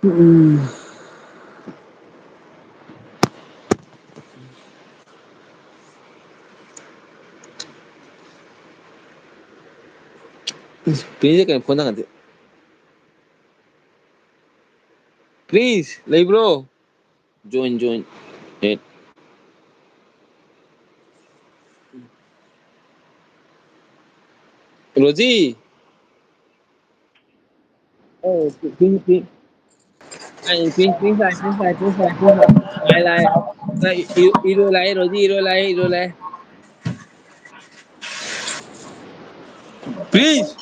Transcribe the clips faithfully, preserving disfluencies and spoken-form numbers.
ꯎꯝ꯫ ꯄ꯭ꯔꯤꯟꯁꯁꯦ ꯀꯩꯅꯣ phone ꯊꯥꯡꯒꯠꯇꯦ꯫ Prince ꯂꯩꯕ꯭ꯔꯣ? Join, join. ꯑꯦ꯫ Rosie. ꯑꯣ, ꯄꯤꯡ, ꯄꯤꯡ꯫ ꯑꯩ ꯄꯤꯡ, ꯄꯤꯡ ꯁꯥꯏ, ꯄꯤꯡ ꯁꯥꯏ, ꯄꯤꯡ ꯁꯥꯏ, ꯄꯤꯡ ꯁꯥꯏ꯫ ꯂꯥꯏ, ꯂꯥꯏ꯫ ꯂꯥꯏ, ꯏ-, ꯏꯔꯣ ꯂꯥꯏ, ꯔꯣꯖꯤ ꯏꯔꯣ ꯂꯥꯏ, ꯏꯔꯣ ꯂꯥꯏ꯫ Please꯫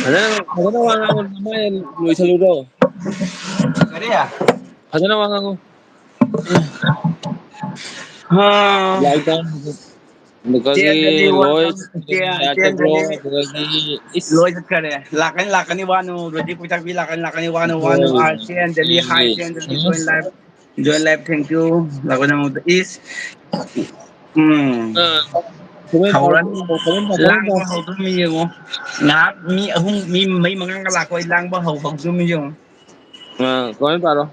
ꯐꯖꯅ, ꯐꯖꯅ ꯋꯥ ꯉꯥꯡꯉꯣ, ꯅꯃꯥꯏ ꯂꯣꯏꯁꯜꯂꯨꯔꯣ꯫ ꯀꯔꯤ? ꯐꯖꯅ ꯋꯥ ꯉꯥꯡꯉꯣ꯫ ꯍꯥ꯫ ꯂꯥꯏꯛ ꯇꯧ꯫ ꯑꯗꯨꯗꯒꯤ ꯆꯦꯟꯗꯗꯤ ꯂꯣꯏ ꯋꯥ-, ꯆꯦꯟ-, ꯌꯥꯗꯕ꯭ꯔꯣ? ꯆꯦꯟꯗꯗꯤ ꯑꯗꯨꯗꯒꯤ ꯏꯁ꯫ ꯂꯣꯏ ꯆꯠꯈꯔꯦ꯫ ꯂꯥꯛꯀꯅꯤ, ꯂꯥꯛꯀꯅꯤ, ꯋꯥꯅꯨ꯫ ꯔꯣꯖꯤ ꯀꯣꯏꯇꯥꯛꯄꯤ ꯂꯥꯛꯀꯅꯤ, ꯂꯥꯛꯀꯅꯤ, ꯋꯥꯅꯨ, ꯋꯥꯅꯨ꯫ ꯍꯣꯏ꯫ ꯑꯥꯔ ꯁꯤ ꯑꯦꯟ ꯗꯦꯜꯂꯤ, ꯍꯥꯏ ꯁꯤ in Delhi, join life. Join life, thank you꯫ ꯂꯥꯛꯄ ꯅꯪꯉꯣꯟꯗ ꯏꯁ꯫ ꯎꯝ꯫ ꯑꯥ꯫ ꯀꯃꯦꯟ ꯄꯥꯎ-, ꯍꯧꯔꯅꯤ꯫ ꯀꯃꯦꯟ ꯄꯥꯎ-, ꯀꯃꯦꯟ ꯂꯥꯡꯕ ꯄꯥꯎ-, ꯍꯧꯗꯣꯔꯝꯃꯤ ꯌꯦꯡꯉꯣ꯫ ꯉꯥꯏꯍꯥꯛ ꯃꯤ ꯑꯍꯨꯝ, ꯃꯤ ꯃꯔꯤ ꯃꯉꯥꯒ ꯂꯥꯛꯄ ꯑꯩ ꯂꯥꯡꯕ ꯍꯧ-, ꯍꯧꯗꯣꯔꯝꯃꯤ ꯌꯦꯡꯉꯣ꯫ ꯑꯥ, ꯀꯃꯦꯟ ꯄꯥꯔꯣ꯫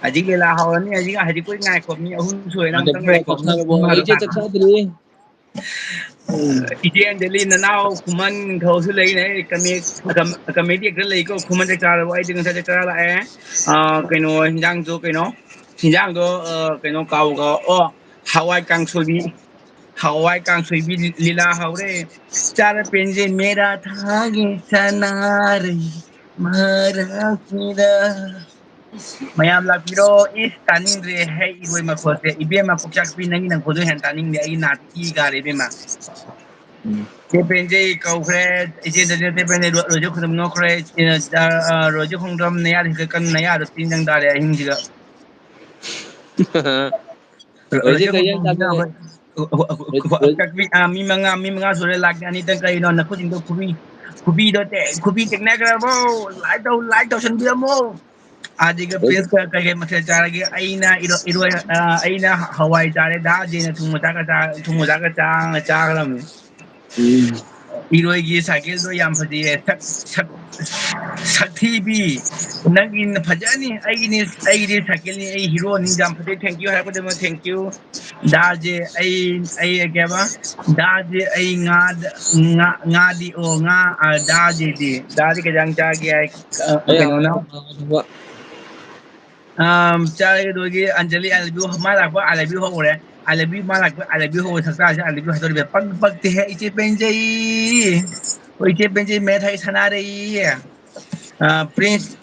ꯍꯧꯖꯤꯛ ꯂꯤꯂꯥ ꯍꯧꯔꯅꯤ, ꯍꯧꯖꯤꯛ, ꯍꯧꯖꯤꯛ ꯀꯨꯏ ꯉꯥꯏꯈꯣ, ꯃꯤ ꯑꯍꯨꯝ ꯁꯨꯔꯦ, ꯅꯪ ꯑꯝꯇꯪ ꯉꯥꯏꯈꯣ꯫ ꯑꯩ ꯆꯥꯛ ꯆꯥꯗ꯭ꯔꯤ꯫ ꯎꯝ꯫ ꯏꯆꯦ ꯑꯟꯖꯂꯤ, ꯅꯅꯥꯎ ꯈꯨꯃꯟ ꯊꯧꯁꯨ ꯂꯩꯅꯦ, ꯀꯃꯦ-, ꯀꯝ-, ꯀꯃꯦꯗꯤ ꯑꯦꯛꯇꯔ ꯂꯩꯀꯣ, ꯈꯨꯃꯟ ꯆꯥꯛ ꯆꯥꯔꯕꯣ? ꯑꯩꯗꯤ ꯉꯁꯥꯏ ꯆꯥꯛ ꯆꯥꯔ ꯂꯥꯛꯑꯦ꯫ ꯑꯥ, ꯀꯩꯅꯣ, ꯍꯤꯟꯖꯥꯡꯗꯣ ꯀꯩꯅꯣ? ꯍꯤꯟꯖꯥꯡꯗꯣ, ꯑꯥ, ꯀꯩꯅꯣ, ꯀꯥꯎ, ꯀꯥꯎ, ꯑꯣ, ꯍꯋꯥꯏ ꯀꯥꯡꯁꯣꯏꯕꯤ, ꯍꯋꯥꯏ ꯀꯥꯡꯁꯣꯏꯕꯤ ꯂꯤ-, ꯂꯤꯂꯥ ꯍꯧꯔꯦ꯫ ꯆꯥꯔ ꯄꯦꯟꯖꯩ, ꯃꯦꯔꯥ ꯊꯥꯒꯤ ꯁꯅꯥꯔꯩ ꯃꯔꯛꯁꯤꯗ꯫ ꯃꯌꯥꯝ ꯂꯥꯛꯄꯤꯔꯣ꯫ ꯏꯁ, ꯇꯥꯅꯤꯡꯗ꯭ꯔꯦ ꯍꯦ, ꯏꯔꯣꯏ ꯃꯈꯣꯟꯁꯦ꯫ ꯏꯕꯦꯝꯃ ꯀꯣꯛꯆꯥꯛꯄꯤ, ꯅꯪꯒꯤ ꯅꯈꯣꯟꯗꯣ ꯍꯦꯟꯅ ꯇꯥꯅꯤꯡꯗꯦ꯫ ꯑꯩꯒꯤ ꯅꯥꯗ ꯏ ꯀꯥꯔꯦ, ꯏꯕꯦꯝꯃ꯫ ꯎꯝ꯫ ꯆꯦ ꯄꯦꯟꯖꯩ ꯀꯧꯈ꯭ꯔꯦ꯫ ꯏꯆꯦ ꯗꯅꯤꯌꯥ, ꯆꯦ ꯄꯦꯟꯖꯩ, ꯔꯣ-, ꯔꯣꯖꯤ ꯈꯣꯡꯗ꯭ꯔꯝ ꯅꯣꯛꯈ꯭ꯔꯦ꯫ ꯏꯆꯦ, ꯑ, ꯑ, ꯔꯣꯖꯤ ꯈꯣꯡꯗ꯭ꯔꯝ ꯅꯌꯥꯗ ꯍꯤꯒꯠꯀꯅꯨ, ꯅꯌꯥꯗꯣ ꯇꯤꯟ ꯆꯪ ꯇꯥꯔꯦ ꯑꯍꯤꯡꯁꯤꯗ꯫ ꯍꯧꯖꯤꯛ ꯀꯩ ꯏꯟꯖꯥꯡ ꯆꯥꯊꯣꯛꯑꯦ? ꯀꯛꯄꯤ, ꯑꯥ, ꯃꯤ ꯃꯉꯥ, ꯃꯤ ꯃꯉꯥ ꯁꯨꯔꯦ, ꯂꯥꯛ ꯑꯅꯤꯇꯪ ꯀꯩꯅꯣ? ꯅꯈꯨꯠꯁꯤꯡꯗꯣ ꯈꯨꯕꯤ, ꯈꯨꯕꯤꯗꯣ ꯇꯦ-, ꯈꯨꯕꯤ ꯇꯦꯛꯅꯈ꯭ꯔꯕꯣ? Like ꯇꯧ, like ꯇꯧꯁꯟꯕꯤꯔꯝꯃꯣ꯫ ꯑꯗꯨꯒ ꯄ꯭ꯔꯤꯟꯁꯀ ꯀꯩꯀꯩ ꯃꯊꯦꯜ ꯆꯥꯔꯒꯦ? ꯑꯩꯅ ꯏꯔꯣ-, ꯏꯔꯣꯏ-, ꯑ, ꯑꯩꯅ ꯍꯋꯥꯏ ꯆꯥꯔꯦ, ꯗꯥ ꯖꯦꯅ ꯊꯨꯝ ꯃꯆꯥꯒ ꯆꯥ-, ꯊꯨꯝ ꯃꯆꯥꯒ ꯆꯥ-, ꯆꯥꯈ꯭ꯔꯕꯅꯤ꯫ ꯎꯝ꯫ ꯏꯔꯣꯏꯒꯤ ꯁꯥꯏꯀꯜꯗꯣ ꯌꯥꯝ ꯐꯖꯩꯌꯦ꯫ ꯁꯛ-, ꯁꯛ-, ꯁꯛꯊꯤꯕꯤ, ꯅꯪꯒꯤ ꯐꯖꯅꯤ꯫ ꯑꯩꯒꯤꯅꯤ, ꯑꯩꯒꯤꯗꯤ ꯁꯥꯏꯀꯜꯅꯤ, ꯑꯩ ꯍꯤꯔꯣꯅꯤ꯫ ꯌꯥꯝ ꯐꯖꯩ, thank you ꯍꯥꯏꯔꯛꯄꯗꯃꯛ thank you꯫ ꯗꯥꯁꯦ ꯑꯩ, ꯑꯩ ꯀꯩ ꯍꯥꯏꯕ? ꯗꯥꯁꯦ ꯑꯩ ꯉꯥꯗ-, ꯉꯥ-, ꯉꯥꯗꯤ, ꯑꯣ, ꯉꯥ, ꯑ, ꯗꯥꯁꯤꯗꯤ, ꯗꯥꯗꯤ ꯀꯩ ꯏꯟꯖꯥꯡ ꯆꯥꯒꯦ ꯍꯥꯏ? ꯑ, ꯑꯩ ꯀꯩꯅꯣꯅ? ꯍꯋꯥꯏ ꯊꯣꯡꯕ꯫ ꯑꯝ, ꯆꯥꯔꯦ ꯑꯗꯨꯗꯒꯤ ꯑꯟꯖꯂꯤ, I love you, ꯃꯥ ꯂꯥꯛꯄ I love you ꯍꯧꯔꯦ꯫ I love you, ꯃꯥ ꯂꯥꯛꯄ I love you ꯍꯧꯔꯦ꯫ ꯁꯛꯇꯥꯁꯦ I love you ꯍꯥꯏꯗꯣꯔꯤꯕ꯫ ꯄꯛ-, ꯄꯛꯇꯦꯍꯦ, ꯏꯆꯦ ꯄꯦꯟꯖꯩ꯫ ꯍꯣꯏ, ꯏꯆꯦ ꯄꯦꯟꯖꯩ, ꯃꯦꯠ ꯍꯩ ꯁꯥꯟꯅꯔꯛꯏ꯫ ꯑ, ꯄ꯭ꯔꯤꯟꯁ,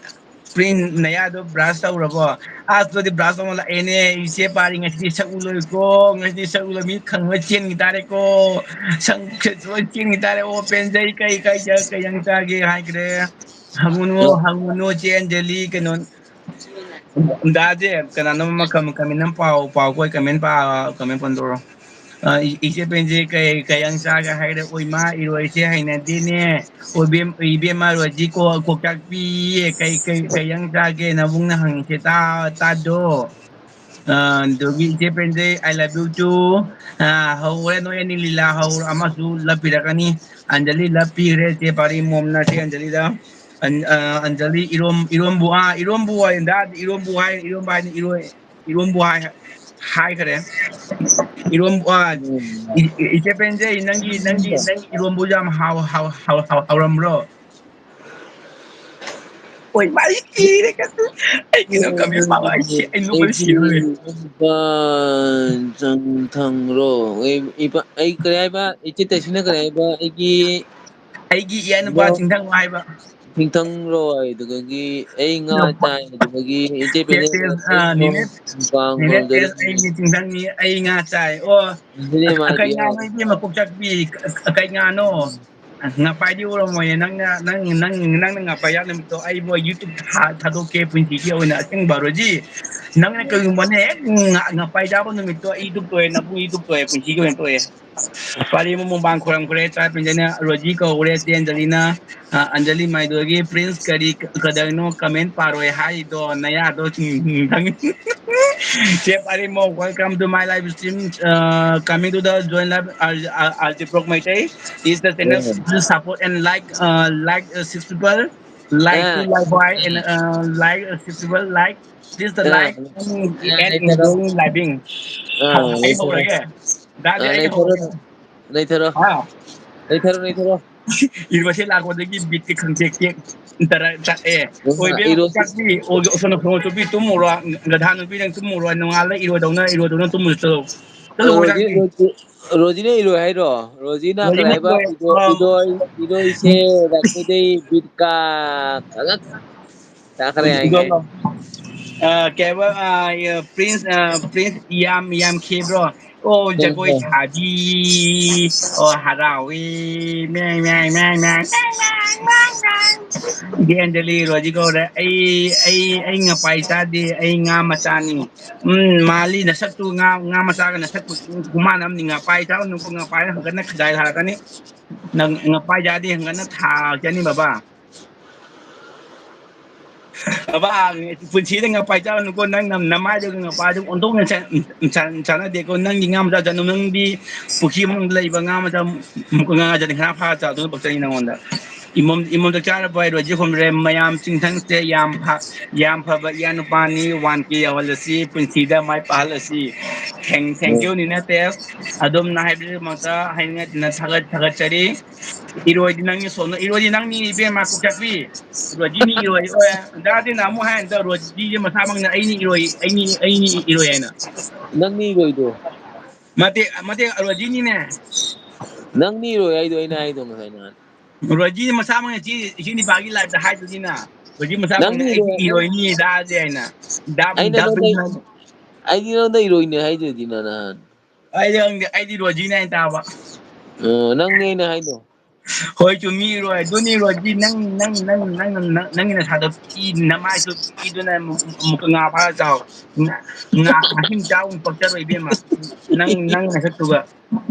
ꯄ꯭ꯔꯤꯟ, ꯅꯌꯥꯗꯣ ꯕ꯭ꯔꯥꯁ ꯇꯧꯔꯕꯣ? ꯑꯁ, ꯑꯗꯨꯗꯤ ꯕ꯭ꯔꯥꯁ ꯇꯧꯕ ꯂꯥꯛꯑꯦꯅꯦ꯫ ꯏꯆꯦ ꯄꯥꯔꯤ, ꯉꯁꯤꯗꯤ ꯁꯛ ꯎꯂꯣꯏꯀꯣ, ꯉꯁꯤꯗꯤ ꯁꯛ ꯎꯂꯣꯏ, ꯃꯤ ꯈꯪꯉ ꯆꯦꯟꯈꯤ ꯇꯥꯔꯦꯀꯣ꯫ ꯁꯛ ꯂꯣꯏ ꯆꯦꯟꯈꯤ ꯇꯥꯔꯦ꯫ ꯑꯣ, ꯄꯦꯟꯖꯩ, ꯀꯩ, ꯀꯩ, ꯀꯩ, ꯀꯩ ꯌꯥꯝ ꯆꯥꯒꯦ ꯍꯥꯏꯈ꯭ꯔꯦ? ꯍꯪꯉꯨꯅꯨ, ꯍꯪꯉꯨꯅꯨ, ꯆꯦ ꯑꯟꯖꯂꯤ, ꯀꯩꯅꯣ, ꯗꯥꯁꯦ ꯀꯅꯥꯅꯣꯝ ꯑꯃ ꯀꯝ-, comment ꯑꯃ ꯄꯥꯎ, ꯄꯥꯎ, ꯑꯩꯈꯣꯏ comment ꯄꯥ-, comment ꯄꯟꯗꯧꯔꯣ꯫ ꯑ, ꯏ-, ꯏꯆꯦ ꯄꯦꯟꯖꯩ, ꯀꯩ, ꯀꯩ ꯌꯥꯝ ꯆꯥꯒꯦ ꯍꯥꯏꯔꯦ? ꯑꯣꯏꯃꯥ, ꯏꯔꯣꯏꯁꯦ ꯍꯩꯅꯗꯦꯅꯦ꯫ ꯑꯣ, ꯏꯕꯦꯝ-, ꯏꯕꯦꯝꯃ ꯔꯣꯖꯤ ꯀꯣ-, ꯀꯣꯛꯆꯥꯛꯄꯤꯌꯦ꯫ ꯀꯩ, ꯀꯩ, ꯀꯩ ꯌꯥꯝ ꯆꯥꯒꯦ? ꯅꯕꯨꯡꯅ ꯍꯪꯉꯤꯁꯦ ꯇꯥ-, ꯇꯥꯗꯣ꯫ ꯑ, ꯑꯗꯨꯒꯤ ꯏꯆꯦ ꯄꯦꯟꯖꯩ, I love you too꯫ ꯑ, ꯍꯧꯔꯦ ꯅꯣꯏ ꯑꯅꯤ ꯂꯤꯂꯥ ꯍꯧꯔ-, ꯑꯃꯁꯨ ꯂꯞꯄꯤꯔꯛꯀꯅꯤ꯫ ꯑꯟꯖꯂꯤ ꯂꯞꯄꯤꯈ꯭ꯔꯦ ꯏꯆꯦ ꯄꯥꯔꯤ ꯃꯣꯝꯅ ꯆꯦ ꯑꯟꯖꯂꯤꯗ꯫ ꯑꯟ-, ꯑ, ꯑꯟꯖꯂꯤ ꯏꯔꯣꯝ-, ꯏꯔꯣꯝꯕꯨ, ꯑꯥ, ꯏꯔꯣꯝꯕꯨ ꯍꯥꯏ, ꯗꯥ ꯏꯔꯣꯝꯕꯨ ꯍꯥꯏ, ꯏꯔꯣꯝꯕ ꯍꯥꯏꯅꯤ, ꯏꯔꯣꯏ-, ꯏꯔꯣꯝꯕꯨ ꯍꯥꯏ, ꯍꯥꯏꯈ꯭ꯔꯦ꯫ ꯏꯔꯣꯝꯕꯨ, ꯑꯥ, ꯎꯝ꯫ ꯏ-, ꯏ-, ꯏꯆꯦ ꯄꯦꯟꯖꯩ, ꯅꯪꯒꯤ, ꯅꯪꯒꯤ, ꯅꯪꯒꯤ ꯏꯔꯣꯝꯕꯨ ꯌꯥꯝ ꯍꯥꯎ-, ꯍꯥꯎ-, ꯍꯥꯎ-, ꯍꯥꯎ-, ꯍꯥꯎꯔꯝꯕ꯭ꯔꯣ? ꯑꯣꯏ, ꯃꯥ ꯑꯩ ꯀꯤꯔꯦ ꯀꯁꯨ꯫ ꯑꯩ ꯀꯩꯅꯣ comment ꯄꯥꯕ ꯑꯩ ꯁꯤ-, ꯑꯩ ꯅꯣꯛꯄꯗ ꯑꯩꯒꯤ ꯁꯤꯗꯣꯔꯦ꯫ ꯏꯌꯥꯅꯨꯄꯥ ꯆꯪꯊꯪꯔꯣ? ꯑꯩ ꯏꯄꯥ-, ꯑꯩ ꯀꯔꯤ ꯍꯥꯏꯕ? ꯏꯆꯦ ꯇꯩꯁꯤꯅ ꯀꯔꯤ ꯍꯥꯏꯕ? ꯑꯩꯒꯤ ꯑꯩꯒꯤ ꯏꯌꯥꯅꯨꯄꯥ ꯏꯌꯥ-, ꯆꯤꯡꯊꯪ ꯍꯥꯏꯕ꯫ ꯆꯤꯡꯊꯪꯔꯣ ꯍꯥꯏꯗꯨꯗꯒꯤ ꯑꯩ ꯉꯥ ꯅꯨꯄꯥ-, ꯆꯥꯏ ꯍꯥꯏꯗꯨꯗꯒꯤ ꯏꯆꯦ ꯅꯦꯅꯦ ꯄꯦꯅꯦ ꯇꯦꯁ, ꯑ, ꯅꯦꯅꯦ, ꯅꯦꯅꯦ ꯇꯦꯁ, ꯑꯩꯒꯤ ꯆꯤꯡꯊꯪꯅꯤ, ꯑꯩ ꯉꯥ ꯆꯥꯏ꯫ ꯑꯣ, ꯑꯗꯨꯗꯤ ꯃꯥꯗꯤ ꯀꯩ ꯉꯥꯅꯣ ꯌꯥꯔꯦ꯫ ꯏꯕꯦꯝꯃ ꯀꯣꯛ ꯆꯥꯛꯄꯤ? ꯀ-, ꯀꯩ ꯉꯥꯅꯣ? ꯎꯝ꯫ ꯉꯥꯄꯥꯏꯗꯤ ꯎꯔꯝꯃꯣꯏꯌꯦ꯫ ꯅꯪꯅ, ꯅꯪ, ꯅꯪ, ꯅꯪꯅ ꯉꯥꯄꯥꯏ ꯌꯥꯎ ꯅꯨꯃꯤꯠꯇꯣ ꯑꯩꯕꯨ YouTube ꯊꯥ-, ꯊꯥꯗꯣꯛꯀꯦ ꯄꯨꯟꯁꯤꯒꯤ ꯑꯣꯏꯅ꯫ ꯑꯁꯦꯡꯕ ꯔꯣꯖꯤ, ꯅꯪꯅ ꯀꯩꯒꯨꯝꯕꯅꯦ ꯍꯦꯛ ꯉ-, ꯉꯄꯥꯏ ꯆꯥꯕ ꯅꯨꯃꯤꯠꯇꯣ ꯑꯩ ꯗꯨꯛ ꯇꯣꯛꯑꯦ, ꯅꯕꯨ ꯑꯩ ꯗꯨꯛ ꯇꯣꯛꯑꯦ, ꯄꯨꯟꯁꯤꯒꯤ ꯑꯣꯏꯅ ꯇꯣꯛꯑꯦ꯫ ꯄꯥꯔꯤ ꯑꯃ ꯃꯨꯛꯕꯥꯡ ꯈꯣꯏꯔꯝꯈ꯭ꯔꯦ, ꯆꯥ ꯄꯤꯟꯖꯅ ꯔꯣꯖꯤ ꯀꯧꯔꯦ, ꯆꯦ ꯑꯟꯖꯂꯤꯅ, ꯑ, ꯑꯟꯖꯂꯤ ꯃꯥꯏꯗꯨꯒꯤ ꯄ꯭ꯔꯤꯟꯁ ꯀꯔꯤ ꯀꯗꯔꯅꯣ ꯀꯃꯦꯟ ꯄꯥꯔꯣꯏ ꯍꯥꯏꯗꯣ ꯅꯌꯥꯗꯣ ꯈꯪꯉꯤ꯫ ꯆꯦ ꯄꯥꯔꯤ ꯃꯣ, welcome to my live stream, uh, coming to the join live, uh, uh, Arjit Brok Maitai is the channel, please support and like, uh, like, uh, six people, like to like, why, and, uh, like, uh, six people, like, please the like, and, and enjoy living. ꯑꯥ, ꯑꯩ ꯍꯧꯔꯒꯦ꯫ ꯗꯥꯗꯤ ꯑꯥ, ꯑꯩ ꯂꯩꯊꯔꯣ, ꯍꯧꯔꯒꯦ꯫ ꯂꯩꯊꯔꯣ꯫ ꯍꯥ? ꯂꯩꯊꯔꯣ, ꯂꯩꯊꯔꯣ꯫ ꯏꯔꯣꯏꯁꯦ ꯂꯥꯛꯄꯗꯒꯤ ꯕꯤꯠꯇꯤ ꯈꯪꯇꯦꯛ ꯇꯦꯛ꯫ ꯇꯔꯥ-, ꯇ-, ꯑꯦ, ꯑꯣꯏꯕꯦꯝ ꯏꯔꯣꯏ-, ꯆꯥꯛꯄꯤ, ꯑꯣ-, ꯑꯣꯁꯣꯟ ꯑꯣꯁꯣꯟ ꯆꯨꯞꯄꯤ ꯇꯨꯝꯃꯨꯔꯣ, ꯒꯙꯥ ꯅꯨꯄꯤ ꯅꯪ ꯇꯨꯝꯃꯨꯔꯣ, ꯅꯣꯡꯉꯥꯜꯂ ꯏꯔꯣꯏꯗꯧꯅ, ꯏꯔꯣꯏꯗꯧꯅ ꯇꯨꯝꯃꯨꯔꯣ ꯆꯠꯂꯣ꯫ ꯆꯠꯂꯣ, ꯔꯣꯖꯤ, ꯆꯥꯛꯄꯤ꯫ ꯔꯣꯖꯤ, ꯔꯣꯖꯤꯅ ꯏꯔꯣꯏ ꯍꯥꯏꯔꯣ? ꯔꯣꯖꯤꯅ ꯀꯔꯤ ꯔꯣꯖꯤꯅ ꯍꯥꯏꯕ? ꯏꯔꯣꯏ, ꯏꯔꯣꯏ, ꯑꯥ, ꯏꯔꯣꯏ, ꯏꯔꯣꯏꯁꯦ ꯂꯥꯛꯄꯗꯩ ꯕꯤꯠꯀꯥ ꯈꯪꯉꯛ-, ꯇꯥꯈ꯭ꯔꯦ ꯍꯥꯏꯅꯦ꯫ ꯑ, ꯀꯩ ꯍꯥꯏꯕ, ꯑ, ꯄ꯭ꯔꯤꯟꯁ, ꯑ, ꯄ꯭ꯔꯤꯟꯁ ꯌꯥꯝ, ꯌꯥꯝ ꯈꯤꯕ꯭ꯔꯣ? ꯑꯣ, ꯎꯝ, ꯖꯒꯣꯏ ꯎꯝ꯫ ꯁꯥꯕꯤ꯫ ꯑꯣ, ꯍꯔꯥꯎꯋꯤ꯫ ꯃꯦꯡ, ꯃꯦꯡ, ꯃꯦꯡ, ꯃꯦꯡ꯫ ꯗꯤ ꯑꯟꯖꯂꯤ, ꯔꯣꯖꯤ ꯀꯧꯔꯦ꯫ ꯑꯩ, ꯑꯩ, ꯑꯩ ꯉꯄꯥꯏ ꯆꯥꯗꯦ꯫ ꯑꯩ ꯉꯥ ꯃꯆꯥꯅꯤ꯫ ꯎꯝ, ꯃꯥꯜꯂꯤ ꯅꯁꯛꯇꯨ ꯉꯥ, ꯉꯥ ꯃꯆꯥꯒ ꯅꯁꯛ ꯈꯨꯃꯥꯟ ꯑꯃꯅꯤ꯫ ꯉꯄꯥꯏ ꯆꯥꯔꯨꯅꯨꯀꯣ, ꯉꯄꯥꯏꯅ ꯍꯪꯒꯠꯅ ꯈꯖꯥꯏ ꯊꯥꯔꯛꯀꯅꯤ꯫ ꯅꯪ ꯉꯄꯥꯏ ꯆꯥꯗꯦ, ꯍꯪꯒꯠꯅ ꯊꯥꯔꯛꯀꯅꯤ ꯕꯕꯥ꯫ ꯕꯕꯥ, ꯄꯨꯟꯁꯤꯗ ꯉꯄꯥꯏ ꯆꯥꯔꯨꯅꯨꯀꯣ, ꯅꯪ ꯅꯝ-, ꯅꯃꯥꯏꯗꯨꯒ ꯉꯄꯥꯏꯗꯨꯒ ꯑꯣꯟꯊꯣꯛꯅ ꯆꯥ-, ꯆꯥ-, ꯆꯥꯟꯅꯗꯦꯀꯣ, ꯅꯪꯒꯤ ꯉꯥ ꯃꯆꯥ ꯆꯥꯅꯨ, ꯅꯪꯗꯤ ꯄꯨꯈ꯭ꯔꯤ ꯃꯅꯨꯡꯗ ꯂꯩꯕ ꯉꯥ ꯃꯆꯥ, ꯉꯥ ꯃꯆꯥꯗꯤ ꯈꯔ ꯐꯥ ꯆꯥꯗꯨꯅ ꯄꯛꯆꯩ ꯅꯉꯣꯟꯗ꯫ ꯏꯃꯣꯝ, ꯏꯃꯣꯝ ꯆꯥꯛ ꯆꯥꯔꯕꯣ ꯍꯥꯏꯔꯣ, ꯍꯧꯖꯤꯛ ꯍꯣꯝꯔꯦ, ꯃꯌꯥꯝ ꯆꯤꯡꯊꯪꯁꯦ ꯌꯥꯝ ꯐ-, ꯌꯥꯝ ꯐꯕ ꯏꯌꯥ ꯅꯨꯄꯥꯅꯤ, ꯋꯥꯟ ꯀꯦ ꯌꯧꯍꯜꯂꯁꯤ, ꯄꯨꯟꯁꯤꯗ ꯃꯥꯏ ꯄꯥꯛꯍꯜꯂꯁꯤ꯫ Thank, thank um. You ꯅꯤꯅ ꯇꯦꯁ, ꯑꯗꯣꯝꯅ ꯍꯥꯏꯕꯤꯔꯤꯕꯃꯛꯇ ꯍꯥꯏꯅꯤꯡꯉꯥꯏ ꯊꯥꯒꯠ-, ꯊꯥꯒꯠꯆꯔꯤ꯫ ꯏꯔꯣꯏꯗꯤ ꯅꯪꯒꯤ ꯁꯣꯝꯅ, ꯏꯔꯣꯏꯗꯤ ꯅꯪꯅꯤ ꯏꯕꯦꯝꯃ ꯀꯣꯛꯆꯥꯛꯄꯤ꯫ ꯔꯣꯖꯤꯅꯤ ꯏꯔꯣꯏ꯫ ꯗꯥꯗꯤꯅ ꯑꯃꯨꯛ ꯍꯥꯏ ꯑꯝꯇ, ꯔꯣꯖꯤꯁꯦ ꯃꯁꯥꯃꯛꯅ ꯑꯩꯅꯤ ꯏꯔꯣꯏ, ꯑꯩꯅꯤ, ꯑꯩꯅꯤ ꯏꯔꯣꯏ ꯍꯥꯏꯅ꯫ ꯅꯪꯅꯤ ꯏꯔꯣꯏꯗꯣ꯫ ꯃꯇꯦꯛ, ꯃꯇꯦꯛ ꯔꯣꯖꯤꯅꯤꯅꯦ꯫ ꯅꯪꯅꯤ ꯏꯔꯣꯏ ꯍꯥꯏꯗꯣ ꯑꯩꯅ ꯍꯥꯏꯗꯣ ꯉꯁꯥꯏ ꯅꯍꯥꯟ꯫ ꯔꯣꯖꯤ ꯃꯁꯥꯃꯛꯅ ꯆꯦ, ꯏꯆꯦ ꯅꯤꯄꯥꯒꯤ live ꯇ ꯍꯥꯏꯗꯨꯗꯤꯅ꯫ ꯔꯣꯖꯤ ꯃꯁꯥꯃꯛꯅ ꯅꯪꯅꯤ ꯑꯩꯗꯤ ꯏꯔꯣꯏ꯫ ꯏꯔꯣꯏꯅꯤ ꯗꯥꯗꯤ ꯍꯥꯏꯅ꯫ ꯗꯥ, ꯑꯩꯅ ꯗꯥ ꯅꯉꯣꯟꯗ, ꯄ꯭ꯔꯤꯟꯁꯅ꯫ ꯑꯩꯗꯤ ꯅꯉꯣꯟꯗ ꯏꯔꯣꯏꯅꯦ ꯍꯥꯏꯗꯨꯗꯤ ꯅꯪ ꯅꯍꯥꯟ꯫ ꯑꯩꯗꯤ ꯈꯪꯗꯦ, ꯑꯩꯗꯤ ꯔꯣꯖꯤꯅꯦ ꯍꯥꯏꯅ ꯇꯥꯕ꯫ ꯑꯣ, ꯅꯪꯅꯦ ꯑꯩꯅ ꯍꯥꯏꯗꯣ꯫ ꯍꯣꯏ, ꯆꯨꯝꯃꯤ, ꯏꯔꯣꯏ꯫ ꯑꯗꯨꯅꯤ, ꯏꯔꯣꯏꯗꯤ ꯅꯪ, ꯅꯪ, ꯅꯪ, ꯅꯪ, ꯅꯪ, ꯅꯪꯒꯤ ꯅꯁꯥꯗꯣ ꯄꯤ, ꯅꯃꯥꯏꯁꯨ ꯄꯤꯗꯨꯅ ꯑꯃꯨꯛ, ꯑꯃꯨꯛꯀ ꯉꯥ ꯐꯥꯔ ꯆꯥꯎ꯫ ꯉꯥ, ꯉꯥ, ꯉꯥꯍꯤꯡ ꯆꯥꯕ ꯑꯃꯨꯛ ꯄꯛꯆꯔꯣꯏ, ꯏꯕꯦꯝꯃ꯫ ꯅꯪ, ꯅꯪ ꯅꯁꯛꯇꯨꯒ꯫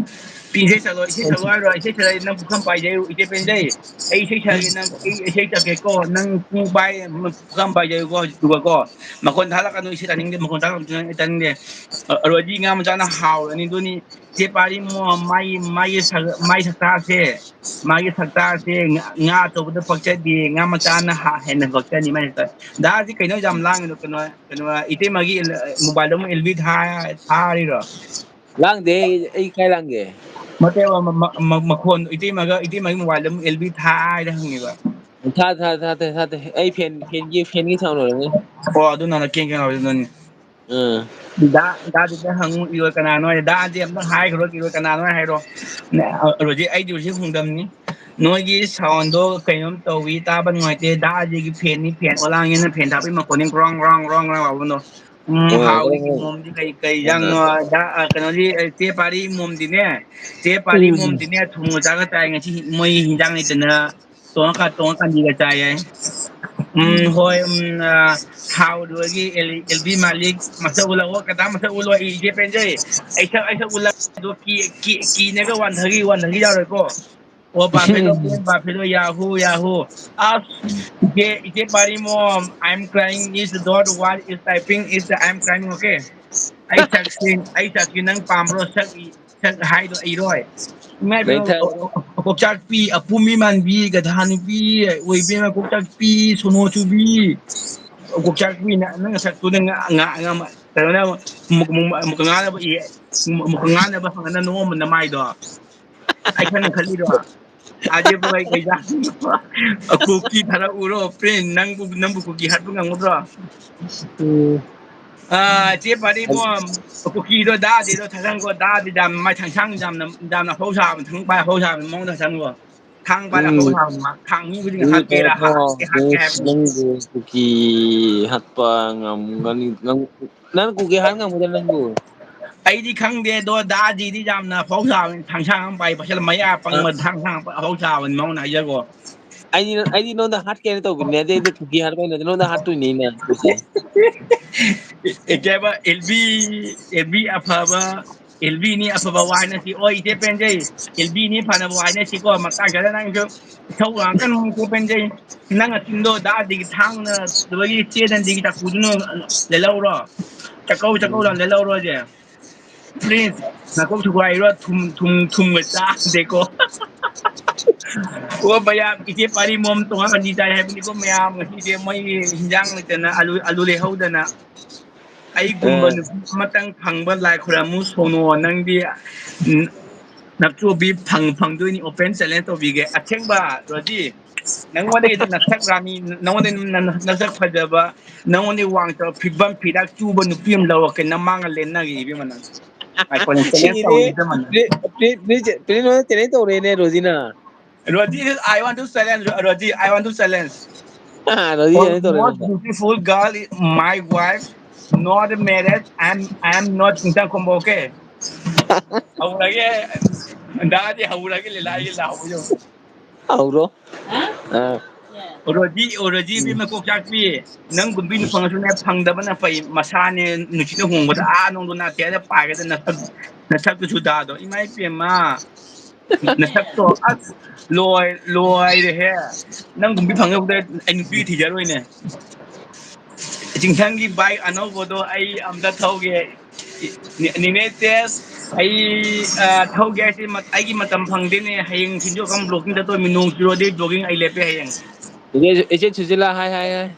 ꯄꯤ, ꯏꯁꯩ ꯁꯛꯂꯣ, ꯏꯁꯩ ꯁꯛꯂꯣ ꯍꯥꯏꯔꯣ? ꯏꯁꯩ ꯁꯛꯂꯗꯤ ꯅꯪ ꯄꯨꯈꯝ ꯄꯥꯏꯖꯩ, ꯏꯆꯦ ꯄꯦꯟꯖꯩ꯫ ꯑꯩ ꯏꯁꯩ ꯁꯛꯑꯒꯦ, ꯅꯪ, ꯑꯩ ꯏꯁꯩ ꯁꯛꯀꯦꯀꯣ, ꯅꯪ ꯄꯨꯡ ꯄꯥꯏ, ꯄꯨꯈꯝ ꯄꯥꯏꯖꯩꯀꯣ, ꯍꯧꯖꯤꯛꯇꯨꯒꯀꯣ꯫ ꯃꯈꯣꯟ ꯊꯥꯜꯂꯛꯀꯅꯨ, ꯏꯁꯩ ꯇꯥꯅꯤꯡꯗꯦ, ꯃꯈꯣꯟ ꯊꯥꯜꯂꯛꯀꯅꯨ, ꯑꯩ ꯇꯥꯅꯤꯡꯗꯦ꯫ ꯑ, ꯔꯣꯖꯤ ꯉꯥ ꯃꯆꯥꯅ ꯍꯥꯎꯔꯅꯤ, ꯑꯗꯨꯅꯤ꯫ ꯆꯦ ꯄꯥꯔꯤ ꯃꯣ-, ꯃꯥꯒꯤ, ꯃꯥꯒꯤ ꯁꯛ-, ꯃꯥꯒꯤ ꯁꯛꯇꯥꯁꯦ, ꯃꯥꯒꯤ ꯁꯛꯇꯥꯁꯦ ꯉꯥ, ꯉꯥ ꯑꯆꯧꯕꯗ ꯄꯛꯆꯗꯦ, ꯉꯥ ꯃꯆꯥꯅ ꯍꯥ-, ꯍꯦꯟꯅ ꯄꯛꯆꯅꯤ ꯃꯥꯒꯤ ꯁꯛꯇꯥ꯫ ꯗꯥꯗꯤ ꯀꯩꯅꯣ ꯌꯥꯝ ꯂꯥꯡꯉꯤꯗꯣ? ꯀꯩꯅꯣ, ꯀꯩꯅꯣ, ꯏꯇꯩꯃꯒꯤ ꯑꯦꯜ-, ꯃꯣꯕꯥꯏꯜꯗ ꯑꯃꯨꯛ ꯑꯦꯜ ꯕꯤ ꯊꯥ-, ꯊꯥꯔꯤꯔꯣ? ꯂꯥꯡꯗꯦ, ꯑꯩ, ꯑꯩ ꯀꯥꯏ ꯂꯥꯡꯒꯦ? ꯅꯠꯇꯦꯕ, ꯃ-, ꯃ-, ꯃ-, ꯃꯈꯣꯟ, ꯏꯇꯩꯃꯒ, ꯏꯇꯩꯃꯒꯤ ꯃꯣꯕꯥꯏꯜꯗ ꯑꯃꯨꯛ ꯑꯦꯜ ꯕꯤ ꯊꯥ ꯍꯥꯏꯅ ꯍꯪꯉꯦꯕ꯫ ꯊꯥ, ꯊꯥ, ꯊꯥ, ꯊꯥ, ꯊꯥ, ꯑꯩ ꯐꯦꯟ, ꯐꯦꯟꯒꯤ, ꯐꯦꯟꯒꯤ ꯁꯥꯎꯟ ꯑꯣꯏꯔꯝꯒꯅꯤ꯫ ꯑꯣ, ꯑꯗꯨꯅ ꯀꯦꯡ ꯀꯦꯡ ꯂꯥꯎꯔꯤꯗꯨꯅꯅꯤ꯫ ꯑꯥ꯫ ꯗꯥ, ꯗꯥꯗꯨꯗ ꯍꯪꯉꯨ, ꯏꯔꯣꯏ ꯀꯅꯥꯅꯣ ꯍꯥꯏ, ꯗꯥꯗꯤ ꯑꯝꯇ ꯍꯥꯏꯈ꯭ꯔꯣ, ꯏꯔꯣꯏ ꯀꯅꯥꯅꯣ ꯍꯥꯏꯔꯣ꯫ ꯅ-, ꯑ, ꯍꯧꯖꯤꯛ ꯑꯩꯗꯤ ꯍꯧꯖꯤꯛ ꯍꯨꯡꯗꯝꯅꯤ꯫ ꯅꯣꯏꯒꯤ ꯁꯥꯎꯟꯗꯣ ꯀꯩꯅꯣꯝ ꯇꯧꯏ, ꯇꯥꯕ ꯅꯨꯡꯉꯥꯏꯇꯦ꯫ ꯗꯥꯗꯤꯒꯤ ꯐꯦꯟꯅꯤ, ꯐꯦꯟ ꯑꯣꯂꯥꯡꯉꯦꯅ ꯐꯦꯟ ꯊꯥꯕꯒꯤ ꯃꯈꯣꯟꯅꯤ, ꯒ꯭ꯔꯣꯡ, ꯒ꯭ꯔꯣꯡ, ꯒ꯭ꯔꯣꯡ, ꯒ꯭ꯔꯣꯡ ꯂꯥꯎꯕꯗꯣ꯫ ꯎꯝ, ꯑꯣ, ꯍꯥꯎꯏ꯫ ꯒ꯭ꯔꯣꯡ, ꯒ꯭ꯔꯣꯡ꯫ ꯃꯣꯝꯗꯤ ꯀꯩ, ꯀꯩ ꯑꯥ꯫ ꯏꯟꯖꯥꯡꯅꯣ? ꯗꯥ, ꯑ, ꯀꯩꯅꯣꯗꯤ, ꯑ, ꯆꯦ ꯄꯥꯔꯤ ꯃꯣꯝꯗꯤꯅꯦ, ꯆꯦ ꯄꯥꯔꯤ ꯎꯝ꯫ ꯃꯣꯝꯗꯤꯅꯦ, ꯊꯨꯝꯒ ꯆꯥꯒ ꯆꯥꯏ ꯉꯁꯤ꯫ ꯃꯣꯏ ꯍꯤꯟꯖꯥꯡ ꯂꯩꯇꯅ ꯇꯣꯡꯉ ꯀꯥ-, ꯇꯣꯡꯉ ꯀꯥꯟꯗꯤꯒ ꯆꯥꯏꯌꯦ꯫ ꯎꯝ, ꯍꯣꯏ, ꯎꯝ, ꯑ, ꯍꯥꯎꯗꯕꯒꯤ ꯑꯦꯜ-, ꯑꯦꯜ ꯕꯤ ꯃꯥꯂꯤꯛ ꯃꯁꯛ ꯎꯠꯂꯛꯑꯣ, ꯀꯗꯥ ꯃꯁꯛ ꯎꯠꯂꯣ, ꯑꯩ ꯏꯆꯦ ꯄꯦꯟꯖꯩ꯫ ꯑꯩ ꯁꯛ, ꯑꯩ ꯁꯛ ꯎꯠꯂꯛ-, ꯑꯗꯣ ꯀꯤ-, ꯀꯤ-, ꯀꯤꯅꯒ ꯋꯥꯟꯊꯈꯤ, ꯋꯥꯟꯊꯈꯤ ꯌꯥꯔꯣꯏꯀꯣ꯫ ꯑꯣ, ꯕꯥꯐꯦꯂꯣ, ꯄꯦꯟ ꯕꯥꯐꯦꯂꯣ, ꯌꯥꯍꯨ, ꯌꯥꯍꯨ꯫ ꯑꯁ, ꯏꯆꯦ, ꯏꯆꯦ ꯄꯥꯔꯤꯃꯣꯝ, I am crying is the dot, what is typing is the I am crying, okay? ꯑꯩ ꯁꯛꯁꯤ, ꯑꯩ ꯁꯛꯁꯤ ꯅꯪ ꯄꯥꯝꯕ꯭ꯔꯣ? ꯁꯛ, ꯁꯛ ꯍꯥꯏꯗꯣ ꯏꯔꯣꯏ꯫ ꯏꯃꯥ ꯏꯕꯦꯝꯃ, ꯂꯩꯊꯔꯣ꯫ ꯀꯣꯛꯆꯥꯛꯄꯤ, ꯑꯄꯨꯝꯕꯤ ꯃꯥꯟꯕꯤ, ꯒꯙꯥ ꯅꯨꯄꯤ, ꯑꯣꯏꯕꯦꯝꯃ, ꯀꯣꯛꯆꯥꯛꯄꯤ, ꯁꯣꯅꯣ ꯆꯨꯕꯤ꯫ ꯀꯣꯛꯆꯥꯛꯄꯤ, ꯅ-, ꯅꯪ ꯅꯁꯛꯇꯨꯗ ꯉꯥ-, ꯉꯥ-, ꯉꯥ-, ꯀꯩꯅꯣꯅ ꯑꯃꯨꯛ, ꯑꯃꯨꯛ, ꯑꯃꯨꯛꯀ ꯉꯥꯡꯅꯕ, ꯑꯦ, ꯑꯃꯨꯛꯀ ꯉꯥꯡꯅꯕ ꯍꯪꯉꯅ ꯅꯣꯛꯑꯝꯕ ꯅꯃꯥꯏꯗꯣ꯫ ꯑꯩ ꯈꯪꯅ ꯈꯜꯂꯤꯔꯣ? ꯑꯖꯦꯕꯨ ꯑꯩ ꯀꯩꯗ? ꯀꯨꯀꯤ ꯊꯥꯔꯛꯎꯔꯣ, ꯐ꯭ꯔꯦꯟ? ꯅꯪꯕꯨ, ꯅꯪꯕꯨ ꯀꯨꯀꯤ ꯍꯥꯠꯄ ꯉꯝꯒꯗ꯭ꯔꯣ? ꯎꯝ꯫ ꯑ, ꯆꯦ ꯄꯥꯔꯤꯕꯣ, ꯀꯨꯀꯤꯗꯣ ꯗꯥꯗꯤꯗꯣ ꯊꯥꯖꯟꯈꯣ, ꯗꯥꯗꯤ ꯌꯥꯝ ꯃꯥꯏ ꯊꯪꯁꯥꯡ ꯌꯥꯝꯅ, ꯌꯥꯝꯅ ꯑꯐꯧ ꯁꯥꯕ, ꯊꯪ ꯄꯥꯏ ꯑꯐꯧ ꯁꯥꯕ ꯃꯑꯣꯡꯗ ꯊꯥꯖꯟꯈꯣ꯫ ꯊꯥꯡ ꯄꯥꯏꯔ ꯎꯝ꯫ ꯍꯧ ꯍꯥꯎꯅ ꯊꯥꯡ ꯃꯤꯕꯨꯗꯤ ꯎꯝ, ꯍꯥꯠꯀꯦꯔꯥ ꯇꯧꯔꯣ꯫ ꯍꯥꯠꯀꯦ ꯍꯥꯠꯀꯦ ꯍꯥꯏꯕꯅꯤ꯫ ꯅꯪꯕꯨ ꯀꯨꯀꯤ ꯍꯥꯠꯄ ꯉꯝꯒꯅꯤ? ꯅꯪ, ꯅꯪ ꯀꯨꯀꯤ ꯍꯥꯠ ꯉꯝꯒꯗ꯭ꯔꯥ ꯅꯪꯕꯨ? ꯑꯩꯗꯤ ꯈꯪꯗꯦ ꯑꯗꯣ, ꯗꯥꯗꯤꯗꯤ ꯌꯥꯝꯅ ꯑꯐꯥꯎ ꯁꯥꯕꯅꯤ, ꯊꯥꯡꯁꯥꯡ ꯑꯃ ꯄꯥꯏ, ꯄꯥꯏꯁꯜꯂ ꯃꯌꯥ ꯑ, ꯄꯪꯕ ꯊꯥꯡꯁꯥꯡ ꯑꯐꯥꯎ ꯁꯥꯕꯅꯤ, ꯃꯉꯣꯟꯗ ꯍꯥꯏꯖꯒꯣ꯫ ꯑꯩꯗꯤ ꯑꯩꯗꯤ ꯅꯉꯣꯟꯗ ꯍꯥꯠꯀꯦꯅ ꯇꯧꯕꯅꯦ, ꯑꯗꯩ ꯑꯩꯗꯤ ꯀꯨꯀꯤ ꯍꯥꯠꯄ ꯑꯩꯅ ꯅꯉꯣꯟꯗ ꯍꯥꯠꯇꯣꯏꯅꯦ ꯑꯩꯅ ꯇꯧꯁꯦ꯫ ꯀꯩꯕ, ꯑꯦꯜꯕꯤ, ꯑꯦꯜꯕꯤ ꯑꯐꯕ, ꯑꯦꯜꯕꯤꯅꯤ ꯑꯐꯕ ꯋꯥ ꯍꯥꯏꯅꯁꯤ꯫ ꯑꯣ, ꯏꯆꯦ ꯄꯦꯟꯖꯩ, ꯑꯦꯜꯕꯤꯅꯤ ꯐꯅꯕ ꯋꯥ ꯍꯥꯏꯅꯁꯤꯀꯣ꯫ ꯃꯇꯥꯡ ꯆꯥꯗ ꯅꯪꯁꯨ ꯏꯊꯧ ꯂꯥꯡꯀꯅꯨ, ꯏꯆꯦ ꯄꯦꯟꯖꯩ꯫ ꯅꯪ ꯑꯆꯤꯟꯗꯣ ꯗꯥꯗꯤꯒꯤ ꯊꯥꯡꯅ ꯑꯗꯨꯗꯒꯤ ꯆꯦꯗꯅꯗꯤꯒꯤ ꯆꯥꯛꯀꯨꯗꯨꯅ ꯂꯩꯍꯧꯔꯣ꯫ ꯆꯥꯛꯀꯧ, ꯆꯥꯛꯀꯧ ꯎꯝ. ꯂꯩꯍꯧꯔꯣꯁꯦ꯫ ꯄ꯭ꯂꯤꯖ, ꯅꯀꯣꯛ ꯊꯨꯒꯥꯏꯔꯣ, ꯊꯨꯝ, ꯊꯨꯝ, ꯊꯨꯝꯒ ꯆꯥꯗꯦꯀꯣ꯫ ꯑꯣ, ꯃꯌꯥꯝ, ꯏꯆꯦ ꯄꯥꯔꯤ ꯃꯣꯝ ꯇꯣꯉꯥꯟ ꯑꯅꯤ ꯆꯥꯏ ꯍꯥꯏꯕꯅꯤꯀꯣ, ꯃꯌꯥꯝ꯫ ꯉꯁꯤꯁꯦ ꯃꯣꯏꯒꯤ ꯍꯤꯟꯖꯥꯡ ꯂꯩꯇꯅ, ꯑꯂꯨ, ꯑꯂꯨ ꯂꯩꯍꯧꯗꯅ꯫ ꯑꯩꯒꯨꯝꯕ ꯑꯥ. ꯅꯨꯄꯤ ꯑꯃꯇꯪ ꯐꯪꯕ ꯂꯥꯏ ꯈꯨꯔꯝꯃꯨ ꯁꯣꯅꯣ, ꯅꯪꯗꯤ, ꯎꯝ, ꯅꯞꯆꯣꯕꯤ ꯐꯪ-, ꯐꯪꯗꯣꯏꯅꯤ, open challenge ꯇꯧꯕꯤꯒꯦ꯫ ꯑꯁꯦꯡꯕ, ꯔꯣꯖꯤ, ꯅꯪꯉꯣꯟꯗꯒꯤ ꯅꯁꯛ ꯔꯥꯅꯤ, ꯅꯪꯉꯣꯟꯗꯒꯤ ꯅ-, ꯅ-, ꯅꯁꯛ ꯐꯖꯕ, ꯅꯪꯉꯣꯟꯗꯒꯤ ꯋꯥꯡ ꯆꯥꯎ, ꯐꯤꯕꯝ ꯐꯤꯗꯥꯛ ꯆꯨꯕ ꯅꯨꯄꯤ ꯑꯃ ꯂꯧꯔꯛꯀꯦ, ꯅꯃꯥꯡꯒ ꯂꯦꯟꯅꯒꯦ ꯏꯕꯦꯝꯃ ꯅꯪ꯫ ꯉꯥꯏꯈꯣꯅꯦ, challenge ꯁꯤꯔꯦ꯫ ꯇꯧꯔꯤꯁꯦ ꯃꯥꯅ꯫ ꯄ꯭ꯔꯤ-, ꯄ꯭ꯔꯤ-, ꯄ꯭ꯔꯤ-, ꯄ꯭ꯔꯤ-, ꯅꯉꯣꯟꯗ challenge ꯇꯧꯔꯦꯅꯦ, ꯔꯣꯖꯤꯅ꯫ Rosie, I want to challenge, Rosie, I want to challenge. Ah, Roji For challenge ꯇꯧꯔꯦ Most ꯑꯩꯉꯣꯟꯗ꯫ beautiful girl, my wife, not married, I'm, I'm not ꯁꯨꯡꯆꯥ ꯈꯣꯝꯕ, okay? ꯍꯧꯔꯒꯦ, ꯗꯥꯗꯤ ꯍꯧꯔꯒꯦ, ꯂꯤꯂꯥꯒꯤ ꯂꯥꯎꯕꯗꯣ꯫ ꯍꯧꯔꯣ꯫ ꯑꯥ. Rosie, Rosie ꯏꯕꯦꯝꯃ ꯀꯣꯛ ꯆꯥꯛꯄꯤ, ꯅꯪ ꯒꯨꯝꯕꯤꯅ ꯐꯪꯉꯁꯨꯅꯦ, ꯐꯪꯗꯕꯅ ꯐꯩ, ꯃꯁꯥꯅꯦ ꯅꯨꯡꯁꯤꯠꯅ ꯍꯣꯡꯕꯗ ꯑꯥ ꯅꯣꯡꯗꯣ ꯅꯥꯇꯦꯗ ꯄꯥꯏꯒꯗ ꯅꯁꯛ, ꯅꯁꯛꯇꯨꯁꯨ ꯗꯥꯗꯣ, ꯏꯃꯥ ꯏꯄꯦꯝꯃ, ꯅꯁꯛꯇꯣ ꯑꯁ, ꯂꯣꯏ-, ꯂꯣꯏꯔꯦꯍꯦ, ꯅꯪ ꯒꯨꯝꯕꯤ ꯐꯪꯉꯕꯗ ꯑꯩ ꯅꯨꯄꯤ ꯊꯤꯖꯔꯣꯏꯅꯦ꯫ ꯆꯤꯡꯁꯪꯒꯤ bike ꯑꯅꯧꯕꯗꯣ ꯑꯩ ꯑꯝꯇ ꯊꯧꯒꯦ꯫ ꯅꯦ-, ꯅꯦꯅꯦ ꯇꯦꯁ, ꯑꯩ, ꯑ, ꯊꯧꯒꯦ ꯍꯥꯏꯁꯦ ꯃ-, ꯑꯩꯒꯤ ꯃꯇꯝ ꯐꯪꯗꯦꯅꯦ꯫ ꯍꯌꯦꯡ ꯊꯤꯟꯗꯣꯛꯀ vlogging ꯆꯠꯇꯣꯏꯃꯤ꯫ ꯅꯣꯡ ꯆꯨꯔꯗꯤ vlogging ꯑꯩ ꯂꯦꯞꯄꯦ ꯍꯌꯦꯡ꯫ ꯏꯆꯦ, ꯏꯆꯦ ꯁꯨꯁꯤꯂꯥ ꯍꯥꯏ, ꯍꯥꯏ, ꯍꯥꯏ꯫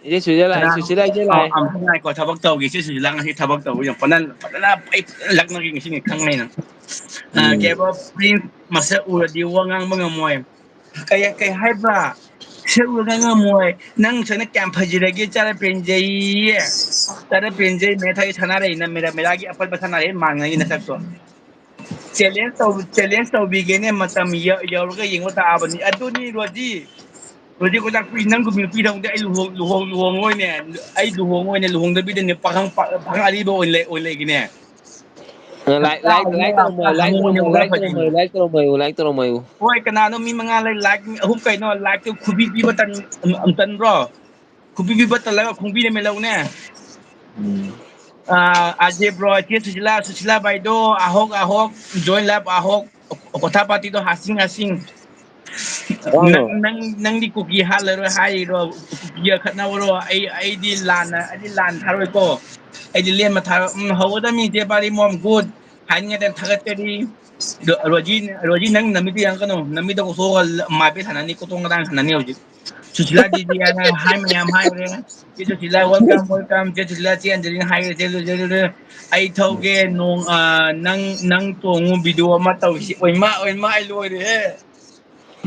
ꯏꯆꯦ ꯁꯨꯁꯤꯂꯥ ꯍꯥꯏ, ꯀꯅꯥꯅꯣ? ꯁꯨꯁꯤꯂꯥ, ꯏꯆꯦ ꯑ, ꯂꯥꯛꯑꯦ꯫ ꯑꯝꯇ ꯉꯥꯏꯈꯣ, ꯊꯕꯛ ꯇꯧꯒꯦ꯫ ꯏꯆꯦ ꯁꯨꯁꯤꯂꯥ ꯉꯁꯤ ꯊꯕꯛ ꯇꯧꯕ ꯌꯥꯝ ꯐꯖꯅ, ꯐꯖꯅ ꯑꯩ ꯐꯖꯅ ꯂꯛꯅꯒꯦ ꯉꯁꯤꯅꯤ ꯈꯪꯉꯦ ꯅꯪ꯫ ꯑ, ꯎꯝ. ꯀꯩꯕ, ꯄ꯭ꯔꯤꯟꯁ ꯃꯁꯛ ꯎꯔꯗꯤ ꯋꯥ ꯉꯥꯡꯕ ꯉꯝꯃꯣꯏ꯫ ꯀꯩ, ꯀꯩ ꯍꯥꯏꯕ? ꯁꯛ ꯎꯔꯒ ꯉꯝꯃꯣꯏ꯫ ꯅꯪ ꯁꯛꯅ ꯀꯌꯥꯝ ꯐꯖꯔꯒꯦ, ꯆꯥꯔ ꯄꯦꯟꯖꯩꯌꯦ꯫ ꯆꯥꯔ ꯄꯦꯟꯖꯩ, ꯃꯦꯊꯥꯏ ꯁꯥꯟꯅꯔꯛꯏꯅ, ꯃꯦꯔꯥ, ꯃꯦꯔꯥꯒꯤ ꯑꯄꯠꯄ ꯁꯥꯟꯅꯔꯛꯏ, ꯃꯥꯟꯅꯩ ꯅꯁꯛꯇꯣ꯫ Challenge ꯇꯧ-, challenge ꯇꯧꯕꯤꯒꯦꯅꯦ, ꯃꯇꯝ ꯌꯧ-, ꯌꯧꯔꯒ ꯌꯦꯡꯕ ꯇꯥꯕꯅꯤ꯫ ꯑꯗꯨꯅꯤ ꯔꯣꯖꯤ, ꯔꯣꯖꯤ ꯀꯣꯏꯂꯥꯛꯄꯤ, ꯅꯪꯒꯨꯝꯕ ꯅꯨꯄꯤꯗꯧꯗꯤ ꯑꯩ ꯂꯨꯍꯣꯡ-, ꯂꯨꯍꯣꯡ-, ꯂꯨꯍꯣꯡꯉꯣꯏꯅꯦ꯫ ꯑꯩ ꯂꯨꯍꯣꯡꯉꯣꯏꯅꯦ, ꯂꯨꯍꯣꯡꯗꯕꯤꯗꯅꯦ ꯄꯥꯈꯪ ꯄꯥ-, ꯄꯥꯈꯪ ꯑꯔꯤꯕ ꯑꯣꯏꯅ ꯂꯩ-, ꯑꯣꯏꯅ ꯂꯩꯒꯦꯅꯦ꯫ Like, like, like ꯇꯧꯔꯝꯃꯣ, like ꯇꯧꯔꯝꯃꯣ, like ꯇꯧꯔꯝꯃꯣ, like ꯇꯧꯔꯝꯃꯣ, like ꯇꯧꯔꯝꯃꯣ꯫ ꯍꯣꯏ, ꯀꯅꯥꯅꯣ ꯃꯤ ꯃꯉꯥ ꯂꯩ, like ꯑꯍꯨꯝ ꯀꯩꯅꯣ, like ꯇꯨ ꯈꯨꯕꯤ ꯄꯤꯕ ꯇꯟ-, ꯇꯟꯕ꯭ꯔꯣ? ꯈꯨꯕꯤ ꯄꯤꯕ ꯇꯜꯂꯒ ꯈꯣꯡꯕꯤꯅ ꯃꯦꯜꯍꯧꯅꯦ꯫ ꯎꯝ꯫ ꯑꯥ, ꯑꯖꯦ bro, ꯆꯦ Sushila, Sushila ꯕꯥꯏꯗꯣ, ꯑꯍꯣꯛ, ꯑꯍꯣꯛ, join live ꯑꯍꯣꯛ, ꯀꯣꯊꯥ party ꯗꯣ ꯍꯥꯁꯤꯡ, ꯍꯥꯁꯤꯡ꯫ ꯀꯅꯥꯅꯣ? ꯅꯪ, ꯅꯪ, ꯅꯪꯗꯤ ꯀꯨꯀꯤ ꯍꯥꯠꯂꯔꯣꯏ ꯍꯥꯏꯔꯤꯔꯣ? ꯀꯨꯀꯤꯒ ꯈꯠꯅꯧꯔꯣ? ꯑꯩ, ꯑꯩꯗꯤ ꯂꯥꯟꯅ, ꯑꯩꯗꯤ ꯂꯥꯟ ꯊꯥꯔꯣꯏꯀꯣ꯫ ꯑꯩꯗꯤ ꯂꯦꯟꯕ ꯊꯥꯔꯣꯏ꯫ ꯎꯝ, ꯍꯧꯒꯗꯕꯅꯤ, ꯏꯆꯦ ꯄꯥꯔꯤ ꯃꯣꯝ, good꯫ ꯍꯥꯏꯅꯤꯡꯉꯥꯏꯗ ꯊꯥꯒꯠꯆꯔꯤ꯫ ꯔꯣ-, ꯔꯣꯖꯤ, ꯔꯣꯖꯤ, ꯅꯪ ꯅꯃꯤꯠꯇ ꯌꯦꯡꯉꯛꯀꯅꯨ꯫ ꯅꯃꯤꯠꯇ ꯀꯣꯊꯣꯛꯑꯒ ꯃꯥꯏ ꯄꯦꯠ ꯁꯥꯟꯅꯅꯤ, ꯀꯣꯇꯣꯡ ꯀꯇꯥꯡ ꯁꯥꯟꯅꯅꯤ ꯍꯧꯖꯤꯛ꯫ ꯁꯨꯁꯤꯂꯥ ꯗꯤꯗꯤ ꯍꯥꯏꯅ ꯍꯥꯏ ꯃꯌꯥꯝ ꯍꯥꯏꯈ꯭ꯔꯦ꯫ ꯆꯦ ꯁꯨꯁꯤꯂꯥ, welcome, welcome꯫ ꯆꯦ ꯁꯨꯁꯤꯂꯥ, ꯆꯦ ꯑꯟꯖꯂꯤꯅ ꯍꯥꯏꯈ꯭ꯔꯦ, ꯆꯦ ꯁꯨꯁꯤꯂꯥ, ꯑꯩ ꯊꯧꯒꯦ, ꯅꯣꯡ-, ꯑ, ꯅꯪ, ꯅꯪ ꯇꯣꯡꯉꯨ, video ꯑꯃ ꯇꯧꯁꯤ꯫ ꯑꯣꯏꯃꯥ, ꯑꯣꯏꯃꯥ, ꯑꯩ ꯂꯣꯏꯔꯦꯍꯦ꯫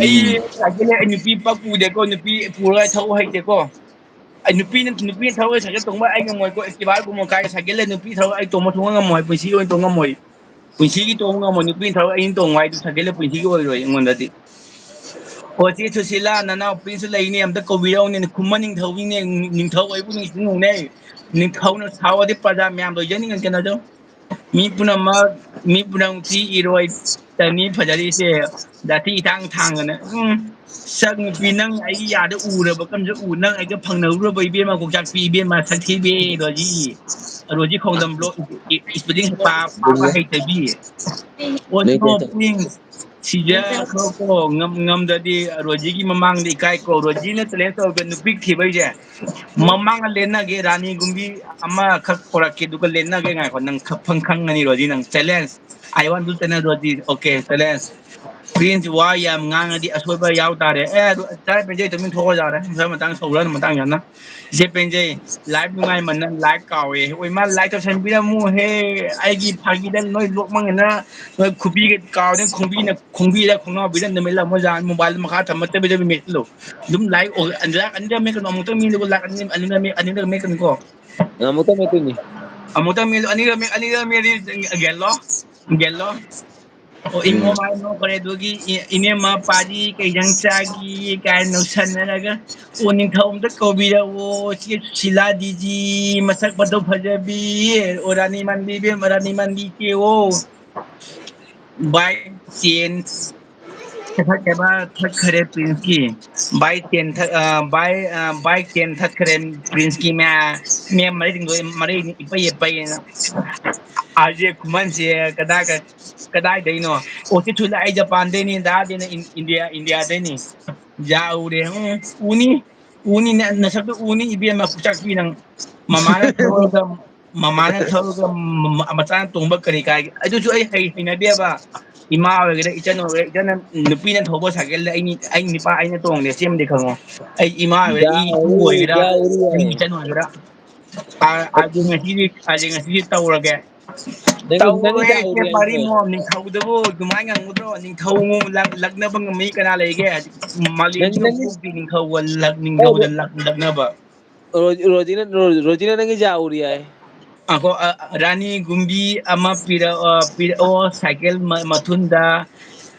ꯑꯩ ꯎꯝ꯫ ꯁꯥꯏꯀꯜ ꯑꯩ ꯅꯨꯄꯤ ꯄꯥꯛ ꯄꯨꯗꯦꯀꯣ, ꯅꯨꯄꯤ ꯄꯨꯔꯒ ꯊꯧꯕ ꯍꯩꯇꯦꯀꯣ꯫ ꯑꯩ ꯅꯨꯄꯤꯅ, ꯅꯨꯄꯤꯅ ꯊꯧꯔꯒ ꯁꯥꯏꯀꯜ ꯇꯣꯡꯕ ꯑꯩ ꯉꯝꯃꯣꯏꯀꯣ, Activa ꯒꯨꯝꯕ ꯀꯥꯏ ꯁꯥꯏꯀꯜꯗ ꯅꯨꯄꯤ ꯊꯧꯔꯒ ꯑꯩ ꯇꯣꯡꯕ ꯁꯨꯡꯉꯝ ꯉꯝꯃꯣꯏ, ꯄꯨꯟꯁꯤꯒꯤ ꯑꯣꯏꯅ ꯇꯣꯡ ꯉꯝꯃꯣꯏ꯫ ꯄꯨꯟꯁꯤꯒꯤ ꯇꯣꯡꯕ ꯉꯝꯃꯣꯏ, ꯅꯨꯄꯤꯅ ꯊꯧꯔꯒ ꯑꯩꯅ ꯇꯣꯡꯉꯨ ꯍꯥꯏꯗꯨ ꯁꯥꯏꯀꯜꯗ ꯄꯨꯟꯁꯤꯒꯤ ꯑꯣꯏꯔꯣꯏ ꯑꯩꯉꯣꯟꯗꯗꯤ꯫ ꯑꯣ, ꯆꯦ ꯁꯨꯁꯤꯂꯥ, ꯅꯅꯥꯎ ꯄ꯭ꯔꯤꯟꯁꯁꯨ ꯂꯩꯅꯦ, ꯑꯝꯇ ꯀꯧꯕꯤꯔꯛꯎꯅꯦ, ꯈꯨꯃꯟ ꯅꯤꯡꯊꯧꯅꯤꯅꯦ, ꯅꯤꯡꯊꯧ ꯑꯩꯕꯨ ꯅꯤꯡꯁꯤꯡꯉꯨꯅꯦ꯫ ꯅꯤꯡꯊꯧꯅ ꯁꯥꯎꯔꯗꯤ ꯄ꯭ꯔꯖꯥ ꯃꯌꯥꯝ ꯂꯣꯏꯖꯅꯤꯡꯉꯛꯀꯅꯤ ꯑꯗꯣ꯫ ꯃꯤ ꯄꯨꯝꯅꯃꯛ, ꯃꯤ ꯄꯨꯝꯅꯃꯛ ꯊꯤ ꯏꯔꯣꯏ, ꯇꯅꯤ ꯐꯖꯔꯤꯁꯦ, ꯖꯥꯇꯤ ꯏꯊꯥꯡ ꯊꯥꯡꯗꯅ꯫ ꯎꯝ꯫ ꯁꯛ ꯅꯨꯄꯤ ꯅꯪ ꯑꯩꯒꯤ ꯌꯥꯗ ꯎꯔꯕ ꯀꯝꯁꯨ ꯎ, ꯅꯪ ꯑꯩꯒ ꯐꯪꯅꯔꯨꯔꯕ ꯏꯕꯦꯝꯃ, ꯀꯣꯛꯆꯥꯛꯄꯤ ꯏꯕꯦꯝꯃ, ꯁꯛꯊꯤꯕꯤ ꯔꯣꯖꯤ꯫ ꯔꯣꯖꯤ ꯈꯣꯡꯗꯝ ꯕ꯭ꯂꯣꯛ ꯏꯁꯄꯦꯂꯤꯡ ꯄꯥ-, ꯄꯥꯕ ꯍꯩꯇꯕꯤ꯫ ꯑꯣ, ꯅꯣ, ꯄ꯭ꯔꯤꯟꯁ꯫ ꯁꯤꯖꯈ꯭ꯔꯣꯀꯣ, ꯉꯝ-, ꯉꯝꯗ꯭ꯔꯗꯤ ꯔꯣꯖꯤꯒꯤ ꯃꯃꯥꯡꯗ ꯏꯀꯥꯏꯀꯣ꯫ ꯔꯣꯖꯤꯅ challenge ꯇꯧꯔꯒ ꯅꯨꯄꯤ ꯊꯤꯕꯩꯁꯦ, ꯃꯃꯥꯡꯗ ꯂꯦꯟꯅꯒꯦ, ꯔꯥꯅꯤꯒꯨꯝꯕꯤ ꯑꯃꯈꯛ ꯄꯨꯔꯛꯀꯦ, ꯑꯗꯨꯒ ꯂꯦꯟꯅꯒꯦ꯫ ꯉꯥꯏꯈꯣ, ꯅꯪ ꯈꯪ-, ꯈꯪꯉꯅꯤ ꯔꯣꯖꯤ, ꯅꯪ challenge꯫ I want to challenge Rosie. Okay, challenge꯫ Prince ꯋꯥ ꯌꯥꯝ ꯉꯥꯡꯉꯗꯤ ꯑꯁꯣꯏꯕ ꯌꯥꯎ ꯇꯥꯔꯦ꯫ ꯑꯦ, ꯑꯗꯨ ꯇꯥꯏ ꯄꯦꯟꯖꯩ, ꯇꯨꯃꯤꯟ ꯊꯣꯛꯑꯣ ꯌꯥꯔꯦ꯫ ꯃꯊꯪ ꯃꯇꯥꯡ ꯁꯧꯔꯅꯨ, ꯃꯇꯥꯡ ꯌꯥꯝꯅ꯫ ꯏꯆꯦ ꯄꯦꯟꯖꯩ, live ꯅꯨꯡꯉꯥꯏꯃꯟꯅ like ꯀꯥꯎꯋꯦ꯫ ꯍꯣꯏ, ꯃꯥ like ꯇꯧꯁꯟꯕꯤꯔꯝꯃꯨꯍꯦ꯫ ꯑꯩꯒꯤ ꯐꯥꯒꯤꯗ ꯅꯣꯏ ꯂꯣꯛ ꯃꯪꯉꯦꯅ ꯅꯣꯏ ꯈꯨꯕꯤꯒ ꯀꯥꯎꯗꯅ ꯈꯣꯡꯕꯤꯅ, ꯈꯣꯡꯕꯤꯗ ꯈꯣꯡꯅꯥꯎꯕꯤꯗ ꯅꯨꯃꯤꯠ ꯂꯥꯎ ꯃꯣꯖꯥ mobile ꯃꯈꯥ ꯊꯝꯃ ꯇꯦꯕꯦ ꯇꯦꯕꯦ ꯃꯦꯠꯂꯣ꯫ ꯑꯗꯨꯝ like ꯑꯣ-, like ꯑꯅꯤꯔꯛ ꯃꯦꯠꯀꯅꯨ, ꯑꯃꯨꯛꯇꯪ ꯃꯦꯠꯂꯨ, like ꯑꯅꯤ, ꯑꯅꯤꯔꯛ ꯃꯦꯠ-, ꯑꯅꯤꯔꯛ ꯃꯦꯠꯀꯅꯨꯀꯣ꯫ ꯑꯃꯨꯛꯇꯪ ꯃꯦꯠꯇꯣꯏꯅꯤ꯫ ꯑꯃꯨꯛꯇꯪ ꯃꯦꯠꯂꯨ, ꯑꯅꯤꯔꯛ ꯃꯦꯠ-, ꯑꯅꯤꯔꯛ ꯃꯦꯠꯂꯗꯤ ꯒꯦꯜꯂꯣ, ꯒꯦꯜꯂꯣ꯫ ꯑꯣ, ꯏꯃꯣ ꯎꯝ꯫ ꯃꯥꯏ ꯅꯣꯛꯈ꯭ꯔꯦ꯫ ꯑꯗꯨꯒꯤ ꯏ-, ꯏꯅꯦꯝꯃ ꯄꯥꯔꯤ ꯀꯩ ꯏꯟꯖꯥꯡ ꯆꯥꯒꯤ ꯀꯥꯏꯅ ꯅꯣꯛꯁꯟꯅꯔꯒ, "ꯑꯣ, ꯅꯤꯡꯊꯧ ꯑꯝꯇ ꯀꯧꯕꯤꯔꯛꯑꯣ, ꯆꯦ ꯁꯨꯁꯤꯂꯥ ꯗꯤꯖꯤ ꯃꯁꯛ ꯃꯇꯧ ꯐꯖꯕꯤ, ꯑꯣ, ꯔꯥꯅꯤ ꯃꯥꯟꯕꯤ ꯏꯕꯦꯝꯃ, ꯔꯥꯅꯤ ꯃꯥꯟꯕꯤ ꯆꯦ ꯑꯣ꯫" By chance ꯊꯛꯈ꯭ꯔꯦ ꯄ꯭ꯔꯤꯟꯁꯀꯤ꯫ By ten ꯊꯛ-, ꯑ, by, ꯑ, by ten ꯊꯛꯈ꯭ꯔꯦ ꯄ꯭ꯔꯤꯟꯁꯀꯤ ꯃꯌꯥ-, ꯃꯌꯥꯝ ꯃꯔꯩ ꯇꯤꯡꯗꯣꯏ, ꯃꯔꯩ ꯏꯄꯩ ꯏꯄꯩꯅ꯫ ꯑꯥꯔ ꯖꯦ ꯈꯨꯃꯟꯁꯦ ꯀꯗꯥꯏ ꯀ-, ꯀꯗꯥꯏꯗꯩꯅꯣ? ꯑꯣ, ꯁꯤ ꯊꯨꯏꯂꯥ, ꯑꯩ ꯖꯄꯥꯟꯗꯩꯅꯤ, ꯗꯥꯗꯤꯅ ꯏꯟ-, ꯏꯟꯗꯤꯌꯥ, ꯏꯟꯗꯤꯌꯥꯗꯩꯅꯤ꯫ ꯌꯥꯎꯔꯦ, ꯎꯝ, ꯎꯅꯤ, ꯎꯅꯤ, ꯅ-, ꯅꯁꯛꯇꯨ ꯎꯅꯤ, ꯏꯕꯦꯝꯃ, ꯄꯨꯆꯥꯛꯄꯤ ꯅꯪ꯫ ꯃꯃꯥꯅ ꯊꯧꯔꯒ, ꯃꯃꯥꯅ ꯊꯧꯔꯒ, ꯃ-, ꯃ-, ꯃꯆꯥꯅ ꯇꯣꯡꯕ ꯀꯔꯤ ꯀꯥꯏꯒꯦ? ꯑꯗꯨꯁꯨ ꯑꯩ ꯍꯩ-, ꯍꯩꯅꯗꯦꯕ꯫ ꯏꯃꯥ ꯑꯣꯏꯒꯦꯔꯥ, ꯏꯆꯟ ꯑꯣꯏꯒꯦꯔꯥ, ꯏꯆꯟꯅ ꯅꯨꯄꯤꯅ ꯊꯧꯕ ꯁꯥꯏꯀꯜꯗ ꯑꯩ ꯅꯤ-, ꯑꯩ ꯅꯤꯄꯥ ꯑꯩꯅ ꯇꯣꯡꯗꯦ, ꯁꯤꯃꯗꯤ ꯈꯪꯉꯣ꯫ ꯑꯩ ꯏꯃꯥ ꯑꯣꯏꯒꯦꯔꯥ, ꯏ-, ꯏꯄꯨ ꯌꯥꯎꯔꯤ, ꯑꯣꯏꯒꯦꯔꯥ, ꯌꯥꯎꯔꯤ ꯑꯩ ꯍꯥꯏ꯫ ꯏꯆꯟ ꯑꯣꯏꯒꯦꯔꯥ꯫ ꯑꯥ, ꯑꯥꯔꯖꯦ ꯉꯁꯤꯗꯤ, ꯑꯥꯔꯖꯦ ꯉꯁꯤꯗꯤ ꯇꯧꯔꯒꯦ꯫ ꯅꯪ, ꯅꯪꯒꯤ ꯇꯧꯔꯣꯏ, ꯏꯆꯦ ꯌꯥꯎꯔꯤ ꯍꯥꯏꯁꯦ꯫ ꯄꯥꯔꯤꯃꯣ, ꯅꯤꯡꯊꯧꯗꯕꯨ ꯑꯗꯨꯃꯥꯏꯅ ꯉꯝꯒꯗ꯭ꯔꯣ? ꯅꯤꯡꯊꯧ ꯂꯛ-, ꯂꯛꯅꯕ ꯉꯝꯃꯤ ꯀꯅꯥ ꯂꯩꯒꯦ? ꯃꯥꯂꯦꯝꯁꯤꯗ ꯄꯣꯛꯇꯤ ꯅꯤꯡꯊꯧꯒ ꯂꯛ-, ꯅꯤꯡꯊꯧꯗ ꯂꯛ-, ꯂꯛꯅꯕ꯫ ꯔꯣ-, ꯔꯣꯖꯤꯅ, ꯔꯣ-, ꯔꯣꯖꯤꯅ ꯅꯪꯒꯤ ꯌꯥꯎꯔꯤ ꯍꯥꯏ꯫ ꯑꯈꯣ, ꯑ, ꯔꯥꯅꯤ ꯒꯨꯝꯕꯤ ꯑꯃ ꯄꯤꯔꯛ-, ꯑ, ꯄꯤꯔꯛꯑꯣ ꯁꯥꯏꯀꯦꯜ ꯃ-, ꯃꯊꯨꯟꯗ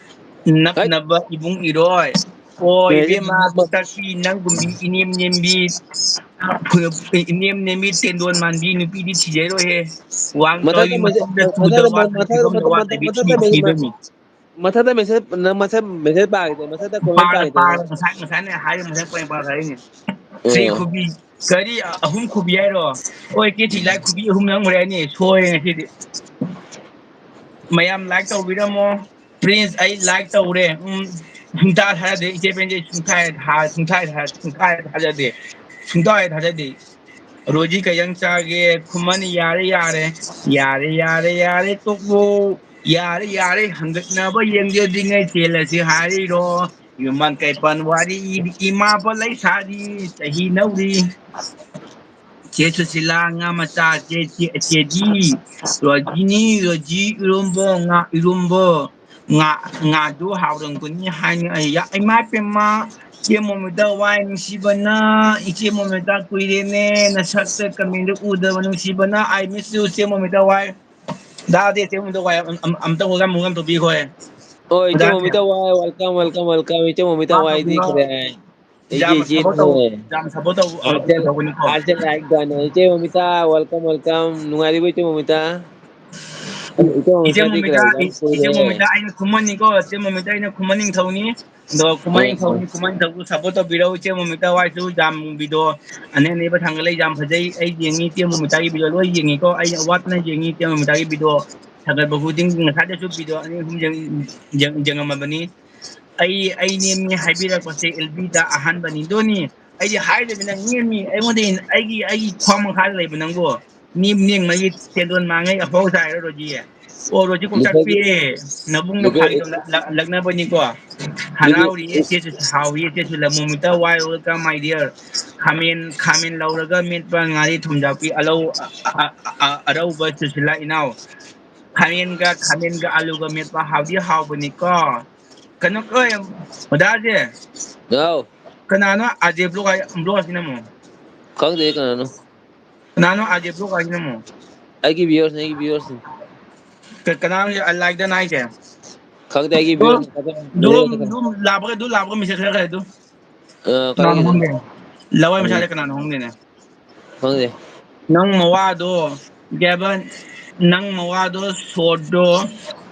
ꯍꯩꯠ! ꯅꯞꯅꯕ ꯏꯕꯨꯡ ꯏꯔꯣꯏ꯫ ꯑꯣ, ꯔꯣꯖꯤ, ꯏꯕꯦꯝꯃ, ꯃꯊꯛ ꯄꯤ ꯅꯪꯒꯨꯝꯕꯤ ꯏꯅꯦꯝ ꯅꯦꯝꯕꯤ, ꯏꯅꯦꯝ ꯅꯦꯝꯕꯤ ꯇꯦꯟꯗꯣꯟ ꯃꯥꯟꯕꯤ ꯅꯨꯄꯤꯗꯤ ꯊꯤꯖꯔꯣꯏꯍꯦ꯫ ꯋꯥꯡ ꯃꯊꯛꯇ ꯆꯥꯎꯔꯤ ꯃꯦꯁꯦ-, ꯃꯐꯝꯗ ꯊꯨꯗ ꯃꯊꯛꯇ ꯃ-, ꯋꯥꯠꯇ ꯃꯊꯛꯇ ꯐꯤꯕꯝꯗ ꯃꯊꯛꯇ ꯋꯥꯠꯇꯕꯤ ꯊꯤ-, ꯃꯊꯛꯇ ꯃꯦ-, ꯃ-, ꯃ-, ꯊꯤꯗꯣꯏꯅꯤ꯫ ꯃꯊꯛꯇ ꯃꯦꯁꯦꯖ, ꯅꯪ ꯃꯊꯛ ꯃꯦꯁꯦꯖ ꯄꯥꯈꯤꯗꯦ, ꯃꯊꯛꯇ ꯀꯣꯃꯦꯟ ꯄꯥꯔ, ꯄꯥꯈꯤꯗꯦ꯫ ꯄꯥꯔ, ꯉꯁꯥꯏ, ꯉꯁꯥꯏꯅꯦ ꯍꯥꯏꯔꯤ, ꯉꯁꯥꯏ ꯄꯔꯦꯡ ꯄꯥꯔ ꯍꯥꯏꯔꯤꯅꯦ꯫ ꯆꯦ ꯑꯣ꯫ ꯈꯨꯕꯤ, ꯀꯔꯤ ꯑꯍꯨꯝ ꯈꯨꯕꯤ ꯍꯥꯏꯔꯣ? ꯍꯣꯏ, ꯆꯦ ꯊꯤꯂꯥꯏ ꯈꯨꯕꯤ ꯑꯍꯨꯝ ꯅꯪꯈ꯭ꯔꯦ ꯍꯥꯏꯅꯤ, ꯁꯣꯏꯔꯦ ꯉꯁꯤꯗꯤ꯫ ꯃꯌꯥꯝ like ꯇꯧꯕꯤꯔꯝꯃꯣ꯫ Prince, ꯑꯩ like ꯇꯧꯔꯦ꯫ ꯎꯝ, ꯁꯨꯡꯊꯥ ꯊꯥꯖꯗꯦ꯫ ꯏꯆꯦ ꯄꯦꯟꯖꯩ ꯁꯨꯡꯊꯥ ꯍꯦꯛ ꯊꯥ-, ꯁꯨꯡꯊꯥ ꯍꯦꯛ ꯊꯥ-, ꯁꯨꯡꯊꯥ ꯍꯦꯛ ꯊꯥꯖꯗꯦ꯫ ꯁꯨꯡꯊꯥ ꯍꯦꯛ ꯊꯥꯖꯗꯦ꯫ ꯔꯣꯖꯤ ꯀꯩ ꯏꯟꯖꯥꯡ ꯆꯥꯒꯦ? ꯈꯨꯃꯟ ꯌꯥꯔꯦ, ꯌꯥꯔꯦ꯫ ꯌꯥꯔꯦ, ꯌꯥꯔꯦ, ꯌꯥꯔꯦ, ꯇꯣꯛꯂꯣ꯫ ꯌꯥꯔꯦ, ꯌꯥꯔꯦ, ꯍꯪꯒꯠꯅꯕ ꯌꯦꯡꯖꯗ꯭ꯔꯤꯉꯩ ꯆꯦꯜꯂꯁꯤ ꯍꯥꯏꯔꯤꯔꯣ? ꯌꯨꯝꯕꯥꯟ ꯀꯩꯄꯥꯟ ꯋꯥꯔꯤ ꯏꯕꯤ ꯏꯃꯥ ꯄꯣꯠꯂꯩ ꯁꯥꯔꯤ, ꯆꯍꯤ ꯅꯧꯔꯤ꯫ ꯆꯦ ꯁꯨꯁꯤꯂꯥ, ꯉꯥ ꯃꯆꯥ, ꯆꯦ, ꯆꯦ, ꯆꯦꯗꯤ, ꯔꯣꯖꯤꯅꯤ, ꯔꯣꯖꯤ ꯏꯔꯣꯝꯕꯣ, ꯉꯥ ꯏꯔꯣꯝꯕꯣ, ꯉꯥ, ꯉꯥꯗꯨ ꯍꯥꯎꯔꯝꯒꯅꯤ ꯍꯥꯏꯅ ꯑꯩ ꯌꯥ-, ꯏꯃꯥ ꯄꯦꯝꯃ, ꯆꯦ ꯃꯣꯃꯤꯇꯥ ꯋꯥꯏ ꯅꯨꯡꯁꯤꯕꯅ, ꯏꯆꯦ ꯃꯣꯃꯤꯇꯥ ꯀꯨꯏꯔꯦꯅꯦ, ꯅꯁꯛꯇ ꯀꯃꯦꯟꯗ ꯎꯗꯕ ꯅꯨꯡꯁꯤꯕꯅ, I miss you, ꯆꯦ ꯃꯣꯃꯤꯇꯥ ꯋꯥꯏ꯫ ꯗꯥꯗꯤ ꯆꯦꯡꯕꯗꯣ ꯋꯥꯏ ꯑꯝ-, ꯑꯝ-, ꯑꯝꯇ welcome, welcome ꯇꯧꯕꯤꯈꯣ꯫ ꯍꯣꯏ, ꯏꯆꯦ ꯑꯣꯖꯥꯁꯦ꯫ ꯃꯣꯃꯤꯇꯥ ꯋꯥꯏ, welcome, welcome, welcome꯫ ꯏꯆꯦ ꯃꯣꯃꯤꯇꯥ ꯌꯥꯝ ꯋꯥꯏꯗꯤ ꯐꯕ, ꯀꯔꯤ ꯍꯥꯏ? ꯑꯩꯒꯤ ꯌꯥꯝ support ꯇꯧ, ꯏꯆꯦꯅꯦ꯫ ꯌꯥꯝ support ꯇꯧ, ꯑ, ꯍꯥꯔꯠꯁꯦꯜ, ꯇꯧꯕꯅꯤꯀꯣ꯫ ꯍꯥꯔꯠꯁꯦꯜ ꯂꯥꯏꯛ ꯗꯥꯅ꯫ ꯏꯆꯦ ꯃꯣꯃꯤꯇꯥ, welcome, welcome꯫ ꯅꯨꯡꯉꯥꯏꯔꯤꯕꯣ, ꯏꯆꯦ ꯃꯣꯃꯤꯇꯥ? ꯏꯆꯦ ꯏꯆꯦ ꯃꯣꯃꯤꯇꯥ, ꯃꯣꯃꯤꯇꯥ, ꯌꯥꯝ ꯏꯆꯦ ꯀꯨꯏꯔꯦ꯫ ꯃꯣꯃꯤꯇꯥ, ꯑꯩꯅ ꯈꯨꯃꯟꯅꯤꯀꯣ, ꯏꯆꯦ ꯃꯣꯃꯤꯇꯥ, ꯑꯩꯅ ꯈꯨꯃꯟ ꯅꯤꯡꯊꯧꯅꯤ꯫ ꯑꯗꯣ ꯈꯨꯃꯟ ꯑꯣ, ꯑꯣ꯫ ꯅꯤꯡꯊꯧꯅꯤ, ꯈꯨꯃꯟ ꯅꯤꯡꯊꯧꯕꯨ support ꯇꯧꯕꯤꯔꯣ꯫ ꯏꯆꯦ ꯃꯣꯃꯤꯇꯥ ꯋꯥꯏꯁꯨ ꯌꯥꯝ video ꯑꯅꯩ ꯑꯅꯩꯕ ꯊꯥꯡꯒꯠꯂꯛꯏ, ꯌꯥꯝ ꯐꯖꯩ꯫ ꯑꯩ ꯌꯦꯡꯉꯤ, ꯏꯆꯦ ꯃꯣꯃꯤꯇꯥꯒꯤ video ꯂꯣꯏ ꯌꯦꯡꯉꯤꯀꯣ꯫ ꯑꯩ ꯑꯋꯥꯠꯄꯅ ꯌꯦꯡꯉꯤ, ꯏꯆꯦ ꯃꯣꯃꯤꯇꯥꯒꯤ video ꯊꯥꯒꯠꯄ ꯈꯨꯗꯤꯡꯒꯤ꯫ ꯉꯁꯥꯏꯗꯁꯨ video ꯑꯅꯤ ꯑꯍꯨꯝ ꯌꯦꯡ-, ꯌꯦꯡ-, ꯌꯦꯡꯉꯝꯃꯕꯅꯤ꯫ ꯑꯩ, ꯑꯩ ꯅꯦꯝꯃꯤ ꯍꯥꯏꯕꯤꯔꯛꯄꯁꯦ L B ꯗ ꯑꯍꯥꯟꯕꯅꯤ꯫ ꯑꯗꯨꯅꯤ, ꯑꯩꯗꯤ ꯍꯥꯏꯗꯕꯤ ꯅꯪ ꯅꯦꯝꯃꯤ꯫ ꯑꯩꯉꯣꯟꯗ ꯍꯦꯟꯅ ꯑꯩꯒꯤ, ꯑꯩꯒꯤ ꯈ꯭ꯋꯥꯡ ꯃꯈꯥꯗ ꯂꯩꯕ ꯅꯪꯕꯨ꯫ ꯅꯦꯝ ꯅꯦꯝꯃꯒꯤ ꯇꯦꯟꯗꯣꯟ ꯃꯥꯡꯉꯩ ꯑꯐꯥꯎ ꯁꯥꯏꯔꯣ, ꯔꯣꯖꯤ? ꯑꯣ, ꯔꯣꯖꯤ ꯀꯣꯛꯆꯥꯛꯄꯤ꯫ ꯂꯨꯈꯥꯕꯤ-, ꯅꯕꯨꯡ ꯂꯨꯈꯥ-, ꯅꯈꯥꯒꯤꯗꯣ ꯂꯛ-, ꯂꯛ-, ꯂꯛꯅꯕꯅꯤꯀꯣ꯫ ꯂꯨꯈꯤ-, ꯍꯔꯥꯎꯔꯤ, ꯏꯆꯦꯁꯨ ꯍꯥꯎꯏ, ꯏꯆꯦꯁꯨ ꯂꯃꯣꯃꯤꯇ ꯋꯥꯏ, welcome, my dear꯫ ꯈꯥꯃꯦꯟ, ꯈꯥꯃꯦꯟ ꯂꯧꯔꯒ ꯃꯦꯠꯄ ꯉꯥꯔꯤ ꯊꯨꯝꯖꯥꯛꯄꯤ ꯑꯂꯧ-, ꯑ-, ꯑ-, ꯑ-, ꯑ-, ꯑꯔꯧꯕ ꯁꯨꯁꯤꯂꯥ ꯏꯅꯥꯎ꯫ ꯈꯥꯃꯦꯟꯒ, ꯈꯥꯃꯦꯟꯒ ꯑꯂꯨꯒ ꯃꯦꯠꯄ ꯍꯥꯎꯗꯤ ꯍꯥꯎꯕꯅꯤꯀꯣ꯫ ꯀꯩꯅꯣ, ꯑꯣꯏ, ꯑꯣꯖꯥꯁꯦ꯫ ꯍꯥꯎ꯫ ꯀꯅꯥꯅꯣ ꯑꯖꯦ vlog ꯍꯥꯏ, vlog ꯑꯁꯤꯅ ꯑꯃꯨꯛ? ꯈꯪꯗꯦ ꯀꯅꯥꯅꯣ꯫ ꯀꯅꯥꯅꯣ ꯑꯖꯦ vlog ꯍꯥꯏꯁꯤꯅ ꯑꯃꯨꯛ? ꯑꯩꯒꯤ viewersꯅꯦ, ꯑꯩꯒꯤ viewersꯅꯦ꯫ ꯀ-, ꯀꯅꯥꯅꯣ ꯑ, like done ꯍꯥꯏꯁꯦ? ꯈꯪꯗꯦ, ꯑꯩꯒꯤ ꯑꯗꯨꯝ, viewersꯅꯦ꯫ ꯑꯗꯨꯝ, ꯀꯅꯥꯅꯣ? ꯑꯗꯨꯝ ꯂꯥꯛꯄꯒ, ꯑꯗꯨꯝ ꯂꯥꯛꯄꯒ message ꯈꯔ ꯈꯔ ꯑꯗꯨꯝ꯫ ꯑ, ꯀꯅꯥꯅꯣ ꯀꯔꯤꯒꯤꯅꯣ? ꯈꯪꯗꯦ꯫ ꯂꯋꯥꯏ ꯎꯝ꯫ ꯃꯆꯥꯁꯦ ꯀꯅꯥꯅꯣ ꯈꯪꯗꯦꯅꯦ꯫ ꯈꯪꯗꯦ꯫ ꯅꯪ ꯃꯋꯥꯗꯣ, ꯀꯩ ꯍꯥꯏꯕ, ꯅꯪ ꯃꯋꯥꯗꯣ shortꯗꯣ,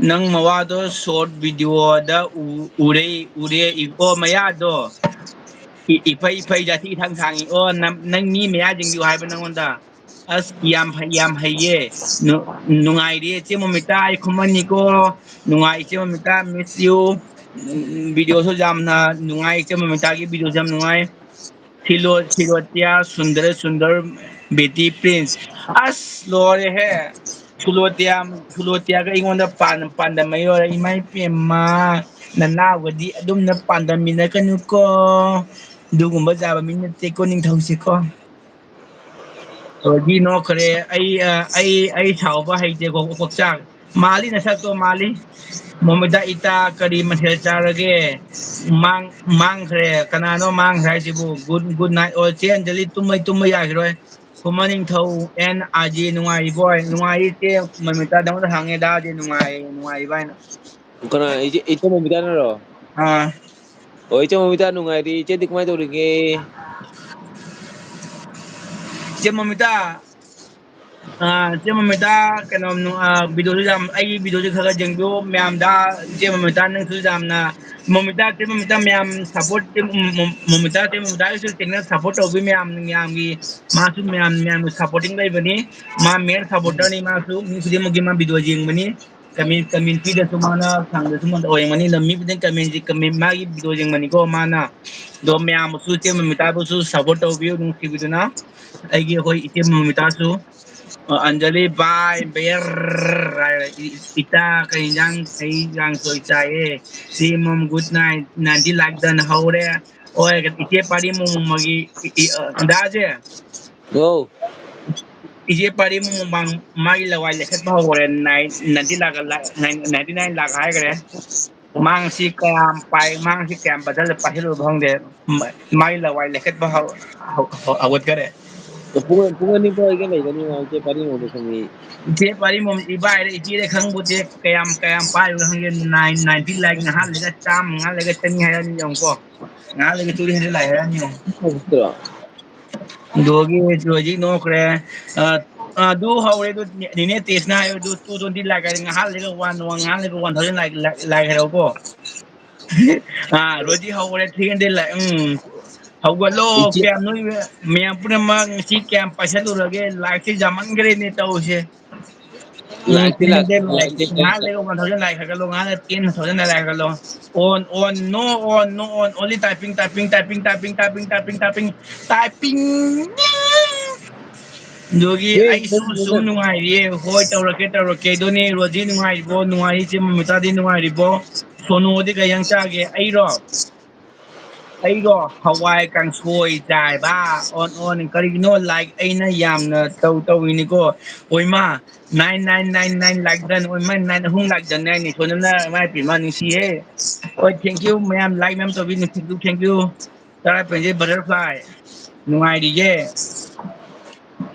ꯅꯪ ꯃꯋꯥꯗꯣ short videoꯗ ꯎ-, ꯎꯔꯦ, ꯎꯔꯦ, ꯏ-, ꯑꯣ, ꯃꯌꯥꯗꯣ꯫ ꯏ-, ꯏꯐꯩ ꯏꯐꯩ ꯖꯥꯇꯤ ꯏꯊꯥꯡ ꯊꯥꯡꯉꯤ꯫ ꯑꯣ, ꯅꯪ, ꯅꯪ ꯃꯤ ꯃꯌꯥ ꯌꯦꯡꯕꯤꯌꯨ ꯍꯥꯏꯕ ꯅꯪꯉꯣꯟꯗ꯫ ꯑꯁ, ꯌꯥꯝ ꯍꯩ, ꯌꯥꯝ ꯍꯩꯌꯦ꯫ ꯅꯨ-, ꯅꯨꯡꯉꯥꯏꯔꯤꯌꯦ, ꯏꯆꯦ ꯃꯣꯃꯤꯇꯥ, ꯑꯩ ꯈꯨꯃꯟꯅꯤꯀꯣ꯫ ꯅꯨꯡꯉꯥꯏ, ꯏꯆꯦ ꯃꯣꯃꯤꯇꯥ, miss you꯫ ꯎꯝ, videoꯁꯨ ꯌꯥꯝꯅ ꯅꯨꯡꯉꯥꯏ, ꯏꯆꯦ ꯃꯣꯃꯤꯇꯥꯒꯤ videoꯁꯨ ꯌꯥꯝ ꯅꯨꯡꯉꯥꯏ꯫ ꯐꯤꯂꯣ-, ꯐꯤꯔꯣꯇꯤꯌꯥ, ꯁꯨꯟꯗꯔ, ꯁꯨꯟꯗꯔ, ꯕꯦꯇꯤ ꯄ꯭ꯔꯤꯟꯁ꯫ ꯑꯁ, ꯂꯣꯏꯔꯦꯍꯦ꯫ ꯐꯤꯂꯣꯇꯤꯌꯥ, ꯐꯤꯂꯣꯇꯤꯌꯥꯒ ꯑꯩꯉꯣꯟꯗ ꯄꯥꯟ-, ꯄꯥꯟꯗꯝ ꯃꯌꯣꯜ꯫ ꯏꯃꯥ ꯏꯄꯦꯝꯃ, ꯅꯅꯥꯎꯒꯗꯤ ꯑꯗꯨꯝꯅ ꯄꯥꯟꯗꯝꯃꯤꯟꯅꯀꯅꯨꯀꯣ꯫ ꯑꯗꯨꯒꯨꯝꯕ ꯌꯥꯕ ꯃꯤ ꯅꯠꯇꯦꯀꯣ, ꯅꯤꯡꯊꯧꯁꯦꯀꯣ꯫ ꯔꯣꯖꯤ ꯅꯣꯛꯈ꯭ꯔꯦ꯫ ꯑꯩ, ꯑ, ꯑꯩ, ꯑꯩ ꯁꯥꯎꯕ ꯍꯩꯇꯦꯀꯣ, ꯀꯣꯛꯆꯥꯛ꯫ ꯃꯥꯜꯂꯤ ꯅꯁꯛꯇꯣ, ꯃꯥꯜꯂꯤ꯫ ꯃꯣꯃꯤꯇꯥ ꯏꯇꯥ, ꯀꯔꯤ ꯃꯊꯦꯜ ꯆꯥꯔꯒꯦ? ꯃꯥꯡ-, ꯃꯥꯡꯈ꯭ꯔꯦ꯫ ꯀꯅꯥꯅꯣ ꯃꯥꯡꯈ꯭ꯔꯦ ꯍꯥꯏꯁꯤꯕꯨ? Good, good night꯫ ꯑꯣ, ꯆꯦ ꯑꯟꯖꯂꯤ ꯇꯨꯝꯃꯩ-, ꯇꯨꯝꯕ ꯌꯥꯈꯤꯔꯣꯏ꯫ ꯈꯨꯃꯟ ꯅꯤꯡꯊꯧ ꯑꯦꯟ ꯑꯥꯔ ꯖꯦ ꯅꯨꯡꯉꯥꯏꯔꯤꯕꯣꯏ? ꯅꯨꯡꯉꯥꯏꯔꯤ ꯏꯆꯦ ꯃꯃꯤꯇꯥ, ꯅꯉꯣꯟꯗ ꯍꯪꯉꯦ ꯗꯥ ꯖꯦ ꯅꯨꯡꯉꯥꯏ-, ꯅꯨꯡꯉꯥꯏꯔꯤꯕ ꯍꯥꯏꯅ꯫ ꯀꯅꯥ? ꯏꯆꯦ, ꯏꯆꯦ ꯃꯃꯤꯇꯥꯅꯔꯣ? ꯑꯥ꯫ ꯑꯣ, ꯏꯆꯦ ꯃꯃꯤꯇꯥ ꯅꯨꯡꯉꯥꯏꯔꯤ꯫ ꯏꯆꯦꯗꯤ ꯀꯃꯥꯏꯅ ꯇꯧꯔꯤꯒꯦ? ꯏꯆꯦ ꯃꯃꯤꯇꯥ, ꯑꯥ, ꯏꯆꯦ ꯃꯃꯤꯇꯥ, ꯀꯩꯅꯣ, ꯅꯨ-, ꯑꯥ, video ꯁꯨ ꯌꯥꯝ, ꯑꯩꯒꯤ video ꯁꯦ ꯈꯔ ꯈꯔ ꯌꯦꯡꯕꯤꯌꯨ ꯃꯌꯥꯝꯗ꯫ ꯏꯆꯦ ꯃꯃꯤꯇꯥ, ꯅꯪꯁꯨ ꯌꯥꯝꯅ, ꯃꯃꯤꯇꯥ, ꯏꯆꯦ ꯃꯃꯤꯇꯥ ꯃꯌꯥꯝ support, ꯏꯆꯦ ꯃ-, ꯃ-, ꯃꯃꯤꯇꯥ, ꯏꯆꯦ ꯃꯃꯤꯇꯥꯒꯤꯁꯨ channel support ꯇꯧꯕꯤ ꯃꯌꯥꯝ, ꯃꯌꯥꯝꯒꯤ, ꯃꯥꯁꯨ ꯃꯌꯥꯝ, ꯃꯌꯥꯝꯒꯤ supporting ꯂꯩꯕꯅꯤ꯫ ꯃꯥ main supporter ꯅꯤ, ꯃꯥꯁꯨ ꯃꯤ ꯈꯨꯗꯤꯡꯃꯛꯀꯤ ꯃꯥ video ꯌꯦꯡꯕꯅꯤ꯫ Comment, comment ꯄꯤꯗ꯭ꯔꯁꯨ ꯃꯥꯅ ꯐꯪꯗ꯭ꯔꯁꯨ ꯃꯥꯅ ꯑꯣꯏꯔꯝꯒꯅꯤ꯫ ꯑꯗꯣ ꯃꯤ ꯈꯨꯗꯤꯡ comment ꯁꯤ, comment, ꯃꯥꯒꯤ video ꯌꯦꯡꯕꯅꯤꯀꯣ ꯃꯥꯅ꯫ ꯑꯗꯣ ꯃꯌꯥꯝꯕꯨꯁꯨ, ꯏꯆꯦ ꯃꯃꯤꯇꯥꯕꯨꯁꯨ support ꯇꯧꯕꯤꯌꯨ ꯅꯨꯡꯁꯤꯕꯤꯗꯨꯅ꯫ ꯑꯩꯒꯤ ꯑꯩꯈꯣꯏ ꯏꯆꯦ ꯃꯃꯤꯇꯥꯁꯨ, ꯑ, ꯑꯟꯖꯂꯤ bye, ꯕꯦꯔ ꯍꯥꯏꯔꯦ꯫ ꯏ-, ꯏꯇꯥ ꯀꯩ ꯏꯟꯖꯥꯡ, ꯀꯩ ꯀꯥꯡꯁꯣꯏ ꯆꯥꯏꯌꯦ? ꯁꯤ mom good night, ninety like done ꯍꯧꯔꯦ꯫ ꯍꯣꯏ, ꯏꯆꯦ ꯄꯥꯔꯤ ꯃꯣꯃꯣꯒꯤ, ꯏ-, ꯏ-, ꯑ, ꯗꯥꯁꯦ꯫ ꯍꯥꯎ꯫ ꯏꯆꯦ ꯄꯥꯔꯤ ꯃꯣꯃꯣ ꯃꯥꯡ-, ꯃꯥꯒꯤ ꯂꯋꯥꯏ ꯂꯦꯈꯠꯄ ꯍꯧꯈ꯭ꯔꯦ꯫ Nine, ninety ꯂꯥꯛ, ꯂꯥꯛ, nine, ninety nine ꯂꯥꯛ ꯍꯥꯏꯈ꯭ꯔꯦ꯫ ꯃꯥꯡꯁꯤ ꯀꯌꯥꯝ ꯄꯥꯏ, ꯃꯥꯡꯁꯤ ꯀꯌꯥꯝ ꯄꯥꯏꯁꯜꯂ-, ꯄꯥꯏꯁꯜꯂꯨꯕ ꯈꯪꯗꯦ꯫ ꯃ-, ꯃꯥꯒꯤ ꯂꯋꯥꯏ ꯂꯦꯈꯠꯄ ꯍꯧ-, ꯍꯧ-, ꯍꯧ-, ꯍꯧꯒꯠꯈꯔꯦ꯫ ꯄꯨꯡ, ꯄꯨꯡ ꯑꯅꯤ ꯐꯥꯎ ꯑꯩꯒ ꯂꯩꯒꯅꯤ ꯃꯥ, ꯏꯆꯦ ꯄꯥꯔꯤ ꯃꯣꯃꯣ ꯈꯪꯉꯤ꯫ ꯏꯆꯦ ꯄꯥꯔꯤ ꯃꯣꯃꯣ ꯏꯕꯥꯏꯔꯦ, ꯏꯆꯦꯗ ꯈꯪꯕꯣꯠꯇꯦ꯫ ꯀꯌꯥꯝ, ꯀꯌꯥꯝ ꯄꯥꯏꯔꯤꯕꯅꯣ ꯈꯪꯗꯦ꯫ Nine, ninety like ꯉꯥꯏꯍꯥꯛ ꯂꯩꯔꯒ ꯆꯥꯝꯃ, ꯉꯥꯏꯍꯥꯛ ꯂꯩꯔꯒ ꯆꯅꯤ ꯍꯥꯏꯔꯛꯑꯅꯤ ꯌꯦꯡꯉꯨꯀꯣ꯫ ꯉꯥꯏꯍꯥꯛ ꯂꯩꯔꯒ two hundred like ꯍꯥꯏꯔꯛꯑꯅꯤ ꯌꯦꯡꯉꯨ꯫ ꯗꯣꯒꯤ ꯍꯧꯖꯤꯛ ꯅꯣꯛꯈ꯭ꯔꯦ꯫ ꯑ, ꯑ, ꯑꯗꯨ ꯍꯧꯔꯦ, ꯑꯗꯨ ꯅꯦ-, ꯅꯦꯅꯦ ꯇꯦꯁꯅ ꯍꯥꯏꯕꯗꯨ two twenty like ꯍꯥꯏꯔꯦ, ꯉꯥꯏꯍꯥꯛ ꯂꯩꯔꯒ one, one, ꯉꯥꯏꯍꯥꯛ ꯂꯩꯔꯒ one thousand like, like, like ꯍꯥꯏꯔꯛꯎꯀꯣ꯫ ꯑ, ꯔꯣꯖꯤ ꯍꯧꯔꯦ, three hundred like, ꯎꯝ꯫ ꯍꯧꯒꯠꯂꯣ, ꯏꯆꯦ꯫ ꯀꯌꯥꯝ ꯅꯣꯏ ꯃꯌꯥꯝ ꯄꯨꯝꯅꯃꯛ ꯉꯁꯤ ꯀꯌꯥꯝ ꯄꯥꯏꯁꯜꯂꯨꯔꯒꯦ? Like ꯁꯦ ꯌꯥꯝꯃꯟꯈ꯭ꯔꯦꯅꯦ ꯇꯧꯔꯤꯁꯦ꯫ ꯎꯝ, ꯂꯥꯛꯇꯤ ꯂꯥꯛ-, three hundred like, ꯂꯥꯛꯇꯤ ꯉꯥꯏꯍꯥꯛ ꯂꯥꯛ-, ꯂꯩꯔꯒ one thousand like ꯍꯥꯏꯒꯠꯂꯣ, ꯉꯥꯏꯍꯥꯛ ꯂꯩꯔꯒ ten thousand like ꯍꯥꯏꯒꯠꯂꯣ꯫ On, on, no, on, no, on, only typing, typing, typing꯫ ꯑꯗꯨꯒꯤ ꯍꯦ, ꯑꯩꯁꯨ ꯅꯪ, ꯁꯨꯝ ꯅꯪ, ꯅꯨꯡꯉꯥꯏꯔꯤꯌꯦ꯫ ꯍꯣꯏ, ꯇꯧꯔꯛꯀꯦ, ꯇꯧꯔꯛꯀꯦ꯫ ꯑꯗꯨꯅꯦ, ꯔꯣꯖꯤ ꯅꯨꯡꯉꯥꯏꯔꯤꯕꯣ? ꯅꯨꯡꯉꯥꯏꯔꯤ꯫ ꯏꯆꯦ ꯃꯃꯤꯇꯥꯗꯤ ꯅꯨꯡꯉꯥꯏꯔꯤꯕꯣ? ꯁꯣꯅꯨꯗꯤ ꯀꯩ ꯏꯟꯖꯥꯡ ꯆꯥꯒꯦ? ꯑꯩꯔꯣ? ꯑꯩꯔꯣ? ꯍꯋꯥꯏ ꯀꯥꯡꯁꯣꯏ ꯆꯥꯏꯕ꯫ On, on꯫ ꯀꯔꯤꯒꯤꯅꯣ? Like ꯑꯩꯅ ꯌꯥꯝꯅ ꯇꯧ, ꯇꯧꯔꯤꯅꯤꯀꯣ꯫ ꯑꯣꯏꯃꯥ, nine nine nine nine like done꯫ ꯑꯣꯏꯃꯥ, nine ꯑꯍꯨꯝ like done ꯍꯥꯏꯅꯤ꯫ ꯁꯣꯅꯝꯅ ꯏꯃꯥ ꯏꯄꯦꯝꯃ ꯅꯨꯡꯁꯤꯌꯦ꯫ ꯍꯣꯏ, thank you꯫ ꯃꯌꯥꯝ like ꯃꯌꯥꯝ ꯇꯧꯕꯤ, ꯅꯨꯡꯁꯤꯕꯤꯌꯨ, thank you꯫ ꯇꯔꯥ ꯄꯦꯟꯖꯩ butterfly꯫ ꯅꯨꯡꯉꯥꯏꯔꯤꯌꯦ꯫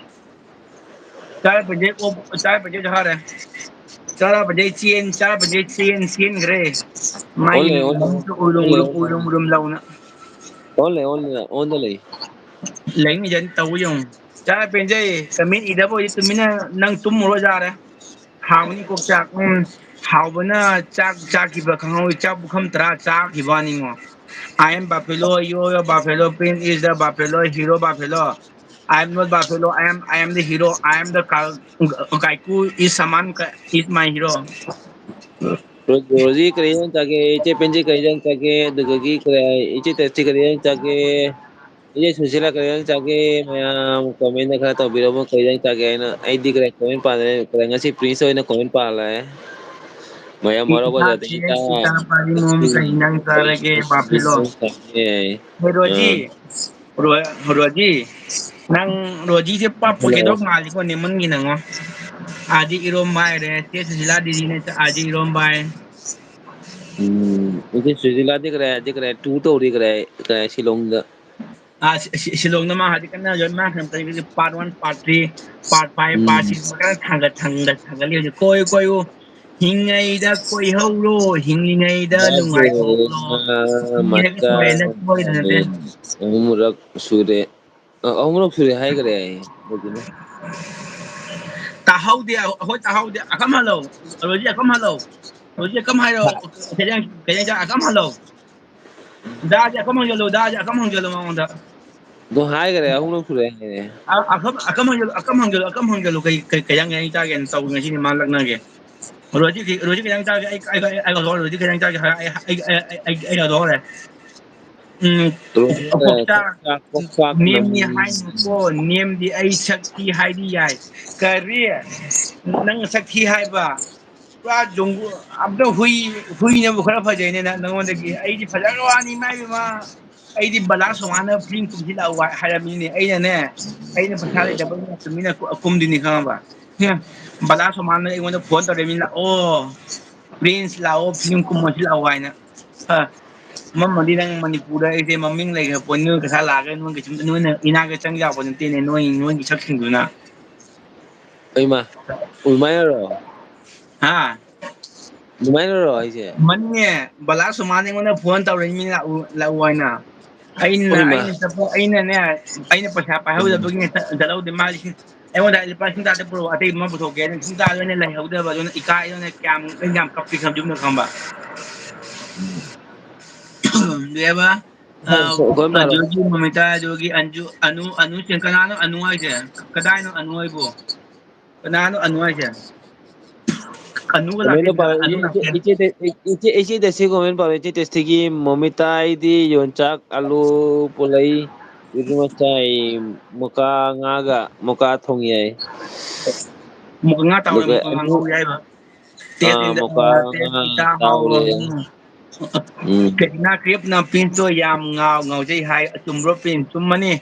ꯆꯥꯔꯛꯄꯗꯩ ꯑꯣꯛ-, ꯆꯥꯔꯛꯄꯗꯩ ꯍꯥꯔꯦ꯫ ꯆꯥꯔꯛꯄꯗꯩ ꯆꯦꯟ, ꯆꯥꯔꯛꯄꯗꯩ ꯆꯦꯟ, ꯆꯦꯟꯈ꯭ꯔꯦ꯫ ꯃꯥꯒꯤ ꯑꯣꯜꯂꯦ, ꯑꯣꯜꯂꯦ, ꯃꯃꯤꯠꯇꯣ ꯎꯏꯔꯨꯝ, ꯑꯣꯜꯂꯦ, ꯎꯏꯔꯨꯝ, ꯑꯣꯜꯂꯦ꯫ ꯎꯏꯔꯨꯝ ꯂꯥꯎꯅ꯫ ꯑꯣꯜꯂꯦ, ꯑꯣꯜꯂꯦ, ꯑꯣꯟꯗ ꯂꯩ꯫ ꯂꯩꯅꯤꯗꯅ ꯇꯧ ꯌꯦꯡꯉꯨ꯫ ꯆꯥꯔꯛꯄꯗꯩ ꯀꯃꯦꯟ ꯏꯗꯕ ꯑꯣꯏꯗꯤ ꯇꯨꯃꯤꯟꯅ ꯅꯪ ꯇꯨꯝꯃꯨꯔꯣ ꯌꯥꯔꯦ꯫ ꯍꯥꯎꯕꯅꯤ ꯀꯣꯛꯆꯥꯛ꯫ ꯎꯝ꯫ ꯍꯥꯎꯕꯅ ꯆꯥꯛ ꯆꯥꯈꯤꯕ ꯈꯪꯍꯧꯏ꯫ ꯆꯥꯛ ꯄꯨꯈꯝ ꯇꯔꯥ ꯆꯥꯈꯤꯕ ꯋꯥꯅꯤꯉꯣ꯫ I am Buffalo, yo, yo, Buffalo, Prince is the Buffalo, hero Buffalo. I am not Buffalo, I am, I am the hero, I am the Ka-, Kaiku is Saman Ka-, is my hero. ꯔꯣ-, Rosie ꯀꯔꯤ ꯏꯟꯖꯥꯡ ꯆꯥꯒꯦ? ꯏꯆꯦ ꯄꯦꯟꯖꯤ ꯀꯔꯤ ꯏꯟꯖꯥꯡ ꯆꯥꯒꯦ? ꯑꯗꯨꯗꯒꯤ ꯀꯔꯤ ꯍꯥꯏ? ꯏꯆꯦ ꯇꯦꯁꯇꯤ ꯀꯔꯤ ꯏꯟꯖꯥꯡ ꯆꯥꯒꯦ? ꯏꯆꯦ ꯁꯨꯁꯤꯂꯥ ꯀꯔꯤ ꯏꯟꯖꯥꯡ ꯆꯥꯒꯦ? ꯃꯌꯥꯝ comment ꯈꯔ ꯇꯧꯕꯤꯔꯝꯃꯣ, ꯀꯔꯤ ꯏꯟꯖꯥꯡ ꯆꯥꯒꯦ ꯍꯥꯏꯅ꯫ ꯑꯩꯗꯤ ꯀꯔꯤ comment ꯄꯥꯗ꯭ꯔꯦ, ꯀꯔꯤ ꯉꯁꯤ ꯄ꯭ꯔꯤꯟꯁ ꯑꯣꯏꯅ comment ꯄꯥꯜꯂꯦ꯫ ꯃꯌꯥꯝ ꯃꯔꯨꯞ ꯁꯤꯗ ꯑꯣꯖꯥꯗꯒꯤ ꯁꯤꯗ ꯆꯥ-, ꯁꯤꯗ ꯄꯥꯔꯤ ꯃꯣꯝ ꯀꯩ ꯏꯟꯖꯥꯡ ꯆꯥꯔꯒꯦ, ꯕꯥꯐꯦꯂꯣ? ꯍꯣꯏ, ꯔꯣꯖꯤ, ꯑꯥ꯫ ꯔꯣ-, ꯔꯣꯖꯤ, ꯅꯪ ꯔꯣꯖꯤꯁꯦ ꯄꯥꯞ ꯄꯣꯀꯦꯠꯇ ꯍꯜꯂꯣ꯫ ꯃꯥꯜꯂꯤꯀꯣ, ꯅꯦꯝꯃꯟꯒꯤ ꯅꯪꯉꯣ꯫ ꯑꯥꯗꯤ ꯏꯔꯣꯝꯕ ꯍꯥꯏꯔꯦ, ꯆꯦ ꯁꯨꯁꯤꯂꯥ ꯗꯤꯗꯤꯅ ꯑꯥꯗꯤ ꯏꯔꯣꯝꯕ ꯍꯥꯏ꯫ ꯎꯝ, ꯏꯆꯦ ꯁꯨꯁꯤꯂꯥꯗꯤ ꯀꯔꯥꯏ, ꯑꯗꯤ ꯀꯔꯥꯏ, tour ꯇꯧꯔꯤ ꯀꯔꯥꯏ, ꯀꯔꯥꯏ ꯁꯤꯂꯣꯡꯗ꯫ ꯑꯥ, ꯁꯤ-, ꯁꯤ-, ꯁꯤꯂꯣꯡꯗ ꯃꯥ ꯍꯧꯖꯤꯛ ꯀꯟꯅ ꯃꯥ ꯀꯩꯅꯣ ꯇꯧꯔꯤ, part one, part three, part five, part ꯎꯝ꯫ Six ꯃꯈꯥ ꯊꯥꯡꯒꯠ-, ꯊꯥꯡꯒꯠ-, ꯊꯥꯡꯒꯠꯂꯤ ꯍꯧꯖꯤꯛ꯫ ꯀꯣꯏꯌꯨ, ꯀꯣꯏꯌꯨ, ꯍꯤꯡꯉꯩꯗ ꯀꯣꯏꯍꯧꯔꯣ, ꯍꯤꯡꯂꯤꯉꯩꯗ ꯅꯨꯡꯉꯥꯏꯊꯣꯛꯂꯣ꯫ ꯃꯥꯁꯦ ꯁꯤꯔꯒ ꯃꯆꯥ ꯁꯣꯔꯦꯅ ꯀꯣꯏꯗꯧ ꯅꯠꯇꯦ꯫ ꯑꯍꯨꯝꯔꯛ ꯁꯨꯔꯦ꯫ ꯑ, ꯑꯍꯨꯝꯂꯛ ꯁꯨꯔꯦ ꯍꯥꯏꯈ꯭ꯔꯦ ꯑꯩ꯫ ꯑꯗꯨꯅ꯫ ꯇꯥꯍꯧꯗꯦ, ꯑꯩꯈꯣꯏ ꯇꯥꯍꯧꯗꯦ꯫ ꯑꯈꯝ ꯍꯜꯂꯣ꯫ ꯔꯣꯖꯤ, ꯑꯈꯝ ꯍꯜꯂꯣ꯫ ꯔꯣꯖꯤ, ꯑꯈꯝ ꯍꯥꯏꯔꯣ꯫ ꯀꯩ ꯍꯥꯏ-, ꯀꯩ ꯍꯥꯏ-, ꯑꯈꯝ ꯍꯜꯂꯣ꯫ ꯗꯥꯁꯦ ꯑꯈꯝ ꯍꯪꯖꯜꯂꯨ, ꯗꯥꯁꯦ ꯑꯈꯝ ꯍꯪꯖꯜꯂꯨ ꯃꯉꯣꯟꯗ꯫ ꯑꯗꯣ ꯍꯥꯏꯈ꯭ꯔꯦ, ꯑꯍꯨꯝꯂꯛ ꯁꯨꯔꯦ ꯍꯥꯏꯔꯦ꯫ ꯑ-, ꯑꯈꯝ, ꯑꯈꯝ ꯍꯪꯖꯜꯂꯨ, ꯑꯈꯝ ꯍꯪꯖꯜꯂꯨ, ꯑꯈꯝ ꯍꯪꯖꯜꯂꯨ꯫ ꯀꯩ, ꯀꯩ, ꯀꯩ ꯍꯤꯟꯖꯥꯡ ꯆꯥꯒꯦꯅ ꯇꯧ ꯉꯁꯤꯗꯤ ꯃꯥ ꯂꯛꯅꯒꯦ꯫ ꯔꯣꯖꯤ, ꯔꯣꯖꯤ ꯀꯩ ꯍꯤꯟꯖꯥꯡ ꯆꯥꯒꯦ? ꯑꯩ, ꯑꯩ, ꯑꯩ, ꯑꯩ ꯍꯧꯗꯣꯛꯍꯧꯔꯦ꯫ ꯔꯣꯖꯤ ꯀꯩ ꯍꯤꯟꯖꯥꯡ ꯆꯥꯒꯦ ꯍꯥꯏ-, ꯑꯩ, ꯑꯩ, ꯑꯩ, ꯑꯩ, ꯑꯩ ꯍꯧꯗꯣꯛꯍꯧꯔꯦ꯫ ꯎꯝ, ꯔꯣꯖꯤ ꯀꯣꯛꯆꯥꯛ, ꯀꯣꯛꯆꯥꯛ, ꯀꯣꯛꯆꯥꯛ ꯅꯦꯝꯅꯤ ꯅꯪ꯫ ꯍꯥꯏꯅꯨꯀꯣ, ꯅꯦꯝꯗꯤ ꯑꯩ ꯁꯛꯊꯤ ꯍꯥꯏꯗꯤ ꯌꯥꯏ꯫ ꯀꯔꯤ? ꯅꯪ ꯁꯛꯊꯤ ꯍꯥꯏꯕ? ꯄꯨꯔꯥ ꯖꯣꯡꯀꯨꯛ ꯑꯝꯇ ꯍꯨꯏ, ꯍꯨꯏꯅꯕꯨ ꯈꯔ ꯐꯖꯩꯅꯦ ꯅ-, ꯅꯉꯣꯟꯗꯒꯤ꯫ ꯑꯩꯗꯤ ꯐꯖꯈ꯭ꯔ ꯋꯥꯅꯤ, ꯏꯃꯥ ꯏꯕꯦꯝꯃ꯫ ꯑꯩꯗꯤ ꯕꯂꯥ ꯁꯣꯃꯥꯅ ꯐꯤꯂꯝ ꯀꯨꯝꯁꯤ ꯂꯥꯛꯎ ꯍꯥꯏ-, ꯍꯥꯏꯔꯕꯅꯤꯅꯦ꯫ ꯑꯩꯅꯅꯦ, ꯑꯩꯅ ꯄꯩꯁꯥ ꯂꯩꯇꯕꯅꯤꯅ ꯇꯨꯃꯤꯟꯅ ꯀꯨ-, ꯀꯨꯝꯗꯣꯏꯅꯤ ꯈꯪꯉꯕ? ꯍꯦ, ꯕꯂꯥ ꯁꯣꯃꯥꯅ ꯑꯩꯉꯣꯟꯗ ꯐꯣꯟ ꯇꯧꯔꯛꯏ, "ꯂꯥꯛꯑꯣ, ꯄ꯭ꯔꯤꯟꯁ ꯂꯥꯛꯑꯣ, ꯐꯤꯂꯝ ꯀꯨꯝꯃꯁꯤ ꯂꯥꯛꯑꯣ" ꯍꯥꯏꯅ꯫ ꯍ, ꯃꯝꯃꯗꯤ ꯅꯪ ꯃꯅꯤꯄꯨꯔꯗ ꯑꯩꯁꯦ ꯃꯃꯤꯡ ꯂꯩꯈ꯭ꯔ ꯄꯣꯠ, ꯅꯣꯏ ꯄꯩꯁꯥ ꯂꯥꯛꯑꯒ ꯅꯣꯏ ꯀꯩꯁꯨꯝꯇ ꯅꯣꯏꯅ ꯏꯅꯥꯛꯇ ꯆꯪ ꯌꯥꯄꯣꯠ ꯅꯠꯇꯦꯅꯦ, ꯅꯣꯏ, ꯅꯣꯏꯒꯤ ꯁꯛꯁꯤꯡꯗꯨꯅ꯫ ꯍꯩꯃꯥ, ꯑꯗꯨꯃꯥꯏꯅꯔꯣ? ꯍꯥ? ꯑꯗꯨꯃꯥꯏꯅꯔꯣ ꯍꯥꯏꯁꯦ? ꯃꯅꯤꯅꯦ, ꯕꯂꯥ ꯁꯨꯃꯥꯟ ꯑꯩꯉꯣꯟꯗ ꯐꯣꯟ ꯇꯧꯔꯛꯏ, ꯃꯤ ꯂꯥꯛꯎ, ꯂꯥꯛꯎ ꯍꯥꯏꯅ꯫ ꯑꯩꯅ, ꯍꯣꯏꯃ꯫ ꯑꯩꯅ ꯆꯠꯄ, ꯑꯩꯅꯅꯦ, ꯑꯩꯅ ꯄꯩꯁꯥ ꯎꯝ꯫ ꯄꯥꯏꯍꯧꯗꯕꯒꯤ ꯆꯠꯍꯧꯗꯦ꯫ ꯃꯥ ꯂꯤꯁꯤꯡ, ꯑꯩꯉꯣꯟꯗ ꯍꯥꯏ, "ꯂꯨꯄꯥ ꯂꯤꯁꯤꯡ ꯇꯔꯥ ꯄꯨꯔꯛꯑꯣ, ꯑꯇꯩ ꯑꯃ ꯄꯨꯊꯣꯛꯀꯦ", ꯂꯤꯁꯤꯡ ꯇꯔꯥꯗꯣ ꯑꯩꯅ ꯂꯩꯍꯧꯗꯕ, ꯑꯗꯨꯅ ꯏꯀꯥꯏꯗꯅ ꯀꯌꯥꯝ, ꯑꯩꯅ ꯌꯥꯝ ꯀꯞꯄꯤ ꯈꯪꯕ꯭ꯔꯥ, ꯌꯨꯝꯗ ꯈꯪꯕ꯫ ꯀꯩ ꯍꯥꯏꯕ? ꯑ, ꯍꯣꯏ, ꯃꯥꯔꯣ꯫ ꯑꯗꯨꯒꯤ ꯃꯃꯤꯇꯥ, ꯑꯗꯨꯒꯤ ꯑꯟꯖꯨ, ꯑꯅꯨ, ꯑꯅꯨ ꯆꯦ-, ꯀꯅꯥꯅꯣ ꯑꯅꯨ ꯍꯥꯏꯁꯦ? ꯀꯗꯥꯏꯅꯣ ꯑꯅꯨ ꯍꯥꯏꯕꯣ? ꯀꯅꯥꯅꯣ ꯑꯅꯨ ꯍꯥꯏꯁꯦ? ꯑꯅꯨꯒ ꯀꯃꯦꯟꯗꯣ ꯂꯥꯛꯇꯦ, ꯄꯥꯔꯣ꯫ ꯑꯅꯨ ꯏꯆꯦ, ꯂꯥꯛꯇꯦ꯫ ꯏꯆꯦ, ꯏꯆꯦ, ꯏꯆꯦ ꯇꯦꯁꯇꯤ ꯀꯃꯦꯟ ꯄꯥꯔꯣ꯫ ꯏꯆꯦ ꯇꯦꯁꯇꯤꯒꯤ ꯃꯣꯃꯤꯇꯥ ꯑꯩꯗꯤ ꯌꯣꯟꯆꯥꯛ, ꯑꯂꯨ, ꯄꯨꯂꯩ, ꯏꯕꯦꯝꯃ ꯆꯥꯏ, ꯃꯨꯀꯥ ꯉꯥꯒ ꯃꯨꯀꯥ ꯊꯣꯡꯉꯤ ꯍꯥꯏ꯫ ꯃꯨꯀꯥ ꯉꯥ ꯇꯥꯎꯔꯦ, ꯑꯗꯨꯒ ꯃꯨꯀꯥ ꯑꯅꯨ, ꯉꯥ ꯉꯧ ꯌꯥꯏꯕ꯫ ꯇꯦꯁ ꯑꯥ, ꯏꯟꯗ-, ꯃꯨꯀꯥ ꯑ, ꯉꯥ ꯇꯦꯁ ꯏꯟꯗ ꯍꯥꯎꯕ꯫ ꯇꯥꯎꯔꯦ꯫ ꯎꯝ꯫ ꯎꯝ꯫ ꯀꯦꯇ꯭ꯔꯤꯅꯥ ꯀꯦꯐꯅ ꯄ꯭ꯔꯤꯟꯁꯇꯣ ꯌꯥꯝ ꯉꯥꯎ ꯉꯥꯎꯖꯩ ꯍꯥꯏ꯫ ꯑꯆꯨꯝꯕ꯭ꯔꯣ ꯄ꯭ꯔꯤꯟꯁ? ꯆꯨꯝꯃꯅꯤ꯫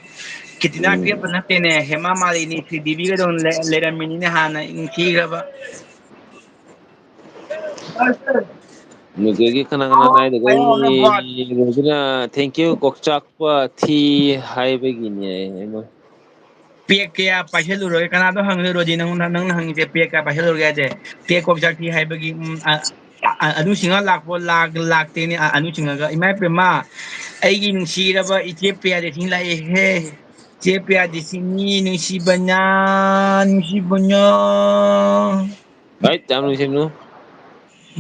ꯀꯦꯇ꯭ꯔꯤꯅꯥ ꯎꯝ꯫ ꯀꯦꯐ ꯅꯠꯇꯦꯅꯦ, ꯍꯦꯃꯥ ꯃꯥꯂꯤꯅꯤ, ꯁ꯭ꯔꯤꯗꯦꯕꯤꯒ ꯑꯗꯨꯝ ꯂꯩ-, ꯂꯩꯔꯝꯃꯤꯅꯤꯅꯦ ꯍꯥꯟꯅ, ꯅꯨꯡꯁꯤꯈ꯭ꯔꯕ꯫ ꯅꯨꯡꯇꯤꯒꯤ ꯀꯅꯥ ꯀꯅꯥ ꯍꯥꯏꯗꯒꯩ ꯔꯣꯕꯤꯅ thank you ꯀꯣꯛꯆꯥꯛꯄ ꯊꯤ ꯍꯥꯏꯕꯒꯤꯅꯦ꯫ ꯄꯦꯛ ꯀꯌꯥ ꯄꯥꯏꯁꯜꯂꯨꯔꯒꯦ? ꯀꯅꯥꯗꯣ ꯍꯪꯗꯣꯏꯔꯣꯗꯤ? ꯅꯪꯉꯣꯟꯗ, ꯅꯪꯅ ꯍꯪꯉꯤꯁꯦ ꯄꯦꯛ ꯀꯌꯥ ꯄꯥꯏꯁꯜꯂꯨꯔꯒꯦ ꯍꯥꯏꯁꯦ? ꯄꯦꯛ ꯀꯣꯛ ꯆꯥꯛꯄꯤ ꯍꯥꯏꯕꯒꯤ, ꯎꯝ, ꯑ, ꯑ, ꯑꯅꯨ ꯁꯤꯡꯉ ꯂꯥꯛꯄ ꯂꯥꯛ-, ꯂꯥꯛꯇꯦꯅꯦ, ꯑ, ꯑꯅꯨ ꯁꯤꯡꯉꯒ꯫ ꯏꯃꯥ ꯏꯄꯦꯝꯃ, ꯑꯩꯒꯤ ꯅꯨꯡꯁꯤꯔꯕ ꯏꯆꯦ ꯄ꯭ꯔꯤꯌꯥꯗꯔꯁꯤꯅꯤ ꯂꯥꯛꯑꯦꯍꯦ꯫ ꯏꯆꯦ ꯄ꯭ꯔꯤꯌꯥꯗꯔꯁꯤꯅꯤ, ꯅꯨꯡꯁꯤꯕꯅ, ꯅꯨꯡꯁꯤꯕꯅ꯫ ꯍꯩꯠ, ꯌꯥꯝ ꯅꯨꯡꯁꯤꯕꯅꯨ꯫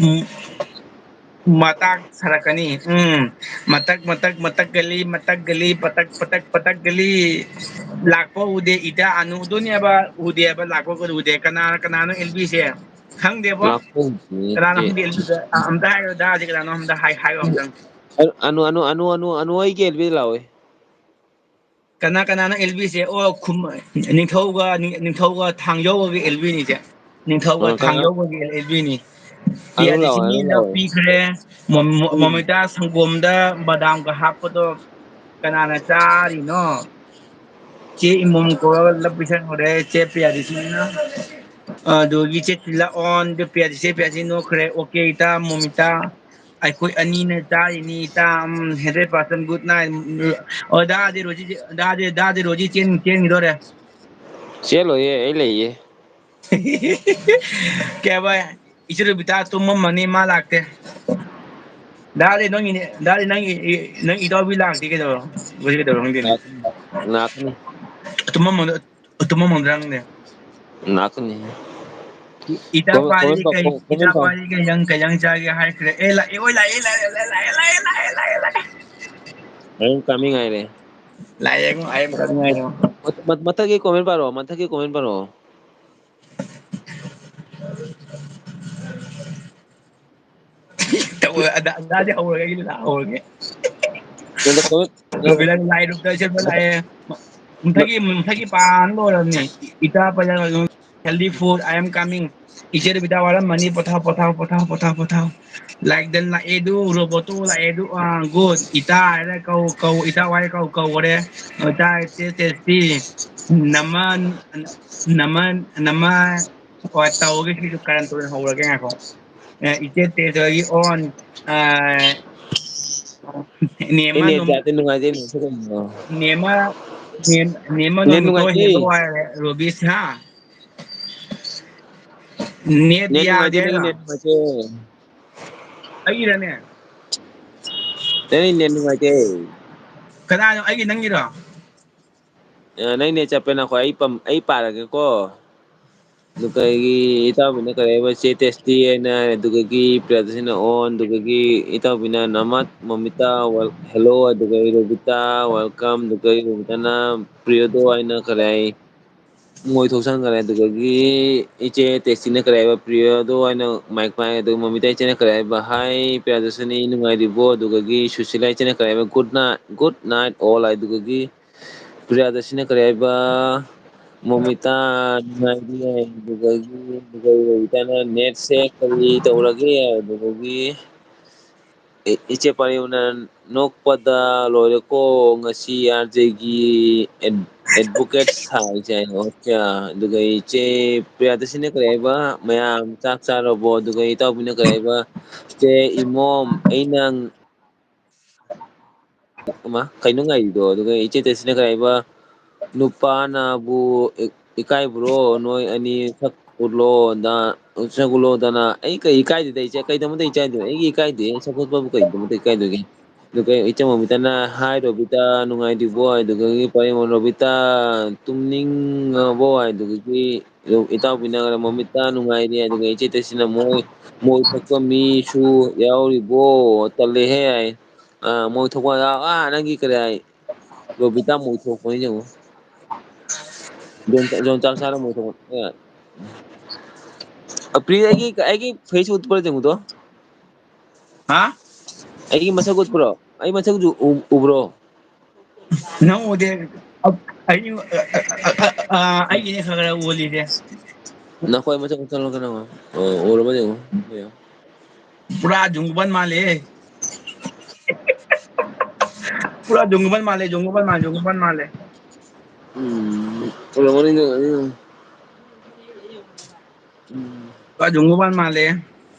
ꯎꯝ, ꯃꯇꯥꯛ ꯁꯥꯔꯛꯀꯅꯤ꯫ ꯎꯝ, ꯃꯇꯛ, ꯃꯇꯛ, ꯃꯇꯛ ꯒꯂꯤ, ꯃꯇꯛ ꯒꯂꯤ, ꯄꯇꯛ, ꯄꯇꯛ, ꯄꯇꯛ ꯒꯂꯤ꯫ ꯂꯥꯛꯄ ꯎꯗꯦ, ꯏꯇꯥ ꯑꯅꯨꯗꯨꯅꯦꯕ ꯎꯗꯦꯕ, ꯂꯥꯛꯄ ꯎꯗꯦ꯫ ꯀꯅꯥ, ꯀꯅꯥꯅꯣ ꯑꯦꯜꯕꯤꯁꯦ? ꯈꯪꯗꯦꯕꯣ꯫ ꯂꯥꯛꯄ ꯎꯗꯦ꯫ ꯀꯅꯥꯅꯣ ꯈꯪꯗꯦ ꯑꯦꯜꯕꯤꯗ? ꯑ-, ꯑꯝꯇ ꯍꯥꯏꯌꯣ, ꯗꯥꯁꯦ ꯀꯅꯥꯅꯣ ꯑꯝꯇ ꯍꯥꯏ-, ꯍꯥꯏꯌꯣ ꯑꯝꯇꯪ꯫ ꯑꯅꯨ, ꯑꯅꯨ, ꯑꯅꯨ, ꯑꯅꯨ, ꯑꯅꯨ ꯑꯩꯒꯤ ꯑꯦꯜꯕꯤꯗ ꯂꯥꯛꯑꯣꯏ꯫ ꯀꯅꯥ ꯀꯅꯥꯅꯣ ꯑꯦꯜꯕꯤꯁꯦ? ꯑꯣ, ꯈꯨꯝ-, ꯅꯤꯡꯊꯧꯒ, ꯅꯤꯡ-, ꯅꯤꯡꯊꯧꯒ ꯊꯥꯡꯖꯧꯒꯒꯤ ꯑꯦꯜꯕꯤꯅꯤꯁꯦ꯫ ꯅꯤꯡꯊꯧꯒ ꯑ, ꯀꯅꯥ? ꯊꯥꯡꯖꯧꯒꯒꯤ ꯑꯦꯜꯕꯤꯅꯤ꯫ ꯑꯅꯨ ꯂꯥꯛꯑꯣ, ꯄꯤꯌꯥꯗꯤꯁꯤꯅꯤ ꯑꯅꯨ ꯑꯩꯅ ꯂꯥꯛꯑꯣ꯫ ꯄꯤꯈ꯭ꯔꯦ꯫ ꯃꯣ-, ꯃꯣ-, ꯎꯝ꯫ ꯃꯣꯃꯤꯇꯥ ꯁꯪꯒꯣꯝꯗ ꯕꯗꯥꯝꯒ ꯍꯥꯞꯄꯗꯣ ꯀꯅꯥꯅ ꯆꯥꯔꯤꯅꯣ? ꯆꯦ ꯏꯃꯣꯝ ꯀꯧꯔꯒ ꯂꯞ ꯄꯤꯁꯟꯈ꯭ꯔꯦ ꯆꯦ ꯄꯤꯌꯥꯗꯤꯁꯤꯅꯤꯅ꯫ ꯑꯗꯨꯒꯤ ꯆꯦ ꯂꯥꯛꯑꯣꯟ, ꯆꯦ ꯄꯤꯌꯥꯗꯤ, ꯆꯦ ꯄꯤꯌꯥꯗꯤ ꯅꯣꯛꯈ꯭ꯔꯦ꯫ ꯑꯣꯀꯦ, ꯏꯇꯥ ꯃꯣꯃꯤꯇꯥ꯫ ꯑꯩꯈꯣꯏ ꯑꯅꯤꯅ ꯆꯥꯔꯤꯅꯤ, ꯏꯇꯥ꯫ ꯎꯝ, hundred percent good night꯫ ꯎꯝ, ꯑꯣ, ꯗꯥꯗꯤ ꯔꯣꯖꯤ, ꯗꯥꯗꯤ, ꯗꯥꯗꯤ ꯔꯣꯖꯤ ꯆꯦꯟ-, ꯆꯦꯟꯈꯤꯗꯣꯔꯦ꯫ ꯆꯦꯜꯂꯣꯏꯌꯦ, ꯑꯩ ꯂꯩꯌꯦ꯫ ꯀꯩ ꯍꯥꯏꯕ? ꯏꯆꯦ ꯔꯣꯕꯤꯇꯥ ꯇꯨꯝꯃꯝꯃꯅꯤ, ꯃꯥ ꯂꯥꯛꯇꯦ꯫ ꯗꯥꯗꯤ ꯅꯪꯒꯤꯅꯦ, ꯗꯥꯗꯤ ꯅꯪꯒꯤ, ꯅꯪ ꯏꯇꯥꯎꯕꯤ ꯂꯥꯛꯇꯦ ꯀꯩꯗꯧꯔꯣ? ꯍꯧꯖꯤꯛ ꯀꯩꯗꯧꯔꯣ ꯈꯪꯗꯦꯅꯦ꯫ ꯂꯥꯛꯀꯅꯤ꯫ ꯇꯨꯝꯃꯝꯃꯗ-, ꯇꯨꯝꯃꯝꯃꯗ꯭ꯔꯥ ꯈꯪꯗꯦ꯫ ꯂꯥꯛꯀꯅꯤ꯫ ꯏꯇꯥ ꯀꯣꯃꯦꯟ, ꯀꯣꯃꯦꯟ ꯄꯥꯔꯤ ꯄꯥꯎ, ꯀꯩ, ꯀꯣꯃꯦꯟ ꯏꯇꯥ ꯄꯥꯎ꯫ ꯄꯥꯔꯤ ꯀꯩ ꯌꯪ, ꯀꯩ ꯌꯪ ꯆꯥꯒꯦ ꯍꯥꯏꯈ꯭ꯔꯦ꯫ ꯑꯦ, ꯂꯥꯛꯑꯦ, ꯑꯣꯏ, ꯂꯥꯛꯑꯦ, ꯂꯥꯛꯑꯦ꯫ I am coming ꯍꯥꯏꯔꯦ꯫ ꯂꯥꯛꯑꯦ, I am coming ꯍꯥꯏꯔꯦ꯫ ꯃ-, ꯃ-, ꯃꯊꯛꯀꯤ ꯀꯣꯃꯦꯟ ꯄꯥꯔꯛꯑꯣ, ꯃꯊꯛꯀꯤ ꯀꯣꯃꯦꯟ ꯄꯥꯔꯛꯑꯣ꯫ ꯇꯧ-, ꯑꯗ-, ꯑꯗꯥꯗꯤ ꯍꯧꯔꯒ ꯑꯩ ꯂꯥꯛꯍꯧꯔꯒꯦ꯫ ꯅꯪꯗ ꯀꯣꯃꯦꯟ, ꯅꯪ ꯔꯣꯕꯤꯟꯗ꯭ꯔ ꯂꯥꯏ ꯔꯨꯝꯗ ꯆꯠꯄ ꯂꯥꯛꯑꯦ꯫ ꯃꯊꯛꯀꯤ, ꯃꯊꯛꯀꯤ ꯄꯥꯟ ꯂꯣꯏꯔꯕꯅꯤ꯫ ꯏꯇꯥ ꯄꯥꯏꯖꯔꯒ healthy food, I am coming. ꯏꯆꯦ ꯔꯣꯕꯤꯟꯗ꯭ꯔ ꯋꯥꯔꯝꯃꯅꯤ, ꯄꯣꯊꯥꯎ, ꯄꯣꯊꯥꯎ, ꯄꯣꯊꯥꯎ, ꯄꯣꯊꯥꯎ, ꯄꯣꯊꯥꯎ꯫ ꯂꯥꯏꯛ ꯗꯟ ꯂꯥꯛꯑꯦ ꯑꯗꯨ, ꯔꯣꯕꯣꯠꯇꯣ ꯂꯥꯛꯑꯦ ꯑꯗꯨ, ꯑꯥ, good. ꯏꯇꯥ ꯍꯥꯏꯔ ꯀꯧ, ꯀꯧ, ꯏꯇꯥ ꯋꯥꯏ ꯀꯧ, ꯀꯧꯈꯔꯦ꯫ ꯏꯇꯥ ꯇꯦ-, ꯇꯦꯁꯇꯤ꯫ ꯅꯃ, ꯅꯃ, ꯅꯃ, ꯍꯣꯏ, ꯇꯧꯔꯒꯦ ꯁꯤꯁꯨ ꯀꯔꯟ ꯇꯨꯔꯟ ꯍꯧꯔꯒꯦ ꯉꯥꯏꯈꯣ꯫ ꯑꯦ, ꯏꯆꯦ ꯇꯦꯖꯒꯤ on, ꯑ, ꯅꯦꯃ ꯑꯩ ꯅꯦꯠ ꯅꯣꯡ-, ꯌꯥꯗꯦ, ꯅꯨꯡꯉꯥꯏꯇꯦ ꯅꯦꯠꯁꯦ ꯀꯩꯅꯣ꯫ ꯅꯦꯃ, ꯅꯦꯝ-, ꯅꯦꯃ ꯅꯦꯠ ꯅꯣꯡꯃꯤꯠꯇꯣ ꯅꯨꯡꯉꯥꯏꯇꯦ꯫ ꯍꯦꯜꯂꯣ ꯍꯥꯏꯔꯦ, ꯔꯣꯕꯤꯁ, ꯍꯥ? ꯅꯦꯠ ꯅꯦꯠ ꯌꯥꯗꯦ ꯅꯨꯡꯉꯥꯏꯇꯦ, ꯅꯪꯒꯤ ꯍꯥꯏꯔꯣ? ꯅꯦꯠ ꯅꯨꯡꯉꯥꯏꯇꯦ꯫ ꯑꯩꯒꯤꯔꯅꯦ? ꯅꯪꯒꯤ ꯅꯦꯠ ꯅꯨꯡꯉꯥꯏꯇꯦ꯫ ꯀꯅꯥꯅꯣ? ꯑꯩꯒꯤ, ꯅꯪꯒꯤꯔꯣ? ꯑ, ꯅꯪ ꯅꯦꯠ ꯆꯞꯄꯦ, ꯅꯈꯣꯏ ꯑꯩ ꯄꯝ-, ꯑꯩ ꯄꯥꯔꯒꯦꯀꯣ꯫ ꯑꯗꯨꯒ ꯑꯩꯒꯤ ꯏꯇꯥꯎꯕꯤꯅ ꯀꯔꯤ ꯍꯥꯏꯕ, ꯆꯦ ꯇꯦꯁꯇꯤ ꯍꯥꯏꯅ, ꯑꯗꯨꯗꯒꯤ ꯄ꯭ꯔꯤꯌꯥꯗꯁꯤꯅ on, ꯑꯗꯨꯗꯒꯤ ꯏꯇꯥꯎꯕꯤꯅ ꯅꯃꯠ ꯃꯣꯃꯤꯇꯥ, wel-, hello, ꯑꯗꯨꯗꯒꯤ ꯔꯣꯕꯤꯇꯥ, welcome, ꯑꯗꯨꯗꯒꯤ ꯔꯣꯕꯤꯇꯥꯅ ꯄ꯭ꯔꯤꯌꯣꯗꯣ ꯍꯥꯏꯅ ꯀꯔꯤ ꯍꯥꯏ, ꯃꯣꯏ ꯊꯣꯛꯆꯟꯈ꯭ꯔꯦ꯫ ꯑꯗꯨꯗꯒꯤ ꯏꯆꯦ ꯇꯦꯁꯇꯤꯅ ꯀꯔꯤ ꯍꯥꯏꯕ, ꯄ꯭ꯔꯤꯌꯣꯗꯣ ꯍꯥꯏꯅ ꯃꯥꯏꯛ ꯄꯥꯏ, ꯑꯗꯨꯒ ꯃꯣꯃꯤꯇꯥ ꯏꯆꯦꯅ ꯀꯔꯤ ꯍꯥꯏꯕ, hi ꯄ꯭ꯔꯤꯌꯥꯗꯁꯤꯅꯤ, ꯅꯨꯡꯉꯥꯏꯔꯤꯕꯣ? ꯑꯗꯨꯗꯒꯤ ꯁꯨꯁꯤꯂꯥ ꯏꯆꯦꯅ ꯀꯔꯤ ꯍꯥꯏꯕ, good night, good night all ꯍꯥꯏ꯫ ꯑꯗꯨꯗꯒꯤ ꯄ꯭ꯔꯤꯌꯥꯗꯁꯤꯅ ꯀꯔꯤ ꯍꯥꯏꯕ, ꯃꯣꯃꯤꯇꯥ ꯅꯨꯡꯉꯥꯏꯔꯤ ꯍꯥꯏ꯫ ꯑꯗꯨꯗꯒꯤ, ꯑꯗꯨꯗꯒꯤ ꯔꯣꯕꯤꯇꯥꯅ ꯅꯦꯠꯁꯦ ꯀꯔꯤ ꯇꯧꯔꯒꯦ? ꯑꯗꯨꯗꯒꯤ ꯏ-, ꯏꯆꯦ ꯄꯥꯔꯤꯕꯅ ꯅꯣꯛꯄꯗ ꯂꯣꯏꯔꯦꯀꯣ ꯉꯁꯤ ꯑꯥꯔ ꯖꯦꯒꯤ ꯑꯦꯗ-, ꯑꯦꯗꯚꯣꯀꯦꯠ ꯁꯥꯏꯁꯦ ꯍꯥꯏ꯫ ꯑꯣꯀꯦ꯫ ꯑꯗꯨꯒ ꯏꯆꯦ ꯄ꯭ꯔꯤꯌꯥꯗꯁꯤꯅ ꯀꯔꯤ ꯍꯥꯏꯕ, ꯃꯌꯥꯝ ꯆꯥꯛ ꯆꯥꯔꯕꯣ? ꯑꯗꯨꯒ ꯏꯇꯥꯎꯕꯤꯅ ꯀꯔꯤ ꯍꯥꯏꯕ, ꯆꯦ ꯏꯃꯣꯝ, ꯑꯩꯅ ꯏꯃꯥ, ꯀꯩꯅꯣ ꯉꯥꯏꯔꯤꯗꯣ? ꯑꯗꯨꯒ ꯏꯆꯦ ꯇꯦꯁꯤꯅ ꯀꯩ ꯍꯥꯏꯕ, "ꯅꯨꯄꯥꯅꯕꯨ ꯏ-, ꯏꯀꯥꯏꯕ꯭ꯔꯣ? ꯅꯣꯏ ꯑꯅꯤ ꯁꯛ ꯎꯠꯂꯣꯗ, ꯁꯛ ꯎꯠꯂꯣꯗꯅ꯫ ꯑꯩ ꯀꯩ ꯏꯀꯥꯏꯗꯦꯗ ꯏꯆꯦ, ꯀꯩꯗꯧꯕꯗ ꯏꯀꯥꯏꯗꯣꯏꯅꯣ? ꯑꯩꯒꯤ ꯏꯀꯥꯏꯗꯦ, ꯁꯛ ꯎꯠꯄꯕꯨ ꯀꯩꯗꯧꯕꯗ ꯏꯀꯥꯏꯗꯣꯏꯒꯦ? ꯑꯗꯨꯒ ꯏꯆꯦ ꯃꯣꯃꯤꯇꯥꯅ, "ꯍꯥꯏ ꯔꯣꯕꯤꯇꯥ, ꯅꯨꯡꯉꯥꯏꯔꯤꯕꯣ?" ꯑꯗꯨꯗꯒꯤ ꯄꯔꯦꯡ ꯔꯣꯕꯤꯇꯥ, "ꯇꯨꯝꯅꯤꯡꯉꯕꯣ?" ꯍꯥꯏꯗꯨꯗꯒꯤ ꯏꯇꯥꯎꯕꯤꯅ ꯃꯣꯃꯤꯇꯥ, "ꯅꯨꯡꯉꯥꯏꯔꯤ"꯫ ꯑꯗꯨꯒ ꯏꯆꯦ ꯇꯦꯁꯤꯅ, "ꯃꯣꯏ, ꯃꯣꯏ ꯊꯛꯄ ꯃꯤꯁꯨ ꯌꯥꯎꯔꯤꯕꯣ? ꯇꯜꯂꯦꯍꯦ" ꯍꯥꯏ꯫ ꯑ, "ꯃꯣꯏ ꯊꯣꯛꯄ", ꯑ, ꯑ, ꯅꯪꯒꯤ ꯀꯔꯤ ꯍꯥꯏ? ꯔꯣꯕꯤꯇꯥ ꯃꯣꯏ ꯊꯣꯛꯄꯅꯤ ꯌꯦꯡꯉꯣ꯫ ꯖꯣꯟ, ꯖꯣꯟ ꯆꯥꯛ ꯆꯥꯔ ꯃꯣꯏ ꯊꯣꯛꯄ꯫ ꯑ꯫ ꯑ, ꯄ꯭ꯔꯤ, ꯑꯩꯒꯤ, ꯑꯩꯒꯤ ꯐꯦꯁ ꯎꯠꯄ꯭ꯔꯥ ꯌꯦꯡꯉꯨꯗꯣ꯫ ꯍꯥ? ꯑꯩꯒꯤ ꯃꯁꯛ ꯎꯠꯄ꯭ꯔꯣ? ꯑꯩ ꯃꯁꯛ ꯎ-, ꯎꯕ꯭ꯔꯣ? ꯅꯪ ꯎꯗꯦ꯫ ꯑ-, ꯑꯩ, ꯑ, ꯑ, ꯑ, ꯑ, ꯑ, ꯑꯩꯒꯤꯅꯦ ꯈꯔ ꯈꯔ ꯎꯍꯜꯂꯤꯁꯦ꯫ ꯅꯈꯣꯏ ꯃꯁꯛ ꯎꯠꯊꯠꯂꯣ ꯀꯩꯅꯣ꯫ ꯑꯣ, ꯎꯔꯕ ꯌꯦꯡꯉꯣ꯫ ꯌꯦꯡꯉꯣ꯫ ꯄꯨꯔꯥ ꯖꯣꯡꯒꯨꯕꯟ ꯃꯥꯜꯂꯦ꯫ ꯄꯨꯔꯥ ꯖꯣꯡꯒꯨꯕꯟ ꯃꯥꯜꯂꯦ, ꯖꯣꯡꯒꯨꯕꯟ ꯃꯥꯜꯂꯦ, ꯖꯣꯡꯒꯨꯕꯟ ꯃꯥꯜꯂꯦ꯫ ꯎꯝ, ꯎꯔꯝꯒꯅꯤ ꯅꯪ, ꯎꯝ꯫ ꯎꯝ꯫ ꯄꯨꯔꯥ ꯖꯣꯡꯒꯨꯕꯟ ꯃꯥꯜꯂꯦ꯫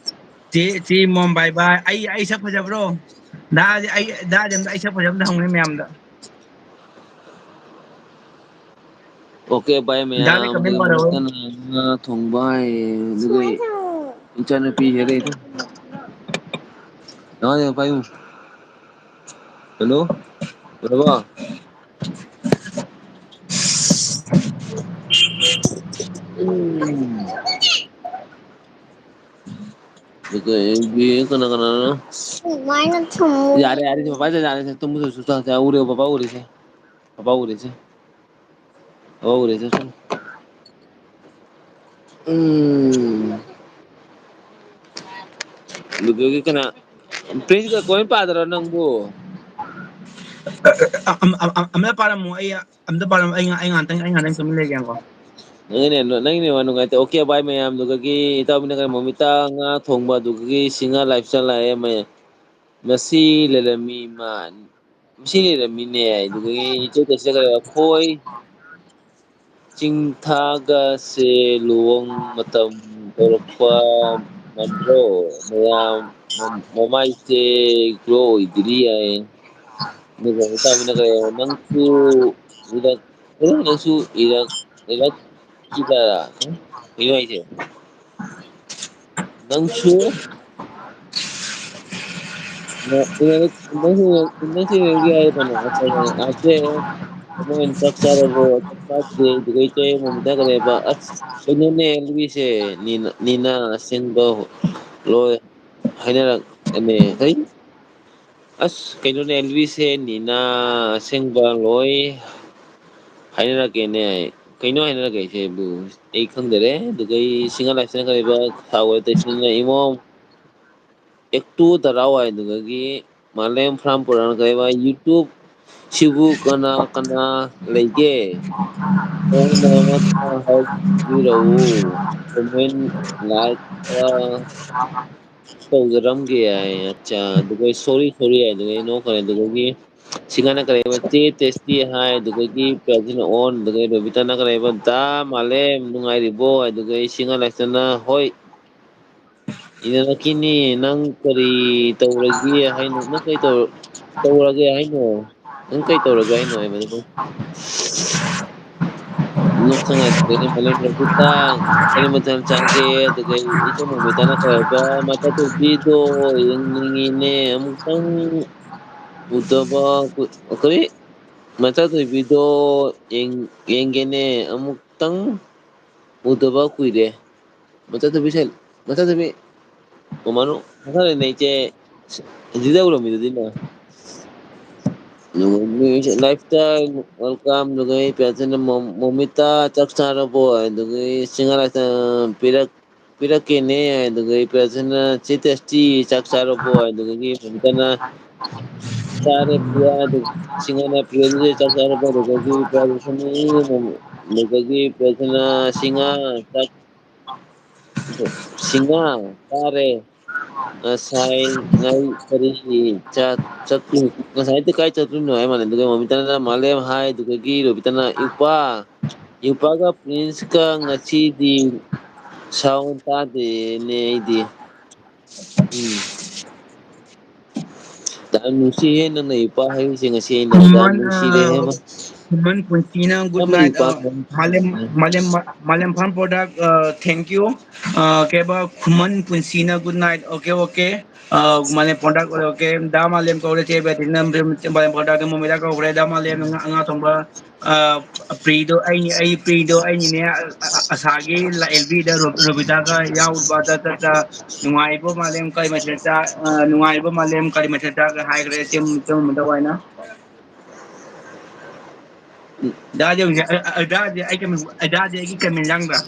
ꯆꯦ, ꯆꯦ ꯃꯣꯝ, bye bye꯫ ꯑꯩ, ꯑꯩ ꯁꯛ ꯐꯖꯕ꯭ꯔꯣ? ꯗꯥꯁꯦ ꯑꯩ, ꯗꯥꯁꯦ ꯑꯝꯇ ꯑꯩ ꯁꯛ ꯐꯖꯕ ꯑꯝꯇ ꯍꯪꯉꯨꯅꯦ ꯃꯌꯥꯝꯗ꯫ OK bye ꯗꯥꯗꯤ ꯃꯌꯥꯝ, comment ꯑꯗꯨꯒ ꯄꯥꯔꯛꯑꯣ꯫ ꯃꯁꯤꯅ ꯉꯥ ꯊꯣꯡꯕ ꯍꯥꯏꯌꯦ, ꯑꯗꯨꯒ ꯏꯆꯥꯅꯨꯄꯤ ꯍꯦꯛ ꯂꯩꯗꯣ꯫ ꯅꯃꯥꯗꯤ ꯄꯥꯏꯌꯨ꯫ Hello? ꯎꯔꯕꯣ? ꯎꯝ꯫ ꯑꯗꯨꯒ ꯀꯅꯥ ꯀꯅꯥꯅꯣ? ꯁꯨꯃꯥꯏꯅ ꯊꯝꯃꯨ꯫ ꯌꯥꯔꯦ, ꯌꯥꯔꯦ, ꯄꯥꯄꯥ ꯌꯥꯔꯦ, ꯇꯨꯝꯕ ꯆꯠꯁꯤ, ꯆꯠꯁꯤ, ꯎꯔꯦ, ꯄꯥꯄꯥ ꯎꯔꯦꯁꯦ꯫ ꯄꯥꯄꯥ ꯎꯔꯦꯁꯦ꯫ ꯄꯥꯄꯥ ꯎꯔꯦꯁꯦ, ꯆꯠꯁꯤ꯫ ꯎꯝ꯫ ꯑꯗꯨꯗꯒꯤ ꯀꯅꯥ? Prince ꯀ ꯀꯣꯏ ꯄꯥꯗ꯭ꯔꯣ ꯅꯪꯕꯨ? ꯑ, ꯑ, ꯑ, ꯑ, ꯑ, ꯑꯃ ꯄꯥꯔꯝꯃꯣ, ꯑꯩ ꯑꯝꯇ ꯄꯥꯔꯝꯃꯣ, ꯑꯩ ꯉꯥ-, ꯑꯩ ꯉꯥꯛꯇꯪ, ꯑꯩ ꯉꯥꯛꯇꯪ ꯇꯨꯃꯤꯟ ꯂꯩꯒꯦ, ꯉꯥꯏꯈꯣ꯫ ꯅꯪꯒꯤꯅꯦ, ꯅꯪꯒꯤꯅꯦ ꯋꯥ ꯅꯨꯡꯉꯥꯏꯇꯦ꯫ OK bye ꯃꯌꯥꯝꯗꯨꯒꯤ ꯏꯇꯥꯎꯕꯤꯅ ꯀꯔꯤ ꯃꯣꯃꯤꯇꯥ ꯉꯥ ꯊꯣꯡꯕ ꯑꯗꯨꯒꯤ ꯁꯤꯡꯍꯥ live ꯆꯠ ꯂꯥꯛꯑꯦ꯫ ꯃ-, ꯃꯁꯤ ꯂꯩꯔꯝꯃꯤ ꯃꯥ-, ꯃꯁꯤ ꯂꯩꯔꯝꯃꯤꯅꯦ꯫ ꯑꯗꯨꯗꯒꯤ ꯏꯆꯦ ꯇꯦꯁꯤꯅ ꯀꯔꯤ, ꯑꯩꯈꯣꯏ ꯆꯤꯡꯊꯥꯒꯁꯦ ꯂꯨꯍꯣꯡ ꯃꯇꯝ ꯌꯧꯔꯛꯄ ꯃꯥꯟꯗ꯭ꯔꯣ? ꯃꯌꯥꯝ ꯃ-, ꯃꯃꯥꯏꯁꯦ glow ꯑꯣꯏꯗ꯭ꯔꯤ ꯍꯥꯏ꯫ ꯑꯗꯨꯒ ꯏꯇꯥꯎꯕꯤꯅ ꯀꯩ, ꯅꯪꯁꯨ ꯏꯔꯛ-, ꯑꯦ, ꯅꯪꯁꯨ ꯏꯔꯛ-, ꯏꯔꯛꯈꯤꯗ, ꯎꯝ? ꯀꯩꯅꯣ ꯍꯥꯏꯁꯦ? ꯅꯪꯁꯨ ꯅ-, ꯅꯪꯁꯨ ꯅꯪꯁꯨ ꯌꯦꯡꯒꯦ ꯍꯥꯏꯔꯕꯅꯦ? ꯑꯠꯆꯥ, ꯑꯠꯆꯥ꯫ ꯀꯃꯥꯏꯅ ꯆꯥꯛ ꯆꯥꯔꯕꯣ? ꯆꯥꯛ ꯆꯥꯗ꯭ꯔꯤ꯫ ꯑꯗꯨꯒ ꯏꯇꯩ ꯑꯃꯃꯨꯛ ꯊꯥꯒꯠꯂꯛꯑꯦꯕ꯫ ꯑꯁ, ꯀꯩꯅꯣꯅꯦ, ꯂꯨꯏꯁꯦ꯫ ꯅꯤꯅ, ꯅꯤꯅ ꯑꯁꯦꯡꯕ ꯂꯣꯏ ꯍꯥꯏꯅꯔꯛꯑꯦꯅꯦ꯫ ꯀꯩ? ꯑꯁ, ꯀꯩꯅꯣꯅꯦ, ꯂꯨꯏꯁꯦ꯫ ꯅꯤꯅ ꯑꯁꯦꯡꯕ ꯂꯣꯏ ꯍꯥꯏꯅꯔꯛꯀꯦꯅꯦ꯫ ꯀꯩꯅꯣ ꯍꯥꯏꯅꯔꯛꯀꯦ ꯍꯥꯏꯁꯤꯕꯨ? ꯑꯩ ꯈꯪꯗꯔꯦ꯫ ꯑꯗꯨꯒ ꯑꯩ ꯁꯤꯡꯍꯥ ꯂꯥꯏꯁ꯭ꯔꯝ ꯀꯔꯤꯕ ꯊꯥꯎ ꯑꯣꯏ ꯇꯩꯁꯤꯟꯅ ꯏꯃꯣꯝ ꯑꯦꯛꯇꯨ ꯇꯔꯥꯋꯥꯏꯗꯨꯗꯒꯤ ꯃꯥꯂꯦꯝ ꯐ꯭ꯔꯥꯝ ꯄꯨꯔꯥꯅ ꯀꯩꯕ YouTube ꯁꯤꯕꯨ ꯀꯅꯥ ꯀꯅꯥ ꯂꯩꯒꯦ? ꯈꯣꯡꯅ ꯍꯥꯏꯕꯤꯔꯛꯎ꯫ Comment, like, ꯑ, ꯇꯧꯖꯔꯝꯒꯦ ꯍꯥꯏ꯫ ꯑꯠꯆꯥ, ꯑꯗꯨꯒ sorry, sorry ꯍꯥꯏ, ꯑꯗꯨꯒ ꯑꯩ ꯅꯣꯛꯈ꯭ꯔꯦ꯫ ꯑꯗꯨꯗꯒꯤ ꯁꯤꯡꯍꯥꯅ ꯀꯔꯤꯕ ꯆꯦ ꯇꯦꯁꯇꯤ ꯍꯥꯏ, ꯑꯗꯨꯗꯒꯤ ꯄ꯭ꯔꯖꯤꯅ ꯑꯣꯟ, ꯑꯗꯨꯒ ꯔꯣꯕꯤꯇꯥꯅ ꯀꯔꯤꯕ ꯗꯥ ꯃꯥꯂꯦꯝ ꯅꯨꯡꯉꯥꯏꯔꯤꯕꯣ? ꯑꯗꯨꯒ ꯑꯩ ꯁꯤꯡꯍ ꯂꯥꯏꯁ꯭ꯔꯝꯅ ꯍꯣꯏ, ꯏꯅꯔꯛꯈꯤꯅꯤ꯫ ꯅꯪ ꯀꯔꯤ ꯇꯧꯔꯒꯦ ꯍꯥꯏꯅꯣ? ꯅꯪ ꯀꯔꯤ ꯇꯧꯔ-, ꯇꯧꯔꯒꯦ ꯍꯥꯏꯅꯣ? ꯅꯪ ꯀꯔꯤ ꯇꯧꯔꯒꯦ ꯍꯥꯏꯅꯣ ꯍꯥꯏꯕꯅꯤꯗ꯫ ꯅꯣꯛꯇ ꯉꯥꯏꯈꯤꯕꯅꯤ ꯃꯥꯂꯦꯝ ꯔꯣꯕꯤꯇꯥ꯫ ꯀꯔꯤ ꯃꯊꯦꯜ ꯆꯥꯒꯦ? ꯑꯗꯨꯒ ꯏꯆꯟ ꯔꯣꯕꯤꯇꯥꯅ ꯀꯔꯤ ꯍꯥꯏꯕ? ꯃꯆꯥ ꯇꯣꯝꯕꯤꯗꯣ ꯌꯦꯡꯅꯤꯡꯉꯤꯅꯦ꯫ ꯑꯃꯨꯛꯇꯪ ꯎꯗꯕ ꯀꯨ-, ꯀꯔꯤ? ꯃꯆꯥ ꯇꯣꯝꯕꯤꯗꯣ ꯌꯦꯡ-, ꯌꯦꯡꯒꯦꯅꯦ꯫ ꯑꯃꯨꯛꯇꯪ ꯎꯗꯕ ꯀꯨꯏꯔꯦ꯫ ꯃꯆꯥ ꯇꯣꯝꯕꯤ ꯁꯦ-, ꯃꯆꯥ ꯇꯣꯝꯕꯤ, ꯃꯃꯥꯅꯨ, ꯃꯈꯥ ꯂꯩꯅ ꯏꯆꯦ, ꯁꯤꯗ ꯎꯔꯝꯃꯤꯗꯨꯗꯤ ꯅꯪ꯫ Lifestyle, welcome, ꯑꯗꯨꯒ ꯄ꯭ꯔꯖꯅ ꯃꯣ-, ꯃꯣꯃꯤꯇꯥ, ꯆꯥꯛ ꯆꯥꯔꯕꯣ? ꯑꯗꯨꯒ ꯁꯤꯡꯍꯥ ꯂꯥꯏꯁ꯭ꯔꯝ ꯄꯤꯔꯛ-, ꯄꯤꯔꯛꯀꯦꯅꯦ꯫ ꯑꯗꯨꯒ ꯄ꯭ꯔꯖꯅ ꯆꯦ ꯇꯦꯁꯇꯤ, ꯆꯥꯛ ꯆꯥꯔꯕꯣ? ꯑꯗꯨꯗꯒꯤ ꯃꯣꯃꯤꯇꯥꯅ ꯆꯥꯔꯦ ꯄ꯭ꯔꯤꯌꯥ, ꯑꯗꯨ ꯁꯤꯡꯍꯥꯅ ꯄ꯭ꯔꯤꯌꯥꯗꯨꯗꯤ ꯆꯥꯛ ꯆꯥꯔꯕꯣ? ꯑꯗꯨꯗꯒꯤ ꯄ꯭ꯔꯖꯅ, ꯑꯗꯨꯗꯒꯤ ꯄ꯭ꯔꯖꯅ ꯁꯤꯡꯍꯥ, ꯆꯥꯛ ꯁꯤꯡꯍꯥ, ꯇꯥꯔꯦ꯫ ꯉꯁꯥꯏ ꯉꯥꯏ ꯀꯔꯤ ꯆꯥ-, ꯆꯠꯇꯣꯏ-, ꯉꯁꯥꯏꯗꯤ ꯀꯥꯏ ꯆꯠꯇꯣꯏꯅꯣ ꯍꯥꯏ ꯃꯥꯜꯂꯦ꯫ ꯑꯗꯨꯒ ꯃꯣꯃꯤꯇꯥꯅ ꯃꯥꯂꯦꯝ ꯍꯥꯏ, ꯑꯗꯨꯗꯒꯤ ꯔꯣꯕꯤꯇꯥꯅ ꯏꯄꯥ, ꯏꯄꯥꯒ ꯄ꯭ꯔꯤꯟꯁꯀ ꯉꯁꯤꯗꯤ sound ꯇꯥꯗꯦꯅꯦ ꯑꯩꯗꯤ꯫ ꯎꯝ꯫ ꯌꯥꯝ ꯅꯨꯡꯁꯤꯍꯦ ꯅꯪꯅ ꯏꯄꯥ ꯍꯥꯏꯔꯤꯁꯦ ꯉꯁꯤ ꯑꯩꯅ꯫ ꯌꯥꯝ ꯅꯨꯡꯁꯤꯔꯦꯍꯦ ꯃꯥ꯫ ꯈꯨꯃꯟ ꯄꯨꯟꯁꯤꯅ good night, ꯑ, ꯃꯥꯂꯦꯝ, ꯃꯥꯂꯦꯝ, ꯃꯥꯂꯦꯝ ꯐꯥꯝ product, ꯑ, thank you. ꯑ, ꯀꯩꯕ, ꯈꯨꯃꯟ ꯄꯨꯟꯁꯤꯅ good night. Okay, okay. ꯑ, ꯃꯥꯂꯦꯝ product, okay. ꯗꯥ ꯃꯥꯂꯦꯝ ꯀꯧꯔꯦ, ꯆꯦ ꯕꯦꯇꯤꯅ ꯃꯥꯂꯦꯝ product ꯃꯣꯃꯤꯗꯥ ꯀꯧꯈ꯭ꯔꯦ, ꯗꯥ ꯃꯥꯂꯦꯝ ꯉꯥ, ꯉꯥ ꯊꯣꯡꯕ, ꯑ, ꯄ꯭ꯔꯤꯗꯣ ꯑꯩꯅꯤ, ꯑꯩ ꯄ꯭ꯔꯤꯗꯣ ꯑꯩꯅꯤꯅꯦ, ꯑ, ꯑ, ꯑꯁꯥꯒꯤ ꯂ-, ꯑꯦꯜ ꯕꯤꯗ ꯔꯣ-, ꯔꯣꯕꯤꯇꯥꯒ ꯌꯥꯎꯕ ꯗ, ꯗ, ꯗ, ꯅꯨꯡꯉꯥꯏꯕ ꯃꯥꯂꯦꯝ ꯀꯔꯤ ꯃꯊꯦꯜ ꯆꯥ-, ꯑ, ꯅꯨꯡꯉꯥꯏꯕ ꯃꯥꯂꯦꯝ ꯀꯔꯤ ꯃꯊꯦꯜ ꯆꯥꯒ ꯍꯥꯏꯈ꯭ꯔꯦ, ꯆꯦ ꯃꯨ-, ꯆꯦ ꯃꯨꯗꯥ ꯍꯣꯏꯅ꯫ ꯗꯥꯗꯤ ꯍꯧꯖꯤꯛ, ꯑ, ꯑ, ꯗꯥꯗꯤ ꯑꯩ comment, ꯑ, ꯗꯥꯗꯤ ꯑꯩꯒꯤ comment ꯌꯥꯡꯕ꯭ꯔꯥ?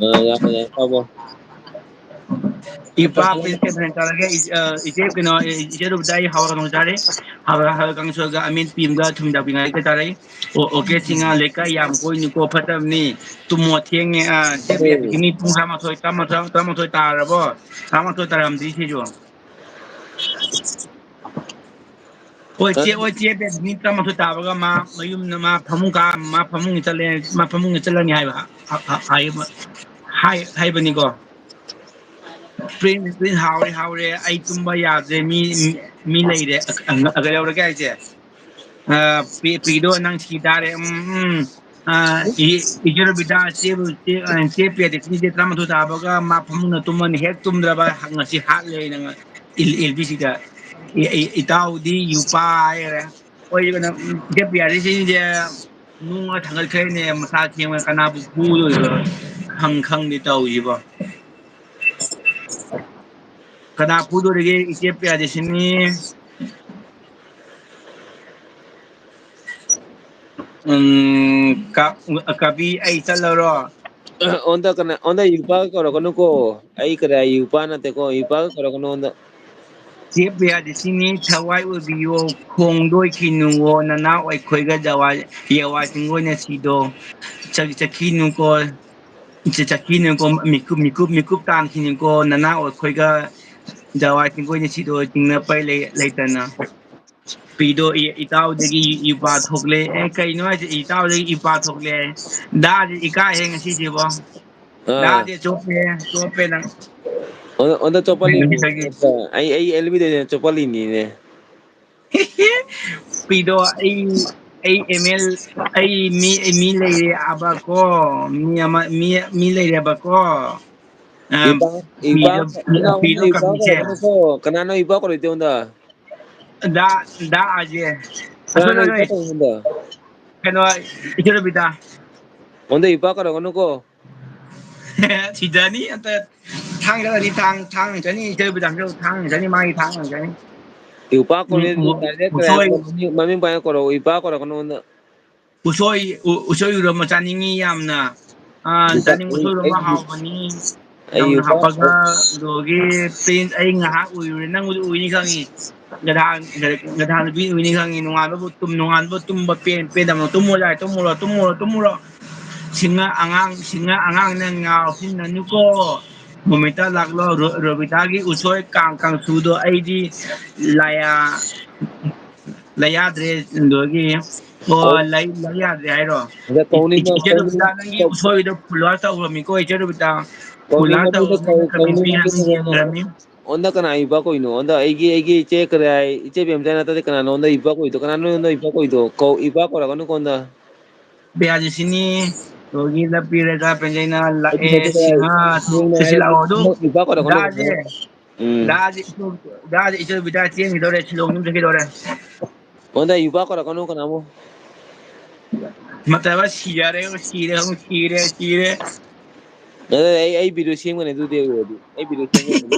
ꯑ, ꯌꯥꯎꯋꯦ, ꯌꯥꯎꯋꯦ, ꯇꯥꯕ꯭ꯔꯣ? ꯏꯄꯥ ꯄ꯭ꯔꯤꯟꯁ ꯀꯩꯅꯣ ꯇꯧꯔꯒꯦ, ꯏ-, ꯑ, ꯏꯆꯦ ꯀꯩꯅꯣ, ꯏꯆꯦ ꯔꯨꯕꯤꯇꯥ, ꯑꯩ ꯍꯋꯥꯏ ꯀꯥꯡꯁꯣꯏ ꯆꯥꯔꯦ꯫ ꯍꯋꯥꯏ, ꯍꯋꯥꯏ ꯀꯥꯡꯁꯣꯏꯒ ꯑꯃꯦꯠꯄꯤ ꯑꯃꯒ ꯊꯨꯝ ꯌꯥꯛꯄꯤ ꯉꯥꯔꯤꯒ ꯆꯥꯔꯦ꯫ ꯑꯣ, okay, ꯆꯤꯡꯉꯥ ꯂꯩꯀꯥꯏ ꯌꯥꯝ ꯀꯣꯏꯅꯨꯀꯣ, ꯐꯠꯇꯕꯅꯤ꯫ ꯇꯨꯝꯃꯣ ꯊꯦꯡꯉꯦ, ꯑ, ꯆꯦ ꯄ꯭ꯔꯤꯌꯥ, ꯃꯤ ꯄꯨꯡ ꯇꯔꯥꯃꯥꯊꯣꯏ, ꯇꯔꯥꯃꯥꯊꯣꯏ, ꯇꯔꯥꯃꯥꯊꯣꯏ ꯇꯥꯔꯕꯣ? ꯇꯔꯥꯃꯥꯊꯣꯏ ꯇꯥꯔꯝꯗ꯭ꯔꯤ ꯁꯤꯁꯨ꯫ ꯍꯣꯏ, ꯆꯦ, ꯍꯣꯏ, ꯆꯦ ꯕꯦꯕꯤꯅꯤ ꯇꯔꯥꯃꯥꯊꯣꯏ ꯇꯥꯕꯒ ꯃꯥ ꯃꯌꯨꯝꯗ, ꯃꯥ ꯐꯃꯨꯡ ꯀꯥ, ꯃꯥ ꯐꯃꯨꯡꯗ ꯆꯠꯂꯦ, ꯃꯥ ꯐꯃꯨꯡꯗ ꯆꯠꯂꯅꯤ ꯍꯥꯏꯕ, ꯍꯥ-, ꯍꯥ-, ꯍꯥꯏꯕ, ꯍꯥꯏ-, ꯍꯥꯏꯕꯅꯤꯀꯣ꯫ ꯄ꯭ꯔꯤꯟ, ꯄ꯭ꯔꯤꯟ, ꯍꯥꯎꯔꯦ, ꯍꯥꯎꯔꯦ, ꯑꯩ ꯇꯨꯝꯕ ꯌꯥꯗ꯭ꯔꯦ, ꯃꯤ, ꯃꯤ ꯂꯩꯔꯦ꯫ ꯑ-, ꯑ-, ꯀꯩꯗꯧꯔꯒꯦ ꯍꯥꯏꯁꯦ? ꯑ, ꯄꯤ-, ꯄꯤꯗꯣ ꯅꯪ ꯁꯤ ꯇꯥꯔꯦ, ꯎꯝ, ꯎꯝ꯫ ꯑ, ꯏ-, ꯏꯆꯦ ꯔꯣꯕꯤꯇꯥ, ꯆꯦꯕꯨ, ꯆꯦ, ꯑ, ꯆꯦ ꯄ꯭ꯔꯤꯌꯥꯗꯤ ꯄꯨꯡꯁꯦ ꯇꯔꯥꯃꯥꯊꯣꯏ ꯇꯥꯕꯒ ꯃꯥ ꯐꯃꯨꯡꯗ ꯇꯨꯝꯃꯅꯤ, ꯍꯦꯛ ꯇꯨꯝꯗ꯭ꯔꯕ ꯉꯁꯤ ꯍꯥꯠꯂꯦ ꯅꯪ꯫ ꯏꯜ-, ꯏꯜ ꯕꯤ ꯁꯤꯗ꯫ ꯏ-, ꯏ-, ꯏꯇꯥꯎꯗꯤ ꯌꯨꯄꯥ ꯍꯥꯏꯔꯦ꯫ ꯑꯩꯈꯣꯏ ꯀꯩꯅꯣ, ꯏꯆꯦ ꯄ꯭ꯔꯤꯌꯥꯔꯤꯁꯤꯡꯁꯦ ꯅꯨꯡꯒ ꯊꯥꯡꯒꯠꯈ꯭ꯔꯦꯅꯦ, ꯃꯁꯥ ꯊꯦꯡꯕ ꯀꯅꯥꯕꯨ ꯐꯨꯗꯣꯏꯅꯣ? ꯈꯪ-, ꯈꯪꯗꯦ ꯇꯧꯔꯤꯁꯤꯕꯣ꯫ ꯀꯅꯥ ꯐꯨꯗꯣꯔꯤꯒꯦ? ꯏꯆꯦ ꯄ꯭ꯔꯤꯌꯥꯔꯤꯁꯤꯅꯤ꯫ ꯎꯝ, ꯀ-, ꯀꯕꯤ, ꯑꯩ ꯆꯠꯂꯔꯣ? ꯑꯣꯟꯗ ꯀꯅꯥ, ꯑꯣꯟꯗ ꯌꯨꯄꯥꯒ ꯀꯧꯔꯛꯀꯅꯨꯀꯣ꯫ ꯑꯩ ꯀꯗꯥꯏ ꯌꯨꯄꯥ ꯅꯠꯇꯦꯀꯣ, ꯌꯨꯄꯥꯒ ꯀꯧꯔꯛꯀꯅꯨ ꯑꯣꯟꯗ꯫ ꯆꯦ ꯄ꯭ꯔꯤꯌꯥꯗꯤ ꯁꯤꯅꯤ, ꯊꯋꯥꯏ ꯑꯣꯏꯕꯤꯌꯣ, ꯈꯣꯡꯗꯣꯏ ꯈꯤꯅꯨꯋꯣ, ꯅꯅꯥꯎ ꯑꯩꯈꯣꯏꯒ ꯖꯋꯥ-, ꯌꯋꯥ ꯆꯤꯡꯒꯣꯏꯅ ꯁꯤꯗꯣ, ꯆ-, ꯆꯠꯈꯤꯅꯨꯀꯣ, ꯆ-, ꯆꯠꯈꯤꯅꯨꯀꯣ, ꯃꯤꯀꯨꯞ, ꯃꯤꯀꯨꯞ, ꯃꯤꯀꯨꯞ ꯇꯥꯟꯈꯤꯅꯨꯀꯣ, ꯅꯅꯥꯎ ꯑꯩꯈꯣꯏꯒ ꯖꯋꯥ ꯆꯤꯡꯒꯣꯏꯅ ꯁꯤꯗꯣ, ꯆꯤꯡꯅ ꯄꯩ ꯂꯩ-, ꯂꯩꯇꯅ꯫ ꯄꯤꯗꯣ ꯏ-, ꯏꯇꯥꯎꯗꯒꯤ ꯏꯄꯥ ꯊꯣꯛꯂꯦ꯫ ꯑꯦ, ꯀꯩꯅꯣ ꯍꯥꯏꯁꯦ? ꯏꯇꯥꯎꯗꯒꯤ ꯏꯄꯥ ꯊꯣꯛꯂꯦ꯫ ꯗꯥꯗꯤ ꯏꯀꯥꯏꯍꯦ ꯉꯁꯤꯗꯤꯕꯣ꯫ ꯑꯥ꯫ ꯗꯥꯗꯤ ꯆꯣꯞꯄꯦ, ꯆꯣꯞꯄꯦ ꯅꯪ꯫ ꯑꯣꯟꯗ, ꯑꯣꯟꯗ ꯆꯣꯞꯄꯜꯂꯤꯅꯤ꯫ ꯑꯩ, ꯑꯩ ꯑꯦꯜ ꯕꯤꯗ ꯆꯣꯞꯄꯜꯂꯤꯅꯤꯅꯦ꯫ ꯄꯤꯗꯣ ꯑꯩ ꯑꯩ ꯑꯦꯝ ꯑꯦꯜ ꯑꯩ ꯃꯤ ꯃꯤ ꯂꯩꯔꯦꯕꯀꯣ꯫ ꯃꯤ ꯑꯃ ꯃꯤ ꯃꯤ ꯂꯩꯔꯦꯕꯀꯣ꯫ ꯑ, ꯏꯄꯥ ꯏꯄꯥ ꯄꯤꯗꯣ ꯏꯅꯥꯎ ꯄꯤꯗꯣ ꯏꯄꯥ ꯀꯃꯤꯁꯦ꯫ ꯀꯧꯔꯛꯀꯅꯨꯀꯣ꯫ ꯀꯅꯥꯅꯣ ꯏꯄꯥ ꯀꯧꯔꯛꯏꯗꯣ ꯑꯩꯉꯣꯟꯗ? ꯗꯥ ꯗꯥ ꯑꯖꯦ꯫ ꯑꯁꯣꯏ ꯀꯅꯥꯅꯣ ꯑꯁꯣꯏ꯫ ꯏꯄꯥ ꯀꯧꯔꯛꯏꯗꯣ? ꯀꯩꯅꯣ, ꯏꯆꯦ ꯔꯕꯤꯇꯥ꯫ ꯑꯩꯉꯣꯟꯗ ꯏꯄꯥ ꯀꯧꯔꯛꯀꯅꯨꯀꯣ꯫ ꯁꯤꯗꯅꯤ ꯑꯝꯇ꯫ ꯊꯥꯡ ꯆꯠꯂꯅꯤ, ꯊꯥꯡ ꯊꯥꯡ ꯆꯠꯅꯤ ꯏꯆꯦ ꯔꯕꯤꯇꯥ꯫ ꯊꯥꯡ ꯆꯠꯅꯤ, ꯃꯥꯒꯤ ꯊꯥꯡ ꯆꯠꯅꯤ꯫ ꯏꯄꯥ ꯎꯝ, ꯀꯧꯔꯛꯏꯗꯣ ꯎ-, direct ꯀꯧꯔꯛꯑꯦ꯫ ꯎꯁꯣꯏ꯫ ꯃꯃꯤꯡ ꯃꯃꯤꯡ ꯄꯥꯏꯅ ꯀꯧꯔꯛꯑꯣ꯫ ꯏꯄꯥ ꯀꯧꯔꯛꯀꯅꯨ ꯑꯩꯉꯣꯟꯗ꯫ ꯎꯁꯣꯏ ꯎ-, ꯎꯁꯣꯏ ꯎꯔꯣꯝꯕ ꯆꯥꯅꯤꯡꯉꯤ ꯌꯥꯝꯅ꯫ ꯑꯥ, ꯏꯄꯥ ꯆꯥꯅꯤꯡ ꯑꯩ ꯎꯁꯣꯏ ꯎꯔꯣꯝꯕ ꯑꯩ ꯍꯥꯎꯕꯅꯤ꯫ ꯑꯩ ꯌꯥꯝꯅ ꯏꯄꯥ ꯍꯥꯞꯄꯒ꯫ ꯑꯗꯨꯗꯒꯤ ꯄ꯭ꯔꯤꯟ ꯑꯩ ꯉꯥꯏꯍꯥꯛ ꯎꯏꯔꯨꯔꯦ, ꯅꯪꯕꯨꯗꯤ ꯎꯏꯅꯤ ꯈꯪꯉꯤ꯫ ꯒꯙꯥ ꯒꯙꯥ ꯅꯨꯄꯤ ꯎꯏꯅꯤ ꯈꯪꯉꯤ꯫ ꯅꯣꯡꯉꯥꯟꯕꯕꯨ ꯇꯨꯝ ꯅꯣꯡꯉꯥꯟꯕ ꯇꯨꯝꯕ ꯄꯦꯟ ꯄꯦꯟꯗꯕ꯫ ꯇꯨꯝꯃꯣ ꯌꯥꯔꯦ, ꯇꯨꯝꯃꯨꯔꯣ ꯇꯨꯝꯃꯨꯔꯣ ꯇꯨꯝꯃꯨꯔꯣ꯫ ꯁꯤꯡꯉ ꯑꯉꯥꯡ ꯁꯤꯡꯉ ꯑꯉꯥꯡꯅ ꯉꯥꯎꯁꯤꯟꯅꯅꯨꯀꯣ꯫ ꯃꯣꯃꯤꯇꯥ ꯂꯥꯛꯂꯣ꯫ ꯔꯣ-, ꯔꯣꯕꯤꯇꯥꯒꯤ ꯎꯁꯣꯏ ꯀꯥꯡ ꯀꯥꯡꯁꯨꯗꯣ ꯑꯩꯗꯤ ꯂꯥꯌꯥ ꯂꯩ ꯌꯥꯗ꯭ꯔꯦ꯫ ꯑꯗꯨꯒꯤ ꯑꯣ, ꯑꯣ, ꯂꯩ ꯂꯩ ꯌꯥꯗ꯭ꯔꯦ ꯍꯥꯏꯔꯣ? ꯑꯗ ꯀꯧꯅꯤꯡꯕ ꯏꯆꯦ ꯀꯧꯅꯤꯡ ꯔꯣꯕꯤꯇꯥ, ꯅꯪꯒꯤ ꯎꯁꯣꯏꯗꯣ ꯐꯨꯂꯥ ꯇꯧꯔꯝꯃꯤꯀꯣ ꯏꯆꯦ ꯔꯣꯕꯤꯇꯥ꯫ ꯐꯨꯂꯥ ꯀꯧꯅꯤꯡꯕ ꯃꯤꯗ ꯇꯧꯔꯝꯃꯤ, ꯀꯧ- ꯀꯃꯦꯟ ꯀꯧꯅꯤꯡꯕ ꯄꯤꯔꯝꯃꯤ, ꯃꯤꯗ ꯀꯧꯅꯨ꯫ ꯌꯦꯡꯉꯝꯃꯤ꯫ ꯑꯣꯟꯗ ꯀꯅꯥ ꯏꯄꯥ ꯀꯧꯏꯅꯣ? ꯑꯣꯟꯗ ꯑꯩꯒꯤ ꯑꯩꯒꯤ ꯏꯆꯦ ꯀꯔꯤ ꯍꯥꯏ? ꯏꯆꯦ ꯕꯦꯝꯆꯥ ꯅꯠꯇꯗꯤ ꯀꯅꯥꯅꯣ ꯑꯣꯟꯗ ꯏꯄꯥ ꯀꯧꯏꯗꯣ? ꯀꯅꯥꯅꯣ ꯑꯣꯟꯗ ꯏꯄꯥ ꯀꯧꯏꯗꯣ? ꯀꯧ ꯏꯄꯥ ꯀꯧꯔꯛꯀꯅꯨ ꯀꯣꯟꯗ꯫ ꯕꯤꯌꯥꯖꯤꯁꯤꯅꯤ꯫ ꯑꯗꯒꯤ ꯂꯝꯄꯤꯔꯦꯒ ꯄꯦꯟꯖꯩꯅ ꯂꯥꯛꯑꯦ꯫ ꯁꯤꯡꯍꯥ ꯆꯠꯁꯤ ꯂꯥꯛꯑꯣ꯫ ꯑꯗꯨ ꯏꯄꯥ ꯀꯧꯔꯛꯀꯅꯨ ꯀꯣꯟꯗ꯫ ꯗꯥꯁꯦ ꯎꯝ꯫ ꯗꯥꯁꯦ ꯏꯆꯦ ꯗꯥꯁꯦ ꯏꯆꯦ ꯔꯣꯕꯤꯇꯥ ꯆꯦꯟꯈꯤꯗꯧꯔꯦ, ꯁꯤꯂꯣꯡ ꯌꯨꯝ ꯆꯠꯈꯤꯗꯧꯔꯦ꯫ ꯑꯣꯟꯗ ꯏꯄꯥ ꯀꯧꯔꯛꯀꯅꯨ ꯀꯅꯥꯃꯨ꯫ ꯃꯇꯝ ꯁꯤꯔꯦ, ꯁꯤꯔꯦ, ꯁꯤꯔꯦ, ꯁꯤꯔꯦ꯫ ꯑꯗꯨ ꯑꯩ ꯑꯩ video ꯁꯦꯝꯒꯅꯤ ꯑꯗꯨꯗꯤ ꯑꯩ ꯑꯣꯏꯔꯗꯤ꯫ ꯑꯩ video ꯁꯦꯝꯒꯅꯤ꯫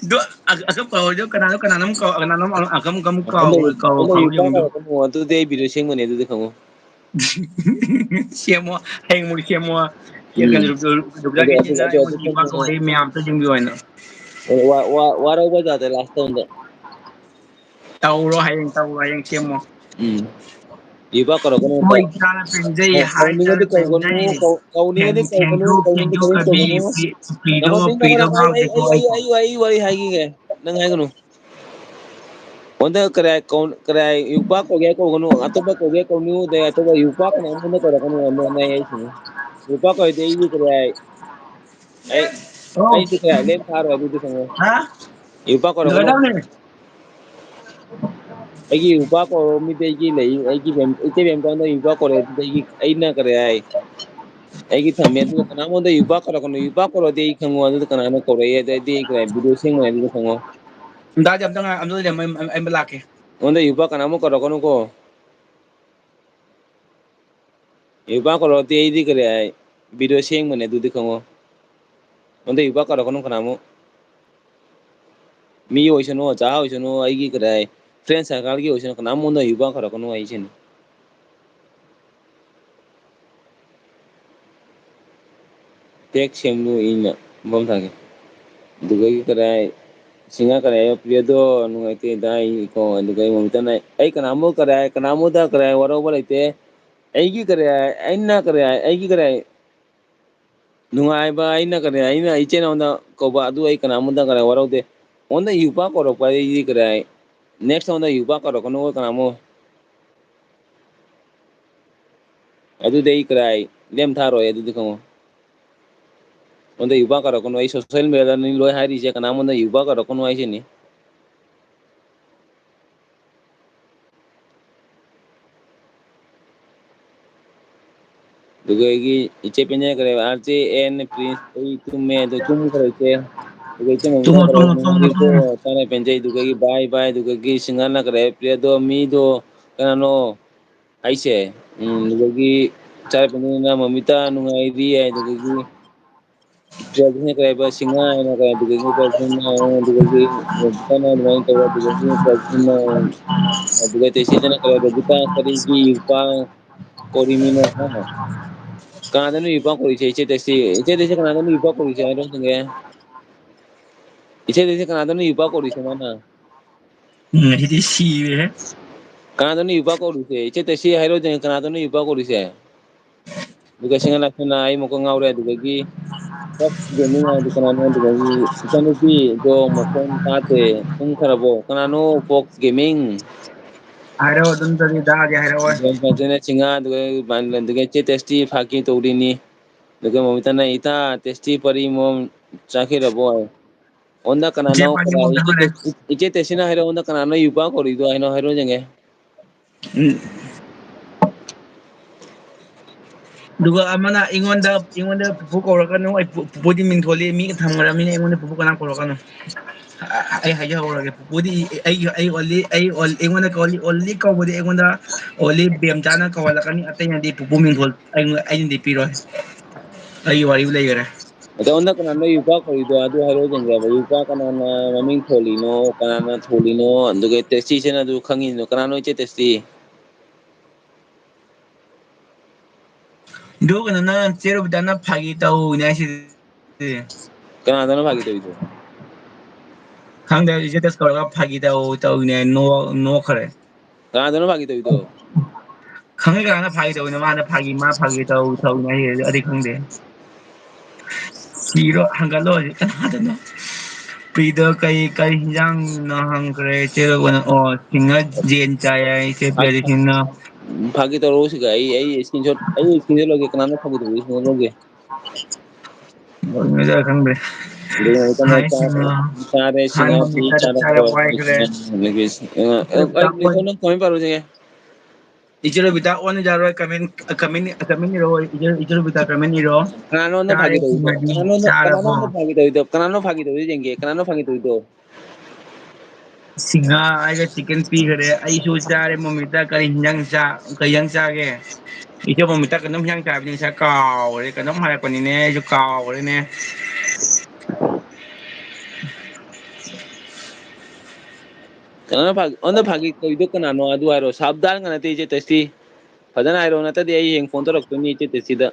ꯑꯗꯣ ꯑ-, ꯑꯀꯞ ꯀꯧꯔꯁꯨ ꯀꯅꯥꯅꯣ ꯀꯅꯥꯅꯣꯝ ꯀꯧ-, ꯀꯅꯥꯅꯣꯝ ꯑꯀꯝ ꯑꯀꯝ ꯀꯧ-, ꯑꯣꯟꯗ ꯀꯧ-, ꯑꯣꯟꯗ ꯀꯧꯍꯧ ꯏꯄꯥ ꯌꯦꯡꯉꯨ꯫ ꯀꯧꯔꯛꯀꯅꯨ ꯑꯗꯨꯗꯤ ꯑꯩ video ꯁꯦꯝꯒꯅꯤ ꯑꯗꯨꯗꯤ ꯈꯪꯉꯨ꯫ ꯁꯦꯝꯃꯣ, ꯍꯌꯦꯡꯃꯨꯛ ꯁꯦꯝꯃꯣ꯫ ꯎꯝ꯫ ꯔꯨꯕꯤꯇꯥ ꯑꯗꯨ ꯑꯗꯨ ꯀꯤꯁꯟꯅ ꯑꯗꯨ ꯑꯗꯨ ꯑꯩꯉꯣꯟꯗ ꯏꯄꯥ ꯁꯦꯝꯒꯅꯤ꯫ ꯀꯧꯔꯛꯏ ꯃꯌꯥꯝ ꯑꯇ ꯌꯦꯡꯕꯤꯌꯣ ꯍꯥꯏꯅ꯫ ꯋꯥ-, ꯋꯥ-, ꯋꯥꯔꯧꯕ ꯖꯥꯠꯇ last ꯇ ꯑꯣꯟꯗ꯫ ꯇꯧꯔꯣ ꯍꯌꯦꯡ, ꯇꯧꯔꯣ ꯍꯌꯦꯡ ꯁꯦꯝꯃꯣ꯫ ꯎꯝ꯫ ꯏꯄꯥ ꯀꯧꯔꯛꯀꯅꯨ ꯑꯝꯇ꯫ ꯍꯣꯏ, ꯏꯆꯥꯅ ꯄꯦꯟꯖꯩ, ꯀꯧ-, ꯍꯥꯏ ꯀꯧꯅꯤꯡꯉꯗꯤ ꯏꯆꯥꯅ ꯀꯧꯒꯅꯨ, ꯄꯦꯟꯖꯩ꯫ ꯀꯧ-, ꯀꯧꯅꯤꯡꯉꯗꯤ Thank, thank ꯀꯧꯒꯅꯨ, you, thank ꯀꯧꯅꯤꯡꯗꯦ you, ꯀꯧꯅꯤꯡ ꯀꯕꯤ, ꯀꯧꯒꯅꯨ꯫ ꯄꯤ-, ꯄꯤꯗꯣ, ꯉꯥꯏꯈꯣ, ꯁꯤ ꯉꯥꯏꯈꯣ, ꯄꯤꯗꯣ ꯉꯥꯏꯈꯣ, ꯑꯩ, ꯑꯩ, ꯉꯥꯡꯗꯦꯀꯣ ꯑꯩ, ꯑꯩ꯫ ꯑꯩ, ꯑꯩ, ꯑꯩ ꯋꯥꯔꯤ ꯍꯥꯏꯈꯤꯒꯦ꯫ ꯅꯪ ꯍꯥꯏꯒꯅꯨ꯫ ꯑꯣꯟꯗ ꯀꯔꯥꯏ ꯀꯧ-, ꯀꯔꯥꯏ ꯌꯨꯄꯥ ꯀꯧꯒꯦ ꯀꯧꯒꯅꯨ, ꯑꯇꯣꯞꯄ ꯀꯧꯒꯦ ꯀꯧꯅꯨ, ꯑꯗꯩ ꯑꯇꯣꯞꯄ ꯌꯨꯄꯥ ꯀꯅꯥ ꯑꯃꯅ ꯀꯧꯔꯛꯀꯅꯨ, ꯑꯃ ꯑꯃ ꯑꯩ ꯍꯥꯏꯁꯤꯅꯤ꯫ ꯌꯨꯄꯥ ꯀꯧꯔꯗꯤ ꯑꯩꯗꯤ ꯀꯔꯥꯏ, ꯑꯩ, ꯑꯣ꯫ ꯑꯩꯗꯤ ꯀꯔꯥꯏ ꯂꯦꯝ ꯊꯥꯔꯣꯏ ꯑꯗꯨꯗꯤ ꯈꯪꯉꯣ꯫ ꯍꯥ? ꯌꯨꯄꯥ ꯀꯧꯔꯛꯀꯅꯨ꯫ ꯂꯣꯏꯔꯗꯧꯅꯦ꯫ ꯑꯩꯒꯤ ꯌꯨꯄꯥ ꯀꯧꯔꯣ ꯃꯤꯗꯤ ꯑꯩꯒꯤ ꯂꯩ, ꯑꯩꯒꯤ ꯃꯦꯝ-, ꯏꯇꯩ ꯃꯦꯝꯆꯥꯟꯗ ꯌꯨꯄꯥ ꯀꯧꯔꯦ ꯑꯗꯨꯗꯤ ꯑꯩꯒꯤ, ꯑꯩꯅ ꯀꯔꯤ ꯍꯥꯏ? ꯑꯩꯒꯤ ꯊꯝꯃꯦ ꯑꯗꯨꯒ ꯀꯅꯥꯉꯣꯟꯗ ꯌꯨꯄꯥ ꯀꯧꯔꯛꯀꯅꯨ, ꯌꯨꯄꯥ ꯀꯧꯔꯗꯤ ꯑꯩ ꯈꯪꯉꯣ ꯑꯗꯨꯗ ꯀꯅꯥꯅ ꯀꯧꯔꯛꯏ ꯑꯗꯩꯗꯤ ꯑꯩ ꯀꯔꯤ ꯍꯥꯏ? ꯚꯤꯗꯤꯑꯣ ꯁꯦꯝꯒꯅꯤ ꯑꯗꯨꯗ ꯈꯪꯉꯣ꯫ ꯗꯥꯗꯤ ꯑꯝꯇ ꯉꯥꯏ-, ꯑꯝꯇ ꯂꯩꯔꯝꯃꯣ, ꯑꯩ, ꯑꯩ, ꯑꯩ ꯂꯥꯛꯀꯦ꯫ ꯑꯩꯉꯣꯟꯗ ꯌꯨꯄꯥ ꯀꯅꯥꯃꯨꯛ ꯀꯧꯔꯛꯀꯅꯨꯀꯣ꯫ ꯌꯨꯄꯥ ꯀꯧꯔꯛꯇꯦ ꯑꯩꯗꯤ ꯀꯔꯤ ꯍꯥꯏ? ꯚꯤꯗꯤꯑꯣ ꯁꯦꯝꯒꯅꯤ ꯑꯗꯨꯗꯤ ꯈꯪꯉꯣ꯫ ꯑꯩꯉꯣꯟꯗ ꯌꯨꯄꯥ ꯀꯧꯔꯛꯀꯅꯨ ꯀꯅꯥꯃꯨꯛ꯫ ꯃꯤ ꯑꯣꯏꯁꯅꯨ, ꯑꯣꯖꯥ ꯑꯣꯏꯁꯅꯨ, ꯑꯩꯒꯤ ꯀꯔꯤ ꯍꯥꯏ? ꯐ꯭ꯔꯦꯟ ꯁꯔꯀꯜꯒꯤ ꯑꯣꯏꯁꯅꯨ, ꯀꯅꯥꯃꯨꯛ ꯑꯩꯉꯣꯟꯗ ꯌꯨꯄꯥ ꯀꯧꯔꯛꯀꯅꯨ ꯍꯥꯏꯁꯤꯅꯤ꯫ ꯇꯦꯛ ꯁꯦꯝꯗꯣꯛꯏꯅ ꯕꯣꯝ ꯊꯥꯒꯦ꯫ ꯑꯗꯨꯗꯒꯤ ꯀꯔꯤ ꯍꯥꯏ? ꯁꯤꯡꯍꯥ ꯀꯔꯤ ꯍꯥꯏ? ꯄ꯭ꯔꯤꯌꯗꯣ ꯅꯨꯡꯉꯥꯏꯇꯦ ꯗꯥ ꯑꯩ ꯀꯣ, ꯑꯗꯨꯗꯒꯤ ꯃꯃꯤꯇꯥꯅ ꯑꯩ ꯀꯅꯥꯃꯨꯛ ꯀꯔꯤ ꯍꯥꯏ? ꯀꯅꯥꯃꯨꯛꯇ ꯀꯔꯤ ꯍꯥꯏ? ꯋꯥꯔꯧꯕ ꯂꯩꯇꯦ꯫ ꯑꯩꯒꯤ ꯀꯔꯤ ꯍꯥꯏ? ꯑꯩꯅ ꯀꯔꯤ ꯍꯥꯏ? ꯑꯩꯒꯤ ꯀꯔꯤ ꯍꯥꯏ? ꯅꯨꯡꯉꯥꯏꯕ ꯑꯩꯅ ꯀꯔꯤ ꯍꯥꯏ? ꯑꯩꯅ ꯏꯆꯤꯟ ꯏꯅꯥꯎꯗ ꯀꯧꯕ ꯑꯗꯨ ꯑꯩ ꯀꯅꯥꯃꯨꯛꯇ ꯀꯔꯤ ꯍꯥꯏ? ꯋꯥꯔꯧꯗꯦ꯫ ꯑꯩꯉꯣꯟꯗ ꯌꯨꯄꯥ ꯀꯧꯔꯛꯄ ꯑꯩꯗꯤ ꯀꯔꯤ ꯍꯥꯏ? Next ꯑꯩꯉꯣꯟꯗ ꯌꯨꯄꯥ ꯀꯧꯔꯛꯀꯅꯨ ꯀꯅꯥꯃꯨꯛ꯫ ꯑꯗꯨꯗꯤ ꯑꯩ ꯀꯔꯤ ꯍꯥꯏ? ꯂꯦꯝ ꯊꯥꯔꯣꯏ ꯑꯗꯨꯗꯤ ꯈꯪꯉꯣ꯫ ꯑꯩꯉꯣꯟꯗ ꯌꯨꯄꯥ ꯀꯧꯔꯛꯀꯅꯨ, ꯑꯩ social media ꯗꯅꯤ ꯂꯣꯏ ꯍꯥꯏꯔꯤꯁꯦ, ꯀꯅꯥꯃꯨꯛ ꯑꯩꯉꯣꯟꯗ ꯌꯨꯄꯥ ꯀꯧꯔꯛꯀꯅꯨ ꯍꯥꯏꯁꯤꯅꯤ꯫ ꯑꯗꯨꯗꯒꯤ ꯏꯆꯦ ꯄꯦꯅꯦ ꯀꯔꯤ ꯍꯥꯏꯕ? R J N Prince, ꯑꯩ ꯇꯨꯝꯃꯦ, ꯑꯗꯨ ꯇꯨꯝꯈ꯭ꯔꯦ ꯏꯆꯦ꯫ ꯑꯗꯨꯒ ꯏꯆꯦ ꯃꯃꯤꯇꯥ ꯇꯨꯝꯃꯣ, ꯀꯔꯤ ꯍꯥꯏꯕ? ꯇꯨꯝꯃꯣ, ꯇꯨꯝꯃꯣ, ꯅꯪꯒꯤꯕꯨ ꯇꯨꯝꯃꯣ꯫ ꯆꯥꯅ ꯄꯦꯟꯖꯩ꯫ ꯑꯗꯨꯗꯒꯤ bye bye꯫ ꯑꯗꯨꯗꯒꯤ ꯁꯤꯡꯍꯥꯅ ꯀꯔꯤ ꯍꯥꯏ? ꯄ꯭ꯔꯤꯌꯗꯣ, ꯃꯤꯗꯣ ꯀꯅꯥꯅꯣ ꯍꯥꯏꯁꯦ? ꯎꯝ, ꯑꯗꯨꯗꯒꯤ ꯆꯥꯅ ꯄꯦꯟꯖꯩꯅ ꯃꯃꯤꯇꯥ ꯅꯨꯡꯉꯥꯏꯔꯤ ꯍꯥꯏ꯫ ꯑꯗꯨꯗꯒꯤ ꯄ꯭ꯔꯤꯌꯗꯣꯅ ꯀꯔꯤ ꯍꯥꯏꯕ? ꯁꯤꯡꯍꯥ ꯍꯥꯏꯅ ꯀꯔꯤ? ꯑꯗꯨꯗꯒꯤ ꯄ꯭ꯔꯤꯌꯗꯣꯅ, ꯑꯗꯨꯗꯒꯤ ꯃꯃꯤꯇꯥꯅ ꯑꯗꯨꯃꯥꯏꯅ ꯇꯧꯔꯦ꯫ ꯑꯗꯨꯗꯒꯤ ꯄ꯭ꯔꯤꯌꯗꯣꯅ, ꯑꯗꯨꯒ ꯇꯦꯁꯤꯗꯅ ꯀꯔꯤ ꯍꯥꯏꯕ? ꯒꯤꯇꯥ ꯀꯔꯤꯒꯤ ꯌꯨꯄꯥ ꯀꯧꯔꯤꯃꯤꯅꯣ? ꯍꯥ? ꯀꯅꯥꯗꯅꯣ ꯌꯨꯄꯥ ꯀꯧꯔꯤꯁꯦ? ꯏꯆꯦ ꯇꯦꯁꯤ, ꯏꯆꯦ ꯇꯦꯁꯤ ꯀꯅꯥꯗꯅꯣ ꯌꯨꯄꯥ ꯀꯧꯔꯤꯁꯦ ꯍꯥꯏꯔꯣ ꯈꯪꯒꯦ? ꯏꯆꯦ ꯇꯦꯁꯤ ꯀꯅꯥꯗꯅꯣ ꯌꯨꯄꯥ ꯀꯧꯔꯤꯁꯦ ꯃꯥꯅ? ꯎꯝ, ꯉꯁꯤꯗꯤ ꯁꯤꯔꯦꯍꯦ꯫ ꯀꯅꯥꯗꯅꯣ ꯌꯨꯄꯥ ꯀꯧꯔꯤꯁꯦ? ꯏꯆꯦ ꯇꯦꯁꯤ ꯍꯥꯏꯔꯣꯗꯅ ꯀꯅꯥꯗꯅꯣ ꯌꯨꯄꯥ ꯀꯧꯔꯤꯁꯦ? ꯑꯗꯨꯒ ꯁꯤꯡꯍꯥ ꯂꯥꯛꯁꯟꯅ ꯑꯩ ꯃꯀꯣꯛ ꯉꯥꯎꯔꯦ꯫ ꯑꯗꯨꯗꯒꯤ ꯐꯣꯛꯁ ꯒꯦꯃꯤꯡ ꯍꯥꯏꯗꯤ ꯀꯅꯥꯅꯣ? ꯑꯗꯨꯗꯒꯤ ꯏꯆꯥꯅꯨꯄꯤꯗꯣ ꯃꯈꯣꯟ ꯇꯥꯗꯦ, ꯇꯨꯝꯈ꯭ꯔꯕꯣ? ꯀꯅꯥꯅꯣ ꯐꯣꯛꯁ ꯒꯦꯃꯤꯡ? ꯍꯥꯏꯔꯛꯑꯣ, ꯑꯗꯨꯝ ꯇꯧꯔꯤ, ꯇꯥꯒꯦ, ꯍꯥꯏꯔꯛꯑꯣ꯫ ꯑꯗꯨꯒ ꯁꯤꯡꯍꯥ, ꯑꯗꯨꯒ, ꯑꯗꯨꯒ ꯏꯆꯦ ꯇꯦꯁꯇꯤ ꯐꯥꯀꯤ ꯇꯧꯔꯤꯅꯤ꯫ ꯑꯗꯨꯒ ꯃꯃꯤꯇꯥꯅ ꯏꯇꯥ ꯇꯦꯁꯇꯤ ꯄꯔꯤ ꯃꯣꯝ ꯆꯥꯈꯤꯔꯕꯣ? ꯑꯣꯟꯗ ꯀꯅꯥꯅꯣ? ꯏꯆꯦ ꯄꯥꯟꯒꯤ ꯀꯅꯥ? ꯃꯣꯟꯗ ꯏꯆꯦ ꯍꯣꯏ꯫ ꯇꯦ-, ꯏꯆꯦ ꯇꯦꯁꯤꯅ ꯍꯥꯏꯔꯣ, ꯑꯣꯟꯗ ꯀꯅꯥꯅꯣ ꯌꯨꯄꯥ ꯀꯧꯔꯤꯗꯣ ꯍꯥꯏꯅꯣ, ꯍꯥꯏꯔꯣ ꯌꯦꯡꯒꯦ꯫ ꯎꯝ꯫ ꯑꯗꯨꯒ ꯑꯃꯅ ꯑꯩꯉꯣꯟꯗ, ꯑꯩꯉꯣꯟꯗ ꯄꯨꯄꯨ ꯀꯧꯔꯛꯀꯅꯨ, ꯑꯩ ꯄꯨ-, ꯄꯨꯄꯨꯗꯤ ꯃꯤꯡꯊꯣꯜꯂꯤ, ꯃꯤꯒ ꯊꯝꯈ꯭ꯔꯕꯅꯤꯅ ꯑꯩꯉꯣꯟꯗ ꯄꯨꯄꯨ ꯀꯅꯥ ꯀꯧꯔꯛꯀꯅꯨ꯫ ꯑ-, ꯑ-, ꯑꯩ ꯍꯥꯏꯖꯍꯧꯔꯒꯦ, ꯄꯨꯄꯨꯗꯤ ꯑꯩ, ꯑꯩ, ꯑꯩ only, ꯑꯩ only, ꯑꯩꯉꯣꯟꯗ only, only ꯀꯧꯕꯗꯤ ꯑꯩꯉꯣꯟꯗ only ꯕꯦꯝꯆꯥꯅ ꯀꯧꯍꯜꯂꯛꯀꯅꯤ, ꯑꯇꯩꯅꯗꯤ ꯄꯨꯄꯨ ꯃꯤꯡꯊꯣꯜ ꯑꯩꯉꯣꯟ-, ꯑꯩꯅꯗꯤ ꯄꯤꯔꯣꯏ꯫ ꯑꯩꯒꯤ ꯋꯥꯔꯤꯕꯨ ꯂꯩꯈꯔꯦ꯫ ꯑꯗꯣ ꯑꯣꯟꯗ ꯀꯅꯥꯅꯣ ꯌꯨꯄꯥ ꯀꯧꯔꯤꯗꯣ ꯑꯗꯨ ꯍꯥꯏꯔꯣ ꯌꯦꯡꯒꯦꯕ꯫ ꯌꯨꯄꯥ ꯀꯅꯥꯅ ꯃꯃꯤꯡ ꯊꯣꯜꯂꯤꯅꯣ, ꯀꯅꯥꯅ ꯊꯣꯜꯂꯤꯅꯣ, ꯑꯗꯨꯒ ꯇꯦꯁꯇꯤꯁꯤꯅ ꯑꯗꯨ ꯈꯪꯉꯤꯅꯣ? ꯀꯅꯥꯅꯣ ꯏꯆꯦ ꯇꯦꯁꯇꯤ? ꯑꯗꯨ ꯀꯩꯅꯣ, ꯅꯪ ꯆꯦ ꯔꯣꯕꯤꯇꯥꯅ ꯐꯥꯒꯤ ꯇꯧꯅꯦ ꯍꯥꯏꯁꯤꯗꯤ꯫ ꯀꯅꯥꯗꯅꯣ ꯐꯥꯒꯤ ꯇꯧꯔꯤꯗꯣ? ꯈꯪꯗꯦ, status ꯀꯧꯔꯒ ꯐꯥꯒꯤ ꯇꯧ ꯇꯧꯅꯦ, ꯅꯣꯛ-, ꯅꯣꯛꯈ꯭ꯔꯦ꯫ ꯀꯅꯥꯗꯅꯣ ꯐꯥꯒꯤ ꯇꯧꯔꯤꯗꯣ? ꯈꯪꯉꯤ, ꯀꯅꯥꯅ ꯐꯥꯒꯤ ꯇꯧꯔꯤꯅꯣ? ꯃꯥꯅ ꯐꯥꯒꯤ, ꯃꯥ ꯐꯥꯒꯤ ꯇꯧ ꯇꯧꯅꯦ ꯍꯥꯏꯁꯦ, ꯑꯗꯨꯗꯤ ꯈꯪꯗꯦ꯫ ꯁꯤꯔꯣ, ꯍꯪꯒꯠꯂꯣ ꯍꯧꯖꯤꯛ ꯀꯅꯥꯗꯅꯣ? ꯄ꯭ꯔꯤꯗ ꯀꯩ, ꯀꯩ ꯍꯤꯟꯖꯥꯡꯅꯣ ꯍꯪꯈ꯭ꯔꯦ꯫ ꯆꯦ ꯔꯣꯕꯤꯅ, ꯑꯣ, ꯁꯤꯡꯍ ꯌꯦꯟ ꯆꯥꯏ ꯍꯥꯏ, ꯆꯦ ꯄ꯭ꯔꯤꯌꯥ ꯁꯤꯡꯍ꯫ ꯎꯝ, ꯐꯥꯒꯤ ꯇꯧꯔꯛꯑꯣ ꯁꯤꯒ꯫ ꯑꯩ, ꯑꯩ screenshot, ꯑꯩ screenshot ꯂꯧꯒꯦ꯫ ꯀꯅꯥꯅꯣ ꯐꯥꯒꯤ ꯇꯧꯔꯛꯏꯁꯦ? Screenshot ꯂꯧꯒꯦ꯫ ꯂꯣꯏꯅ ꯈꯪꯗ꯭ꯔꯦ꯫ ꯑꯗꯨꯒ ꯍꯥꯏ ꯆꯥ-, ꯁꯤꯡꯍ꯫ ꯆꯥꯔꯦ, ꯍꯥꯏ ꯁꯤꯡꯍ, ꯃꯃꯤꯠ ꯇꯥꯗ ꯆꯥꯔꯦ, ꯆꯥꯔꯦ, ꯋꯥꯏꯈ꯭ꯔꯦ꯫ ꯏꯆꯦ ꯔꯣꯕꯤꯇꯥ, ꯂꯤꯁꯣ, ꯅꯪ comment ꯄꯥꯔꯣ ꯁꯤꯒꯦ꯫ ꯏꯆꯦ ꯔꯣꯕꯤꯇꯥ ꯑꯣꯟ ꯌꯥꯔꯣꯏ, comment, comment, comment ꯏꯔꯣ, ꯏꯆꯦ, ꯏꯆꯦ ꯔꯣꯕꯤꯇꯥ comment ꯏꯔꯣ꯫ ꯀꯅꯥꯅꯣ ꯅꯪ ꯆꯥꯔꯦ ꯐꯥꯒꯤ ꯇꯧꯔꯤꯗꯣ? ꯁꯤꯡꯍꯗꯤ ꯀꯅꯥꯅꯣ ꯅꯪ, ꯆꯥꯔꯕꯣ? ꯀꯅꯥꯅꯣ ꯅꯪ ꯐꯥꯒꯤ ꯇꯧꯔꯤꯗꯣ? ꯀꯅꯥꯅꯣ ꯐꯥꯒꯤ ꯇꯧꯔꯤꯗꯣ ꯌꯦꯡꯒꯦ? ꯀꯅꯥꯅꯣ ꯐꯥꯒꯤ ꯇꯧꯔꯤꯗꯣ? ꯁꯤꯡꯍ ꯍꯥꯏꯒ chicken ꯄꯤꯈꯔꯦ꯫ ꯑꯩꯁꯨ ꯆꯥꯔꯦ꯫ ꯃꯣꯃꯤꯇꯥ ꯀꯔꯤ ꯍꯤꯟꯖꯥꯡ ꯆꯥ-, ꯀꯔꯤ ꯍꯤꯟꯖꯥꯡ ꯆꯥꯒꯦ? ꯏꯆꯦ ꯃꯣꯃꯤꯇꯥ ꯀꯩꯅꯣꯝ ꯍꯤꯟꯖꯥꯡ ꯆꯥꯕꯅꯤ, ꯉꯁꯥꯏ ꯀꯥꯎꯈ꯭ꯔꯦ꯫ ꯀꯩꯅꯣꯝ ꯍꯥꯏꯔꯛꯄꯅꯤꯅꯦ, ꯑꯩꯁꯨ ꯀꯥꯎꯈ꯭ꯔꯦꯅꯦ꯫ ꯀꯅꯥꯅꯣ ꯐꯥꯒꯤ, ꯑꯣꯟꯗ ꯐꯥꯒꯤ ꯇꯧꯔꯤꯗꯣ ꯀꯅꯥꯅꯣ? ꯑꯗꯨ ꯍꯥꯏꯔꯣ꯫ ꯁꯥꯕꯗꯥꯟꯒ ꯅꯠꯇꯦ, ꯏꯆꯦ ꯇꯦꯁꯇꯤ꯫ ꯐꯖꯅ ꯍꯥꯏꯔꯣ, ꯅꯠꯇ꯭ꯔꯗꯤ ꯑꯩ ꯍꯌꯦꯡ phone ꯇꯧꯔꯛꯇꯣꯏꯅꯤ ꯏꯆꯦ ꯇꯦꯁꯇꯤꯗ꯫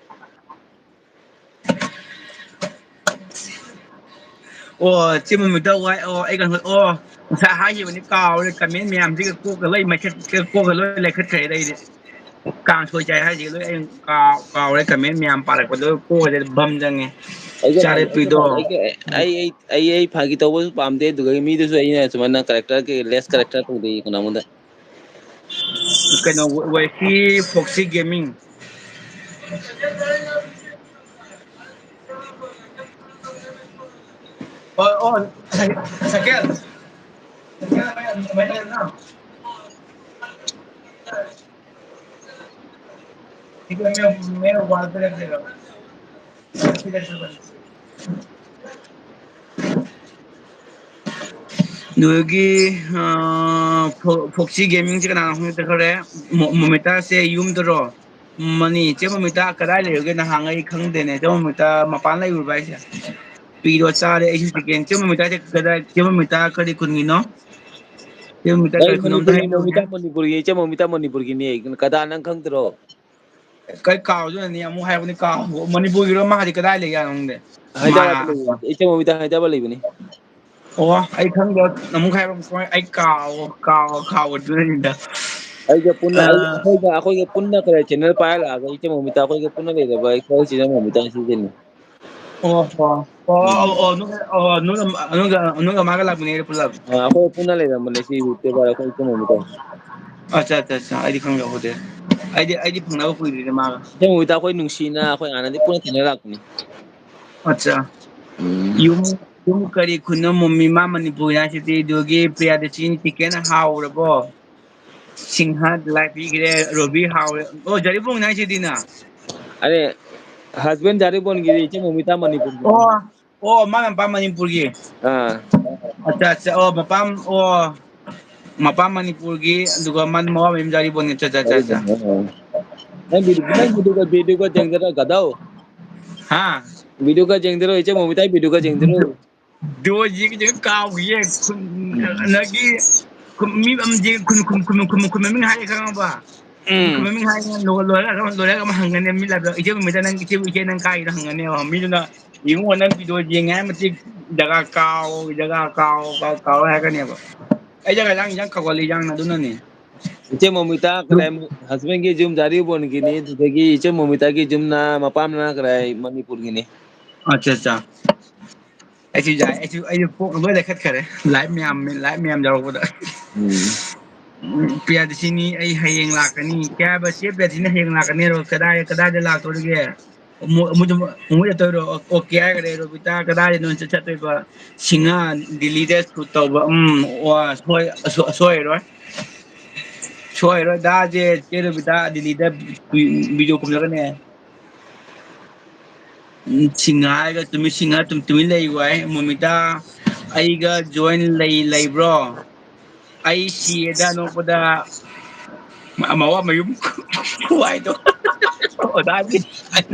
ꯑꯣ, ꯆꯦ ꯃꯣꯃꯤꯇꯥ ꯋꯥꯏ-, ꯑꯣ, ꯑꯩ ꯀꯩꯅꯣ, ꯑꯣ, ꯉꯁꯥꯏ ꯍꯥꯏꯈꯤꯕꯅꯤ, ꯀꯥꯎꯔꯦ꯫ Comment ꯃꯌꯥꯝꯁꯤꯒ ꯀꯣꯛꯀ ꯂꯣꯏ ꯃꯩꯈꯦꯠ-, ꯀꯣꯛꯀ ꯂꯣꯏ ꯂꯩꯈꯠꯈ꯭ꯔꯦꯗ ꯑꯩꯗꯤ꯫ ꯀꯥꯡꯁꯣꯏ ꯆꯥꯏ ꯍꯥꯏꯁꯤꯒ ꯂꯣꯏ ꯑꯩ ꯀꯥꯎ-, ꯀꯥꯎꯔꯦ꯫ Comment ꯃꯌꯥꯝ ꯄꯥꯔꯛꯄꯗ ꯂꯣꯏ ꯀꯣꯛꯀꯁꯦ ꯚꯝ ꯆꯪꯉꯦ꯫ ꯑꯩꯒ ꯆꯥꯔꯦ ꯐꯥꯒꯤ-, ꯑꯩꯒ ꯄꯤꯗꯣ꯫ ꯐꯥꯒꯤ-, ꯑꯩꯒ, ꯑꯩ, ꯑꯩ, ꯑꯩ ꯐꯥꯒꯤ ꯇꯧꯕꯁꯨ ꯄꯥꯝꯗꯦ, ꯑꯗꯨꯒ ꯃꯤꯗꯨꯁꯨ ꯑꯩꯅ ꯁꯨꯃꯥꯏꯅ character ꯀꯤ less character ꯇꯧꯗꯦ ꯀꯅꯥꯃꯗ꯫ ꯀꯩꯅꯣ, ꯋꯦꯁꯤ ꯐꯣꯛꯁꯤ ꯒꯦꯃꯤꯡ꯫ ꯑꯣ, ꯑꯣ, ꯁꯥꯏꯀꯦꯜ, ꯁꯥꯏꯀꯦꯜ ꯑꯃ ꯂꯩꯔꯝꯅ? ꯁꯥꯏꯀꯦꯜ ꯑꯃ ꯂꯩꯔꯝꯅ? ꯋꯥꯜ ꯄꯤꯔꯛꯇ꯭ꯔꯤꯔꯣ? ꯅꯣꯏꯒꯤ, ꯑ, ꯐꯣ-, ꯐꯣꯛꯁꯤ ꯒꯦꯃꯤꯡꯁꯦ ꯀꯅꯥꯅꯣ ꯈꯪꯗꯦ ꯆꯠꯈ꯭ꯔꯦ꯫ ꯃꯣ-, ꯃꯣꯃꯤꯇꯥꯁꯦ ꯌꯨꯝꯗꯔꯣ? ꯃꯅꯤ, ꯏꯆꯦ ꯃꯣꯃꯤꯇꯥ ꯀꯗꯥꯏ ꯂꯩꯔꯨꯒꯦ? ꯅꯍꯥꯟꯉꯩ ꯈꯪꯗꯦꯅꯦ꯫ ꯏꯆꯦ ꯃꯣꯃꯤꯇꯥ ꯃꯄꯥꯟ ꯂꯩꯔꯨꯕ꯭ꯔꯥ ꯍꯥꯏꯁꯦ? ꯄꯤꯗꯣ ꯆꯥꯔꯦ ꯑꯩꯁꯨ ꯆꯤꯀꯦꯟ꯫ ꯏꯆꯦ ꯃꯣꯃꯤꯇꯥꯁꯦ ꯀꯗꯥꯏ, ꯏꯆꯦ ꯃꯣꯃꯤꯇꯥ ꯀꯔꯤ ꯈꯨꯟꯒꯤꯅꯣ? ꯏꯆꯦ ꯃꯣꯃꯤꯇꯥ ꯑꯩ ꯀꯔꯤ ꯈꯨꯟꯅꯣ ꯑꯝꯇ ꯃꯅꯤꯄꯨꯔꯒꯤ, ꯍꯥꯏꯕꯤꯔꯛꯎꯅꯦ꯫ ꯃꯣꯃꯤꯇꯥ ꯃꯅꯤꯄꯨꯔꯒꯤ, ꯏꯆꯦ ꯃꯣꯃꯤꯇꯥ ꯃꯅꯤꯄꯨꯔꯒꯤꯅꯦ꯫ ꯀꯗꯥ ꯅꯪ ꯈꯪꯗ꯭ꯔꯣ? ꯀꯩ ꯀꯥꯎꯗꯣꯏꯅꯤ ꯑꯃꯨꯛ ꯍꯥꯏꯕꯅꯤ ꯀꯥꯎ-, ꯃꯅꯤꯄꯨꯔꯒꯤꯔꯣ ꯃꯥ ꯍꯧꯖꯤꯛ ꯀꯗꯥꯏ ꯂꯩꯒꯦ ꯈꯪꯗꯦ꯫ ꯃꯥ ꯍꯥꯏꯗ꯭ꯔꯕꯥꯗꯇ ꯂꯩꯕꯅꯦ꯫ ꯏꯆꯦ ꯃꯣꯃꯤꯇꯥ ꯍꯥꯏꯗ꯭ꯔꯕꯥꯗ ꯂꯩꯕꯅꯦ꯫ ꯑꯣ, ꯑꯩ ꯈꯪꯗꯦ꯫ ꯑꯃꯨꯛ ꯍꯥꯏꯔꯣ, ꯑꯩ ꯀꯥꯎ-, ꯀꯥꯎ-, ꯀꯥꯎꯕꯗꯨꯅꯅꯤꯗ꯫ ꯑꯩꯒ ꯄꯨꯟꯅ, ꯑ, ꯑꯩ, ꯑꯩꯈꯣꯏꯒ, ꯑꯩꯈꯣꯏꯒ ꯄꯨꯟꯅ ꯀꯔꯤ channel ꯄꯥꯏꯔ ꯂꯥꯛꯑꯒ ꯏꯆꯦ ꯃꯣꯃꯤꯇꯥ ꯑꯩꯈꯣꯏꯒ ꯄꯨꯟꯅ ꯂꯩꯔꯕ ꯑꯩꯈꯣꯏ ꯆꯦ ꯃꯣꯃꯤꯇꯥ ꯁꯤꯗꯅꯤ꯫ ꯑꯣ, ꯑꯣ, ꯑꯣ, ꯎꯝ꯫ ꯑꯣ, ꯑꯣ, ꯅꯣꯏ, ꯑꯣ, ꯅꯣꯏꯒ, ꯅꯣꯏꯒ, ꯅꯣꯏꯒ ꯃꯥꯒ ꯂꯥꯛꯃꯤꯟꯅꯩꯔꯣ ꯄꯨꯂꯞ? ꯑ, ꯑꯩꯈꯣꯏ ꯄꯨꯟꯅ ꯂꯩꯔꯝꯕꯅꯦ ꯁꯤ ꯇꯦꯕꯜ ꯑꯩꯈꯣꯏ ꯏꯆꯦ ꯃꯣꯃꯤꯇꯥ꯫ ꯑꯠꯆꯥ, ꯑꯠꯆꯥ, ꯑꯠꯆꯥ, ꯑꯩꯗꯤ ꯈꯪꯗꯕ ꯍꯧꯗꯦ꯫ ꯑꯩꯗꯤ, ꯑꯩꯗꯤ ꯐꯪꯅꯕ ꯀꯨꯏꯗ꯭ꯔꯤꯗ ꯃꯥꯒ꯫ ꯏꯆꯦ ꯃꯣꯃꯤꯇꯥ ꯑꯩꯈꯣꯏ ꯅꯨꯡꯁꯤꯅ ꯑꯩꯈꯣꯏ ꯍꯥꯟꯅꯗꯤ ꯄꯨꯟꯅ ꯊꯦꯡꯅ ꯂꯥꯛꯄꯅꯤ꯫ ꯑꯠꯆꯥ꯫ ꯎꯝ꯫ ꯌꯨꯝ, ꯌꯨꯝ ꯀꯔꯤ ꯈꯨꯟꯅꯣ ꯃꯣꯃꯤ? ꯃꯥ ꯃꯅꯤꯄꯨꯔ ꯍꯥꯏꯁꯤꯗꯤ ꯑꯗꯨꯒꯤ ꯄ꯭ꯔꯤꯌꯥꯗꯔꯁꯤꯅꯤ ꯆꯤꯀꯦꯟ ꯍꯥꯎꯔꯕꯣ? ꯁꯤꯡꯍ ꯂꯥꯏ ꯄꯤꯈ꯭ꯔꯦ, ꯔꯣꯕꯤ ꯍꯥꯎꯔꯦ꯫ ꯑꯣ, ꯖꯥꯔꯤꯕꯣꯡ ꯍꯥꯏꯁꯤꯗꯤꯅ꯫ ꯑꯔꯦ, husband ꯖꯥꯔꯤꯕꯣꯟꯒꯤꯗꯤ ꯏꯆꯦ ꯃꯣꯃꯤꯇꯥ ꯃꯅꯤꯄꯨꯔꯒꯤꯅꯤ꯫ ꯑꯣ, ꯑꯣ, ꯃꯥ ꯃꯄꯥ ꯃꯅꯤꯄꯨꯔꯒꯤ꯫ ꯑꯥ꯫ ꯑꯠꯆꯥ, ꯑꯠꯆꯥ, ꯑꯣ, ꯃꯄꯥꯝ, ꯑꯣ, ꯃꯄꯥꯝ ꯃꯅꯤꯄꯨꯔꯒꯤ, ꯑꯗꯨꯒ ꯃꯟ-, ꯃꯋꯥ ꯃꯌꯨꯝ ꯖꯥꯔꯤꯕꯣꯟꯒꯤ꯫ ꯑꯠꯆꯥ, ꯑꯠꯆꯥ, ꯑꯠꯆꯥ, ꯑꯠꯆꯥ꯫ ꯖꯥꯔꯤꯕꯣꯟ, ꯑꯥ, ꯑꯥ꯫ ꯅꯪ ꯚꯤꯗꯤꯑꯣ, ꯅꯪ ꯚꯤꯗꯤꯑꯣꯒ, ꯚꯤꯗꯤꯑꯣꯒ ꯌꯦꯡꯗꯔꯣ, ꯒꯙꯧ? ꯍꯥ? ꯚꯤꯗꯤꯑꯣꯒ ꯌꯦꯡꯗꯔꯣ, ꯏꯆꯦ ꯃꯣꯃꯤꯇꯥꯒꯤ ꯚꯤꯗꯤꯑꯣꯒ ꯌꯦꯡꯗꯔꯣ? ꯗꯣ ꯌꯦꯡ ꯌꯦꯡ ꯀꯥꯎꯈꯤꯌꯦ꯫ ꯈꯨꯟ-, ꯎꯝ꯫ ꯑꯗꯒꯤ ꯈꯨꯟ-, ꯃꯤ ꯑꯃ ꯌꯦꯡ-, ꯈꯨꯟ-, ꯈꯨꯟ-, ꯈꯨꯟ-, ꯈꯨꯟ-, ꯈꯨꯟ ꯃꯃꯤꯡ ꯍꯥꯏꯔꯦ ꯈꯪꯉꯕ? ꯎꯝ꯫ ꯈꯨꯟ ꯃꯃꯤꯡ ꯍꯥꯏꯔꯦ ꯂꯣꯏ-, ꯂꯣꯏꯔꯒ, ꯂꯣꯏꯔꯒ ꯑꯃ ꯍꯪꯒꯅꯤ ꯃꯤ ꯂꯥꯛꯄꯗ, "ꯏꯆꯦ ꯃꯃꯤꯇꯥ ꯅꯪ, ꯏꯆꯦ, ꯏꯆꯦ ꯅꯪ ꯀꯥꯏꯗ?" ꯍꯪꯒꯅꯦꯕ꯫ ꯃꯤꯗꯨꯅ, "ꯌꯦꯡꯉꯣ ꯅꯪ ꯚꯤꯗꯤꯑꯣ ꯌꯦꯡꯉꯦ ꯍꯥꯏ ꯃꯇꯤꯛ ꯖꯒꯥ ꯀꯥꯎ, ꯖꯒꯥ ꯀꯥꯎ, ꯀꯥꯎ, ꯀꯥꯎ" ꯍꯥꯏꯔꯛꯀꯅꯦꯕ꯫ ꯑꯩ ꯖꯒꯥ ꯌꯥꯡ, ꯌꯥꯡ ꯀꯥꯎꯒꯜꯂꯤ ꯌꯥꯡꯅ ꯑꯗꯨꯅꯅꯦ꯫ ꯏꯆꯦ ꯃꯣꯃꯤꯇꯥ ꯀꯗꯥꯏ, husbandꯒꯤ ꯌꯨꯝ ꯖꯥꯔꯤꯕꯣꯟꯒꯤꯅꯤ, ꯑꯗꯨꯗꯒꯤ ꯏꯆꯦ ꯃꯣꯃꯤꯇꯥꯒꯤ ꯌꯨꯝꯅ ꯃꯄꯥꯝꯅ ꯀꯗꯥꯏ ꯃꯅꯤꯄꯨꯔꯒꯤꯅꯤ꯫ ꯑꯠꯆꯥ, ꯑꯠꯆꯥ꯫ ꯑꯩꯁꯨ ꯌꯥꯏ, ꯑꯩꯁꯨ, ꯑꯩꯁꯨ ꯄꯣꯛꯅꯕ ꯂꯩꯈꯠꯈꯔꯦ꯫ Live ꯃꯌꯥꯝ, live ꯃꯌꯥꯝ ꯌꯥꯎꯔꯛꯄꯗ꯫ ꯎꯝ꯫ ꯎꯝ, ꯄ꯭ꯔꯤꯌꯥꯗꯔꯁꯤꯅꯤ, ꯑꯩ ꯍꯌꯦꯡ ꯂꯥꯛꯀꯅꯤ꯫ ꯀꯩ ꯍꯥꯏꯕ, ꯆꯦ ꯄ꯭ꯔꯤꯌꯥꯗꯔꯁꯤꯅꯤ ꯍꯌꯦꯡ ꯂꯥꯛꯀꯅꯤ ꯍꯥꯏꯔꯣ? ꯀꯗꯥꯏ, ꯀꯗꯥꯏꯗ ꯂꯥꯛꯇꯣꯔꯤꯒꯦ? ꯑꯃꯨꯛ, ꯑꯃꯨꯛ, ꯑꯃꯨꯛ ꯆꯠꯇꯣꯏꯔꯣ? ꯑꯣꯀꯦ ꯍꯥꯏꯈ꯭ꯔꯦ, ꯔꯣꯕꯤꯇꯥ, ꯀꯗꯥꯏꯗꯅꯣ ꯆꯠ-, ꯆꯠꯇꯣꯏꯕ? ꯁꯤꯡꯍꯥ, ꯗꯤꯜꯂꯤꯗ ꯁꯨꯠ ꯇꯧꯕ꯫ ꯎꯝ, ꯑꯣ, ꯁꯣꯏ-, ꯑꯁꯣ-, ꯁꯣꯏꯔꯣꯏ꯫ ꯁꯣꯏꯔꯣꯏ, ꯗꯥꯁꯦ, ꯆꯦ ꯔꯣꯕꯤꯇꯥ, ꯗꯤꯜꯂꯤꯗ ꯚꯤ-, ꯚꯤꯗꯤꯑꯣ ꯀꯨꯝꯂꯒꯅꯦ꯫ ꯎꯝ, ꯁꯤꯡꯍꯥ ꯍꯥꯏꯔꯒ ꯇꯨꯃꯤꯟ, ꯁꯤꯡꯍꯥ ꯇꯨꯝ-, ꯇꯨꯃꯤꯟ ꯂꯩꯌꯨ ꯍꯥꯏ꯫ ꯃꯣꯃꯤꯇꯥ, ꯑꯩꯒ ꯖꯣꯏꯟ ꯂꯩ-, ꯂꯩꯕ꯭ꯔꯣ? ꯑꯩ ꯁꯤꯔꯦꯗ ꯅꯣꯛꯄꯗ꯫ ꯃ-, ꯃꯋꯥ ꯃꯌꯨꯝ ꯈꯨꯍꯥꯏꯗꯣ꯫ ꯑꯣꯖꯥꯒꯤ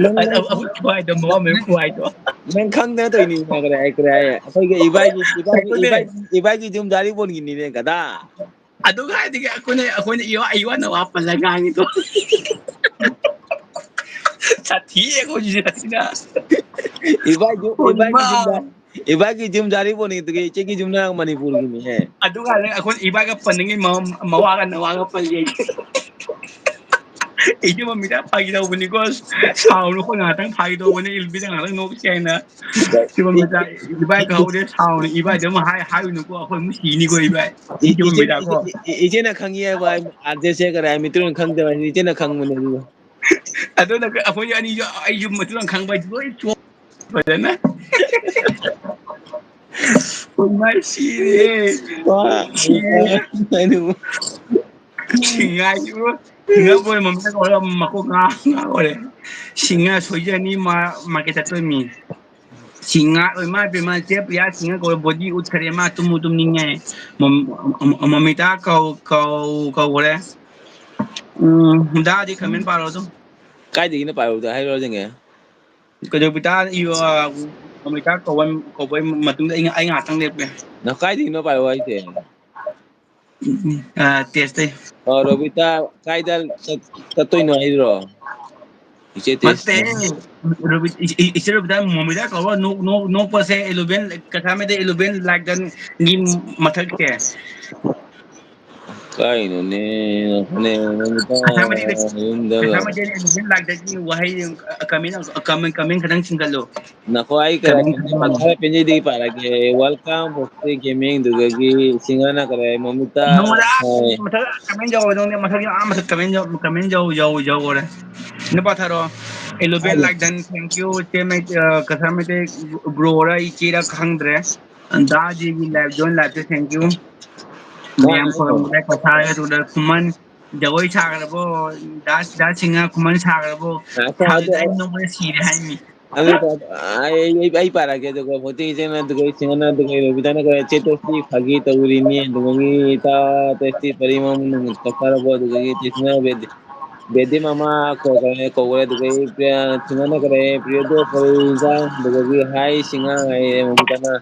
ꯅꯪ, ꯑ-, ꯑ-, ꯑꯃꯨꯛ ꯈꯨꯍꯥꯏꯗꯣ, ꯃꯋꯥ ꯃꯌꯨꯝ ꯈꯨꯍꯥꯏꯗꯣ꯫ ꯅꯪ ꯈꯪꯗꯅ ꯇꯧꯔꯤꯅꯤ, ꯀꯔꯤ ꯍꯥꯏ, ꯀꯔꯤ ꯍꯥꯏ? ꯑꯩꯈꯣꯏꯒꯤ ꯏꯕꯥꯏꯒꯤ, ꯏꯕꯥꯏꯒꯤ, ꯑꯗꯨꯅꯦ꯫ ꯏꯕꯥꯏꯒꯤ, ꯏꯕꯥꯏꯒꯤ ꯌꯨꯝ ꯗꯥ ꯔꯤꯕꯣꯟꯒꯤꯅꯤꯅꯦ, ꯒꯗꯥ꯫ ꯑꯗꯨꯒ ꯍꯥꯏꯗꯤ ꯑꯩꯈꯣꯏꯅ, ꯑꯩꯈꯣꯏꯅ ꯏꯋꯥ, ꯏꯋꯥ ꯅꯋꯥ ꯄꯜꯂ ꯉꯥꯡꯉꯤꯗꯣ꯫ ꯁꯥꯊꯤꯌꯦ ꯑꯩꯈꯣꯏꯁꯦ ꯁꯥꯊꯤꯅ꯫ ꯏꯕꯥꯏꯒꯤ, ꯍꯣꯏ, ꯏꯕꯥꯏꯒꯤ ꯏꯃꯥ꯫ ꯌꯨꯝꯗ, ꯏꯕꯥꯏꯒꯤ ꯌꯨꯝ ꯗꯥ ꯔꯤꯕꯣꯟꯒꯤꯗꯨꯒꯤ ꯏꯆꯦꯒꯤ ꯌꯨꯝꯅ ꯃꯅꯤꯄꯨꯔꯒꯤꯅꯤꯍꯦ꯫ ꯑꯗꯨꯀꯥꯟꯗ ꯑꯩꯈꯣꯏ ꯏꯕꯥꯏꯒ ꯄꯟꯅꯤꯡꯉꯤ, ꯃ-, ꯃꯋꯥꯒ ꯅꯋꯥꯒ ꯄꯜꯂꯤ꯫ ꯏꯆꯦ ꯃꯃꯤꯗ ꯐꯥꯒꯤ ꯇꯧꯕꯅꯤꯀꯣ, ꯁꯥꯎꯅꯨꯀꯣ, ꯉꯥꯏꯍꯥꯛꯇꯪ ꯐꯥꯒꯤ ꯇꯧꯕꯅꯤ, ꯏꯜꯕꯤꯗ ꯉꯥꯏꯍꯥꯛꯇꯪ ꯅꯣꯛꯁꯤ ꯍꯥꯏꯅ꯫ ꯏꯆꯦ ꯃꯃꯤꯗ ꯏꯕꯥꯏ ꯀꯧꯍꯧꯗꯦ, ꯁꯥꯎꯅꯨ, ꯏꯕꯥꯏꯗ ꯑꯃꯨꯛ ꯍꯥꯏ-, ꯍꯥꯏꯔꯨꯅꯨꯀꯣ, ꯑꯩꯈꯣꯏ ꯑꯃꯨꯛ ꯁꯤꯅꯤꯀꯣ ꯏꯕꯥꯏ꯫ ꯏ-, ꯏꯆꯦ ꯏꯆꯦꯅ, ꯃꯃꯤꯗꯀꯣ꯫ ꯏ-, ꯏ-, ꯏꯆꯦꯅ ꯈꯪꯉꯤ ꯍꯥꯏꯕ, ꯑꯥꯔ ꯖꯦ ꯁꯦ ꯀꯔꯥꯏ ꯃꯤꯇ꯭ꯔꯣꯅ ꯈꯪꯗꯕ ꯍꯥꯏꯁꯦ ꯏꯆꯦꯅ ꯈꯪꯕꯅꯦ ꯑꯗꯨꯒ꯫ ꯑꯗꯨꯅ ꯑꯩꯈꯣꯏ ꯑꯅꯤꯁꯨ ꯑꯩꯁꯨ ꯃꯇꯨꯡ ꯈꯪꯕ ꯍꯥꯏꯁꯦ ꯂꯣꯏ ꯆꯣ-, ꯐꯖꯅ꯫ ꯃꯥꯏ ꯁꯤꯔꯦ꯫ ꯋꯥ, ꯁꯤꯔꯦ꯫ ꯍꯥꯏꯅꯨ꯫ ꯁꯤꯡꯉꯥꯏꯁꯤꯕꯨ ꯁꯤꯡꯉꯥꯕꯣꯏ ꯃꯃꯤꯡ ꯀꯧꯔ ꯃꯀꯣꯛ ꯉꯥ-, ꯉꯥ ꯑꯣꯏꯔꯦ꯫ ꯁꯤꯡꯉꯥ ꯁꯣꯏꯖꯅꯤ ꯃꯥ ꯃꯥꯔꯀꯦꯠ ꯆꯠꯇꯣꯏ ꯃꯤ꯫ ꯁꯤꯡꯉꯥ ꯑꯣꯏ ꯃꯥ ꯄꯦꯃ ꯆꯦ ꯄ꯭ꯔꯤꯌꯥ ꯁꯤꯡꯉꯥ ꯀꯧꯔ ꯕꯣꯗꯤ ꯎꯠꯈꯔꯦ ꯃꯥ ꯇꯨꯝꯃꯨ ꯇꯨꯝꯅꯤꯡꯉꯦ꯫ ꯃꯝ-, ꯃ-, ꯃꯃꯤꯇꯥ ꯀꯧ-, ꯀꯧ-, ꯀꯧꯈꯔꯦ꯫ ꯎꯝ, ꯗꯥꯗꯤ ꯀꯃꯦꯟ ꯄꯥꯔꯣ ꯑꯗꯨꯝ꯫ ꯀꯥꯏꯗꯒꯤꯅꯣ ꯄꯥꯔꯛꯎꯗ ꯍꯥꯏꯔꯣ ꯌꯦꯡꯒꯦ꯫ ꯀꯩꯗꯧꯕꯤꯇꯥ ꯏꯌꯣ, ꯃꯃꯤꯇꯥ ꯀꯧꯕ, ꯀꯧꯕꯩ ꯃꯇꯨꯡꯗ ꯑꯩ, ꯑꯩ ꯉꯥꯏꯍꯥꯛꯇꯪ ꯂꯦꯞꯀꯦ꯫ ꯅ ꯀꯥꯏꯗꯒꯤꯅꯣ ꯄꯥꯏꯔꯛꯑꯣ ꯍꯥꯏꯁꯦ? ꯑ, ꯇꯦꯁꯇꯩ꯫ ꯑ, ꯔꯣꯕꯤꯇꯥ ꯀꯥꯏꯗ ꯆꯠ-, ꯆꯠꯇꯣꯏꯅꯣ ꯍꯥꯏꯔꯣ? ꯏꯆꯦ ꯅꯠꯇꯦ, ꯇꯦꯁ꯫ ꯔꯣꯕꯤ-, ꯏ-, ꯏ-, ꯏꯆꯦ ꯔꯣꯕꯤꯇꯥ ꯃꯃꯤꯇꯥ ꯀꯧꯕ ꯅꯣꯛ-, ꯅꯣꯛ-, ꯅꯣꯛꯄꯁꯦ eleven, ꯀꯩꯁꯥꯝ ꯃꯩꯗ eleven ꯂꯥꯛꯗꯟꯒꯤ ꯃꯊꯛꯁꯦ꯫ ꯀꯥꯏꯅꯣꯅꯦ? ꯅꯈꯣꯏꯅꯦ, ꯅꯈꯣꯏꯅꯦ, ꯀꯩꯁꯥꯝ ꯃꯩꯗ, ꯌꯨꯝꯗ ꯀꯩꯁꯥꯝ ꯂꯩ꯫ ꯃꯩꯗ eleven ꯂꯥꯛꯗꯟꯒꯤ ꯋꯥꯍꯩ, ꯑ, comment, ꯑ, comment, comment ꯈꯇꯪ ꯁꯤꯡꯒꯠꯂꯨ꯫ ꯅꯈꯣꯏ ꯑꯩ ꯀꯔꯥꯏ, comment ꯈꯇꯪ ꯃꯈꯥ ꯄꯦꯟꯖꯩꯗꯒꯤ ꯄꯥꯔꯒꯦ꯫ Welcome, Bhakti Gaming, ꯑꯗꯨꯗꯒꯤ ꯁꯤꯡꯍꯥꯅ ꯀꯔꯥꯏ, ꯃꯃꯤꯇꯥ, ꯅꯣꯡꯃꯗ ꯑꯥ ꯍꯣꯏ꯫ ꯃꯊꯛ comment ꯌꯧꯔꯦ, ꯅꯪꯗꯤ ꯃꯊꯛ, ꯑꯥ ꯃꯊꯛ comment ꯌꯧ-, comment ꯌꯧ-, ꯌꯧ-, ꯌꯧꯔꯦ꯫ ꯅꯨꯄꯥ ꯊꯥꯔꯛꯑꯣ꯫ ꯑꯦꯂꯣꯕꯦꯟ ꯂꯥꯏꯗꯟ, thank you꯫ ꯏꯆꯦ ꯃꯩ-, ꯑ, ꯀꯁꯥꯔ ꯃꯩꯇꯩ ꯕ꯭ꯔꯣꯔ ꯏꯆꯦꯔ ꯈꯪꯗ꯭ꯔꯦ꯫ ꯗꯥ ꯖꯤꯒꯤ ꯂꯥꯏꯐ ꯖꯣꯏꯟ ꯂꯥꯏꯐꯇ thank you꯫ ꯃꯌꯥꯝ ꯈꯣꯏꯔꯝꯕꯗ ꯀꯁꯥꯔ ꯑꯗꯨꯗ ꯈꯨꯃꯟ ꯖꯒꯣꯏ ꯁꯥꯈ꯭ꯔꯕꯣ? ꯗꯥ, ꯗꯥ ꯁꯤꯡꯍ ꯈꯨꯃꯟ ꯁꯥꯈ꯭ꯔꯕꯣ? ꯁꯥꯗꯦ, ꯑꯩ ꯅꯣꯛꯄꯗ ꯁꯤꯔꯦ ꯍꯥꯏꯃꯤ꯫ ꯑꯗꯨ ꯑꯩ, ꯑꯩ, ꯑꯩ ꯄꯥꯔꯛꯀꯦ, ꯑꯗꯨꯒ ꯃꯩꯇꯩ ꯏꯆꯦꯅ ꯑꯗꯨꯒ ꯁꯤꯡꯍꯅ ꯑꯗꯨꯒ ꯔꯣꯕꯤꯇꯥꯅ ꯀꯔꯦ, "ꯆꯦ ꯇꯦꯁꯇꯤ ꯐꯥꯒꯤ ꯇꯧꯔꯤꯅꯤ", ꯑꯗꯨꯗꯒꯤ "ꯏꯇꯥ ꯇꯦꯁꯇꯤ ꯄꯔꯤ ꯃꯝ ꯆꯥꯛ ꯆꯥꯔꯕꯣ?" ꯑꯗꯨꯗꯒꯤ ꯇꯦꯁꯇꯤꯅ ꯕꯦꯗꯤ, ꯕꯦꯗꯤ ꯃꯃꯥ ꯀꯧ-, ꯀꯧꯔꯦ, ꯑꯗꯨꯗꯒꯤ ꯄ꯭ꯔꯤꯌꯥ, ꯁꯤꯡꯍꯅ ꯀꯔꯦ, "ꯄ꯭ꯔꯤꯌꯣꯗꯣ ꯀꯔꯤ ꯏꯟꯖꯥꯡ?" ꯑꯗꯨꯗꯒꯤ "ꯍꯥꯏ ꯁꯤꯡꯍ" ꯍꯥꯏꯌꯦ, ꯃꯃꯤꯇꯥꯅ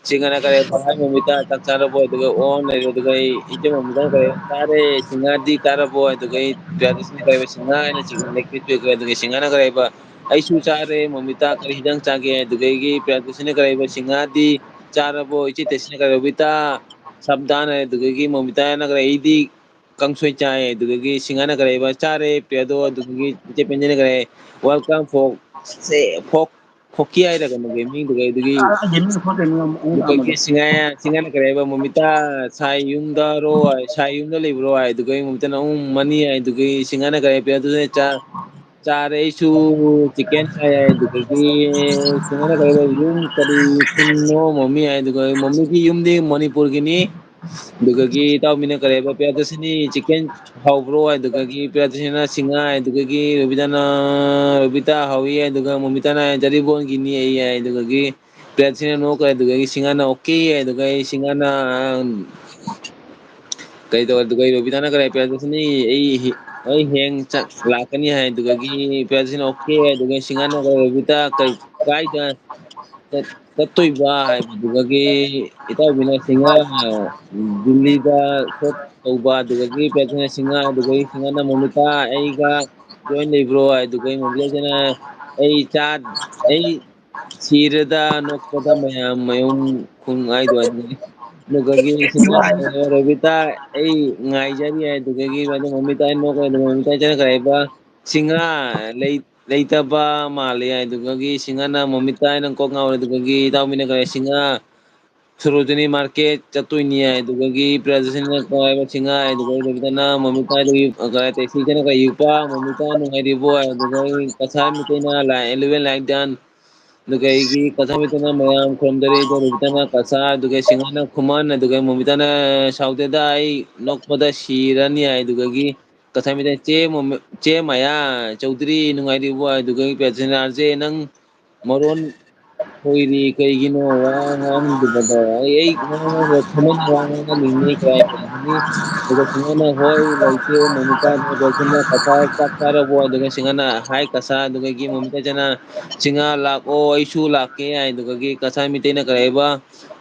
ꯁꯤꯡꯍꯅ ꯀꯔꯦ, "ꯍꯥꯏ ꯃꯃꯤꯇꯥ ꯆꯥꯛ ꯆꯥꯔꯕꯣ?" ꯑꯗꯨꯒ "ꯑꯣꯟ" ꯂꯩꯔꯦ, ꯑꯗꯨꯒ ꯑꯩ ꯏꯆꯦ ꯃꯃꯤꯇꯥꯅ ꯀꯔꯦ, "ꯆꯥꯔꯦ"꯫ ꯁꯤꯡꯍꯗꯤ ꯆꯥꯔꯕꯣ? ꯑꯗꯨꯒ ꯑꯩ ꯄ꯭ꯔꯤꯌꯥꯗꯁꯤꯅ ꯀꯔꯦ, ꯁꯤꯡꯍ ꯍꯥꯏꯅ ꯆꯤꯡꯅ ꯂꯦꯞꯄꯤꯔꯦ, ꯑꯗꯨꯒ ꯁꯤꯡꯍꯅ ꯀꯔꯦ, "ꯑꯩꯁꯨ ꯆꯥꯔꯦ ꯃꯃꯤꯇꯥ, ꯀꯔꯤ ꯍꯤꯟꯖꯥꯡ ꯆꯥꯒꯦ?" ꯑꯗꯨꯗꯒꯤ ꯄ꯭ꯔꯤꯌꯥꯗꯁꯤꯅ ꯀꯔꯦ, "ꯁꯤꯡꯍꯗꯤ ꯆꯥꯔꯕꯣ?" ꯏꯆꯦ ꯇꯦꯁꯤꯅ ꯀꯔꯦ, "ꯔꯣꯕꯤꯇꯥ ꯁꯥꯕꯗꯥꯟ" ꯍꯥꯏ, ꯑꯗꯨꯗꯒꯤ ꯃꯣꯃꯤꯇꯥꯅ ꯀꯔꯦ, "ꯑꯩꯗꯤ ꯀꯥꯡꯁꯣꯏ ꯆꯥꯏ"꯫ ꯑꯗꯨꯗꯒꯤ ꯁꯤꯡꯍꯥꯅ ꯀꯔꯦ, "ꯆꯥꯔꯦ ꯄ꯭ꯔꯤꯌꯥꯗꯣ"꯫ ꯑꯗꯨꯗꯒꯤ ꯏꯆꯦ ꯄꯦꯟꯖꯅ ꯀꯔꯦ, "Welcome for, for, ꯐꯣꯀꯤ" ꯍꯥꯏꯔ ꯀꯩꯅꯣꯒꯤ ꯃꯤꯡꯗꯨꯒ ꯑꯗꯨꯗꯒꯤ ꯑ, ꯑ, ꯒꯦꯃꯤꯡ ꯐꯣꯟ ꯀꯩꯅꯣ ꯑꯃ, ꯑꯃ ꯑꯃꯗꯣ꯫ ꯁꯤꯡꯍ-, ꯁꯤꯡꯍꯅ ꯀꯔꯦ ꯍꯥꯏꯕ, "ꯃꯣꯃꯤꯇꯥ ꯁꯥꯏ ꯌꯨꯝꯗꯔꯣ?" ꯍꯥꯏ, "ꯁꯥꯏ ꯌꯨꯝꯗ ꯂꯩꯕ꯭ꯔꯣ?" ꯍꯥꯏ꯫ ꯑꯗꯨꯗꯒꯤ ꯃꯣꯃꯤꯇꯥꯅ, "ꯎꯝ, ꯃꯅꯤ" ꯍꯥꯏ꯫ ꯑꯗꯨꯗꯒꯤ ꯁꯤꯡꯍꯅ ꯀꯔꯦ, ꯄ꯭ꯔꯤꯌꯥꯗꯨꯅ ꯆꯥ-, "ꯆꯥꯔꯦ ꯑꯩꯁꯨ ꯆꯤꯛꯀꯟ ꯐ꯭ꯔꯥꯏ" ꯍꯥꯏ꯫ ꯑꯗꯨꯗꯒꯤ ꯁꯤꯡꯍꯅ ꯀꯔꯦ, "ꯌꯨꯝ ꯀꯔꯤ ꯈꯨꯟꯅꯣ ꯃꯃꯤ?" ꯍꯥꯏ꯫ ꯑꯗꯨꯒ ꯃꯃꯤꯒꯤ ꯌꯨꯝꯗꯤ ꯃꯅꯤꯄꯨꯔꯒꯤꯅꯤ꯫ ꯑꯗꯨꯗꯒꯤ ꯏꯇꯥꯎꯕꯤꯅ ꯀꯔꯦ ꯍꯥꯏꯕ, "ꯄ꯭ꯔꯤꯌꯥꯗꯔꯁꯤꯅꯤ ꯆꯤꯛꯀꯟ ꯍꯥꯎꯕ꯭ꯔꯣ?" ꯍꯥꯏ꯫ ꯑꯗꯨꯗꯒꯤ ꯄ꯭ꯔꯤꯌꯥꯗꯔꯁꯤꯅꯤꯅ ꯁꯤꯡꯍ ꯍꯥꯏ꯫ ꯑꯗꯨꯗꯒꯤ ꯔꯣꯕꯤꯇꯥꯅ, "ꯔꯣꯕꯤꯇꯥ ꯍꯥꯎꯏ" ꯍꯥꯏ꯫ ꯑꯗꯨꯒ ꯃꯣꯃꯤꯇꯥꯅ ꯍꯥꯏ, "ꯖꯔꯤꯕꯣꯟꯒꯤꯅꯤ" ꯑꯩ ꯍꯥꯏ꯫ ꯑꯗꯨꯗꯒꯤ ꯄ꯭ꯔꯤꯌꯥꯗꯔꯁꯤꯅꯤꯅ ꯅꯣꯛꯈ꯭ꯔꯦ꯫ ꯑꯗꯨꯗꯒꯤ ꯁꯤꯡꯍꯅ "ꯑꯣꯀꯦ" ꯍꯥꯏ꯫ ꯑꯗꯨꯒ ꯑꯩ ꯁꯤꯡꯍꯅ ꯀꯩ ꯇꯧꯔꯦ? ꯑꯗꯨꯒ ꯑꯩ ꯔꯣꯕꯤꯇꯥꯅ ꯀꯔꯦ, "ꯄ꯭ꯔꯤꯌꯥꯗꯔꯁꯤꯅꯤ ꯑꯩ ꯍꯦ-, ꯑꯩ ꯍꯌꯦꯡ ꯆꯥꯛ ꯂꯥꯛꯀꯅꯤ" ꯍꯥꯏ꯫ ꯑꯗꯨꯗꯒꯤ ꯄ꯭ꯔꯤꯌꯥꯗꯔꯁꯤꯅꯤꯅ "ꯑꯣꯀꯦ" ꯍꯥꯏ꯫ ꯑꯗꯨꯒ ꯁꯤꯡꯍꯅ ꯀꯔꯦ, "ꯔꯣꯕꯤꯇꯥ ꯀꯩ, ꯀꯥꯏꯗ ꯆꯠ-, ꯆꯠꯇꯣꯏꯕ?" ꯍꯥꯏꯕꯗꯨꯗꯒꯤ ꯏꯇꯥꯎꯕꯤꯅ ꯁꯤꯡꯍ, "ꯗꯤꯜꯂꯤꯗ ꯁꯣꯞ ꯇꯧꯕ", ꯑꯗꯨꯗꯒꯤ ꯄ꯭ꯔꯤꯌꯥꯗꯔꯁꯤꯅꯤꯅ ꯁꯤꯡꯍ, ꯑꯗꯨꯗꯒꯤ ꯁꯤꯡꯍꯅ "ꯃꯣꯃꯤꯇꯥ ꯑꯩꯒ ꯖꯣꯏꯟ ꯂꯩꯕ꯭ꯔꯣ?" ꯍꯥꯏ꯫ ꯑꯗꯨꯗꯒꯤ ꯃꯣꯃꯤꯇꯥꯁꯤꯅ "ꯑꯩ ꯆꯥ-, ꯑꯩ ꯁꯤꯔꯦꯗ ꯅꯣꯛꯄꯗ ꯃꯌꯥꯝ ꯃꯌꯨꯝ ꯈꯨꯡ" ꯍꯥꯏꯗꯣ ꯑꯗꯨꯗꯒꯤ꯫ ꯑꯗꯨꯗꯒꯤ ꯁꯤꯡꯍꯅ ꯀꯔꯦ, "ꯔꯣꯕꯤꯇꯥ ꯑꯩ ꯉꯥꯏꯖꯔꯤ" ꯍꯥꯏ꯫ ꯑꯗꯨꯗꯒꯤ ꯃꯗꯨ ꯃꯣꯃꯤꯇꯥ ꯅꯣꯛꯈ꯭ꯔꯦ꯫ ꯑꯗꯨꯒ ꯃꯣꯃꯤꯇꯥ ꯏꯆꯟꯅ ꯀꯔꯦ ꯍꯥꯏꯕ, "ꯁꯤꯡꯍ ꯂꯩ-, ꯂꯩꯇꯕ ꯃꯥꯜꯂꯦ" ꯍꯥꯏ꯫ ꯑꯗꯨꯗꯒꯤ ꯁꯤꯡꯍꯅ ꯃꯣꯃꯤꯇꯥ ꯍꯥꯏꯅ ꯀꯣꯛ ꯉꯥꯎꯔꯦ꯫ ꯑꯗꯨꯗꯒꯤ ꯏꯇꯥꯎꯕꯤꯅ ꯀꯔꯦ, "ꯁꯤꯡꯍ, ꯁꯣꯔꯣꯖꯤꯅꯤ ꯃꯥꯔꯀꯦꯠ ꯆꯠꯇꯣꯏꯅꯤ ꯍꯥꯏ, ꯑꯗꯨꯗꯒꯤ ꯄ꯭ꯔꯤꯌꯥꯗꯔꯁꯤꯅꯤꯅ ꯀꯥꯏꯕ ꯁꯤꯡꯍꯥ ꯍꯥꯏ, ꯑꯗꯨꯒ ꯔꯣꯕꯤꯇꯥꯅ ꯃꯃꯤꯇꯥ ꯍꯥꯏꯗꯨꯒꯤ, ꯀꯩ, ꯇꯦꯁꯤꯗꯅ ꯀꯩ ꯌꯨꯄꯥ, ꯃꯃꯤꯇꯥ ꯅꯨꯡꯉꯥꯏꯔꯤꯕꯣ ꯍꯥꯏ, ꯑꯗꯨꯗꯒꯤ ꯀꯁꯥꯔ ꯃꯤꯇꯩꯅ ꯂꯥꯏ, ꯑꯦꯂꯦꯚꯦꯟ ꯂꯥꯏꯛ ꯗꯟ, ꯑꯗꯨꯒ ꯑꯩꯒꯤ ꯀꯁꯥꯔ ꯃꯤꯇꯩꯅ ꯃꯌꯥꯝ ꯈꯨꯔꯨꯝꯖꯔꯤ, ꯑꯗꯨꯒ ꯔꯣꯕꯤꯇꯥꯅ ꯀꯁꯥꯔ, ꯑꯗꯨꯒ ꯁꯤꯡꯍꯥꯅ ꯈꯨꯃꯟ, ꯑꯗꯨꯒ ꯃꯃꯤꯇꯥꯅ ꯁꯥꯎꯗꯦꯗ ꯑꯩ ꯅꯣꯛꯄꯗ ꯁꯤꯔꯅꯤ ꯍꯥꯏ, ꯑꯗꯨꯗꯒꯤ ꯀꯁꯥꯔ ꯃꯤꯇꯩ ꯆꯦ ꯃꯣꯃꯤ-, ꯆꯦ ꯃꯌꯥ ꯆꯧꯗ꯭ꯔꯤ ꯅꯨꯡꯉꯥꯏꯔꯤꯕꯣ ꯍꯥꯏ, ꯑꯗꯨꯗꯒꯤ ꯄ꯭ꯔꯤꯌꯥꯗꯔꯁꯤꯅꯤ ꯑꯥꯔ ꯖꯦ ꯅꯪ ꯃꯔꯣꯟ ꯈꯣꯏꯔꯤ ꯀꯩꯒꯤꯅꯣ ꯋꯥ ꯉꯥꯡꯗꯕꯗꯣ? ꯑꯩ, ꯑꯩ ꯋꯥ ꯉꯥꯡꯕ ꯈꯨꯃꯟ ꯋꯥ ꯉꯥꯡꯍꯜꯂꯤꯅꯤ ꯀꯥꯏ ꯇꯧꯔꯛꯀꯅꯤ꯫ ꯑꯗꯨꯒ ꯁꯤꯡꯍꯥꯅ ꯍꯣꯏ ꯂꯩꯇꯦ, ꯃꯃꯤꯇꯥ ꯑꯗꯨꯒ ꯁꯤꯡꯍꯥ ꯀꯁꯥꯔ ꯆꯥꯛ ꯆꯥꯔꯕꯣ? ꯑꯗꯨꯒ ꯁꯤꯡꯍꯥꯅ ꯍꯥꯏ ꯀꯁꯥꯔ, ꯑꯗꯨꯗꯒꯤ ꯃꯃꯤꯇꯥ ꯆꯅ ꯁꯤꯡꯍꯥ ꯂꯥꯛꯑꯣ ꯑꯩꯁꯨ ꯂꯥꯛꯀꯦ ꯍꯥꯏ꯫ ꯑꯗꯨꯗꯒꯤ ꯀꯁꯥꯔ ꯃꯤꯇꯩꯅ ꯀꯔꯤ ꯍꯥꯏꯕ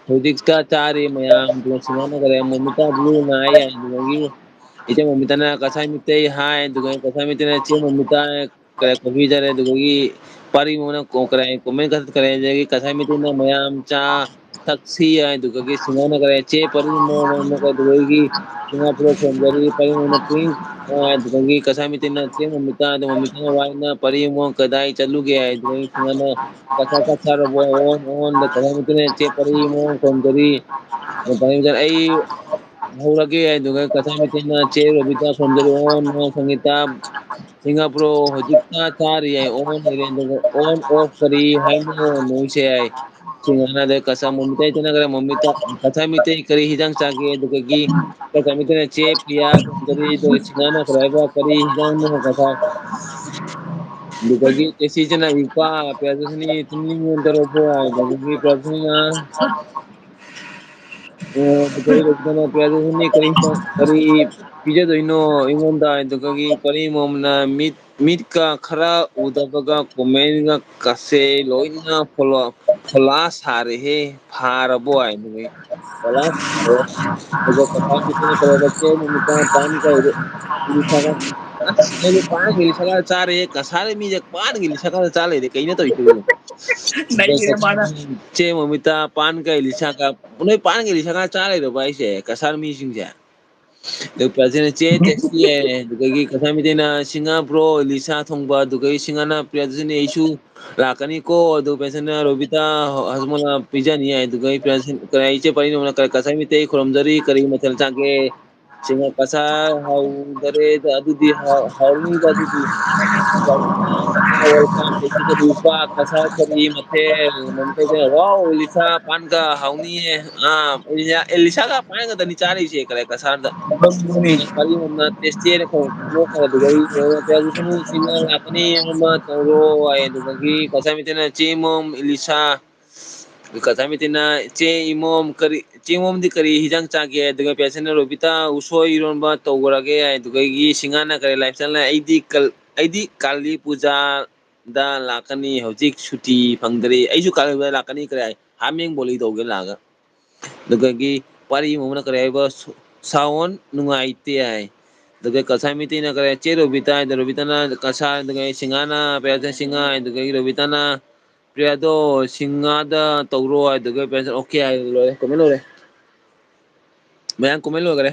ꯍꯧꯖꯤꯛꯇ ꯆꯥꯔꯦ ꯃꯌꯥꯝ, ꯑꯗꯨꯒ ꯁꯤꯡꯍꯥꯅ ꯀꯔꯤ ꯍꯥꯏ ꯃꯃꯤꯇꯥ ꯕ꯭ꯂꯨ ꯅꯥꯏ ꯍꯥꯏ꯫ ꯑꯗꯨꯗꯒꯤ ꯏꯆꯦ ꯃꯃꯤꯇꯥꯅ ꯀꯁꯥꯔ ꯃꯤꯇꯩ ꯍꯥꯏ, ꯑꯗꯨꯒ ꯀꯁꯥꯔ ꯃꯤꯇꯩꯅ ꯏꯆꯦ ꯃꯃꯤꯇꯥ ꯀꯔꯤ ꯀꯣꯐꯤ ꯆꯥꯔꯦ, ꯑꯗꯨꯗꯒꯤ ꯄꯥꯔꯤ ꯃꯣꯡꯅ ꯀꯣ-, ꯀꯔꯤ ꯀꯣꯃꯦꯟ ꯈꯔ ꯀꯔꯤ, ꯑꯗꯒꯤ ꯀꯁꯥꯔ ꯃꯤꯇꯩꯅ ꯃꯌꯥꯝ ꯆꯥ ꯊꯛꯁꯤ ꯍꯥꯏ, ꯑꯗꯨꯗꯒꯤ ꯁꯤꯡꯍꯥꯅ ꯀꯔꯤ ꯆꯦ ꯄꯥꯔꯤ ꯃꯣꯡ, ꯑꯗꯨꯗꯒꯤ ꯁꯤꯡꯍꯥ ꯄꯨꯂꯞ ꯈꯣꯝꯖꯔꯤ, ꯄꯥꯔꯤ ꯃꯣꯡꯅ ꯄꯨꯡ, ꯑ, ꯑꯗꯨꯗꯒꯤ ꯀꯁꯥꯔ ꯃꯤꯇꯩꯅ ꯆꯦ ꯃꯃꯤꯇꯥ, ꯑꯗꯨꯒ ꯃꯃꯤꯇꯥꯅ ꯋꯥꯏꯅ ꯄꯥꯔꯤ ꯃꯣꯡ ꯀꯗꯥꯏ ꯆꯠꯂꯨꯒꯦ ꯍꯥꯏ, ꯑꯗꯨꯗꯒꯤ ꯁꯤꯡꯍꯥꯅ ꯀꯁꯥꯔ ꯆꯥꯛ ꯆꯥꯔꯕꯣ? ꯑꯣ, ꯑꯣꯟꯗ ꯀꯁꯥꯔ ꯃꯤꯇꯩꯅ ꯆꯦ ꯄꯥꯔꯤ ꯃꯣꯡ ꯈꯣꯝꯖꯔꯤ, ꯑꯗꯨꯗꯒꯤ ꯑꯩ ꯍꯧꯔꯒꯦ, ꯑꯗꯨꯒ ꯀꯁꯥꯔ ꯃꯤꯇꯩꯅ ꯆꯦ ꯔꯣꯕꯤꯇꯥ ꯈꯣꯝꯖꯔꯤ, ꯑꯣꯟ, ꯑꯣꯟ ꯁꯪꯒꯤꯇꯥ, ꯁꯤꯡꯍꯥ ꯄ꯭ꯔꯣ ꯍꯧꯖꯤꯛꯇ ꯆꯥꯔꯤ ꯍꯥꯏ, ꯑꯣꯟ ꯂꯩꯔꯦ, ꯑꯗꯨꯒ ꯑꯣꯟ ꯑꯣꯐ ꯀꯔꯤ ꯍꯥꯏꯅꯣ ꯅꯣꯏꯁꯦ ꯍꯥꯏ꯫ ꯁꯤꯡꯍꯥꯅ ꯑꯗꯩ ꯀꯁꯥꯔ ꯃꯃꯤꯇꯥ ꯏꯆꯟꯅ ꯀꯔꯤ ꯃꯃꯤꯇꯥ, ꯀꯁꯥꯔ ꯃꯤꯇꯩ ꯀꯔꯤ ꯍꯤꯟꯖꯥꯡ ꯆꯥꯒꯦ? ꯑꯗꯨꯗꯒꯤ ꯀꯁꯥꯔ ꯃꯤꯇꯩꯅ ꯆꯦ ꯄ꯭ꯔꯤꯌꯥ ꯈꯣꯝꯖꯔꯤ, ꯑꯗꯨꯒ ꯁꯤꯡꯍꯥꯅ ꯀꯔꯤ ꯍꯥꯏꯕ ꯀꯔꯤ ꯍꯤꯟꯖꯥꯡꯅꯣ ꯀꯁꯥꯔ꯫ ꯑꯗꯨꯗꯒꯤ ꯇꯦꯁꯤꯆꯅ ꯏꯄꯥ ꯄ꯭ꯔꯤꯌꯥꯗꯔꯁꯤꯅꯤ ꯇꯨꯝꯅꯤꯡꯉꯣꯟꯗꯔꯕꯣ ꯍꯥꯏ, ꯑꯗꯨꯗꯒꯤ ꯄ꯭ꯔꯤꯌꯥꯗꯔꯁꯤꯅꯤꯅ ꯑꯣ, ꯑꯗꯨꯗꯩ ꯂꯣꯏꯁꯤꯟꯗꯅ ꯄ꯭ꯔꯤꯌꯥꯗꯔꯁꯤꯅꯤ ꯀꯔꯤ, ꯀꯔꯤ ꯄꯤꯖꯗꯣꯏꯅꯣ ꯑꯩꯉꯣꯟꯗ? ꯑꯗꯨꯗꯒꯤ ꯄꯔꯤ ꯃꯣꯝꯅ ꯃꯤꯠ, ꯃꯤꯠꯀ ꯈꯔ ꯎꯗꯕꯒ ꯀꯣꯃꯦꯟꯒ ꯀꯁꯦ ꯂꯣꯏꯅ ꯐꯣꯂꯣ-, ꯐꯣꯂꯥ ꯁꯥꯔꯦꯍꯦ, ꯐꯥꯔꯕꯣ ꯍꯥꯏ꯫ ꯑꯗꯨꯗꯒꯤ ꯐꯣꯂꯥ ꯁꯥꯔꯦ꯫ ꯑꯗꯨꯒ ꯀꯀꯥ ꯃꯤꯇꯩꯅ ꯀꯧꯔꯒ ꯆꯦ ꯃꯃꯤꯇꯥ ꯄꯥꯟ ꯀꯥꯏꯗ ꯏꯂꯤꯁꯥꯒ, ꯑꯁ, ꯅꯪꯗꯤ ꯄꯥꯟꯒ ꯏꯂꯤꯁꯥꯒ ꯆꯥꯔꯦꯍꯦ, ꯀꯁꯥꯔ ꯃꯤꯁꯦ ꯄꯥꯟꯒ ꯏꯂꯤꯁꯥꯒ ꯆꯥ ꯂꯩꯔꯦ, ꯀꯩꯅꯣ ꯇꯧꯔꯤꯁꯤꯕꯨ? ꯅꯩꯔꯦ ꯃꯥꯅ꯫ ꯆꯦ ꯃꯃꯤꯇꯥ ꯄꯥꯟꯒ ꯏꯂꯤꯁꯥꯒ, ꯅꯣꯏ ꯄꯥꯟꯒ ꯏꯂꯤꯁꯥꯒ ꯆꯥ ꯂꯩꯔꯕ ꯍꯥꯏꯁꯦ, ꯀꯁꯥꯔ ꯃꯤꯁꯤꯡꯁꯦ? ꯑꯗꯨ ꯄ꯭ꯔꯤꯌꯥꯁꯤꯅ ꯆꯦ ꯇꯦꯁꯇꯤ ꯍꯥꯏ꯫ ꯑꯗꯨꯗꯒꯤ ꯀꯁꯥꯔ ꯃꯩꯇꯩꯅ ꯁꯤꯡꯍꯥ ꯕ꯭ꯔꯣ, ꯂꯤꯁꯥ ꯊꯣꯡꯕ꯫ ꯑꯗꯨꯗꯒꯤ ꯁꯤꯡꯍꯥꯅ ꯄ꯭ꯔꯤꯌꯥꯁꯤꯅ ꯑꯩꯁꯨ ꯂꯥꯛꯀꯅꯤꯀꯣ꯫ ꯑꯗꯨ ꯄ꯭ꯔꯤꯌꯥꯁꯤꯅ ꯔꯣꯕꯤꯇꯥ ꯍꯁꯃꯣꯂꯥ ꯄꯤꯖꯅꯤ ꯍꯥꯏ꯫ ꯑꯗꯨꯗꯒꯤ ꯄ꯭ꯔꯤꯌꯥꯁꯤ ꯀꯔꯤ ꯏꯆꯦ ꯄꯔꯤꯅꯣꯅ ꯀꯔꯤ ꯀꯁꯥꯔ ꯃꯩꯇꯩ ꯈꯨꯔꯨꯝꯖꯔꯤ, ꯀꯔꯤ ꯃꯊꯦꯜ ꯆꯥꯒꯦ? ꯁꯤꯡꯍꯥ ꯀꯁꯥꯔ ꯍꯥꯎꯗꯔꯦꯗ ꯑꯗꯨꯗꯤ ꯍꯥꯎ-, ꯍꯥꯎꯅꯤꯗ ꯑꯗꯨꯗꯤ꯫ ꯀꯁꯥꯔ ꯀꯔꯤ ꯃꯊꯦꯜ? ꯋꯥꯎ, ꯂꯤꯁꯥ ꯄꯥꯟꯒ ꯍꯥꯎꯅꯤꯌꯦ꯫ ꯑꯥ, ꯑꯦꯂꯤꯁꯥꯒ ꯄꯥꯟꯒꯗꯅꯤ ꯆꯥꯔꯤꯁꯦ ꯀꯔꯤ ꯀꯁꯥꯔꯗ꯫ ꯄꯔꯤꯅꯣꯝꯅ ꯇꯦꯁꯇꯤ ꯍꯥꯏꯅ ꯀꯧ-, ꯅꯣꯛꯈ꯭ꯔꯦ꯫ ꯑꯗꯨꯗꯒꯤ ꯁꯤꯡꯍꯥ ꯂꯥꯛꯀꯅꯤ ꯑꯃ ꯇꯧꯔꯣ ꯍꯥꯏ꯫ ꯑꯗꯨꯗꯒꯤ ꯀꯁꯥꯔ ꯃꯩꯇꯩꯅ ꯆꯦ ꯃꯣꯝ, ꯏꯂꯤꯁꯥ, ꯀꯁꯥꯔ ꯃꯩꯇꯩꯅ ꯆꯦ ꯏꯃꯣꯝ ꯀꯔꯤ, ꯆꯦ ꯏꯃꯣꯝꯗꯤ ꯀꯔꯤ ꯍꯤꯟꯖꯥꯡ ꯆꯥꯒꯦ? ꯑꯗꯨꯒ ꯄ꯭ꯔꯤꯌꯥꯁꯤꯅ ꯔꯣꯕꯤꯇꯥ ꯎꯁꯣꯏ ꯏꯔꯣꯟꯕ ꯇꯧꯈ꯭ꯔꯒꯦ꯫ ꯑꯗꯨꯗꯒꯤ ꯁꯤꯡꯍꯥꯅ ꯀꯔꯤ ꯂꯥꯏꯐ ꯏꯁꯇꯥꯏꯜꯅ ꯑꯩꯗꯤ ꯀꯜ-, ꯑꯩꯗꯤ ꯀꯥꯂꯤ ꯄꯨꯖꯥ ꯗ ꯂꯥꯛꯀꯅꯤ, ꯍꯧꯖꯤꯛ ꯁꯨꯇꯤ ꯐꯪꯗ꯭ꯔꯤ꯫ ꯑꯩꯁꯨ ꯀꯥꯂꯦꯟꯗ ꯂꯥꯛꯀꯅꯤ, ꯀꯔꯤ ꯍꯥꯏ? ꯍꯥꯃꯦꯡ ꯕꯣꯂꯤ ꯇꯧꯒꯦ ꯂꯥꯛꯑꯒ꯫ ꯑꯗꯨꯗꯒꯤ ꯄꯥꯔꯤ ꯑꯃꯅ ꯀꯔꯤ ꯍꯥꯏꯕ? ꯁꯣ-, sound ꯅꯨꯡꯉꯥꯏꯇꯦ ꯍꯥꯏ꯫ ꯑꯗꯨꯒ ꯀꯁꯥꯔ ꯃꯩꯇꯩꯅ ꯀꯔꯤ? ꯆꯦ ꯔꯣꯕꯤꯇꯥ ꯍꯥꯏꯗꯣ, ꯔꯣꯕꯤꯇꯥꯅ ꯀꯁꯥꯔ, ꯑꯗꯨꯒ ꯁꯤꯡꯍꯥꯅ ꯄ꯭ꯔꯤꯌꯥꯗ ꯁꯤꯡꯍ, ꯑꯗꯨꯗꯒꯤ ꯔꯣꯕꯤꯇꯥꯅ ꯄ꯭ꯔꯤꯌꯥꯗꯣ ꯁꯤꯡꯍꯥꯗ ꯇꯧꯔꯣ ꯍꯥꯏꯗꯨꯒ ꯄ꯭ꯔꯤꯌꯥꯗ okay ꯍꯥꯏ, ꯂꯣꯏꯔꯦ, comment ꯂꯣꯏꯔꯦ꯫ ꯃꯌꯥꯝ comment ꯂꯣꯏꯈꯔꯦ꯫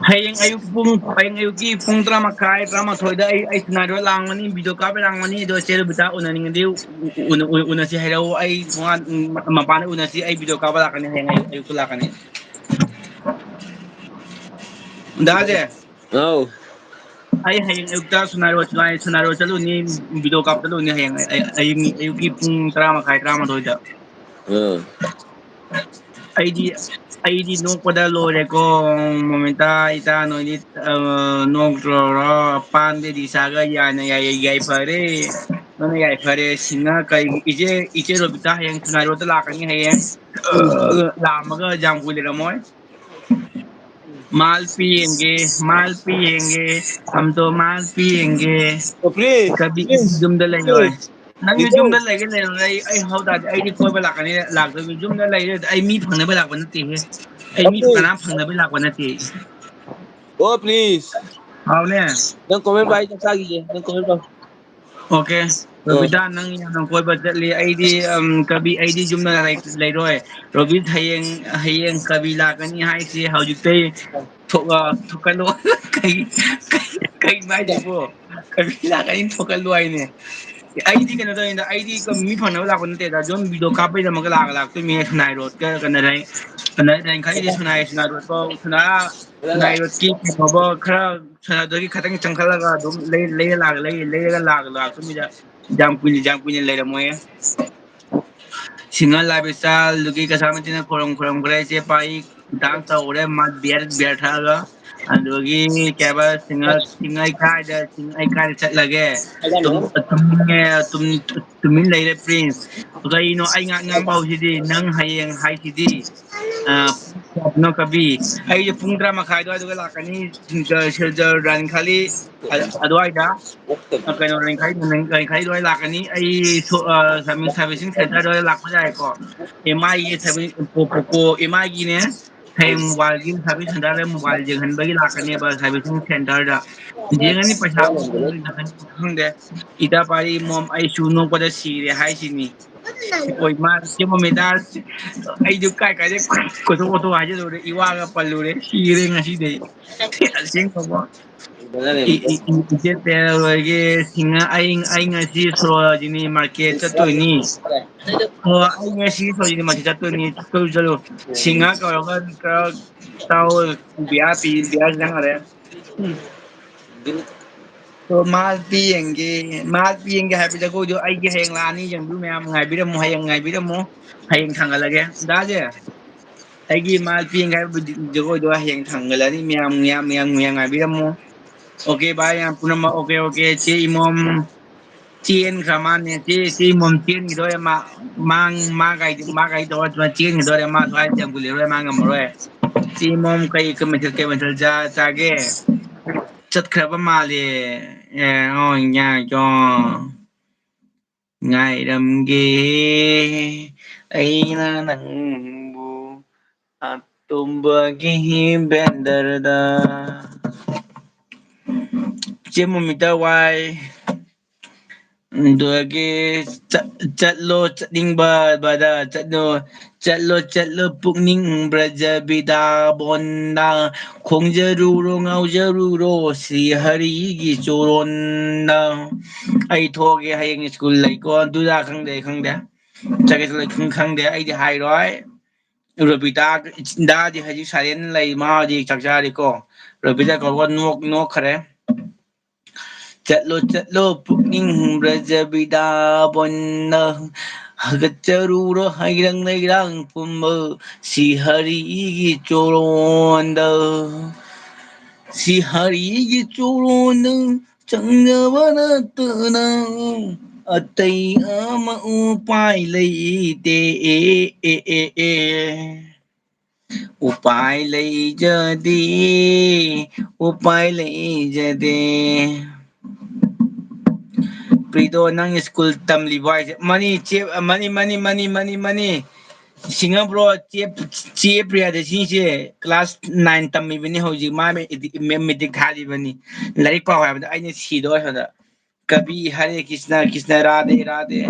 ꯍꯌꯦꯡ ꯑꯌꯨꯛ ꯄꯨꯡ, ꯍꯌꯦꯡ ꯑꯌꯨꯛꯀꯤ ꯄꯨꯡ ꯇꯔꯥ ꯃꯈꯥꯏ, ꯇꯔꯥꯃꯥꯊꯣꯏꯗ ꯑꯩ, ꯑꯩ ꯁꯤꯅꯥꯔꯤꯑꯣ ꯂꯥꯡꯒꯅꯤ, video ꯀꯥꯞꯄ ꯂꯥꯡꯒꯅꯤ꯫ ꯑꯗꯣ ꯆꯦ ꯔꯣꯕꯤꯇꯥ ꯎꯅꯅꯤꯡꯉꯗꯤ ꯎ-, ꯎ-, ꯎꯅ-, ꯎ-, ꯎꯅꯁꯤ ꯍꯥꯏꯔꯛꯎ꯫ ꯑꯩ ꯇꯣꯉꯥꯟ, ꯎꯝ, ꯃꯄꯥꯟꯗ ꯎꯅꯁꯤ꯫ ꯑꯩ video ꯀꯥꯞꯄ ꯂꯥꯛꯀꯅꯤ ꯍꯌꯦꯡ ꯑꯌꯨꯛ, ꯑꯌꯨꯛꯇ ꯂꯥꯛꯀꯅꯤ꯫ ꯗꯥꯖꯦ꯫ ꯍꯥꯎ꯫ ꯑꯩ ꯍꯌꯦꯡ ꯑꯌꯨꯛꯇ ꯁꯨꯅꯥꯔꯣ, ꯁꯨꯅꯥꯔꯣ ꯆꯠꯂꯨꯅꯤ, video ꯀꯥꯞ ꯆꯠꯂꯨꯅꯤ ꯍꯌꯦꯡ ꯑꯩ, ꯑꯩ, ꯑꯌꯨꯛ, ꯑꯌꯨꯛꯀꯤ ꯄꯨꯡ ꯇꯔꯥ ꯃꯈꯥꯏ, ꯇꯔꯥꯃꯥꯊꯣꯏꯗ꯫ ꯑꯥ꯫ ꯑꯩꯗꯤ, ꯑꯩꯗꯤ ꯅꯣꯛꯄꯗ ꯂꯣꯏꯔꯦꯀꯣ, ꯃꯣꯃꯤꯇꯥ, ꯏꯇꯥ, ꯅꯣꯏꯗꯤ, ꯑ, ꯅꯣꯛꯇ꯭ꯔꯣꯔꯣ? ꯄꯥꯟꯗꯦ ꯂꯤꯁꯥꯒ ꯌꯥꯅ ꯌꯥꯏ, ꯌꯥꯏꯐꯔꯦ꯫ ꯅꯪꯅ ꯌꯥꯏꯐꯔꯦ꯫ ꯁꯤꯡꯍ ꯀꯩ, ꯏꯆꯦ, ꯏꯆꯦ ꯔꯣꯕꯤꯇꯥ ꯍꯌꯦꯡ ꯁꯨꯅꯥꯔꯣꯗ ꯂꯥꯛꯀꯅꯤ ꯍꯌꯦꯡ꯫ ꯎꯝ꯫ ꯂꯥꯛꯑꯝꯃꯒ ꯌꯥꯝ ꯀꯨꯏ ꯂꯩꯔꯝꯃꯣꯏ꯫ ꯃꯥꯜ ꯄꯤꯌꯦꯡꯒꯦ, ꯃꯥꯜ ꯄꯤꯌꯦꯡꯒꯦ, ꯑꯝꯇꯣ ꯃꯥꯜ ꯄꯤꯌꯦꯡꯒꯦ꯫ ꯑꯣ, please, ꯀꯕꯤ please, ꯌꯨꯝꯗ ꯂꯩꯔꯣꯏ꯫ Please, ꯅꯪꯁꯨ ꯌꯨꯝꯗ please꯫ ꯂꯩꯒꯦ ꯂꯩꯔꯣꯏ, ꯑꯩ, ꯑꯩ ꯍꯧ ꯇꯥꯔꯗꯤ ꯑꯩꯗꯤ ꯀꯣꯏꯕ ꯂꯥꯛꯀꯅꯤ, ꯂꯥꯛꯇꯣꯏꯅꯤ꯫ ꯌꯨꯝꯗ ꯂꯩꯔꯣꯏ, ꯑꯩ ꯃꯤ ꯐꯪꯅꯕ ꯂꯥꯛꯄ ꯅꯠꯇꯦꯍꯦ꯫ ꯑꯩ ꯑꯣ, ꯃꯤ please꯫ ꯀꯅꯥꯝ ꯐꯪꯅꯕ ꯂꯥꯛꯄ ꯅꯠꯇꯦ꯫ ꯑꯣ, please꯫ ꯍꯥꯎꯅꯦ꯫ ꯅꯪ comment ꯄꯥꯏ ꯆꯥꯛ ꯆꯥꯈꯤꯒꯦ, ꯅꯪ comment ꯄꯥꯏ꯫ ꯑꯣꯀꯦ꯫ ꯔꯣꯕꯤꯇꯥ, ꯅꯪ ꯌꯥꯝꯅ ꯀꯣꯏꯕ ꯆꯠꯂꯤ꯫ ꯑꯩꯗꯤ, ꯎꯝ, ꯀꯕꯤ, ꯑꯩꯗꯤ ꯌꯨꯝꯗ ꯂꯩ-, ꯂꯩꯔꯣꯏ꯫ ꯔꯣꯕꯤꯠ, ꯍꯌꯦꯡ, ꯍꯌꯦꯡ ꯀꯕꯤ ꯂꯥꯛꯀꯅꯤ ꯍꯥꯏꯁꯤ ꯍꯧꯖꯤꯛꯇꯩ ꯊꯣꯛ-, ꯑ, ꯊꯣꯛꯀꯜꯂꯣ꯫ ꯀꯩ, ꯀꯩ, ꯀꯩ ꯍꯥꯏꯁꯤꯕꯣ? ꯀꯕꯤ ꯂꯥꯛꯀꯅꯤ ꯊꯣꯛꯀꯜꯂꯣ ꯍꯥꯏꯅꯦ꯫ ꯑꯩꯗꯤ ꯀꯩꯅꯣ ꯇꯧꯋꯤꯗ, ꯑꯩꯗꯤ ꯃꯤ ꯐꯪꯅꯕ ꯂꯥꯛꯄ ꯅꯠꯇꯦꯗ, ꯑꯗꯨꯝ ꯚꯤꯗꯤꯑꯣ ꯀꯥꯞꯄꯩꯗꯃꯛꯇ ꯂꯥꯛ-, ꯂꯥꯛꯇꯣꯏꯅꯦ꯫ ꯁꯉꯥꯏ ꯔꯣꯗꯀ ꯀꯩꯅꯣ ꯂꯩ-, ꯀꯩꯅꯣ ꯂꯩ-, ꯈꯜꯂꯤꯁꯦ ꯁꯉꯥꯏ, ꯁꯉꯥꯏ ꯔꯣꯗ ꯐꯥꯎ, ꯁꯉꯥꯏ, ꯁꯉꯥꯏ ꯔꯣꯗꯀꯤ ꯀꯩꯅꯣꯐꯥꯎ ꯈꯔ ꯁꯅꯥꯗꯒꯤ ꯈꯤꯇꯪ ꯆꯪꯈꯠꯂꯒ ꯑꯗꯨꯝ ꯂꯩ-, ꯂꯩꯔ ꯂꯥꯛ-, ꯂꯩ-, ꯂꯩꯔꯒ ꯂꯥꯛ-, ꯂꯥꯛꯇꯣꯏꯅꯤꯗ꯫ ꯌꯥꯝ ꯀꯨꯏꯅ, ꯌꯥꯝ ꯀꯨꯏꯅ ꯂꯩꯔꯝꯃꯣꯏꯌꯦ꯫ ꯁꯤꯡꯍ ꯂꯥꯏꯕ ꯏꯁꯇꯥꯏꯜꯗꯨꯒꯤ ꯀꯁꯥ ꯃꯆꯤꯟꯅ ꯈꯣꯏꯔꯝ ꯈꯣꯏꯔꯝꯈ꯭ꯔꯦ꯫ ꯏꯆꯦ ꯄꯥꯏ ꯗꯥꯟꯁ ꯇꯧꯈ꯭ꯔꯦ, ꯃꯥ ꯕꯤꯌꯔ, ꯕꯤꯌꯔ ꯊꯛꯑꯒ꯫ ꯑꯗꯨꯗꯒꯤ ꯀꯩ ꯍꯥꯏꯕ, ꯁꯤꯡꯍ, ꯁꯤꯡꯍ ꯑꯩ ꯀꯥꯏꯗ, ꯁꯤꯡꯍ ꯑꯩ ꯀꯥꯏꯗ ꯆꯠꯂꯒꯦ? ꯇꯨꯝ-, ꯇꯨꯝꯅꯤꯡꯉꯦ, ꯇꯨꯝ-, ꯇꯨꯃꯤꯟ ꯂꯩꯔꯦ ꯄ꯭ꯔꯤꯟꯁ꯫ ꯀꯩꯅꯣ ꯑꯩ ꯉꯥꯡ-, ꯉꯥꯡꯕ ꯍꯧꯁꯤꯗꯤ? ꯅꯪ ꯍꯌꯦꯡ ꯍꯥꯏꯁꯤꯗꯤ꯫ ꯑ, ꯀꯩꯅꯣ ꯀꯕꯤ, ꯑꯩꯁꯦ ꯄꯨꯡ ꯇꯔꯥ ꯃꯈꯥꯏ ꯑꯗꯨꯋꯥꯏꯗꯨꯒ ꯂꯥꯛꯀꯅꯤ꯫ ꯁꯤꯜꯆꯔ, ꯁꯤꯜꯆꯔ ꯔꯥꯅꯤꯈꯥꯂꯤ ꯑꯗꯨꯋꯥꯏꯗ꯫ ꯑ, ꯀꯩꯅꯣ, ꯔꯥꯅꯤꯈꯥꯂꯤ, ꯔꯥꯅꯤꯈꯥꯂꯤ ꯑꯗꯨꯋꯥꯏ ꯂꯥꯛꯀꯅꯤ꯫ ꯑꯩ ꯁꯣ-, ꯑ, ꯁꯥꯔꯚꯤꯁ, ꯁꯥꯔꯚꯤꯁꯤꯡ ꯁꯦꯟꯇꯔ ꯑꯗꯨꯋꯥꯏꯗ ꯂꯥꯛꯄ ꯌꯥꯏꯀꯣ꯫ ꯑꯦꯝ ꯑꯥꯏꯒꯤ ꯁꯥꯔꯚꯤꯁ, ꯄꯣ-, ꯄꯣꯀꯣ ꯑꯦꯝ ꯑꯥꯏꯒꯤꯅꯦ꯫ ꯍꯌꯦꯡ ꯃꯣꯕꯥꯏꯜꯒꯤ ꯁꯥꯔꯚꯤꯁ ꯁꯦꯟꯇꯔꯗ ꯃꯣꯕꯥꯏꯜ ꯌꯦꯡꯍꯟꯕꯒꯤ ꯂꯥꯛꯀꯅꯦꯕ ꯁꯥꯔꯚꯤꯁꯤꯡ ꯁꯦꯟꯇꯔꯗ꯫ ꯌꯦꯡꯉꯅꯤ ꯄꯩꯁꯥ ꯈꯪꯗꯦ꯫ ꯏꯇꯥ ꯄꯥꯔꯤ ꯃꯣꯝ ꯑꯩꯁꯨ ꯅꯣꯛꯄꯗ ꯁꯤꯔꯦ ꯍꯥꯏꯁꯤꯅꯤ꯫ ꯑꯣꯏ ꯃꯥ ꯆꯦ ꯃꯣꯃꯤꯇꯥ, ꯑꯩꯁꯨ ꯀꯥꯏ ꯀꯥꯏꯗꯩ ꯀꯣꯏꯊꯣꯛ ꯀꯣꯏꯊꯣꯛ ꯍꯥꯏꯖꯤꯜꯂꯨꯔꯦ, ꯏꯋꯥꯒ ꯄꯜꯂꯨꯔꯦ, ꯁꯤꯔꯦ ꯉꯁꯤꯗꯤ꯫ ꯑꯁꯦꯡꯕꯀꯣ꯫ ꯏ-, ꯏ-, ꯏ-, ꯏꯆꯦ ꯄꯦꯔꯣꯏꯒꯤ ꯁꯤꯡꯍ ꯑꯩ, ꯑꯩ ꯉꯁꯤ ꯁꯣꯔꯣꯖꯤꯅꯤ ꯃꯥꯔꯀꯦꯠ ꯆꯠꯇꯣꯏꯅꯤ꯫ ꯑꯣ, ꯑꯩ ꯉꯁꯤ ꯁꯣꯔꯣꯖꯤꯅꯤ ꯃꯥꯔꯀꯦꯠ ꯆꯠꯇꯣꯏꯅꯤ꯫ ꯆꯠꯂꯨ, ꯆꯠꯂꯨ꯫ ꯁꯤꯡꯍ ꯀꯧꯔꯒ ꯈꯔ ꯆꯥꯎ, ꯕꯤꯌꯥ ꯄꯤ, ꯕꯤꯌꯥ ꯆꯪꯈꯔꯦ꯫ ꯑꯗꯣ ꯃꯥꯜ ꯄꯤ ꯌꯦꯡꯒꯦ, ꯃꯥꯜ ꯄꯤ ꯌꯦꯡꯒꯦ ꯍꯥꯏꯕ ꯖꯒꯣꯏꯗꯣ ꯑꯩꯒꯤ ꯍꯌꯦꯡ ꯂꯥꯛꯑꯅꯤ, ꯌꯦꯡꯕꯤꯌꯨ ꯃꯌꯥꯝ, ꯉꯥꯏꯕꯤꯔꯝꯃꯨ, ꯍꯌꯦꯡ ꯉꯥꯏꯕꯤꯔꯝꯃꯨ, ꯍꯌꯦꯡ ꯊꯥꯡꯒꯠꯂꯒꯦ꯫ ꯗꯥꯁꯦ, ꯑꯩꯒꯤ ꯃꯥꯜ ꯄꯤ ꯌꯦꯡꯒꯦ ꯍꯥꯏꯕ ꯖꯒꯣꯏꯗꯣ ꯍꯌꯦꯡ ꯊꯥꯡꯒꯠꯂꯅꯤ, ꯃꯌꯥꯝ, ꯃꯌꯥꯝ, ꯃꯌꯥꯝ, ꯃꯌꯥꯝ ꯉꯥꯏꯕꯤꯔꯝꯃꯨ꯫ ꯑꯣꯀꯦ ꯚꯥꯏ, ꯃꯌꯥꯝ ꯄꯨꯝꯅꯃꯛ, ꯑꯣꯀꯦ, ꯑꯣꯀꯦ, ꯆꯦ ꯏꯃꯣꯝ, ꯆꯦꯟꯈ꯭ꯔ ꯃꯥꯅꯦ꯫ ꯆꯦ, ꯆꯦ ꯏꯃꯣꯝ ꯆꯦꯟꯈꯤꯗꯣꯔꯦ꯫ ꯃꯥ, ꯃꯥ, ꯃꯥ ꯒꯥꯔꯤ, ꯃꯥ ꯒꯥꯔꯤ ꯇꯧꯔ ꯆꯦꯟꯈꯤꯗꯣꯔꯦ꯫ ꯃꯥ ꯁ꯭ꯋꯥꯏꯗ ꯌꯥꯝ ꯀꯨꯏ ꯂꯩꯔꯣꯏ, ꯃꯥ ꯉꯝꯃꯔꯣꯏ꯫ ꯆꯦ ꯏꯃꯣꯝ ꯀꯩ, ꯀꯩ ꯃꯊꯦꯜ, ꯀꯩ ꯃꯊꯦꯜ ꯆꯥ-, ꯆꯥꯒꯦ? ꯆꯠꯈ꯭ꯔꯕ ꯃꯥꯜꯂꯦ꯫ ꯑꯦ, ꯑꯣ, ꯉꯥꯏꯈꯣ꯫ ꯉꯥꯏꯔꯝꯒꯦ ꯑꯩꯅ ꯅꯪꯕꯨ ꯑꯇꯣꯝꯕꯒꯤ ꯕꯦꯟꯗꯔꯗ꯫ ꯆꯦ ꯃꯣꯃꯤꯇꯥ ꯋꯥꯏ꯫ ꯑꯗꯨꯗꯒꯤ ꯆꯠ-, ꯆꯠꯂꯣ ꯆꯠꯅꯤꯡꯕꯗ ꯆꯠꯂꯣ, ꯆꯠꯂꯣ ꯆꯠꯂꯣ ꯄꯨꯛꯅꯤꯡ ꯕ꯭ꯔꯖꯕꯤꯗꯥꯕꯣꯟꯗ, ꯈꯣꯡꯖꯔꯨꯔꯣ ꯉꯥꯎꯖꯔꯨꯔꯣ ꯁ꯭ꯔꯤ ꯍꯔꯤꯒꯤ ꯆꯣꯔꯣꯟꯗ꯫ ꯑꯩ ꯊꯣꯛꯑꯒꯦ, ꯍꯌꯦꯡ ꯁ꯭ꯀꯨꯜ ꯂꯩꯀꯣ, ꯑꯗꯨꯗ ꯈꯪꯗꯦ, ꯈꯪꯗꯦ꯫ ꯆꯠꯀꯦ ꯆꯠꯂꯣꯏ ꯈꯪ-, ꯈꯪꯗꯦ, ꯑꯩꯗꯤ ꯍꯥꯏꯔꯣꯏ꯫ ꯔꯣꯕꯤꯇꯥ ꯗꯥꯗꯤ ꯍꯧꯖꯤꯛ ꯁꯥꯏꯂꯦꯟ ꯂꯩ, ꯃꯥ ꯍꯧꯖꯤꯛ ꯆꯥꯛ ꯆꯥꯔꯤꯀꯣ꯫ ꯔꯣꯕꯤꯇꯥ ꯀꯧꯕ ꯅꯣꯛ-, ꯅꯣꯛꯈ꯭ꯔꯦ꯫ ꯆꯠꯂꯣ ꯆꯠꯂꯣ ꯄꯨꯛꯅꯤꯡ ꯕ꯭ꯔꯖꯕꯤꯗꯥꯕꯣꯟꯗ, ꯍꯥꯒꯠꯆꯔꯨꯔꯣ ꯍꯩꯔꯪ ꯂꯩꯔꯥꯡ ꯄꯨꯝꯕ ꯁ꯭ꯔꯤ ꯍꯔꯤꯒꯤ ꯆꯣꯔꯣꯟꯗ꯫ ꯁ꯭ꯔꯤ ꯍꯔꯤꯒꯤ ꯆꯣꯔꯣꯟꯗ ꯆꯪꯖꯕ ꯅꯠꯇꯅ ꯑꯇꯩ ꯑꯃ ꯎꯄꯥꯏ ꯂꯩꯇꯦ꯫ ꯑꯦ, ꯑꯦ, ꯑꯦ, ꯑꯦ꯫ ꯎꯄꯥꯏ ꯂꯩꯖꯗꯦ, ꯎꯄꯥꯏ ꯂꯩꯖꯗꯦ꯫ ꯄ꯭ꯔꯤꯗꯣ, ꯅꯪ ꯁ꯭ꯀꯨꯜ ꯇꯝꯂꯤꯕꯣ ꯍꯥꯏꯁꯦ? ꯃꯅꯤ, ꯆꯦ, ꯃꯅꯤ, ꯃꯅꯤ, ꯃꯅꯤ, ꯃꯅꯤ, ꯃꯅꯤ꯫ ꯁꯤꯡꯉꯕ꯭ꯔꯣ? ꯆꯦ, ꯆꯦ ꯄ꯭ꯔꯤꯌꯥꯗ ꯁꯤꯁꯦ ꯀ꯭ꯂꯥꯁ ꯅꯥꯏꯟ ꯇꯝꯃꯤꯕꯅꯤ ꯍꯧꯖꯤꯛ꯫ ꯃꯥ ꯃꯦ-, ꯃꯦ-, ꯃꯦꯇ꯭ꯔꯤꯛ ꯊꯥꯔꯤꯕꯅꯤ꯫ ꯂꯥꯏꯔꯤꯛ ꯄꯥꯎ ꯍꯥꯏꯕꯗ ꯑꯩꯅ ꯁꯤꯗꯧꯔꯦ ꯁꯣꯝꯗ꯫ ꯀꯕꯤ ꯍꯔꯦ ꯀ꯭ꯔꯤꯁꯅ, ꯀ꯭ꯔꯤꯁꯅ ꯔꯥꯙꯦ ꯔꯥꯙꯦ꯫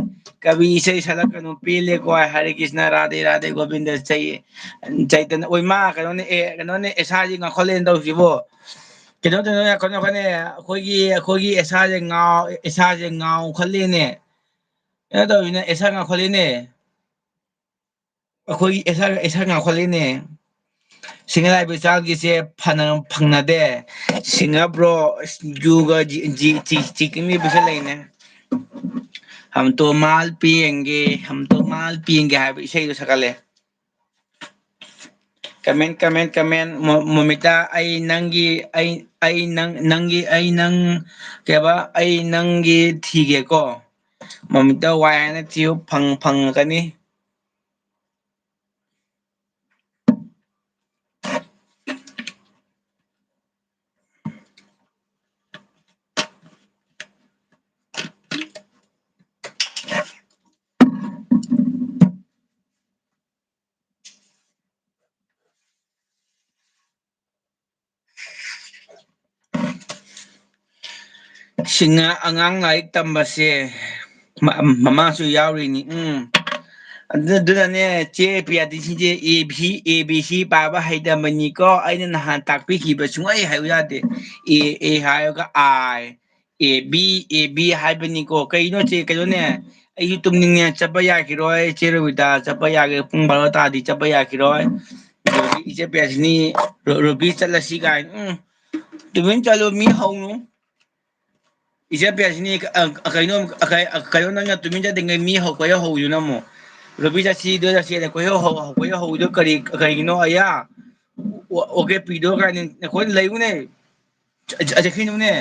ꯀꯕꯤ ꯏꯁꯩ ꯁꯛꯂꯛꯀꯅꯨ, ꯄꯦꯜꯂꯦꯀꯣ꯫ ꯍꯔꯦ ꯀ꯭ꯔꯤꯁꯅ, ꯔꯥꯙꯦ ꯔꯥꯙꯦ, ꯒꯣꯕꯤꯟꯗ ꯆꯩ-, ꯆꯩꯇꯟ-, ꯑꯣꯏ ꯃꯥ, ꯀꯩꯅꯣꯅꯦ, ꯑꯦ, ꯀꯩꯅꯣꯅꯦ, ꯑꯦꯁꯥꯁꯤ ꯉꯥꯎꯈꯠꯂꯦꯅ ꯇꯧꯁꯤꯕꯣ꯫ ꯀꯩꯅꯣ, ꯀꯩꯅꯣ, ꯉꯥꯏꯈꯣꯅꯦ, ꯉꯥꯏꯈꯣꯅꯦ꯫ ꯑꯩꯈꯣꯏꯒꯤ, ꯑꯩꯈꯣꯏꯒꯤ ꯑꯦꯁꯥꯁꯦ ꯉꯥꯎ-, ꯑꯦꯁꯥꯁꯦ ꯉꯥꯎꯈꯠꯂꯦꯅꯦ꯫ ꯀꯩꯅꯣ ꯇꯧꯔꯤꯅꯦ, ꯑꯦꯁꯥ ꯉꯥꯎꯈꯠꯂꯦꯅꯦ꯫ ꯑꯩꯈꯣꯏꯒꯤ ꯑꯦꯁꯥ, ꯑꯦꯁꯥ ꯉꯥꯎꯈꯠꯂꯦꯅꯦ꯫ ꯁꯤꯡꯒꯂꯥꯏꯕ ꯏꯆꯥꯒꯤꯁꯦ ꯐꯅ ꯐꯪꯅꯗꯦ꯫ ꯁꯤꯡꯒꯔ ꯕ꯭ꯔꯣ, ꯖꯨꯒ ꯖꯤ-, ꯖꯤ-, ꯆꯤ-, ꯆꯤꯀꯤꯡꯒꯤ ꯄꯩꯁꯥ ꯂꯩꯅꯦ꯫ "ꯍꯝ ꯇꯣ ꯃꯥꯜ ꯄꯤꯌꯦꯡꯒꯦ, ꯍꯝ ꯇꯣ ꯃꯥꯜ ꯄꯤꯌꯦꯡꯒꯦ" ꯍꯥꯏꯕ ꯏꯁꯩꯗꯣ ꯁꯛꯀꯠꯂꯦ꯫ ꯀꯃꯦꯟ, ꯀꯃꯦꯟ, ꯀꯃꯦꯟ꯫ ꯃꯣ-, ꯃꯣꯃꯤꯇꯥ, ꯑꯩ ꯅꯪꯒꯤ, ꯑꯩ, ꯑꯩ ꯅꯪ, ꯅꯪꯒꯤ, ꯑꯩ ꯅꯪ, ꯀꯩꯕ? "ꯑꯩ ꯅꯪꯒꯤ ꯊꯤꯒꯦꯀꯣ"꯫ ꯃꯣꯃꯤꯇꯥ, ꯋꯥꯏ ꯍꯥꯏꯅ ꯊꯤꯌꯨ, ꯐꯪ-, ꯐꯪꯉꯛꯀꯅꯤ꯫ ꯁꯤꯡꯉ ꯑꯉꯥꯡ ꯂꯥꯏꯔꯤꯛ ꯇꯝꯕꯁꯦ ꯃ-, ꯃꯃꯥꯁꯨ ꯌꯥꯎꯔꯤꯅꯤ꯫ ꯎꯝ꯫ ꯑꯗꯨ-, ꯑꯗꯨꯅꯅꯦ, ꯆꯦ ꯄꯤꯌꯥꯇꯤꯁꯤꯡꯁꯦ A B, A B C ꯄꯥꯕ ꯍꯩꯇꯕꯅꯤꯀꯣ꯫ ꯑꯩꯅ ꯅꯍꯥꯟ ꯇꯥꯛꯄꯤꯈꯤꯕ ꯁꯨꯡꯍꯩ ꯍꯥꯏꯌꯨ ꯌꯥꯗꯦ꯫ A, A ꯍꯥꯏꯔꯒ I, A B, A B ꯍꯥꯏꯕꯅꯤꯀꯣ꯫ ꯀꯩꯅꯣ ꯆꯦ, ꯀꯩꯅꯣꯅꯦ? ꯑꯩꯁꯨ ꯇꯨꯝꯅꯤꯡꯉꯦ, ꯆꯠꯄ ꯌꯥꯈꯤꯔꯣꯏ꯫ ꯆꯦ ꯔꯣꯕꯤꯇꯥ, ꯆꯠꯄ ꯌꯥꯒꯦ, ꯄꯨꯡ ꯕꯥꯔꯣ ꯇꯥꯔꯗꯤ ꯆꯠꯄ ꯌꯥꯈꯤꯔꯣꯏ꯫ ꯑꯗꯒꯤ ꯏꯆꯦ ꯄꯤꯌꯥꯁꯤꯅꯤ, ꯔꯣ-, ꯔꯣꯕꯤ ꯆꯠꯂꯁꯤ ꯀꯥꯏꯅ꯫ ꯎꯝ꯫ ꯇꯨꯃꯤꯟ ꯆꯠꯂꯣ, ꯃꯤ ꯍꯧꯅꯨ꯫ ꯏꯆꯦ ꯄꯤꯌꯥꯁꯤꯅꯤ, ꯑ, ꯑ, ꯀꯩꯅꯣ, ꯑ, ꯀꯩ-, ꯑ, ꯀꯩꯅꯣ ꯅꯪꯅ ꯇꯨꯃꯤꯟ ꯆꯠꯇ꯭ꯔꯤꯉꯩ ꯃꯤ ꯍꯧ-, ꯀꯣꯏꯍꯧ ꯍꯧꯗꯨꯅ ꯑꯃꯨꯛ꯫ ꯔꯣꯕꯤ ꯆꯠꯁꯤ, ꯗꯣ ꯆꯠꯁꯤ, ꯀꯣꯏꯍꯧ ꯍꯧ-, ꯀꯣꯏꯍꯧ ꯍꯧꯗꯣ ꯀꯔꯤ, ꯀꯔꯤꯒꯤꯅꯣ ꯑꯌꯥ? ꯑꯣ-, OK ꯄꯤꯗꯣ ꯀꯥꯏꯅ ꯅꯈꯣꯏ ꯂꯩꯌꯨꯅꯦ꯫ ꯆ-, ꯆ-, ꯆꯠꯈꯤꯅꯨꯅꯦ꯫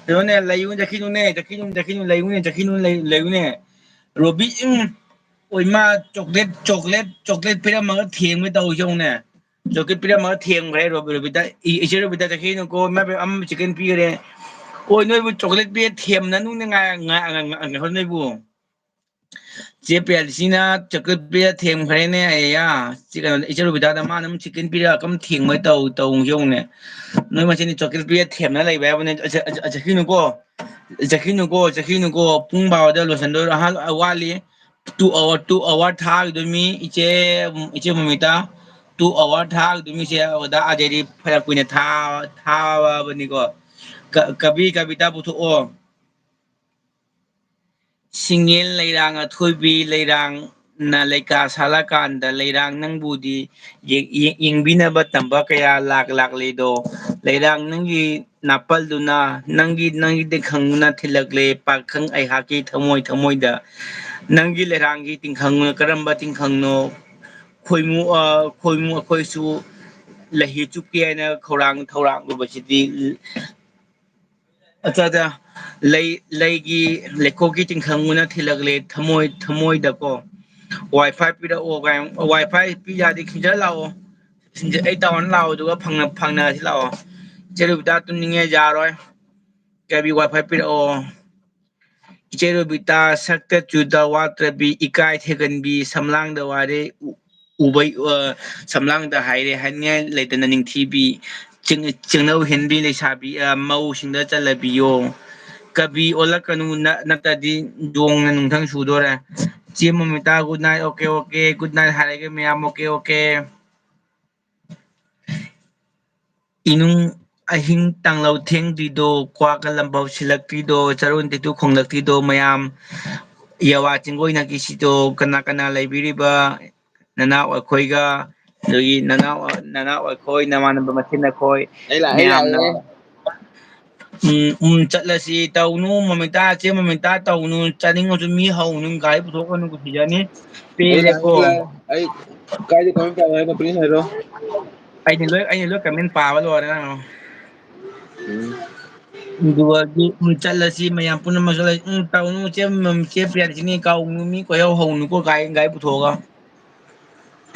ꯀꯩꯅꯣꯅꯦ, ꯂꯩꯌꯨꯅꯦ, ꯆꯠꯈꯤꯅꯨꯅꯦ, ꯆꯠꯈꯤꯅꯨ, ꯆꯠꯈꯤꯅꯨ, ꯂꯩꯌꯨꯅꯦ, ꯆꯠꯈꯤꯅꯨ, ꯂꯩ-, ꯂꯩꯌꯨꯅꯦ꯫ ꯔꯣꯕꯤ, ꯎꯝ, ꯑꯣꯏ ꯃꯥ ꯆꯣꯀ꯭ꯂꯦꯠ, ꯆꯣꯀ꯭ꯂꯦꯠ, ꯆꯣꯀ꯭ꯂꯦꯠ ꯄꯤꯔꯝꯃꯒ ꯊꯦꯡꯕ ꯇꯧꯔꯤꯁꯦ ꯌꯦꯡꯉꯨꯅꯦ꯫ ꯆꯣꯀ꯭ꯂꯦꯠ ꯄꯤꯔꯝꯃꯒ ꯊꯦꯡꯈ꯭ꯔꯦ ꯔꯣꯕꯤ-, ꯔꯣꯕꯤꯇꯥ꯫ ꯏ-, ꯏꯆꯦ ꯔꯣꯕꯤꯇꯥ ꯆꯠꯈꯤꯅꯨꯀꯣ, ꯏꯃꯥ ꯏꯕꯦꯝ ꯑꯃ ꯆꯤꯛꯀꯟ ꯄꯤꯈ꯭ꯔꯦ꯫ ꯑꯣꯏ ꯅꯣꯏꯕꯨ ꯆꯣꯀ꯭ꯂꯦꯠ ꯄꯤꯔ ꯊꯦꯝꯅꯅꯨꯅꯦ ꯉꯥꯏ-, ꯉꯥꯏ-, ꯉꯥꯏ-, ꯉꯥꯏꯈꯣ ꯅꯣꯏꯕꯨ꯫ ꯆꯦ ꯄꯤꯌꯥꯂꯤꯁꯤꯅ ꯆꯣꯀ꯭ꯂꯦꯠ ꯄꯤꯔ ꯊꯦꯝꯈ꯭ꯔꯦꯅꯦ ꯑꯩꯌꯥ꯫ ꯆꯦ ꯀꯩꯅꯣ, ꯏꯆꯦ ꯔꯣꯕꯤꯇꯥꯗ ꯃꯥꯅ ꯑꯃꯨꯛ ꯆꯤꯛꯀꯟ ꯄꯤꯔ ꯀꯝ ꯊꯦꯡꯕ ꯇꯧ-, ꯇꯧ ꯌꯦꯡꯉꯨꯅꯦ꯫ ꯅꯣꯏ ꯃꯁꯦꯟꯗꯤ ꯆꯣꯀ꯭ꯂꯦꯠ ꯄꯤꯔ ꯊꯦꯝꯅ ꯂꯩꯕ ꯍꯥꯏꯕꯅꯦ꯫ ꯑ-, ꯑ-, ꯑ-, ꯆꯠꯈꯤꯅꯨꯀꯣ꯫ ꯆꯠꯈꯤꯅꯨꯀꯣ, ꯆꯠꯈꯤꯅꯨꯀꯣ꯫ ꯄꯨꯡ ꯕꯥꯔꯣꯗ ꯂꯣꯏꯁꯤꯟꯗꯣꯏꯔꯣ? ꯑꯍꯥꯟ-, ꯋꯥꯠꯂꯤ꯫ Two hour, two hour ꯊꯥꯈꯤꯗꯣꯏ ꯃꯤ ꯏꯆꯦ, ꯏꯆꯦ ꯃꯃꯤꯇꯥ꯫ Two hour ꯊꯥꯈꯤꯗꯣꯏ ꯃꯤꯁꯦ ꯑꯣꯖꯥ ꯑꯖꯩꯗꯤ ꯐꯅ ꯀꯨꯏꯅ ꯊꯥ-, ꯊꯥꯕꯅꯤꯀꯣ꯫ ꯀ-, ꯀꯕꯤ ꯀꯕꯤꯇꯥ ꯄꯨꯊꯣꯛꯑꯣ꯫ ꯁꯤꯡꯉꯦꯜ ꯂꯩꯔꯥꯡ ꯑꯊꯣꯏꯕꯤ ꯂꯩꯔꯥꯡꯅ ꯂꯩꯀꯥ ꯁꯥꯠꯂꯀꯥꯟꯗ ꯂꯩꯔꯥꯡ ꯅꯪꯕꯨꯗꯤ ꯌꯦ-, ꯌꯦ-, ꯌꯦꯡꯕꯤꯅꯕ ꯇꯝꯕ ꯀꯌꯥ ꯂꯥꯛ ꯂꯥꯛꯂꯤꯗꯣ꯫ ꯂꯩꯔꯥꯡ ꯅꯪꯒꯤ ꯅꯥꯄꯜꯗꯨꯅ, ꯅꯪꯒꯤ, ꯅꯪꯒꯤ ꯇꯤꯡꯈꯪꯗꯨꯅ ꯊꯤꯜꯂꯛꯂꯦ ꯄꯥꯈꯪ ꯑꯩꯍꯥꯛꯀꯤ ꯊꯃꯣꯏ ꯊꯃꯣꯏꯗ꯫ ꯅꯪꯒꯤ ꯂꯩꯔꯥꯡꯒꯤ ꯇꯤꯡꯈꯪꯅ ꯀꯔꯝꯕ ꯇꯤꯡꯈꯪꯅꯣ? ꯈꯣꯏꯃꯨ, ꯑ, ꯈꯣꯏꯃꯨ ꯑꯩꯈꯣꯏꯁꯨ ꯂꯩꯍꯤ ꯆꯨꯞꯀꯦ ꯍꯥꯏꯅ ꯈꯧꯔꯥꯡ ꯊꯧꯔꯥꯡꯂꯨꯕꯁꯤꯗꯤ꯫ ꯑꯠꯆꯥ, ꯑꯠꯆꯥ꯫ ꯂꯩ, ꯂꯩꯒꯤ, ꯂꯩꯈꯣꯛꯀꯤ ꯇꯤꯡꯈꯪ ꯑꯣꯏꯅ ꯊꯤꯜꯂꯛꯂꯦ ꯊꯃꯣꯏ, ꯊꯃꯣꯏꯗꯀꯣ꯫ WiFi ꯄꯤꯔꯛꯑꯣ ꯀꯥꯏ, WiFi ꯄꯤ ꯌꯥꯗꯤ ꯈꯤꯟꯖꯔ ꯂꯥꯛꯑꯣ꯫ ꯈꯤꯟꯖ-, ꯑꯩ ꯇꯥꯎꯟ ꯂꯥꯛꯑꯣ, ꯑꯗꯨꯒ ꯐꯪꯅ-, ꯐꯪꯅꯔꯁꯤ ꯂꯥꯛꯑꯣ꯫ ꯏꯆꯦ ꯔꯨꯕꯤꯇꯥ ꯇꯨꯝꯅꯤꯡꯉꯦ, ꯌꯥꯔꯣꯏ꯫ ꯀꯕꯤ WiFi ꯄꯤꯔꯛꯑꯣ꯫ ꯏꯆꯦ ꯔꯨꯕꯤꯇꯥ ꯁꯛꯇ ꯆꯨꯗ ꯋꯥꯠꯇ꯭ꯔꯕꯤ, ꯏꯀꯥꯏ ꯊꯦꯒꯟꯕꯤ, ꯁꯝꯂꯥꯡꯗ ꯋꯥꯔꯦ, ꯎ-, ꯎꯕꯩ, ꯑ, ꯁꯝꯂꯥꯡꯗ ꯍꯥꯏꯔꯦ ꯍꯥꯏꯅꯤꯡꯉꯥꯏ ꯂꯩꯇꯅ ꯅꯤꯡꯊꯤꯕꯤ, ꯆꯤꯡ-, ꯆꯤꯡꯅꯧ ꯍꯦꯟꯕꯤ ꯂꯩꯁꯥꯕꯤ, ꯑ, ꯃꯧꯁꯤꯡꯗ ꯆꯜꯂꯕꯤꯌꯣ꯫ ꯀꯕꯤ ꯑꯣꯜꯂꯛꯀꯅꯨ, ꯅ-, ꯅꯠꯇ꯭ꯔꯗꯤ ꯌꯣꯡꯅ ꯅꯨꯡꯊꯪ ꯁꯨꯗꯣꯔꯦ꯫ ꯆꯦ ꯃꯣꯃꯤꯇꯥ, good night, okay, okay, good night ꯍꯥꯏꯔꯒꯦ ꯃꯌꯥꯝ, okay, okay꯫ ꯏꯅꯨꯡ ꯑꯍꯤꯡ ꯇꯥꯡꯂꯧ ꯊꯦꯡꯗ꯭ꯔꯤꯗꯣ, ꯀ꯭ꯋꯥꯛꯀ ꯂꯝꯕꯧ ꯁꯤꯜꯂꯛꯇ꯭ꯔꯤꯗꯣ, ꯆꯔꯣꯟ ꯇꯦꯇꯨ ꯈꯣꯡꯂꯛꯇ꯭ꯔꯤꯗꯣ ꯃꯌꯥꯝ, ꯌꯥꯋꯥ ꯆꯤꯡꯒꯣꯏꯅ ꯀꯤꯁꯤꯗꯣ, ꯀꯅꯥ ꯀꯅꯥ ꯂꯩꯕꯤꯔꯤꯕ? ꯅꯅꯥꯎ ꯑꯩꯈꯣꯏꯒ, ꯑꯗꯒꯤ ꯅꯅꯥꯎ, ꯅꯅꯥꯎ ꯑꯩꯈꯣꯏ, ꯅꯃꯥꯟꯅꯕ ꯃꯁꯦꯟ ꯑꯩꯈꯣꯏ ꯑꯩ ꯂꯥꯛꯑꯦ, ꯑꯩ ꯃꯌꯥꯝꯅ꯫ ꯂꯥꯛꯑꯦ꯫ ꯎꯝ, ꯎꯝ, ꯆꯠꯂꯁꯤ꯫ ꯇꯧꯅꯨ, ꯃꯃꯤꯇꯥ, ꯆꯦ ꯃꯃꯤꯇꯥ, ꯇꯧꯅꯨ꯫ ꯆꯠꯅꯤꯡꯉꯁꯨ ꯃꯤ ꯍꯧꯅꯨ, ꯒꯥꯔꯤ ꯄꯨꯊꯣꯛꯀꯅꯨ, ꯀꯤꯖꯅꯤ꯫ ꯑꯩ ꯂꯥꯛꯑꯦ, ꯄꯦꯜꯂꯦꯀꯣ꯫ ꯑꯩ ꯂꯥꯛꯑꯦ꯫ ꯑꯩ ꯀꯥꯏꯗ comment ꯄꯥꯕ ꯍꯥꯏꯅꯣ, please ꯍꯥꯏꯔꯣ꯫ ꯑꯩꯅ ꯂꯣꯏ, ꯑꯩꯅ ꯂꯣꯏ comment ꯄꯥꯕ ꯂꯣꯏꯔꯦ ꯅꯪ꯫ ꯎꯝ꯫ ꯑꯗꯨꯒꯗꯤ, ꯎꯝ, ꯆꯠꯂꯁꯤ ꯃꯌꯥꯝ ꯄꯨꯝꯅꯃꯛ ꯆꯠꯂꯁꯤ꯫ ꯎꯝ, ꯇꯧꯅꯨ, ꯆꯦ, ꯆꯦ ꯄ꯭ꯔꯤꯌꯥꯂꯛꯁꯃꯤ, ꯀꯥꯎꯅꯨ, ꯃꯤ ꯀꯣꯏꯍꯧ ꯍꯧꯅꯨꯀꯣ, ꯒꯥꯔꯤ, ꯒꯥꯔꯤ ꯄꯨꯊꯣꯛꯑꯒ꯫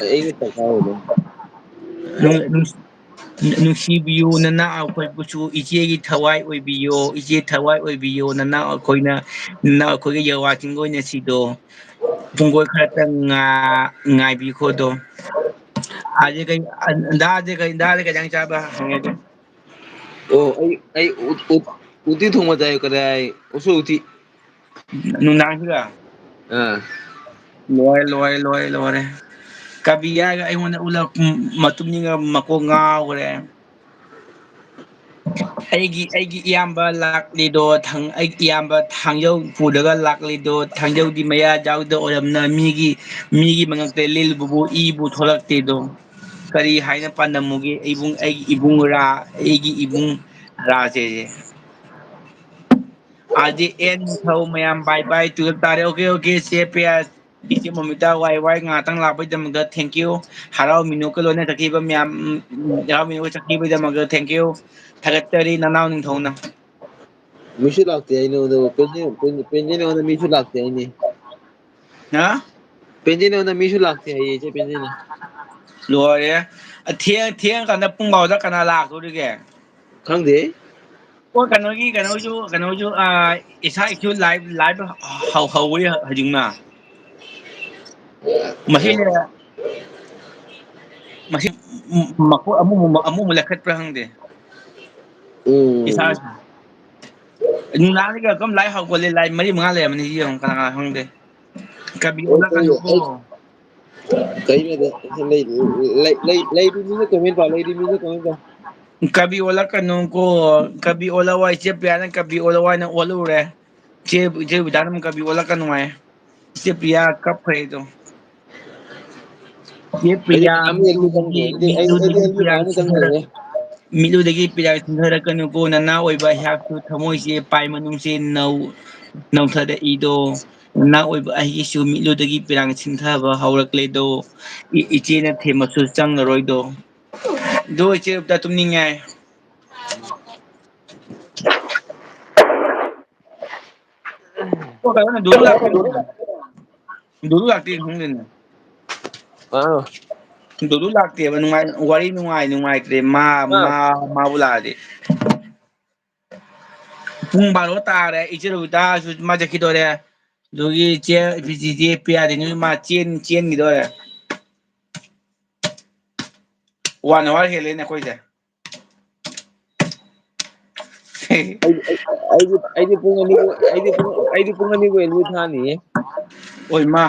ꯑꯩꯒꯤ ꯗꯔꯀꯥꯔ ꯑꯣꯏꯗꯦ꯫ ꯅꯨꯡ-, ꯅꯨꯡ-, ꯅꯨꯡꯁꯤꯕꯤꯌꯨ ꯅꯅꯥꯎ ꯑꯩꯈꯣꯏꯕꯨꯁꯨ, ꯏꯆꯦꯒꯤ ꯊꯋꯥꯏ ꯑꯣꯏꯕꯤꯌꯣ, ꯏꯆꯦ ꯊꯋꯥꯏ ꯑꯣꯏꯕꯤꯌꯣ, ꯅꯅꯥꯎ ꯑꯩꯈꯣꯏꯅ, ꯅꯅꯥꯎ ꯑꯩꯈꯣꯏꯒꯤ ꯌꯥꯋꯥ ꯆꯤꯡꯒꯣꯏꯅ ꯁꯤꯗꯣ꯫ ꯄꯨꯡꯀꯣꯏ ꯈꯔꯇꯪ ꯉꯥ-, ꯉꯥꯏꯕꯤꯈꯣꯗꯣ꯫ ꯑꯗꯩ ꯀꯩ, ꯑ, ꯗꯥꯗꯤ ꯀꯩ, ꯗꯥꯗꯤ ꯀꯩ ꯏꯟꯖꯥꯡ ꯆꯥꯕ ꯍꯪꯉꯦ ꯑꯗꯣ꯫ ꯑꯣ, ꯑꯩ, ꯑꯩ ꯎ-, ꯎ-, ꯎꯇꯤ ꯊꯣꯡꯕ ꯆꯥꯏ, ꯀꯗꯥꯏ? ꯎꯁꯣꯏ ꯎꯇꯤ꯫ ꯅꯨꯡꯗꯥꯡꯁꯤꯗ? ꯑꯥ꯫ ꯂꯣꯏꯔꯦ, ꯂꯣꯏꯔꯦ, ꯂꯣꯏꯔꯦ, ꯂꯣꯏꯔꯦ꯫ ꯀꯕꯤ ꯍꯥꯏꯔꯒ ꯑꯩꯉꯣꯟꯗ ꯎꯠꯂ-, ꯃꯇꯨꯝꯅꯤꯒ ꯃꯀꯣꯛ ꯉꯥꯎꯈ꯭ꯔꯦ꯫ ꯑꯩꯒꯤ, ꯑꯩꯒꯤ ꯏꯌꯥꯝꯕ ꯂꯥꯛꯂꯤꯗꯣ, ꯊꯥꯡ-, ꯑꯩꯒꯤ ꯏꯌꯥꯝꯕ ꯊꯥꯡꯖꯧ ꯄꯨꯔꯒ ꯂꯥꯛꯂꯤꯗꯣ, ꯊꯥꯡꯖꯧꯗꯤ ꯃꯌꯥ ꯌꯥꯎꯗ ꯑꯣꯏꯔꯝꯅ ꯃꯤꯒꯤ, ꯃꯤꯒꯤ ꯃꯉꯛꯇ ꯂꯦꯜꯂꯨꯕꯕꯨ ꯏꯕꯨ ꯊꯣꯛꯂꯛꯇꯦꯗꯣ꯫ ꯀꯔꯤ ꯍꯥꯏꯅ ꯄꯥꯟꯗꯝꯃꯨꯒꯦ ꯏꯕꯨꯡ, ꯑꯩꯒꯤ ꯏꯕꯨꯡ ꯔꯥ, ꯑꯩꯒꯤ ꯏꯕꯨꯡ ꯔꯥꯁꯦ꯫ ꯑꯥꯔ ꯖꯦ ꯑꯦꯟ ꯅꯤꯡꯊꯧ ꯃꯌꯥꯝ, bye bye, twelve ꯇꯥꯔꯦ꯫ Okay, okay, ꯆꯦ ꯄ꯭ꯔꯤꯌꯥ, ꯏꯆꯦ ꯃꯣꯃꯤꯇꯥ, ꯋꯥꯏ ꯋꯥꯏ ꯉꯥꯏꯍꯥꯛꯇꯪ ꯂꯥꯛꯄꯩꯗꯃꯛꯇ thank you꯫ ꯍꯔꯥꯎ ꯃꯤꯅꯣꯛꯀ ꯂꯣꯏꯅ ꯆꯠꯈꯤꯕ ꯃꯌꯥꯝ, ꯎꯝ, ꯍꯔꯥꯎ ꯃꯤꯅꯣꯛꯀ ꯆꯠꯈꯤꯕꯩꯗꯃꯛꯇ thank you꯫ ꯊꯥꯒꯠꯆꯔꯤ ꯅꯅꯥꯎ ꯅꯤꯡꯊꯧꯅ꯫ ꯃꯤꯁꯨ ꯂꯥꯛꯇꯦ ꯍꯥꯏꯅꯦ, ꯑꯗꯨꯒ ꯄꯦꯟꯖꯤꯠ, ꯄꯦꯟꯖꯤꯠ, ꯄꯦꯟꯖꯤꯠ ꯑꯩꯉꯣꯟꯗ ꯃꯤꯁꯨ ꯂꯥꯛꯇꯦ ꯍꯥꯏꯅꯦ꯫ ꯍꯥ? ꯄꯦꯟꯖꯤꯠ ꯑꯩꯉꯣꯟꯗ ꯃꯤꯁꯨ ꯂꯥꯛꯇꯦ ꯍꯥꯏꯌꯦ, ꯏꯆꯦ ꯄꯦꯟꯖꯤꯠꯅ꯫ ꯂꯣꯏꯔꯦ꯫ ꯊꯦꯡ-, ꯊꯦꯡꯉꯀꯥꯟꯗ ꯄꯨꯡ ꯕꯥꯔꯣꯗ ꯀꯅꯥ ꯂꯥꯛꯇꯣꯔꯤꯒꯦ? ꯈꯪꯗꯦ꯫ ꯑꯣ, ꯀꯩꯅꯣꯒꯤ, ꯀꯩꯅꯣꯁꯨ, ꯀꯩꯅꯣꯁꯨ, ꯑꯥ, ꯏꯁꯥꯒꯤꯁꯨ live, live ꯍꯧ-, ꯍꯧꯔꯤ ꯍꯧꯖꯤꯛꯅ꯫ ꯃꯁꯤ, ꯑꯣ꯫ ꯃꯁꯤ, ꯃꯈꯣꯏ ꯑꯃꯨꯛ ꯑꯃꯨꯛ ꯑꯃꯨꯛ ꯂꯩꯈꯠꯄ꯭ꯔꯥ ꯈꯪꯗꯦ꯫ ꯎꯝ꯫ ꯏꯁꯥꯁꯦ ꯅꯨꯡꯗꯥꯡꯗꯒꯤ ꯀꯔꯝ ꯂꯥꯏ ꯍꯧꯒꯠꯂꯦ, ꯂꯥꯏ ꯃꯔꯤ ꯃꯉꯥ ꯂꯩꯔꯝꯃꯅꯤ, ꯌꯦꯡꯉꯣ ꯀꯅꯥ ꯀꯅꯥ ꯈꯪꯗꯦ꯫ ꯀꯕꯤ ꯑꯣꯜꯂꯛꯀꯅꯨꯀꯣ꯫ ꯀꯩꯅꯣꯗ ꯂꯩ-, ꯂꯩ-, ꯂꯩ-, ꯂꯩꯔꯤꯃꯤꯅ comment ꯄꯥꯎ, ꯂꯩꯔꯤꯃꯤꯅ comment ꯄꯥꯎ꯫ ꯀꯕꯤ ꯑꯣꯜꯂꯛꯀꯅꯨꯀꯣ꯫ ꯀꯕꯤ ꯑꯣꯜꯂꯛꯑꯣ, ꯏꯆꯦ ꯄ꯭ꯔꯤꯌꯥꯅ ꯀꯕꯤ ꯑꯣꯜꯂꯛꯑꯣ ꯍꯥꯏꯅ ꯑꯣꯜꯂꯨꯔꯦ꯫ ꯏꯆꯦ, ꯏꯆꯦ ꯕꯤꯗꯥꯅ ꯑꯃꯨꯛ ꯀꯕꯤ ꯑꯣꯜꯂꯛꯀꯅꯨ ꯍꯥꯏ꯫ ꯏꯆꯦ ꯄ꯭ꯔꯤꯌꯥ ꯀꯞꯈ꯭ꯔꯦ ꯑꯗꯣ꯫ ꯏꯆꯦ ꯑꯩꯗꯤ ꯄ꯭ꯔꯤꯌꯥ, ꯀꯅꯥꯝ ꯌꯦꯡꯗꯦ ꯈꯪꯗꯦ꯫ ꯃꯤꯠꯂꯨꯗꯒꯤ, ꯑꯩꯗꯤ, ꯑꯩ-, ꯑꯩꯗꯤ ꯃꯤꯠꯂꯨꯗꯒꯤ ꯑꯩꯗꯤ ꯄ꯭ꯔꯤꯌꯥ ꯀꯅꯥꯝ ꯆꯪꯗꯦ꯫ ꯆꯤꯟꯊꯔꯛ-, ꯃꯤꯠꯂꯨꯗꯒꯤ ꯄꯤꯔꯥꯡ ꯆꯤꯟꯊꯔꯛꯀꯅꯨꯀꯣ, ꯅꯅꯥ ꯑꯣꯏꯕ ꯑꯩꯍꯥꯛꯁꯨ ꯊꯃꯣꯏꯁꯦ ꯄꯥꯏ ꯃꯅꯨꯡꯁꯦ ꯅꯧ-, ꯅꯧꯊꯔꯛꯏꯗꯣ꯫ ꯅꯅꯥ ꯑꯣꯏꯕ ꯑꯩꯒꯤꯁꯨ ꯃꯤꯠꯂꯨꯗꯒꯤ ꯄꯤꯔꯥꯡ ꯆꯤꯟꯊꯕ ꯍꯧꯔꯛꯂꯦꯗꯣ꯫ ꯏ-, ꯏꯆꯦꯅ ꯊꯦꯝꯃꯁꯨ ꯆꯪꯉꯔꯣꯏꯗꯣ꯫ ꯑꯗꯣ ꯏꯆꯦ ꯔꯨꯕꯤꯇꯥ ꯇꯨꯝꯅꯤꯡꯉꯦ ꯍꯥꯏ꯫ ꯑꯣ, ꯀꯩꯅꯣꯅꯦ, ꯗꯨꯗꯨ ꯂꯥꯛꯇꯦ꯫ ꯗꯨꯗꯨ ꯂꯥꯛꯇꯦ ꯈꯪꯗꯦꯅꯦ꯫ ꯑꯥ꯫ ꯗꯨꯗꯨ ꯂꯥꯛꯇꯦꯕ, ꯅꯨꯡꯉꯥꯏ-, ꯋꯥꯔꯤ ꯅꯨꯡꯉꯥꯏ-, ꯅꯨꯡꯉꯥꯏꯇ꯭ꯔꯦ꯫ ꯃꯥ, ꯑꯥ꯫ ꯃꯥ, ꯃꯥꯕꯨ ꯂꯥꯛꯑꯗꯤ꯫ ꯄꯨꯡ ꯕꯥꯔꯣ ꯇꯥꯔꯦ, ꯏꯆꯦ ꯔꯣꯕꯤꯇꯥꯁꯨ ꯃꯥ ꯆꯠꯈꯤꯗꯣꯔꯦ꯫ ꯑꯗꯨꯒꯤ ꯏꯆꯦ, ꯏꯆꯦ ꯄ꯭ꯔꯤꯌꯥꯗꯤ ꯅꯣꯏ ꯃꯥ ꯆꯦꯟ-, ꯆꯦꯟꯈꯤꯗꯣꯔꯦ꯫ One hour ꯍꯦꯜꯂꯦꯅꯦ ꯑꯩꯈꯣꯏꯁꯦ꯫ ꯑꯩ, ꯑꯩ, ꯑꯩꯗꯤ, ꯑꯩꯗꯤ ꯄꯨꯡ ꯑꯅꯤꯕꯨ, ꯑꯩꯗꯤ ꯄꯨꯡ, ꯑꯩꯗꯤ ꯄꯨꯡ ꯑꯅꯤꯕꯨ interview ꯊꯥꯅꯤꯌꯦ꯫ ꯑꯣꯏ ꯃꯥ꯫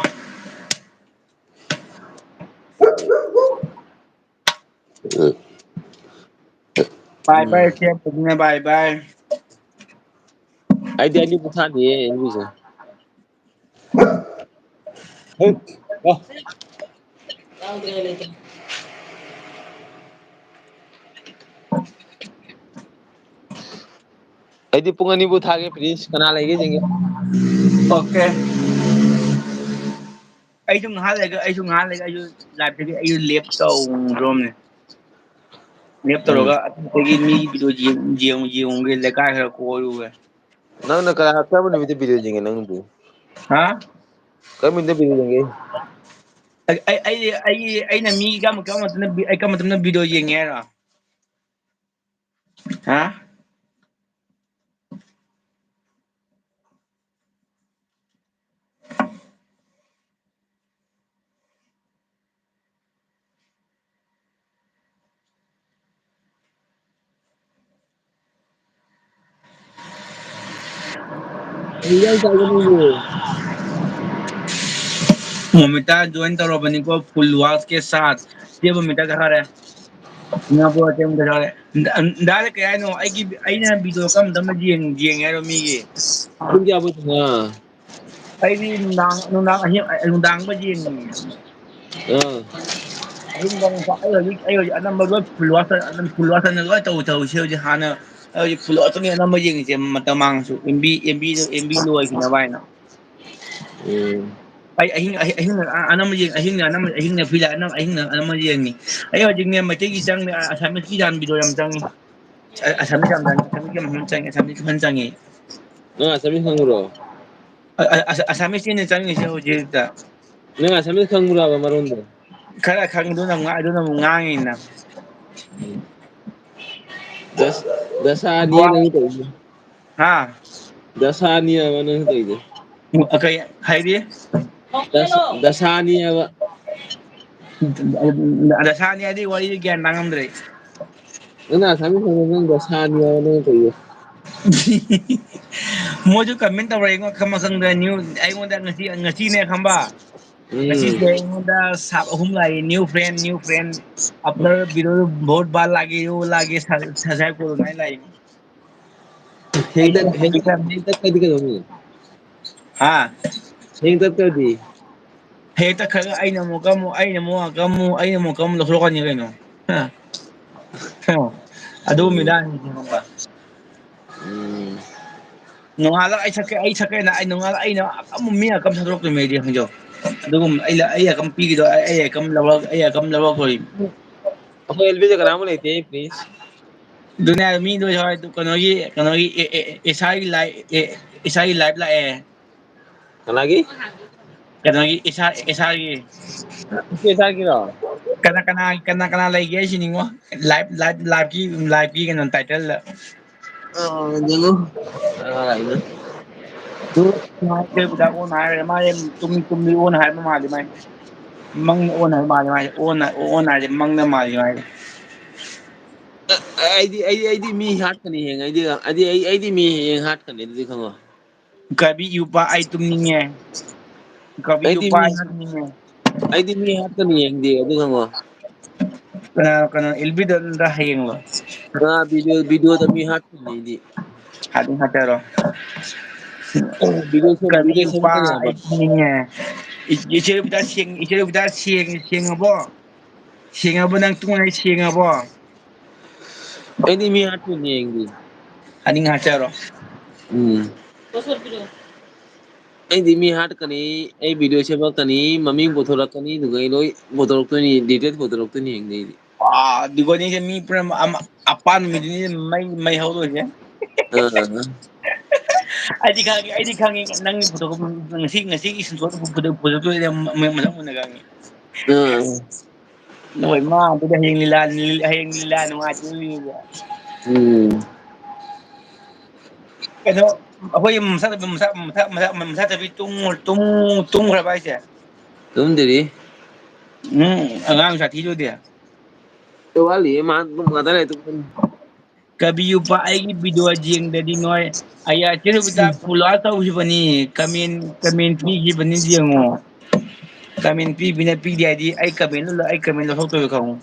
Bye bye, ꯎꯝ꯫ ꯏꯆꯦ ꯐꯖꯅ bye bye꯫ ꯑꯩꯗꯤ ꯑꯅꯤꯕꯨ ꯊꯥꯅꯤꯌꯦ interview ꯁꯦ꯫ ꯍꯩ, ꯑ꯫ ꯑꯩꯗꯤ ꯄꯨꯡ ꯑꯅꯤꯕꯨ ꯊꯥꯒꯦ, please꯫ ꯀꯅꯥ ꯂꯩꯒꯦ ꯌꯦꯡꯒꯦ꯫ Okay꯫ ꯑꯩꯁꯨ ꯉꯥꯏꯍꯥꯛ ꯂꯩꯒ-, ꯑꯩꯁꯨ ꯉꯥꯏꯍꯥꯛ ꯂꯩꯒ-, ꯑꯩꯁꯨ live ꯇꯒꯤ ꯑꯩꯁꯨ left ꯇꯧꯔꯝꯅꯦ꯫ Left ꯎꯝ꯫ ꯇꯧꯔꯒ ꯑꯇꯣꯞꯄꯒꯤ ꯃꯤꯒꯤ video ꯌꯦꯡ-, ꯌꯦꯡ-, ꯌꯦꯡꯉꯨꯒꯦ, ꯂꯩꯀꯥꯏ ꯈꯔ ꯀꯣꯏꯔꯨꯒꯦ꯫ ꯅꯪꯅ ꯀꯔꯥ-, ꯀꯔꯝꯕ ꯅꯨꯃꯤꯠꯇ video ꯌꯦꯡꯒꯦ ꯅꯪꯕꯨ? ꯍꯥ? ꯀꯔꯝꯕ ꯅꯨꯃꯤꯠꯇ video ꯌꯦꯡꯒꯦ? ꯑꯩ, ꯑꯩ, ꯑꯩ, ꯑꯩ, ꯑꯩꯅ ꯃꯤ ꯀꯔꯝꯕ, ꯀꯔꯝꯕ ꯃꯇꯝꯗ vi-, ꯑꯩ ꯀꯔꯝꯕ ꯃꯇꯝꯗ video ꯌꯦꯡꯉꯦ ꯍꯥꯏꯔꯣ? ꯍꯥ? ꯃꯣꯃꯤꯇꯥ join ꯇꯧꯔꯕꯅꯤꯀꯣ, full watch ꯀꯦ ꯁꯥꯊ꯫ ꯆꯦ ꯃꯣꯃꯤꯇꯥ ꯀꯩꯗꯧꯔꯦ? ꯁꯤꯡꯒꯥꯄꯨꯔ ꯑꯇꯦꯝ ꯀꯩꯗꯧꯔꯦ? ꯗꯥ-, ꯗꯥꯏꯔꯦꯛ ꯀꯩ ꯍꯥꯏꯅꯣ? ꯑꯩꯒꯤ, ꯑꯩꯅ video ꯀꯔꯝ ꯀꯔꯝꯕ ꯌꯦꯡ-, ꯌꯦꯡꯉꯦ ꯍꯥꯏꯔꯣ ꯃꯤꯒꯤ? ꯄꯨꯡ ꯀꯌꯥ ꯐꯥꯎ ꯊꯦꯡꯅ? ꯑꯩꯗꯤ ꯅꯨꯡꯗꯥꯡ, ꯅꯨꯡꯗꯥꯡ ꯑꯍꯤꯡ, ꯅꯨꯡꯗꯥꯡꯕ ꯌꯦꯡꯉꯤ꯫ ꯑꯥ꯫ ꯑꯍꯤꯡꯗ ꯉꯁꯥꯏ ꯑꯩ ꯍꯧꯖꯤꯛ, ꯑꯩ ꯍꯧꯖꯤꯛ ꯑꯅꯝꯕ ꯂꯣꯏ full watch, ꯑꯗꯨꯝ full watch ꯑꯣꯏꯅ ꯂꯣꯏ ꯇꯧ, ꯇꯧꯁꯦ ꯍꯧꯖꯤꯛ꯫ ꯍꯥꯟꯅ ꯑꯩ ꯍꯧꯖꯤꯛ full watch ꯇꯅꯤ ꯑꯅꯝꯕ ꯌꯦꯡꯉꯤꯁꯦ, ꯃꯇꯝ ꯃꯥꯡꯉꯁꯨ꯫ ꯑꯦꯝ ꯕꯤ, ꯑꯦꯝ ꯕꯤꯗꯣ, ꯑꯦꯝ ꯕꯤ ꯂꯣꯏꯈꯤꯅꯕ ꯍꯥꯏꯅ꯫ ꯎꯝ꯫ ꯑꯩ ꯑꯍꯤꯡ, ꯑꯍꯤꯡ, ꯑꯍꯤꯡ ꯑꯅꯝꯕ ꯌꯦꯡ-, ꯑꯍꯤꯡꯗ ꯑꯅꯝꯕ, ꯑꯍꯤꯡꯗ ꯐꯤꯂꯝ ꯑꯅꯝꯕ, ꯑꯍꯤꯡꯗ ꯑꯅꯝꯕ ꯌꯦꯡꯉꯤ꯫ ꯑꯩ ꯍꯧꯖꯤꯛꯅꯦ ꯃꯩꯇꯩꯒꯤ ꯆꯪꯉꯦ, ꯑ-, ꯑꯁꯥꯃꯤꯁꯀꯤ ꯌꯥꯝ video ꯌꯥꯝ ꯆꯪꯉꯤ꯫ ꯑ-, ꯑꯁꯥꯃꯤꯁ ꯌꯥꯝ ꯆꯪꯉꯤ, ꯑꯁꯥꯃꯤꯁ ꯌꯥꯝ ꯐꯖꯅ ꯆꯪꯉꯤ, ꯑꯁꯥꯃꯤꯁ ꯐꯖꯅ ꯆꯪꯉꯤ꯫ ꯅꯪ ꯑꯁꯥꯃꯤꯁ ꯈꯪꯕ꯭ꯔꯣ? ꯑ-, ꯑ-, ꯑꯁ-, ꯑꯁꯥꯃꯤꯁꯅꯦ ꯆꯪꯉꯤꯁꯦ ꯍꯧꯖꯤꯛ ꯍꯧꯖꯤꯛꯇ꯫ ꯅꯪ ꯑꯁꯥꯃꯤꯁ ꯈꯪꯕ꯭ꯔꯕ ꯃꯔꯣꯟꯗꯣ? ꯈꯔ ꯈꯪꯉꯤꯗꯨꯅ ꯑꯃꯨꯛ ꯉꯥ-, ꯑꯗꯨꯅ ꯑꯃꯨꯛ ꯉꯥꯡꯉꯤꯅ꯫ ꯗꯁ-, ꯗꯁꯥꯅꯤ ꯅꯪ ꯇꯧꯔꯤꯁꯦ꯫ ꯍꯥ? ꯗꯁꯥꯅꯤ ꯍꯥꯏꯕ ꯅꯪ ꯇꯧꯔꯤꯁꯦ꯫ ꯑ, ꯀꯩ ꯍꯥꯏꯗꯤ? ꯗꯁ-, ꯗꯁꯥꯅꯤ ꯍꯥꯏꯕ꯫ ꯗꯁꯥꯅꯤ ꯍꯥꯏꯗꯤ ꯋꯥꯔꯤꯁꯦ ꯒ꯭ꯌꯥꯟ ꯇꯥ ꯉꯝꯗ꯭ꯔꯦ꯫ ꯅꯪꯅ ꯑꯁꯥꯃꯤꯁ ꯈꯪꯕ ꯅꯪ ꯗꯁꯥꯅꯤ ꯍꯥꯏꯕ ꯅꯪ ꯇꯧꯔꯤꯁꯦ꯫ ꯃꯣꯏꯁꯨ comment ꯇꯧꯔꯛꯏꯉꯣ, ꯈꯪꯕ ꯈꯪꯗ꯭ꯔꯦ꯫ New ꯑꯩꯉꯣꯟꯗ ꯉꯁꯤ, ꯉꯁꯤꯅꯦ ꯈꯪꯕ? ꯎꯝ꯫ ꯉꯁꯤꯁꯦ ꯑꯩꯉꯣꯟꯗ ꯁꯥꯞ ꯑꯍꯨꯝ ꯂꯥꯛꯏ, "New friend, new friend, after video बहुत बार लागे, वो लागे, subscribe करो" ꯑꯗꯨꯃꯥꯏꯅ ꯂꯥꯛꯏ꯫ ꯍꯦꯡ ꯇꯠ-, ꯍꯦꯡ ꯇꯠ-, ꯍꯦꯡ ꯇꯠꯈ꯭ꯔꯗꯤ ꯀꯩꯗꯧꯅꯤ? ꯍꯥ? ꯍꯦꯡ ꯇꯠꯈ꯭ꯔꯗꯤ? ꯍꯦꯛꯇ ꯈꯔ ꯑꯩꯅ ꯑꯃꯨꯛꯀ ꯑꯃꯨꯛ, ꯑꯩꯅ ꯑꯃꯨꯛ ꯑꯃꯨꯛ, ꯑꯩꯅ ꯑꯃꯨꯛꯀ ꯑꯃꯨꯛ ꯂꯧꯊꯣꯔꯛꯀꯅꯤ ꯀꯩꯅꯣ꯫ ꯍꯥ? ꯍꯥ? ꯑꯗꯨꯒꯨꯝꯕ ꯎꯝ꯫ ꯏꯔꯥꯡꯅꯤ ꯈꯪꯕ꯭ꯔꯥ? ꯎꯝ꯫ ꯅꯣꯡꯉꯥꯜꯂꯒ ꯑꯩ ꯁꯛꯀꯦ, ꯑꯩ ꯁꯛꯀꯦꯅ, ꯑꯩ ꯅꯣꯡꯉꯥꯜꯂꯒ ꯑꯩꯅ ꯑꯃꯨꯛ ꯃꯤ ꯑꯀꯝ ꯁꯟꯗꯣꯔꯛꯇꯣꯏꯅꯤ ꯑꯩꯗꯤ, ꯈꯪꯖꯧ꯫ ꯑꯗꯨꯒꯨꯝꯕ ꯑꯩ ꯂ-, ꯑꯩ ꯑꯀꯝ ꯄꯤꯈꯤꯗꯣ, ꯑꯩ, ꯑꯩ ꯑꯀꯝ ꯂꯧꯔꯛ-, ꯑꯩ ꯑꯀꯝ ꯂꯧꯔꯛꯇꯣꯔꯤꯅꯤ꯫ ꯑꯩꯈꯣꯏ ꯑꯦꯜ ꯕꯤꯗ ꯀꯅꯥꯃꯨꯛ ꯂꯩꯇꯦ, please꯫ ꯑꯗꯨꯅꯦ ꯃꯤꯗꯣ ꯍꯣꯏ, ꯀꯩꯅꯣꯒꯤ, ꯀꯩꯅꯣꯒꯤ, ꯑꯦ, ꯑꯦ, ꯑꯦ, ꯏꯁꯥꯒꯤ ꯂꯥꯏ-, ꯑꯦ, ꯏꯁꯥꯒꯤ live ꯂꯥꯛꯑꯦ꯫ ꯀꯅꯥꯒꯤ? ꯀꯩꯅꯣꯒꯤ, ꯏꯁꯥ-, ꯏꯁꯥꯒꯤ꯫ ꯏꯁꯥꯒꯤꯔꯣ? ꯀꯅꯥ, ꯀꯅꯥ, ꯀꯅꯥ, ꯀꯅꯥ ꯂꯩꯒꯦ ꯍꯥꯏꯁꯤꯅꯤꯉꯣ? Live, live, liveꯀꯤ, liveꯀꯤ ꯀꯩꯅꯣ title꯫ ꯑ, ꯌꯦꯡꯉꯣ꯫ ꯑ, ꯌꯦꯡꯉꯣ꯫ ꯑꯗꯨ ꯅꯨꯡꯉꯥꯏꯇꯦ, ꯄꯩꯁꯥ ꯑꯣꯟ ꯍꯥꯏꯔꯦ꯫ ꯃꯥꯁꯦ ꯇꯨꯝ-, ꯇꯨꯝꯃꯤ ꯑꯣꯟ ꯍꯥꯏꯕ ꯃꯥꯜꯂꯤ ꯃꯥꯏ꯫ ꯃꯪ ꯑꯣꯟ ꯍꯥꯏꯕ ꯃꯥꯜꯂꯤ ꯃꯥꯏ꯫ ꯑꯣꯟ, ꯑꯣꯟ ꯍꯥꯏꯁꯦ ꯃꯪꯗ ꯃꯥꯜꯂꯤ ꯃꯥꯏ꯫ ꯑ, ꯑꯩꯗꯤ, ꯑꯩꯗꯤ, ꯑꯩꯗꯤ ꯃꯤ ꯍꯥꯠꯀꯅꯤ ꯍꯌꯦꯡ꯫ ꯑꯩꯗꯤ, ꯑꯩꯗꯤ, ꯑꯩꯗꯤ ꯃꯤ ꯍꯌꯦꯡ ꯍꯥꯠꯀꯅꯤ, ꯑꯗꯨꯗꯤ ꯈꯪꯉꯣ꯫ ꯀꯕꯤ ꯌꯨꯄꯥ ꯑꯩ ꯇꯨꯝꯅꯤꯡꯉꯦ꯫ ꯀꯕꯤ ꯑꯩꯗꯤ ꯌꯨꯄꯥ ꯃꯤ ꯑꯩ ꯍꯥꯠ-, ꯇꯨꯝꯅꯤꯡꯉꯦ꯫ ꯑꯩꯗꯤ ꯃꯤ ꯍꯥꯠꯀꯅꯤ ꯌꯦꯡꯗꯦ ꯑꯗꯨ ꯈꯪꯉꯣ꯫ ꯀꯅꯥ, ꯀꯩꯅꯣ, ꯑꯦꯜꯕꯤꯗꯣ ꯅꯠꯇ꯭ꯔ ꯍꯌꯦꯡꯂꯣ? ꯉꯥ video, videoꯗ ꯃꯤ ꯍꯥꯠꯀꯅꯤ ꯑꯩꯗꯤ꯫ ꯍꯥꯠꯅꯤꯡ ꯍꯥꯠꯆꯔꯣ꯫ Video ꯁꯦꯝ-, ꯀꯕꯤ video ꯌꯨꯄꯥ ꯁꯦꯝꯃꯛꯀꯅꯤ ꯍꯥꯏꯕ꯫ ꯑꯩ ꯇꯨꯝꯅꯤꯡꯉꯦ꯫ ꯏ-, ꯏꯆꯦ ꯔꯕꯤꯇꯥ ꯁꯦꯡ-, ꯏꯆꯦ ꯔꯕꯤꯇꯥ ꯁꯦꯡ-, ꯁꯦꯡꯉꯕꯣ? ꯁꯦꯡꯉꯕꯣ ꯅꯪ ꯇꯨꯝꯃꯣ ꯁꯦꯡꯉꯕꯣ? ꯑꯩꯗꯤ ꯃꯤ ꯍꯥꯠꯇꯣꯏꯅꯦ ꯑꯩꯗꯤ꯫ ꯍꯥꯠꯅꯤꯡ ꯍꯥꯠꯆꯔꯣ꯫ ꯎꯝ꯫ ꯑꯩꯗꯤ ꯃꯤ ꯍꯥꯠꯀꯅꯤ, ꯑꯩ video ꯁꯦꯝꯃꯛꯀꯅꯤ, ꯃꯃꯤꯡ ꯄꯨꯊꯣꯔꯛꯀꯅꯤ, ꯑꯗꯨꯒ ꯑꯩ ꯂꯣꯏ ꯄꯨꯊꯣꯔꯛꯇꯣꯏꯅꯤ, detail ꯄꯨꯊꯣꯔꯛꯇꯣꯏꯅꯤ ꯌꯦꯡꯗꯦ ꯑꯩꯗꯤ꯫ ꯑꯥ, ꯗꯤꯒꯣꯅꯤꯁꯦ ꯃꯤ ꯄꯨꯔꯥ ꯑꯃ-, ꯑꯄꯥꯟ ꯅꯨꯃꯤꯠꯇꯨꯅꯤ ꯃꯩ, ꯃꯩ ꯍꯧꯗꯣꯏꯁꯦ꯫ ꯑꯥ꯫ ꯑꯩꯗꯤ ꯈꯪꯉꯦ, ꯑꯩꯗꯤ ꯈꯪꯉꯦ, ꯅꯪꯒꯤ ꯄꯨꯊꯣꯛꯄ ꯉꯁꯤ, ꯉꯁꯤꯒꯤ ꯁꯤꯟꯊꯣꯛ ꯄꯨꯊꯣꯛ-, ꯄꯨꯊꯣꯛꯇꯣꯏꯁꯦ ꯃ-, ꯃ-, ꯃꯊꯪ ꯃꯨꯟꯅ ꯈꯪꯉꯦ꯫ ꯑꯥ꯫ ꯅꯣꯏ ꯃꯥ ꯑꯗꯨꯗꯤ ꯍꯌꯦꯡ ꯂꯤꯂꯥ, ꯍꯌꯦꯡ ꯂꯤꯂꯥ ꯅꯨꯡꯉꯥꯏꯗꯣꯏꯅꯦꯕ꯫ ꯎꯝ꯫ ꯀꯩꯅꯣ, ꯑꯩꯈꯣꯏ ꯃꯁꯥ-, ꯃꯁꯥ-, ꯃꯁꯥ-, ꯃꯁꯥ-, ꯃꯁꯥ ꯇꯨꯝ-, ꯇꯨꯝ-, ꯇꯨꯝꯈ꯭ꯔꯕ ꯍꯥꯏꯁꯦ? ꯇꯨꯝꯗ꯭ꯔꯤ꯫ ꯎꯝ, ꯑꯉꯥꯡ ꯁꯥꯊꯤꯗꯨꯗꯤ꯫ ꯑꯦ, ꯋꯥꯠꯂꯤꯌꯦ, ꯃꯥ ꯄꯨꯡ ꯉꯥꯛꯇꯪ ꯂꯩꯔ ꯇꯨꯝꯃꯅꯤ꯫ ꯀꯕꯤ ꯌꯨꯄꯥ ꯑꯩꯒꯤ video ꯌꯦꯡꯗꯗꯤ ꯅꯣꯏ, ꯑꯩ ꯆꯦ ꯔꯕꯤꯇꯥ follow ꯇꯧꯈꯤꯕꯅꯤ, comment, comment ꯄꯤꯈꯤꯕꯅꯤ ꯌꯦꯡꯉꯣ꯫ Comment ꯄꯤꯕꯅ ꯄꯤꯗꯦ ꯍꯥꯏꯗꯤ ꯑꯩ comment ꯂꯧ-, ꯑꯩ comment ꯂꯧꯊꯣꯛꯇꯣꯏꯕ ꯈꯪꯉꯨ꯫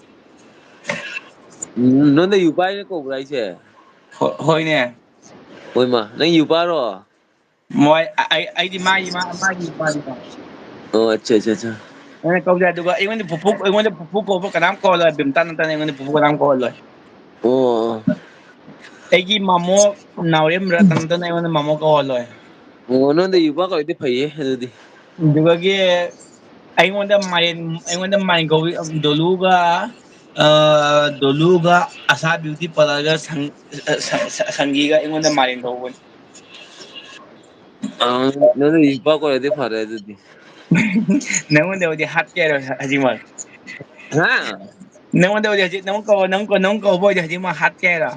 ꯎꯝ, ꯅꯉꯣꯟꯗ ꯌꯨꯄꯥ ꯍꯥꯏꯅ ꯀꯧꯕ꯭ꯔꯥ ꯍꯥꯏꯁꯦ? ꯍꯣ-, ꯍꯣꯏꯅꯦ꯫ ꯍꯣꯏꯃ, ꯅꯪ ꯌꯨꯄꯥꯔꯣ? ꯃꯣꯏ, ꯑ-, ꯑꯩ, ꯑꯩꯗꯤ ꯃꯥꯒꯤ, ꯃꯥ-, ꯃꯥꯒꯤ ꯅꯨꯄꯥꯅꯤꯀꯣ꯫ ꯑꯣ, ꯑꯠꯆꯥ, ꯑꯠꯆꯥ, ꯑꯠꯆꯥ꯫ ꯑꯩꯅ ꯀꯧꯗꯦ, ꯑꯗꯨꯒ ꯑꯩꯉꯣꯟꯗ ꯄꯨꯄꯨ, ꯑꯩꯉꯣꯟꯗ ꯄꯨꯄꯨ ꯀꯧꯕ ꯀꯅꯥꯝ ꯀꯧꯍꯜꯂꯣꯏ, ꯕꯤꯝꯇꯥ ꯅꯠꯇꯅ ꯑꯩꯉꯣꯟꯗ ꯄꯨꯄꯨ ꯀꯅꯥꯝ ꯀꯧꯍꯜꯂꯣꯏ꯫ ꯑꯣ꯫ ꯑꯩꯒꯤ ꯃꯥꯃꯣ ꯅꯥꯎꯔꯦꯝ ꯔꯇꯟꯗꯅ ꯑꯩꯉꯣꯟꯗ ꯃꯥꯃꯣ ꯀꯧꯍꯜꯂꯣꯏ꯫ ꯑꯣ, ꯅꯉꯣꯟꯗ ꯌꯨꯄꯥ ꯀꯧꯔꯤꯗꯤ ꯐꯩꯌꯦ ꯑꯗꯨꯗꯤ꯫ ꯑꯗꯨꯗꯒꯤ ꯑꯩꯉꯣꯟꯗ ꯃꯥꯏꯔꯦꯟ, ꯑꯩꯉꯣꯟꯗ ꯃꯥꯏꯔꯦꯟ ꯀꯧꯏ, ꯗꯣꯂꯨꯒ, ꯑ, ꯗꯣꯂꯨꯒ ꯑꯁꯥ beauty parlourꯒ ꯁꯪ-, ꯑ, ꯁ-, ꯁ-, ꯁꯪꯒꯤꯒ ꯑꯩꯉꯣꯟꯗ ꯃꯥꯏꯔꯦꯟ ꯀꯧꯕꯅꯤ꯫ ꯑ, ꯅꯪꯅ ꯌꯨꯄꯥ ꯀꯧꯔꯗꯤ ꯐꯔꯦ ꯑꯗꯨꯗꯤ꯫ ꯅꯪꯉꯣꯟꯗ ꯑꯣꯏꯗꯤ ꯍꯥꯠꯀꯦ ꯍꯥꯏꯔꯣ ꯍꯧꯖꯤꯛꯃꯛ? ꯍꯥ? ꯅꯪꯉꯣꯟꯗ ꯑꯣꯏꯗꯤ ꯍꯧꯖꯤꯛ ꯅꯪ ꯀꯧ-, ꯅꯪ ꯀꯧ-, ꯅꯪ ꯀꯧꯕ ꯑꯣꯏꯗꯤ ꯍꯧꯖꯤꯛꯃꯛ ꯍꯥꯠꯀꯦ ꯍꯥꯏꯔꯣ?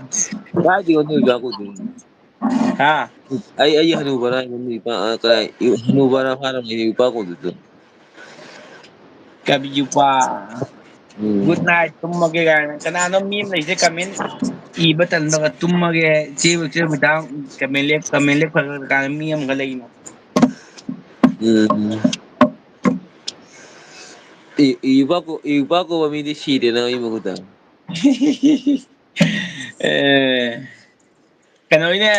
ꯀꯥꯏꯗꯩ ꯑꯣꯟꯗꯣꯏꯕ ꯀꯧꯗꯣꯏꯅꯣ? ꯍꯥ? ꯑꯩ, ꯑꯩ ꯍꯅꯨꯕꯔ ꯍꯥꯏꯕ ꯅꯨꯄꯥ, ꯑ, ꯀꯥꯏ, ꯍꯅꯨꯕꯔ ꯐꯥꯔꯕꯅꯦ ꯅꯨꯄꯥ ꯀꯧꯗꯣꯏꯗꯣ? ꯀꯕꯤ ꯌꯨꯄꯥ꯫ ꯎꯝ꯫ Good night, ꯇꯨꯝꯃꯒꯦ ꯀꯥꯏꯅ꯫ ꯀꯅꯥꯅꯣ ꯃꯤ ꯑꯃ ꯂꯩꯁꯦ comment ꯏꯕ ꯇꯟꯕꯒ, "ꯇꯨꯝꯃꯒꯦ, ꯆꯦꯕꯨ ꯆꯦꯕꯨ ꯗꯥꯎ", comment ꯂꯦꯞ-, comment ꯂꯦꯞꯈ꯭ꯔꯒ ꯀꯥꯟꯗ ꯃꯤ ꯑꯃꯒ ꯂꯩꯅ꯫ ꯎꯝ꯫ ꯏ-, ꯏꯕ ꯀꯣ-, ꯏꯕ ꯀꯧꯕ ꯃꯤꯗꯤ ꯁꯤꯔꯦꯅ ꯑꯩ ꯃꯈꯨꯠꯇ꯫ ꯑꯦ, ꯀꯩꯅꯣꯅꯦ,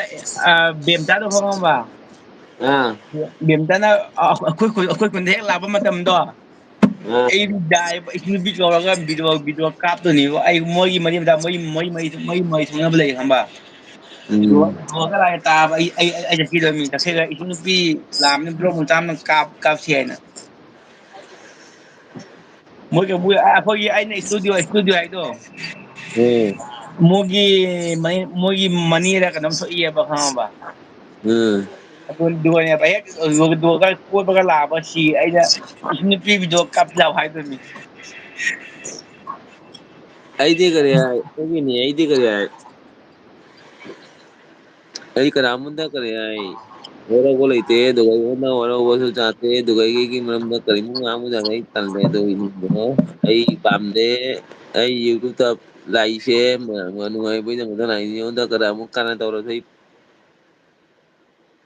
ꯑ, ꯕꯦꯝꯇꯥꯗꯣ ꯈꯪꯉꯝꯕ? ꯑꯥ꯫ ꯕꯦꯝꯇꯥꯅ, ꯑ, ꯑꯩꯈꯣꯏ ꯈꯨꯟ, ꯑꯩꯈꯣꯏ ꯈꯨꯟꯗ ꯍꯦꯛ ꯂꯥꯛꯄ ꯃꯇꯝꯗꯣ, ꯑꯥ꯫ ꯑꯩ ꯗꯥꯏ-, ꯏꯁꯤꯡ ꯅꯨꯄꯤ ꯀꯧꯔꯒ video, video ꯀꯥꯞꯇꯣꯏꯅꯦꯕ꯫ ꯑꯩ ꯃꯣꯏꯒꯤ ꯃꯔꯤ ꯃꯇꯥ, ꯃꯣꯏ, ꯃꯣꯏ ꯃꯔꯤ, ꯃꯣꯏ ꯃꯔꯤ ꯊꯣꯡꯅꯕ ꯂꯩ ꯈꯪꯕ? ꯎꯝ꯫ ꯂꯣꯏ-, ꯂꯣꯏꯔꯒ ꯂꯥꯛꯑꯦ ꯇꯥꯕ꯫ ꯑꯩ, ꯑꯩ, ꯑꯩ, ꯑꯩ ꯆꯠꯈꯤꯗꯣꯏ ꯃꯤ ꯆꯠꯈ꯭ꯔꯒ ꯏꯁꯤꯡ ꯅꯨꯄꯤ ꯂꯥꯛꯑꯝꯅꯤ, drone ꯃꯆꯥ ꯑꯃ ꯀꯥꯞ-, ꯀꯥꯞꯁꯤ ꯍꯥꯏꯅ꯫ ꯃꯣꯏ ꯀꯥꯡꯕꯨ, ꯑ-, ꯑꯩꯈꯣꯏꯒꯤ ꯑꯩꯅ studio, studio ꯍꯥꯏꯗꯣ꯫ ꯎꯝ꯫ ꯃꯣꯏꯒꯤ ꯃꯅꯤ-, ꯃꯣꯏꯒꯤ ꯃꯅꯤꯔ ꯀꯩꯅꯣꯝ ꯊꯣꯛꯏꯑꯕ, ꯈꯪꯉꯕ? ꯎꯝ꯫ ꯑꯗꯨ, ꯑꯗꯨꯒꯅꯦꯕ ꯍꯦꯛ ꯂꯣꯏꯕꯒ ꯀꯣꯏꯕꯒ ꯂꯥꯛꯑꯕ ꯁꯤ ꯑꯩꯅ ꯏꯁꯤꯡ ꯅꯨꯄꯤ video ꯀꯥꯞꯁꯤ ꯂꯥꯎ ꯍꯥꯏꯗꯣꯏꯅꯤ꯫ ꯑꯩꯗꯤ ꯀꯔꯤ ꯍꯥꯏ? ꯑꯩꯒꯤꯅꯤ, ꯑꯩꯗꯤ ꯀꯔꯤ ꯍꯥꯏ? ꯑꯩ ꯀꯅꯥꯃꯗ ꯀꯔꯤ ꯍꯥꯏ? ꯋꯥꯔꯧꯕ ꯂꯩꯇꯦ, ꯑꯗꯨꯒ ꯑꯩꯉꯣꯟꯗ ꯋꯥꯔꯧꯕꯁꯨ ꯆꯥꯗꯦ, ꯑꯗꯨꯒ ꯑꯩꯒꯤ ꯃꯔꯝꯗ ꯀꯔꯤꯃꯨꯛ ꯉꯥꯡꯕ ꯌꯥꯗꯦ, ꯑꯩ ꯇꯜꯂꯦ, ꯑꯗꯨ ꯏꯃꯨꯡꯗꯨꯅ ꯑꯩ ꯄꯥꯝꯗꯦ꯫ ꯑꯩ YouTube-ꯇ ꯂꯥꯛꯏꯁꯦ ꯃꯌꯥꯝ ꯅꯨꯡꯉꯥꯏꯕꯩꯗꯃꯛꯇ ꯂꯥꯛꯏꯅꯤ, ꯑꯩꯉꯣꯟꯗ ꯀꯅꯥꯃꯨꯛ ꯀꯥꯟꯅ ꯇꯧꯔꯁꯨ ꯑꯩ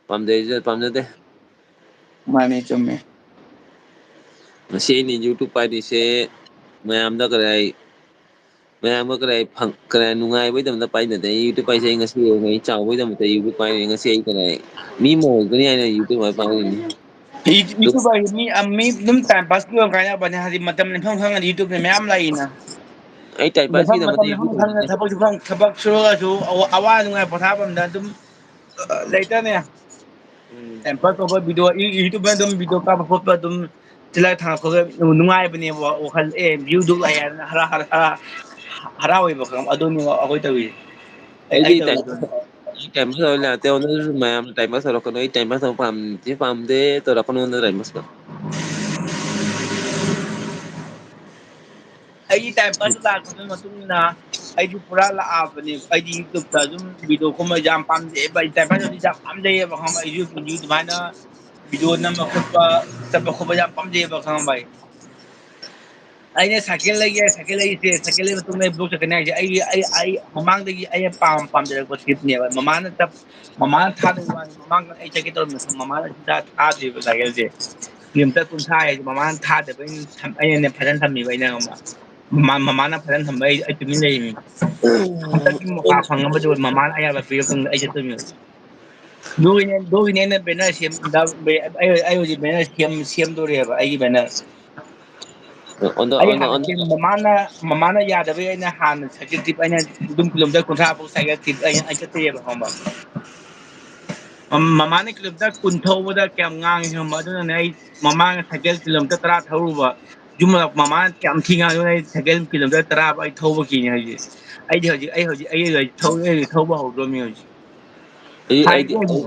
ꯄꯥꯝꯖꯩ-, ꯄꯥꯝꯖꯗꯦ꯫ ꯃꯥꯅꯦ, ꯆꯨꯝꯃꯦ꯫ ꯉꯁꯤ ꯑꯩꯅ YouTube ꯄꯥꯏꯔꯤꯁꯦ ꯃꯌꯥꯝꯗ ꯀꯔꯤ ꯍꯥꯏ, ꯃꯌꯥꯝꯒ ꯀꯔꯤ ꯍꯥꯏ, ꯐꯪ-, ꯀꯔꯤ ꯍꯥꯏ, ꯅꯨꯡꯉꯥꯏꯕꯩꯗꯃꯛꯇ ꯄꯥꯏ ꯅꯠꯇꯦ꯫ ꯑꯩ YouTube ꯄꯥꯏꯁꯦ ꯑꯩ ꯉꯁꯤ ꯑꯣꯏꯅ ꯑꯩ ꯆꯥꯎꯕꯩꯗꯝꯇ YouTube ꯄꯥꯏꯔꯤꯅꯦ꯫ ꯉꯁꯤ ꯑꯩ ꯀꯔꯤ ꯍꯥꯏ, ꯃꯤ ꯑꯃ ꯑꯣꯏꯔꯛꯀꯅꯤ ꯍꯥꯏꯅ YouTube ꯄꯥꯏ-, ꯄꯥꯏꯔꯤꯅꯤ꯫ ꯌꯨ-, YouTube ꯍꯥꯏꯁꯦ ꯃꯤ, ꯑ, ꯃꯤ ꯑꯗꯨꯝ time pass ꯀꯤ ꯑꯣꯏꯅ ꯀꯥꯟꯅꯕꯅꯦ꯫ ꯍꯥꯏꯗꯤ ꯃꯇꯝ ꯂꯦꯟꯐꯝ ꯈꯪꯉꯗꯤ YouTube ꯃꯌꯥꯝ ꯂꯩꯅ꯫ ꯑꯩ time pass ꯃꯐꯝ, ꯀꯤꯗꯃꯛꯇ ꯃꯇꯝ ꯂꯦꯟꯐꯝ YouTube ꯈꯪꯉ ꯄꯥꯏꯅꯤꯡꯗꯦ꯫ ꯊꯕꯛꯁꯨ ꯈꯪ-, ꯊꯕꯛ ꯁꯨꯔꯒꯁꯨ ꯑꯋꯥ-, ꯑꯋꯥ ꯅꯨꯡꯉꯥꯏ ꯄꯣꯊꯥꯐꯝꯗ ꯑꯗꯨꯝ, ꯑ, ꯂꯩꯇꯅꯦ꯫ ꯎꯝ꯫ Time pass ꯇꯧꯕ video, ꯌꯨ-, YouTube ꯑꯗꯨꯝ video ꯀꯥꯞꯄ ꯈꯣꯠꯄ ꯑꯗꯨꯝ ꯆꯤꯜꯂꯥꯏ ꯊꯥꯡꯒꯠꯄꯗ ꯅꯨꯡꯉꯥꯏꯕꯅꯦꯕ, ꯋꯥꯈꯜ, ꯑꯦ, view ꯗꯨ ꯂꯥꯛꯑꯦ ꯍꯥꯏꯅ ꯍꯔꯥ-, ꯍꯔꯥ-, ꯍꯔꯥ-, ꯍꯔꯥꯎꯋꯦꯕ, ꯈꯪꯉꯕ? ꯑꯗꯨꯅꯤꯕ ꯑꯩꯈꯣꯏ ꯇꯧꯔꯤꯁꯦ꯫ ꯑꯩ, ꯑꯩꯗꯤ ꯑꯩ time ꯇꯧꯔꯤꯗꯣ꯫ Pass, ꯑꯩ time pass ꯇꯧꯕ ꯌꯥꯗꯦ, ꯑꯗꯨꯁꯨ ꯃꯌꯥꯝ time pass ꯇꯧꯔꯛꯀꯅꯨ, ꯑꯩ time pass ꯇꯧꯕ ꯄꯥꯝꯗꯦ, ꯄꯥꯝꯗꯦ, ꯇꯧꯔꯛꯀꯅꯨ, time pass ꯇꯣ꯫ ꯑꯩꯒꯤ time pass ꯂꯥꯛꯄꯗꯨꯒꯤ ꯃꯇꯨꯡ ꯏꯟꯅ ꯑꯩꯁꯨ ꯄꯨꯔꯥ ꯂꯥꯛꯑꯕꯅꯦ꯫ ꯑꯩꯗꯤ YouTube-ꯇ ꯑꯗꯨꯝ video ꯀꯨꯝꯕ ꯌꯥꯝ ꯄꯥꯝꯖꯩꯑꯕ, ꯑꯩ time pass ꯇꯧꯕꯁꯦ ꯌꯥꯝ ꯄꯥꯝꯖꯩꯑꯕ, ꯈꯪꯉꯕ? ꯑꯩꯁꯨ ꯑꯗꯨꯃꯥꯏꯅ video ꯅꯝꯕ ꯈꯣꯠꯄ, ꯆꯠꯄ ꯈꯣꯠꯄ ꯌꯥꯝ ꯄꯥꯝꯖꯩꯑꯕ, ꯈꯪꯉꯕ ꯚꯥꯏ? ꯑꯩꯅ ꯁꯥꯏꯀꯜ ꯂꯩꯒꯦ, ꯁꯥꯏꯀꯜ ꯂꯩꯁꯦ, ꯁꯥꯏꯀꯜ ꯂꯩꯕ ꯃꯇꯨꯡꯗ ꯑꯩ ꯕ꯭ꯂꯣꯛ ꯆꯠꯀꯅꯤ ꯍꯥꯏꯁꯦ, ꯑꯩꯒꯤ, ꯑꯩ, ꯑꯩ ꯃꯃꯥꯡꯗꯒꯤ ꯑꯩꯅ ꯄꯥꯝ-, ꯄꯥꯝꯖꯔꯛꯄ ꯁꯤꯞꯅꯦꯕ꯫ ꯃꯃꯥꯅ ꯆꯞ-, ꯃꯃꯥꯅ ꯊꯥꯗꯕ ꯋꯥꯅꯤ, ꯃꯃꯥꯡꯗ ꯑꯩ ꯆꯠꯀꯦ ꯇꯧꯔꯝꯃꯁꯨ ꯃꯃꯥꯅ ꯁꯨꯡꯊꯥ ꯊꯥꯗ꯭ꯔꯤꯕ ꯁꯥꯏꯀꯜꯁꯦ꯫ ꯀꯤꯂꯣꯃꯤꯇꯔ ꯀꯨꯟꯊ꯭ꯔꯥ ꯍꯥꯏꯁꯦ ꯃꯃꯥꯅ ꯊꯥꯗꯕ, ꯑꯩꯅ ꯊꯝ-, ꯑꯩꯅꯅꯦ ꯐꯖꯅ ꯊꯝꯃꯤꯕ ꯑꯩꯅ ꯈꯪꯕ꯭ꯔꯥ? ꯃꯃꯥ-, ꯃꯃꯥꯅ ꯐꯖꯅ ꯊꯝꯕ, ꯑꯩ, ꯑꯩ ꯇꯨꯃꯤꯟ ꯂꯩꯔꯤꯅꯤ꯫ ꯍꯟꯗꯛꯀꯤ ꯃꯣꯀꯥ ꯐꯪꯉꯕꯗꯨ ꯃꯃꯥꯅ ꯑꯌꯥꯕ ꯄꯤꯔꯛꯄ ꯃꯇꯨꯡꯗ ꯑꯩ ꯆꯠꯇꯣꯏꯅꯤ꯫ ꯑꯗꯨꯒꯤꯅꯦ, ꯑꯗꯨꯒꯤꯅꯦ ꯑꯩꯅ ꯕꯦꯅꯔ ꯁꯦꯝ-, ꯑꯩ, ꯑꯩ ꯍꯧꯖꯤꯛ ꯕꯦꯅꯔ ꯁꯦꯝ-, ꯁꯦꯝꯗꯣꯔꯦꯕ, ꯑꯩꯒꯤ ꯕꯦꯅꯔ꯫ ꯑꯣꯟꯗ-, ꯑꯩ ꯑꯣꯟꯗ-, ꯍꯥꯟꯅ ꯑꯣꯟꯗ-, ꯁꯦꯝ-, ꯃꯃꯥꯅ, ꯃꯃꯥꯅ ꯌꯥꯗꯕꯩ ꯑꯩꯅ ꯍꯥꯟꯅ ꯁꯥꯏꯀꯜ ꯇ꯭ꯔꯤꯞ, ꯑꯩꯅ ꯑꯗꯨꯝ ꯀꯤꯂꯣꯃꯤꯇꯔ ꯀꯨꯟꯊ꯭ꯔꯥ ꯐꯥꯎ ꯁꯥꯏꯀꯜ ꯇ꯭ꯔꯤꯞ ꯑꯩ, ꯑꯩ ꯆꯠꯇꯣꯏꯅꯦꯕ, ꯈꯪꯕ꯭ꯔꯥ? ꯃꯝ-, ꯃꯃꯥꯅ ꯀꯤꯂꯣꯃꯤꯇꯔ ꯀꯨꯟ ꯊꯧꯕꯗ ꯀꯌꯥꯝ ꯉꯥꯡꯉꯤ ꯈꯪꯕ꯭ꯔꯥ? ꯑꯗꯨꯅꯅꯦ ꯑꯩ ꯃꯃꯥꯡꯗ ꯁꯥꯏꯀꯜ ꯀꯤꯂꯣꯃꯤꯇꯔ ꯇꯔꯥ ꯊꯧꯔꯨꯕ, ꯌꯨꯝ ꯍꯜꯂꯛꯄ ꯃꯃꯥꯅ ꯀꯌꯥꯝ ꯊꯤ ꯉꯥꯡꯉꯤ, ꯑꯗꯨꯅ ꯑꯩ ꯁꯥꯏꯀꯜ ꯀꯤꯂꯣꯃꯤꯇꯔ ꯇꯔꯥ ꯐꯥꯎ ꯑꯩ ꯊꯧꯕ ꯀꯤꯅꯤ ꯍꯧꯖꯤꯛ꯫ ꯑꯩꯗꯤ ꯍꯧꯖꯤꯛ, ꯑꯩ ꯍꯧꯖꯤꯛ, ꯑꯩ ꯍꯧꯖꯤꯛ ꯊꯧ-, ꯑꯩ ꯍꯧꯖꯤꯛ ꯊꯧꯕ ꯍꯧꯗ꯭ꯔꯣꯃꯤ ꯍꯧꯖꯤꯛ꯫ ꯑꯩ, ꯑꯩꯗꯤ, ꯍꯥꯏꯗꯤ ꯑꯩ,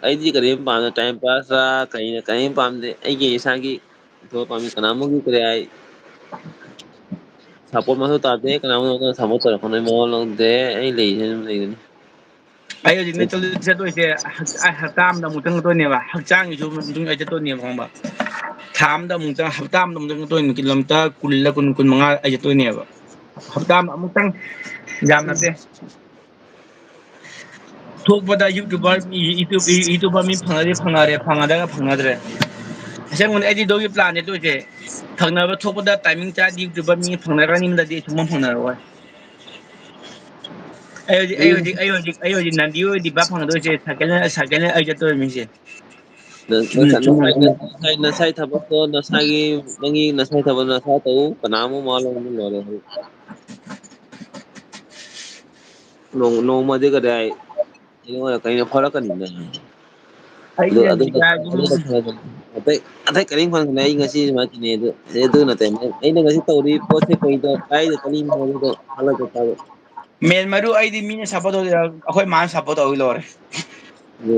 ꯑꯩꯗꯤ ꯀꯔꯤꯝ ꯄꯥꯝꯗꯦ, time pass ꯔ ꯀꯩꯅ ꯀꯔꯤꯝ ꯄꯥꯝꯗꯦ꯫ ꯑꯩꯒꯤ ꯏꯁꯥꯒꯤ ꯄꯨꯊꯣꯛꯄ ꯄꯥꯝꯃꯤ, ꯀꯅꯥꯃꯨꯛꯀꯤ ꯀꯔꯤ ꯍꯥꯏ, support ꯃꯊꯧ ꯇꯥꯗꯦ, ꯀꯅꯥꯃꯨꯛ support ꯇꯧꯔꯛꯀꯅꯣ ꯃꯋꯥ ꯂꯧꯗꯦ, ꯑꯩ ꯂꯩꯔꯤꯁꯦ ꯑꯗꯨꯝ ꯂꯩꯒꯅꯤ꯫ ꯑꯩ ꯍꯧꯖꯤꯛꯅꯦ ꯑꯩ ꯆꯠꯂꯨ-, ꯆꯠꯇꯣꯏꯁꯦ ꯍꯞ-, ꯑꯩ ꯍꯞꯇꯥ ꯑꯃꯗ ꯑꯃꯨꯛꯇꯪ ꯆꯠꯇꯣꯏꯅꯦꯕ, ꯍꯛꯆꯥꯡꯒꯤꯁꯨ ꯑꯗꯨꯝ ꯑꯩ ꯆꯠꯇꯣꯏꯅꯦꯕ, ꯈꯪꯕ? ꯊꯥ ꯑꯃꯗ ꯑꯃꯨꯛꯇꯪ, ꯍꯞꯇꯥ ꯑꯃꯗ ꯑꯃꯨꯛꯇꯪ ꯆꯠꯇꯣꯏꯅꯦ, ꯀꯤꯂꯣꯃꯤꯇꯔ ꯀꯨꯟꯂ ꯀꯨꯟ, ꯀꯨꯟ ꯃꯉꯥ ꯑꯩ ꯆꯠꯇꯣꯏꯅꯦꯕ꯫ ꯍꯞꯇꯥ ꯑꯃ ꯑꯃꯨꯛꯇꯪ, ꯌꯥꯝ ꯅꯠꯇꯦ꯫ ꯊꯣꯛꯄꯗ YouTuber ꯃꯤ, YouTube, YouTuber ꯃꯤ ꯐꯪꯅꯗꯤ ꯐꯪꯅꯔꯦ, ꯐꯪꯅꯗ꯭ꯔꯒ ꯐꯪꯅꯗ꯭ꯔꯦ꯫ ꯑꯁꯦꯡꯕꯅꯤ, ꯑꯩꯗꯤ ꯑꯗꯨꯒꯤ plan ꯅꯦ ꯇꯧꯔꯤꯁꯦ꯫ ꯊꯪꯅꯕ ꯊꯣꯛꯄꯗ timing ꯆꯥꯔꯗꯤ YouTuber ꯃꯤ ꯐꯪꯅꯔꯅꯤ, ꯅꯠꯇ꯭ꯔꯗꯤ ꯁꯨꯡꯐꯪ ꯐꯪꯅꯔꯣꯏ꯫ ꯑꯩ ꯍꯧꯖꯤꯛ, ꯑꯩ ꯍꯧꯖꯤꯛ, ꯑꯩ ꯍꯧꯖꯤꯛ, ꯑꯩ ꯍꯧꯖꯤꯛ ꯅꯟꯗꯤ ꯑꯣꯏꯔꯗꯤ ꯚꯥꯞ ꯐꯪꯒꯗꯣꯏꯁꯦ, ꯁꯥꯏꯀꯜ, ꯁꯥꯏꯀꯜ ꯑꯩ ꯆꯠꯇꯣꯏ ꯃꯤꯁꯦ꯫ ꯅ-, ꯆꯨꯝꯅ, ꯅꯁꯥ-, ꯆꯨꯝꯅ, ꯅꯁꯥꯏ, ꯆꯨꯝꯅ꯫ ꯅꯁꯥꯏ, ꯅꯁꯥꯏ ꯊꯕꯛꯇꯣ ꯅꯁꯥꯒꯤ, ꯅꯪꯒꯤ ꯅꯁꯥꯏ ꯊꯕꯛ ꯅꯁꯥ ꯇꯧ, ꯀꯅꯥꯃꯨꯛ ꯃꯋꯥ ꯂꯧꯅꯤꯡꯉꯣꯏ꯫ ꯅꯣꯡ-, ꯅꯣꯡꯃꯗꯤ ꯀꯗꯥꯏ, ꯀꯩꯅꯣ, ꯀꯩꯅꯣ ꯐꯥꯔꯛꯀꯅꯤꯅꯦ꯫ ꯑꯗꯨ, ꯑꯩꯗꯤ ꯑꯗꯨ, ꯍꯧꯖꯤꯛ ꯍꯥꯏꯔꯗꯤ ꯑꯗꯨ, ꯑꯇꯩ, ꯑꯇꯩ ꯀꯔꯤꯝ ꯈꯪꯗꯦ꯫ ꯑꯩ ꯉꯁꯤ ꯁꯨꯃꯥꯏꯅ ꯊꯤꯅꯩ꯫ ꯑꯗꯨ, ꯑꯗꯨ ꯅꯠꯇꯦ꯫ ꯑꯩꯅ ꯉꯁꯤ ꯇꯧꯔꯤ ꯄꯣꯠꯁꯦ ꯀꯩꯗ, ꯀꯥꯏꯗ ꯆꯠꯂꯤꯅꯣ ꯍꯥꯏꯕꯗꯣ ꯈꯜꯂꯒ ꯇꯧ꯫ ꯃꯦꯟ ꯃꯔꯨ ꯑꯩꯗꯤ ꯃꯤꯅ support ꯇꯧꯗꯦ, ꯑꯩꯈꯣꯏ ꯃꯥꯅ support ꯇꯧꯏ ꯂꯣꯏꯔꯦ꯫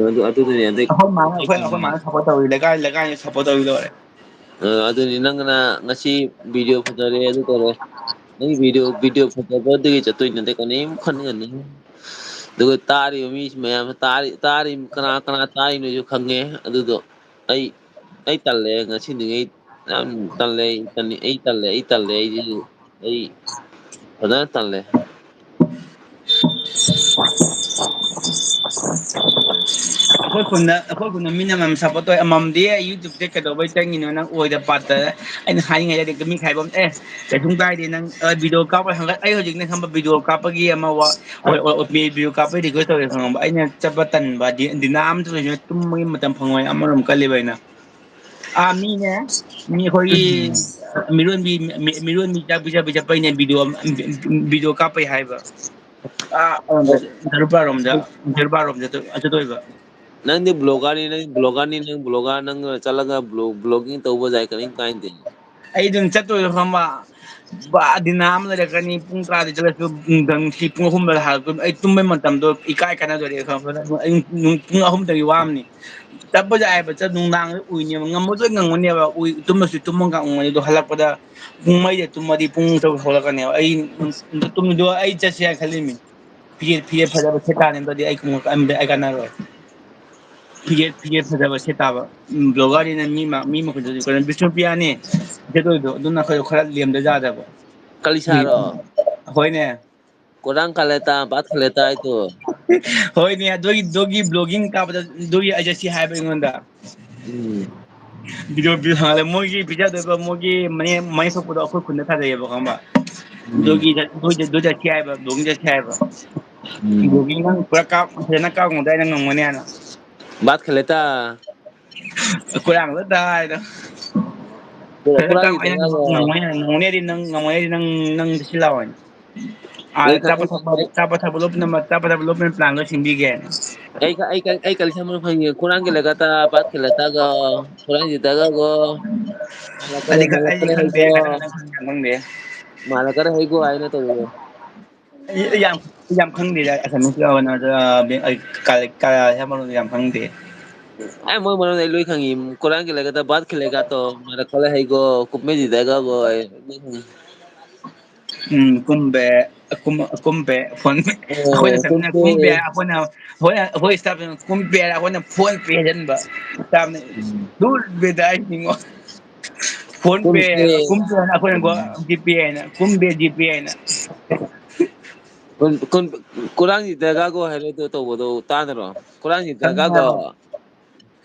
ꯑꯗꯨ, ꯑꯗꯨꯗꯨꯅꯦ ꯑꯗꯩ ꯑꯩꯈꯣꯏ ꯃꯥꯅ, ꯑꯩꯈꯣꯏ, ꯑꯩꯈꯣꯏ ꯃꯥꯅ support ꯇꯧꯏ, ꯂꯩꯀꯥꯏ, ꯂꯩꯀꯥꯏꯅ support ꯇꯧꯏ ꯂꯣꯏꯔꯦ꯫ ꯑ, ꯑꯗꯨꯅꯤ ꯅꯪꯅ ꯉꯁꯤ video ꯐꯖꯔꯦ, ꯑꯗꯨ ꯇꯧꯔꯦ꯫ ꯅꯪꯒꯤ video, video ꯐꯖꯕꯗꯨꯒꯤ ꯆꯠꯇꯣꯏ ꯅꯠꯇꯦ, ꯀꯔꯤꯝ ꯈꯟꯒꯅꯨ꯫ ꯑꯗꯨꯒ ꯇꯥꯔꯤꯕ ꯃꯤ ꯃꯌꯥꯝ, ꯇꯥꯔꯤ, ꯇꯥꯔꯤ, ꯀꯅꯥ, ꯀꯅꯥ ꯇꯥꯔꯤꯅꯣꯁꯨ ꯈꯪꯉꯦ꯫ ꯑꯗꯨꯗꯣ ꯑꯩ, ꯑꯩ ꯇꯜꯂꯦ ꯉꯁꯤꯗꯒꯤ꯫ ꯌꯥꯝ ꯇꯜꯂꯦ, ꯑꯩ ꯇꯜꯂꯦ, ꯑꯩ ꯇꯜꯂꯦ, ꯑꯩ ꯇꯜꯂꯦ, ꯑꯩꯗꯤ, ꯑꯩ ꯐꯖꯅ ꯇꯜꯂꯦ꯫ ꯑꯩꯈꯣꯏ ꯈꯨꯟꯗ, ꯑꯩꯈꯣꯏ ꯈꯨꯟꯗ ꯃꯤꯅ ꯑꯃꯃꯝ ꯁꯞꯄꯣꯔꯠ ꯇꯧꯋꯦ, ꯑꯃꯃꯝꯗꯤ ꯑꯩ YouTube ꯀꯩꯗꯧꯕꯩ ꯆꯪꯉꯤꯅꯣ? ꯅꯪ ꯑꯣꯏꯗ ꯄꯥꯠꯇ꯫ ꯑꯩꯅ ꯍꯥꯏꯅꯤꯡꯉꯥꯏꯗꯤ ꯃꯤ ꯈꯥꯏꯕ ꯑꯃ, ꯑꯦ, ꯀꯩꯁꯨꯝ ꯀꯥꯏꯗꯦ, ꯅꯪ, ꯑ, ꯚꯤꯗꯤꯑꯣ ꯀꯥꯞꯄ ꯍꯪꯒꯠ-, ꯑꯩ ꯍꯧꯖꯤꯛꯅꯦ ꯈꯪꯕ, ꯚꯤꯗꯤꯑꯣ ꯀꯥꯞꯄꯒꯤ ꯑꯃ ꯋꯥ-, ꯍꯣꯏ, ꯍꯣꯏ, ꯍꯣꯏ, ꯚꯤꯗꯤꯑꯣ ꯀꯥꯞꯄꯒꯤ ꯔꯤꯀ꯭ꯋꯦꯁ ꯇꯧꯔꯦ ꯈꯪꯉꯕ? ꯑꯩꯅ ꯆꯠꯄ ꯇꯟꯕ, ꯗꯤ-, ꯗꯤꯅꯥ ꯑꯃꯁꯨ ꯂꯩꯁꯤꯅ ꯇꯨꯝꯕꯒꯤ ꯃꯇꯝ ꯐꯪꯉꯣꯏ, ꯑꯃꯔꯣꯝ ꯀꯜꯂꯤꯕ ꯑꯩꯅ꯫ ꯑꯥ, ꯃꯤꯅꯦ, ꯃꯤ ꯑꯩꯈꯣꯏꯒꯤ ꯎꯝ꯫ ꯃꯤꯔꯣꯟꯕꯤ, ꯃꯤ-, ꯃꯤꯔꯣꯟꯕꯤ ꯆꯥꯛ ꯄꯤꯖ ꯄꯤꯖ ꯆꯠꯄꯩꯅꯦ ꯚꯤꯗꯤꯑꯣ, ꯚꯤꯗꯤꯑꯣ ꯀꯥꯞꯄꯩ ꯍꯥꯏꯕ꯫ ꯑꯥ, ꯑꯔꯣꯝꯗ, ꯖꯔꯨꯄꯥꯔꯣꯝꯗ, ꯖꯔꯨꯄꯥꯔꯣꯝꯗ ꯆꯠꯇꯣꯏꯕ꯫ ꯅꯪꯗꯤ ꯕ꯭ꯂꯣꯒꯔꯅꯤ, ꯅꯪ ꯕ꯭ꯂꯣꯒꯔꯅꯤ, ꯅꯪ ꯕ꯭ꯂꯣꯒꯔ, ꯅꯪ ꯆꯠꯂꯒ ꯕ꯭ꯂꯣ-, ꯕ꯭ꯂꯣꯒꯤꯡ ꯇꯧꯕ ꯌꯥꯏ, ꯀꯔꯤꯝ ꯀꯥꯏꯗꯦ꯫ ꯑꯩ ꯑꯗꯨꯝ ꯆꯠꯇꯣꯏꯗꯣ ꯈꯪꯕ, ꯕꯥ, ꯗꯤꯟ ꯑꯃ ꯂꯩꯔꯛꯀꯅꯤ, ꯄꯨꯡ ꯇꯔꯥꯗ ꯆꯠꯂꯁꯨ ꯅꯨꯡꯊꯪ ꯁꯤ ꯄꯨꯡ ꯑꯍꯨꯝꯗ ꯍꯜꯂꯛꯇꯣꯏꯅꯤ꯫ ꯑꯩ ꯇꯨꯝꯕꯩ ꯃꯇꯝꯗꯣ ꯏꯀꯥꯏ ꯀꯥꯟꯅꯗꯣꯔꯦ ꯈꯪꯕ, ꯑꯩ ꯄꯨꯡ ꯑꯍꯨꯝꯗꯒꯤ ꯋꯥꯔꯝꯅꯤ꯫ ꯆꯠꯄꯁꯨ ꯍꯥꯏꯕ, ꯆꯠ-, ꯅꯨꯡꯗꯥꯡꯗ ꯎꯏꯅꯦꯕ, ꯉꯝꯃꯁꯨ ꯑꯩ ꯉꯝꯒꯅꯦꯕ, ꯎꯏ-, ꯇꯨꯝꯃꯁꯨ ꯇꯨꯝꯃꯒ ꯉꯝꯒꯅꯤ, ꯑꯗꯣ ꯍꯜꯂꯛꯄꯗ ꯄꯨꯡ ꯃꯔꯤꯗ ꯇꯨꯝꯃꯗꯤ ꯄꯨꯡ ꯇꯔꯨꯛ ꯍꯧꯒꯠꯂꯛꯀꯅꯦꯕ꯫ ꯑꯩ ꯇꯨꯝꯃꯤꯗꯣ ꯑꯩ ꯆꯠꯁꯦ ꯍꯥꯏꯅ ꯈꯜꯂꯤꯃꯤ꯫ ꯐꯤꯖꯦꯠ, ꯐꯤꯖꯦꯠ ꯐꯖꯕ ꯁꯦꯠ ꯇꯥꯔꯅꯤ, ꯑꯗꯨꯗꯤ ꯑꯩ ꯈꯣꯡꯎꯞ ꯑꯝꯗ ꯑꯩ ꯀꯥꯟꯅꯔꯣꯏ꯫ ꯐꯤꯖꯦꯠ, ꯐꯤꯖꯦꯠ ꯐꯖꯕ ꯁꯦꯠ ꯇꯥꯕ꯫ ꯎꯝ, ꯕ꯭ꯂꯣꯒꯔꯅꯤꯅ ꯃꯤ ꯃ-, ꯃꯤ ꯃꯈꯩꯗꯁꯨ ꯀꯩꯅꯣ, ꯕꯤꯁꯅꯨꯄ꯭ꯔꯤꯌꯥꯅꯤ ꯁꯦꯠꯇꯣꯏꯗꯣ, ꯑꯗꯨꯅ ꯑꯩꯈꯣꯏ ꯈꯔ ꯂꯦꯝꯗ ꯌꯥꯗꯕ꯫ ꯀꯂꯤꯁꯥꯔꯣ? ꯎꯝ꯫ ꯍꯣꯏꯅꯦ꯫ ꯀꯣꯔꯥꯡ ꯈꯜꯂꯦ ꯇ, ꯕꯥꯠ ꯈꯜꯂꯦ ꯇ ꯍꯥꯏꯗꯣ꯫ ꯍꯣꯏꯅꯦ, ꯑꯗꯨꯒꯤ, ꯑꯗꯨꯒꯤ ꯕ꯭ꯂꯣꯒꯤꯡ ꯀꯥꯞꯄꯗ ꯑꯗꯨꯒꯤ ꯑꯩ ꯆꯠꯁꯤ ꯍꯥꯏꯕ ꯑꯩꯉꯣꯟꯗ꯫ ꯎꯝ꯫ ꯚꯤꯗꯤꯑꯣ, ꯚꯤꯗꯤꯑꯣ ꯊꯥꯒꯠꯂꯦ, ꯃꯣꯏꯒꯤ ꯄꯤꯖꯗꯣꯏꯕ, ꯃꯣꯏꯒꯤ ꯃꯅꯦ-, ꯃꯅꯦ ꯊꯣꯛꯄꯗꯣ ꯑꯩꯈꯣꯏ ꯈꯨꯟꯗ ꯊꯥꯗꯩꯌꯦꯕ, ꯈꯪꯕ? ꯎꯝ꯫ ꯑꯗꯨꯒꯤ ꯆꯠ-, ꯑꯗꯨ, ꯑꯗꯨ ꯆꯠꯁꯤ ꯍꯥꯏꯕ, ꯕ꯭ꯂꯣꯒꯤꯡ ꯆꯠꯁꯤ ꯍꯥꯏꯕ꯫ ꯎꯝ꯫ ꯕ꯭ꯂꯣꯒꯤꯡ ꯅꯪ ꯄꯨꯔꯥ ꯀꯥꯞ-, ꯐꯖꯅ ꯀꯥꯞ ꯉꯝꯗꯥꯏ ꯅꯪ ꯉꯝꯒꯅꯤ ꯍꯥꯏꯅ꯫ ꯕꯥꯠ ꯈꯜꯂꯦ ꯇ꯫ ꯀꯣꯏꯔꯥꯡꯗ ꯇ ꯍꯥꯏꯗꯣ꯫ ꯀꯣ-, ꯐꯖꯅ ꯀꯥꯞ-, ꯀꯣꯏꯔꯥꯡꯒꯤ ꯑꯩꯅ ꯇ ꯉꯝ-, ꯉꯥꯡꯉꯣ꯫ ꯉꯝꯒꯅꯤ ꯍꯥꯏꯅ, ꯉꯝꯒꯅꯤ ꯍꯥꯏꯗꯤ ꯅꯪ, ꯅꯪ ꯁꯤ ꯂꯥꯛꯑꯣ ꯍꯥꯏꯅ꯫ ꯑꯥꯗ ꯂꯣꯏ ꯈꯪ-, ꯑꯆꯥꯄꯣꯠ ꯊꯛꯄ, ꯑꯩ, ꯑꯆꯥꯄꯣꯠ ꯊꯛꯄ ꯂꯣꯞꯅ, ꯑꯆꯥꯄꯣꯠ ꯊꯛꯄ ꯂꯣꯞꯅ ꯄ꯭ꯂꯥꯟꯗꯣ ꯁꯤꯟꯕꯤꯒꯦ꯫ ꯑꯩ ꯀ-, ꯑꯩ ꯀ-, ꯑꯩ ꯀꯔꯤ ꯁꯝꯕꯅꯣ ꯈꯪꯉꯦ꯫ ꯈꯨꯔꯥꯡꯒꯤ ꯂꯩꯀꯥꯇ ꯄꯥꯠ ꯈꯤꯜꯂꯛꯇꯒ, ꯈꯨꯔꯥꯡꯒꯤꯗꯒ ꯒꯣ꯫ ꯃꯥꯂꯀꯔ, ꯑꯩꯗꯤ ꯈ-, ꯑꯩꯗꯤ ꯃꯥꯂꯀꯔ ꯈꯪꯗꯦ, ꯍꯩꯒꯣ꯫ ꯈꯪꯗꯦ, ꯈꯪꯗꯦ꯫ ꯃꯥꯂꯀꯔ ꯍꯩꯒꯣ ꯍꯥꯏꯅ ꯇꯧꯕꯗꯣ꯫ ꯑꯩ, ꯑꯩ ꯌꯥꯝ, ꯌꯥꯝ ꯈꯪꯗꯦꯗ, ꯑꯁꯥꯃꯤꯁꯀꯤ ꯑꯣꯏꯅ, ꯑ, ꯕꯦ-, ꯑꯩ ꯀ-, ꯀ-, ꯍꯥꯏꯕ ꯌꯥꯝ ꯈꯪꯗꯦ꯫ ꯑꯦ, ꯃꯣꯏ ꯃꯔꯝꯗ ꯑꯩ ꯂꯣꯏ ꯈꯪꯉꯤ꯫ ꯈꯨꯔꯥꯡꯒꯤ ꯂꯩꯀꯥꯇ ꯄꯥꯠ ꯈꯤꯜꯂꯛꯀꯇꯣ, ꯃꯥꯂꯀꯔ ꯍꯩꯒꯣ, ꯀꯨꯝꯃꯩꯖꯤꯗꯒ ꯒꯣ, ꯑꯩ ꯂꯣꯏ ꯈꯪꯉꯤ꯫ ꯎꯝ, ꯀꯨꯝꯕꯦ, ꯀꯨꯝ-, ꯀꯨꯝꯕꯦ, ꯐꯣꯟ ꯄꯦ꯫ ꯑꯣ, ꯑꯩꯈꯣꯏꯅ ꯆꯪꯅ ꯀꯨꯝꯕꯦ꯫ ꯀꯨꯝꯕꯦ, ꯑꯩꯈꯣꯏꯅ, ꯑꯩꯈꯣꯏꯅ, ꯑꯩꯈꯣꯏ staff ꯁꯤꯡꯅ ꯀꯨꯝꯕꯦ ꯍꯥꯏꯔ ꯑꯩꯈꯣꯏꯅ ꯐꯣꯟ ꯄꯦ ꯍꯥꯏꯖꯟꯕ꯫ Staff ꯅ, ꯎꯝ꯫ "ꯗꯨꯔ ꯕꯦꯗꯥꯏ ꯅꯤꯡꯉꯣ"꯫ ꯐꯣꯟ ꯄꯦ, ꯀꯨꯝꯁꯦ꯫ ꯀꯨꯝꯁꯦ ꯍꯥꯏꯅ ꯑꯩꯈꯣꯏꯅ ꯀꯣ-, ꯖꯤ ꯄꯦ ꯍꯥꯏꯅ, ꯀꯨꯝꯕꯦ ꯖꯤ ꯄꯦ ꯍꯥꯏꯅ꯫ ꯀꯨꯟ-, ꯀꯨꯟ-, ꯀꯨꯔꯥꯡꯁꯤꯗ ꯒꯥꯒꯣ ꯍꯥꯏꯔꯣ ꯑꯗꯨ ꯇꯧꯕꯗꯣ ꯇꯥꯗ꯭ꯔꯣ? ꯀꯨꯔꯥꯡꯁꯤꯗ ꯈꯪꯉꯦ ꯒꯥꯒꯣ꯫ ꯍꯥꯏꯕ꯫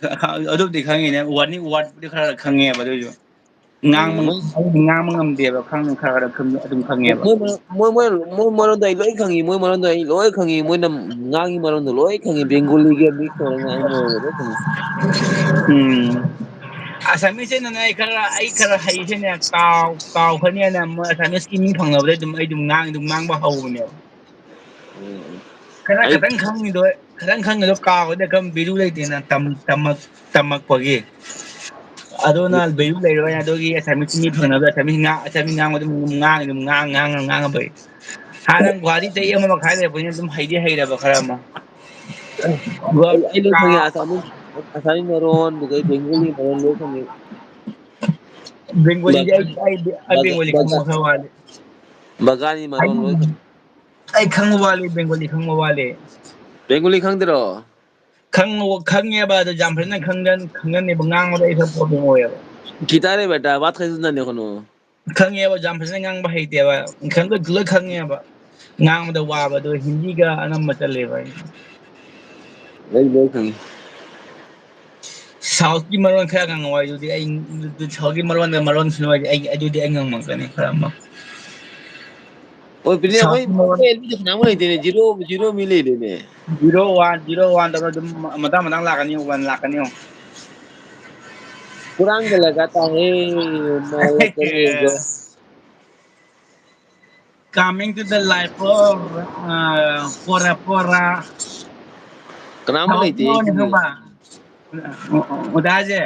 ꯈ-, ꯈ-, ꯑꯗꯨꯕꯨꯗꯤ ꯈꯪꯉꯤꯅꯦ, ꯋꯥꯔꯗꯅꯤ, ꯋꯥꯔꯗꯄꯨꯗꯤ ꯈꯔ ꯈꯪꯉꯦꯕ ꯑꯗꯨꯏꯁꯨ꯫ ꯎꯝ, ꯉꯥꯡꯕ, ꯃꯣꯏ ꯑꯩꯗꯤ ꯉꯥꯡꯕ ꯉꯝꯗꯦꯕ, ꯈꯪ-, ꯈꯔ ꯈꯔ ꯈꯪ-, ꯑꯗꯨꯝ ꯈꯪꯉꯦꯕ꯫ ꯃꯣꯏ ꯃꯔꯣꯟ, ꯃꯣꯏ, ꯃꯣꯏ, ꯃꯣꯏ ꯃꯔꯣꯟꯗꯣ ꯑꯩ ꯂꯣꯏ ꯈꯪꯉꯤ, ꯃꯣꯏ ꯃꯔꯣꯟꯗꯣ ꯑꯩ ꯂꯣꯏ ꯈꯪꯉꯤ, ꯃꯣꯏꯅ ꯉꯥꯡꯉꯤ ꯃꯔꯣꯟꯗꯣ ꯂꯣꯏ ꯈꯪꯉꯤ, ꯕꯦꯡꯒꯣꯂꯤꯒ mix ꯇꯧꯔꯒ ꯉꯥꯡꯉꯤ ꯃꯔꯣꯟꯗꯣ ꯂꯣꯏ ꯈꯪꯉꯤ꯫ ꯎꯝ꯫ ꯑꯁꯥꯃꯤꯁꯁꯦ ꯅꯪ ꯑꯩ ꯈꯔ, ꯑꯩ ꯈꯔ ꯍꯩꯁꯦꯅꯦ, ꯀꯥꯎ-, ꯀꯥꯎꯈ꯭ꯔꯅꯦꯅ ꯃꯣꯏ ꯑꯁꯥꯃꯤꯁꯀꯤ ꯃꯤ ꯐꯪꯅꯕꯗꯩ ꯑꯗꯨꯝ ꯑꯩ ꯑꯗꯨꯝ ꯉꯥꯡ-, ꯑꯗꯨꯝ ꯉꯥꯡꯕ ꯍꯧꯕꯅꯦꯕ꯫ ꯎꯝ꯫ ꯈꯔ ꯑꯩ ꯈꯇꯪ ꯈꯪꯉꯤꯗꯣ, ꯈꯇꯪ ꯈꯪꯉꯤꯗꯣ ꯀꯥꯎꯈ꯭ꯔꯗꯤ ꯀꯔꯝ value ꯂꯩꯇꯦꯅ ꯇꯝ-, ꯇꯝꯃꯛ-, ꯇꯝꯃꯛꯄꯒꯤ꯫ ꯑꯗꯨꯅ value ꯂꯩꯔꯣꯏ, ꯑꯗꯨꯒꯤ ꯑꯁꯥꯃꯤꯁꯀꯤ ꯃꯤ ꯐꯪꯅꯕ ꯑꯁꯥꯃꯤꯁ ꯉꯥꯡ-, ꯑꯁꯥꯃꯤꯁ ꯉꯥꯡꯕ ꯑꯗꯨꯝ ꯉꯥꯡ-, ꯑꯗꯨꯝ ꯉꯥꯡ-, ꯉꯥꯡ-, ꯉꯥꯡꯉꯕ ꯑꯩ꯫ ꯍꯥꯟꯅ ꯒꯨꯍꯥꯇꯤ ꯆꯍꯤ ꯑꯃ ꯃꯈꯥꯏ ꯂꯩꯔꯛꯄꯅꯤꯅ ꯑꯗꯨꯝ ꯍꯩꯗꯤ ꯍꯩꯔꯕ ꯈꯔ ꯑꯃ꯫ ꯑꯗꯨꯒ ꯑꯩ, ꯑꯩ ꯂꯣꯏ ꯈꯪꯉꯦ, ꯀꯥ-, ꯑꯁꯥꯃꯤꯁ, ꯑꯁꯥꯃꯤꯁ ꯃꯔꯣꯟ, ꯑꯗꯨꯗꯩ ꯕꯦꯡꯒꯣꯂꯤ ꯃꯔꯣꯟ ꯂꯣꯏ ꯈꯪꯉꯦ꯫ ꯕꯦꯡꯒꯣꯂꯤꯗꯤ ꯑꯩ, ꯕꯒꯥ-, ꯑꯩ, ꯑꯩ ꯕꯒꯥ-, ꯕꯦꯡꯒꯣꯂꯤ ꯈꯪꯕ ꯕꯒꯥ-, ꯈꯔ ꯋꯥꯠꯂꯤ꯫ ꯕꯒꯥꯅꯤ ꯃꯔꯣꯟ ꯂꯣꯏ ꯈꯪꯉꯦ꯫ ꯑꯩ ꯈꯪꯕ ꯋꯥꯠꯂꯤ, ꯕꯦꯡꯒꯣꯂꯤ ꯈꯪꯕ ꯋꯥꯠꯂꯤ꯫ ꯕꯦꯡꯒꯣꯂꯤ ꯈꯪꯗ꯭ꯔꯣ? ꯈꯪꯉꯣ-, ꯈꯪꯉꯦꯕ, ꯑꯗꯣ ꯌꯥꯝ ꯐꯖꯅ ꯈꯪꯒꯟ-, ꯈꯪꯒꯟꯗꯦꯕ, ꯉꯥꯡꯕꯗ ꯑꯩ ꯈꯔ problem ꯑꯣꯏꯌꯦꯕ꯫ ꯀꯤꯇꯥꯔꯦ ꯕꯦꯇꯥ, ꯕꯥꯠ ꯀꯩꯁꯨ ꯅꯟꯅꯦ ꯈꯨꯅꯨ꯫ ꯈꯪꯉꯦꯕ, ꯌꯥꯝ ꯐꯖꯅ ꯉꯥꯡꯕ ꯍꯩꯇꯦꯕ, ꯈꯪꯗ-, ꯂꯣꯏ ꯈꯪꯉꯦꯕ꯫ ꯉꯥꯡꯕꯗ ꯋꯥꯕ, ꯑꯗꯣ ꯍꯤꯟꯗꯤꯒ ꯑꯅꯝꯕ ꯆꯠꯂꯦꯕ ꯑꯩ꯫ ꯑꯩ ꯂꯣꯏ ꯈꯪꯉꯤ꯫ Southꯀꯤ ꯃꯔꯣꯟ ꯈꯔ ꯉꯥꯡꯉꯛꯑꯣ, ꯑꯗꯨꯗꯤ ꯑꯩ, Southꯀꯤ ꯃꯔꯣꯟꯗ ꯃꯔꯣꯟ ꯁꯤꯜꯂꯛꯑꯣ, ꯑꯩ, ꯑꯗꯨꯗꯤ ꯑꯩ ꯉꯝꯃꯛꯀꯅꯤ ꯈꯔ ꯑꯃ꯫ ꯑꯣ, ꯄꯤꯅꯦ, ꯑꯩꯈꯣꯏ, Southꯀꯤ ꯃꯔꯣꯟ ꯑꯩꯈꯣꯏ ꯑꯦꯜꯕꯤꯗ ꯐꯅꯌꯥꯝ ꯂꯩꯇꯦꯅꯦ, zero, zero ꯃꯤ ꯂꯩꯔꯦꯅꯦ꯫ Zero one, zero one ꯇꯧꯔ ꯑꯗꯨꯝ ꯃ-, ꯃꯊꯪ ꯃꯊꯪ ꯂꯥꯛꯀꯅꯤ, one ꯂꯥꯛꯀꯅꯤ ꯌꯦꯡꯉꯣ꯫ ꯀꯨꯔꯥꯡꯒ ꯂꯒꯥ ꯇꯥ ꯍꯦ, ꯃꯥ ꯂꯥꯛꯀꯅꯤ ꯌꯦꯡꯉꯣ꯫ Coming to the life of, uh, Pora Pora꯫ ꯀꯅꯥꯝ ꯂꯩꯇꯦ, ꯑꯩ ꯈꯪꯗꯦ꯫ ꯈꯪꯕ? ꯑꯣꯖꯥꯁꯦ꯫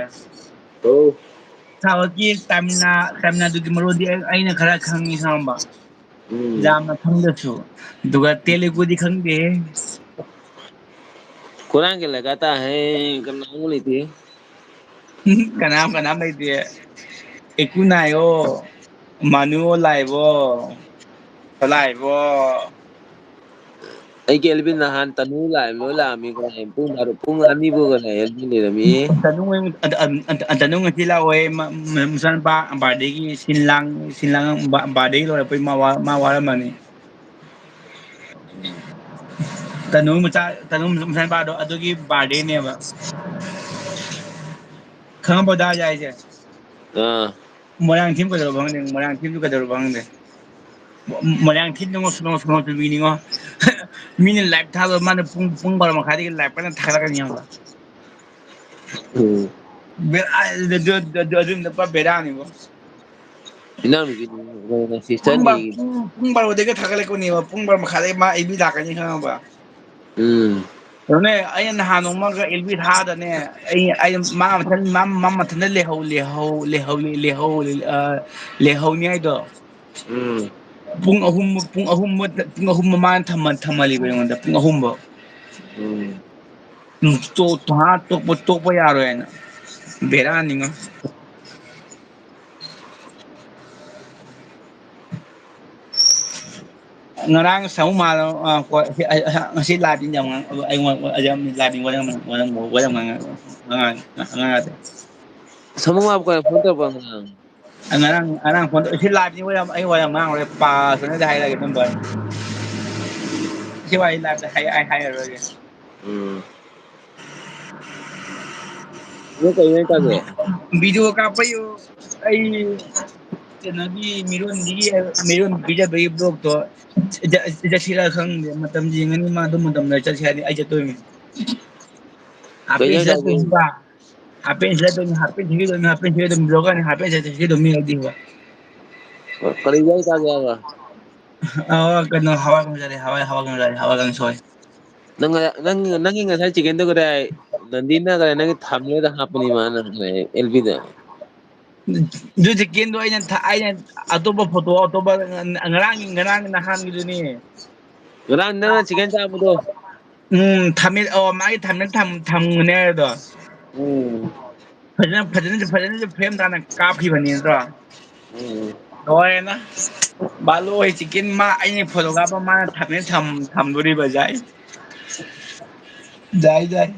ꯑꯧ꯫ ꯁꯥꯎꯠꯀꯤ ꯇꯥꯃꯤꯜꯅꯥ-, ꯇꯥꯃꯤꯜꯅꯥꯗꯨꯒꯤ ꯃꯔꯣꯟꯗꯤ ꯑꯩ, ꯑꯩꯅ ꯈꯔ ꯈꯪꯉꯤ, ꯈꯪꯉꯝꯕ꯫ ꯎꯝ꯫ ꯌꯥꯝꯅ ꯈꯪꯗ꯭ꯔꯁꯨ꯫ ꯑꯗꯨꯒ ꯇꯦꯂꯨꯒꯨꯗꯤ ꯈꯪꯗꯦ꯫ ꯀꯨꯔꯥꯡꯒ ꯂꯒꯥ ꯇꯥ ꯍꯦ, ꯀꯅꯥꯝ ꯂꯩꯇꯦ꯫ ꯀꯅꯥꯝ, ꯀꯅꯥꯝ ꯂꯩꯇꯦ꯫ ꯑꯦꯀꯨ ꯅꯥꯏꯌꯣ, ꯃꯥꯅꯨ ꯂꯥꯏꯕꯣ, ꯂꯥꯏꯕꯣ꯫ ꯑꯩꯒꯤ ꯑꯦꯜꯕꯤꯟ ꯅꯍꯥꯟ ꯇꯅꯨ ꯂꯥꯛꯑꯦ, ꯂꯣꯏ ꯂꯥꯛꯑꯝꯃꯤ ꯀꯩꯅꯣ, ꯄꯨꯡ ꯕꯥꯔꯣ, ꯄꯨꯡ ꯑꯅꯤꯕꯨ ꯀꯩꯅꯣ ꯑꯦꯜꯕꯤꯟ ꯂꯩꯔꯝꯃꯤ꯫ ꯇꯅꯨ, ꯑ, ꯑ, ꯑ, ꯇꯅꯨ ꯉꯁꯤ ꯂꯥꯛꯑꯣꯏ, ꯃ-, ꯃ-, ꯃꯆꯥꯅꯨꯄꯥ ꯕꯥꯔꯗꯦꯒꯤ ꯁꯤꯟ ꯂꯥꯡ-, ꯁꯤꯟ ꯂꯥꯡ-, ꯕꯥ-, ꯕꯥꯔꯗꯦꯒꯤ ꯂꯣꯏꯔꯛꯄꯩ ꯃꯥ ꯋꯥ-, ꯃꯥ ꯋꯥꯔꯝꯃꯅꯤ꯫ ꯇꯅꯨ ꯃꯆꯥ, ꯇꯅꯨ ꯃꯆꯥꯅꯨꯄꯥꯗꯣ ꯑꯗꯨꯒꯤ ꯕꯥꯔꯗꯦꯅꯦꯕ꯫ ꯈꯪꯉꯕꯣ ꯗꯥ ꯌꯥꯏꯁꯦ? ꯑꯥ꯫ ꯃꯣꯏꯔꯥꯡꯊꯦꯝ ꯀꯩꯗꯧꯔꯕ ꯈꯪꯗꯦ, ꯃꯣꯏꯔꯥꯡꯊꯦꯝꯁꯨ ꯀꯩꯗꯧꯔꯕ ꯈꯪꯗꯦ꯫ ꯃꯣꯏꯔꯥꯡꯊꯦꯝꯗꯨꯉꯣ ꯁꯨꯅꯣ ꯁꯨꯅꯣ ꯆꯨꯕꯤꯅꯤꯉꯣ꯫ ꯃꯤꯅ ꯂꯥꯏꯚ ꯊꯥꯕ ꯃꯥꯅ ꯄꯨꯡ, ꯄꯨꯡ ꯕꯥꯔꯣ ꯃꯈꯥꯏꯗꯒꯤ ꯂꯥꯏꯚ ꯀꯟꯅ ꯊꯥꯒꯠꯂꯛꯀꯅꯤ ꯈꯪꯕ꯭ꯔꯥ? ꯎꯝ꯫ ꯕꯦꯔꯥ, ꯑꯗꯨ, ꯑꯗꯨ, ꯑꯗꯨ, ꯑꯗꯨ, ꯑꯗꯨꯝ ꯄꯨꯔꯥ ꯕꯦꯔꯥꯅꯤꯕꯣ꯫ ꯏꯅꯥꯎꯅꯨꯄꯤꯗꯨ, ꯄꯨꯡ ꯕꯥ-, ꯁꯤꯁꯇꯔꯅꯤ꯫ ꯄꯨꯡ, ꯄꯨꯡ ꯕꯥꯔꯣꯗꯒꯤ ꯊꯥꯒꯠꯂꯛꯄꯅꯦꯕ, ꯄꯨꯡ ꯕꯥꯔꯣ ꯃꯈꯥꯏꯗꯒꯤ ꯃꯥ ꯑꯦꯜꯕꯤ ꯂꯥꯛꯀꯅꯤ ꯈꯪꯉꯕ? ꯎꯝ꯫ ꯀꯩꯅꯣꯅꯦ, ꯑꯩꯅ ꯅꯍꯥꯟ ꯅꯣꯡꯃꯒ ꯑꯦꯜꯕꯤ ꯊꯥꯗꯅꯦ, ꯑꯩ, ꯑꯩ, ꯃꯥ ꯃꯊꯟ-, ꯃꯥ, ꯃꯥ ꯃꯊꯟꯇ ꯂꯩꯍꯧ, ꯂꯩꯍꯧ, ꯂꯩꯍꯧ, ꯂꯩꯍꯧ, ꯑ, ꯂꯩꯍꯧꯅꯤ ꯍꯥꯏꯗꯣ꯫ ꯎꯝ꯫ ꯄꯨꯡ ꯑꯍꯨꯝ, ꯄꯨꯡ ꯑꯍꯨꯝ, ꯄꯨꯡ ꯑꯍꯨꯝ ꯃꯃꯥꯡꯗ ꯊꯝꯃ-, ꯊꯝꯃꯜꯂꯤꯕ ꯑꯩꯉꯣꯟꯗ, ꯄꯨꯡ ꯑꯍꯨꯝ ꯐꯥꯎ꯫ ꯎꯝ꯫ ꯎꯝ, ꯇꯣ-, ꯇꯣ-, ꯍꯥ, ꯇꯣꯛꯄ, ꯇꯣꯛꯄ ꯌꯥꯔꯣꯏ ꯍꯥꯏꯅ꯫ ꯕꯦꯔꯥꯅꯤꯉꯣ꯫ ꯉꯔꯥꯡ ꯁꯥꯃꯨ ꯃꯥꯜꯂ-, ꯑ, ꯀꯣ-, ꯑ, ꯑ, ꯉꯁꯤ ꯂꯥꯏꯚ ꯌꯥꯝ ꯉꯥꯡ-, ꯑꯩꯉꯣꯟꯗ ꯂꯥꯏꯚ ꯋꯥꯔꯤ ꯌꯥꯝ ꯉꯥꯡ-, ꯋꯥꯔꯤ ꯌꯥꯝ ꯉꯥꯡ-, ꯋꯥꯔꯤ ꯌꯥꯝ ꯉꯥꯡ-, ꯉꯥꯡ-, ꯉꯥꯡ-, ꯁꯥꯃꯨ ꯃꯥꯕꯨ ꯀꯩꯅꯣ ꯐꯣꯟ ꯇꯧꯔꯛꯄ ꯉꯔꯥꯡ? ꯉꯔꯥꯡ, ꯉꯔꯥꯡ ꯐꯣꯟ ꯇꯧ-, ꯁꯤ ꯂꯥꯏꯚꯁꯤ ꯋꯥꯔꯤ ꯌꯥꯝ, ꯑꯩ ꯋꯥꯔꯤ ꯌꯥꯝ ꯉꯥꯡꯉꯔꯣꯏ, ꯄꯥꯁ ꯇꯧꯅꯗꯤ ꯍꯥꯏꯔꯒꯦ ꯑꯗꯨꯝꯕ꯫ ꯁꯤ ꯋꯥꯔꯤ ꯂꯥꯏꯚꯇ ꯍꯥꯏ-, ꯑꯩ ꯍꯥꯏꯔꯔꯣꯏꯒꯦ꯫ ꯎꯝ꯫ ꯅꯪ ꯀꯩ ꯏꯟꯖꯥꯡ ꯆꯥꯒꯦ? ꯚꯤꯗꯤꯑꯣ ꯀꯥꯞꯄꯩ ꯑꯩ ꯀꯩꯅꯣꯒꯤ ꯃꯤꯔꯣꯟꯕꯤꯒꯤ, ꯃꯤꯔꯣꯟ ꯄꯤꯖꯕꯒꯤ ꯕ꯭ꯂꯣꯛꯇꯣ ꯆꯠꯁꯤꯔꯥ ꯈꯪꯗꯦ꯫ ꯃꯇꯝ ꯌꯦꯡꯉꯅꯤ, ꯃꯥ ꯑꯗꯨ ꯃꯇꯝꯗ ꯆꯠꯁꯦ ꯍꯥꯏꯔꯗꯤ ꯑꯩ ꯆꯠꯇꯣꯏꯅꯤ꯫ ꯀꯩ ꯍꯥꯞꯄꯦꯟ ꯏꯟꯖꯥꯡ ꯆꯥꯒꯦ? ꯁꯦꯠꯂꯛꯇꯣꯏꯅꯤꯕ꯫ ꯍꯥꯞꯄꯦꯟ ꯁꯦꯠꯂꯛꯇꯣꯏꯅꯤ, ꯍꯥꯞꯄꯦꯟ ꯁꯦꯠꯈꯤꯗꯣꯏꯅꯤ, ꯍꯥꯞꯄꯦꯟ ꯁꯦꯠꯈꯤꯗꯣꯏꯅꯤ, ꯕ꯭ꯂꯣꯛꯀꯔꯅꯤ, ꯍꯥꯞꯄꯦꯟ ꯁꯦꯠꯈꯤꯗꯣꯏꯅꯤ ꯍꯥꯏꯗꯤꯕ꯫ ꯀꯔꯤ ꯏꯟꯖꯥꯡ ꯆꯥꯒꯦ ꯍꯥꯏꯕ? ꯑ, ꯀꯩꯅꯣ, ꯍꯋꯥꯏ ꯀꯥꯡꯁꯣꯏ ꯆꯥꯔꯦ, ꯍꯋꯥꯏ, ꯍꯋꯥꯏ ꯀꯥꯡꯁꯣꯏ ꯆꯥꯔꯦ, ꯍꯋꯥꯏ ꯀꯥꯡꯁꯣꯏ꯫ ꯅꯪ ꯉ-, ꯅꯪ, ꯅꯪꯒꯤ ꯉꯁꯥꯏ ꯆꯤꯛꯀꯦꯟꯗꯣ ꯀꯗꯥꯏ? ꯅꯟꯗꯤꯅ ꯀꯗꯥꯏ? ꯅꯪꯒꯤ ꯊꯝꯅꯦꯗ ꯍꯥꯞꯄꯅꯤ ꯃꯥꯅ ꯉꯁꯥꯏ ꯑꯦꯜ ꯕꯤꯗ꯫ ꯑꯗꯨ ꯆꯤꯛꯀꯦꯟꯗꯣ ꯑꯩꯅ ꯊ-, ꯑꯩꯅ ꯑꯇꯣꯞꯄ ꯐꯣꯇꯣ, ꯑꯇꯣꯞꯄ ꯉ-, ꯉꯔꯥꯡꯒꯤ, ꯉꯔꯥꯡꯒꯤ ꯅꯍꯥꯟꯒꯤꯗꯨꯅꯤ꯫ ꯉꯔꯥꯡ ꯅꯪꯅ ꯆꯤꯛꯀꯦꯟ ꯆꯥꯕꯗꯣ꯫ ꯎꯝ, ꯊꯝꯃꯦ-, ꯑꯣ, ꯃꯥꯒꯤ ꯊꯝꯃꯦ-, ꯊꯝ-, ꯊꯝꯒꯅꯦ ꯍꯥꯏꯗꯣ꯫ ꯎꯝ꯫ ꯐꯖꯅ, ꯐꯖꯅꯁꯨ, ꯐꯖꯅꯁꯨ ꯐ꯭ꯔꯦꯝ ꯇꯥꯅ ꯀꯥꯞꯈꯤꯕꯅꯤ ꯅꯠꯇ꯭ꯔꯣ? ꯎꯝ꯫ ꯂꯣꯏꯔꯦꯅ꯫ ꯕꯥꯂꯣ ꯍꯣꯏ ꯆꯤꯀꯦꯟ ꯃꯥ ꯑꯩꯅ ꯐꯣꯇꯣ ꯀꯥꯞꯄ ꯃꯥꯅ ꯊꯝꯃꯦ ꯊꯝ-, ꯊꯝꯗꯣꯔꯤꯕ ꯖꯥꯏ꯫ ꯖꯥꯏ, ꯖꯥꯏ꯫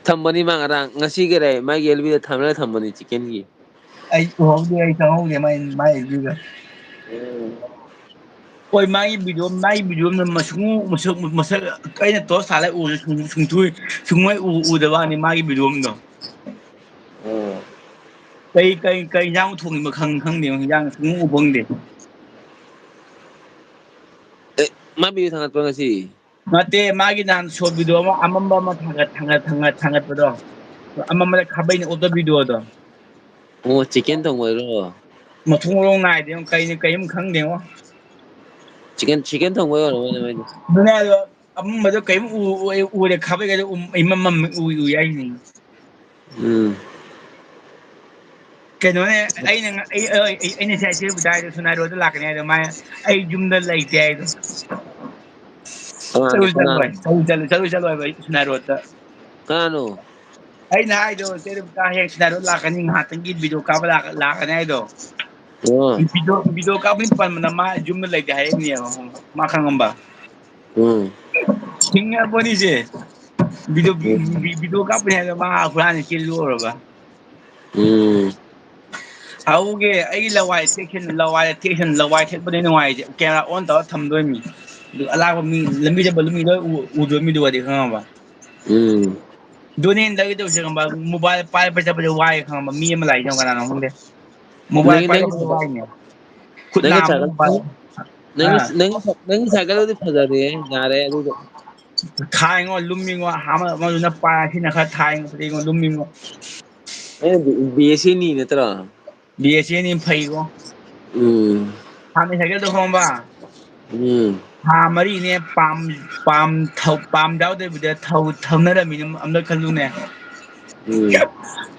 ꯊꯝꯕꯅꯤ ꯃꯥ ꯉꯔꯥꯡ꯫ ꯉꯁꯤ ꯀꯔꯤ ꯃꯥꯒꯤ ꯑꯦꯜ ꯕꯤꯗ ꯊꯝꯂꯒ ꯊꯝꯕꯅꯤ ꯆꯤꯀꯦꯟꯒꯤ꯫ ꯑꯩ ꯎꯍꯧꯗꯦ, ꯑꯩ ꯈꯪꯍꯧꯗꯦ ꯃꯥꯏ, ꯃꯥꯏ ꯑꯦꯜ ꯕꯤꯒ꯫ ꯍꯣꯏ, ꯃꯥꯒꯤ ꯚꯤꯗꯤꯑꯣ, ꯃꯥꯒꯤ ꯚꯤꯗꯤꯑꯣ ꯑꯃ ꯁꯨꯡꯎ-, ꯃꯁꯛ, ꯃꯁꯛ ꯑꯩꯅ ꯇꯣꯁ ꯊꯥꯜꯂꯒ ꯎꯔꯁꯨ ꯁꯨꯡ-, ꯁꯨꯡꯊꯨ-, ꯁꯨꯡꯎ ꯎ-, ꯎꯗꯕ ꯋꯥꯅꯤ ꯃꯥꯒꯤ ꯚꯤꯗꯤꯑꯣ ꯑꯃꯗꯣ꯫ ꯎꯝ꯫ ꯀꯩ, ꯀꯩ, ꯀꯩ ꯏꯟꯖꯥꯡ ꯊꯣꯡꯉꯤꯕ ꯈꯪ-, ꯈꯪꯗꯦ, ꯏꯟꯖꯥꯡ ꯁꯨꯡꯎ ꯎ ꯐꯪꯗꯦ꯫ ꯑꯦ, ꯃꯥ ꯚꯤꯗꯤꯑꯣ ꯊꯥꯒꯠꯄ꯭ꯔꯣ ꯉꯁꯤ? ꯅꯠꯇꯦ, ꯃꯥꯒꯤ ꯅꯍꯥꯟ ꯁꯣꯔꯠ ꯚꯤꯗꯤꯑꯣ ꯑꯃ ꯑꯃꯝꯕ ꯑꯃ ꯊꯥꯡꯒꯠ-, ꯊꯥꯡꯒꯠ-, ꯊꯥꯡꯒꯠ-, ꯊꯥꯡꯒꯠꯄꯗꯣ꯫ ꯑꯃꯝꯕꯗ ꯈꯥꯕꯩꯅ ꯑꯣꯠꯄ ꯚꯤꯗꯤꯑꯣꯗꯣ꯫ ꯑꯣ, ꯆꯤꯀꯦꯟ ꯊꯣꯡꯕꯩꯔꯣ? ꯃꯊꯣꯡ ꯃꯔꯣꯡ ꯅꯥꯏꯗꯦ, ꯀꯩꯅꯣ, ꯀꯩꯝ ꯈꯪꯗꯦꯉꯣ꯫ ꯆꯤꯀꯦꯟ, ꯆꯤꯀꯦꯟ ꯊꯣꯡꯕꯩ ꯑꯣꯏꯔꯝꯒꯅꯤ ꯃꯣꯏꯗꯤ꯫ ꯑꯗꯨꯅꯦ ꯍꯥꯏꯗꯣ, ꯑꯃꯝꯕꯗꯣ ꯀꯩꯝ ꯎ-, ꯎ-, ꯎꯔꯦ, ꯈꯥꯕꯩꯒꯗꯣ ꯎꯝ-, ꯏꯃꯝ ꯃꯝ ꯎꯏ, ꯎꯏ ꯍꯥꯏꯁꯤꯅꯤ꯫ ꯎꯝ꯫ ꯀꯩꯅꯣꯅꯦ, ꯑꯩꯅ ꯉ-, ꯑꯩ, ꯑꯩ, ꯑꯩ, ꯑꯩꯅ ꯉꯁꯥꯏ ꯆꯦꯕꯨ ꯇꯥꯏꯗꯣ ꯁꯨꯅꯥꯏ ꯔꯣꯗꯇ ꯂꯥꯛꯀꯅꯤ ꯍꯥꯏꯗꯣ, ꯃꯥ ꯑꯩ ꯌꯨꯝꯗ ꯂꯩꯇꯦ ꯍꯥꯏꯗꯣ꯫ ꯀꯅꯥꯅꯣ, ꯆꯠꯂꯨ ꯆꯠꯂꯣꯏ, ꯀꯅꯥꯅꯣ? ꯆꯠꯂꯨ ꯆꯠꯂꯨ, ꯆꯠꯂꯨ ꯆꯠꯂꯣꯏꯕ ꯑꯩ ꯁꯨꯅꯥꯏ ꯔꯣꯗꯇ꯫ ꯀꯅꯥꯅꯣ? ꯑꯩꯅ ꯍꯥꯏꯗꯣ, ꯆꯦ ꯔꯦꯕꯤꯀꯥ ꯍꯌꯦꯡ ꯁꯤꯅꯥꯔꯣ ꯂꯥꯛꯀꯅꯤ, ꯉꯥꯏꯍꯥꯛꯇꯪꯒꯤ ꯚꯤꯗꯤꯑꯣ ꯀꯥꯞꯄ ꯂꯥꯛ-, ꯂꯥꯛꯀꯅꯤ ꯍꯥꯏꯗꯣ꯫ ꯑꯣ꯫ ꯚꯤꯗꯤꯑꯣ, ꯚꯤꯗꯤꯑꯣ ꯀꯥꯞꯄꯅꯤ ꯄꯟꯕꯗ ꯃꯥ ꯌꯨꯝꯗ ꯂꯩꯇꯦ ꯍꯥꯏꯔꯛꯏꯅꯦꯕ, ꯃꯥ ꯈꯪꯉꯝꯕ꯫ ꯎꯝ꯫ ꯁꯤꯡꯉꯕꯅꯤꯁꯦ꯫ ꯚꯤꯗꯤꯑꯣ, ꯎꯝ꯫ ꯚꯤ-, ꯚꯤꯗꯤꯑꯣ ꯀꯥꯞꯄꯅꯤ ꯍꯥꯏꯕꯗ ꯃꯥ ꯍꯨꯔꯥꯟ ꯆꯦꯜꯂꯨꯔꯕ꯫ ꯎꯝ꯫ ꯍꯧꯒꯦ ꯑꯩꯒꯤ ꯂꯋꯥꯏ ꯊꯦꯛꯁꯟ, ꯂꯋꯥꯏ ꯊꯦꯛꯁꯟ, ꯂꯋꯥꯏ ꯊꯦꯛꯄꯅꯦ ꯅꯨꯡꯉꯥꯏꯔꯤꯁꯦ꯫ ꯀꯦꯃꯦꯔꯥ ꯑꯣꯟ ꯇꯧꯔ ꯊꯝꯗꯣꯏꯅꯤ꯫ ꯑꯗꯨ ꯑꯂꯥꯛꯄ ꯃꯤ, ꯂꯝꯕꯤ ꯆꯠꯄ ꯂꯝꯕꯤꯗꯣ ꯎ-, ꯎꯗꯣꯏ ꯃꯤꯗꯨꯒꯗꯤ ꯈꯪꯉꯕ? ꯎꯝ꯫ ꯑꯗꯨꯅꯦ ꯑꯩꯅ ꯇꯧꯒꯦ ꯇꯧꯔꯤꯁꯦ ꯈꯪꯕ꯭ꯔꯥ? ꯃꯣꯕꯥꯏꯜ ꯄꯥꯏꯔ ꯄꯥꯏꯔ ꯆꯠꯄꯁꯦ ꯋꯥꯏ ꯈꯪꯉꯕ? ꯃꯤ ꯑꯃ ꯂꯥꯛꯏꯁꯦ ꯀꯅꯥꯅꯣ ꯈꯪꯗꯦ꯫ ꯃꯣꯕꯥꯏꯜ ꯅꯪꯒꯤ, ꯄꯥꯏꯔ ꯅꯪꯒꯤ ꯆꯠꯄꯁꯦ ꯁꯥꯏꯀꯜ, ꯋꯥꯏꯅꯦ꯫ ꯈꯨꯠ ꯅꯪꯒꯤ ꯅꯥꯝꯃ ꯁꯥꯏꯀꯜ, ꯃꯣꯕꯥꯏꯜ꯫ ꯅꯪꯒꯤ, ꯑꯥ꯫ ꯅꯪꯒꯤ ꯁꯥꯏ-, ꯅꯪꯒꯤ ꯁꯥꯏꯀꯜꯗꯨꯗꯤ ꯐꯖꯔꯦꯍꯦ, ꯌꯥꯔꯦ ꯑꯗꯨꯗꯤ꯫ ꯊꯥꯏꯉꯣ, ꯂꯨꯝꯃꯤꯉꯣ, ꯑꯃ-, ꯑꯃꯗꯨꯅ ꯄꯥꯏ, ꯁꯤꯅ ꯈꯔ ꯊꯥꯏꯉꯣ, ꯐꯖꯩꯉꯣ, ꯂꯨꯝꯃꯤꯉꯣ꯫ ꯑꯩꯅ ꯕꯤ-, ꯕꯤ ꯑꯦꯁ ꯑꯦꯟ ꯅꯠꯇ꯭ꯔꯣ? ꯕꯤ ꯑꯦꯁ ꯑꯦꯟ ꯐꯩꯉꯣ꯫ ꯎꯝ꯫ ꯍꯥꯟꯅ ꯁꯥꯏꯀꯜꯗꯣ ꯈꯪꯉꯕ? ꯎꯝ꯫ ꯊꯥ ꯃꯔꯤꯅꯦ ꯄꯥꯝ, ꯄꯥꯝ ꯊꯧ-, ꯄꯥꯝ ꯌꯥꯎꯗꯕꯤꯗ ꯊꯧ-, ꯊꯧꯅꯔꯝꯃꯤꯅ ꯑꯝꯇ ꯈꯜꯂꯨꯅꯦ꯫ ꯎꯝ꯫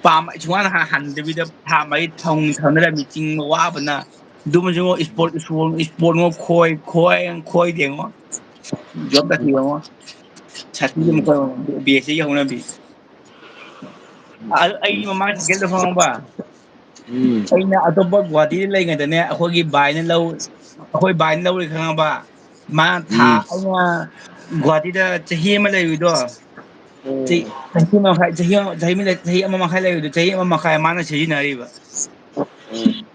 ꯄꯥꯝ ꯁꯨꯡꯍꯥꯟ ꯍꯥꯟ-, ꯍꯟꯗꯕꯤꯗ ꯊꯥ ꯃꯔꯤ ꯊꯧ-, ꯊꯧꯅꯔꯝꯃꯤ ꯆꯤꯡ ꯋꯥꯕꯅ꯫ ꯑꯗꯨꯃꯁꯨ ꯏꯁꯄꯣꯔꯠ, ꯏꯁꯄꯣꯔꯠ, ꯏꯁꯄꯣꯔꯠꯉꯣ ꯈꯣꯏ, ꯈꯣꯏ, ꯈꯣꯏꯗꯦꯉꯣ꯫ ꯖꯣꯕ ꯇꯥꯊꯤ ꯌꯦꯡꯉꯣ꯫ ꯁꯥꯊꯤꯕ ꯎꯝ꯫ ꯃꯈꯣꯏ ꯕꯤ ꯑꯦꯁ ꯑꯦꯒꯤ ꯍꯧꯅꯕꯤ꯫ ꯑ-, ꯑꯩꯒꯤ ꯃꯃꯥꯡ ꯁꯥꯏꯀꯜꯗꯣ ꯈꯪꯉꯕ? ꯎꯝ꯫ ꯑꯩꯅ ꯑꯇꯣꯞꯄ ꯒꯨꯍꯥꯇꯤꯗ ꯂꯩꯔꯤꯉꯩꯗꯅꯦ, ꯑꯩꯈꯣꯏꯒꯤ ꯕꯥꯏꯅ ꯂꯧ-, ꯑꯩꯈꯣꯏ ꯕꯥꯏꯅ ꯂꯧꯔꯦ ꯈꯪꯉꯕ? ꯃꯥ ꯊꯥ ꯎꯝ꯫ ꯑꯩꯅ ꯒꯨꯍꯥꯇꯤꯗ ꯆꯍꯤ ꯑꯃ ꯂꯩꯔꯨꯏꯗꯣ, ꯆꯍꯤ, ꯎꯝ꯫ ꯆꯍꯤ ꯑꯃ ꯃꯈꯥꯏ, ꯆꯍꯤ ꯑꯃ, ꯆꯍꯤ ꯑꯃ, ꯆꯍꯤ ꯑꯃ ꯃꯈꯥꯏ ꯂꯩꯔꯨꯏꯗꯣ, ꯆꯍꯤ ꯑꯃ ꯃꯈꯥꯏ ꯃꯥꯅ ꯁꯤꯖꯤꯟꯅꯔꯤꯕ꯫ ꯎꯝ꯫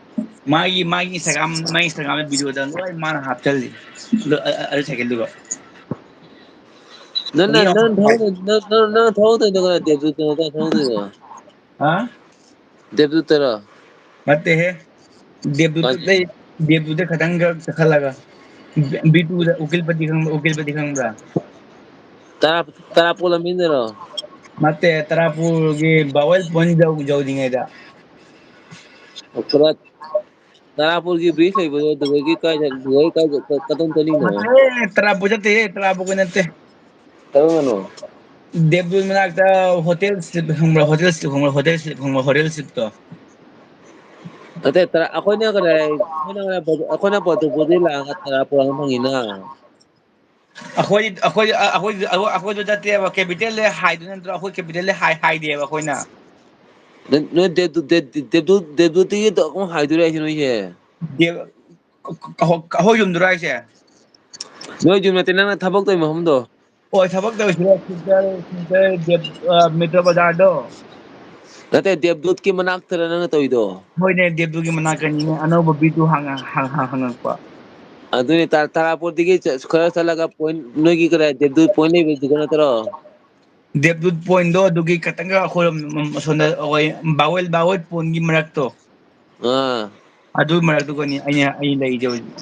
ꯃꯥꯒꯤ, ꯃꯥꯒꯤ Instagram, ꯃꯥꯒꯤ Instagram ꯚꯤꯗꯤꯑꯣꯗ ꯂꯣꯏ ꯃꯥꯅ ꯍꯥꯞꯆꯜꯂꯤ꯫ ꯑꯗꯨ, ꯑ-, ꯑ-, ꯑꯗꯨ ꯁꯥꯏꯀꯜꯗꯨꯒ꯫ ꯅꯪꯅ, ꯆꯍꯤ ꯑꯃ ꯅꯪ ꯃꯈꯥꯏ꯫ ꯊꯧꯗꯣꯏ-, ꯅꯪ, ꯅꯪ, ꯅꯪ ꯊꯧꯗꯣꯏꯗꯣ ꯀꯅꯥ? ꯗꯦꯕꯗꯨꯠꯇ ꯅꯠꯇ꯭ꯔꯣ ꯊꯧꯗꯣꯏꯗꯣ? ꯍꯥ? ꯗꯦꯕꯗꯨꯠꯇꯔꯣ? ꯅꯠꯇꯦꯍꯦ꯫ ꯗꯦꯕꯗꯨꯠꯇ ꯀꯥꯏ-, ꯂꯩ-, ꯗꯦꯕꯗꯨꯠꯇ ꯈꯇꯪ ꯈꯛ ꯆꯠꯈꯠꯂꯒ꯫ ꯕꯤ-, ꯕꯤꯇꯨꯗ, ꯎꯀꯤꯜꯄꯇꯤ ꯈꯪꯕ-, ꯎꯀꯤꯜꯄꯇꯤ ꯈꯪꯕ꯭ꯔꯥ? ꯇꯔꯥ-, ꯇꯔꯥꯄꯣꯜ ꯂꯝꯕꯤꯗꯔꯣ? ꯅꯠꯇꯦ, ꯇꯔꯥꯄꯨꯔꯒꯤ ꯕꯥꯋꯦꯜ ꯄꯣꯏꯟ ꯌꯧ-, ꯌꯧꯗ꯭ꯔꯤꯉꯩꯗ꯫ ꯑꯣ, ꯇꯔꯥ-, ꯇꯔꯥꯄꯨꯔꯒꯤ bridge ꯂꯩꯕꯗꯣ ꯑꯗꯨꯗꯒꯤ ꯀꯥꯏꯗ, ꯑꯗꯨꯗꯒꯤ ꯀꯥꯏꯗ, ꯀ-, ꯀꯗꯣꯝ ꯆꯠꯂꯤꯅꯣ? ꯅꯠꯇꯦꯍꯦ, ꯇꯔꯥꯄꯨꯔ ꯆꯠꯇꯦꯍꯦ, ꯇꯔꯥꯄꯨꯔ ꯅꯠꯇꯦ꯫ ꯀꯔꯝꯕꯅꯣ? ꯗꯦꯕꯗꯨꯠ ꯃꯅꯥꯛꯇ ꯍꯣꯇꯦꯜ ꯁ꯭ꯂꯤꯞ ꯈꯪꯕ꯭ꯔꯥ? ꯍꯣꯇꯦꯜ ꯁ꯭ꯂꯤꯞ ꯈꯪꯕ꯭ꯔꯥ? ꯍꯣꯇꯦꯜ ꯁ꯭ꯂꯤꯞ ꯈꯪꯕ꯭ꯔꯥ? ꯍꯣꯇꯦꯜ ꯁ꯭ꯂꯤꯞꯇꯣ꯫ ꯅꯠꯇꯦ, ꯇꯔꯥ-, ꯑꯩꯈꯣꯏꯅ ꯀꯗꯥꯏ, ꯑꯩꯈꯣꯏꯅ ꯀꯗꯥꯏ, ꯑꯩꯈꯣꯏꯅ ꯄꯣꯠꯇꯨ ꯄꯣꯠꯇꯨ ꯂꯥꯛꯑꯒ ꯇꯔꯥꯄꯨꯔ ꯑꯃ ꯐꯪꯉꯤꯅ꯫ ꯑꯩꯈꯣꯏ, ꯑꯩꯈꯣꯏ, ꯑꯩꯈꯣꯏ, ꯑꯩꯈꯣꯏ, ꯑꯩꯈꯣꯏꯗꯣ ꯆꯠꯇꯦꯕ, capital ꯗ ꯍꯥꯏꯗꯨ ꯅꯠꯇ꯭ꯔꯣ? ꯑꯩꯈꯣꯏ capital ꯗ ꯍꯥꯏ-, ꯍꯥꯏꯗꯦꯕ ꯑꯩꯈꯣꯏꯅ꯫ ꯅꯣꯏ, ꯅꯣꯏ ꯗꯦꯕꯗꯨꯠ, ꯗꯦꯕ-, ꯗꯦꯕꯗꯨꯠ, ꯗꯦꯕꯗꯨꯠꯇꯒꯤ ꯑꯃꯨꯛ ꯍꯥꯏꯗꯣꯏꯔꯣ ꯍꯥꯏꯁꯦ ꯅꯣꯏꯁꯦ? ꯗꯦꯕ-, ꯑꯩꯈꯣꯏ, ꯑꯩꯈꯣꯏ ꯌꯨꯝꯗꯨꯔꯣ ꯍꯥꯏꯁꯦ? ꯅꯣꯏ ꯌꯨꯝ ꯅꯠꯇꯦ, ꯅꯪꯅ ꯊꯕꯛ ꯇꯧꯔꯤ ꯃꯐꯝꯗꯣ꯫ ꯍꯣꯏ, ꯊꯕꯛ ꯇꯧꯔꯤꯁꯤꯔꯣ? ꯁꯤꯗ, ꯁꯤꯗ ꯗꯦꯕ-, ꯑ, ꯃꯦꯇ꯭ꯔꯣ ꯕꯖꯥꯔꯗꯣ꯫ ꯅꯠꯇꯦ, ꯗꯦꯕꯗꯨꯠꯀꯤ ꯃꯅꯥꯛꯇꯔ ꯅꯪꯅ ꯇꯧꯔꯤꯗꯣ? ꯍꯣꯏꯅꯦ, ꯗꯦꯕꯗꯨꯠꯀꯤ ꯃꯅꯥꯛꯇꯅꯤꯅꯦ, ꯑꯅꯧꯕ ꯕꯤ ꯇꯨ ꯍꯥꯡꯉ-, ꯍꯥꯡ-, ꯍꯥꯡ-, ꯍꯥꯡꯉꯛꯄ꯫ ꯑꯗꯨꯅꯤ, ꯇ-, ꯇꯔꯥꯄꯨꯔꯗꯒꯤ ꯆ-, ꯈꯔ ꯆꯠꯂꯒ point, ꯅꯣꯏꯒꯤ ꯀꯗꯥꯏ ꯗꯦꯕꯗꯨꯠ point ꯂꯩꯕꯗꯨꯗ ꯅꯠꯇ꯭ꯔꯣ? ꯗꯦꯕꯗꯨꯠ point ꯗꯣ ꯑꯗꯨꯒꯤ ꯈꯇꯪꯒ ꯑꯩꯈꯣꯏꯔꯣꯝ, ꯑꯁꯣꯝꯗ ꯑꯩꯈꯣꯏ ꯕꯥꯋꯦꯜ, ꯕꯥꯋꯦꯜ point ꯒꯤ ꯃꯔꯛꯇꯣ꯫ ꯑꯥ꯫ ꯑꯗꯨ ꯃꯔꯛꯇꯨꯒꯅꯤ ꯑꯩꯅ, ꯑꯩ ꯂꯩꯔꯤꯁꯦ ꯍꯧꯖꯤꯛ꯫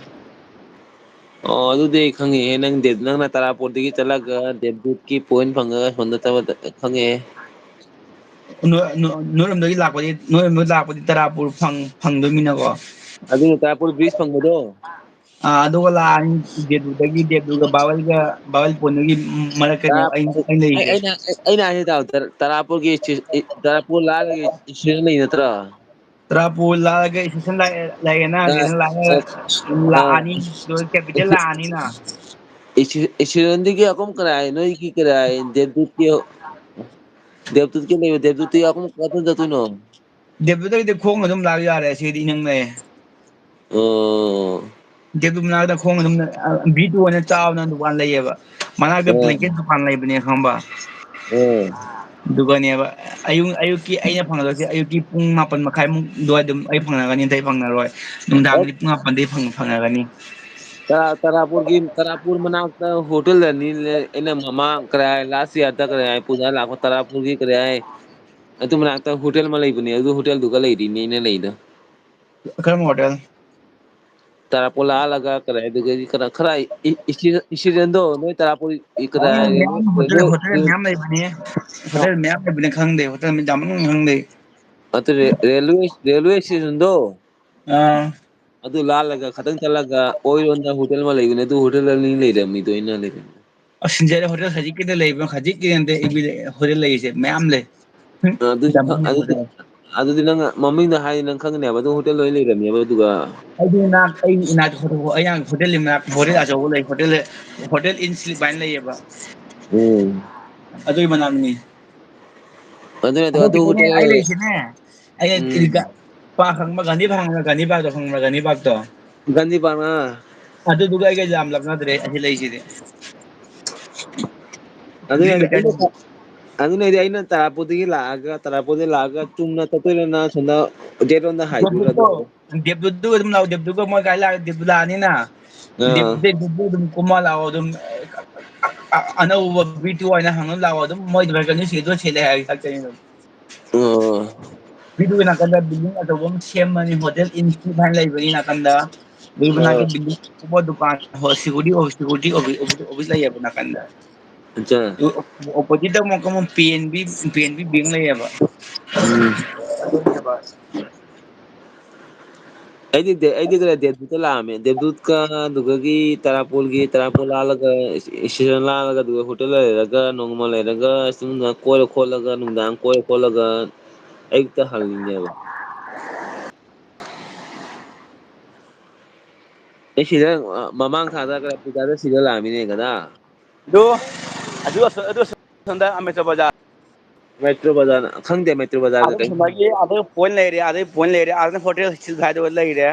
ꯑꯣ, ꯑꯗꯨꯗꯤ ꯑꯩ ꯈꯪꯉꯦꯍꯦ꯫ ꯅꯪ ꯗꯦꯕ-, ꯅꯪꯅ ꯇꯔꯥꯄꯨꯔꯗꯒꯤ ꯆꯠꯂꯒ ꯗꯦꯕꯗꯨꯠꯀꯤ point ꯐꯪꯉꯒ ꯁꯣꯝꯗ ꯆꯠꯄꯗ ꯈꯪꯉꯦꯍꯦ꯫ ꯅꯣꯏ-, ꯅꯣꯏ-, ꯅꯣꯏꯔꯣꯝꯗꯒꯤ ꯂꯥꯛꯄꯗꯤ, ꯅꯣꯏꯔꯣꯝꯗꯒꯤ ꯂꯥꯛꯄꯗꯤ ꯇꯔꯥꯄꯨꯔ ꯐꯪ-, ꯐꯪꯗꯣꯏꯃꯤꯅꯀꯣ꯫ ꯑꯗꯨꯅ ꯇꯔꯥꯄꯨꯔ bridge ꯐꯪꯕꯗꯣ? ꯑꯥ, ꯑꯗꯨꯒ ꯂꯥꯛꯑꯅꯤ, ꯗꯦꯕꯗꯨꯠꯇꯒꯤ, ꯗꯦꯕꯗꯨꯠꯀ ꯕꯥꯋꯦꯜꯒ, ꯕꯥꯋꯦꯜ point ꯗꯒꯤ ꯃꯔꯛꯇꯅꯦ ꯇꯔꯥ-, ꯑꯩ, ꯑꯩ ꯑꯩ, ꯂꯩꯔꯤꯁꯦ꯫ ꯑꯩꯅ, ꯑꯩꯅ ꯍꯥꯏꯁꯦ ꯇꯥꯎ, ꯇꯔꯥ-, ꯇꯔꯥꯄꯨꯔꯒꯤ ꯁꯤ-, ꯏ-, ꯇꯔꯥꯄꯨꯔ ꯂꯥꯜꯂꯒ ꯁꯤꯗ ꯂꯩ ꯅꯠꯇ꯭ꯔꯣ? ꯇꯔꯥꯄꯨꯔ ꯂꯥꯜꯂꯒ station ꯂꯥꯛꯑꯦ, ꯂꯩꯔꯦꯅ, ꯑꯥ, station ꯂꯥꯛꯑꯒ ꯑꯥ, ꯑꯥ꯫ ꯂꯥꯛꯑꯅꯤ, ꯑꯗꯨꯒ capital ꯂꯥꯛꯑꯅꯤꯅ꯫ ꯏꯁꯤ-, ꯏꯁꯤꯔꯟꯗꯒꯤ ꯑꯀꯨꯝ ꯀꯔꯥꯏ, ꯅꯣꯏꯒꯤ ꯀꯔꯥꯏ, ꯗꯦꯕꯗꯨꯠꯀꯤ, ꯗꯦꯕꯗꯨꯠꯀꯤ ꯂꯩꯕ, ꯗꯦꯕꯗꯨꯠꯇꯤ ꯑꯀꯨꯝ ꯀꯔꯥꯏ ꯆꯠꯇꯣꯏꯅꯣ? ꯗꯦꯕꯗꯨꯗꯒꯤꯗꯤ ꯈꯣꯡꯅ ꯑꯗꯨꯝ ꯂꯥꯛ ꯌꯥꯔꯦ, ꯁꯤꯗꯤ ꯏꯅꯛ ꯅꯛꯑꯦ꯫ ꯑꯣ꯫ ꯗꯦꯕꯗꯨ ꯃꯅꯥꯛꯇ ꯈꯣꯡꯅ ꯑꯗꯨꯝ, ꯑ, ꯚꯤ ꯇꯨ ꯑꯅ ꯆꯥꯎꯅ ꯗꯨꯀꯥꯟ ꯂꯩꯌꯦꯕ꯫ ꯃꯅꯥꯛꯇ ꯑꯣ꯫ Blanket ꯗꯨꯀꯥꯟ ꯂꯩꯕꯅꯦ, ꯈꯪꯕ? ꯑꯣ꯫ ꯑꯗꯨꯒꯅꯦꯕ, ꯑꯌꯨꯛ, ꯑꯌꯨꯛꯀꯤ ꯑꯩꯅ ꯐꯪꯒꯗꯣꯏꯁꯦ ꯑꯌꯨꯛꯀꯤ ꯄꯨꯡ ꯃꯥꯄꯟ ꯃꯈꯥꯏꯃꯨꯛ ꯑꯗꯨꯋꯥꯏ ꯑꯗꯨꯝ ꯑꯩ ꯐꯪꯅꯒꯅꯤ, ꯑꯇꯩ ꯐꯪꯅꯔꯣꯏ꯫ ꯑꯣ꯫ ꯅꯨꯡꯗꯥꯡꯒꯤ ꯄꯨꯡ ꯃꯥꯄꯟꯗꯩ ꯐꯪ-, ꯐꯪꯅꯒꯅꯤ꯫ ꯇꯔꯥ-, ꯇꯔꯥꯄꯨꯔꯒꯤ, ꯇꯔꯥꯄꯨꯔ ꯃꯅꯥꯛꯇ ꯍꯣꯇꯦꯜ ꯑꯅꯤ ꯂꯩ꯫ ꯑꯩꯅ ꯃꯃꯥꯡ ꯀꯔꯥꯏ last year ꯗ ꯀꯔꯥꯏ ꯄꯨꯖꯥ ꯂꯥꯛꯄ ꯇꯔꯥꯄꯨꯔꯒꯤ ꯀꯔꯥꯏ ꯑꯗꯨ ꯃꯅꯥꯛꯇ ꯍꯣꯇꯦꯜ ꯑꯃ ꯂꯩꯕꯅꯦ, ꯑꯗꯨ ꯍꯣꯇꯦꯜꯗꯨꯒ ꯂꯩꯔꯤꯅꯦ ꯑꯩꯅ ꯂꯩꯗꯣ꯫ ꯀꯔꯝꯕ ꯍꯣꯇꯦꯜ? ꯇꯔꯥꯄꯣꯜ ꯂꯥꯜꯂꯒ ꯀꯔꯥꯏꯗꯒꯤ ꯈꯔ, ꯈꯔ ꯏ-, ꯏ-, ꯏꯁꯤ-, ꯏꯁꯤꯔꯦꯟꯗꯣ ꯅꯣꯏ ꯇꯔꯥꯄꯣꯜ ꯏ-, ꯀꯔꯥꯏ ꯑꯣ, ꯔꯦꯜꯋꯦ, ꯃꯌꯥꯝ ꯍꯣꯇꯦꯜ, ꯔꯦꯜꯋꯦ, ꯍꯣꯇꯦꯜ ꯔꯦꯜ-, ꯃꯌꯥꯝ ꯂꯩꯕꯅꯦ꯫ ꯑ, ꯍꯣꯇꯦꯜ ꯃꯌꯥꯝ ꯂꯩꯕꯅꯦ, ꯈꯪꯗꯦ꯫ ꯍꯣꯇꯦꯜ ꯃꯌꯥꯝ ꯃꯅꯨꯡ ꯈꯪꯗꯦ꯫ ꯑꯗꯨ ꯔꯦ-, ꯔꯦꯜꯋꯦ, ꯔꯦꯜꯋꯦ ꯏꯁꯇꯦꯁꯟꯗꯣ ꯑꯥ꯫ ꯑꯗꯨ ꯂꯥꯜꯂꯒ ꯈꯇꯪ ꯆꯠꯂꯒ ꯑꯣꯏꯔꯣꯝꯗ ꯍꯣꯇꯦꯜ ꯑꯃ ꯂꯩꯕꯅꯦ, ꯑꯗꯨ ꯍꯣꯇꯦꯜ ꯑꯅꯤ ꯂꯩꯔꯝꯃꯤꯗꯣ ꯑꯩꯅ ꯂꯩꯔꯝꯃꯤꯗꯣ꯫ ꯑꯁ, ꯁꯤꯟꯖꯔ ꯍꯣꯇꯦꯜ ꯍꯧꯖꯤꯛꯀꯤꯗ ꯂꯩꯕ, ꯍꯧꯖꯤꯛꯀꯤ ꯅꯠꯇꯦ, ꯍꯣꯇꯦꯜ ꯂꯩꯔꯤꯁꯦ ꯃꯌꯥꯝ ꯂꯩ꯫ ꯑꯗꯨꯗꯤ ꯌꯥꯝ ꯈ-, ꯃꯅꯨꯡ ꯑꯗꯨꯗꯤ, ꯍꯣꯇꯦꯜ꯫ ꯑꯗꯨꯗꯤ ꯅꯪ ꯃꯃꯤꯡꯗꯣ ꯍꯥꯏꯔꯗꯤ ꯅꯪ ꯈꯪꯒꯅꯦꯕ, ꯑꯗꯨ ꯍꯣꯇꯦꯜ ꯂꯣꯏ ꯂꯩꯔꯝꯃꯦꯕ ꯑꯗꯨꯒ꯫ ꯑꯩꯗꯤ ꯏꯅꯥꯛ, ꯑꯩ ꯏꯅꯥꯛ ꯍꯣꯇꯦꯜ, ꯑꯩ ꯍꯣꯇꯦꯜ ꯏꯅꯥꯛ ꯍꯣꯇꯦꯜ ꯑꯆꯧꯕ ꯂꯩ, ꯍꯣꯇꯦꯜ, ꯍꯣꯇꯦꯜ ꯏꯟ ꯁ꯭ꯂꯤꯞ ꯍꯥꯏꯅ ꯂꯩꯌꯦꯕ꯫ ꯎꯝ꯫ ꯑꯗꯨꯒꯤ ꯃꯅꯥꯛꯅꯤ꯫ ꯑꯗꯨ ꯅꯠꯇꯕ, ꯑꯗꯨ ꯑꯗꯨꯒꯤꯅꯦ ꯍꯣꯇꯦꯜ, ꯑꯩ ꯂꯩꯁꯤꯅꯦ꯫ ꯑꯩꯅ ꯎꯝ꯫ ꯄꯥꯛ ꯈꯪꯕ ꯒꯥꯟꯙꯤ ꯐꯥꯡ ꯈꯪꯕ꯭ꯔꯥ? ꯒꯥꯟꯙꯤ ꯄꯥꯛꯇꯣ ꯈꯪꯕ꯭ꯔꯥ? ꯒꯥꯟꯙꯤ ꯄꯥꯛꯇꯣ꯫ ꯒꯥꯟꯙꯤ ꯄꯥꯛ, ꯑꯥ꯫ ꯑꯗꯨꯗꯨꯒ ꯑꯩꯒ ꯌꯥꯝ ꯂꯥꯞꯅꯗ꯭ꯔꯦ ꯑꯁꯤ ꯂꯩꯁꯤꯗꯤ꯫ ꯑꯗꯨ ꯑꯗꯨꯏ ꯅꯠꯇꯦ, ꯑꯩꯅ ꯂꯩꯀꯥꯏꯗ ꯇ-, ꯑꯗꯨꯅꯗꯤ ꯑꯩꯅ ꯇꯔꯥꯄꯨꯔꯗꯒꯤ ꯂꯥꯛꯑꯒ, ꯇꯔꯥꯄꯨꯔꯗꯒꯤ ꯂꯥꯛꯑꯒ ꯆꯨꯝꯅ ꯆꯠꯇꯣꯏꯔ ꯅ ꯁꯣꯝꯗ ꯒꯦꯠ ꯂꯣꯝꯗ ꯍꯥꯏꯗꯣꯏꯔ ꯗꯦꯕꯗꯨꯠꯇꯣ, ꯑꯗꯨ? ꯗꯦꯕꯗꯨꯠꯇꯨ ꯑꯗꯨꯝ ꯂꯥꯛꯑꯣ, ꯗꯦꯕꯗꯨꯠꯀ ꯃꯣꯏ ꯒꯥꯔꯤ ꯂꯥꯛꯑ ꯗꯦꯕꯗꯨꯠ ꯂꯥꯛꯑꯅꯤꯅ꯫ ꯑꯥ꯫ ꯗꯦꯕꯗꯨꯠ, ꯗꯦꯕꯗꯨꯠ ꯑꯗꯨꯝ ꯀꯨꯝꯃ ꯂꯥꯛꯑꯣ ꯑꯗꯨꯝ꯫ ꯑ-, ꯑ-, ꯑꯅꯧꯕ ꯕꯤ ꯇꯨ ꯑꯣꯏꯅ ꯍꯥꯡꯉ ꯂꯥꯛꯑꯣ ꯑꯗꯨꯝ, ꯃꯣꯏꯗ ꯀꯟꯗꯤꯁꯟꯗꯣ ꯁꯤꯜꯂꯦ ꯍꯥꯏꯔꯒ ꯆꯠꯀꯅꯤ ꯑꯗꯨꯝ꯫ ꯑꯣ꯫ ꯕꯤ ꯇꯨꯒꯤ ꯅꯥꯀꯟꯗ building ꯑꯆꯧꯕ ꯑꯃ ꯁꯦꯝꯃꯅꯤ, ꯍꯣꯇꯦꯜ ꯏꯟ ꯁ꯭ꯂꯤꯞ ꯍꯥꯏꯅ ꯂꯩꯕꯒꯤ ꯅꯥꯀꯟꯗ꯫ ꯑꯗꯨꯒꯤ ꯃꯅꯥꯛꯇ ꯑꯥ꯫ Building ꯑꯆꯧꯕ ꯗꯨꯀꯥꯟ, ꯍꯣ, security office, security office, office, office ꯂꯩꯌꯦꯕ ꯅꯥꯀꯟꯗ꯫ ꯑꯠꯆꯥ꯫ ꯑꯗꯨ opposite ꯑꯃꯨꯛꯀ ꯑꯃꯨꯛ P N B, P N B bank ꯂꯩꯌꯦꯕ꯫ ꯎꯝ꯫ ꯑꯗꯨꯅꯦꯕ꯫ ꯑꯩꯗꯤ ꯗꯦ-, ꯑꯩꯗꯤ ꯀꯩꯅꯣ, ꯗꯦꯕꯗꯨꯠꯇ ꯂꯥꯛꯑꯝꯃꯦ꯫ ꯗꯦꯕꯗꯨꯠꯀ ꯑꯗꯨꯗꯒꯤ ꯇꯔꯥꯄꯣꯜꯒꯤ, ꯇꯔꯥꯄꯣꯜ ꯂꯥꯜꯂꯒ, ꯏꯁ-, ꯏꯁꯇꯦꯁꯟ ꯂꯥꯜꯂꯒ, ꯑꯗꯨꯒ ꯍꯣꯇꯦꯜ ꯂꯩꯔꯒ, ꯅꯣꯡꯃ ꯂꯩꯔꯒ, ꯁꯨꯝ ꯀꯣꯏꯔ ꯈꯣꯠꯂꯒ, ꯅꯨꯡꯗꯥꯡ ꯀꯣꯏꯔ ꯈꯣꯠꯂꯒ, ꯑꯌꯨꯛꯇ ꯍꯜꯂꯤꯅꯦꯕ꯫ ꯑꯩ ꯁꯤꯗ, ꯑ, ꯃꯃꯥꯡ ꯊꯥꯗ ꯀꯩꯅꯣ, ꯄꯨꯖꯥꯗ ꯁꯤꯗ ꯂꯥꯛꯑꯝꯃꯤꯅꯦ ꯀꯗꯥ꯫ ꯑꯗꯨ, ꯑꯗꯨ ꯑꯁꯣ-, ꯑꯗꯨ ꯑꯁꯣꯝꯗ ꯑꯃꯦꯆꯔ ꯕꯖꯥꯔ꯫ ꯃꯦꯇ꯭ꯔꯣ ꯕꯖꯥꯔ ꯈꯪꯗꯦ, ꯃꯦꯇ꯭ꯔꯣ ꯕꯖꯥꯔꯗ ꯑꯗꯨ ꯀꯩꯅꯣ ꯍꯥꯡꯕ꯫ ꯁꯨꯃꯥꯏꯒꯤ ꯑꯗꯨ ꯄꯣꯏꯟ ꯂꯩꯔꯦ, ꯑꯗꯩ ꯄꯣꯏꯟ ꯂꯩꯔꯦ, ꯑꯗꯨꯅ ꯍꯣꯇꯦꯜ ꯁꯤꯜ ꯍꯥꯏꯗꯣ ꯂꯩꯔꯦ꯫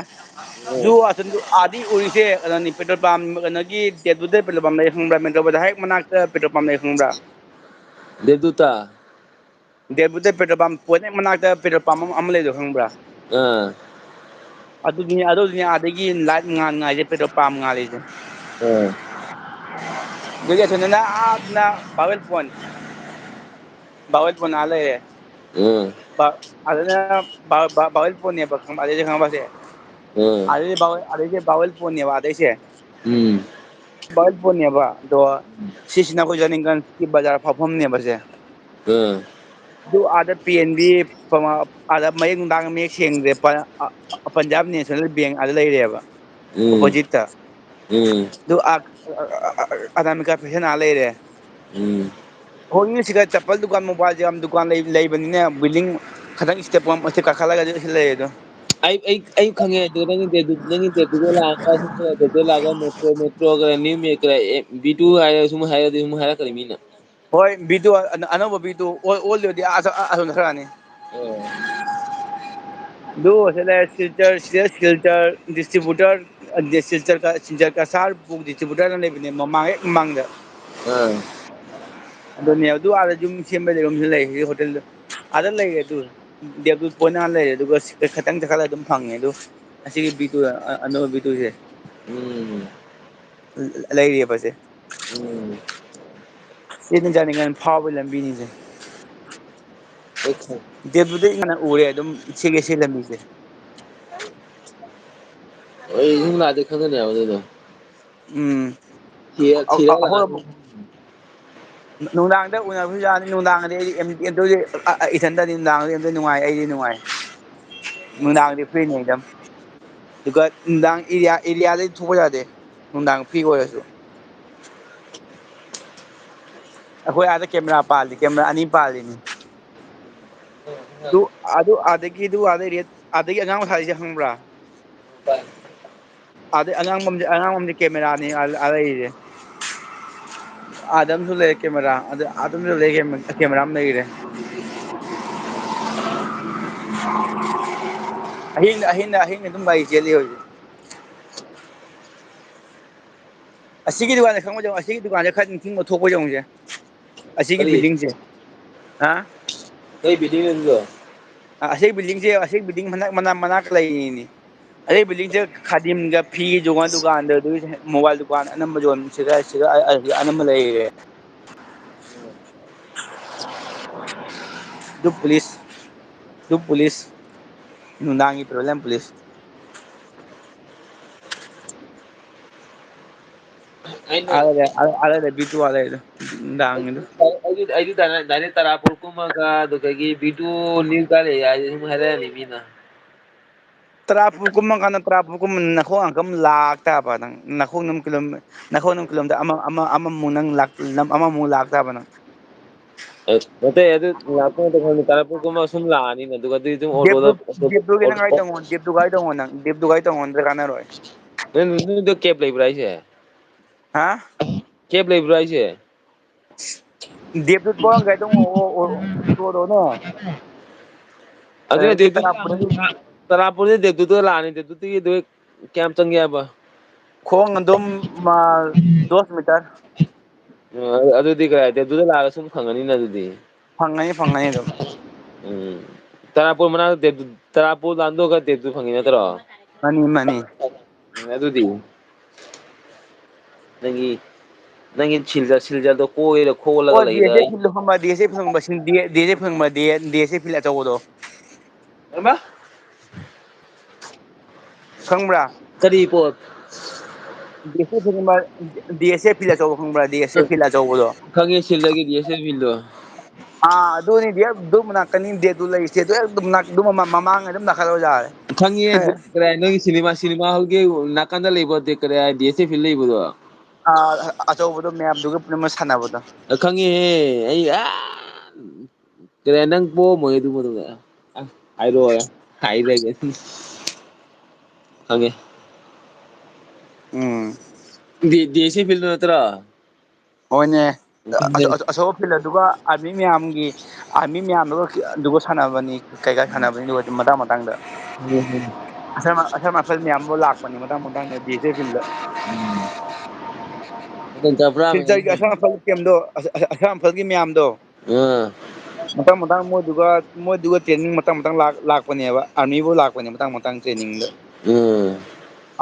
ꯑꯣ꯫ ꯑꯗꯨ ꯑꯁꯣꯝ ꯑꯥꯗꯤ ꯎꯔꯤꯁꯦ ꯀꯩꯅꯣꯅꯤ, ꯄꯦꯇ꯭ꯔꯣꯜ ꯄꯝ ꯀꯩꯅꯣꯒꯤ ꯗꯦꯕꯨꯗ ꯄꯦꯇ꯭ꯔꯣꯜ ꯄꯝ ꯂꯩ ꯈꯪꯕ꯭ꯔꯥ? ꯃꯦꯇ꯭ꯔꯣ ꯕꯖꯥꯔ ꯍꯦꯛ ꯃꯅꯥꯛꯇ ꯄꯦꯇ꯭ꯔꯣꯜ ꯄꯝ ꯂꯩ ꯈꯪꯕ꯭ꯔꯥ? ꯗꯦꯕꯗꯨꯇ? ꯗꯦꯕꯨꯗ ꯄꯦꯇ꯭ꯔꯣꯜ ꯄꯝ ꯄꯣꯏꯟ ꯍꯦꯛ ꯃꯅꯥꯛꯇ ꯄꯦꯇ꯭ꯔꯣꯜ ꯄꯝ ꯑꯃ, ꯑꯃ ꯂꯩꯗꯣ ꯈꯪꯕ꯭ꯔꯥ? ꯑꯥ꯫ ꯑꯗꯨꯗꯨꯅꯤ, ꯑꯗꯨꯗꯨꯅꯤ ꯑꯥꯗꯒꯤ ꯂꯥꯏꯠ ꯉꯥꯟ ꯉꯥꯏꯁꯦ, ꯄꯦꯇ꯭ꯔꯣꯜ ꯄꯝ ꯉꯥꯜꯂꯤꯁꯦ꯫ ꯑꯥ꯫ ꯑꯗꯨꯒꯤ ꯑꯁꯣꯝꯗꯅ ꯑꯥꯗꯅ ꯕꯥꯋꯦꯜ ꯄꯣꯏꯟ꯫ ꯕꯥꯋꯦꯜ ꯄꯣꯏꯟ ꯑꯥ ꯂꯩꯔꯦ꯫ ꯎꯝ꯫ ꯕꯥ-, ꯑꯗꯨꯅ ꯕꯥ-, ꯕꯥ-, ꯕꯥꯋꯦꯜ ꯄꯣꯏꯟꯅꯦꯕ, ꯈꯪꯕ? ꯑꯗꯩꯁꯦ ꯈꯪꯕꯁꯦ? ꯎꯝ꯫ ꯑꯗꯩꯗꯤ ꯕꯥꯋꯦꯜ, ꯑꯗꯩꯗꯤ ꯕꯥꯋꯦꯜ ꯄꯣꯏꯟꯅꯦꯕ ꯑꯗꯩꯁꯦ꯫ ꯎꯝ꯫ ꯕꯥꯋꯦꯜ ꯄꯣꯏꯟꯅꯦꯕ, ꯑꯗꯣ ꯎꯝ꯫ ꯁꯤꯁꯤꯅ ꯑꯩꯈꯣꯏ ꯖꯅꯤꯡꯒꯟꯁꯀꯤ ꯕꯖꯥꯔ ꯐꯥꯎꯐꯝꯅꯦꯕ ꯁꯦ꯫ ꯎꯝ꯫ ꯑꯗꯨ ꯑꯥꯗ ꯄꯤ ꯑꯦꯟ ꯕꯤ ꯐꯝ-, ꯑꯥꯗ ꯃꯌꯦꯛ ꯅꯨꯡꯗꯥꯡ ꯃꯌꯦꯛ ꯁꯦꯡꯗ꯭ꯔꯦ, ꯄ-, ꯑ-, ꯑ-, ꯄꯟꯖꯥꯕ ꯅꯦꯁꯅꯦꯜ ꯕꯦꯡ ꯑꯥꯗ ꯂꯩꯔꯦꯕ, ꯎꯝ꯫ ꯑꯣꯄꯣꯖꯤꯠꯇ꯫ ꯎꯝ꯫ ꯑꯗꯨ ꯑ-, ꯑ-, ꯑ-, ꯑ-, ꯑꯅꯥꯃꯤꯀꯥ ꯐꯦꯁꯟ ꯑꯥ ꯂꯩꯔꯦ꯫ ꯎꯝ꯫ ꯍꯣꯡꯉꯤꯁꯤꯒ ꯆꯄꯜ ꯗꯨꯀꯥꯟ, ꯃꯣꯕꯥꯏꯜ ꯌꯥꯝ ꯗꯨꯀꯥꯟ ꯂꯩ-, ꯂꯩꯕꯅꯤꯅꯦ, ꯕꯤꯜꯗꯤꯡ ꯈꯇꯪ ꯁ꯭ꯇꯦꯞ ꯋꯥꯟ ꯁ꯭ꯇꯦꯞ ꯀꯥꯈꯠꯂꯒ ꯑꯗꯨ ꯂꯩꯔꯦ ꯑꯗꯣ꯫ ꯑꯩ, ꯑꯩ, ꯑꯩ ꯈꯪꯉꯦ ꯑꯗꯨ, ꯅꯪꯒꯤ ꯗꯦꯗꯨ, ꯅꯪꯒꯤ ꯗꯦꯗꯨꯗ ꯂꯥꯛꯑꯒ, ꯗꯦꯗꯨꯗ ꯂꯥꯛꯑꯒ ꯃꯦꯇ꯭ꯔꯣ, ꯃꯦꯇ꯭ꯔꯣꯒ ꯅ꯭ꯌꯨ ꯃꯦꯀ꯭ꯔ, ꯑꯦ, ꯕꯤ ꯇꯨ ꯍꯥꯏꯔ ꯁꯨꯝ ꯍꯥꯏꯔꯗꯤ ꯁꯨꯝ ꯍꯥꯏꯔꯛꯀꯅꯤ ꯃꯤꯅ꯫ ꯍꯣꯏ, ꯕꯤ ꯇꯨ ꯑꯅ-, ꯑꯅꯧꯕ ꯕꯤ ꯇꯨ ꯑꯣꯜ-, ꯑꯣꯜꯗꯨꯗꯤ ꯑꯁꯣ-, ꯑ-, ꯑꯁꯣꯝꯗ ꯈꯔꯅꯤ꯫ ꯑꯣ꯫ ꯑꯗꯨ ꯁꯤ ꯂꯩꯔꯦ, ꯁꯤꯜꯆꯔ, ꯁꯤꯗ ꯁꯤꯜꯆꯔ ꯗꯤꯁꯇ꯭ꯔꯤꯕ꯭ꯌꯨꯇꯔ, ꯑ, ꯁꯤꯜꯆꯔ ꯀ-, ꯁꯤꯜꯆꯔ ꯀꯁꯥꯔ ꯄꯨꯛ ꯗꯤꯁꯇ꯭ꯔꯤꯕ꯭ꯌꯨꯇꯔꯅ ꯂꯩꯕꯅꯦ ꯃꯃꯥꯡ ꯍꯦꯛ ꯃꯃꯥꯡꯗ꯫ ꯑꯥ꯫ ꯑꯗꯨꯅꯦ, ꯑꯗꯨ ꯑꯥꯗ ꯌꯨꯝ ꯁꯦꯝꯕꯩ ꯂꯩꯐꯝꯁꯨ ꯂꯩ, ꯍꯧꯖꯤꯛ ꯍꯣꯇꯦꯜꯗ꯫ ꯑꯥꯗ ꯂꯩꯔꯦ ꯑꯗꯨ꯫ ꯗꯦꯕꯗꯨꯠ ꯄꯣꯏꯟ ꯑꯥ ꯂꯩꯔꯦ, ꯑꯗꯨꯒ ꯁꯤ-, ꯈꯇꯪ ꯆꯠꯈꯠꯂ ꯑꯗꯨꯝ ꯐꯪꯉꯦ ꯑꯗꯨ꯫ ꯑꯁꯤꯒꯤ ꯕꯤ ꯇꯨ, ꯑ-, ꯑꯅꯧꯕ ꯕꯤ ꯇꯨꯁꯦ꯫ ꯎꯝ꯫ ꯂ-, ꯂꯩꯔꯤꯑꯕꯁꯦ꯫ ꯎꯝ꯫ ꯁꯤꯅ ꯖꯥꯅꯤꯡꯉꯥꯟ ꯐꯥꯎꯕꯒꯤ ꯂꯝꯕꯤꯅꯤꯁꯦ꯫ ꯑꯩ ꯈꯪ- ꯗꯦꯕꯗꯨꯗ ꯏꯅ ꯎꯔꯦ ꯑꯗꯨꯝ ꯁꯤꯒꯤ ꯁꯤ ꯂꯝꯕꯤꯁꯦ꯫ ꯑꯩ ꯌꯨꯝ ꯂꯥꯛꯑꯗꯤ ꯈꯪꯒꯅꯤ ꯍꯥꯏꯕ ꯑꯗꯨꯗꯣ꯫ ꯎꯝ꯫ ꯊꯤꯔ-, ꯑ-, ꯊꯤꯔꯒ ꯑꯩꯈꯣꯏ ꯂꯥꯛꯑꯅꯤ꯫ ꯅꯨꯡꯗꯥꯡꯗ ꯎꯅꯕꯁꯨ ꯌꯥꯅꯤ꯫ ꯅꯨꯡꯗꯥꯡꯗꯤ ꯑꯩꯗꯤ ꯑꯦꯝ-, ꯑꯦꯝ-, ꯑ-, ꯑ-, ꯏꯊꯟꯇꯗꯤ ꯅꯨꯡꯗꯥꯡꯗꯤ ꯑꯝꯇ ꯅꯨꯡꯉꯥꯏ, ꯑꯩꯗꯤ ꯅꯨꯡꯉꯥꯏ꯫ ꯅꯨꯡꯗꯥꯡꯗꯤ ꯐ꯭ꯔꯤꯅꯤ ꯑꯗꯨꯝ꯫ ꯑꯗꯨꯒ ꯅꯨꯡꯗꯥꯡ ꯑꯦꯔꯤꯌꯥ, ꯑꯦꯔꯤꯌꯥꯗꯩ ꯊꯣꯛꯄ ꯌꯥꯗꯦ꯫ ꯅꯨꯡꯗꯥꯡ ꯐ꯭ꯔꯤ ꯑꯣꯏꯔꯁꯨ꯫ ꯑꯩꯈꯣꯏ ꯑꯥꯗ ꯀꯦꯃꯦꯔꯥ ꯄꯥꯜꯂꯤ, ꯀꯦꯃꯦꯔꯥ ꯑꯅꯤ ꯄꯥꯜꯂꯤꯅꯤ꯫ ꯑꯗꯨ, ꯑꯗꯨ ꯑꯥꯗꯒꯤ, ꯑꯗꯨ ꯑꯥꯗ ꯔꯦꯠ, ꯑꯥꯗꯒꯤ ꯑꯉꯥꯡ ꯃꯆꯥꯁꯦ ꯈꯪꯕ꯭ꯔꯥ? ꯑꯥꯗꯩ ꯑꯉꯥꯡꯕꯝꯁꯦ, ꯑꯉꯥꯡꯕꯝꯁꯦ ꯀꯦꯃꯦꯔꯥꯅꯤ ꯑꯥ, ꯑꯥ ꯂꯩꯔꯤꯁꯦ꯫ ꯑꯥꯗ ꯑꯃꯁꯨ ꯂꯩꯔꯦ ꯀꯦꯃꯦꯔꯥ, ꯑꯗ, ꯑꯥꯗ ꯑꯃꯁꯨ ꯂꯩꯔꯦ ꯀꯦꯃꯦ-, ꯀꯦꯃꯦꯔꯥ ꯑꯃ ꯂꯩꯔꯦ꯫ ꯑꯍꯤꯡ ꯑꯍꯤꯡ ꯑꯍꯤꯡ ꯑꯗꯨꯝ ꯃꯩ ꯆꯦꯜꯂꯤ ꯍꯧꯖꯤꯛ꯫ ꯑꯁꯤꯒꯤ ꯗꯨꯀꯥꯟꯁꯦ ꯈꯪꯕ꯭ꯔꯥ ꯌꯦꯡꯉꯣ, ꯑꯁꯤꯒꯤ ꯗꯨꯀꯥꯟꯁꯦ ꯈꯔ ꯅꯤꯡꯁꯤꯡꯕ ꯊꯣꯛꯄ꯭ꯔꯥ ꯌꯦꯡꯉꯨꯁꯦ꯫ ꯑꯁꯤꯒꯤ ꯀꯔꯤ? Buildingꯁꯦ꯫ ꯍꯥ? ꯀꯩ buildingꯅꯣ ꯑꯗꯨꯗꯣ? ꯑ, ꯑꯁꯤ buildingꯁꯦ, ꯑꯁꯤ building ꯃꯅꯥꯛ, ꯃꯅꯥꯛ, ꯃꯅꯥꯛꯇ ꯂꯩꯔꯤꯅꯤ꯫ ꯑꯁꯤ buildingꯁꯦ ꯈꯥꯗꯤꯝꯒ ꯐꯤ ꯌꯣꯟꯕ ꯗꯨꯀꯥꯟꯗ, ꯑꯗꯨꯒꯤ mobile ꯗꯨꯀꯥꯟ ꯑꯅꯝꯕ ꯌꯣꯟ-, ꯁꯤꯗ, ꯁꯤꯗ ꯑ-, ꯑ-, ꯑꯅꯝꯕ ꯂꯩꯔꯦ꯫ ꯑꯗꯨ police, ꯑꯗꯨ police, ꯅꯨꯡꯗꯥꯡꯒꯤ ꯄ꯭ꯔꯣꯕ꯭ꯂꯦꯝ police꯫ ꯑꯩꯅ ꯑꯥꯗ ꯂꯩ, ꯑꯥꯗ, ꯑꯥꯗ ꯂꯩ, ꯕꯤ ꯇꯨ ꯑꯥꯗ ꯂꯩꯗꯣ, ꯅꯨꯡꯗꯥꯡꯒꯤꯗꯣ꯫ ꯑꯩꯗꯤ, ꯑꯩꯗꯤ direct, direct ꯇꯔꯥꯄꯨꯔ ꯀꯨꯝꯃꯒ ꯑꯗꯨꯗꯒꯤ ꯕꯤ ꯇꯨ ꯅ꯭ꯌꯨ ꯀꯥꯏ ꯂꯩ ꯍꯥꯏꯁꯦ ꯁꯨꯝ ꯍꯥꯏꯔꯛꯑꯅꯤ ꯃꯤꯅ꯫ ꯇꯔꯥꯄꯨꯔ ꯀꯨꯝꯃꯀꯥꯟꯗ, ꯇꯔꯥꯄꯨꯔ ꯀꯨꯝꯃ ꯅꯈꯣꯡ ꯑꯪꯀꯝ ꯂꯥꯛ ꯇꯥꯕ ꯅꯪ, ꯅꯈꯣꯡ ꯑꯗꯨꯝ ꯀꯤꯂꯣꯃꯤ-, ꯅꯈꯣꯡ ꯑꯗꯨꯝ kilometre ꯑꯃ, ꯑꯃ, ꯑꯃꯃꯨꯛ ꯅꯪ ꯂꯥꯛ-, ꯑꯃꯃꯨꯛ ꯂꯥꯛ ꯇꯥꯕ ꯅꯪ꯫ ꯑꯦ, ꯅꯠꯇꯦ, ꯑꯗꯨ ꯂꯥꯛꯄ ꯅꯠꯇꯦ, ꯈꯪꯗꯦ, ꯇꯔꯥꯄꯨꯔ ꯀꯨꯝꯃ ꯁꯨꯝ ꯂꯥꯛꯑꯅꯤꯅ, ꯑꯗꯨꯒ ꯑꯗꯨꯗꯤ ꯑꯗꯨꯝ ꯑꯣꯇꯣꯗ, ꯗꯦꯕꯗꯨ-, ꯑꯣꯇꯣ, ꯗꯦꯕꯗꯨꯒꯤ ꯅꯪ ꯒꯥꯔꯤ ꯑꯣꯇꯣ꯫ ꯇꯣꯡꯉꯣ, ꯗꯦꯕꯗꯨ ꯒꯥꯔꯤ ꯇꯣꯡꯉꯣ, ꯗꯦꯕꯗꯨ ꯒꯥꯔꯤ ꯇꯣꯡꯉꯣ, ꯅꯠꯇ꯭ꯔ ꯀꯥꯟꯅꯔꯣꯏ꯫ ꯅꯣꯏ, ꯅꯣꯏꯗꯣ cab ꯂꯩꯕ꯭ꯔꯥ ꯍꯥꯏꯁꯦ? ꯍꯥ? Cab ꯂꯩꯕ꯭ꯔꯥ ꯍꯥꯏꯁꯦ? ꯗꯦꯕꯗꯨ ꯊꯣꯛꯂꯝꯗꯥꯏ ꯇꯣꯡꯉꯣ, ꯑꯣ, ꯑꯣ, ꯑꯣꯇꯣꯗꯣꯅꯦ꯫ ꯑꯗꯨꯅ ꯑꯗꯨꯗꯤ ꯗꯦꯕꯗꯨ ꯇꯔꯥꯄꯨꯔꯗꯒꯤ ꯇꯔꯥꯄꯨꯔꯗꯒꯤ ꯗꯦꯕꯗꯨꯗ ꯂꯥꯛꯑꯅꯤ, ꯗꯦꯕꯗꯨꯗꯒꯤ ꯑꯗꯨ ꯀꯌꯥꯝ ꯆꯪꯒꯦ ꯍꯥꯏꯕ? ꯈꯣꯡ ꯑꯗꯨꯝ, ꯃꯥ, ꯗꯁ meter꯫ ꯑ, ꯑꯗꯨꯗꯤ ꯀꯔꯥꯏ, ꯗꯦꯕꯗꯨꯗ ꯂꯥꯛꯑꯒ ꯁꯨꯝ ꯐꯪꯉꯅꯤꯅ ꯑꯗꯨꯗꯤ꯫ ꯐꯪꯉꯅꯤ, ꯐꯪꯉꯅꯤ ꯑꯗꯨꯝ꯫ ꯎꯝ꯫ ꯇꯔꯥꯄꯨꯔ ꯃꯅꯥꯛꯇ ꯗꯦꯕ-, ꯇꯔꯥꯄꯨꯔ ꯂꯥꯟꯗꯣꯛꯑꯒ ꯗꯦꯕꯗꯨ ꯐꯪꯉꯤ ꯅꯠꯇ꯭ꯔꯣ? ꯃꯥꯅꯤ, ꯃꯥꯅꯤ꯫ ꯎꯝ, ꯑꯗꯨꯗꯤ ꯅꯪꯒꯤ, ꯅꯪꯒꯤ ꯁꯤꯜꯆꯔ, ꯁꯤꯜꯆꯔꯗꯣ ꯀꯣꯏꯔ ꯈꯣꯠꯂꯒ ꯑꯣ, ꯂꯩꯗ ꯗꯤ ꯑꯦꯁ ꯑꯦ ꯑꯩ꯫ Field ꯈꯪꯕ꯭ꯔꯥ? ꯗꯤ ꯑꯦꯁ ꯑꯦ Field ꯈꯪꯕ꯭ꯔꯥ? ꯗꯤ ꯑꯦꯁ ꯑꯦ Field ꯈꯪꯕ꯭ꯔꯥ? ꯗꯤ ꯑꯦꯁ ꯑꯦ Field ꯑꯆꯧꯕꯗꯣ꯫ ꯀꯔꯝꯕ? ꯈꯪꯕ꯭ꯔꯥ? ꯀꯔꯤ ꯄꯣꯠ? ꯗꯤ ꯑꯦꯁ ꯑꯦ Field ꯈꯪꯕ꯭ꯔꯥ? ꯗꯤ ꯑꯦꯁ ꯑꯦ Field ꯑꯆꯧꯕ ꯈꯪꯕ꯭ꯔꯥ? ꯗꯤ ꯑꯦꯁ ꯑꯦ Field ꯑꯆꯧꯕꯗꯣ꯫ ꯈꯪꯉꯦ, ꯁꯤꯜꯆꯔꯒꯤ ꯗꯤ ꯑꯦꯁ ꯑꯦ Fieldꯗꯣ꯫ ꯑꯥ, ꯑꯗꯨꯅꯤ, ꯗꯤ ꯑꯦꯐ ꯑꯗꯨ ꯃꯅꯥꯛꯇꯅꯤ, ꯗꯦꯕꯗꯨ ꯂꯩꯔꯤꯁꯦ꯫ ꯑꯗꯨ ꯍꯦꯛ ꯑꯗꯨꯝ ꯅꯥꯛ-, ꯑꯗꯨ ꯃꯃꯥꯡ, ꯃꯃꯥꯡ ꯑꯗꯨꯝ ꯅꯥꯀꯜ ꯑꯣꯏꯖꯥꯔꯦ꯫ ꯈꯪꯉꯦ, ꯀꯔꯥꯏ ꯅꯣꯏꯒꯤ cinema, cinema hallꯒꯤ ꯅꯥꯀꯟꯗ ꯂꯩꯕ ꯗꯤ-, ꯀꯔꯥꯏ ꯗꯤ ꯑꯦꯁ ꯑꯦ Field ꯂꯩꯕꯗꯣ? ꯑꯥ, ꯑꯆꯧꯕꯗꯣ ꯃꯌꯥꯝꯗꯨꯒ ꯄꯨꯟꯅ ꯁꯥꯟꯅꯕꯗꯣ꯫ ꯑ, ꯈꯪꯉꯦꯍꯦ, ꯑꯩ, ꯑꯥ, ꯀꯔꯥꯏ ꯅꯪ ꯄꯣꯛꯑꯝꯃꯣꯏ ꯑꯗꯨ ꯃꯇꯝꯗ꯫ ꯑ, ꯍꯥꯏꯔꯛꯑꯣ, ꯍꯥꯏꯔꯒꯦ꯫ ꯈꯪꯉꯦ꯫ ꯎꯝ꯫ ꯗꯤ-, ꯗꯤ ꯑꯦꯁ ꯑꯦ Fieldꯗꯨ ꯅꯠꯇ꯭ꯔꯣ? ꯍꯣꯏꯅꯦ꯫ ꯑꯁ-, ꯑꯁ-, ꯑꯁꯣꯛ ꯐꯤꯜ ꯑꯗꯨꯒ ꯑꯥꯔꯃꯤ ꯃꯌꯥꯝꯒꯤ, ꯑꯥꯔꯃꯤ ꯃꯌꯥꯝꯗꯨꯒ, ꯑꯗꯨꯒ ꯁꯥꯟꯅꯕꯅꯤ, ꯀꯩꯀꯥ ꯁꯥꯟꯅꯕꯅꯤ, ꯑꯗꯨꯒ ꯃꯇꯥꯡ ꯃꯇꯥꯡꯗ꯫ ꯎꯝ, ꯎꯝ꯫ ꯑꯁꯔ-, ꯑꯁꯔ ꯃꯥꯔꯁꯦꯜ ꯃꯌꯥꯝꯕꯨ ꯂꯥꯛꯄꯅꯤ ꯃꯇꯥꯡ ꯃꯇꯥꯡꯗ ꯕꯤ ꯑꯦꯁ ꯑꯦꯐ ꯐꯤꯜꯗ꯫ ꯎꯝ꯫ ꯑꯗꯨꯝ ꯆꯠꯄ꯭ꯔꯥ ꯁꯤꯜꯆꯔꯒꯤ ꯃꯌꯥꯝꯗꯤ? ꯑꯁꯔ ꯃꯥꯔꯁꯦꯜ ꯀꯦꯝꯗꯣ, ꯑꯁ-, ꯑꯁ-, ꯑꯁꯔ ꯃꯥꯔꯁꯦꯜꯒꯤ ꯃꯌꯥꯝꯗꯣ꯫ ꯑꯥ꯫ ꯃꯇꯥꯡ ꯃꯇꯥꯡ ꯃꯣꯏꯗꯨꯒ, ꯃꯣꯏꯗꯨꯒ ꯇ꯭ꯔꯦꯅꯤꯡ ꯃꯇꯥꯡ ꯃꯇꯥꯡ ꯂꯥꯛ-, ꯂꯥꯛꯄꯅꯦꯕ꯫ ꯑꯥꯔꯃꯤꯕꯨ ꯂꯥꯛꯄꯅꯦ ꯃꯇꯥꯡ ꯃꯇꯥꯡ ꯇ꯭ꯔꯦꯅꯤꯡꯗ꯫ ꯎꯝ꯫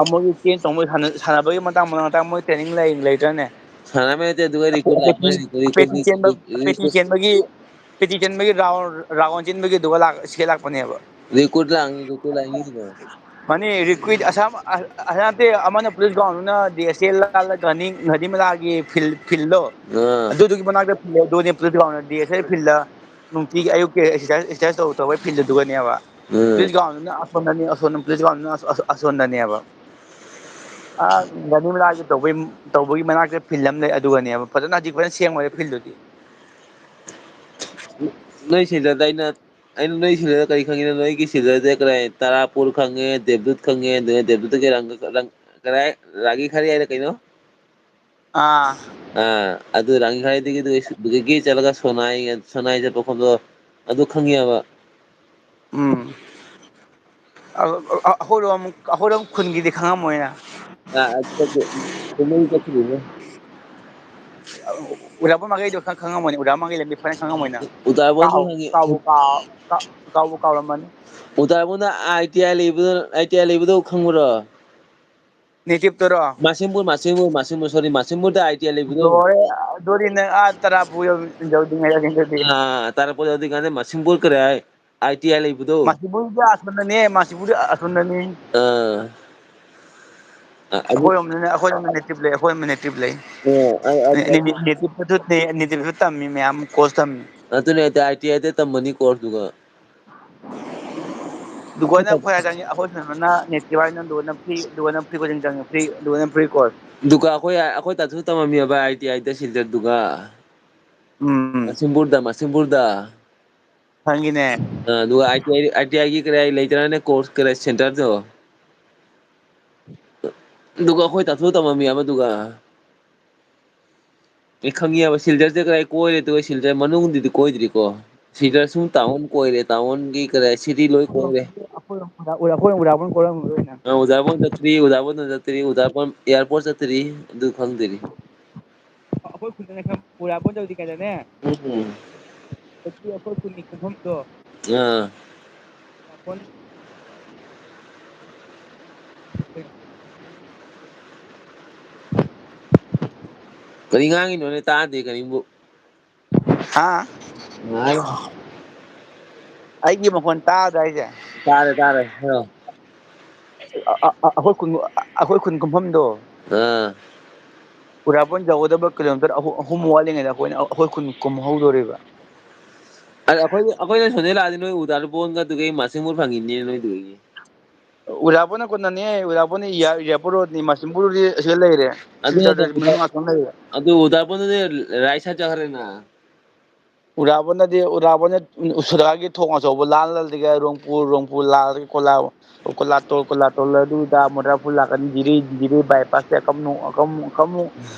ꯑꯃꯣꯏꯒꯤ ꯆꯦꯟ ꯆꯣꯡꯕꯒꯤ ꯁꯥꯟꯅ-, ꯁꯥꯟꯅꯕꯒꯤ ꯃꯇꯥꯡ ꯃꯇꯥꯡ ꯃꯇꯥꯡ ꯃꯣꯏ ꯇ꯭ꯔꯦꯅꯤꯡ ꯂꯩ-, ꯂꯩꯇ꯭ꯔꯅꯦ? ꯁꯥꯟꯅꯕꯩ ꯅꯠꯇꯦ, ꯑꯗꯨꯒ ꯔꯤꯀ꯭ꯔꯨꯠ ꯂꯥꯛꯄ, ꯄꯦꯇꯤ-, ꯔꯤꯀ꯭ꯔꯨꯠ, ꯄꯦꯇꯤ ꯔꯤꯀ꯭ꯔꯨꯠ, ꯆꯦꯟꯕ-, ꯄꯦꯇꯤ ꯔꯤꯀ꯭ꯔꯨꯠ꯫ ꯆꯦꯟꯕꯒꯤ, ꯄꯦꯇꯤ ꯆꯦꯟꯕꯒꯤ ꯔꯥꯎꯟ, ꯔꯥꯎꯟ ꯆꯦꯟꯕꯒꯤ ꯑꯗꯨꯒ ꯂꯥꯛ-, ꯁꯤꯗ ꯂꯥꯛꯄꯅꯦꯕ꯫ ꯔꯤꯀ꯭ꯔꯨꯠ ꯂꯥꯡꯉꯤ, ꯔꯤꯀ꯭ꯔꯨꯠ ꯂꯥꯡꯉꯤ ꯁꯤꯗ꯫ ꯃꯥꯅꯤ, ꯔꯤꯀ꯭ꯔꯨꯠ ꯑꯁꯥꯝ, ꯑ-, ꯑꯁꯥꯝ ꯅꯠꯇꯦ, ꯑꯃꯅ ꯄꯨꯂꯤꯁ ꯒ꯭ꯔꯥꯎꯟꯗꯨꯅ ꯗꯤ ꯑꯦꯁ ꯑꯦꯜ ꯂꯥꯜꯂꯒ ꯅꯤ-, ꯅꯗꯤꯃꯂꯥꯒꯤ ꯐꯤꯜ, ꯐꯤꯜꯗꯣ, ꯑꯥ꯫ ꯑꯗꯨꯗꯨꯒꯤ ꯃꯅꯥꯛꯇ ꯐꯤꯜ, ꯑꯗꯨꯅꯦ police ground, D S L ꯐꯤꯜꯗ ꯅꯨꯡꯇꯤꯒꯤ ꯑꯌꯨꯛꯀꯤ ꯑꯦꯛꯁꯔꯁꯥꯏꯁ, ꯑꯦꯛꯁꯔꯁꯥꯏꯁ ꯇꯧ-, ꯇꯧꯕꯩ ꯐꯤꯜꯗꯨꯒꯅꯦꯕ꯫ ꯎꯝ꯫ ꯄꯨꯂꯤꯁ ꯒ꯭ꯔꯥꯎꯟꯗꯨꯅ ꯑꯁꯣꯝꯗꯅꯤ, ꯑꯁꯣꯝꯗ ꯄꯨꯂꯤꯁ ꯒ꯭ꯔꯥꯎꯟꯗꯨꯅ ꯑꯁꯣ-, ꯑꯁꯣ-, ꯑꯁꯣꯝꯗꯅꯦꯕ꯫ ꯑꯥ, ꯅꯗꯤꯃꯂꯥꯒꯤ ꯇꯧꯕꯩ, ꯇꯧꯕꯒꯤ ꯃꯅꯥꯛꯇ ꯐꯤꯜ ꯑꯃ ꯂꯩ, ꯑꯗꯨꯒꯅꯦꯕ꯫ ꯐꯖꯅ ꯍꯧꯖꯤꯛ ꯐꯖꯅ ꯁꯦꯝꯈ꯭ꯔꯦ ꯐꯤꯜꯗꯨꯗꯤ꯫ ꯅꯣꯏ ꯁꯤꯗ ꯑꯩꯅ ꯑꯩꯅ ꯅꯣꯏ ꯁꯤꯜꯂꯔ ꯀꯔꯤ ꯈꯪꯉꯤꯅꯣ? ꯅꯣꯏꯒꯤ ꯁꯤꯜꯂꯔꯁꯦ ꯀꯔꯥꯏ? ꯇꯔꯥꯄꯨꯔ ꯈꯪꯉꯦ, ꯗꯦꯕꯗꯨꯠ ꯈꯪꯉꯦ, ꯑꯗꯨꯅ ꯗꯦꯕꯗꯨꯠꯇꯒꯤ ꯔꯪ-, ꯔꯪ-, ꯀꯔꯥꯏ? ꯔꯥꯒꯤ ꯈꯔꯤ ꯍꯥꯏꯔ ꯀꯩꯅꯣ? ꯑꯥ꯫ ꯑꯥ, ꯑꯗꯨ ꯔꯥꯒꯤ ꯈꯔꯤꯗꯒꯤ ꯑꯗꯨ ꯍꯧꯖꯤꯛꯀꯤ ꯆꯠꯂꯒ ꯁꯣꯅꯥꯏ, ꯁꯣꯅꯥꯏ ꯆꯠꯄ ꯈꯣꯠꯄꯗꯣ ꯑꯗꯨ ꯈꯪꯉꯦꯕ꯫ ꯎꯝ꯫ ꯑ-, ꯑ-, ꯑꯩꯈꯣꯏꯔꯣꯝ, ꯑꯩꯈꯣꯏꯔꯣꯝ ꯈꯨꯟꯒꯤꯗꯤ ꯈꯪꯉꯝꯃꯣꯏꯅ꯫ ꯑꯥ, ꯑꯗꯨ ꯆꯠꯇꯦ꯫ ꯀꯨꯝꯍꯩ ꯆꯠꯇ꯭ꯔꯤꯕꯣ? ꯎꯔꯥꯕꯣꯟ ꯃꯥꯏꯀꯩꯗꯣ ꯈꯔ ꯈꯪꯉꯝꯃꯣꯏꯅꯦ, ꯎꯔꯥꯕꯣꯟ ꯃꯥꯏꯀꯩ ꯂꯝꯕꯤ ꯐꯖꯅ ꯈꯪꯉꯝꯃꯣꯏꯅ꯫ ꯎꯗꯥꯕꯣꯟꯁꯨ ꯀꯥꯎ-, ꯈꯪꯉꯤ꯫ ꯀꯥꯎꯕꯨ ꯀꯥꯎ-, ꯀꯥ-, ꯀꯥꯎꯕꯨ ꯀꯥꯎꯔꯝꯃꯅꯤ꯫ ꯎꯗꯥꯕꯣꯟꯗ ꯑꯥꯏ ꯇꯤ ꯑꯥꯏ ꯂꯩꯕꯗꯣ, ꯑꯥꯏ ꯇꯤ ꯑꯥꯏ ꯂꯩꯕꯗꯣ ꯈꯪꯕ꯭ꯔꯣ? ꯅꯦꯇꯤꯞꯇꯔꯣ? ꯃꯥꯁꯤꯝꯕꯨꯔ, ꯃꯥꯁꯤꯝꯕꯨꯔ, ꯃꯥꯁꯤꯝꯕꯨꯔ, sorry, ꯃꯥꯁꯤꯝꯕꯨꯔꯗ ꯑꯥꯏ ꯇꯤ ꯑꯥꯏ ꯂꯩꯕꯗꯣ꯫ ꯂꯣꯏꯔꯦ, ꯑꯗꯨꯗꯤ ꯅꯪ ꯑꯥ ꯇꯔꯥꯄꯨꯔ ꯌꯧ-, ꯌꯧꯗ꯭ꯔꯤꯉꯩꯗꯅꯤ ꯑꯗꯨꯗꯤ꯫ ꯑꯥ, ꯇꯔꯥꯄꯨꯔ ꯌꯧꯗ꯭ꯔꯤꯀꯥꯟꯗ ꯃꯥꯁꯤꯝꯕꯨꯔ ꯀꯔꯤ ꯍꯥꯏ? ꯑꯥꯏ ꯇꯤ ꯑꯥꯏ ꯂꯩꯕꯗꯣ꯫ ꯃꯥꯁꯤꯝꯕꯨꯔꯗꯤ ꯑꯁꯣꯝꯗꯅꯦ, ꯃꯥꯁꯤꯝꯕꯨꯔꯗꯤ ꯑꯁꯣꯝꯗꯅꯤ꯫ ꯑꯥ꯫ ꯑ-, ꯑꯗꯨ ꯑꯩꯈꯣꯏꯔꯣꯝꯗꯅꯦ, ꯑꯩꯈꯣꯏꯔꯣꯝꯗ ꯅꯦꯇꯤꯞ ꯂꯩ, ꯑꯩꯈꯣꯏꯔꯣꯝꯗ ꯅꯦꯇꯤꯞ ꯂꯩ꯫ ꯑꯣ, ꯑ-, ꯑ-, ꯅꯦ-, ꯅꯦ-, ꯑꯗꯨ ꯅꯦꯇꯤꯞꯇꯁꯨ ꯅꯦ-, ꯅꯦꯇꯤꯞꯇꯁꯨ ꯇꯝꯃꯤ ꯃꯌꯥꯝ, ꯀꯣꯔꯁ ꯇꯝꯃꯤ꯫ ꯑꯗꯨꯅꯦ, ꯑꯗ ꯑꯥꯏ ꯇꯤ ꯑꯥꯏꯗ ꯇꯝꯕꯅꯤ ꯀꯣꯔꯁꯇꯨꯒ꯫ ꯗꯨꯀꯥꯟꯗ ꯑꯩꯈꯣꯏ ꯍꯥꯏ ꯆꯪꯉꯤ, ꯑꯩꯈꯣꯏ ꯁꯣꯝꯗꯅ ꯅꯦꯇꯤꯞ ꯍꯥꯏꯅ ꯗꯨꯀꯥꯟꯗ ꯐ꯭ꯔꯤ, ꯗꯨꯀꯥꯟꯗ ꯐ꯭ꯔꯤ ꯀꯣꯆꯤꯡ ꯆꯪꯉꯤ, ꯐ꯭ꯔꯤ, ꯗꯨꯀꯥꯟꯗ ꯐ꯭ꯔꯤ ꯀꯣꯔꯁ꯫ ꯗꯨꯀꯥꯟ ꯑꯩꯈꯣꯏ, ꯑꯩꯈꯣꯏ ꯇꯥꯁꯨ ꯇꯝꯃꯝꯃꯦꯕ ꯑꯥꯏ ꯇꯤ ꯑꯥꯏꯗ ꯁꯤꯜꯆꯔꯗꯨꯒ꯫ ꯎꯝ꯫ ꯃꯁꯤꯝꯕꯨꯔꯗ, ꯃꯁꯤꯝꯕꯨꯔꯗ꯫ ꯈꯪꯉꯤꯅꯦ꯫ ꯑ, ꯑꯗꯨꯒ ꯑꯥꯏ ꯇꯤ ꯑꯥꯏ, ꯑꯥꯏ ꯇꯤ ꯑꯥꯏꯒꯤ ꯀꯔꯤ ꯂꯩꯇ꯭ꯔꯅꯦ ꯀꯣꯔꯁ ꯀꯔꯤ ꯁꯦꯟꯇꯔꯗꯣ꯫ ꯑꯗꯨꯒ ꯑꯩꯈꯣꯏ ꯇꯥꯁꯨ ꯇꯝꯃꯝꯃꯦꯕ ꯑꯗꯨꯒ꯫ ꯑꯩ ꯈꯪꯉꯦꯕ, ꯁꯤꯜꯆꯔꯁꯦ ꯀꯗꯥꯏ ꯀꯣꯏꯔꯦ, ꯑꯗꯨꯒ ꯁꯤꯜꯆꯔ ꯃꯅꯨꯡꯗꯨꯗꯤ ꯀꯣꯏꯗ꯭ꯔꯤꯀꯣ꯫ ꯁꯤꯜꯆꯔ ꯁꯨꯝ ꯇꯥꯎꯟ ꯀꯣꯏꯔꯦ, ꯇꯥꯎꯟꯒꯤ ꯀꯗꯥꯏ ꯁꯤꯇꯤ ꯂꯣꯏ ꯀꯣꯏꯔꯦ꯫ ꯑꯩꯈꯣꯏ, ꯑꯩꯈꯣꯏ, ꯑꯩꯈꯣꯏ ꯎꯔꯥꯕꯣꯟ ꯀꯣꯏꯔꯝꯈꯤꯔꯣꯏꯅ꯫ ꯑ, ꯎꯗꯥꯄꯣꯟ ꯆꯠꯇ꯭ꯔꯤ, ꯎꯗꯥꯄꯣꯟ ꯆꯠꯇ꯭ꯔꯤ, ꯎꯗꯥꯄꯣꯟ ꯑꯦꯌꯥꯔꯄꯣꯔꯠ ꯆꯠꯇ꯭ꯔꯤ, ꯑꯗꯨ ꯈꯪꯗ꯭ꯔꯤ꯫ ꯑꯩꯈꯣꯏ ꯈꯨꯟꯗꯅꯦ ꯈꯪ-, ꯎꯔꯥꯕꯣꯟ ꯆꯠꯂꯗꯤ ꯀꯩꯗꯅꯦ? ꯎꯝ꯫ ꯍꯧꯖꯤꯛꯀꯤ ꯑꯩꯈꯣꯏ ꯈꯨꯟꯒꯤ ꯀꯨꯝꯐꯝꯗꯣ꯫ ꯑꯥ꯫ ꯎꯔꯥꯕꯣꯟ꯫ ꯀꯔꯤ ꯉꯥꯡꯉꯤꯅꯣꯅꯦ? ꯇꯥꯗꯦ ꯀꯔꯤꯝꯕꯨ꯫ ꯍꯥ? ꯉꯥꯡꯉꯤ꯫ ꯑꯩꯒꯤ ꯃꯈꯣꯟ ꯇꯥꯗ꯭ꯔꯥ ꯍꯥꯏꯁꯦ? ꯇꯥꯔꯦ, ꯇꯥꯔꯦ꯫ ꯍꯥꯏꯔꯣ꯫ ꯑ, ꯑ, ꯑ, ꯑꯩꯈꯣꯏ ꯈꯨꯟ, ꯑꯩꯈꯣꯏ ꯈꯨꯟ ꯀꯨꯝꯐꯝꯗꯣ꯫ ꯑꯥ꯫ ꯎꯔꯥꯕꯣꯟ ꯌꯧꯒꯗꯕ ꯀꯤꯂꯣꯃꯤꯇꯔ ꯑꯍꯨ-, ꯑꯍꯨꯝ ꯋꯥꯠꯂꯤꯉꯩꯗ ꯑꯩꯈꯣꯏꯅ, ꯑꯩꯈꯣꯏ ꯈꯨꯟ ꯀꯨꯝꯍꯧꯗꯣꯔꯤꯕ꯫ ꯑ, ꯑꯩꯈꯣꯏ, ꯑꯩꯈꯣꯏꯅ ꯁꯣꯝꯗꯩ ꯂꯥꯛꯑꯗꯤ ꯅꯣꯏ ꯎꯗꯥꯄꯣꯟꯒ ꯑꯗꯨꯒꯩ ꯃꯥꯁꯤꯡꯕꯨ ꯐꯪꯉꯤꯅꯦ ꯅꯣꯏꯗꯨꯒꯤ꯫ ꯎꯔꯥꯕꯣꯟꯅ ꯀꯣꯟꯅꯅꯦ, ꯎꯔꯥꯕꯣꯟꯅ ꯏꯌꯥ-, ꯏꯌꯥꯔꯄꯣꯔꯠ ꯔꯣꯗꯅꯤ, ꯃꯥꯁꯤꯝꯕꯨꯔꯗꯤ ꯑꯁꯤꯗ ꯂꯩꯔꯦ꯫ ꯑꯗꯨ ꯁꯤꯜꯆꯔꯗ ꯅꯠꯇꯕ ꯃꯅꯨꯡ ꯉꯥꯛꯇꯪ ꯂꯩꯔꯦ꯫ ꯑꯗꯨ ꯎꯗꯥꯄꯣꯟꯗꯨꯗꯤ ꯔꯥꯏꯠ ꯁꯥꯏꯠ ꯆꯠꯈ꯭ꯔꯦꯅ꯫ ꯎꯔꯥꯕꯣꯟꯗꯗꯤ, ꯎꯔꯥꯕꯣꯟꯗ ꯁꯣꯔꯥꯠꯀꯤ ꯊꯣꯡ ꯑꯆꯧꯕ ꯂꯥꯜꯂꯗꯤꯒ ꯔꯣꯡꯄꯨꯔ, ꯔꯣꯡꯄꯨꯔ ꯂꯥꯜꯂꯒ ꯀꯣꯂꯥ-, ꯀꯣꯂꯥꯇꯣꯜ, ꯀꯣꯂꯥꯇꯣꯜ ꯑꯗꯨꯗ ꯃꯣꯇꯥꯄꯨꯔ ꯂꯥꯛꯀꯅꯤ, ꯖꯤꯔꯤ, ꯖꯤꯔꯤ ꯕꯥꯏꯄꯥꯁꯁꯦ ꯀꯝꯃꯨ-, ꯀꯝꯃꯨ-, ꯀꯝꯃꯨ-,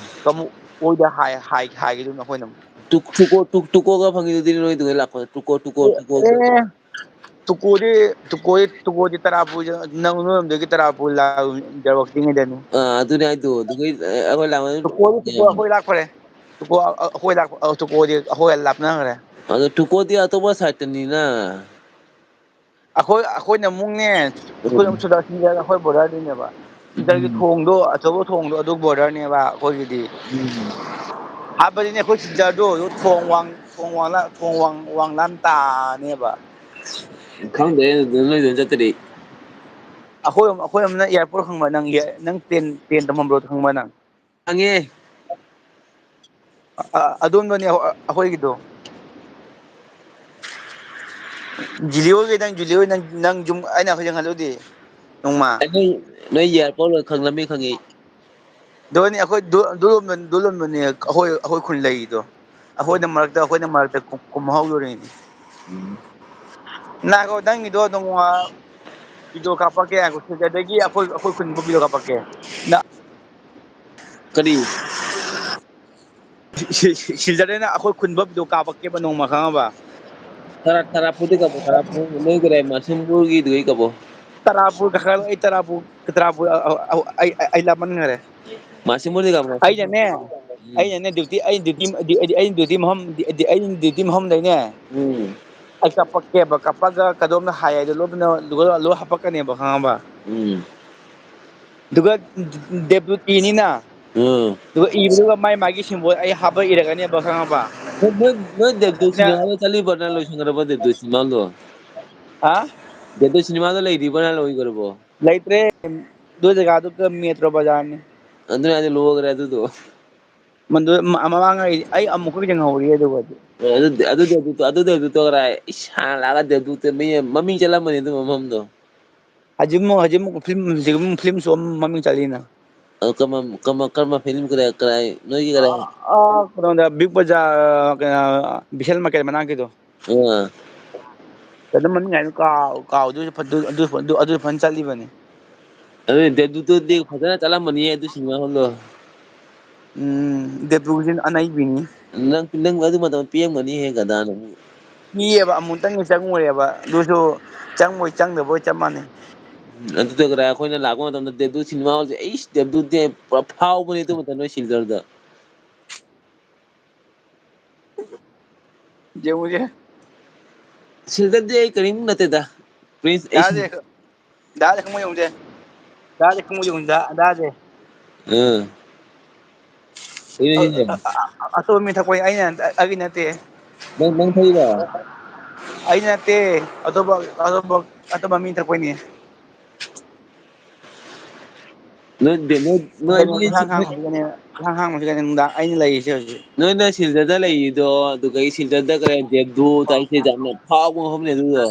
ꯀꯝꯃꯨ ꯑꯣꯏꯗ ꯍꯥꯏ-, ꯍꯥꯏ-, ꯍꯥꯏꯒꯤꯗꯣꯏꯅꯣ ꯑꯩꯈꯣꯏꯅ ꯑꯃꯨꯛ꯫ ꯇꯨ-, ꯇꯨꯀꯣ-, ꯇꯨ-, ꯇꯨꯀꯣꯒ ꯐꯪꯉꯤꯗꯨꯗꯤ ꯅꯣꯏꯗꯨꯗꯩ ꯂꯥꯛꯄꯗ, ꯇꯨꯀꯣ, ꯇꯨꯀꯣ, ꯑꯦ, ꯇꯨꯀꯣ꯫ ꯑꯦ, ꯇꯨꯀꯣꯗꯤ, ꯇꯨꯀꯣꯗꯤ, ꯇꯨꯀꯣꯗꯤ ꯇꯔꯥꯄꯨꯔ, ꯅꯪ ꯅꯣꯏꯔꯣꯝꯗꯒꯤ ꯇꯔꯥꯄꯨꯔ ꯂꯥꯛ-, ꯌꯧꯔꯛꯇ꯭ꯔꯤꯉꯩꯗꯅꯤ꯫ ꯑꯥ, ꯑꯗꯨꯅꯦ ꯍꯥꯏꯗꯣ꯫ ꯑꯗꯨꯒꯤ, ꯑ, ꯑꯩꯈꯣꯏ ꯂꯥꯛꯄꯗ ꯇꯨꯀꯣꯗꯤ, ꯇꯨꯀꯣ ꯑꯩꯈꯣꯏ ꯂꯥꯛꯈ꯭ꯔꯦ꯫ ꯇꯨꯀꯣ, ꯑ, ꯑꯩꯈꯣꯏ ꯂꯥꯛꯄ, ꯑ, ꯇꯨꯀꯣꯗꯤ ꯑꯩꯈꯣꯏ ꯂꯥꯞꯅꯈ꯭ꯔꯦ꯫ ꯑꯗꯣ ꯇꯨꯀꯣꯗꯤ ꯑꯇꯣꯞꯄ ꯁꯥꯏꯠꯇꯅꯤꯅ꯫ ꯑꯩꯈꯣꯏ, ꯑꯩꯈꯣꯏꯅ ꯑꯃꯨꯛꯅꯦ, ꯑꯩꯈꯣꯏꯅ ꯎꯝ꯫ ꯑꯃꯨꯛ ꯁꯤꯗ, ꯁꯤꯗ ꯑꯩꯈꯣꯏ ꯕꯣꯔꯗꯔꯗꯨꯅꯦꯕ꯫ ꯁꯤꯗꯒꯤ ꯎꯝ꯫ ꯊꯣꯡꯗꯣ, ꯑꯆꯧꯕ ꯊꯣꯡꯗꯣ ꯑꯗꯨ ꯕꯣꯔꯗꯔꯅꯦꯕ ꯑꯩꯈꯣꯏꯒꯤꯗꯤ꯫ ꯎꯝ꯫ ꯍꯥꯏꯕꯗꯤꯅꯦ, ꯑꯩꯈꯣꯏ ꯁꯤꯗꯗꯣ ꯊꯣꯡ ꯋꯥꯡ-, ꯊꯣꯡ ꯋꯥꯡꯂ-, ꯊꯣꯡ ꯋꯥꯡ-, ꯋꯥꯡꯂꯥꯟ ꯇꯥꯅꯦꯕ꯫ ꯈꯪꯗꯦ, ꯑꯗꯨ ꯅꯣꯏꯗ ꯆꯠꯇ꯭ꯔꯤ꯫ ꯑꯩꯈꯣꯏ, ꯑꯩꯈꯣꯏ ꯑꯃꯅ ꯑꯦꯌꯥꯔꯄꯣꯔꯠ ꯈꯪꯕ ꯅꯪ, ꯅꯪ ꯇ꯭ꯔꯦꯟ, ꯇ꯭ꯔꯦꯟ ꯇꯝꯐꯝ ꯔꯣꯗ ꯈꯪꯕ ꯅꯪ? ꯈꯪꯉꯦ꯫ ꯑ-, ꯑ-, ꯑꯗꯣꯝꯗꯅꯦ ꯑꯩꯈꯣꯏꯒꯤꯗꯣ꯫ ꯖꯨꯂꯤꯌꯣꯒꯤ ꯅꯪ, ꯖꯨꯂꯤꯌꯣ ꯅꯪ, ꯅꯪ ꯌꯨꯝ ꯑꯩꯅ ꯍꯧꯖꯤꯛ ꯍꯜꯂꯨꯗꯤ ꯅꯣꯡꯃ꯫ ꯑꯩ ꯅꯣꯏ, ꯅꯣꯏ ꯑꯦꯌꯥꯔꯄꯣꯔꯠ ꯂꯣꯏ ꯈꯪꯂꯝꯃꯤ ꯈꯪꯉꯤ꯫ ꯑꯗꯨꯅꯤ ꯑꯩꯈꯣꯏ ꯗꯨ-, ꯗꯨꯂꯣꯝꯗ-, ꯗꯨꯂꯣꯝꯗꯅꯦ ꯑꯩꯈꯣꯏ, ꯑꯩꯈꯣꯏ ꯈꯨꯟ ꯂꯩꯔꯤꯗꯣ꯫ ꯑꯩꯈꯣꯏꯅ ꯃꯔꯛꯇ, ꯑꯩꯈꯣꯏꯅ ꯃꯔꯛꯇ ꯀꯨꯝ-, ꯀꯨꯝꯍꯧꯗꯣꯔꯤꯅꯤ꯫ ꯎꯝ꯫ ꯉꯥꯏꯈꯣ, ꯅꯪꯒꯤꯗꯣ ꯑꯗꯨꯝ, ꯑ, ꯚꯤꯗꯤꯑꯣ ꯀꯥꯞꯄꯛꯀꯦ, ꯉꯥꯏꯈꯣ, ꯁꯤꯗꯒꯤ ꯑꯩꯈꯣꯏ, ꯑꯩꯈꯣꯏ ꯈꯨꯟꯕꯨ ꯚꯤꯗꯤꯑꯣ ꯀꯥꯞꯄꯛꯀꯦ꯫ ꯅ- ꯀꯔꯤ? ꯁꯤ-, ꯁꯤ-, ꯁꯤꯜꯆꯔꯗꯩꯅ ꯑꯩꯈꯣꯏ ꯈꯨꯟꯕꯝꯗꯣ ꯀꯥꯄꯛꯀꯦꯕ ꯅꯣꯡꯃ, ꯈꯪꯉꯕ? ꯇꯔꯥ-, ꯇꯔꯥꯄꯨꯗꯤ ꯀꯥꯄꯣ, ꯇꯔꯥꯄꯨ ꯅꯣꯏ ꯀꯗꯥꯏ ꯃꯥꯔꯁꯤꯡꯄꯨꯔꯒꯤꯗꯨꯗꯩ ꯀꯥꯄꯣ꯫ ꯇꯔꯥꯄꯨ ꯀꯥꯈꯠꯂ, ꯑꯩ ꯇꯔꯥꯄꯨ, ꯇꯔꯥꯄꯨ, ꯑ, ꯑ, ꯑ, ꯑꯩ, ꯑꯩ, ꯑꯩ ꯂꯥꯞꯃꯟꯈꯔꯦ꯫ ꯃꯥꯔꯁꯤꯡꯄꯨꯔꯗꯤ ꯀꯥꯄꯣ, ꯃꯥꯔꯁꯤꯡꯄꯨꯔ꯫ ꯑꯩꯅꯅꯦ, ꯎꯝ꯫ ꯑꯩꯅꯅꯦ, duty, ꯑꯩ duty, ꯑꯩ, ꯑꯩ duty ꯃꯐꯝ, ꯑꯩ duty ꯃꯐꯝꯗꯩꯅꯦ꯫ ꯎꯝ꯫ ꯑꯩ ꯀꯥꯄꯛꯀꯦꯕ, ꯀꯥꯄꯛꯑꯒ ꯀꯗꯣꯝꯗ ꯍꯥꯏ ꯍꯥꯏꯗꯣ ꯂꯣꯏꯅ, ꯂꯣꯏ, ꯂꯣꯏ ꯍꯥꯄꯛꯀꯅꯦꯕ, ꯈꯪꯉꯕ? ꯎꯝ꯫ ꯑꯗꯨꯒ ꯗꯦꯕꯗꯨꯠ ꯏꯅꯤꯅ꯫ ꯎꯝ꯫ ꯑꯗꯨꯒ ꯏꯕꯗꯨꯒ ꯃꯥꯏ ꯃꯥꯒꯤ symbol ꯑꯩ ꯍꯥꯞꯄ ꯏꯔꯛꯀꯅꯦꯕ, ꯈꯪꯉꯕ? ꯅꯣꯏ, ꯅꯣꯏ, ꯅꯣꯏ ꯗꯦꯕꯗꯨꯠ ꯅ-, ꯁꯤꯅꯦꯃꯥꯗꯣ ꯆꯠꯂꯤꯕꯣ? ꯅꯪ ꯂꯣꯏꯁꯟꯈ꯭ꯔꯕꯣ ꯗꯦꯕꯗꯨꯠ ꯁꯤꯅꯦꯃꯥꯗꯣ? ꯍꯥ? ꯗꯦꯕꯗꯨꯠ ꯁꯤꯅꯦꯃꯥꯗꯣ ꯂꯩꯔꯤꯕꯣ? ꯅꯪ ꯂꯣꯏꯈ꯭ꯔꯕꯣ? ꯂꯩꯇ꯭ꯔꯦ꯫ ꯑꯗꯨ ꯖꯒꯥꯗꯨ ꯄꯨꯔꯥ metro ꯕꯖꯥꯔꯅꯤ꯫ ꯑꯗꯨꯅ ꯑꯩꯗꯤ ꯂꯣꯏꯈ꯭ꯔꯦ ꯑꯗꯨꯗꯣ꯫ ꯃꯗꯨ ꯃ-, ꯃꯃꯥꯡ ꯑꯩ, ꯑꯩ ꯑꯃꯨꯛꯈꯛ ꯌꯦꯡꯍꯧꯔꯤ ꯑꯗꯨꯒꯗꯤ꯫ ꯑꯦ, ꯑꯗꯨꯗꯤ, ꯑꯗꯨꯗꯤ ꯑꯗꯨ, ꯑꯗꯨꯗꯤ ꯑꯗꯨ ꯇꯣꯛꯈ꯭ꯔꯦ꯫ ꯏꯁ, ꯍꯥꯟꯅ ꯂꯥꯛꯑꯒ ꯗꯦꯕꯗꯨꯠꯇ ꯃꯤ ꯃꯃꯤꯡ ꯆꯠꯂꯝꯕꯅꯤ ꯑꯗꯨ ꯃꯐꯝꯗꯣ꯫ ꯍꯧꯖꯤꯛ ꯑꯃꯨꯛ, ꯍꯧꯖꯤꯛ ꯑꯃꯨꯛ film, ꯍꯧꯖꯤꯛ ꯑꯃꯨꯛ film show ꯑꯃ ꯃꯃꯤꯡ ꯆꯠꯂꯤꯅ꯫ ꯑ, ꯀꯔꯝꯕ, ꯀꯔꯝꯕ, ꯀꯔꯝꯕ film? ꯀꯗꯥꯏ, ꯀꯗꯥꯏ, ꯅꯣꯏꯒꯤ ꯀꯗꯥꯏ? ꯑꯥ, ꯑꯥ, ꯀꯩꯅꯣꯗ, Big Bazaar, ꯀꯩꯅꯣ, ꯕꯤꯁꯥꯜ market ꯃꯅꯥꯛꯀꯤꯗꯣ꯫ ꯑꯥ꯫ ꯑꯗꯨ ꯃꯃꯤꯡ ꯍꯥꯏꯗꯣ ꯀꯥꯎ-, ꯀꯥꯎ-, ꯑꯗꯨ, ꯑꯗꯨ, ꯑꯗꯨ, ꯑꯗꯨ ꯐꯖꯅ ꯆꯠꯂꯤꯕꯅꯤ꯫ ꯑꯗꯨ ꯗꯦꯕꯗꯨꯠꯇꯨꯗꯤ ꯐꯖꯅ ꯆꯠꯂꯝꯃꯅꯤꯌꯦ ꯑꯗꯨ cinema hall ꯗꯣ꯫ ꯎꯝ, ꯗꯦꯕꯗꯨꯠꯁꯤꯅ ꯑꯅꯩꯕꯤꯅꯤ꯫ ꯅꯪ, ꯅꯪ ꯑꯗꯨ ꯃꯇꯝ ꯄꯤꯔꯝꯒꯅꯤꯍꯦ, ꯒꯗꯥ ꯅꯪ꯫ ꯄꯤꯌꯦꯕ, ꯑꯃꯨꯛꯇꯪꯗꯤ ꯆꯪꯉꯨꯔꯦꯕ, ꯑꯗꯨꯁꯨ ꯆꯪꯕꯣꯏ ꯆꯪꯗꯕꯣꯏ ꯆꯞ ꯃꯥꯟꯅꯩ꯫ ꯎꯝ, ꯑꯗꯨꯗ ꯀꯗꯥꯏ ꯑꯩꯈꯣꯏꯅ ꯂꯥꯛꯄ ꯃꯇꯝꯗ ꯗꯦꯕꯗꯨꯠ cinema hall ꯁꯦ, ꯏꯁ, ꯗꯦꯕꯗꯨꯠꯇꯤ ꯄꯨꯔꯥ ꯐꯥꯎꯕꯅꯦ ꯑꯗꯨ ꯃꯇꯝꯗ ꯅꯣꯏ ꯁꯤꯜꯆꯔꯗ꯫ ꯌꯦꯡꯉꯨꯁꯦ꯫ ꯁꯤꯜꯆꯔꯗꯤ ꯑꯩ ꯀꯔꯤꯝ ꯅꯠꯇꯦꯗ꯫ Prince ꯑꯩ ꯗꯥꯁꯦ, ꯗꯥꯁꯦ ꯈꯪꯕ꯭ꯔꯥ ꯌꯦꯡꯉꯨꯁꯦ꯫ ꯗꯥꯁꯦ ꯈꯪꯕ꯭ꯔꯥ ꯌꯦꯡꯉꯨꯁꯦ, ꯗꯥ-, ꯗꯥꯁꯦ꯫ ꯑꯥ꯫ ꯀꯩꯅꯣ ꯑ-, ꯁꯤꯁꯦ? ꯑ-, ꯑ-, ꯑ-, ꯑꯇꯣꯞꯄ ꯃꯤ ꯊꯛꯄꯅꯤ, ꯑꯩꯅ, ꯑꯩꯒꯤ ꯅꯠꯇꯦ꯫ ꯅꯪ, ꯅꯪ ꯊꯛꯏꯔꯣ? ꯑꯩꯅ ꯅꯠꯇꯦ꯫ ꯑꯇꯣꯞꯄ, ꯑꯇꯣꯞꯄ, ꯑꯇꯣꯞꯄ ꯃꯤ ꯊꯛꯄꯩꯅꯦ꯫ ꯅꯣꯏ ꯗꯦ-, ꯅꯣꯏ, ꯅꯣꯏ ꯍꯟꯗꯛ ꯑꯅꯤ ꯏꯟꯁꯥꯡ ꯁꯤ-, ꯅꯣꯏ ꯍꯥꯡꯕꯁꯤꯗꯅꯦ, ꯏꯟꯁꯥꯡ ꯍꯥꯡꯕꯁꯤꯗꯅꯦ ꯅꯨꯡꯗꯥꯡ ꯑꯩꯅ ꯂꯩꯔꯤꯁꯦ ꯍꯧꯖꯤꯛ꯫ ꯅꯣꯏꯅ ꯁꯤꯜꯆꯔꯗ ꯂꯩꯔꯤꯗꯣ, ꯑꯗꯨꯒ ꯑꯩ ꯁꯤꯜꯆꯔꯗ ꯀꯔꯤ ꯗꯦꯕꯗꯨ ꯇꯥꯏꯁꯦ ꯌꯥꯝꯅ ꯐꯥꯎꯕ ꯃꯐꯝꯅꯦ ꯑꯗꯨꯗꯣ꯫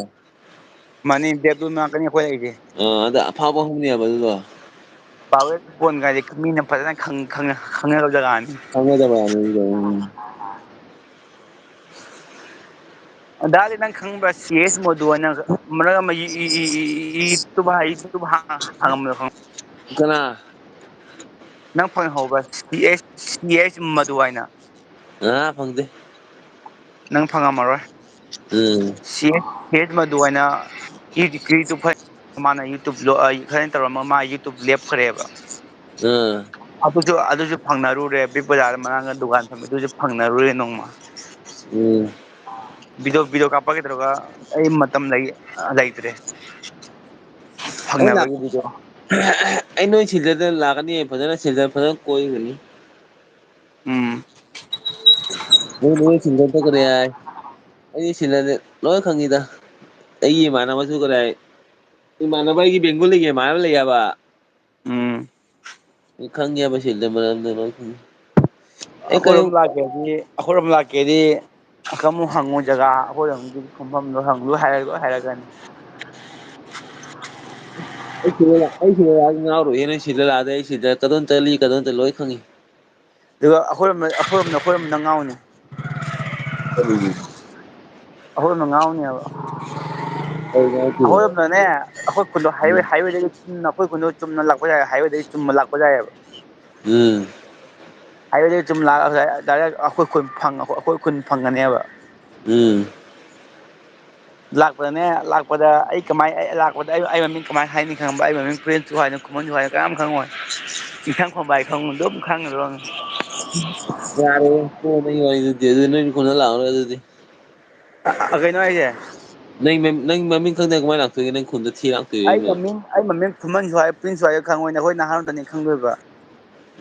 ꯃꯥꯅꯤ, ꯗꯦꯕꯗꯨ ꯃꯅꯥꯛꯇꯅꯤ ꯑꯩꯈꯣꯏ ꯂꯩꯔꯤꯁꯦ꯫ ꯑ, ꯑꯗ ꯑꯐꯥꯎꯕ ꯃꯐꯝꯅꯦꯕ ꯑꯗꯨꯗꯣ꯫ ꯄꯥꯋꯔ ꯀꯣꯟ ꯀꯥꯏꯁꯦ ꯃꯤꯅ ꯐꯖꯅ ꯈꯪ-, ꯈꯪꯅ-, ꯈꯪꯅꯔꯕ ꯖꯒꯥꯅꯤ꯫ ꯈꯪꯅꯗꯕ ꯃꯤꯗꯣ, ꯎꯝ꯫ ꯗꯥꯗꯤ ꯅꯪ ꯈꯪꯕ꯭ꯔꯥ? ꯁꯤ ꯑꯦꯁ ꯃꯣꯗꯨ ꯍꯥꯏꯅ ꯃꯔꯛ ꯑꯃ ꯌꯨ-, ꯌꯨ-, ꯌꯨ-, ꯌꯨ-, YouTube ꯍꯥꯡ-, ꯍꯥꯡꯉꯝꯕꯗꯣ ꯈꯪ-, ꯀꯅꯥ? ꯅꯪ ꯐꯪꯍꯧꯕ꯭ꯔꯥ? ꯁꯤ ꯑꯦꯁ, ꯁꯤ ꯑꯦꯁ ꯃꯗꯨ ꯍꯥꯏꯅ꯫ ꯑ ꯐꯪꯗꯦ꯫ ꯅꯪ ꯐꯪꯉꯝꯃꯔꯣꯏ꯫ ꯎꯝ꯫ ꯁꯤ ꯍꯦꯠ ꯃꯗꯨ ꯍꯥꯏꯅ ꯌꯨꯇ꯭ꯌꯨꯕ ꯈꯔ ꯃꯥꯅ ꯌꯨꯇ꯭ꯌꯨꯕ ꯂꯣ-, ꯑ, ꯈꯔ ꯇꯧꯔꯝꯃ ꯃꯥ ꯌꯨꯇ꯭ꯌꯨꯕ ꯂꯦꯞꯈ꯭ꯔꯦꯕ꯫ ꯑꯥ꯫ ꯑꯗꯨꯁꯨ, ꯑꯗꯨꯁꯨ ꯐꯪꯅꯔꯨꯔꯦ꯫ ꯕꯤꯛ ꯕꯖꯥꯔꯗ ꯃꯅꯥꯛꯇ ꯗꯨꯀꯥꯟ ꯐꯝꯃꯤ, ꯑꯗꯨꯁꯨ ꯐꯪꯅꯔꯨꯔꯦ ꯅꯣꯡꯃ꯫ ꯎꯝ꯫ ꯚꯤꯗꯤꯑꯣ, ꯚꯤꯗꯤꯑꯣ ꯀꯥꯞꯄꯛꯀꯦ ꯇꯧꯔꯒ ꯑꯩ ꯃꯇꯝ ꯂꯩ-, ꯂꯩꯇ꯭ꯔꯦ ꯑꯩ ꯂꯥꯛ-, ꯐꯪꯅꯕꯒꯤ ꯚꯤꯗꯤꯑꯣ꯫ ꯑꯩ ꯅꯣꯏ ꯁꯤꯜꯆꯔꯗ ꯂꯥꯛꯀꯅꯤ, ꯐꯖꯅ ꯁꯤꯜꯆꯔ ꯐꯖꯅ ꯀꯣꯏꯒꯅꯤ꯫ ꯎꯝ꯫ ꯅꯣꯏ ꯅꯣꯏ ꯁꯤꯜꯆꯔ ꯆꯠꯈ꯭ꯔꯦ ꯍꯥꯏ꯫ ꯑꯩ ꯁꯤꯜꯆꯔꯗ ꯂꯣꯏ ꯈꯪꯉꯤꯗ꯫ ꯑꯩꯒꯤ ꯏꯃꯥꯟꯅꯕꯁꯨ ꯈꯔ ꯍꯥꯏ꯫ ꯏꯃꯥꯟꯅꯕ ꯑꯩꯒꯤ ꯕꯦꯡꯒꯣꯂꯤꯒꯤ ꯏꯃꯥꯟꯅꯕ ꯂꯩ ꯍꯥꯏꯕ꯫ ꯎꯝ꯫ ꯑꯩ ꯈꯪꯉꯦꯕ ꯁꯤꯜꯆꯔ ꯃꯔꯝꯗ ꯂꯣꯏ ꯈꯪꯉꯤ꯫ ꯑꯩ ꯀꯩꯅꯣ ꯑꯩꯈꯣꯏꯔꯣꯝ ꯂꯥꯛꯀꯦꯗꯤ, ꯑꯩꯈꯣꯏꯔꯣꯝ ꯂꯥꯛꯀꯦꯗꯤ ꯀꯃꯨꯛ ꯍꯪꯉꯨ ꯖꯒꯥ, ꯑꯩꯈꯣꯏꯔꯣꯝꯒꯤ ꯈꯨꯝꯐꯝꯗꯣ ꯍꯪ-, ꯂꯣꯏ ꯍꯥꯏꯔ-, ꯂꯣꯏ ꯍꯥꯏꯔꯛꯀꯅꯤ꯫ ꯑꯩ ꯁꯤꯗ ꯂꯥꯛ-, ꯑꯩ ꯁꯤꯗ ꯂꯥꯛꯑꯗꯤ ꯉꯥꯎꯔꯣꯏꯍꯦ, ꯅꯪ ꯁꯤꯗ ꯂꯥꯛꯑꯗꯤ ꯑꯩ ꯁꯤꯗ ꯀꯗꯣꯝ ꯆꯠꯂꯤ, ꯀꯗꯣꯝ ꯆꯠꯂꯤ ꯂꯣꯏ ꯈꯪꯉꯤ꯫ ꯑꯗꯨꯒ ꯑꯩꯈꯣꯏꯔꯣꯝꯗ, ꯑꯩꯈꯣꯏꯔꯣꯝꯗ, ꯑꯩꯈꯣꯏꯔꯣꯝꯗ ꯉꯥꯎꯅꯤ꯫ ꯀꯔꯤꯒꯤ? ꯑꯩꯈꯣꯏꯔꯣꯝꯗ ꯉꯥꯎꯅꯦꯕ꯫ ꯀꯔꯤꯒꯤ ꯉꯥꯎꯔꯛꯇꯣꯏꯕ? ꯑꯩꯈꯣꯏꯔꯣꯝꯗꯅꯦ, ꯑꯩꯈꯣꯏ ꯈꯨꯟꯗꯣ ꯍꯥꯏꯋꯦ, ꯎꯝ꯫ ꯍꯥꯏꯋꯦꯗꯒꯤ ꯆꯨꯝꯅ, ꯑꯩꯈꯣꯏ ꯈꯨꯟꯗꯣ ꯆꯨꯝꯅ ꯂꯥꯛꯄ ꯌꯥꯏ, ꯍꯥꯏꯋꯦꯗꯒꯤ ꯆꯨꯝꯅ ꯂꯥꯛꯄ ꯌꯥꯏꯑꯕ꯫ ꯎꯝ꯫ ꯍꯥꯏꯋꯦꯗꯒꯤ ꯆꯨꯝ ꯂꯥꯛꯑꯒ ꯗꯥꯏꯔꯦꯛ ꯑꯩꯈꯣꯏ ꯈꯨꯟ ꯐꯪ-, ꯑꯩꯈꯣꯏ ꯈꯨꯟ ꯐꯪꯒꯅꯦꯕ꯫ ꯎꯝ꯫ ꯂꯥꯛꯄꯗꯅꯦ, ꯂꯥꯛꯄꯗ ꯑꯩ ꯀꯃꯥꯏ-, ꯑꯩ ꯂꯥꯛꯄꯗ ꯑꯩ, ꯑꯩ ꯃꯃꯤꯡ ꯀꯃꯥꯏ ꯍꯥꯏꯅꯤ ꯈꯪꯕ꯭ꯔꯥ? ꯑꯩ ꯃꯃꯤꯡ ꯄ꯭ꯔꯤꯟꯁꯁꯨ ꯍꯥꯏꯅꯤ, ꯈꯨꯃꯟꯁꯨ ꯍꯥꯏꯅꯤ, ꯀꯅꯥꯝ ꯈꯪꯉꯣꯏ꯫ ꯏꯊꯪ ꯈꯣꯡꯕꯥꯏ ꯈꯪꯉꯨ, ꯑꯗꯨꯝ ꯈꯪꯉꯗꯧꯅꯤ꯫ ꯌꯥꯔꯦ, ꯇꯣꯛꯑꯣ ꯅꯪꯒꯤ ꯋꯥꯔꯤꯗꯨꯗꯤ꯫ ꯑꯗꯨꯗꯤ ꯅꯣꯏ ꯈꯨꯟꯗ ꯂꯥꯛꯑꯔꯣꯏ ꯑꯗꯨꯗꯤ꯫ ꯑ, ꯑ, ꯀꯩꯅꯣ ꯍꯥꯏꯁꯦ? ꯅꯪ ꯃ-, ꯅꯪ ꯃꯃꯤꯡ ꯈꯪꯗꯅ ꯀꯃꯥꯏ ꯂꯥꯛꯇꯣꯏꯒꯦ? ꯅꯪ ꯈꯨꯟꯗ ꯊꯤ ꯂꯥꯛꯇꯣꯏꯅꯣ ꯑꯩ ꯑꯩꯅ? ꯃꯃꯤꯡ, ꯑꯩ ꯃꯃꯤꯡ ꯈꯨꯃꯟꯁꯨ ꯍꯥꯏ, ꯄ꯭ꯔꯤꯟꯁꯁꯨ ꯍꯥꯏ ꯈꯪꯉꯣꯏ, ꯅꯈꯣꯏ ꯅꯍꯥꯔꯣꯟꯗꯅꯤ ꯈꯪꯗꯣꯏꯕ꯫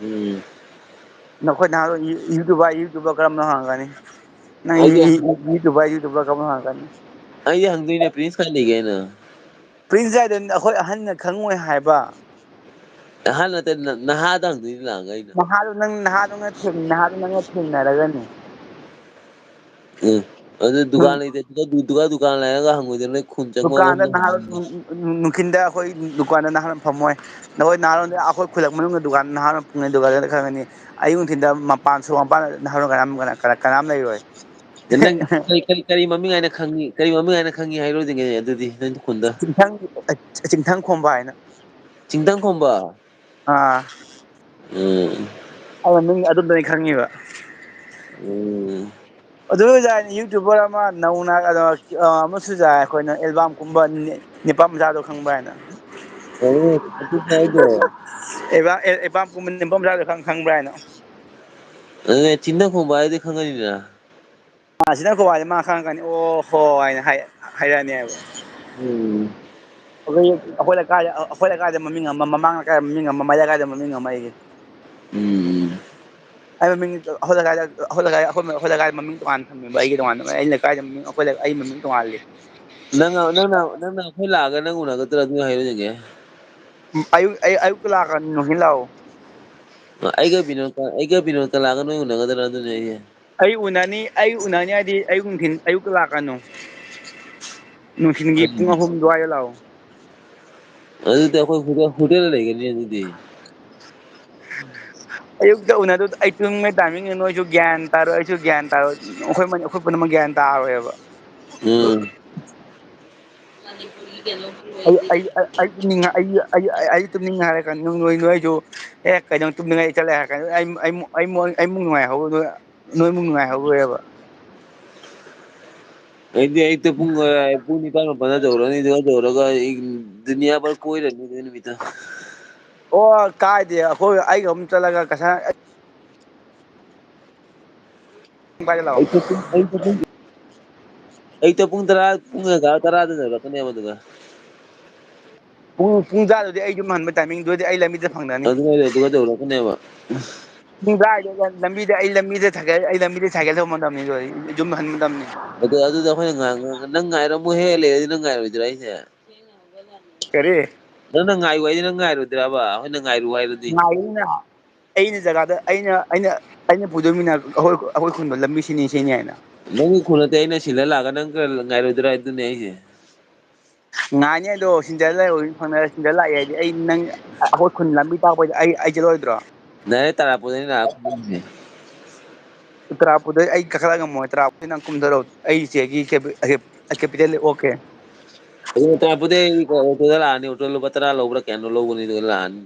ꯎꯝ꯫ ꯅꯈꯣꯏ ꯅꯍꯥꯔꯣꯟ ꯌꯨ-, YouTuber, YouTuber ꯀꯔꯝꯕꯅꯣ ꯍꯪꯉꯛꯀꯅꯤ? ꯅꯪ ꯑꯩꯗꯤ ꯌꯨ-, ꯌꯨ-, YouTuber, YouTuber ꯀꯔꯝꯕꯅꯣ ꯍꯪꯉꯛꯀꯅꯤ? ꯑꯩꯗꯤ ꯍꯪꯗꯣꯏꯅꯦ, ꯄ꯭ꯔꯤꯟꯁ ꯀꯥꯏ ꯂꯩꯒꯦ ꯍꯥꯏꯅ꯫ ꯄ꯭ꯔꯤꯟꯁ ꯍꯥꯏꯗꯣ ꯑꯩꯈꯣꯏ ꯑꯍꯟꯅ ꯈꯪꯉꯣꯏ ꯍꯥꯏꯕ꯫ ꯑꯍꯟ ꯅꯠꯇꯦ, ꯅ-, ꯅꯍꯥꯗ ꯍꯪꯗꯣꯏꯅꯤ ꯂꯥꯛꯑꯒ ꯑꯩꯅ꯫ ꯅꯍꯥꯗꯣ ꯅꯪ, ꯅꯍꯥꯗꯣ ꯅꯪ ꯊꯦꯡ-, ꯅꯍꯥꯗꯣ ꯅꯪꯒ ꯊꯦꯡꯅꯔꯒꯅꯤ꯫ ꯎꯝ꯫ ꯑꯗꯨ ꯗꯨꯀꯥꯟ ꯂꯩꯇꯦ꯫ ꯗꯨꯀꯥꯟ, ꯗꯨꯀꯥꯟ, ꯗꯨꯀꯥꯟ ꯂꯩꯔꯒ ꯍꯪꯉꯣꯏꯗꯣꯏꯔꯣ? ꯅꯣꯏ ꯈꯨꯟ ꯆꯪꯉꯣꯏ ꯗꯨꯀꯥꯟꯗ ꯍꯥꯏꯕ꯭ꯔꯣ ꯅꯍꯥꯟ ꯅꯍꯥꯟ? ꯅꯨꯡ-, ꯅꯨꯡ-, ꯅꯨꯡꯊꯤꯟꯗ ꯑꯩꯈꯣꯏ ꯗꯨꯀꯥꯟꯗ ꯅꯍꯥꯟ ꯐꯝꯃꯣꯏ꯫ ꯅꯈꯣꯏ ꯅꯍꯥꯟ ꯑꯩꯈꯣꯏ ꯈꯨꯜꯂꯛ ꯃꯅꯨꯡꯗ ꯗꯨꯀꯥꯟ ꯅꯍꯥꯟ ꯄꯨꯡ ꯗꯨꯀꯥꯟꯗ ꯈꯪꯒꯅꯤ꯫ ꯑꯌꯨꯛ ꯅꯨꯡꯊꯤꯟꯗ ꯃꯄꯥꯟ, ꯁꯣꯔꯣꯛ ꯃꯄꯥꯟ ꯅꯍꯥꯟ ꯀꯅꯥꯝ, ꯀꯅꯥ-, ꯀꯅꯥ-, ꯀꯅꯥꯝ ꯂꯩꯔꯣꯏ꯫ ꯅꯪ ꯀꯔꯤ, ꯀꯔꯤ, ꯀꯔꯤ ꯃꯃꯤꯡ ꯍꯥꯏꯅ ꯈꯪꯉꯤ? ꯀꯔꯤ ꯃꯃꯤꯡ ꯍꯥꯏꯅ ꯈꯪꯉꯤ ꯍꯥꯏꯔꯣꯏꯗꯤꯉꯩ ꯑꯗꯨꯗꯤ ꯅꯪ ꯈꯨꯟꯗ? ꯆꯤꯡꯊꯪ, ꯆꯤꯡꯊꯪ ꯈꯣꯝꯕ ꯍꯥꯏꯅ꯫ ꯆꯤꯡꯊꯪ ꯈꯣꯝꯕ? ꯑꯥ꯫ ꯎꯝ꯫ ꯑꯩ ꯃꯃꯤꯡ ꯑꯗꯨꯝꯗꯅꯤ ꯈꯪꯉꯤꯕ꯫ ꯎꯝ꯫ ꯑꯗꯨ ꯌꯥꯏ, YouTuber ꯑꯃ ꯅꯧꯅ, ꯑꯗꯣ, ꯑ, ꯑꯃꯁꯨ ꯌꯥꯏ, ꯑꯩꯈꯣꯏꯅ album ꯀꯨꯝꯕ ꯅꯦ-, ꯅꯦꯄꯥ ꯃꯆꯥꯗꯣ ꯈꯪꯕ꯭ꯔꯥ ꯍꯥꯏꯅ? ꯑꯣ, ꯑꯗꯨ ꯍꯥꯏꯗꯣ꯫ Album, ꯑꯦ-, album ꯀꯨꯝꯕ ꯅꯦꯄꯥ ꯃꯆꯥꯗꯣ ꯈꯪ-, ꯈꯪꯕ꯭ꯔꯥ ꯍꯥꯏꯅ? ꯑꯗꯨꯅꯦ, ꯊꯤꯟꯅ ꯈꯣꯡꯕ ꯍꯥꯏꯗꯤ ꯈꯪꯒꯅꯤꯗꯅ꯫ ꯑ, ꯁꯤꯅ ꯈꯣꯡꯕ ꯍꯥꯏꯗꯤ ꯃꯥ ꯈꯪꯉꯛꯀꯅꯤ, "ꯑꯣ ꯍꯣ" ꯍꯥꯏꯅ ꯍꯥꯏ-, ꯍꯥꯏꯔꯛꯑꯅꯦꯕ꯫ ꯎꯝ꯫ ꯑꯩꯈꯣꯏ, ꯑꯩꯈꯣꯏ ꯂꯩꯀꯥꯏꯗ, ꯑꯩꯈꯣꯏ ꯂꯩꯀꯥꯏꯗ ꯃꯃꯤꯡ ꯑꯃ, ꯃꯃꯥꯡ ꯂꯩꯀꯥꯏꯗ ꯃꯃꯤꯡ ꯑꯃ, ꯃꯌꯥꯏ ꯂꯩꯀꯥꯏꯗ ꯃꯃꯤꯡ ꯑꯃ ꯑꯩꯒꯤ꯫ ꯎꯝ꯫ ꯑꯩ ꯃꯃꯤꯡ, ꯑꯩꯈꯣꯏ ꯂꯩꯀꯥꯏꯗ, ꯑꯩꯈꯣꯏ ꯂꯩꯀꯥꯏ, ꯑꯩꯈꯣꯏ, ꯑꯩꯈꯣꯏ ꯂꯩꯀꯥꯏꯗ ꯃꯃꯤꯡ ꯇꯣꯉꯥꯟꯅ ꯊꯝꯃꯦꯕ, ꯑꯩꯒꯤ ꯇꯣꯉꯥꯟꯅ, ꯑꯩ ꯂꯩꯀꯥꯏꯗ ꯃꯃꯤꯡ, ꯑꯩꯈꯣꯏ ꯂꯩ-, ꯑꯩ ꯃꯃꯤꯡ ꯇꯣꯉꯥꯜꯂꯤ꯫ ꯅꯪ, ꯅꯪꯅ, ꯅꯪꯅ ꯑꯩꯈꯣꯏ ꯂꯥꯛꯑꯒ ꯅꯪ ꯎꯅꯒꯗ꯭ꯔꯥ ꯑꯗꯨ ꯍꯥꯏꯔꯛꯑꯣꯅꯦ꯫ ꯎꯝ, ꯑꯌꯨꯛ, ꯑꯩ, ꯑꯌꯨꯛꯇ ꯂꯥꯛꯀꯅꯤ, ꯅꯨꯡꯊꯤꯜ ꯂꯥꯛꯑꯣ꯫ ꯑꯩꯒ ꯕꯤꯅꯣꯗꯀ, ꯑꯩꯒ ꯕꯤꯅꯣꯗꯀ ꯂꯥꯛꯑꯒ ꯅꯣꯏ ꯎꯅꯒꯗ꯭ꯔꯥ ꯑꯗꯨꯅꯦ ꯑꯩꯁꯦ꯫ ꯑꯩ ꯎꯅꯅꯤ, ꯑꯩ ꯎꯅꯅꯤ ꯍꯥꯏꯗꯤ ꯑꯌꯨꯛ ꯅꯨꯡꯊꯤꯜ, ꯑꯌꯨꯛꯇ ꯂꯥꯛꯀꯅꯨ꯫ ꯅꯨꯡꯊꯤꯜꯒꯤ ꯄꯨꯡ ꯑꯍꯨꯝ ꯑꯗꯨꯋꯥꯏꯗ ꯂꯥꯛꯑꯣ꯫ ꯑꯗꯨꯗꯤ ꯑꯩꯈꯣꯏ ꯍꯣꯇꯦꯜ, ꯍꯣꯇꯦꯜꯗ ꯂꯩꯒꯅꯤ ꯑꯗꯨꯗꯤ꯫ ꯑꯌꯨꯛꯇ ꯎꯅꯗꯧꯗꯣ ꯑꯩ ꯇꯨꯝꯕꯩ timing ꯅꯤ, ꯅꯣꯏꯁꯨ ꯒ꯭ꯌꯥꯟ ꯇꯥꯔꯣꯏ, ꯑꯩꯁꯨ ꯒ꯭ꯌꯥꯟ ꯇꯥꯔꯣꯏ, ꯑꯩꯈꯣꯏ ꯃꯅꯤ-, ꯑꯩꯈꯣꯏ ꯄꯨꯝꯅꯃꯛ ꯒ꯭ꯌꯥꯟ ꯇꯥꯔꯣꯏꯕ꯫ ꯎꯝ꯫ ꯑꯩ, ꯑꯩ, ꯑꯩ, ꯑꯩ ꯇꯨꯝꯅꯤꯡꯉ-, ꯑꯩ, ꯑꯩ, ꯑꯩ ꯇꯨꯝꯅꯤꯡꯉꯦ ꯍꯥꯏꯔꯀꯥꯟꯗ ꯅꯣꯏ, ꯅꯣꯏꯁꯨ, "ꯑꯦ, ꯀꯩꯗꯧ ꯇꯨꯝꯅꯤꯡꯉꯦ?" ꯆꯠꯂꯦ ꯍꯥꯏꯔ ꯀꯥꯟꯗ ꯑꯩ, ꯑꯩ, ꯑꯩ, ꯑꯩꯃꯨꯛ ꯅꯨꯡꯉꯥꯏꯍꯧꯔꯣꯏ, ꯅꯣꯏ, ꯅꯣꯏꯃꯨꯛ ꯅꯨꯡꯉꯥꯏꯍꯧꯔꯣꯏꯕ꯫ ꯑꯩꯗꯤ ꯑꯌꯨꯛꯇ ꯄꯨꯡ, ꯑ, ꯄꯨꯡ ꯅꯤꯄꯥꯟ ꯃꯥꯄꯟꯗ ꯌꯧꯔꯅꯤ, ꯑꯗꯨꯒ ꯌꯧꯔꯒ ꯑꯩ ꯗꯨꯅꯤꯌꯥ ꯚꯔ ꯀꯣꯏꯔꯅꯤ ꯑꯗꯨ ꯅꯨꯃꯤꯠꯇꯣ꯫ ꯑꯣ, ꯀꯥꯏꯗꯦ, ꯑꯩꯈꯣꯏ, ꯑꯩꯒ ꯑꯃꯨꯛ ꯆꯠꯂꯒ ꯀꯁꯥ-, ꯄꯥꯏꯔ ꯂꯥꯛꯑꯣ꯫ ꯑꯌꯨꯛꯇ ꯄꯨꯡ, ꯑꯌꯨꯛꯇ ꯄꯨꯡ, ꯑꯌꯨꯛꯇ ꯄꯨꯡ ꯇꯔꯥ, ꯄꯨꯡ ꯑꯦꯒꯥꯔꯣ ꯇꯔꯥꯗ ꯌꯧꯔꯛꯀꯅꯦꯕ ꯑꯗꯨꯒ꯫ ꯄꯨꯡ, ꯄꯨꯡ ꯇꯔꯥꯗꯨꯗꯤ ꯑꯩ ꯌꯨꯝ ꯍꯟꯕ timing ꯗꯨꯗꯤ ꯑꯩ ꯂꯝꯕꯤꯗ ꯐꯪꯅꯅꯤ꯫ ꯑꯗꯨꯅ ꯑꯗꯨꯒ ꯌꯧꯔꯛꯀꯅꯦꯕ꯫ ꯄꯨꯡ ꯇꯔꯥꯗ ꯂꯝꯕꯤꯗ, ꯑꯩ ꯂꯝꯕꯤꯗ ꯁꯥꯏꯀꯜ, ꯑꯩ ꯂꯝꯕꯤꯗ ꯁꯥꯏꯀꯜ ꯊꯧꯕ ꯃꯇꯝꯅꯤ ꯑꯗꯣ ꯑꯩ ꯌꯨꯝ ꯍꯟꯕ ꯃꯇꯝꯅꯤ꯫ ꯑꯗꯨ, ꯑꯗꯨꯗ ꯑꯩꯈꯣꯏꯅ ꯉꯥꯏ-, ꯉꯥꯏ-, ꯅꯪ ꯉꯥꯏꯔꯝꯃꯨꯍꯦ ꯂꯩꯔꯗꯤ ꯅꯪ ꯉꯥꯏꯔꯣꯏꯗ꯭ꯔꯥ ꯍꯥꯏꯁꯦ? ꯀꯔꯤ? ꯅꯪꯅ ꯉꯥꯏꯌꯨ ꯍꯥꯏꯗꯤ ꯅꯪ ꯉꯥꯏꯔꯣꯏꯗ꯭ꯔꯕ? ꯑꯩꯈꯣꯏꯅ ꯉꯥꯏꯔꯨ ꯍꯥꯏꯔꯗꯤ? ꯉꯥꯏꯔꯤꯅ꯫ ꯑꯩꯅ ꯖꯒꯥꯗ, ꯑꯩꯅ, ꯑꯩꯅ, ꯑꯩꯅ ꯄꯨꯗꯣꯏꯃꯤꯅ ꯑꯩꯈꯣꯏ, ꯑꯩꯈꯣꯏ ꯈꯨꯟꯗꯣ ꯂꯝꯕꯤ ꯁꯤꯅꯤ, ꯁꯤꯅꯤ ꯍꯥꯏꯅ꯫ ꯅꯪꯒꯤ ꯈꯨꯟ ꯅꯠꯇꯦ, ꯑꯩꯅ ꯁꯤꯜꯂ ꯂꯥꯛꯑꯒ ꯅꯪ ꯉꯥꯏꯔꯣꯏꯗ꯭ꯔꯥ ꯑꯗꯨꯅꯦ ꯑꯩꯁꯦ꯫ ꯉꯥꯏꯅꯤ ꯑꯗꯣ, ꯁꯤꯟꯗ ꯂꯩꯔꯣꯏ, ꯐꯪꯅ ꯁꯤꯟꯗ ꯂꯥꯛꯑꯦ ꯍꯥꯏꯗꯤ ꯑꯩ ꯅꯪ ꯑꯩꯈꯣꯏ ꯈꯨꯟ ꯂꯝꯕꯤ ꯇꯥꯛꯄꯩꯗꯤ ꯑꯩ, ꯑꯩ ꯆꯦꯜꯂꯣꯏꯗ꯭ꯔꯣ? ꯗꯥꯏꯔꯦꯛ ꯇꯔꯥꯄꯨꯗꯩꯅ ꯂꯥꯛꯑ ꯀꯨꯝꯗꯣꯏꯅꯦ꯫ ꯇꯔꯥꯄꯨꯗ ꯑꯩ ꯀꯥꯈꯠꯂ ꯉꯝꯃꯣꯏ, ꯇꯔꯥꯄꯨꯗ ꯅꯪ ꯀꯨꯝꯊꯔꯣ, ꯑꯩ ꯆꯦꯒꯤ ꯀꯦꯄꯤ-, ꯀꯦꯄꯤꯇꯦꯜ, ꯑꯣꯀꯦ꯫ ꯑꯗꯨ ꯇꯔꯥꯄꯨꯗꯩ ꯑꯩ ꯑꯣꯇꯣꯗ ꯂꯥꯛꯑꯅꯤ, ꯑꯣꯇꯣ ꯂꯨꯄꯥ ꯇꯔꯥ ꯂꯧꯕ꯭ꯔꯥ ꯀꯌꯥꯅꯣ ꯂꯧꯕꯅꯤ, ꯑꯗꯨꯒ ꯂꯥꯛꯑꯅꯤ꯫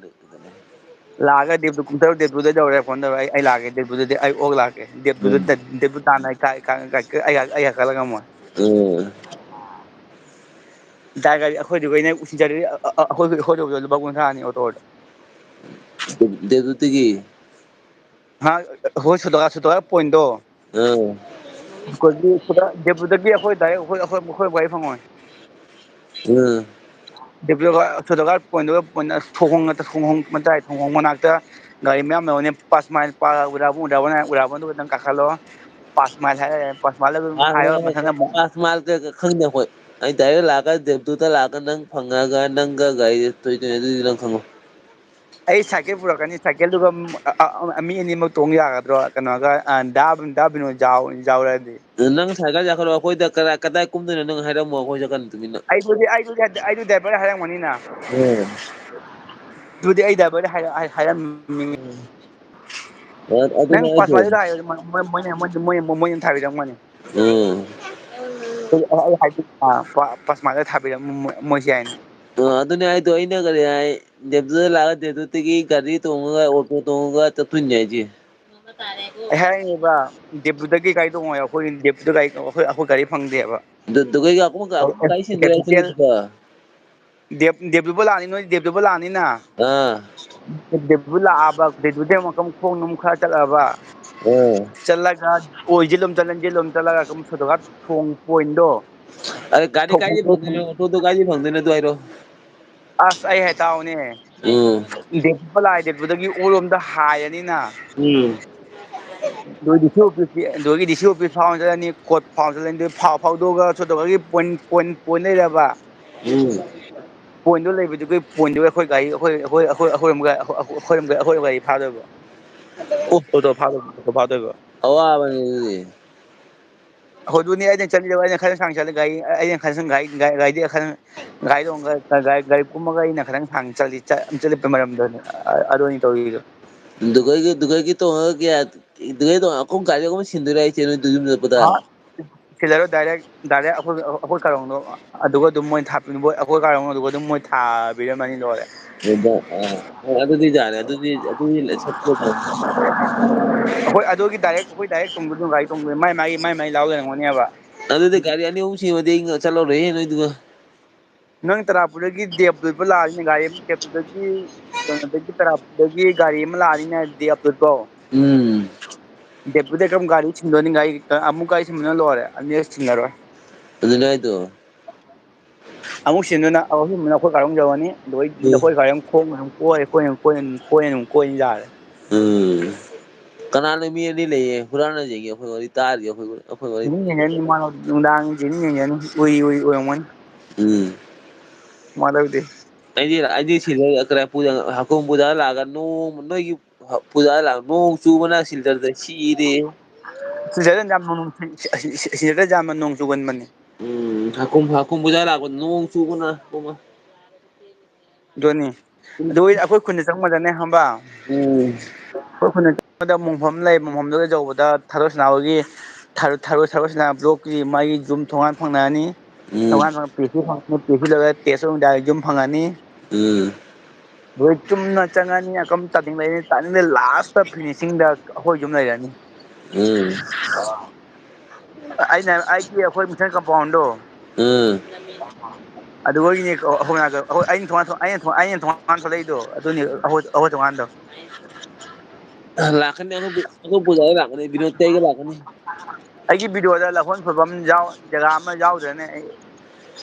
ꯂꯥꯛꯑꯒ ꯗꯦꯞꯇꯨ ꯀꯨꯝꯊꯔꯣ, ꯗꯦꯞꯇꯨꯗ ꯌꯧꯔꯦ ꯐꯣꯟ ꯇꯧꯔꯣ, ꯑꯩ, "ꯑꯩ ꯂꯥꯛꯑꯒꯦ, ꯗꯦꯞꯇꯨꯗꯗꯤ ꯑꯩ ꯑꯣꯛ ꯂꯥꯛꯀꯦ, ꯗꯦꯞꯇꯨꯗ, ꯎꯝ꯫ ꯗꯦꯞꯇꯨ ꯇꯥꯟꯅ ꯑꯩ ꯀꯥ-, ꯀꯥ-, ꯀꯥ-, ꯑꯩ, ꯑꯩ ꯍꯥꯏꯒꯠꯂꯒ ꯑꯃꯨꯛ ꯎꯝ꯫ ꯗꯥꯏ ꯒꯥꯔꯤ ꯑꯩꯈꯣꯏꯗꯨꯒꯩꯅ ꯎꯁꯤꯟꯖꯔꯗꯤ, ꯑ-, ꯑ-, ꯑꯩꯈꯣꯏ, ꯑꯩꯈꯣꯏꯗꯧꯗ ꯂꯨꯄꯥ ꯀꯨꯟꯊ꯭ꯔꯥꯅꯤ ꯑꯣꯇꯣꯗ꯫" ꯗꯦꯞ-, ꯗꯦꯞꯇꯨꯇꯤꯒꯤ? ꯍꯥ, ꯍꯣꯏ, ꯁꯣꯗꯣꯀꯥ, ꯁꯣꯗꯣꯀꯥ ꯄꯣꯏꯟꯗꯣ꯫ ꯑꯥ꯫ ꯑꯩꯈꯣꯏꯒꯤ ꯁꯤꯗ ꯗꯦꯄꯨꯗꯒꯤ ꯑꯩꯈꯣꯏ ꯗꯥꯏꯔꯦꯛ ꯑꯩꯈꯣꯏ, ꯑꯩꯈꯣꯏ, ꯑꯩꯈꯣꯏ ꯒꯥꯔꯤ ꯐꯪꯉꯣꯏ꯫ ꯎꯝ꯫ ꯗꯦꯄꯨꯗ ꯁꯣꯗꯣꯀꯥ ꯄꯣꯏꯟꯗꯨꯒ ꯄꯣꯏꯟ ꯊꯣꯡ ꯍꯣꯡ ꯅꯠꯇ-, ꯊꯣꯡ ꯍꯣꯡ ꯃꯇꯥꯏ, ꯊꯣꯡ ꯍꯣꯡ ꯃꯅꯥꯛꯇ ꯒꯥꯔꯤ ꯃꯌꯥꯝ ꯂꯩꯍꯧꯅꯤ꯫ ꯄꯥꯁ ꯃꯥꯏꯜ ꯄꯥ-, ꯎꯔꯥꯕꯣꯟ, ꯎꯔꯥꯕꯣꯟ, ꯎꯔꯥꯕꯣꯟꯗꯨ ꯈꯛꯇꯪ ꯀꯥꯈꯠꯂꯣ꯫ ꯄꯥꯁ ꯃꯥꯏꯜ ꯍꯥꯏꯔ, ꯄꯥꯁ ꯃꯥꯏꯜ ꯑꯗꯨꯝ ꯄꯥꯁ ꯍꯥꯏꯔꯣ, ꯃꯥꯏꯜ, ꯃꯊꯪꯗ ꯑꯃꯨꯛ ꯄꯥꯁ ꯃꯥꯏꯜ ꯀ-, ꯀ-, ꯈꯪꯗꯦ ꯑꯩꯈꯣꯏ꯫ ꯑꯩ ꯗꯥꯏꯔꯦꯛ ꯂꯥꯛꯑꯒ ꯗꯦꯄꯨꯗ ꯂꯥꯛꯑꯒ ꯅꯪ ꯐꯪꯉꯒ ꯅꯪꯒ ꯒꯥꯔꯤ ꯇꯣꯏ ꯇꯣꯏ ꯑꯗꯨꯗꯤ ꯅꯪ ꯈꯪꯉꯣ꯫ ꯑꯩ ꯁꯥꯏꯀꯦꯜ ꯄꯨꯔꯛꯀꯅꯤ꯫ ꯁꯥꯏꯀꯦꯜꯗꯨꯒ, ꯑ, ꯑ, ꯃꯤ ꯑꯅꯤꯃꯛ ꯇꯣꯡ ꯌꯥꯒꯗ꯭ꯔꯣ? ꯀꯩꯅꯣꯒ, ꯑ, ꯗꯥ ꯕꯤꯟ-, ꯗꯥ ꯕꯤꯅꯣꯏ ꯌꯥꯎ-, ꯌꯥꯎꯔꯗꯤ꯫ ꯅꯪ ꯁꯥꯏꯀꯜ ꯌꯥꯈꯠꯂꯣ, ꯑꯩꯈꯣꯏꯗ ꯀꯗꯥꯏ, ꯀꯗꯥꯏ ꯀꯨꯝꯗꯣꯏꯅꯣ ꯅꯪ ꯍꯥꯏꯔꯝꯃꯣ, ꯑꯩꯈꯣꯏ ꯆꯠꯀꯅꯤ ꯇꯨꯃꯤꯟꯅ꯫ ꯑꯩꯗꯨꯗꯤ, ꯑꯩꯗꯨꯗꯤ, ꯑꯩꯗꯨ ꯗ꯭ꯔꯥꯏꯚꯔꯗ ꯍꯥꯏꯔꯝꯒꯅꯤꯅ꯫ ꯎꯝ꯫ ꯑꯗꯨꯗꯤ ꯑꯩ ꯗ꯭ꯔꯥꯏꯚꯔꯗ ꯍꯥꯏꯔ-, ꯍꯥꯏ-, ꯍꯥꯏꯔꯝꯃꯤ꯫ ꯑ-, ꯑꯗꯨꯅꯦ ꯅꯪ ꯑꯩꯁꯦ꯫ ꯄꯥꯁꯋꯥꯔꯗ ꯍꯥꯏꯔꯗꯤ ꯃꯣꯏ, ꯃꯣꯏ, ꯃꯣꯏ, ꯃꯣꯏ, ꯃꯣꯏ, ꯃꯣꯏꯅ ꯊꯥꯕꯤꯔꯝꯒꯅꯤ꯫ ꯎꯝ꯫ ꯑꯩ, ꯑꯩ ꯍꯥꯏꯗꯤ, ꯑ, ꯄ-, ꯄꯥꯁꯋꯥꯔꯗ ꯊꯥꯕꯤꯔꯝ-, ꯃꯣꯏ, ꯃꯣꯏꯁꯦ ꯍꯥꯏꯅꯤ꯫ ꯑ, ꯑꯗꯨꯅꯦ ꯍꯥꯏꯗꯣ, ꯑꯩꯅ ꯀꯔꯤ ꯍꯥꯏ, ꯗꯦꯕꯗꯨꯗ ꯂꯥꯛꯑꯒ ꯗꯦꯕꯗꯨꯗꯒꯤ ꯒꯥꯔꯤ ꯇꯣꯡꯉꯒ, ꯑꯣꯇꯣ ꯇꯣꯡꯉꯒ ꯆꯠꯇꯣꯏꯅꯦ ꯍꯥꯏꯁꯦ꯫ ꯑꯩ ꯍꯥꯏꯔꯤꯅꯦꯕ, ꯗꯦꯕꯗꯨꯗꯒꯤ ꯒꯥꯔꯤ ꯇꯣꯡꯉꯣꯏ, ꯑꯩꯈꯣꯏ ꯗꯦꯕꯗꯨꯗ ꯒꯥꯔꯤ, ꯑꯩꯈꯣꯏ, ꯑꯩꯈꯣꯏ ꯒꯥꯔꯤ ꯐꯪꯗꯦꯕ꯫ ꯑꯗꯨ, ꯑꯗꯨꯒꯩꯒ ꯑꯩꯈꯣꯏ ꯒꯥꯔꯤ ꯐꯪꯗꯦ ꯍꯥꯏꯁꯦ ꯀꯦꯄꯤꯇꯦꯜ, ꯅꯨꯃꯤꯠꯇꯣ꯫ ꯗꯦꯕ-, ꯗꯦꯕꯗꯨꯕ ꯂꯥꯛꯑꯅꯤ, ꯅꯣꯏ ꯗꯦꯕꯗꯨꯕ ꯂꯥꯛꯑꯅꯤꯅ꯫ ꯑꯥ꯫ ꯗꯦꯕꯗꯨ ꯂꯥꯛꯑꯕ, ꯗꯦꯕꯗꯨꯗꯩ ꯑꯃꯨꯛ ꯈꯣꯡꯅ ꯑꯃꯨꯛ ꯈꯔ ꯆꯠꯂꯛꯑꯕ꯫ ꯑꯥ꯫ ꯆꯠꯂꯒ ꯑꯣꯏꯁꯤ ꯂꯣꯝ ꯆꯠꯂꯅꯤ, ꯂꯣꯝ ꯆꯠꯂꯒ ꯑꯗꯨꯝ ꯁꯣꯔꯠꯀꯠ ꯊꯣꯡ ꯄꯣꯏꯟꯗꯣ꯫ ꯑꯗ ꯒꯥꯔꯤ ꯊꯣꯡ ꯀꯥꯏꯗꯩ ꯄꯣꯏꯟꯗꯣ ꯐꯪꯗꯣꯏꯅꯣ? ꯑꯣꯇꯣꯗꯣ ꯀꯥꯏꯗꯩ ꯐꯪꯗꯣꯏꯅꯣ ꯑꯗꯨ ꯍꯥꯏꯔꯣ꯫ ꯑꯁ, ꯑꯩ ꯍꯥꯏ ꯇꯥꯎꯅꯦ꯫ ꯎꯝ꯫ ꯗꯦꯄꯨ ꯂꯥꯛꯑꯦ, ꯗꯦꯄꯨꯗꯒꯤ ꯑꯣꯜꯂꯣꯝꯗ ꯍꯥꯏꯔꯅꯤꯅ꯫ ꯎꯝ꯫ ꯑꯗꯨꯒꯤ ꯗꯤ ꯁꯤ ꯑꯣꯐꯤꯁꯀꯤ, ꯑꯗꯨꯒꯤ ꯗꯤ ꯁꯤ ꯑꯣꯐꯤꯁ ꯐꯥꯎ ꯆꯠꯂꯅꯤ, ꯀꯣꯔꯠ ꯐꯥꯎ ꯆꯠꯂꯅꯤ, ꯑꯗꯨ ꯐꯥꯎ-, ꯐꯥꯎꯗꯣꯛꯑꯒ ꯁꯣꯇꯣꯒꯥꯒꯤ ꯄꯣꯏꯟ, ꯄꯣꯏꯟ, ꯄꯣꯏꯟ ꯂꯩꯔꯕ꯫ ꯎꯝ꯫ ꯄꯣꯏꯟꯗꯣ ꯂꯩꯕꯗꯨꯒꯤ ꯄꯣꯏꯟꯗꯨꯒꯤ ꯑꯩꯈꯣꯏ ꯒꯥꯔꯤ, ꯑꯩꯈꯣꯏ, ꯑꯩꯈꯣꯏ, ꯑꯩꯈꯣꯏ ꯑꯃꯒ, ꯑꯩꯈꯣꯏ, ꯑꯩꯈꯣꯏ ꯑꯃꯒ, ꯑꯩꯈꯣꯏ ꯒꯥꯔꯤ ꯐꯥꯗꯣꯏꯕ꯫ ꯑꯣ꯫ Auto ꯐꯥꯗꯣꯏꯕ, auto ꯐꯥꯗꯣꯏꯕ꯫ ꯑꯋꯥꯕꯅꯤ ꯑꯗꯨꯗꯤ꯫ ꯍꯣ, ꯑꯗꯨꯅꯤ ꯑꯩꯅ ꯆꯠꯂꯤꯗꯣ, ꯑꯩꯅ ꯈꯔ ꯁꯥꯡ ꯆꯠꯂꯤ, ꯒꯥꯔꯤ, ꯑꯩꯅ ꯈꯔ ꯁꯥꯡ ꯒꯥꯔꯤ, ꯒꯥꯔꯤ, ꯒꯥꯔꯤꯗꯤ ꯈꯔ, ꯒꯥꯔꯤ ꯇꯣꯡꯉꯒ, ꯒꯥꯔꯤ, ꯒꯥꯔꯤ ꯀꯨꯝꯃꯒ ꯑꯩꯅ ꯈꯤꯇꯪ ꯁꯥꯡ ꯆꯠꯂꯤ, ꯆꯠ-, ꯆꯠꯂꯤꯕ ꯃꯔꯝꯗꯣ ꯑꯗꯨꯅꯤ ꯇꯧꯔꯤꯗꯣ꯫ ꯗꯨꯒꯩꯒꯤ, ꯗꯨꯒꯩꯒꯤ ꯇꯣꯡꯉꯒ ꯀꯌꯥ, ꯗꯨꯒꯩ ꯇꯣꯡꯉ ꯑꯩꯈꯣꯏ ꯒꯥꯔꯤ ꯑꯃ ꯁꯤꯟꯗꯣꯏꯔꯥ ꯍꯥꯏꯁꯦ ꯅꯣꯏ ꯌꯨꯝ ꯆꯠꯄꯗ? ꯍꯥ? ꯁꯤꯜꯂꯔꯣꯏ, ꯗꯥꯏꯔꯦꯛ, ꯗꯥꯏꯔꯦꯛ ꯑꯩꯈꯣꯏ, ꯑꯩꯈꯣꯏ ꯀꯥꯔꯣꯡꯗꯣ ꯑꯗꯨꯒ ꯑꯗꯨꯝ ꯃꯣꯏ ꯊꯥꯕꯤꯔꯝꯃꯣ, ꯑꯩꯈꯣꯏ ꯀꯥꯔꯣꯡ ꯑꯗꯨꯒ ꯑꯗꯨꯝ ꯃꯣꯏ ꯊꯥꯕꯤꯔꯝꯃꯅꯤ, ꯂꯣꯏꯔꯦ꯫ ꯑꯗꯨꯗ, ꯑ, ꯑꯗꯨꯗꯤ ꯌꯥꯔꯦ, ꯑꯗꯨꯗꯤ, ꯑꯗꯨꯗꯤ ꯂꯩ-, ꯁꯠꯄ-, ꯑꯩꯈꯣꯏ ꯑꯗꯨꯒꯤ ꯗꯥꯏꯔꯦꯛ, ꯑꯩꯈꯣꯏ ꯗꯥꯏꯔꯦꯛ ꯇꯣꯡꯗꯣꯏꯅꯣ, ꯒꯥꯔꯤ ꯇꯣꯡꯗꯣꯏꯅꯣ, ꯃꯥꯏ, ꯃꯥꯒꯤ, ꯃꯥꯏ, ꯃꯥꯏ ꯂꯥꯎ ꯂꯩꯔꯝꯒꯅꯦꯕ꯫ ꯑꯗꯨꯗꯤ ꯒꯥꯔꯤ ꯑꯅꯤ ꯑꯍꯨꯝ ꯁꯦꯝꯃꯗꯤ ꯑꯩ ꯆꯠꯂꯔꯣꯏꯍꯦ ꯅꯣꯏꯗꯨꯒ꯫ ꯅꯪ ꯇꯔꯥꯄꯨꯔꯗꯒꯤ ꯗꯦꯕꯗꯨꯠꯄ ꯂꯥꯛꯑꯅꯤꯅꯦ, ꯒꯥꯔꯤ ꯑꯃ ꯗꯦꯕꯗꯨꯠꯇꯒꯤ, ꯀꯩꯅꯣꯗꯒꯤ, ꯇꯔꯥꯄꯨꯔꯗꯒꯤ ꯒꯥꯔꯤ ꯑꯃ ꯂꯥꯛꯑꯅꯤꯅꯦ, ꯗꯦꯕꯗꯨꯠꯄꯥꯎ꯫ ꯎꯝ꯫ ꯗꯦꯕꯗꯨꯠꯇꯩ ꯀꯔꯝ ꯒꯥꯔꯤ ꯁꯤꯟꯗꯣꯏꯅꯤ? ꯒꯥꯔꯤ ꯑꯃꯨꯛ ꯒꯥꯔꯤ ꯁꯤꯟꯕꯅ ꯂꯣꯏꯔꯦ, ꯑꯅꯤꯔꯛ ꯁꯤꯟꯅꯔꯣꯏ꯫ ꯑꯗꯨꯅꯦ ꯍꯥꯏꯗꯣ꯫ ꯑꯃꯨꯛ ꯁꯤꯟꯗꯨꯅ ꯑꯍꯨꯝ ꯑꯩꯈꯣꯏ ꯀꯥꯔꯣꯡ ꯌꯧꯔꯅꯤ, ꯑꯗꯨꯒ ꯎꯝ꯫ ꯑꯩꯈꯣꯏ ꯀꯥꯔꯣꯡ ꯈꯣꯡꯅ ꯑꯗꯨꯝ ꯀꯣꯏ, ꯀꯣꯏ, ꯀꯣꯏ, ꯀꯣꯏ ꯑꯗꯨꯝ ꯀꯣꯏ ꯌꯥꯔꯦ꯫ ꯎꯝ꯫ ꯀꯅꯥꯅꯣ ꯃꯤ ꯑꯅꯤ ꯂꯩꯌꯦ, ꯍꯨꯔꯥꯟꯅꯁꯤꯒꯦ, ꯑꯩꯈꯣꯏ ꯋꯥꯔꯤ ꯇꯥꯔꯤꯒꯦ, ꯑꯩꯈꯣꯏ, ꯑꯩꯈꯣꯏ ꯋꯥꯔꯤ꯫ ꯖꯦꯅꯤ ꯌꯦꯡꯉꯅꯤ, ꯃꯥꯅ ꯅꯨꯡꯗꯥꯡ ꯖꯦꯅꯤ ꯌꯦꯡꯉꯅꯤ, ꯎꯏ, ꯎꯏ, ꯑꯣꯏꯔꯝꯒꯅꯤ꯫ ꯎꯝ꯫ ꯃꯥ ꯂꯧꯗꯦ꯫ ꯑꯩꯗꯤ, ꯑꯩꯗꯤ ꯁꯤꯗ ꯀꯔꯥꯏ ꯄꯨꯗ-, ꯍꯀꯨꯝ ꯄꯨꯖꯥ ꯂꯥꯛꯑꯒ ꯅꯣꯡ, ꯅꯣꯏꯒꯤ ꯄꯨꯖꯥ ꯂꯥꯛ-, ꯅꯣꯡ ꯆꯨꯕꯅ ꯁꯤꯜꯆꯔꯗ ꯁꯤꯔꯦ꯫ ꯁꯤꯜꯆꯔꯗ ꯌꯥꯝ ꯅꯣꯡ, ꯁꯤ-, ꯁꯤ-, ꯁꯤꯜꯆꯔꯗ ꯌꯥꯝꯅ ꯅꯣꯡ ꯆꯨꯒꯟꯕꯅꯤ꯫ ꯎꯝ, ꯍꯀꯨꯝ, ꯍꯀꯨꯝ ꯄꯨꯖꯥ ꯂꯥꯛꯄ ꯅꯣꯡ ꯆꯨꯕꯅ ꯄꯨꯃ꯫ ꯑꯗꯨꯅꯤ꯫ ꯑꯗꯨ ꯑꯩꯈꯣꯏ ꯈꯨꯟꯗ ꯆꯪꯕꯗꯅꯦ, ꯈꯪꯕ? ꯎꯝ꯫ ꯑꯩꯈꯣꯏ ꯈꯨꯟꯗ ꯆꯪꯕꯗ ꯃꯣꯡꯐꯝ ꯂꯩ, ꯃꯣꯡꯐꯝꯗꯨꯗ ꯌꯧꯕꯗ ꯊꯔꯣ ꯁꯅꯥ ꯍꯣꯏꯒꯤ, ꯊꯔꯣ, ꯊꯔꯣ, ꯊꯔꯣ ꯁꯅꯥ blockꯀꯤ ꯃꯥꯒꯤ ꯌꯨꯝ ꯊꯣꯡꯒꯥꯟ ꯐꯪꯅꯔꯅꯤ꯫ ꯎꯝ꯫ ꯊꯣꯡꯒꯥꯟ ꯐꯪ-, ꯄꯦꯁꯤ ꯐꯪ-, ꯄꯦꯁꯤ ꯂꯣꯏꯔꯒ ꯇꯦꯁ ꯑꯣꯏꯅ direct ꯌꯨꯝ ꯐꯪꯉꯅꯤ꯫ ꯎꯝ꯫ ꯂꯣꯏ ꯆꯨꯝꯅ ꯆꯪꯉꯅꯤ, ꯑꯀꯝ ꯇꯥꯅꯤꯡ ꯂꯩꯔꯅꯤ, ꯇꯥꯅꯤꯡꯗꯦ, lastꯇ finishingꯗ ꯑꯩꯈꯣꯏ ꯌꯨꯝ ꯂꯩꯔꯅꯤ꯫ ꯎꯝ꯫ ꯑꯩꯅ, ꯑꯩꯒꯤ, ꯑꯩꯈꯣꯏ ꯃꯤꯁꯟ compoundꯗꯣ꯫ ꯎꯝ꯫ ꯑꯗꯨ ꯑꯩꯒꯤꯅꯦ, ꯑꯩꯈꯣꯏ ꯃꯅꯥꯛꯇ, ꯑꯩꯈꯣꯏ, ꯑꯩꯅ ꯊꯣꯡꯒꯥꯟ ꯊꯣꯛ-, ꯑꯩꯅ ꯊꯣꯡ-, ꯑꯩꯅ ꯊꯣꯡꯒꯥꯟ ꯊꯣꯛꯂꯛꯏꯗꯣ, ꯑꯗꯨꯅꯤ, ꯑꯩꯈꯣꯏ, ꯑꯩꯈꯣꯏ ꯊꯣꯡꯒꯥꯟꯗꯣ꯫ ꯂꯥꯛꯀꯅꯤ, ꯑꯩꯈꯣꯏ ꯄꯨ-, ꯑꯩꯈꯣꯏ ꯄꯨꯖꯥꯔꯤ ꯂꯥꯛꯀꯅꯤ, ꯕꯤꯅꯣꯗꯇꯩꯒ ꯂꯥꯛꯀꯅꯤ꯫ ꯑꯩꯒꯤ videoꯗ ꯂꯧꯍꯣꯟ ꯐꯣꯏꯕꯝ ꯌꯥꯎ-, ꯖꯒꯥ ꯑꯃ ꯌꯥꯎꯗ꯭ꯔꯅꯦ? ꯑꯩ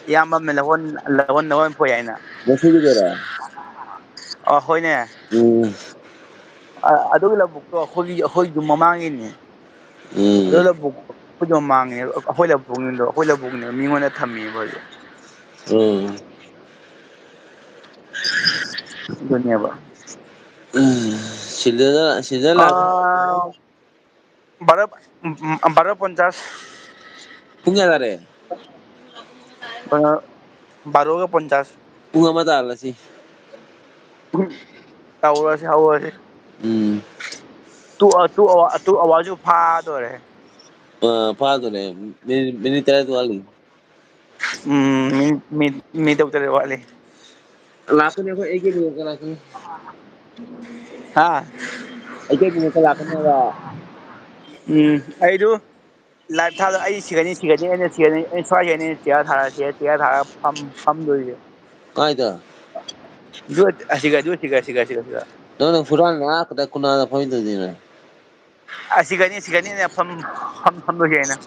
ꯏꯌꯥꯝꯕ ꯑꯃꯅ ꯂꯧꯍꯣꯟ, ꯂꯧꯍꯣꯟ, ꯂꯧꯍꯣꯟ ꯐꯣꯏ ꯍꯥꯏꯅ꯫ ꯉꯁꯤꯒꯤꯗꯨꯔꯣ? ꯑ, ꯍꯣꯏꯅꯦ꯫ ꯎꯝ꯫ ꯑ-, ꯑꯗꯨꯒꯤ ꯂꯧꯕꯨꯛꯇꯣ ꯑꯩꯈꯣꯏꯒꯤ, ꯑꯩꯈꯣꯏ ꯌꯨꯝ ꯃꯃꯥꯡꯒꯤꯅꯤ꯫ ꯎꯝ꯫ ꯑꯗꯨ ꯂꯧꯕꯨꯛ ꯑꯩꯈꯣꯏ ꯌꯨꯝ ꯃꯃꯥꯡꯒꯤꯅꯦ, ꯑꯩꯈꯣꯏ ꯂꯧꯕꯨꯛꯅꯤꯗꯣ, ꯑꯩꯈꯣꯏ ꯂꯧꯕꯨꯛꯅꯦꯕ, ꯃꯤꯉꯣꯟꯗ ꯊꯝꯃꯤꯕ ꯍꯧꯖꯤꯛ꯫ ꯎꯝ꯫ ꯑꯗꯨꯅꯦꯕ꯫ ꯎꯝ, ꯁꯤꯜꯗꯅ, ꯁꯤꯜꯗꯅ ꯂꯥꯛ-, ꯑꯥ, ꯕꯥꯔꯣ, ꯎꯝ, ꯎꯝ, ꯕꯥꯔꯣ ꯄꯟꯆꯥꯁ꯫ ꯄꯨꯡ ꯀꯌꯥ ꯇꯥꯔꯦ? ꯕꯥꯔꯣ, ꯕꯥꯔꯣꯒ ꯄꯟꯆꯥꯁ꯫ ꯄꯨꯡ ꯑꯃ ꯇꯥꯍꯜꯂꯁꯤ꯫ ꯇꯧꯔꯁꯤ, ꯍꯧꯔꯁꯤ꯫ ꯎꯝ꯫ Two, ꯑ, two hour, two hourꯁꯨ ꯐꯥꯗꯣꯔꯦ꯫ ꯑ, ꯐꯥꯗꯣꯔꯦ꯫ ꯃꯤꯅꯤꯠ, ꯃꯤꯅꯤꯠ ꯇꯔꯥ ꯋꯥꯠꯂꯤ꯫ ꯎꯝ, ꯃꯤꯅꯤꯠ, ꯃꯤꯅꯤꯠ, ꯃꯤꯅꯤꯠ ꯇꯔꯨꯛ ꯇꯔꯦꯠ ꯋꯥꯠꯂꯤ꯫ ꯂꯥꯛꯀꯅꯤ, ꯑꯩꯈꯣꯏ ꯑꯦ ꯀꯦ ꯕꯤ ꯂꯥꯛꯀꯅꯤ꯫ ꯍꯥ? ꯑꯦ ꯀꯦ ꯕꯤ ꯂꯥꯛꯀꯅꯤ ꯍꯥꯏꯕ꯫ ꯎꯝ, ꯑꯩꯗꯨ ꯂꯥꯏꯚ ꯊꯥꯗ ꯑꯩ ꯁꯤꯒꯅꯤ, ꯁꯤꯒꯅꯤ, ꯑꯩꯅ ꯁꯤꯒꯅꯤ, ꯑꯩ ꯁ꯭ꯋꯥꯏ ꯁꯤꯒꯅꯤ, ꯆꯤꯌꯔ ꯊꯥꯔ, ꯆꯤꯌꯔ, ꯆꯤꯌꯔ ꯊꯥꯔ ꯐꯝ-, ꯐꯝꯗꯣꯏꯁꯦ꯫ ꯀꯥꯏꯗ? ꯑꯗꯨ, ꯑꯁꯤꯒ, ꯑꯗꯨ ꯁꯤꯒ, ꯁꯤꯒ, ꯁꯤꯒ, ꯁꯤꯒ꯫ ꯅꯪꯅ ꯍꯨꯔꯥꯟ ꯑꯥ ꯀꯗꯥꯏ ꯀꯣꯅꯥꯗ ꯐꯝꯗꯣꯏꯅꯤꯅꯦ? ꯑꯁꯤꯒꯅꯤ, ꯁꯤꯒꯅꯤꯅꯦ ꯐꯝ-, ꯐꯝ-, ꯐꯝꯗꯣꯏꯁꯦ ꯑꯩꯅ꯫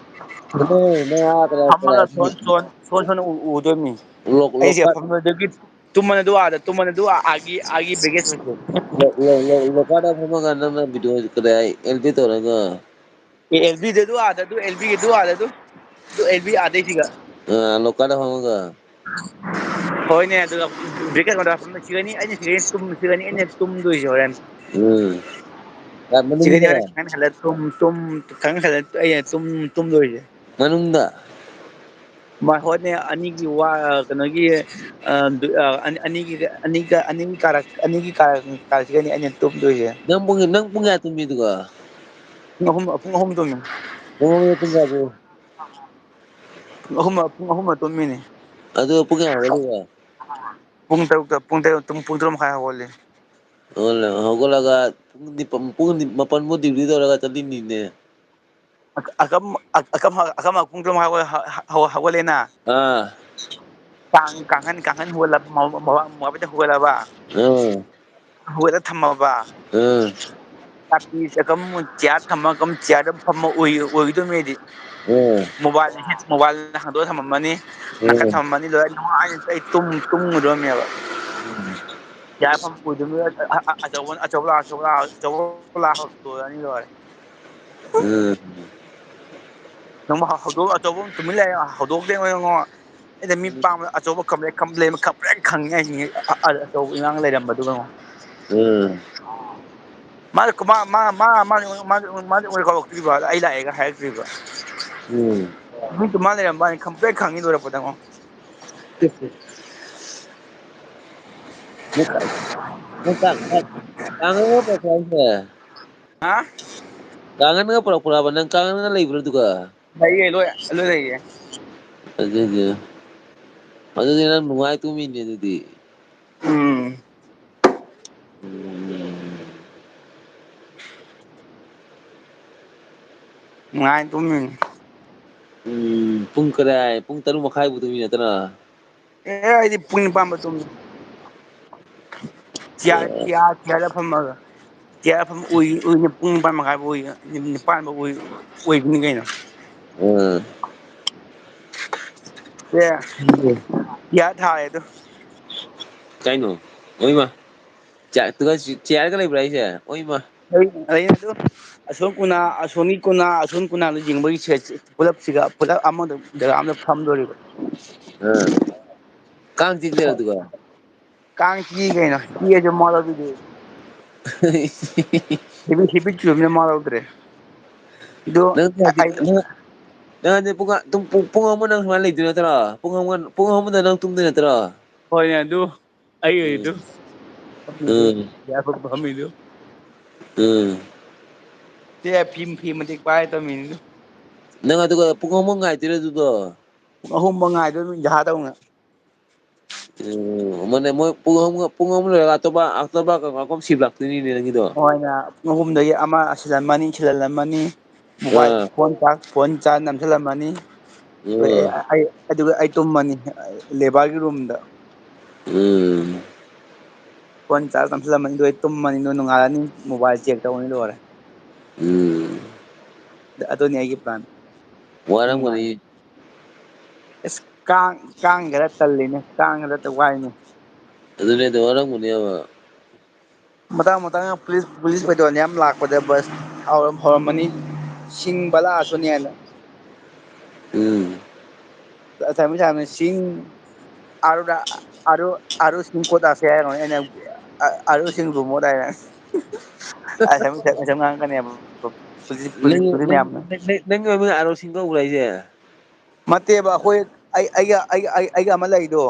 ꯅꯪ, ꯅꯪ ꯑꯥ ꯀꯗꯥꯏ, ꯐꯝꯃꯒ ꯀꯗꯥꯏ? ꯁꯣꯟ, ꯁꯣꯟ, ꯁꯣꯟ, ꯁꯣꯟ ꯎ-, ꯎꯗꯣꯏꯅꯤ꯫ ꯂꯣꯛ-, ꯑꯩꯁꯦ ꯂꯣꯛꯇꯥꯛ-, ꯐꯝꯗꯣꯏꯗꯨꯒꯤ ꯇꯨꯝꯃꯅꯤ ꯑꯗꯨ ꯑꯥꯗ, ꯇꯨꯝꯃꯅꯤ ꯑꯗꯨ ꯑꯥꯒꯤ, ꯑꯥꯒꯤ ꯕꯦꯒꯦꯖ ꯃꯅꯨꯡꯗ꯫ ꯂꯣꯛ-, ꯂꯣꯛ-, ꯂꯣꯛ-, ꯂꯣꯛꯇꯥꯛꯇ ꯐꯝꯃꯒ ꯅꯪꯅ ꯚꯤꯗꯤꯑꯣ ꯀꯗꯥꯏ ꯑꯦꯜ ꯄꯤ ꯇꯧꯔꯒ꯫ ꯑꯦ, ꯑꯦꯜ ꯕꯤꯗ ꯑꯗꯨ ꯑꯥꯗ, ꯑꯗꯨ ꯑꯦꯜ ꯕꯤꯒꯤ ꯑꯗꯨ ꯑꯥꯗ ꯑꯗꯨ, ꯑꯗꯨ ꯑꯦꯜ ꯕꯤ ꯑꯥꯗꯩ ꯁꯤꯒ꯫ ꯑ, ꯂꯣꯛꯇꯥꯛꯇ ꯐꯝꯃꯒ꯫ ꯍꯣꯏꯅꯦ, ꯑꯗꯨꯒ ꯕ꯭ꯔꯦꯀꯦꯠ ꯃꯅꯨꯡꯗ ꯐꯝꯃ ꯁꯤꯒꯅꯤ, ꯑꯩꯅ ꯁꯤꯒꯅꯤ, ꯇꯨꯝ, ꯁꯤꯒꯅꯤ, ꯑꯩꯅ ꯇꯨꯝꯗꯣꯏꯁꯦ ꯍꯣꯔꯦꯟ꯫ ꯎꯝ꯫ ꯌꯥꯝ ꯁꯤꯒꯅꯤ ꯃꯅꯨꯡꯗ꯫ ꯍꯣꯔꯦꯟ ꯀꯥꯡꯈꯟ ꯈꯜꯂ ꯇꯨꯝ, ꯇꯨꯝ, ꯀꯥꯡꯈꯟ ꯈꯜꯂ ꯑꯩꯅ ꯇꯨꯝ, ꯇꯨꯝꯗꯣꯏꯁꯦ꯫ ꯃꯅꯨꯡꯗ? ꯃꯥ ꯍꯣꯏꯅꯦ, ꯑꯅꯤꯒꯤ ꯋꯥ-, ꯀꯩꯅꯣꯒꯤ, ꯑ, ꯑ, ꯑꯅꯤꯒꯤ, ꯑꯅꯤꯒ, ꯑꯅꯤꯒꯤ ꯀꯥꯔꯛ, ꯑꯅꯤꯒꯤ ꯀꯥꯔꯛ, ꯀꯥꯔꯛꯁꯤꯒꯅꯤ ꯑꯩꯅ ꯇꯨꯝꯗꯣꯏꯁꯦ꯫ ꯅꯪ ꯄꯨꯡ, ꯅꯪ ꯄꯨꯡ ꯀꯌꯥ ꯇꯨꯝꯃꯤ ꯑꯗꯨꯒ? ꯄꯨꯡ ꯑꯍꯨꯝ, ꯄꯨꯡ ꯑꯍꯨꯝ ꯇꯨꯝꯃꯤ꯫ ꯄꯨꯡ ꯑꯍꯨꯝꯗ ꯇꯨꯝꯕ ꯌꯥꯕ꯭ꯔꯣ? ꯄꯨꯡ ꯑꯍꯨꯝ, ꯄꯨꯡ ꯑꯍꯨꯝꯗ ꯇꯨꯝꯃꯤꯅꯦ꯫ ꯑꯗꯨ ꯄꯨꯡ ꯀꯌꯥ ꯍꯧꯒꯠꯂꯤꯕ? ꯄꯨꯡ ꯇꯔꯨꯛꯇ, ꯄꯨꯡ ꯇꯔꯦꯠ, ꯄꯨꯡ, ꯄꯨꯡ ꯇꯔꯨꯛ ꯃꯈꯥꯏ ꯍꯧꯒꯠꯂꯦ꯫ ꯍꯧꯒꯠꯂ-, ꯍꯧꯒꯠꯂꯒ ꯄꯨꯡ ꯅꯤꯄꯥꯟ, ꯄꯨꯡ ꯅꯤ-, ꯃꯥꯄꯟꯕꯨ ꯗ꯭ꯌꯨꯇꯤ ꯇꯧꯔꯒ ꯆꯠꯂꯤꯅꯤꯅꯦ꯫ ꯑ-, ꯑꯀꯝ-, ꯑ-, ꯑꯀꯝ-, ꯑꯀꯝ ꯄꯨꯡ ꯇꯔꯨꯛ ꯃꯈꯥꯏ ꯍꯧꯒꯠ-, ꯍ-, ꯍ-, ꯍꯧꯒꯠꯂꯦꯅ꯫ ꯑꯥ꯫ ꯀꯥꯡ-, ꯀꯥꯡꯈꯟ, ꯀꯥꯡꯈꯟ ꯍꯨꯒꯠꯂ-, ꯃ-, ꯃ-, ꯃ-, ꯃ-, ꯍꯨꯒꯠꯂꯕ꯫ ꯑꯥ꯫ ꯍꯨꯒꯠꯂ ꯊꯝꯃꯕ꯫ ꯑꯥ꯫ ꯆꯥꯛꯄꯤ ꯑꯀꯝ ꯆꯤꯌꯥꯔ ꯊꯝꯃ, ꯑꯀꯝ ꯆꯤꯌꯥꯔꯗ ꯐꯝꯃ ꯎꯏ-, ꯎꯏꯗꯣꯏꯃꯤ ꯑꯩꯗꯤ꯫ ꯑꯥ꯫ ꯃꯣꯕꯥꯏꯜ, ꯃꯣꯕꯥꯏꯜ ꯍꯥꯡꯗꯣꯛꯑ ꯊꯝꯃꯝꯃꯅꯤ꯫ ꯅꯥꯀꯟ ꯑꯥ꯫ ꯊꯝꯃꯝꯃꯅꯤ, ꯂꯣꯏꯔꯦ꯫ ꯅꯨꯡꯉꯥꯏꯅ ꯑꯩ ꯇꯨꯝ-, ꯇꯨꯝꯃꯨꯗꯣꯏꯃꯦꯕ꯫ ꯎꯝ꯫ ꯆꯤꯌꯥꯔ ꯐꯝ ꯎꯏꯗꯣꯏꯃꯤ꯫ ꯑ-, ꯑ-, ꯑꯆꯧꯕ, ꯑꯆꯧꯕ ꯂꯥꯛ-, ꯑꯆꯧꯕ ꯂꯥꯛ-, ꯑꯆꯧꯕ ꯂꯥꯛ ꯍꯧꯗꯣꯔꯛꯑꯅꯤ, ꯂꯣꯏꯔꯦ꯫ ꯎꯝ꯫ ꯅꯪꯕꯨ ꯍꯧꯗꯣꯡ ꯑꯆꯧꯕ ꯑꯃ ꯇꯨꯃꯤꯟ ꯂꯩꯔꯦ, ꯍꯧꯗꯣꯡꯗ ꯌꯦꯡꯉꯣ, ꯌꯦꯡꯉꯣ꯫ ꯑꯩꯅ ꯃꯤ ꯎꯝ꯫ ꯄꯥꯝꯕ ꯑꯆꯧꯕ ꯈꯝꯕ꯭ꯔꯦꯛ ꯈꯝꯕ꯭ꯔꯦꯛ ꯈꯪꯉꯤ ꯍꯥꯏꯁꯤꯅꯤ, ꯑ-, ꯑ-, ꯑꯆꯧꯕ ꯏꯉꯥꯡ ꯂꯩꯔꯝꯕꯗꯨꯒ ꯌꯦꯡꯉꯣ꯫ ꯎꯝ꯫ ꯃꯥ, ꯃꯥ, ꯃꯥ, ꯃꯥ, ꯃꯥꯗꯤ, ꯃꯥꯗꯤ, ꯃꯥꯗꯤ ꯑꯣꯏ ꯀꯧꯔꯛꯇ꯭ꯔꯤꯕ, ꯑꯩ ꯂꯥꯛꯑꯦꯒ ꯍꯥꯏꯔꯛꯇ꯭ꯔꯤꯕ꯫ ꯎꯝ꯫ ꯃꯤ ꯇꯨꯃꯤꯟ ꯂꯩꯔꯝꯕ ꯋꯥꯅꯤ, ꯈꯝꯕ꯭ꯔꯦꯛ ꯈꯪꯉꯤ ꯂꯣꯏꯔꯛꯄꯗ ꯌꯦꯡꯉꯣ꯫ ꯅꯪ ꯀ-, ꯅꯪ ꯀ-, ꯀ-, ꯀꯥꯡ ꯍꯧꯕ ꯄꯥꯎ ꯇꯥꯏꯅꯦ꯫ ꯍꯥ? ꯀꯥꯡꯒꯟꯒ ꯄꯨꯔꯛꯄ꯭ꯔꯕ? ꯅꯪ ꯀꯥꯡꯒꯟꯒ ꯂꯩꯕ꯭ꯔꯥ ꯑꯗꯨꯒ? ꯂꯩꯌꯦ, ꯂꯣꯏ, ꯂꯣꯏ ꯂꯩꯌꯦ꯫ ꯑꯗꯨꯗꯤ, ꯑꯗꯨꯗꯤ ꯅꯪ ꯅꯨꯡꯉꯥꯏ ꯇꯨꯝꯃꯤꯅꯦ ꯑꯗꯨꯗꯤ꯫ ꯎꯝ꯫ ꯎꯝ꯫ ꯅꯨꯡꯉꯥꯏ ꯇꯨꯝꯃꯤꯅꯤ꯫ ꯎꯝ, ꯄꯨꯡ ꯀꯗꯥꯏ, ꯄꯨꯡ ꯇꯔꯨꯛ ꯃꯈꯥꯏꯕꯨ ꯇꯨꯝꯃꯤ ꯅꯠꯇ꯭ꯔꯣ? ꯑꯦ, ꯑꯩꯗꯤ ꯄꯨꯡ ꯅꯤꯄꯥꯟ ꯕꯥꯎ ꯇꯨꯝꯃꯤ꯫ ꯆꯤꯌꯥꯔ, ꯑ꯫ ꯆꯤꯌꯥꯔ, ꯆꯤꯌꯥꯔꯗ ꯐꯝꯃꯒ꯫ ꯆꯤꯌꯥꯔ ꯐꯝ ꯎꯏ, ꯎꯏꯅ ꯄꯨꯡ ꯅꯤꯄꯥꯟ ꯃꯈꯥꯏꯕꯨ ꯎꯏ, ꯅꯤꯄꯥꯟꯕꯨ ꯎꯏ, ꯎꯏꯕꯅꯤ ꯀꯩꯅꯣ꯫ ꯑ꯫ ꯑꯦ, ꯆꯤꯌꯥꯔ ꯊꯥꯔꯦ ꯑꯗꯨ꯫ ꯀꯩꯅꯣ? ꯑꯣꯏꯃ꯫ ꯆꯤꯌꯥꯔ, ꯆꯤꯌꯥꯔꯒ ꯂꯩꯕ꯭ꯔꯥ ꯍꯥꯏꯁꯦ? ꯑꯣꯏꯃ꯫ ꯑꯩ, ꯑꯩ ꯑꯗꯨ ꯑꯁꯣꯝ ꯀꯣꯅꯥ, ꯑꯁꯣꯝꯒꯤ ꯀꯣꯅꯥ, ꯑꯁꯣꯝ ꯀꯣꯅꯥꯗ ꯌꯦꯡꯕꯒꯤ ꯁꯦꯠꯁꯦ ꯄꯨꯂꯞꯁꯤꯒ, ꯄꯨꯂꯞ ꯑꯃꯗ ꯖꯒꯥ ꯑꯃꯗ ꯐꯝꯗꯣꯔꯤꯕ꯫ ꯑ꯫ ꯀꯥꯡ ꯆꯤꯛꯇꯔꯣ ꯑꯗꯨꯒ? ꯀꯥꯡ ꯆꯤꯛꯏ ꯀꯩꯅꯣ, ꯆꯤꯛꯑꯁꯨ ꯃꯋꯥ ꯂꯧꯕꯤꯗꯦ꯫ ꯍꯦꯕꯤꯠ, ꯍꯦꯕꯤꯠ ꯆꯨꯔꯕꯅꯤꯅ ꯃꯋꯥ ꯂꯧꯗ꯭ꯔꯦ꯫ ꯑꯗꯨ ꯅꯪ ꯍꯧꯖꯤꯛ, ꯑꯩ ꯅꯪ, ꯅꯪ ꯍꯧꯖꯤꯛ ꯄꯨꯡ, ꯑꯗꯨꯝ ꯄꯨꯡ, ꯄꯨꯡ ꯑꯃ ꯅꯪ ꯁꯨꯃꯥꯏꯅ ꯂꯩꯗꯣꯏ ꯅꯠꯇ꯭ꯔꯣ? ꯄꯨꯡ ꯑꯃ, ꯄꯨꯡ ꯑꯃꯗ ꯅꯪ ꯇꯨꯝꯗꯣꯏ ꯅꯠꯇ꯭ꯔꯣ? ꯍꯣꯏꯅꯦ, ꯑꯗꯨ ꯑꯩ ꯎꯝ꯫ ꯑꯣꯏꯔꯤꯗꯨ꯫ ꯎꯝ꯫ ꯌꯥ ꯐꯝꯃꯤꯗꯨ꯫ ꯎꯝ꯫ ꯁꯦ ꯐꯤ, ꯐꯤ ꯃꯇꯦꯛ ꯄꯥꯏꯔ ꯇꯨꯝꯃꯤꯅꯤꯗꯨ꯫ ꯅꯪ ꯑꯗꯨꯒ ꯄꯨꯡ ꯑꯃ ꯉꯥꯏꯗꯣꯏꯔ ꯑꯗꯨꯗꯣ? ꯄꯨꯡ ꯑꯍꯨꯝ ꯐꯥꯎ ꯉꯥꯏꯗꯣꯏꯅꯤ ꯖꯍꯥ ꯇꯧꯅ꯫ ꯎꯝ, ꯃꯥꯅꯦ, ꯃꯣꯏ ꯄꯨꯡ ꯑꯍꯨꯝꯒ, ꯄꯨꯡ ꯑꯍꯨꯝ ꯂꯣꯏꯔꯒ ꯑꯇꯣꯞꯄ, ꯑꯇꯣꯞꯄ ꯀꯩꯅꯣ ꯁꯤꯞ ꯂꯥꯛꯇꯣꯏꯅꯤꯅꯦ ꯅꯪꯒꯤꯗꯣ꯫ ꯍꯣꯏꯅꯦ, ꯄꯨꯡ ꯑꯍꯨꯝꯗꯒꯤ ꯑꯃ ꯁꯤꯜꯂꯝꯃꯅꯤ, ꯁꯤꯜꯍꯜꯂꯝꯃꯅꯤ꯫ ꯃꯣꯕꯥꯏꯜ ꯑꯥ꯫ ꯐꯣꯟ ꯆꯥꯔꯖ, ꯐꯣꯟ ꯆꯥꯔꯖ ꯅꯝꯁꯤꯜꯂꯝꯃꯅꯤ꯫ ꯑꯗꯨꯒ ꯑꯥ꯫ ꯑꯩ, ꯑꯩ, ꯑꯗꯨꯒ ꯑꯩ ꯇꯨꯝꯃꯅꯤ ꯂꯦꯕꯔꯒꯤ ꯔꯨꯝꯗ꯫ ꯎꯝ꯫ ꯐꯣꯟ ꯆꯥꯔꯖ ꯅꯝꯁꯤꯜꯂꯝꯃꯅꯤ, ꯑꯗꯨꯒ ꯑꯩ ꯇꯨꯝꯃꯅꯤ, ꯑꯗꯨꯒ ꯅꯣꯡꯉꯥꯜꯂꯅꯤ ꯃꯣꯕꯥꯏꯜ ꯆꯦꯛ ꯇꯧꯔꯅꯤ, ꯂꯣꯏꯔꯦ꯫ ꯎꯝ꯫ ꯑꯗꯨꯅꯤ ꯑꯩꯒꯤ ꯄ꯭ꯂꯥꯟ꯫ ꯋꯥꯔꯝꯒꯅꯤ꯫ ꯅꯨꯡꯉꯥꯏ꯫ ꯑꯁ, ꯀꯥꯡ, ꯀꯥꯡ ꯈꯔ ꯇꯜꯂꯤꯅꯦ, ꯀꯥꯡ ꯈꯔ ꯋꯥꯏꯅꯦ꯫ ꯑꯗꯨꯅꯦ, ꯑꯗꯨ ꯋꯥꯔꯝꯒꯅꯦꯕ꯫ ꯃꯇꯥꯡ ꯃꯇꯥꯡ ꯄꯨꯂꯤꯁ, ꯄꯨꯂꯤꯁ ꯕꯦꯇꯥꯂꯤꯌꯟ ꯌꯥꯝ ꯂꯥꯛꯄꯗ ꯕꯁ ꯍꯧꯔꯝ-, ꯍꯧꯔꯝꯃꯅꯤ, "ꯁꯤꯡ ꯕꯂꯥ ꯑꯁꯣꯅꯤ" ꯍꯥꯏꯅ꯫ ꯎꯝ꯫ ꯑꯁꯥꯃꯤ, ꯑꯁꯥꯃꯤ, "ꯁꯤꯡ ꯑꯥꯔꯨ ꯔꯥ-, ꯑꯥꯔꯨ, ꯑꯥꯔꯨ ꯁꯤꯡ ꯀꯣꯠ ꯑꯁꯦ" ꯍꯥꯏꯔꯝꯃꯅꯤ꯫ ꯑꯩꯅ, "ꯑ-, ꯑꯥꯔꯨ ꯁꯤꯡ ꯔꯨꯃꯣꯠ" ꯍꯥꯏꯅ꯫ ꯑꯁꯥꯃꯤ, ꯑꯁꯥꯃꯤ ꯉꯥꯡꯉꯛꯀꯅꯦꯕ ꯄꯨꯂꯤꯁ, ꯄꯨꯂꯤꯁ, ꯅꯪ, ꯄꯨꯂꯤꯁ ꯅꯪ, ꯃꯌꯥꯝꯅ꯫ ꯅꯪ, ꯅꯪ, ꯅꯪꯒꯤ ꯃꯃꯤꯡ ꯑꯥꯔꯨ ꯁꯤꯡ ꯀꯧꯕ꯭ꯔꯥ ꯍꯥꯏꯁꯦ? ꯅꯠꯇꯦꯕ, ꯑꯩꯈꯣꯏ, ꯑꯩ, ꯑꯩꯒ, ꯑꯩꯒ, ꯑꯩ, ꯑꯩꯒ ꯑꯃ ꯂꯩꯗꯣ꯫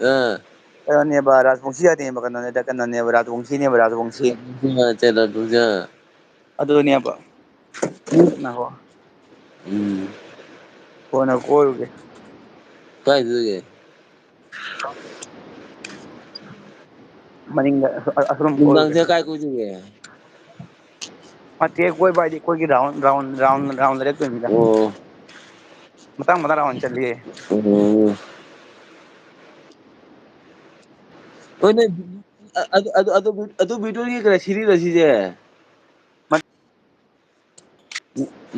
ꯑꯥ꯫ ꯀꯩꯅꯣꯅꯦꯕ, ꯔꯥꯖꯕꯣꯡꯁꯤ ꯍꯥꯏꯅꯦꯕ, ꯀꯩꯅꯣꯅꯦꯗ, ꯀꯩꯅꯣꯅꯦꯕ, ꯔꯥꯖꯕꯣꯡꯁꯤꯅꯦꯕ, ꯔꯥꯖꯕꯣꯡꯁꯤ꯫ ꯑꯠꯆꯥ, ꯑꯠꯆꯥ, ꯑꯠꯆꯥ꯫ ꯑꯗꯨꯅꯦꯕ꯫ ꯉꯥꯏꯈꯣ꯫ ꯎꯝ꯫ ꯀꯣꯟꯅ ꯀꯣꯏꯔꯨꯒꯦ꯫ ꯀꯥꯏꯗ ꯂꯩꯒꯦ? ꯃꯅꯤꯡꯗ ꯑ-, ꯑ-, ꯑꯁꯣꯝ ꯀꯣꯏꯔꯨꯒꯦ꯫ ꯅꯨꯡꯗꯥꯡꯁꯦ ꯀꯥꯏ ꯀꯣꯏꯗꯣꯏꯒꯦ? ꯅꯠꯇꯦ, ꯀꯣꯏꯕ ꯍꯥꯏꯗꯤ ꯑꯩꯈꯣꯏꯒꯤ round, round, round, round ꯂꯩꯔꯛꯇꯣꯏꯅꯤꯗ꯫ ꯑꯣ꯫ ꯃꯊꯪ ꯃꯊꯪ round ꯆꯠꯂꯤꯌꯦ꯫ ꯑꯣ꯫ ꯍꯣꯏꯅꯦ, ꯑꯗꯨ, ꯑꯗꯨ, ꯑꯗꯨ, ꯑꯗꯨ videoꯒꯤ ꯀꯩꯅꯣ ꯁꯤꯔꯤꯔꯣ ꯁꯤꯁꯦ?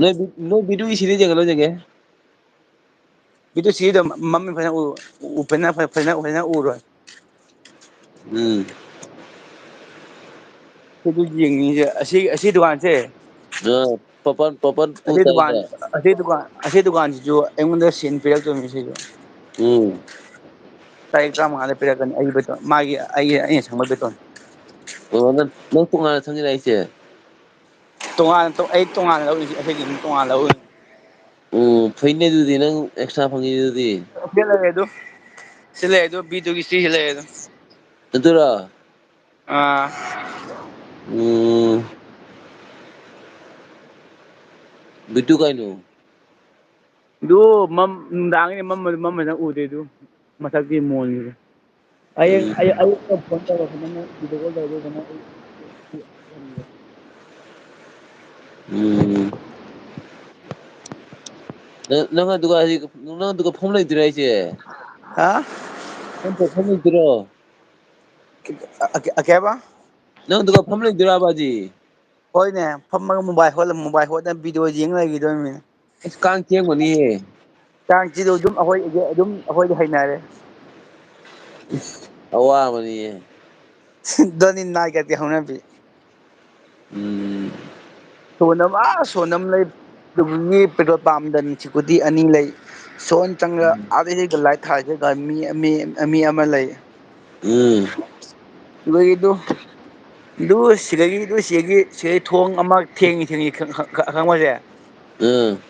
ꯅꯣꯏ ꯕꯤ-, ꯅꯣꯏ videoꯒꯤ series ꯌꯦꯡꯉ ꯂꯣꯏ ꯌꯦꯡꯉꯦ꯫ Video series ꯗꯣ ꯃꯃꯤꯡ ꯐꯖꯅ ꯎ-, ꯎ-, ꯐꯖꯅ, ꯐꯖꯅ, ꯐꯖꯅ ꯎꯔꯣꯏ꯫ ꯎꯝ꯫ ꯑꯗꯨ ꯌꯦꯡꯅꯤꯡꯉꯤꯁꯦ ꯑꯁꯤ, ꯑꯁꯤ ꯗꯨꯀꯥꯟꯁꯦ꯫ ꯑ, ꯄꯄꯟ, ꯄꯄꯟ ꯄꯨ ꯑꯁꯤ ꯗꯨꯀꯥꯟ, ꯇꯥꯏꯅꯦ꯫ ꯑꯁꯤ ꯗꯨꯀꯥꯟ, ꯑꯁꯤ ꯗꯨꯀꯥꯟꯁꯤꯁꯨ ꯑꯩꯉꯣꯟꯗ ꯁꯤꯟ ꯄꯤꯔꯛꯇꯣꯏꯅꯤ ꯁꯤꯁꯨ꯫ ꯎꯝ꯫ ꯇꯥꯔꯤꯛ ꯇꯔꯥꯃꯉꯥꯗ ꯄꯤꯔꯛꯀꯅꯤ ꯑꯩꯒꯤ ꯕꯦꯇꯣꯟ, ꯃꯥꯒꯤ, ꯑꯩꯒꯤ, ꯑꯩꯅ ꯁꯪꯕ ꯕꯦꯇꯣꯟ꯫ ꯑꯣ, ꯅꯪ, ꯅꯪ ꯇꯣꯉꯥꯟꯅ ꯁꯪꯉꯤꯔ ꯍꯥꯏꯁꯦ? ꯇꯣꯉꯥꯟꯅ ꯇꯣ-, ꯑꯩ ꯇꯣꯉꯥꯟꯅ ꯂꯧꯔꯤꯁꯤ, ꯑꯩꯈꯣꯏꯒꯤ ꯑꯗꯨꯝ ꯇꯣꯉꯥꯟꯅ ꯂꯧꯔꯤꯅꯤ꯫ ꯑꯣ, ꯐꯩꯅꯦ ꯑꯗꯨꯗꯤ, ꯅꯪ extra ꯐꯪꯉꯤ ꯑꯗꯨꯗꯤ꯫ ꯁꯤ ꯂꯩꯔꯦ ꯑꯗꯨ꯫ ꯁꯤ ꯂꯩꯔꯦ ꯑꯗꯨ, B two ꯒꯤ ꯁꯤ ꯂꯩꯔꯦ ꯑꯗꯨ꯫ ꯑꯗꯨꯔꯣ? ꯑꯥ꯫ ꯎꯝ꯫ B two ꯀꯥꯏꯅꯣ? ꯑꯗꯨ ꯃꯝ-, ꯅꯨꯡꯗꯥꯡꯒꯤꯗꯤ ꯃꯝꯕꯗꯨ, ꯃꯝꯕꯗꯨꯅ ꯎꯗꯦ ꯑꯗꯨ꯫ ꯃꯊꯛꯀꯤ ꯃꯣꯟꯒꯤꯗꯣ꯫ ꯍꯌꯦꯡ ꯎꯝ꯫ ꯑꯌꯨꯛ, ꯑꯌꯨꯛꯇ phone ꯇꯧꯔꯛꯑꯣ, ꯐꯖꯅ video call ꯇꯧꯔꯒ ꯐꯖꯅ ꯑꯩ ꯎꯝ꯫ ꯅꯪ, ꯅꯪ ꯑꯗꯨꯒ ꯍꯧꯖꯤꯛ, ꯅꯪ ꯑꯗꯨꯒ ꯐꯝ ꯂꯩꯗꯣꯏꯔꯣ ꯍꯥꯏꯁꯦ? ꯍꯥ? ꯅꯪ ꯐꯝ ꯂꯩꯗꯣꯏꯔꯣ? ꯑ, ꯑ, ꯀꯩ ꯍꯥꯏꯕ? ꯅꯪ ꯑꯗꯨꯒ ꯐꯝ ꯂꯩꯗꯣꯏꯔꯕ ꯍꯧꯖꯤꯛ? ꯍꯣꯏꯅꯦ, ꯐꯝꯃꯒ mobile ꯍꯣꯠꯂ, mobile ꯍꯣꯠꯂ video ꯌꯦꯡ ꯂꯩꯈꯤꯗꯣꯏꯅꯤꯅꯦ꯫ ꯑꯁ, ꯀꯥꯡ ꯆꯤꯛꯑꯝꯒꯅꯤꯌꯦ꯫ ꯀꯥꯡ ꯆꯤꯛꯑꯁꯨ ꯑꯗꯨꯝ ꯑꯩꯈꯣꯏ, ꯑꯗꯨꯝ ꯑꯩꯈꯣꯏꯗꯤ ꯍꯩꯅꯔꯦ꯫ ꯑꯋꯥꯕꯅꯤꯌꯦ꯫ ꯗꯣꯅꯤ ꯅꯥꯏ ꯀꯥꯇꯤ ꯍꯧꯅꯕꯤ꯫ ꯎꯝ꯫ ꯁꯣꯟꯅꯝ, ꯑꯥ, ꯁꯣꯟꯅꯝ ꯂꯩ꯫ ꯑꯗꯨꯒꯤ petrol pumpꯗ security ꯑꯅꯤ ꯂꯩ꯫ ꯁꯣꯟ ꯆꯪꯉ ꯎꯝ꯫ ꯑꯥꯗꯩ light ꯊꯥꯜꯂꯤꯁꯦ ꯃꯤ, ꯃꯤ, ꯃꯤ ꯑꯃ ꯂꯩ꯫ ꯎꯝ꯫ ꯑꯗꯨꯒꯤꯗꯨ, ꯑꯗꯨ ꯁꯤꯗꯒꯤ, ꯑꯗꯨ ꯁꯤꯗꯒꯤ, ꯁꯤꯗꯒꯤ ꯊꯣꯡ ꯑꯃ ꯊꯦꯡꯉꯤ, ꯊꯦꯡꯉꯤ ꯈꯪ-, ꯈꯪ-, ꯈꯪꯕꯁꯦ? ꯎꯝ꯫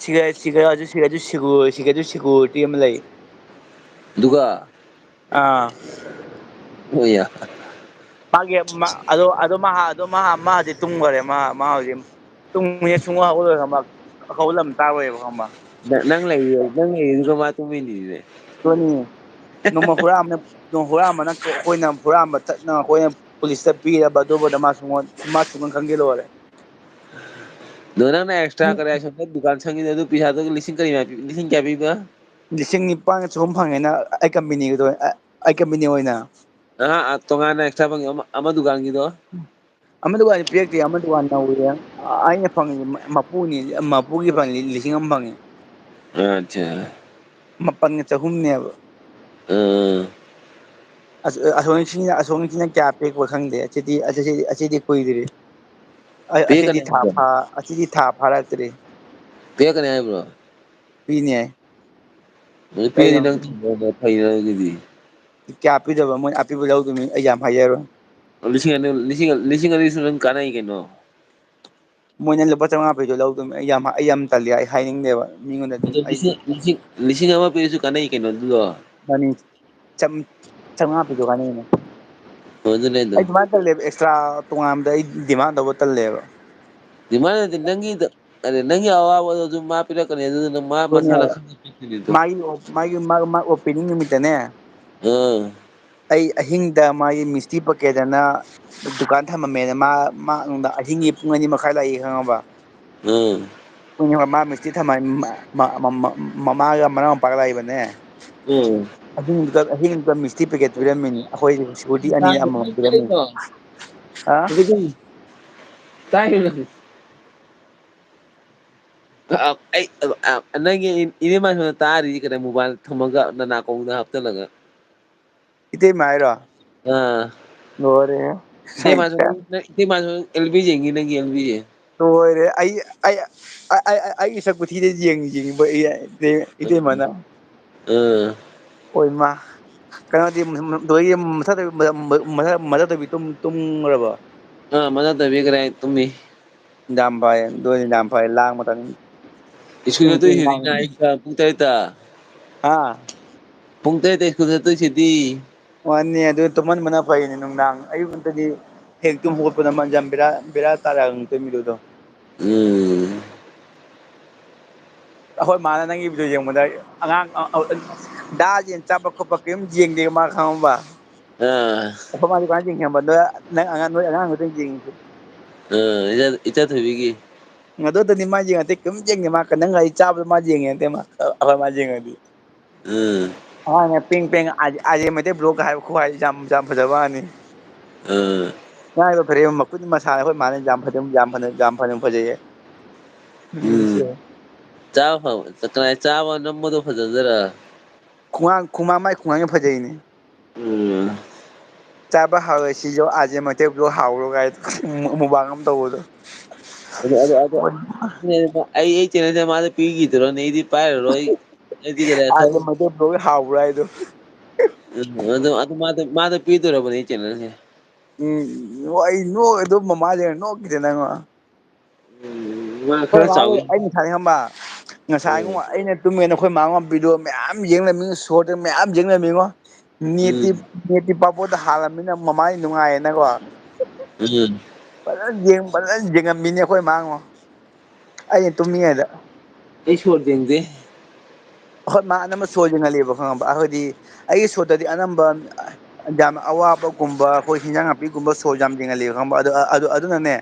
ꯁꯤꯒ, ꯁꯤꯒ, ꯑꯗꯨ ꯁꯤꯒ, ꯑꯗꯨ ꯁꯤꯒ, ꯁꯤꯒ, ꯑꯗꯨ security ꯑꯃ ꯂꯩ꯫ ꯑꯗꯨꯒ? ꯑꯥ꯫ ꯍꯣꯏ ꯌꯥ꯫ ꯃꯥꯒꯤ, ꯃꯥ, ꯑꯗꯣ, ꯑꯗꯣ ꯃꯥ, ꯑꯗꯣ ꯃꯥ, ꯃꯥ ꯍꯧꯖꯤꯛ ꯇꯨꯝꯈꯔꯦ, ꯃꯥ, ꯃꯥ ꯍꯧꯖꯤꯛ꯫ ꯇꯨꯝꯃꯤꯅꯦ ꯁꯨꯡꯍꯧ ꯍꯧꯒꯠꯂꯣꯏ ꯈꯪꯕ꯫ ꯍꯧꯒꯠꯂꯝ ꯇꯥꯔꯣꯏꯕ ꯈꯪꯕ꯫ ꯅꯪ ꯅꯪ ꯂꯩꯔꯤ ꯅꯪ ꯂꯩꯔꯤꯗꯨꯒ ꯃꯥ ꯇꯨꯝꯃꯤꯅꯤꯅꯦ꯫ ꯑꯗꯨꯅꯤ꯫ ꯅꯣꯡꯃ ꯍꯨꯔꯥꯟꯕꯅ ꯅꯣꯡ ꯍꯨꯔꯥꯟꯕꯅ ꯑꯩꯈꯣꯏꯅ ꯍꯨꯔꯥꯟꯕ ꯊꯠꯅ ꯑꯩꯈꯣꯏꯅ ꯄꯨꯂꯤꯁꯇ ꯄꯤꯔꯕ ꯑꯗꯨꯕꯨꯗ ꯃꯥ ꯁꯨꯡ ꯃꯥ ꯁꯨꯡꯈꯪ ꯈꯪꯒꯦ ꯂꯣꯏꯔꯦ꯫ ꯑꯗꯣ ꯅꯪꯅ ꯑꯦꯛꯁꯇ꯭ꯔꯥ ꯀꯔꯤ ꯁꯣꯝꯗ ꯗꯨꯀꯥꯟ ꯁꯪꯉꯤꯗꯣ ꯑꯗꯨ ꯄꯩꯁꯥꯗꯣ ꯂꯤꯁꯤꯡ ꯀꯔꯤ ꯂꯤꯁꯤꯡ ꯀꯌꯥ ꯄꯤꯕ? ꯂꯤꯁꯤꯡ ꯅꯤꯄꯥꯟꯒ ꯆꯍꯨꯝ ꯐꯪꯉꯦꯅ ꯑꯩ ꯀꯝꯄꯦꯅꯤꯒꯤꯗꯣ ꯑꯩ ꯀꯝꯄꯦꯅꯤ ꯑꯣꯏꯅ꯫ ꯑ ꯇꯣꯉꯥꯟꯅ ꯑꯦꯛꯁꯇ꯭ꯔꯥ ꯐꯪꯉꯤ ꯑꯃ ꯑꯃ ꯗꯨꯀꯥꯟꯒꯤꯗꯣ꯫ ꯑꯃ ꯗꯨꯀꯥꯟꯗꯤ ꯄꯤꯔꯛꯇꯦ ꯑꯃ ꯗꯨꯀꯥꯟ ꯅꯧꯔꯤꯌꯦ꯫ ꯑꯩꯅ ꯐꯪꯉꯤ ꯃꯄꯨꯅꯤ ꯃꯄꯨꯒꯤ ꯐꯪꯉꯤ ꯂꯤꯁꯤꯡ ꯑꯃ ꯐꯪꯉꯤ꯫ ꯑꯆꯥ꯫ ꯃꯥꯄꯟꯒ ꯆꯍꯨꯝꯅꯦꯕ꯫ ꯑꯥ꯫ ꯑꯁ ꯑꯁꯣꯝ ꯁꯤꯅ ꯑꯁꯣꯝ ꯁꯤꯅ ꯀꯌꯥ ꯄꯤꯔꯛꯄ ꯈꯪꯗꯦ ꯑꯁꯤꯗꯤ ꯑꯁꯤꯗꯤ ꯑꯁꯤꯗꯤ ꯀꯨꯏꯗ꯭ꯔꯤ꯫ ꯑ- ꯑꯁꯤꯗꯤ ꯄꯤꯔꯛꯀꯅꯤ ꯊꯥ ꯍꯥꯏꯕ꯭ꯔꯣ? ꯐꯥ ꯑꯁꯤꯗꯤ ꯊꯥ ꯐꯥꯔꯛꯇ꯭ꯔꯤ꯫ ꯄꯤꯔꯛꯀꯅꯤ ꯍꯥꯏꯕ꯭ꯔꯣ? ꯄꯤꯅꯤ ꯍꯥꯏ꯫ ꯑꯗꯨ ꯄꯤꯔꯗꯤ ꯀꯩꯅꯣ ꯅꯪ ꯊꯝꯃꯣ ꯐꯩꯗꯅ ꯑꯗꯨꯒꯤꯗꯤ꯫ ꯀꯌꯥ ꯄꯤꯗꯕ ꯃꯣꯏ ꯑꯄꯤꯕ ꯂꯧꯗꯣꯏꯃꯤ ꯑꯩ ꯌꯥꯝ ꯍꯥꯏꯖꯔꯣꯏ꯫ ꯂꯤꯁꯤꯡ ꯑꯅꯤ ꯂꯤꯁꯤꯡ ꯂꯤꯁꯤꯡ ꯑꯅꯤꯁꯨ ꯑꯗꯨꯝ ꯀꯥꯟꯅꯩ ꯀꯩꯅꯣ꯫ ꯃꯣꯏꯅ ꯂꯨꯄꯥ ꯆꯥꯝꯃꯉꯥ ꯄꯤꯕꯗꯣ ꯂꯧꯗꯣꯏꯃꯤ ꯑꯩ ꯌꯥꯝ ꯑꯩ ꯌꯥꯝ ꯇꯜꯂꯤ ꯑꯩ ꯍꯥꯏꯅꯤꯡꯗꯦꯕ꯫ ꯃꯤꯉꯣꯟꯗ ꯑꯗꯨꯝ ꯑꯗꯣ ꯑꯩꯗꯤ ꯂꯤꯁꯤꯡ ꯂꯤꯁꯤꯡ ꯂꯤꯁꯤꯡ ꯑꯃ ꯄꯤꯔꯁꯨ ꯀꯥꯟꯅꯩ ꯀꯩꯅꯣ ꯑꯗꯨꯗꯣ꯫ ꯃꯥꯅꯤ꯫ ꯆꯝ ꯆꯥꯝꯃꯉꯥ ꯄꯤꯗꯣ ꯀꯥꯟꯅꯩꯅꯦ꯫ ꯍꯣꯏ ꯑꯗꯨꯅꯦ ꯑꯗꯣ꯫ ꯑꯩ ꯗꯤꯃꯥꯟ ꯇꯜꯂꯦꯕ ꯑꯦꯛꯁꯇ꯭ꯔꯥ ꯇꯣꯉꯥꯟꯕꯗ ꯑꯩ ꯗꯤꯃꯥꯟ ꯇꯧꯕ ꯇꯜꯂꯦꯕ꯫ ꯗꯤꯃꯥꯟ ꯅꯠꯇꯦ ꯅꯪꯒꯤ ꯅꯪꯒꯤ ꯑꯋꯥꯕꯗꯣ ꯑꯗꯨꯝ ꯃꯥ ꯄꯤꯔꯛꯀꯅꯤ ꯑꯗꯨꯗꯨꯅ ꯃꯥ ꯑꯗꯨꯅꯦ ꯃꯁꯥꯅ ꯈꯪꯅ ꯄꯤꯔꯛꯇꯣꯏꯅꯤꯗꯣ꯫ ꯃꯥꯒꯤ ꯃꯥꯒꯤ ꯃꯥ ꯑꯣꯄꯦꯅꯤꯡ ꯅꯨꯃꯤꯠꯇꯅꯦ꯫ ꯑꯥ꯫ ꯑꯩ ꯑꯍꯤꯡꯗ ꯃꯥꯒꯤ ꯃꯤꯁꯇ꯭ꯔꯤ ꯄꯣꯀꯦꯠ ꯑꯅ ꯗꯨꯀꯥꯟ ꯊꯝꯃꯝꯃꯦꯅ ꯃꯥ ꯃꯥ ꯅꯨꯡꯗꯥꯡ ꯑꯍꯤꯡꯒꯤ ꯄꯨꯡ ꯑꯅꯤ ꯃꯈꯥꯏ ꯂꯥꯛꯏ ꯈꯪꯉꯕ꯫ ꯎꯝ꯫ ꯄꯨꯡ ꯑꯅꯤ ꯃꯈꯥꯏ ꯃꯥ ꯃꯤꯁꯇ꯭ꯔꯤ ꯊꯝꯃ ꯃꯃꯥꯒ ꯃꯅꯥꯎ ꯃꯄꯥꯒ ꯂꯥꯛꯏꯕꯅꯦ꯫ ꯎꯝ꯫ ꯑꯍꯤꯡꯗꯨꯗ ꯑꯍꯤꯡꯗꯨꯗ ꯃꯤꯁꯇ꯭ꯔꯤ ꯄꯦꯀꯦꯠ ꯄꯤꯔꯝꯃꯤꯅꯤ ꯑꯩꯈꯣꯏ ꯁꯦꯀ꯭ꯌꯨꯔꯤꯇꯤ ꯑꯅꯤ ꯑꯃꯃꯝ ꯄꯤꯔꯝꯃꯤꯅꯤ꯫ ꯑ ꯇꯥꯏ꯫ ꯑꯩ ꯅꯪꯒꯤ ꯏꯅꯦ ꯃꯥꯟꯕꯗꯣ ꯇꯥꯔꯤꯁꯤ ꯀꯩꯅꯣ ꯃꯣꯕꯥꯏꯜ ꯊꯝꯃꯒ ꯅꯅꯥꯀꯣꯡꯗ ꯍꯥꯞꯆꯜꯂꯒ꯫ ꯏꯇꯩꯃ ꯍꯥꯏꯔꯣ꯫ ꯑꯥ꯫ ꯂꯣꯏꯔꯦꯍꯦ꯫ ꯏꯇꯩꯃꯁꯨ ꯅꯪ ꯏꯇꯩꯃꯁꯨ ꯅꯪ ꯑꯦꯜ ꯕꯤ ꯌꯦꯡꯉꯤ ꯅꯪꯒꯤ ꯑꯦꯜ ꯕꯤ꯫ ꯂꯣꯏꯔꯦ ꯑꯩ ꯑꯩ ꯑꯩ ꯑꯩ ꯑꯩ ꯏꯁꯛ ꯈꯨꯊꯤꯗ ꯌꯦꯡꯉꯤ ꯌꯦꯡꯉꯤꯕ ꯏꯇꯩꯃꯅ꯫ ꯑꯥ꯫ ꯍꯣꯏ ꯃꯥ ꯀꯩꯅꯣꯗꯤ ꯃꯊꯛꯇ ꯃꯊꯛꯇꯕꯤ ꯇꯨꯝꯈ꯭ꯔꯕ꯫ ꯑꯥ ꯃꯊꯛꯇꯕꯤ ꯀꯗꯥꯏ ꯇꯨꯝꯃꯤ꯫ ꯗꯥꯝ ꯐꯥꯏ ꯑꯗꯨꯗꯤ ꯗꯥꯝ ꯐꯥꯏ ꯂꯥꯡꯕ ꯃꯇꯝ꯫ ꯁ꯭ꯀꯨꯜ ꯆꯠꯇꯣꯏꯁꯤꯗꯤ ꯅꯥꯏꯟꯗ ꯄꯨꯡ ꯇꯔꯦꯠꯇ꯫ ꯍꯥ꯫ ꯄꯨꯡ ꯇꯔꯦꯠꯇ ꯁ꯭ꯀꯨꯜ ꯆꯠꯇꯣꯏꯁꯤꯗꯤ꯫ ꯃꯥꯅꯤ ꯑꯗꯨ ꯇꯨꯝꯍꯟꯕꯅ ꯐꯩꯅꯦ ꯅꯨꯡꯗꯥꯡ ꯑꯌꯨꯛ ꯉꯟꯇꯗꯤ ꯍꯦꯛ ꯇꯨꯝ ꯍꯧꯒꯠꯄꯗ ꯃꯟꯖꯝ ꯕꯦꯔꯥ ꯕꯦꯔꯥ ꯇꯥꯔꯛꯑꯕꯅꯤ ꯇꯨꯝꯃꯤꯗꯣ꯫ ꯎꯝ꯫ ꯑꯩꯈꯣꯏ ꯃꯥꯅ ꯅꯪꯒꯤ video ꯌꯦꯡꯕꯗ ꯑꯉꯥꯡ, ꯑ, ꯑ, ꯗꯥ ꯌꯦꯟ ꯆꯥꯕ ꯈꯣꯠꯄ ꯀꯔꯤꯝ ꯌꯦꯡꯗꯦ ꯃꯥ, ꯈꯪꯉꯕ? ꯑꯥ꯫ ꯑꯩꯈꯣꯏ ꯃꯥꯗꯤ ꯀꯃꯥꯏꯅ ꯌꯦꯡꯒꯦ ꯈꯪꯕ? ꯅꯣꯏ, ꯅꯪ ꯑꯉꯥꯡ, ꯅꯣꯏ ꯑꯉꯥꯡ ꯈꯛꯇꯪ ꯌꯦꯡꯉꯤꯁꯦ꯫ ꯑꯥ, ꯏꯆꯥ, ꯏꯆꯥ ꯊꯣꯏꯕꯤꯒꯤ꯫ ꯑꯗꯨꯗꯅꯤ ꯃꯥ ꯌꯦꯡꯉꯗꯤ ꯀꯔꯤꯝ ꯌꯦꯡꯗꯦ ꯃꯥ, ꯅꯪ ꯑꯩ ꯆꯥꯕꯗꯣ ꯃꯥ ꯌꯦꯡꯉꯦ ꯅꯠꯇꯦ ꯃꯥ, ꯑꯩꯈꯣꯏ ꯃꯥ ꯌꯦꯡꯉꯗꯤ꯫ ꯎꯝ꯫ ꯑꯉꯥꯡꯅ ꯄꯦꯡ ꯄꯦꯡ R J, R J Meitei vlog ꯍꯥꯏꯕ ꯈꯨꯍꯥꯏ ꯌꯥꯝ, ꯌꯥꯝ ꯐꯖꯕ ꯋꯥꯅꯤ꯫ ꯎꯝ꯫ ꯉꯥꯏꯕ ꯐꯔꯦ, ꯃꯈꯨꯠ ꯃꯁꯥ ꯑꯩꯈꯣꯏ ꯃꯥꯅ ꯌꯥꯝ ꯐꯖ-, ꯌꯥꯝ ꯐꯅ, ꯌꯥꯝ ꯐꯅ ꯐꯖꯩꯌꯦ꯫ ꯎꯝ꯫ ꯆꯥꯕ ꯐꯕ, ꯀꯅꯥ ꯆꯥꯕ ꯅꯝꯕꯗꯣ ꯐꯖꯗꯣꯏꯔꯥ? ꯈꯨꯉꯥꯡ, ꯈꯨꯃꯥꯡ, ꯃꯥꯏ ꯈꯨꯉꯥꯡ ꯌꯥꯝ ꯐꯖꯩꯅꯦ꯫ ꯎꯝ꯫ ꯆꯥꯕ ꯍꯥꯎꯔꯦ ꯁꯤꯁꯨ, ꯑꯥꯔ ꯖꯦ ꯃꯩꯇꯩ vlog ꯍꯥꯎꯔꯣ ꯀꯥꯏ ꯃꯨ-, mukbang ꯑꯃ ꯇꯧꯕꯗꯣ꯫ ꯑꯗꯣ, ꯑꯗꯣ, ꯑꯗꯣ, ꯑꯩ, ꯑꯩ channelꯁꯦ ꯃꯥꯗ ꯄꯤꯈꯤꯗꯨꯔꯅꯦ, ꯑꯩꯗꯤ ꯄꯥꯏꯔꯔꯣꯏ꯫ ꯑꯩꯗꯤ ꯀꯩꯗꯧꯔꯦ ꯑꯥꯔ ꯖꯦ ꯈꯪ-, ꯃꯩꯇꯩ vlog ꯍꯥꯎꯕ꯭ꯔꯥ ꯍꯥꯏꯗꯣ꯫ ꯎꯝ, ꯑꯗꯨ, ꯑꯗꯨ ꯃꯥꯗ, ꯃꯥꯗ ꯄꯤꯗꯣꯔꯕꯅꯦ ꯑꯩ channelꯁꯦ꯫ ꯎꯝ, ꯑꯩ ꯅꯣꯛ-, ꯑꯗꯨ ꯃꯃꯥꯁꯦ ꯅꯣꯛꯈꯤꯗꯅꯉꯣ꯫ ꯎꯝ, ꯃꯥ ꯑꯩꯈꯣꯏ ꯈꯔ ꯃꯥ ꯍꯣꯏ, ꯆꯥꯎꯋꯤ꯫ ꯑꯩ ꯉꯁꯥꯏ ꯈꯪꯕ, ꯉꯁꯥꯏ ꯎꯝ꯫ ꯉꯣ, ꯑꯩꯅ ꯇꯨꯝꯃꯦꯅ ꯑꯩꯈꯣꯏ ꯃꯥ ꯉꯣ video ꯃꯌꯥꯝ ꯌꯦꯡ ꯂꯩꯔꯝꯃꯤ, short ꯃꯌꯥꯝ ꯌꯦꯡ ꯂꯩꯔꯝꯃꯤꯉꯣ꯫ ꯅꯦꯠꯇꯤ, ꯎꯝ꯫ ꯅꯦꯠꯇꯤ ꯄꯥꯄꯣꯗ ꯍꯥꯜꯂꯝꯃꯤꯅ ꯃꯃꯥꯏ ꯅꯨꯡꯉꯥꯏꯌꯦꯅꯀꯣ꯫ ꯎꯝ꯫ ꯐꯖꯅ ꯌꯦꯡ-, ꯐꯖꯅ ꯌꯦꯡꯉꯝꯃꯤꯅꯦ ꯑꯩꯈꯣꯏ ꯃꯥ ꯉꯣ꯫ ꯑꯩꯅ ꯇꯨꯝꯃꯤꯉꯩꯗ꯫ ꯑꯩ short ꯌꯦꯡꯗꯦ꯫ ꯍꯣꯏ, ꯃꯥ ꯑꯅꯝꯕ short ꯌꯦꯡꯍꯜꯂꯦꯕ, ꯈꯪꯉꯕ? ꯍꯥꯏꯗꯤ ꯑꯩꯒꯤ shortꯇꯗꯤ ꯑꯅꯝꯕ ꯌꯥꯝ ꯑꯋꯥꯕꯒꯨꯝꯕ, ꯑꯩꯈꯣꯏ ꯍꯤꯟꯖꯥꯡ ꯅꯥꯄꯤꯒꯨꯝꯕ short ꯌꯥꯝ ꯌꯦꯡꯍꯜꯂꯦꯕ, ꯈꯪꯉꯕ? ꯑꯗꯨ, ꯑꯗꯨ, ꯑꯗꯨꯅꯅꯦ,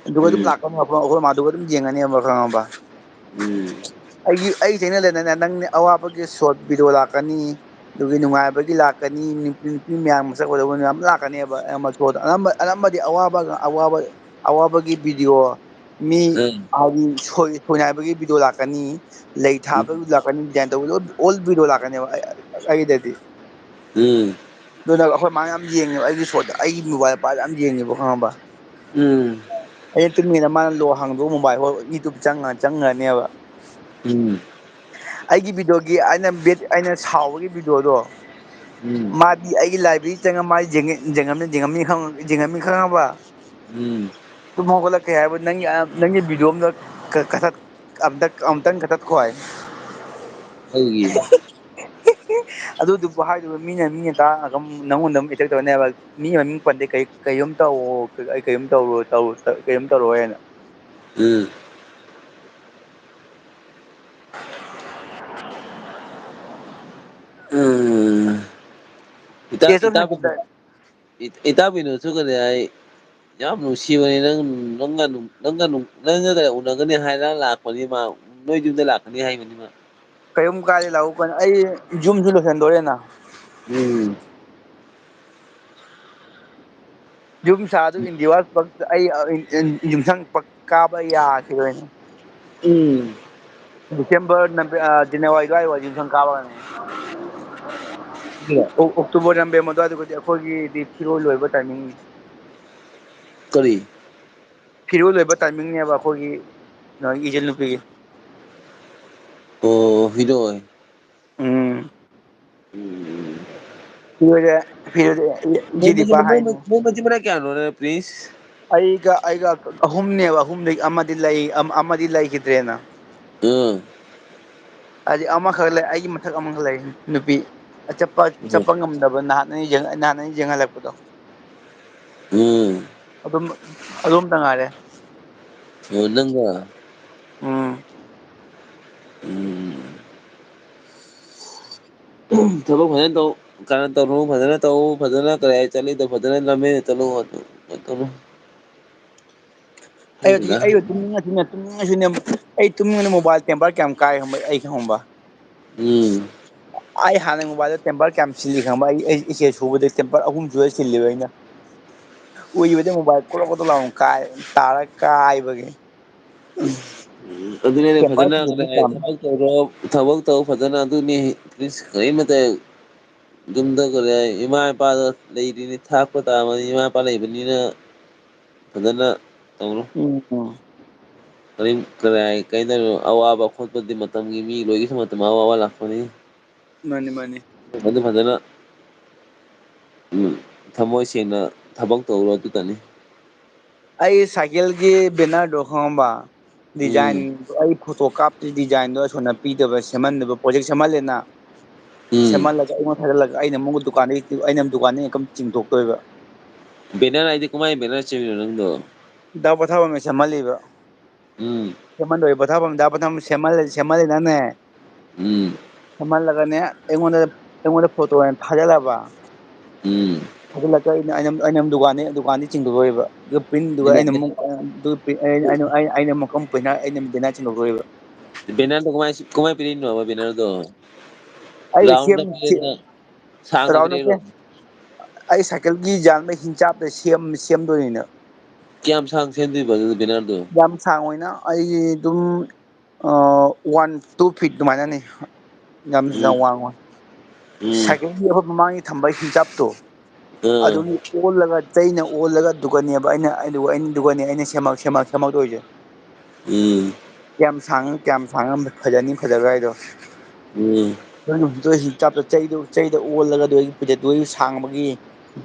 ꯑꯗꯨꯒ ꯑꯗꯨꯝ ꯎꯝ꯫ ꯂꯥꯛꯀꯅꯤ, ꯑꯩꯈꯣꯏ, ꯑꯩꯈꯣꯏ ꯃꯥꯗꯨꯒ ꯑꯗꯨꯝ ꯌꯦꯡꯉꯅꯦꯕ, ꯈꯪꯉꯕ? ꯎꯝ꯫ ꯑꯩꯒꯤ, ꯑꯩꯒꯤ channelꯗꯅꯦ, ꯅꯪ ꯑꯋꯥꯕꯒꯤ short video ꯂꯥꯛꯀꯅꯤ, ꯑꯗꯨꯒꯤ ꯅꯨꯡꯉꯥꯏꯕꯒꯤ ꯂꯥꯛꯀꯅꯤ, ꯅꯨꯄꯤ, ꯅꯨꯄꯤ ꯃꯌꯥꯝ ꯃꯁꯛ ꯐꯖꯕ ꯃꯌꯥꯝ ꯂꯥꯛꯀꯅꯦꯕ, ꯑꯌꯥꯝꯕ short, ꯑꯅꯝꯕ, ꯑꯅꯝꯕꯗꯤ ꯑꯋꯥꯕ, ꯑꯋꯥꯕ, ꯑꯋꯥꯕꯒꯤ video, ꯃꯤ ꯎꯝ꯫ ꯍꯥꯏꯗꯤ ꯁꯣꯏ-, ꯁꯣꯏꯅꯥꯏꯕꯒꯤ video ꯂꯥꯛꯀꯅꯤ, ꯂꯩ ꯎꯝ꯫ ꯊꯥꯕꯒꯤ ꯂꯥꯛꯀꯅꯤ, design ꯇꯧꯕꯒꯤ, all, all video ꯂꯥꯛꯀꯅꯦꯕ ꯑꯩ-, ꯑꯩꯒꯤꯗꯗꯤ꯫ ꯎꯝ꯫ ꯑꯗꯨꯅ ꯑꯩꯈꯣꯏ ꯃꯥꯅ ꯌꯥꯝ ꯌꯦꯡꯉꯦꯕ ꯑꯩꯒꯤ short, ꯑꯩꯒꯤ mobile ꯄꯥꯏꯔ ꯌꯥꯝ ꯌꯦꯡꯉꯦꯕ, ꯈꯪꯉꯕ? ꯎꯝ꯫ ꯑꯩꯅ ꯇꯨꯝꯃꯤꯉꯩꯗ ꯃꯥꯅ lock ꯍꯥꯡꯗꯣꯛꯑ mobile ꯍꯣꯏ YouTube ꯆꯪꯉ-, ꯆꯪꯉꯅꯦꯕ꯫ ꯎꯝ꯫ ꯑꯩꯒꯤ videoꯒꯤ ꯑꯩꯅ bad, ꯑꯩꯅ ꯁꯥꯎꯕꯒꯤ videoꯗꯣ, ꯎꯝ꯫ ꯃꯥꯗꯤ ꯑꯩꯒꯤ library ꯆꯪꯉ ꯃꯥ ꯌꯦꯡꯉ-, ꯌꯦꯡꯉꯝꯅꯤ, ꯌꯦꯡꯉꯝꯅꯤ ꯈꯪ-, ꯌꯦꯡꯉꯝꯅꯤ ꯈꯪꯉꯕ? ꯎꯝ꯫ ꯇꯨꯝ ꯍꯧꯒꯠꯂꯛ ꯀꯩ ꯍꯥꯏꯕ, "ꯅꯪꯒꯤ, ꯑ, ꯅꯪꯒꯤ video ꯑꯝꯇ ꯀ-, ꯀꯛꯊꯠ-, ꯑꯝꯇ, ꯑꯝꯇꯪ ꯀꯛꯊꯠꯈꯣ" ꯍꯥꯏ꯫ ꯀꯩꯒꯤ? ꯑꯗꯨꯗꯨꯕꯨ ꯍꯥꯏꯗꯨꯕꯨ ꯃꯤꯅ, ꯃꯤꯅ ꯇꯥꯔꯒ ꯑꯗꯨꯝ ꯅꯪꯉꯣꯟꯗ ꯑꯗꯨꯝ attack ꯇꯧꯔꯅꯦꯕ꯫ ꯃꯤ ꯃꯃꯤꯡ ꯄꯟꯗꯦ, ꯀꯩ-, ꯀꯩꯅꯣꯝ ꯇꯧꯋꯣ, ꯀ-, ꯑꯩ ꯀꯩꯅꯣꯝ ꯇꯧꯔꯣ, ꯇꯧ-, ꯀꯩꯅꯣꯝ ꯇꯧꯔꯣ ꯍꯥꯏꯅ꯫ ꯎꯝ꯫ ꯎꯝ꯫ ꯏꯇꯥ-, ꯇꯦꯁ ꯑꯣꯐ ꯏꯇꯥꯎꯕꯤꯗꯣ, ꯍꯦꯕꯟꯗ꯫ ꯏ-, ꯏꯇꯥꯎꯕꯤꯅꯁꯨ ꯀꯔꯤ ꯍꯥꯏ, ꯌꯥꯝ ꯅꯨꯡꯁꯤꯕꯅꯤ꯫ ꯅꯪ, ꯅꯪꯒ ꯅꯨꯡ-, ꯅꯪꯒ ꯅꯨꯡ-, ꯅꯪꯒ ꯀꯔꯤ ꯎꯅꯒꯅꯤ ꯍꯥꯏꯔ ꯂꯥꯛꯄꯅꯤ ꯃꯥ, ꯅꯣꯏ ꯌꯨꯝꯗ ꯂꯥꯛꯀꯅꯤ ꯍꯥꯏꯕꯅꯤ ꯃꯥ꯫ ꯀꯩꯝ ꯀꯥꯏꯗꯦ, ꯂꯥꯛꯎ ꯀꯩꯅꯣ꯫ ꯑꯩ ꯌꯨꯝꯁꯨ ꯂꯣꯏꯁꯟꯗꯣꯔꯦꯅ꯫ ꯎꯝ꯫ ꯌꯨꯝ ꯁꯥꯗꯨ ꯏꯟꯗꯤꯋꯥꯁ ꯄꯛ-, ꯑꯩ, ꯑ, ꯏꯟ-, ꯏꯟ-, ꯌꯨꯝꯁꯪ ꯄꯛ ꯀꯥꯕ ꯌꯥꯈꯤꯔꯣꯏꯅꯦ꯫ ꯎꯝ꯫ ꯗꯤꯁꯦꯝꯕꯔ, ꯅꯕꯦ-, ꯑ, ꯖꯅꯋꯥꯔꯤ ꯑꯗꯨꯋꯥꯏ ꯋꯥꯏ ꯌꯨꯝꯁꯪ ꯀꯥꯕ ꯍꯧꯔꯅꯤ꯫ ꯑꯣ-, ꯑꯣꯛꯇꯣꯕꯔ, ꯅꯕꯦꯝꯕꯔ ꯑꯗꯨꯋꯥꯏꯗꯨꯒꯗꯤ ꯑꯩꯈꯣꯏꯒꯤꯗꯤ ꯐꯤꯔꯣꯏ ꯂꯣꯏꯕ timing ꯅꯤ꯫ ꯀꯔꯤ? ꯐꯤꯔꯣꯏ ꯂꯣꯏꯕ timing ꯅꯦꯕ ꯑꯩꯈꯣꯏꯒꯤ, ꯀꯩꯅꯣꯒꯤ, ꯏꯆꯟ ꯅꯨꯄꯤꯒꯤ꯫ ꯑꯣ, ꯐꯤꯔꯣꯏ꯫ ꯎꯝ꯫ ꯎꯝ꯫ ꯐꯤꯔꯣꯏꯁꯦ, ꯐꯤꯔꯣꯏꯁꯦ, ꯅꯣꯏ ꯏꯆꯦ ꯃꯆꯤꯟ, ꯗꯤꯄꯥ ꯅꯣꯏ ꯍꯥꯏꯅꯤ꯫ ꯃ-, ꯅꯣꯏ ꯃꯆꯤꯟ ꯃꯅꯥꯎ ꯀꯌꯥꯅꯣ, ꯅꯣꯏ ꯄ꯭ꯔꯤꯟꯁ? ꯑꯩꯒ, ꯑꯩꯒ ꯑꯍꯨꯝꯅꯦꯕ, ꯑꯍꯨꯝꯗꯒꯤ ꯑꯃꯗꯤ ꯂꯩ-, ꯑꯃ-, ꯑꯃꯗꯤ ꯂꯩꯈꯤꯗ꯭ꯔꯦꯅ꯫ ꯎꯝ꯫ ꯍꯥꯏꯗꯤ ꯑꯃꯈꯛ ꯂꯩ, ꯑꯩꯒꯤ ꯃꯊꯛ ꯑꯃꯈꯛ ꯂꯩ, ꯅꯨꯄꯤ꯫ ꯆꯠꯄ, ꯎꯝ꯫ ꯆꯠꯄ ꯉꯝꯗꯕ, ꯅꯍꯥꯟ ꯑꯩꯅ ꯌꯦꯡ-, ꯅꯍꯥꯟ ꯑꯩꯅ ꯌꯦꯡꯍꯜꯂꯛꯄꯗꯣ꯫ ꯎꯝ꯫ ꯑꯗꯨꯝ, ꯑꯗꯣꯝꯇ ꯉꯥꯏꯔꯦ꯫ ꯑꯣ, ꯅꯪꯒ? ꯎꯝ꯫ ꯎꯝ꯫ ꯊꯕꯛ ꯐꯖꯅ ꯇꯧ, ꯀꯩꯅꯣ ꯇꯧꯔꯨ, ꯐꯖꯅ ꯇꯧ, ꯐꯖꯅ ꯀꯔꯤ ꯍꯥꯏ ꯆꯠꯂꯤꯗꯣ ꯐꯖꯅ ꯂꯝꯖꯦꯜ ꯆꯠꯂꯨ, ꯑꯗꯨ ꯀꯩꯅꯣ ꯇꯧꯔꯨ꯫ ꯑꯩ ꯍꯧꯖꯤꯛ, ꯈꯪꯗꯦꯗ꯫ ꯑꯩ ꯇꯨꯝꯅꯤꯡꯉꯁꯨꯅꯦ, ꯇꯨꯝꯅꯤꯡꯉꯁꯨꯅꯦ, ꯑꯩ ꯇꯨꯝꯅꯤꯡꯉꯅꯤ mobile temper ꯀꯌꯥꯝ ꯀꯥꯏ ꯈꯪꯕ꯭ꯔꯥ, ꯑꯩ ꯈꯪꯕ꯭ꯔꯥ? ꯎꯝ꯫ ꯑꯩ ꯍꯥꯟꯅ mobile ꯗ temper ꯀꯌꯥꯝ ꯁꯤꯜꯂꯤ ꯈꯪꯕ꯭ꯔꯥ? ꯑꯩ, ꯑꯩ ꯏꯆꯦ ꯁꯨꯕꯗ temper ꯑꯍꯨꯝ ꯁꯨꯔ ꯁꯤꯜꯂꯤꯕ ꯑꯩꯅ꯫ ꯎꯏꯕꯗ mobile ꯀꯣꯗ꯭ꯔꯣꯛ ꯀꯣꯗ꯭ꯔꯣꯛ ꯂꯥꯎꯅ ꯀꯥꯏ, ꯇꯥꯔ ꯀꯥꯏꯕꯒꯤ꯫ ꯎꯝ, ꯑꯗꯨꯅꯦ temper ꯐꯖꯅ ꯁꯤꯟꯕꯗꯤ ꯀꯩꯅꯣ ꯍꯥꯏ, ꯄꯥꯝꯃꯦ꯫ ꯊꯕꯛ ꯇꯧꯔꯣ, ꯊꯕꯛ ꯇꯧ ꯐꯖꯅ, ꯑꯗꯨꯅꯤ ꯀꯔꯤꯃꯇ ꯌꯨꯝꯗ ꯀꯔꯤ ꯍꯥꯏ, ꯏꯃꯥ ꯏꯄꯥꯗ ꯂꯩꯔꯤꯅꯤ, ꯊꯥꯛꯄ ꯇꯥꯕꯅꯤ, ꯏꯃꯥ ꯏꯄꯥ ꯂꯩꯕꯅꯤꯅ ꯐꯖꯅ ꯇꯧꯔꯣ꯫ ꯎꯝ, ꯎꯝ꯫ ꯀꯔꯤꯝ ꯀꯔꯤ ꯍꯥꯏ, ꯀꯩꯗꯧꯔꯣ, ꯑꯋꯥꯕ ꯈꯣꯠꯄꯗꯤ ꯃꯇꯝꯒꯤ ꯃꯤ ꯂꯣꯏꯒꯤꯁꯨ ꯃꯇꯝ ꯑꯋꯥꯕ ꯂꯥꯛꯄꯅꯤ꯫ ꯃꯥꯅꯤ, ꯃꯥꯅꯤ꯫ ꯑꯗꯨ ꯐꯖꯅ, ꯎꯝ, ꯊꯃꯣꯏ ꯁꯦꯡꯅ ꯊꯕꯛ ꯇꯧꯔꯣ, ꯑꯗꯨꯇꯅꯤ꯫ ꯑꯩ cycle ꯒꯤ banner ꯗꯣ ꯈꯪꯉꯕ? Design ꯎꯝ꯫ ꯗꯣ ꯑꯩ photo ꯀꯥꯞꯇ꯭ꯔꯤ, design ꯗꯣ ꯑꯁꯣꯝꯅ ꯄꯤꯗꯕ, ꯁꯦꯝꯍꯟꯗꯕ, project ꯁꯦꯝꯍꯜꯂꯦꯅ꯫ ꯎꯝ꯫ ꯁꯦꯝꯍꯜꯂꯒ ꯑꯩꯉꯣꯟꯗ ꯊꯥꯖꯤꯜꯂꯒ ꯑꯩꯅ ꯑꯃꯨꯛ ꯗꯨꯀꯥꯟꯗꯒꯤ, ꯑꯩꯅ ꯗꯨꯀꯥꯟꯗꯒꯤ income ꯆꯤꯡꯊꯣꯛꯇꯣꯏꯕ꯫ Banner ꯍꯥꯏꯗꯤ ꯀꯃꯥꯏ banner ꯁꯦꯝꯃꯤꯅꯣ ꯅꯪꯗꯣ? ꯗꯥ ꯄꯣꯊꯥꯕꯝꯅ ꯁꯦꯝꯍꯜꯂꯤꯕ꯫ ꯎꯝ꯫ ꯁꯦꯝꯍꯟꯗꯣꯏ ꯄꯣꯊꯥꯐꯝꯗ ꯄꯣꯊꯥꯐꯝ ꯁꯦꯝꯍꯜꯂꯦ ꯁꯦꯝꯍꯜꯂꯦꯅꯅꯦ꯫ ꯎꯝ꯫ ꯁꯦꯝꯍꯜꯂꯒꯅꯦ ꯑꯩꯉꯣꯟꯗ ꯑꯩꯉꯣꯟꯗ ꯐꯣꯇꯣ ꯑꯣꯏꯅ ꯊꯥꯖꯤꯜꯂꯕ꯫ ꯎꯝ꯫ ꯊꯥꯖꯤꯜꯂꯒ ꯑꯩꯅ ꯑꯩꯅ ꯑꯩꯅ ꯑꯩꯅ ꯑꯃꯨꯛ ꯗꯨꯀꯥꯟꯗꯤ ꯗꯨꯀꯥꯟꯗꯤ ꯆꯤꯡꯊꯣꯛꯇꯣꯏꯕ꯫ ꯑꯗꯨ ꯄ꯭ꯔꯤꯟꯗꯨꯒ ꯑꯩꯅ ꯕꯦꯅꯔ ꯑꯃꯨꯛ ꯑꯗꯨ ꯑꯩꯅ ꯑꯩꯅ ꯑꯩꯅ ꯑꯃꯨꯛ ꯀꯝ ꯄ꯭ꯔꯤꯟ ꯑꯩꯅ ꯕꯦꯅꯔ ꯆꯤꯡꯊꯣꯛꯇꯣꯏꯕ꯫ ꯕꯦꯅꯔꯗꯣ ꯀꯃꯥꯏ ꯀꯃꯥꯏ ꯄꯤꯔꯛꯏꯅꯣꯕ ꯕꯦꯅꯔꯗꯣ? ꯑꯩ ꯔꯥꯎꯟꯗ ꯁꯦꯝ ꯄꯤꯔꯛꯏꯔꯣ? ꯁꯥꯡꯅ ꯔꯥꯎꯟ ꯅꯠꯇꯦ꯫ ꯄꯤꯔꯛꯏꯔꯣ? ꯑꯩ ꯁꯥꯏꯀꯜꯒꯤ ꯌꯥꯟꯕ ꯍꯤꯡꯆꯥꯞꯇ ꯁꯦꯝ ꯁꯦꯝꯗꯣꯏꯅꯤꯅ꯫ ꯀꯌꯥꯝ ꯁꯥꯡ ꯁꯦꯝꯗꯣꯏꯕ ꯑꯗꯨ ꯕꯦꯅꯔꯗꯣ? ꯌꯥꯝ ꯁꯥꯡ ꯑꯣꯏꯅ ꯑꯩ ꯑꯗꯨꯝ ꯑ, ꯋꯥꯟ ꯇꯨ ꯐꯤꯠ ꯑꯗꯨꯃꯥꯏꯅꯅꯤ꯫ ꯌꯥꯝ ꯌꯥꯝ ꯎꯝ꯫ ꯋꯥꯡꯉꯣꯏ꯫ ꯎꯝ꯫ ꯁꯥꯏꯀꯜꯒꯤ ꯑꯩꯈꯣꯏ ꯃꯃꯥꯡꯒꯤ ꯊꯝꯕ ꯍꯤꯡꯆꯥꯞꯇꯣ꯫ ꯑꯥ꯫ ꯑꯗꯨꯒꯤ ꯑꯣꯜꯂꯒ ꯆꯩꯅ ꯑꯣꯜꯂꯒ ꯗꯨꯀꯅꯦꯕ ꯑꯩꯅ ꯑꯩꯅ ꯗꯨꯀꯅꯦ ꯑꯩꯅ ꯁꯦꯝꯃꯛ ꯁꯦꯝꯃꯛ ꯁꯦꯝꯃꯛꯇꯣꯏꯁꯦ꯫ ꯎꯝ꯫ ꯀꯌꯥꯝ ꯁꯥꯡꯉ ꯀꯌꯥꯝ ꯁꯥꯡꯉ ꯐꯖꯅꯤ ꯐꯖꯔꯣꯏ ꯍꯥꯏꯗꯣ꯫ ꯎꯝ꯫ ꯅꯣꯏꯒꯤ ꯍꯧꯖꯤꯛ ꯆꯩꯗꯣ ꯆꯩꯗ ꯑꯣꯜꯂꯒ ꯑꯗꯨ ꯑꯩꯒꯤ ꯄꯦꯗꯦꯠꯇꯨ ꯑꯩꯒꯤ ꯁꯥꯡꯕꯒꯤ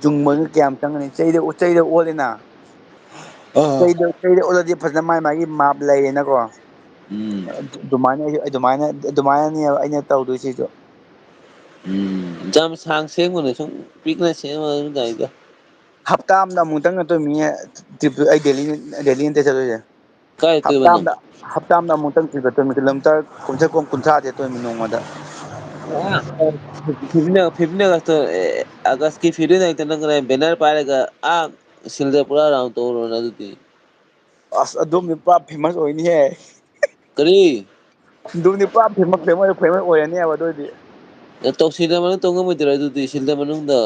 ꯌꯨꯡꯕꯗꯨꯅ ꯀꯌꯥꯝ ꯆꯪꯒꯅꯤ ꯆꯩꯗ ꯆꯩꯗ ꯑꯣꯜꯂꯦꯅ꯫ ꯑꯥ꯫ ꯆꯩꯗ ꯆꯩꯗ ꯑꯣꯜꯂꯗꯤ ꯐꯖꯅ ꯃꯥꯏ ꯃꯥꯒꯤ ꯃꯥꯞ ꯂꯩꯔꯦꯅꯀꯣ꯫ ꯎꯝ꯫ ꯑꯗꯨꯃꯥꯏꯅ ꯑꯩ ꯑꯗꯨꯃꯥꯏꯅ ꯑꯗꯨꯃꯥꯏꯅꯅꯦꯕ ꯑꯩꯅ ꯇꯧꯗꯣꯏꯁꯤꯁꯨ꯫ ꯎꯝ ꯌꯥꯝ ꯁꯥꯡ ꯁꯦꯝꯒꯅꯨ ꯁꯨꯝ ꯄꯤꯛꯅ ꯁꯦꯝꯃ ꯑꯗꯨꯝ ꯌꯥꯏꯗ꯫ ꯍꯞꯇꯥ ꯑꯃꯗ ꯑꯃꯨꯛꯇꯪ ꯅꯠꯇ꯭ꯔꯣ ꯃꯤ ꯇ꯭ꯔꯤꯞ ꯑꯩ ꯗꯦꯜꯂꯤ ꯗꯦꯜꯂꯤ ꯅꯠꯇꯦ ꯆꯠꯇꯣꯏꯁꯦ꯫ ꯀꯥꯏ ꯆꯠꯇꯣꯏꯕ ꯍꯞꯇꯥ ꯅꯪ? ꯑꯃꯗ ꯍꯞꯇꯥ ꯑꯃꯗ ꯑꯃꯨꯛꯇꯪ ꯇ꯭ꯔꯤꯞ ꯆꯠꯇꯣꯏꯅꯤ ꯀꯤꯂꯣꯃꯤꯇꯔ ꯀꯨꯟꯊ꯭ꯔꯥ ꯀꯨꯟ ꯀꯨꯟꯊ꯭ꯔꯥ ꯆꯠꯇꯣꯏꯅꯤ ꯅꯣꯡꯃꯗ꯫ ꯐꯤꯐꯇꯤꯟ ꯑꯥꯒꯁꯇꯣ ꯑꯦ ꯑꯥꯒꯁꯀꯤ ꯐꯤꯐꯇꯤꯟ ꯇꯥꯔꯤꯛꯇ ꯅꯪ ꯀꯗꯥꯏ ꯕꯦꯅꯔ ꯄꯥꯏꯔꯒ ꯑꯥ ꯁꯤꯜꯗ ꯄꯨꯔꯥ ꯔꯥꯎꯟ ꯇꯧꯔꯨꯔꯣꯅ ꯑꯗꯨꯗꯤ꯫ ꯑꯁ ꯑꯗꯨꯝꯗꯤ ꯄꯨꯔꯥ ꯐꯦꯃꯁ ꯑꯣꯏꯅꯤꯍꯦ꯫ ꯀꯔꯤ? ꯑꯗꯨꯝꯗꯤ ꯄꯨꯔꯥ ꯐꯦꯃꯁ ꯐꯦꯃꯁ ꯐꯦꯃꯁ ꯑꯣꯏꯔꯅꯦꯕ ꯑꯗꯨ ꯑꯣꯏꯗꯤ꯫ ꯇꯧꯁꯤꯜꯗ ꯃꯅꯨꯡ ꯇꯧ ꯉꯝꯃꯣꯏꯗ꯭ꯔꯣ ꯑꯗꯨꯗꯤ ꯁꯤꯜꯗ ꯃꯅꯨꯡꯗ?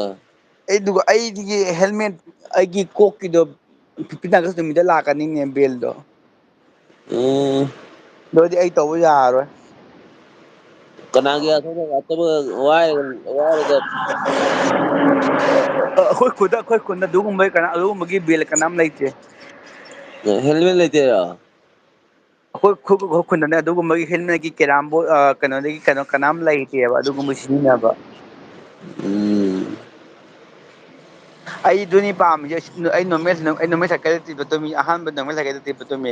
ꯑꯩꯗꯨꯒ ꯑꯩꯗꯤꯒꯤ ꯍꯦꯜꯃꯦꯠ ꯑꯩꯒꯤ ꯀꯣꯛꯀꯤꯗꯣ ꯐꯤꯐꯇꯤꯟ ꯑꯥꯒꯁ ꯅꯨꯃꯤꯠꯇ ꯂꯥꯛꯀꯅꯤꯅꯦ ꯕꯦꯜꯗꯣ꯫ ꯎꯝ꯫ ꯑꯗꯨ ꯑꯣꯏꯗꯤ ꯑꯩ ꯇꯧꯕ ꯌꯥꯔꯔꯣꯏ꯫ ꯀꯅꯥꯒꯤ ꯑꯇꯣꯞꯄ ꯋꯥꯏꯔꯒ ꯋꯥꯏꯔꯒ ꯑꯩꯈꯣꯏ ꯈꯨꯟꯗ ꯑꯩꯈꯣꯏ ꯈꯨꯟꯗ ꯑꯗꯨꯒꯨꯝꯕꯒꯤ ꯀꯅꯥ ꯑꯗꯨꯒꯨꯝꯕꯒꯤ ꯕꯦꯜ ꯀꯅꯥꯝ ꯂꯩꯇꯦ꯫ ꯍꯦꯜꯃꯦꯠ ꯂꯩꯇꯦꯔꯣ? ꯑꯩꯈꯣꯏ ꯈꯨ ꯈꯨ ꯈꯨꯟꯗꯅꯦ ꯑꯗꯨꯒꯨꯝꯕꯒꯤ ꯍꯦꯜꯃꯦꯠꯀꯤ ꯀꯦꯔꯥꯝ ꯕꯣꯔꯗ ꯑ ꯀꯩꯅꯣꯗꯒꯤ ꯀꯩꯅꯣ ꯀꯅꯥꯝ ꯂꯩꯇꯦꯕ ꯑꯗꯨꯒꯨꯝꯕ ꯁꯤꯖꯤꯟꯅꯕ꯫ ꯎꯝ꯫ ꯑꯩ ꯑꯗꯨꯅꯤ ꯄꯥꯝꯃꯤꯁꯦ ꯑꯩ ꯅꯣꯔꯃꯦꯜ ꯑꯩ ꯅꯣꯔꯃꯦꯜ ꯁꯥꯏꯀꯜꯗ ꯇ꯭ꯔꯤꯞ ꯆꯠꯇꯣꯏ ꯃꯤ ꯑꯍꯥꯟꯕ ꯅꯣꯔꯃꯦꯜ ꯁꯥꯏꯀꯜꯗ ꯇ꯭ꯔꯤꯞ ꯆꯠꯇꯣꯏ ꯃꯤ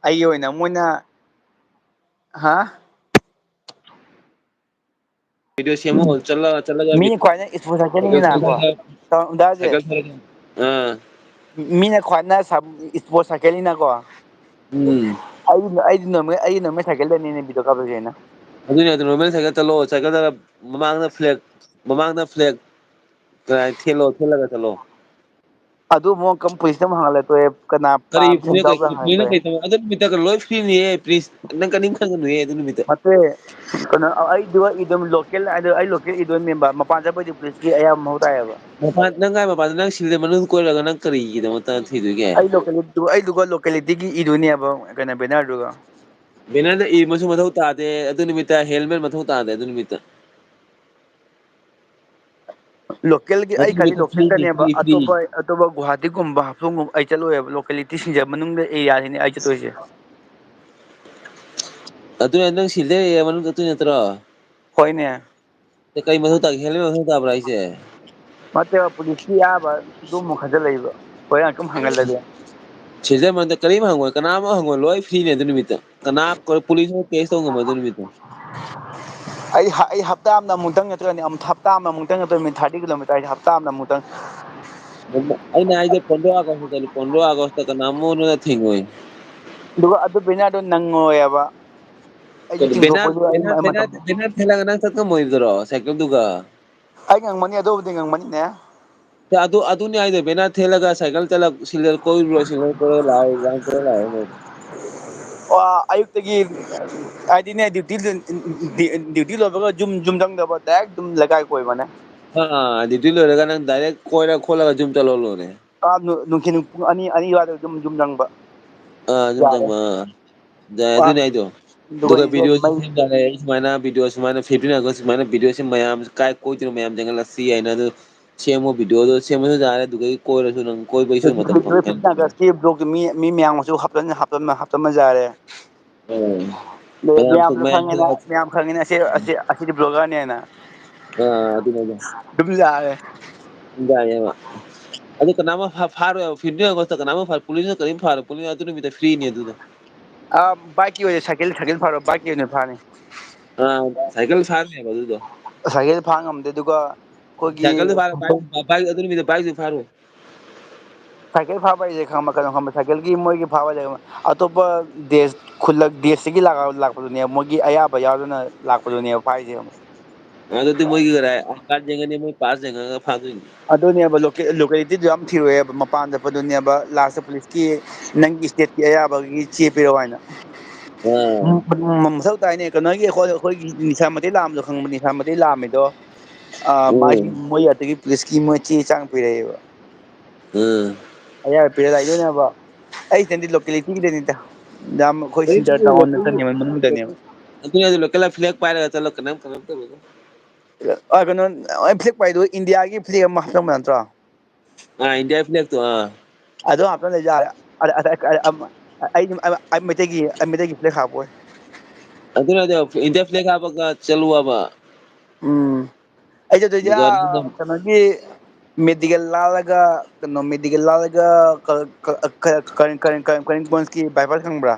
ꯑꯩꯒꯤ ꯑꯣꯏꯅ ꯃꯣꯏꯅ ꯍꯥ ꯚꯤꯗꯤꯑꯣ ꯁꯦꯝꯃꯣ ꯆꯠꯂ ꯆꯠꯂꯒ ꯃꯤꯅ ꯈ꯭ꯋꯥꯏꯅ ꯏꯁꯄꯣꯔꯠ ꯁꯥꯏꯀꯜ ꯁꯥꯏꯀꯜꯅꯤꯅꯀꯣ ꯊꯧꯔꯒ ꯇꯥꯃꯣꯗꯥꯁꯦ ꯁꯥꯏꯀꯜ ꯊꯧꯔꯒ ꯑꯥ꯫ ꯃꯤꯅ ꯈ꯭ꯋꯥꯏꯅ ꯏꯁꯄꯣꯔꯠ ꯁꯥꯏꯀꯜꯅꯤꯅꯀꯣ ꯎꯝ꯫ ꯑꯩꯗꯤ, ꯑꯩꯗꯤ ꯅꯣꯔꯃꯦꯜ, ꯑꯩꯗꯤ ꯅꯣꯔꯃꯦꯜ ꯁꯥꯏꯀꯜꯗꯅꯤꯅꯦ ꯚꯤꯗꯤꯑꯣ ꯀꯥꯞꯄꯁꯦ ꯑꯩꯅ꯫ ꯑꯗꯨꯅꯦ, ꯑꯗꯨ ꯅꯣꯔꯃꯦꯜ ꯁꯥꯏꯀꯜ ꯆꯠꯂꯣ, ꯁꯥꯏꯀꯜꯗ ꯃꯃꯥꯡꯗ ꯐ꯭ꯂꯦꯛ, ꯃꯃꯥꯡꯗ ꯐ꯭ꯂꯦꯛ ꯀꯥꯏ ꯊꯦꯠꯂꯣ, ꯊꯦꯠꯂꯒ ꯆꯠꯂꯣ꯫ ꯑꯗꯨ ꯑꯃꯨꯛ ꯀꯝ-, ꯄꯨꯂꯤꯁꯇ ꯑꯃꯨꯛ ꯍꯪꯍꯜꯂꯦ, ꯇꯣꯛꯑꯦ, ꯀꯅꯥ ꯀꯔꯤ ꯄꯥꯝꯃꯤ ꯄꯨꯂꯤꯁꯅ ꯀꯩ, ꯇꯧꯔꯒ ꯄꯨꯂꯤꯁꯅ ꯍꯪꯍꯜꯂꯦ꯫ ꯀꯩ ꯇꯧ-, ꯑꯗꯨ ꯅꯨꯃꯤꯠꯇ ꯂꯣꯏ ꯐ꯭ꯔꯤꯅꯤꯍꯦ, ꯄꯨꯂꯤꯁ, ꯅꯪ ꯀꯔꯤꯝ ꯈꯟꯒꯅꯨꯍꯦ ꯑꯗꯨ ꯅꯨꯃꯤꯠꯇ꯫ ꯅꯠꯇꯦ, ꯀꯩꯅꯣ, ꯑꯩꯗꯨꯒ ꯏꯗꯨꯝ ꯂꯣꯀꯦꯜ, ꯑꯩꯗꯣ ꯑꯩ ꯂꯣꯀꯦꯜ ꯏꯗꯣꯏꯅꯦꯕ, ꯃꯄꯥꯟ ꯆꯠꯄꯩꯗꯤ ꯄꯨꯂꯤꯁꯀꯤ ꯑꯌꯥꯝꯕ ꯃꯊꯧ ꯇꯥꯏꯌꯦꯕ꯫ ꯃꯄꯥꯟ, ꯅꯪ ꯀꯥꯏ ꯃꯄꯥꯟꯗ, ꯅꯪ ꯁꯤꯜꯗ ꯃꯅꯨꯡ ꯀꯣꯏꯔꯒ ꯅꯪ ꯀꯔꯤꯒꯤꯗꯃꯛꯇ ꯊꯤꯗꯣꯏꯒꯦ? ꯑꯩ ꯂꯣꯀꯦꯂꯤꯇꯤ, ꯑꯩꯗꯨꯒ ꯂꯣꯀꯦꯂꯤꯇꯤꯒꯤ ꯏꯗꯣꯏꯅꯦꯕ, ꯀꯩꯅꯣ, ꯕꯦꯅꯔꯗꯨꯒ꯫ ꯕꯦꯅꯔꯗ ꯏꯕꯁꯨ ꯃꯊꯧ ꯇꯥꯗꯦ ꯑꯗꯨ ꯅꯨꯃꯤꯠꯇ, ꯍꯦꯜꯃꯦꯠ ꯃꯊꯧ ꯇꯥꯗꯦ ꯑꯗꯨ ꯅꯨꯃꯤꯠꯇ꯫ ꯂꯣꯀꯦꯜꯒꯤ, ꯑꯗꯨ ꯑꯩ ꯈꯜꯂꯤ ꯅꯨꯃꯤꯠꯇ ꯐ꯭ꯔꯤꯅꯤ, ꯂꯣꯀꯦꯜꯗꯅꯦꯕ, ꯐ꯭ꯔꯤ, ꯐ꯭ꯔꯤ꯫ ꯑꯇꯣꯞꯄ, ꯑꯇꯣꯞꯄ ꯒꯨꯍꯥꯇꯤꯒꯨꯝꯕ, ꯍꯥꯐꯂꯣꯡꯒꯨꯝꯕ ꯑꯩ ꯆꯠꯂꯣꯏꯕ, ꯂꯣꯀꯦꯂꯤꯇꯤꯁꯤꯡꯁꯦ ꯃꯅꯨꯡꯗ ꯑꯦꯔꯤꯌꯥꯁꯤꯅꯦ ꯑꯩ ꯆꯠꯇꯣꯏꯁꯦ꯫ ꯑꯗꯨꯅ ꯅꯪ ꯁꯤꯜꯗ ꯑꯦꯔꯤꯌꯥ ꯃꯅꯨꯡ ꯆꯠꯇꯣꯏ ꯅꯠꯇ꯭ꯔꯣ? ꯍꯣꯏꯅꯦ꯫ ꯑꯦ, ꯀꯩ ꯃꯊꯧ ꯇꯥꯒꯦ? ꯍꯦꯜꯃꯦꯠ ꯃꯊꯧ ꯇꯥꯕ꯭ꯔꯥ ꯍꯥꯏꯁꯦ? ꯅꯠꯇꯦꯕ, ꯄꯨꯂꯤꯁꯀꯤ ꯑꯌꯥꯕ ꯑꯗꯨꯝ ꯈꯟꯖꯜꯂꯛꯏꯕ꯫ ꯍꯣꯔꯦꯟ ꯑꯗꯨꯝ ꯍꯪꯍꯜꯂꯒꯦ꯫ ꯁꯤꯜꯗ ꯃꯅꯨꯡꯗ ꯀꯔꯤꯝ ꯍꯪꯉꯣꯏ, ꯀꯅꯥꯝ ꯍꯪꯉꯣꯏ, ꯂꯣꯏ ꯐ꯭ꯔꯤꯅꯦ ꯑꯗꯨ ꯅꯨꯃꯤꯠꯇ꯫ ꯀꯅꯥ ꯄꯨꯂꯤꯁꯅ ꯀꯦꯁ ꯇꯧ ꯉꯝꯃꯣꯏ ꯑꯗꯨ ꯅꯨꯃꯤꯠꯇꯣ꯫ ꯑꯩ ꯍ-, ꯑꯩ ꯍꯞꯇꯥ ꯑꯃꯗ ꯑꯃꯨꯛꯇꯪ ꯅꯠꯇ꯭ꯔꯒꯅꯦ, ꯑꯃꯨꯛ ꯍꯞꯇꯥ ꯑꯃꯗ ꯑꯃꯨꯛꯇꯪ ꯅꯠꯇ꯭ꯔꯒ ꯃꯤꯅꯤꯠ thirty kilometer ꯍꯥꯏꯁꯦ ꯍꯞꯇꯥ ꯑꯃꯗ ꯑꯃꯨꯛꯇꯪ꯫ ꯑꯩꯅ ꯍꯥꯏꯁꯦ ꯄꯣꯟꯗ꯭ꯔꯣ ꯑꯥꯒꯁꯇ ꯆꯠꯂꯨ, ꯄꯣꯟꯗ꯭ꯔꯣ ꯑꯥꯒꯁꯇ ꯀꯅꯥꯝ ꯅꯣꯏꯅ ꯊꯤꯡꯉꯣꯏ꯫ ꯑꯗꯨꯒ ꯑꯗꯨ ꯕꯦꯅꯔꯗꯣ ꯅꯪꯉꯣꯏꯌꯦꯕ꯫ ꯑꯩꯁꯨ ꯀꯩꯅꯣ, ꯕꯦꯅꯔ, ꯆꯤꯡꯊꯣꯛꯄꯁꯨ ꯑꯩ ꯕꯦꯅꯔ, ꯃ-, ꯕꯦꯅꯔ, ꯃꯇꯝ ꯕꯦꯅꯔ ꯊꯦꯠꯂꯒ ꯅꯪ ꯆꯠ ꯉꯝꯃꯣꯏꯗ꯭ꯔꯣ ꯁꯥꯏꯀꯜꯗꯨꯒ? ꯑꯩ ꯉꯝꯃꯅꯤ, ꯑꯗꯨꯕꯨꯗꯤ ꯉꯝꯃꯅꯤꯅꯦ꯫ ꯑꯗꯨ, ꯑꯗꯨꯅꯤ ꯍꯥꯏꯗꯣ, ꯕꯦꯅꯔ ꯊꯦꯠꯂꯒ ꯁꯥꯏꯀꯜ ꯆꯠꯂ ꯁꯤꯜꯂ ꯀꯣꯏꯔꯨꯔꯣ, ꯁꯤꯜꯂ ꯀꯣꯏꯔ ꯂꯥꯛꯑꯣ, ꯌꯥꯝ ꯀꯣꯏꯔ ꯂꯥꯛꯑꯣ꯫ ꯑꯣ, ꯑꯌꯨꯛꯇꯒꯤ ꯍꯥꯏꯗꯤꯅꯦ, ꯗ꯭ꯌꯨꯇꯤ, ꯗ꯭ꯌꯨꯇꯤ ꯂꯣꯏꯕꯒ ꯌꯨꯝ, ꯌꯨꯝ ꯆꯪꯗꯕ, direct ꯑꯗꯨꯝ ꯂꯩꯀꯥꯏ ꯀꯣꯏꯕꯅꯦ꯫ ꯑꯥ, ꯗ꯭ꯌꯨꯇꯤ ꯂꯣꯏꯔꯒ ꯅꯪ direct ꯀꯣꯏꯔ ꯈꯣꯠꯂꯒ ꯌꯨꯝ ꯆꯠꯂꯣ ꯂꯣꯏꯔꯦ꯫ ꯑꯥ, ꯅꯨ-, ꯅꯨꯡꯊꯤꯟ ꯄꯨꯡ ꯑꯅꯤ, ꯑꯅꯤ ꯑꯗꯨꯋꯥꯏꯗ ꯌꯨꯝ, ꯌꯨꯝ ꯆꯪꯕ꯫ ꯑꯥ, ꯌꯨꯝ ꯌꯥꯔꯦ꯫ ꯆꯪꯕ, ꯑꯥ꯫ ꯑꯗꯨꯅꯦ ꯑꯥ, ꯍꯥꯏꯗꯣ꯫ ꯑꯗꯨꯒ ꯑꯗꯨꯒ ꯏꯟꯖꯣꯏ ꯚꯤꯗꯤꯑꯣꯁꯨ ꯃꯩ ꯁꯦꯝ ꯌꯥꯔꯦ, ꯑꯩ ꯁꯨꯃꯥꯏꯅ ꯚꯤꯗꯤꯑꯣ ꯁꯨꯃꯥꯏꯅ fifteen August ꯁꯨꯃꯥꯏꯅ ꯚꯤꯗꯤꯑꯣꯁꯦ ꯃꯌꯥꯝ ꯀꯥꯏ ꯀꯣꯏꯗꯣꯏꯅꯣ ꯃꯌꯥꯝ ꯌꯦꯡꯍꯜꯂꯁꯤ ꯍꯥꯏꯅ ꯑꯗꯨ ꯁꯦꯝꯃꯣ, ꯚꯤꯗꯤꯑꯣꯗꯣ ꯁꯦꯝꯃꯁꯨ ꯌꯥꯔꯦ, ꯑꯗꯨꯗꯒꯤ ꯀꯣꯏꯔꯁꯨ ꯅꯪ ꯀꯣꯏꯕꯒꯤꯁꯨ ꯃꯇꯝ ꯐꯪꯉꯛꯀꯅꯤ꯫ Fifteen August ꯀꯤ vlog ꯁꯦ ꯃꯤ, ꯃꯤ ꯃꯌꯥꯝ ꯑꯃꯁꯨ ꯍꯥꯞꯆꯟ-, ꯍꯥꯞꯆꯟ-, ꯍꯥꯞꯆꯟꯕ ꯌꯥꯔꯦ꯫ ꯎꯝ꯫ ꯑꯗꯨ ꯃꯌꯥꯝꯁꯨ ꯃꯌꯥꯝꯁꯨ ꯃꯌꯥꯝ ꯈꯪꯉꯦꯅ, ꯃꯌꯥꯝ ꯈꯪꯉꯦꯅ ꯑꯁꯤ, ꯑꯁꯤ, ꯑꯁꯤꯗꯤ vlogger ꯅꯦꯅ꯫ ꯑꯥ, ꯑꯗꯨꯅꯦ ꯑꯗꯣ꯫ ꯑꯗꯨꯝ ꯌꯥꯔꯦ꯫ ꯌꯥꯏꯌꯦꯕ꯫ ꯑꯗꯨ ꯀꯅꯥꯝ ꯐꯥ-, ꯐꯥꯔꯣꯏꯕ, fifteen August ꯇ ꯀꯅꯥꯝ ꯐꯥꯔꯣꯏ, ꯄꯨꯂꯤꯁꯅ ꯀꯔꯤꯝ ꯐꯥꯔꯣꯏ, ꯄꯨꯂꯤꯁ ꯑꯗꯨ ꯅꯨꯃꯤꯠꯇ free ꯅꯤ ꯑꯗꯨꯗ꯫ ꯑꯥ, bike ꯀꯤ ꯑꯣꯏꯅ ꯁꯥꯏꯀꯜ, ꯁꯥꯏꯀꯜ ꯐꯥꯔꯣ, bike ꯀꯤ ꯑꯣꯏꯅ ꯐꯥꯅꯤ꯫ ꯑꯥ, ꯁꯥꯏꯀꯜ ꯐꯥꯅꯦꯕ ꯑꯗꯨꯗꯣ꯫ ꯁꯥꯏꯀꯜ ꯐꯥ ꯉꯝꯗꯦ, ꯑꯗꯨꯒ ꯑꯩꯈꯣꯏꯒꯤ ꯁꯥꯏꯀꯜꯗꯣ ꯐꯥꯔꯣꯏ, bike, bike ꯑꯗꯨ ꯅꯨꯃꯤꯠꯇ bike ꯁꯨ ꯐꯥꯔꯣꯏ꯫ ꯁꯥꯏꯀꯜ ꯐꯥꯕ ꯍꯥꯏꯁꯦ ꯈꯪꯕ ꯀꯩꯅꯣ ꯈꯪꯕ, ꯁꯥꯏꯀꯜꯒꯤ ꯃꯣꯏꯒꯤ ꯐꯥꯕ ꯍꯥꯏꯁꯦ ꯑꯇꯣꯞꯄ ꯗꯦꯁ, ꯈꯨꯜꯂꯛ ꯗꯦꯁꯇꯒꯤ ꯂꯥꯛ-, ꯂꯥꯛꯄꯗꯨꯅꯦ, ꯃꯣꯏꯒꯤ ꯑꯌꯥꯕ ꯌꯥꯎꯗꯅ ꯂꯥꯛꯄꯗꯨꯅꯦꯕ ꯐꯥꯏꯁꯦ꯫ ꯑꯗꯨꯗꯤ ꯃꯣꯏꯒꯤ ꯀꯗꯥꯏ ꯑꯥꯏ ꯀꯥꯔꯗ ꯌꯦꯡꯉꯅꯤ, ꯃꯣꯏ ꯄꯥꯁ ꯌꯦꯡꯉꯒ ꯐꯥꯗꯣꯏꯅꯤ꯫ ꯑꯗꯨꯅꯦꯕ, ꯂꯣꯀꯦ-, ꯂꯣꯀꯦꯂꯤꯇꯤꯗꯨ ꯌꯥꯝ ꯊꯤꯔꯣꯏꯑꯦꯕ, ꯃꯄꯥꯟ ꯆꯠꯄꯗꯨꯅꯦꯕ ꯂꯥꯁꯇ ꯄꯨꯂꯤꯁꯀꯤ ꯅꯪꯒꯤ ꯁ꯭ꯇꯦꯠꯀꯤ ꯑꯌꯥꯕꯒꯤ ꯆꯦ ꯄꯤꯔꯛꯑꯣ ꯍꯥꯏꯅ꯫ ꯑꯥ꯫ ꯎꯝ, ꯎꯝ, ꯃꯊꯧ ꯇꯥꯏꯅꯦ꯫ ꯀꯩꯅꯣꯒꯤ ꯑꯩꯈꯣꯏ, ꯑꯩꯈꯣꯏꯒꯤ ꯅꯤꯁꯥꯃꯇꯩ ꯂꯥꯛꯑꯝꯗꯣ ꯈꯪꯕ, ꯅꯤꯁꯥꯃꯇꯩ ꯂꯥꯛꯑꯝꯃꯤꯗꯣ, ꯑꯥ, ꯃꯥꯒꯤ, ꯎꯝ꯫ ꯃꯣꯏ ꯑꯗꯒꯤ ꯄꯨꯂꯤꯁꯀꯤ ꯃꯣꯏ ꯆꯦ ꯆꯥꯡ ꯄꯤꯔꯛꯑꯦꯕ꯫ ꯎꯝ꯫ ꯑꯌꯥꯕ ꯄꯤꯔ ꯂꯥꯛꯏꯗꯣꯏꯅꯦꯕ꯫ ꯑꯩ ꯁꯤꯗꯗꯤ ꯂꯣꯀꯦꯂꯤꯇꯤꯒꯤꯗꯅꯤꯗ꯫ ꯌꯥꯝ ꯑꯩꯈꯣꯏ ꯁꯤꯟꯆꯔ ꯇꯥꯎꯟ ꯅꯠꯇꯕꯅꯦꯕ, ꯃꯅꯨꯡꯗꯅꯦꯕ꯫ ꯑꯗꯨꯅꯦ ꯑꯗꯨ ꯂꯣꯀꯦꯜ ꯐ꯭ꯂꯦꯛ ꯄꯥꯏꯔꯒ ꯆꯠꯂꯣ, ꯀꯅꯥꯝ ꯀꯩꯅꯣꯝ ꯇꯧꯔꯣꯏꯗ꯫ ꯑ, ꯀꯩꯅꯣ, ꯑꯩ ꯐ꯭ꯂꯦꯛ ꯄꯥꯏꯗꯣ ꯏꯟꯗꯤꯌꯥꯒꯤ ꯐ꯭ꯂꯦꯛ ꯑꯃ ꯍꯥꯞꯆꯟꯕ ꯅꯠꯇ꯭ꯔꯣ? ꯑꯥ, ꯏꯟꯗꯤꯌꯥ ꯐ꯭ꯂꯦꯛꯇꯣ, ꯑꯥ꯫ ꯑꯗꯨ ꯍꯥꯞꯆꯜꯂ ꯌꯥꯔꯦ꯫ ꯑ, ꯑ, ꯑ, ꯑ, ꯑ, ꯑꯩ, ꯑ, ꯑ, ꯑꯩ ꯃꯩꯇꯩꯒꯤ, ꯑꯩ ꯃꯩꯇꯩꯒꯤ ꯐ꯭ꯂꯦꯛ ꯍꯥꯞꯄꯣꯏ꯫ ꯑꯗꯨꯅ ꯏꯟꯗꯤꯌꯥ ꯐ꯭ꯂꯦꯛ ꯍꯥꯞꯄꯒ ꯆꯠꯂꯨ ꯍꯥꯏꯕ꯫ ꯎꯝ꯫ ꯑꯩ ꯆꯠꯇꯣꯏꯁꯦ, ꯑꯗꯨꯒ ꯑꯥ, ꯅꯪ ꯀꯩꯅꯣꯒꯤ ꯃꯦꯗꯤꯀꯦꯜ ꯂꯥꯜꯂꯒ, ꯀꯩꯅꯣ, ꯃꯦꯗꯤꯀꯦꯜ ꯂꯥꯜꯂꯒ ꯀ-, ꯀ-, ꯀ-, ꯀꯔꯤ-, ꯀꯔꯤ-, ꯀꯔꯤ-, ꯀꯔꯤꯡ ꯀꯣꯟꯁꯀꯤ ꯕꯥꯏꯄꯥꯁ ꯈꯪꯕ꯭ꯔꯥ?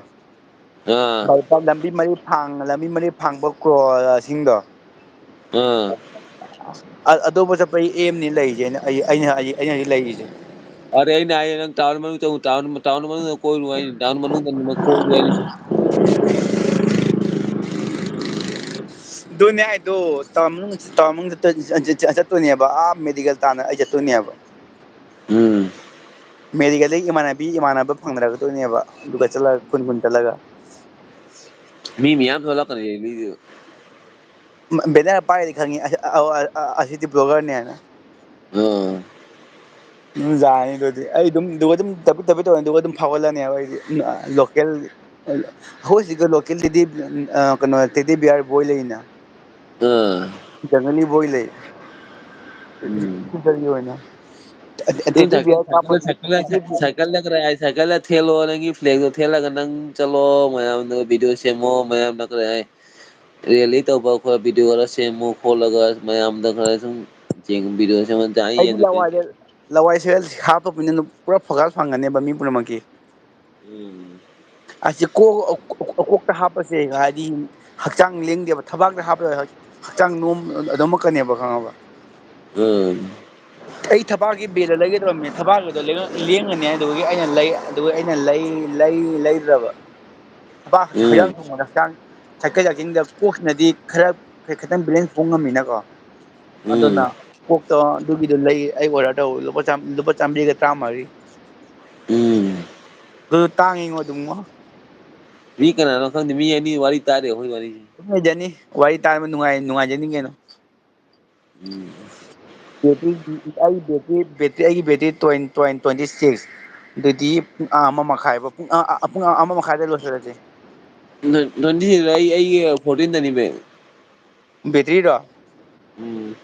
ꯑꯥ꯫ ꯕꯥꯏꯄꯥꯁ ꯂꯝꯕꯤ ꯃꯔꯤ ꯐꯥꯡ-, ꯂꯝꯕꯤ ꯃꯔꯤ ꯐꯥꯡꯕ ꯀ꯭ꯔꯣꯁꯤꯡꯗꯣ꯫ ꯑꯥ꯫ ꯑ-, ꯑꯗꯣꯝꯕꯨ ꯆꯠꯄꯒꯤ ꯑꯦꯝꯅꯤ ꯂꯩꯔꯤꯁꯦ ꯑꯩꯅ, ꯑꯩ, ꯑꯩꯅ, ꯑꯩ, ꯑꯩꯅ ꯍꯧꯖꯤꯛ ꯂꯩꯔꯤꯁꯦ꯫ ꯑꯔꯦ, ꯑꯩꯅ ꯍꯥꯏꯌꯦ, ꯅꯪ ꯇꯥꯎꯟ ꯃꯅꯨꯡ ꯆꯪꯉꯨ, ꯇꯥꯎꯟ, ꯇꯥꯎꯟ ꯃꯅꯨꯡꯗ ꯀꯣꯏꯔꯨ ꯍꯥꯏꯅꯤ, ꯇꯥꯎꯟ ꯃꯅꯨꯡꯗ ꯀꯣꯏꯔꯨ ꯍꯥꯏꯅꯤ꯫ ꯑꯗꯨꯅꯦ ꯍꯥꯏꯗꯣ, ꯇꯥꯎꯟ ꯃꯅꯨꯡ, ꯇꯥꯎꯟ ꯃꯅꯨꯡ ꯆꯠꯇꯣꯏ-, ꯆꯠ-, ꯆꯠ-, ꯆꯠꯇꯣꯏꯅꯦꯕ, ꯑꯥ ꯃꯦꯗꯤꯀꯦꯜ ꯇꯥꯟꯅ ꯑꯩ ꯆꯠꯇꯣꯏꯅꯦꯕ꯫ ꯎꯝ꯫ ꯃꯦꯗꯤꯀꯦꯜꯗꯒꯤ ꯏꯃꯥꯟꯅꯕꯤ, ꯏꯃꯥꯟꯅꯕ ꯐꯪꯅꯔꯛꯇꯣꯏꯅꯦꯕ, ꯑꯗꯨꯒ ꯆꯠꯂꯒ ꯈꯨꯟ ꯈꯨꯟ ꯆꯠꯂꯒ꯫ ꯃꯤ ꯃꯌꯥꯝ ꯊꯣꯛꯂꯛꯀꯅꯤ ꯃꯤꯗꯨ꯫ ꯕꯦꯅꯔ ꯄꯥꯏꯔꯗꯤ ꯈꯪꯉꯤ꯫ ꯑꯁ, ꯑ, ꯑ, ꯑ, ꯑꯁꯤꯗꯤ ꯕ꯭ꯂꯣꯒꯔꯅꯦ ꯍꯥꯏꯅ꯫ ꯑꯥ꯫ ꯑꯗꯨꯝ ꯌꯥꯔꯅꯤ ꯑꯗꯨꯗꯤ꯫ ꯑꯩ ꯑꯗꯨꯝ, ꯑꯗꯨꯒ ꯑꯗꯨꯝ ꯇꯞꯄꯤ ꯇꯞꯄꯤ ꯇꯧꯔꯅꯤ, ꯑꯗꯨꯒ ꯑꯗꯨꯝ ꯐꯥꯎꯒꯠꯂꯅꯦꯕ ꯑꯩꯗꯤ꯫ ꯂꯣꯀꯦꯜ, ꯑꯩꯈꯣꯏ ꯁꯤꯒ ꯂꯣꯀꯦꯜꯗꯗꯤ, ꯑ, ꯀꯩꯅꯣ, ꯇꯦꯗꯤ ꯕꯤꯌꯥꯔ ꯕꯣꯏ ꯂꯩꯅ꯫ ꯑꯥ꯫ ꯖꯪꯒꯂꯤ ꯕꯣꯏ ꯂꯩ꯫ ꯎꯝ꯫ ꯁꯤꯗꯒꯤ ꯑꯣꯏꯅ꯫ ꯑꯗꯨꯝ ꯇꯦꯗꯤ ꯁꯥꯏꯀꯜ, ꯕꯤꯌꯥꯔ ꯀꯥꯞꯄ ꯁꯥꯏꯀꯜ, ꯁꯥꯏꯀꯜ, ꯁꯥꯏꯀꯜꯗ ꯈꯔ ꯍꯥꯏ, ꯁꯥꯏꯀꯜꯗ ꯊꯦꯜꯂꯣ, ꯅꯪꯒꯤ ꯐ꯭ꯂꯦꯛꯇꯣ ꯊꯦꯜꯂꯒ ꯅꯪ ꯆꯠꯂꯣ, ꯃꯌꯥꯝꯗꯣ ꯚꯤꯗꯤꯑꯣ ꯁꯦꯝꯃꯣ, ꯃꯌꯥꯝꯅ ꯈꯔ ꯍꯥꯏ꯫ ꯔꯦꯂꯤ ꯇꯧꯕ ꯈꯣꯠꯄ ꯚꯤꯗꯤꯑꯣ ꯈꯔ ꯁꯦꯝꯃꯨ ꯈꯣꯠꯂꯒ ꯃꯌꯥꯝꯗ ꯈꯔ ꯁꯨꯝ ꯌꯦꯡ-, ꯚꯤꯗꯤꯑꯣ ꯁꯦꯝꯍꯟ-, ꯑꯩ ꯑꯩꯗꯤ ꯌꯦꯡꯗꯣꯏꯅꯦ꯫ ꯂꯋꯥꯏꯗ, ꯂꯋꯥꯏ ꯁꯦꯜ ꯍꯥꯞꯄꯕꯅꯤꯅ ꯄꯨꯔꯥ ꯐꯣꯀꯁ ꯐꯪꯒꯅꯦꯕ ꯃꯤ ꯄꯨꯝꯅꯃꯛꯀꯤ꯫ ꯎꯝ꯫ ꯑꯁꯤ ꯀꯣꯛ, ꯀꯣꯛꯇ ꯍꯥꯞꯄꯁꯦ ꯍꯥꯏꯗꯤ ꯍꯛꯆꯥꯡ ꯂꯦꯡꯗꯦꯕ, ꯊꯕꯥꯛꯇ ꯍꯥꯞꯄ ꯍꯛꯆꯥꯡ ꯅꯣꯝ ꯑꯗꯨꯃꯛꯀꯅꯦꯕ, ꯈꯪꯉꯕ? ꯎꯝ꯫ ꯑꯩ ꯊꯕꯥꯛꯀꯤ ꯕꯦꯜꯗ ꯂꯩꯒꯦ ꯇꯧꯔꯝꯃꯤꯅꯦ, ꯊꯕꯥꯛꯀꯤꯗꯣ ꯂꯦꯡ-, ꯂꯦꯡꯉꯅꯤ ꯑꯗꯨꯒꯤ ꯑꯩꯅ ꯂꯩ-, ꯑꯗꯨꯒꯤ ꯑꯩꯅ ꯂꯩ-, ꯂꯩ-, ꯂꯩꯗ꯭ꯔꯕ꯫ ꯊꯕꯥꯛ ꯎꯝ꯫ ꯍꯩꯖꯥꯡ ꯊꯣꯡꯕꯗ ꯍꯛꯆꯥꯡ ꯁꯥꯏꯀꯜ ꯖꯥꯀꯤꯡꯗ ꯀꯣꯛꯁꯤꯅꯗꯤ ꯈꯔ ꯈꯤꯇꯪ balance ꯄꯨꯡ ꯉꯝꯃꯤꯅꯀꯣ꯫ ꯑꯗꯨꯅ ꯎꯝ꯫ ꯀꯣꯛꯇꯣ ꯑꯗꯨꯒꯤꯗꯣ ꯂꯩ, ꯑꯩ order ꯇꯧ ꯂꯨꯄꯥ ꯆꯥꯝ-, ꯂꯨꯄꯥ ꯆꯥꯝꯃꯔꯤꯒ ꯇꯔꯥꯃꯔꯤ꯫ ꯎꯝ꯫ ꯑꯗꯨ ꯇꯥꯡꯉꯤꯉꯣ ꯑꯗꯨꯝꯉꯣ꯫ ꯃꯤ ꯀꯅꯥꯅꯣ ꯈꯪꯗꯦ, ꯃꯤ ꯑꯅꯤ ꯋꯥꯔꯤ ꯇꯥꯔꯤ ꯑꯩꯈꯣꯏ ꯋꯥꯔꯤꯁꯦ꯫ ꯅꯨꯡꯉꯥꯏꯖꯅꯤ, ꯋꯥꯔꯤ ꯇꯥꯕ ꯅꯨꯡꯉꯥꯏ-, ꯅꯨꯡꯉꯥꯏꯖꯅꯤ ꯀꯩꯅꯣ꯫ ꯎꯝ꯫ ꯕꯦꯇ꯭ꯔꯤ, ꯑꯩ ꯕꯦꯇ꯭ꯔꯤ, ꯕꯦꯇ꯭ꯔꯤ, ꯑꯩꯒꯤ battery twen-, twen-, twenty six꯫ ꯑꯗꯨꯗꯤ ꯄꯨꯡ ꯑꯃ ꯃꯈꯥꯏ ꯐꯥꯎ, ꯄꯨꯡ ꯑ, ꯑ, ꯄꯨꯡ ꯑꯃ ꯃꯈꯥꯏꯗ ꯂꯣꯏꯁꯤꯜꯂꯁꯦ꯫ Twenty six ꯑꯩ, ꯑꯩꯒꯤ fourteen ꯗꯅꯤꯃꯦ꯫ ꯕꯦꯇ꯭ꯔꯤꯔꯣ? ꯎꯝ꯫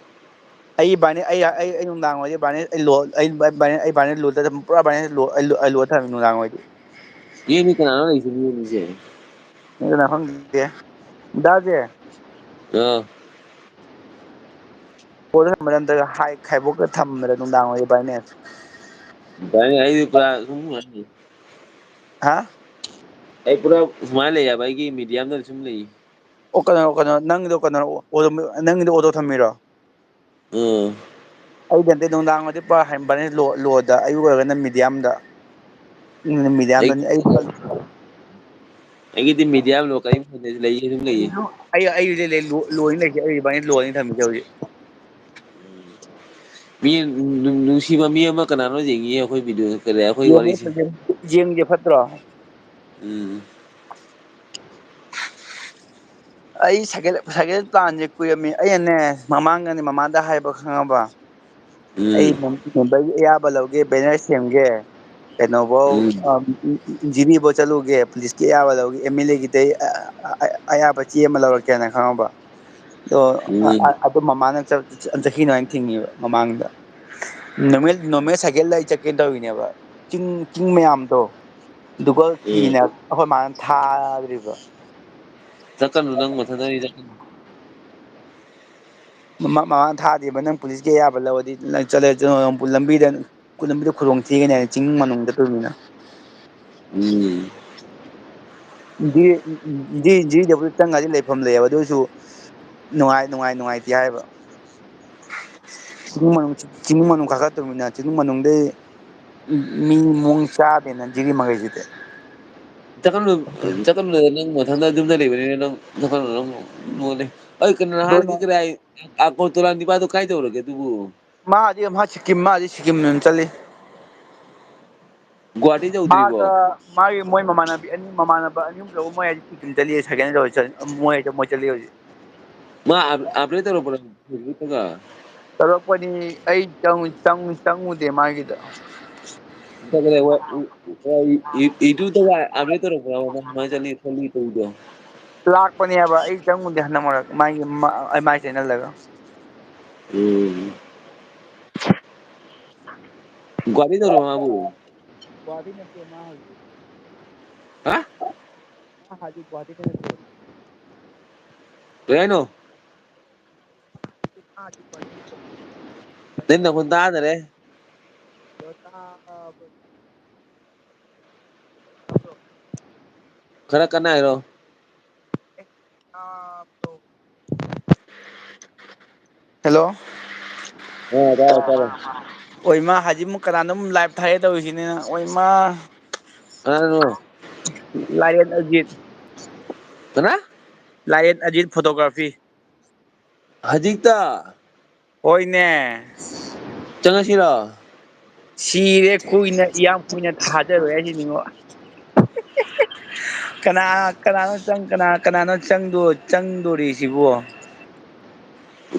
ꯑꯩ ꯕꯥꯏꯅꯦ-, ꯑꯩ, ꯑꯩ, ꯑꯩ ꯅꯨꯡꯗꯥꯡ ꯑꯣꯏꯔꯗꯤ ꯕꯥꯏꯅꯦ-, ꯑꯩ ꯂꯣ-, ꯑꯩ ꯕꯥꯏ-, ꯕꯥꯏꯅꯦ-, ꯑꯩ ꯕꯥꯏꯅꯦ ꯂꯣꯗ ꯑꯗꯨꯝ ꯄꯨꯔꯥ ꯕꯥꯏꯅꯦ ꯂꯣ-, ꯑꯩ ꯂꯣ-, ꯑꯩ ꯂꯣꯗ ꯊꯝꯃꯤ ꯅꯨꯡꯗꯥꯡ ꯑꯣꯏꯔꯗꯤ꯫ ꯌꯦꯡꯅꯤ ꯀꯅꯥꯅꯣ ꯂꯩꯁꯤꯕꯨ ꯌꯦꯡꯅꯤꯁꯦ꯫ ꯅꯪ ꯀꯅꯥ ꯈꯪꯗꯦ꯫ ꯗꯥꯁꯦ꯫ ꯑꯥ꯫ ꯂꯣꯗ ꯊꯝꯕ꯭ꯔꯥ ꯅꯠꯇ꯭ꯔꯒ ꯍꯥꯏ ꯈꯥꯏꯕꯣꯛꯇ ꯊꯝꯕ꯭ꯔꯥ ꯅꯨꯡꯗꯥꯡ ꯑꯣꯏꯔꯗꯤ ꯕꯥꯏꯅꯦ? ꯕꯥꯏꯅꯦ ꯑꯩꯗꯤ ꯄꯨꯔꯥ ꯁꯨꯝ ꯍꯥ? ꯑꯩ ꯄꯨꯔꯥ ꯁꯨꯃꯥꯏꯅ ꯂꯩ ꯍꯥꯏꯕ, ꯑꯩꯒꯤ medium ꯗ ꯁꯨꯝ ꯂꯩ꯫ ꯑꯣ, ꯀꯩꯅꯣ, ꯀꯩꯅꯣ, ꯅꯪꯒꯤꯗꯣ ꯀꯩꯅꯣ, ꯑꯣ-, ꯅꯪꯒꯤꯗꯣ ꯑꯣꯇꯣ ꯊꯝꯃꯤꯔꯣ? ꯎꯝ꯫ ꯑꯩꯗꯤ ꯅꯠꯇꯦ, ꯅꯨꯡꯗꯥꯡ ꯑꯣꯏꯔꯗꯤ ꯄꯨꯔꯥ ꯍꯥꯏ ꯕꯥꯏꯅꯦ ꯂꯣ-, ꯂꯣꯗ, ꯑꯌꯨꯛ ꯑꯣꯏꯔꯒꯅ medium ꯗ꯫ ꯎꯝ, medium ꯑꯩ, ꯗꯅꯤ꯫ ꯑꯩ ꯑꯩꯒꯤꯗꯤ medium ꯂꯣ ꯀꯔꯤꯝ ꯈꯟꯗꯦ, ꯂꯩꯌꯦ ꯑꯗꯨꯝ ꯂꯩꯌꯦ꯫ ꯑꯩ, ꯑꯩ ꯍꯧꯖꯤꯛ ꯂꯩ, ꯂꯣ-, ꯂꯣ ꯑꯣꯏꯅ ꯂꯩꯁꯦ, ꯑꯩ ꯏꯕꯥꯅꯤ ꯂꯣ ꯑꯣꯏꯅ ꯊꯝꯃꯤꯁꯦ ꯍꯧꯖꯤꯛ꯫ ꯃꯤ ꯅꯨꯡ-, ꯅꯨꯡꯁꯤꯕ ꯃꯤ ꯑꯃ ꯀꯅꯥꯅꯣ ꯌꯦꯡꯉꯤꯌꯦ ꯑꯩꯈꯣꯏ video, ꯀꯔꯤ, ꯑꯩꯈꯣꯏ ꯌꯦꯡꯒꯦ, ꯋꯥꯔꯤꯁꯦ꯫ ꯌꯦꯡꯒꯦ, ꯐꯠꯇ꯭ꯔꯣ? ꯎꯝ꯫ ꯑꯩ ꯁꯥꯏꯀꯜ, ꯁꯥꯏꯀꯜ plan ꯁꯦ ꯀꯨꯏꯔꯝꯃꯤ꯫ ꯑꯩꯅꯅꯦ, ꯃꯃꯥꯡꯗꯅꯦ ꯃꯃꯥꯗ ꯍꯥꯏꯕ, ꯈꯪꯉꯕ? ꯑꯩ ꯎꯝ꯫ ꯃꯦꯝ-, member ꯒꯤ ꯑꯌꯥꯕ ꯂꯧꯒꯦ, banner ꯁꯦꯝꯒꯦ, ꯀꯩꯅꯣꯐꯧ, ꯎꯝ꯫ ꯑꯝ, ꯖꯤꯔꯤꯐꯧ ꯆꯠꯂꯨꯒꯦ, police ꯀꯤ ꯑꯌꯥꯕ ꯂꯧꯒꯦ, MLA ꯒꯤꯗꯩ, ꯑ, ꯑ, ꯑ, ꯑꯌꯥꯕ ꯆꯦ ꯑꯃ ꯂꯧꯔꯛꯀꯦꯅ, ꯈꯪꯉꯕ? ꯑꯗꯣ, ꯑ, ꯎꯝ꯫ ꯑ, ꯑꯗꯨ ꯃꯃꯥꯅ ꯆꯠ-, ꯆꯠ-, ꯆꯠꯈꯤꯅꯣ ꯍꯥꯏꯅ ꯊꯤꯡꯉꯤꯕ ꯃꯃꯥꯡꯗ꯫ Normal, normal ꯁꯥꯏꯀꯜꯗ ꯑꯩ ꯆꯠꯀꯦꯅ ꯇꯧꯔꯤꯅꯦꯕ꯫ ꯆꯤꯡ, ꯆꯤꯡ ꯃꯌꯥꯝꯗꯣ, ꯑꯗꯨꯒ ꯎꯝ꯫ ꯀꯤꯅ ꯑꯩꯈꯣꯏ ꯃꯥꯅ ꯊꯥꯗ꯭ꯔꯤꯕ꯫ ꯆꯠꯀꯅꯨ, ꯅꯪ ꯃꯊꯟꯗꯗꯤ ꯆꯠꯀꯅꯨ꯫ ꯃꯃꯥ, ꯃꯃꯥꯅ ꯊꯥꯗꯦꯕ, "ꯅꯪ police ꯀꯤ ꯑꯌꯥꯕ ꯂꯧꯔꯗꯤ ꯅꯪ ꯆꯠꯂꯦ, ꯂꯝꯕꯤꯗ, ꯂꯝꯕꯤꯗ ꯈꯨꯗꯣꯡ ꯊꯤꯒꯅꯤ" ꯍꯥꯏꯅ, ꯆꯤꯡ ꯃꯅꯨꯡꯗ ꯇꯧꯔꯤꯃꯤꯅ꯫ ꯎꯝ꯫ ꯖꯤ-, ꯖꯤ-, ꯖꯤꯔꯤꯗꯕꯨꯗꯤ ꯆꯪꯉꯗꯤ ꯂꯩꯐꯝ ꯂꯩꯌꯦꯕ, ꯑꯗꯨ ꯑꯣꯏꯔꯁꯨ ꯅꯨꯡꯉꯥꯏ-, ꯅꯨꯡꯉꯥꯏ-, ꯅꯨꯡꯉꯥꯏꯇꯦ ꯍꯥꯏꯕ꯫ ꯆꯤꯡ ꯃꯅꯨꯡ, ꯆꯤꯡ ꯃꯅꯨꯡ ꯀꯥꯈꯠꯇꯣꯏꯃꯤꯅ, ꯆꯤꯡ ꯃꯅꯨꯡꯗꯩ ꯃꯤ ꯃꯑꯣꯡ ꯆꯥꯗꯦꯅ ꯖꯤꯔꯤ ꯃꯈꯩꯁꯤꯗꯤ꯫ ꯆꯠꯀꯅꯨ, ꯆꯠꯀꯅꯨꯗ, ꯅꯪ ꯃꯊꯟꯗ ꯌꯨꯝꯗ ꯂꯩꯕꯅꯤꯅ ꯅꯪ ꯆꯠꯀꯅꯨ, ꯅꯪ ꯅꯣꯜꯂꯦ꯫ ꯑꯩ ꯀꯩꯅꯣ ꯑꯗꯣ ꯅꯍꯥꯟꯒꯤ ꯀꯗꯥꯏ ꯑꯒꯣꯔꯇꯣꯂꯥ ꯅꯤꯄꯥꯗꯣ ꯀꯥꯏ ꯇꯧꯔꯒꯦ ꯑꯗꯨꯕꯨ? ꯃꯥꯗꯤ, ꯃꯥ ꯁꯤꯀꯤꯝ, ꯃꯥꯗꯤ ꯁꯤꯀꯤꯝ ꯑꯗꯨꯝ ꯆꯠꯂꯤ꯫ ꯒꯨꯍꯥꯇꯤ ꯌꯧꯗ꯭ꯔꯤꯕꯣ? ꯃꯥꯒ ꯃꯥꯒꯤ ꯃꯣꯏ ꯃꯃꯥꯟꯅꯕꯤ ꯑꯅꯤ, ꯃꯃꯥꯟꯅꯕ ꯑꯅꯤ ꯑꯍꯨꯝ ꯂꯩ, ꯃꯣꯏ ꯍꯥꯏꯗꯤ ꯁꯤꯀꯤꯝ ꯆꯠꯂꯤ, ꯁꯥꯏꯀꯜ ꯇꯧꯔ ꯆꯠ-, ꯃꯣꯏ ꯍꯥꯏꯗꯤ ꯃꯣꯏ ꯆꯠꯂꯤ ꯍꯧꯖꯤꯛ꯫ ꯃꯥ ꯑꯞ-, ꯑꯞꯗꯦꯠ ꯇꯧꯔꯛꯄ꯭ꯔꯣ ꯐꯦꯁꯕꯨꯛꯇꯒ? ꯇꯧꯔꯛꯄꯅꯤ, ꯑꯩ ꯆꯪ-, ꯆꯪ-, ꯆꯪꯉꯨꯗꯦ ꯃꯥꯒꯤꯗ꯫ ꯀꯩꯅꯣ, ꯋꯥ-, ꯋꯥ-, ꯌꯨ-, ꯌꯨꯇ꯭ꯌꯨꯕꯇꯒ ꯑꯞꯗꯦꯠ ꯇꯧꯔꯛꯄ꯭ꯔꯣ? ꯃꯥ ꯁꯨꯃꯥꯏꯅ ꯆꯠꯂꯤ ꯈꯣꯠꯂꯤ ꯇꯧꯕꯗꯣ? ꯂꯥꯛꯄꯅꯦꯕ, ꯑꯩ ꯆꯪꯉꯨꯗꯦ ꯍꯟꯗꯛ ꯃꯔꯛ ꯃꯥꯒꯤ ꯃ-, ꯑꯩ ꯃꯥꯏ ꯆꯦꯅꯦꯜꯗꯒ꯫ ꯎꯝ꯫ ꯒꯨꯍꯥꯇꯤꯗꯔꯣ ꯃꯥꯕꯨ? ꯒꯨꯍꯥꯇꯤ ꯅꯠꯇꯦ ꯃꯥ ꯍꯥꯏꯁꯦ꯫ ꯍꯥ? ꯃꯥ ꯍꯥꯏꯁꯦ ꯒꯨꯍꯥꯇꯤꯗ ꯅꯠꯇꯦ꯫ ꯀꯩ ꯍꯥꯏꯅꯣ? ꯅꯪ ꯅꯈꯣꯟ ꯇꯥꯗꯔꯦ꯫ ꯈꯔ ꯀꯟꯅ ꯍꯥꯏꯔꯣ꯫ ꯍꯜꯂꯣ꯫ ꯑ, ꯇꯥꯔꯦ, ꯇꯥꯔꯦ꯫ ꯑꯣꯏꯃꯥ, ꯍꯧꯖꯤꯛꯃꯨꯛ ꯀꯅꯥꯅꯣꯝ ꯂꯥꯏꯚ ꯊꯥꯔꯛꯑꯦ ꯇꯧꯔꯤꯁꯤꯅꯦ꯫ ꯑꯣꯏꯃꯥ꯫ ꯀꯅꯥꯅꯣ? ꯂꯥꯏꯔꯦꯟ ꯑꯖꯤꯠ꯫ ꯀꯅꯥ? ꯂꯥꯏꯔꯦꯟ ꯑꯖꯤꯠ photography꯫ ꯍꯧꯖꯤꯛꯇ? ꯍꯣꯏꯅꯦ꯫ ꯆꯪꯉꯁꯤꯔꯣ? ꯁꯤꯔꯦ, ꯀꯨꯏꯅ, ꯌꯥꯝ ꯀꯨꯏꯅ ꯊꯥꯖꯔꯣꯏ ꯍꯥꯏꯁꯤꯅꯤꯉꯣ꯫ ꯀꯅꯥ, ꯀꯅꯥꯅꯣ ꯆꯪ-, ꯀꯅꯥ, ꯀꯅꯥꯅꯣ ꯆꯪꯗꯣ-, ꯆꯪꯗꯣꯔꯤꯁꯤꯕꯣ?